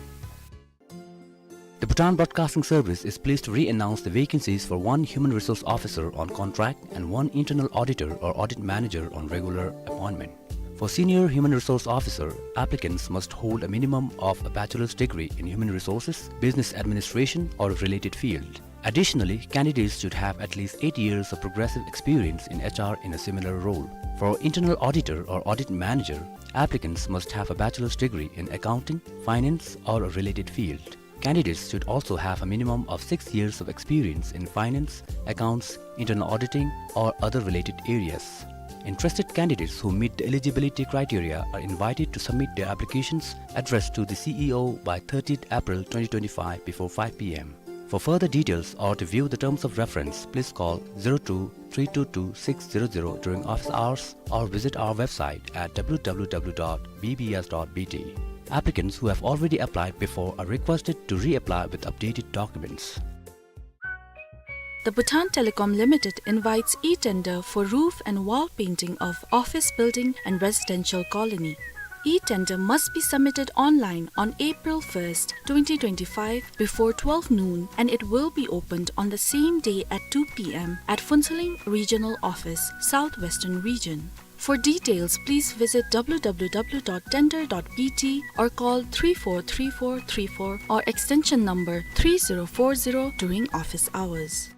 The Bhutan Broadcasting Service is pleased to re-announce the vacancies for one human resource officer on contract and one internal auditor or audit manager on regular appointment. For senior human resource officer, applicants must hold a minimum of a bachelor's degree in human resources, business administration, or a related field. Additionally, candidates should have at least eight years of progressive experience in H R in a similar role. For internal auditor or audit manager, applicants must have a bachelor's degree in accounting, finance, or a related field. Candidates should also have a minimum of six years of experience in finance, accounts, internal auditing, or other related areas. Interested candidates who meet the eligibility criteria are invited to submit their applications addressed to the C E O by thirtieth April twenty twenty-five before five P M. For further details or to view the terms of reference, please call zero two three two two six zero zero during office hours or visit our website at W W W dot B B S dot B T. Applicants who have already applied before are requested to reapply with updated documents. The Bhutan Telecom Limited invites e-tender for roof and wall painting of office building and residential colony. E-tender must be submitted online on April first, twenty twenty-five, before twelve noon, and it will be opened on the same day at two P M at Phuentsholing Regional Office, South Western Region. For details, please visit W W W dot tender dot B T or call three four three four three four or extension number three zero four zero during office hours.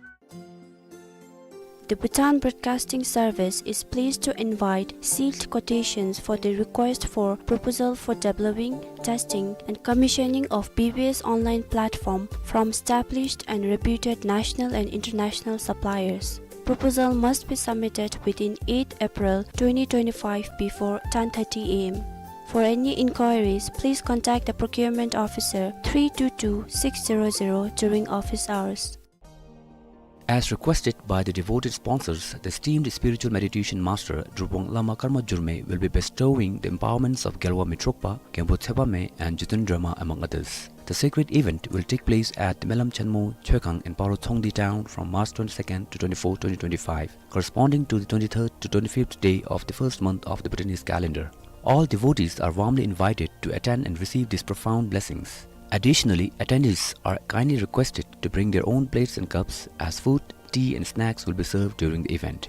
The Bhutan Broadcasting Service is pleased to invite sealed quotations for the request for proposal for developing, testing, and commissioning of B B S online platform from established and reputed national and international suppliers. Proposal must be submitted within eighth April twenty twenty-five before ten thirty A M. For any inquiries, please contact the procurement officer three two two six zero zero during office hours. As requested by the devoted sponsors, the esteemed spiritual meditation master Drupong Lama Karma Jurme will be bestowing the empowerments of Gyalwa Mitrokpa, Genpo Tsepame, and Jiten Drema, among others. The sacred event will take place at the Melam Chenmo Choekhang in Paro Tsongdi town from March twenty-second to twenty-fourth, twenty twenty-five, corresponding to the twenty-third to twenty-fifth day of the first month of the Bhutanese calendar. All devotees are warmly invited to attend and receive these profound blessings. Additionally, attendees are kindly requested to bring their own plates and cups, as food, tea and snacks will be served during the event.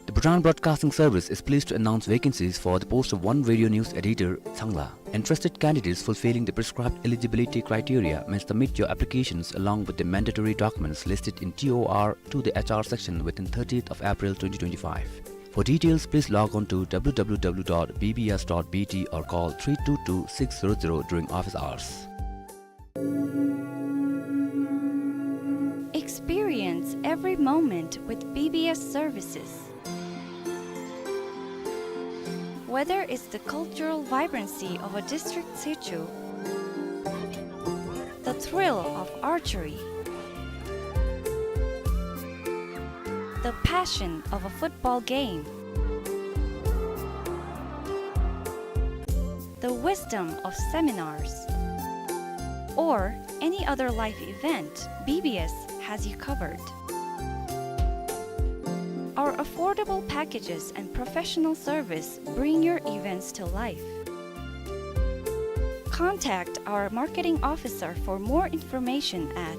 The Bhutan Broadcasting Service is pleased to announce vacancies for the post of one radio news editor, Changla. Interested candidates fulfilling the prescribed eligibility criteria may submit your applications along with the mandatory documents listed in T O R to the H R section within thirtieth of April twenty twenty-five. For details, please log on to W W W dot B B S dot B T or call three two two six zero zero during office hours. Experience every moment with B B S services. Whether it's the cultural vibrancy of a district situ, the thrill of archery, the passion of a football game, the wisdom of seminars, or any other life event, B B S has you covered. Our affordable packages and professional service bring your events to life. Contact our marketing officer for more information at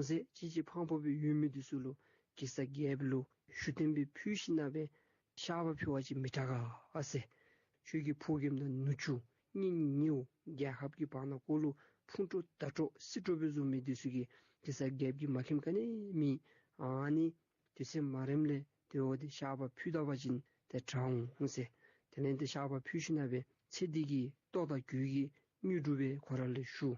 ཟེར་ཅིག་ཅིག་ཕངས་པོ་སྦེ་ཡོད་མི་འདི་ཚུ་ལུ་གེ་སར་རྒྱལཔོ་ལུ་ཞུ་རྟེན་སྦེ་ཕུལ་ཞིནམ་ལས་བཤགས་པ་ཕུལ་བ་ཅིན་མི་དྲག་ག་ཟེར། ཁྱོད་ཀྱི་ཕོ་རྒནམ་དང་ནུ་གཅུང་གཉེན་ཉེཝ་རྒྱལ་ཁབ་ཀྱི་བར་ན་ཁོ་ལུ་ཕུང་དཀྲོག་དགྲ་དཀྲོག་སྲི་དཀྲོག་སྦེ་བཟོ་མི་འདི་ཚུ་གིས་གེ་སར་རྒྱལཔོ་གིས་མ་མཁྱེནམ་ག་ནི་མེད། ཨ་ནི་དུས་ཚོད་མ་རནམ་ལས་དེ་འོ་དེ་བཤགས་པ་ཕུལ་ད་པ་ཅིན་ཏེ་དྲག་འོང་ཟེར། དེ་ལས་ཏེ་བཤགས་པ་ཕུལ་ཞིནམ་ལས་ཚེ་འདི་གི་ལྟོ་དང་གོས་ཀྱི་དངོས་གྲུབ་སྦེ་ཁོ་ར་ལུ་ཞུ།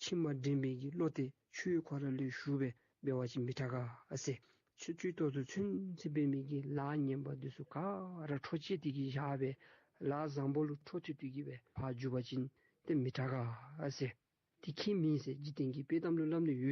ཕྱི་མ་འདྲེན་པའི་གི་བློ་གཏད་ཆོས་ཁོ་ར་ལུ་ཞུ་སྦེ་འབད་བ་ཅིན་མི་དྲག་ག་ཟེར། ཆོས་སྤྱོད་ཏོག་ཏོ་ཚུན་ཚོད་འབད་མི་གི་ལཱ་ངན་པ་འདི་ཚུ་ག་ར་འཕྲོ་བཅད་དེ་གི་བཞག་སྦེ་ལཱ་བཟང་པོ་ལུ་འཕྲོ་མཐུད་དེ་གི་སྦེ་ཕར་འགྱོ་བ་ཅིན་ཏེ་མི་དྲག་ག་ཟེར། དེ་ཁྱད་མེད་ཟེར། འཇིག་རྟེན་གྱི་དཔེ་གཏམ་ལུ་སླབ་ནི་ཡོད།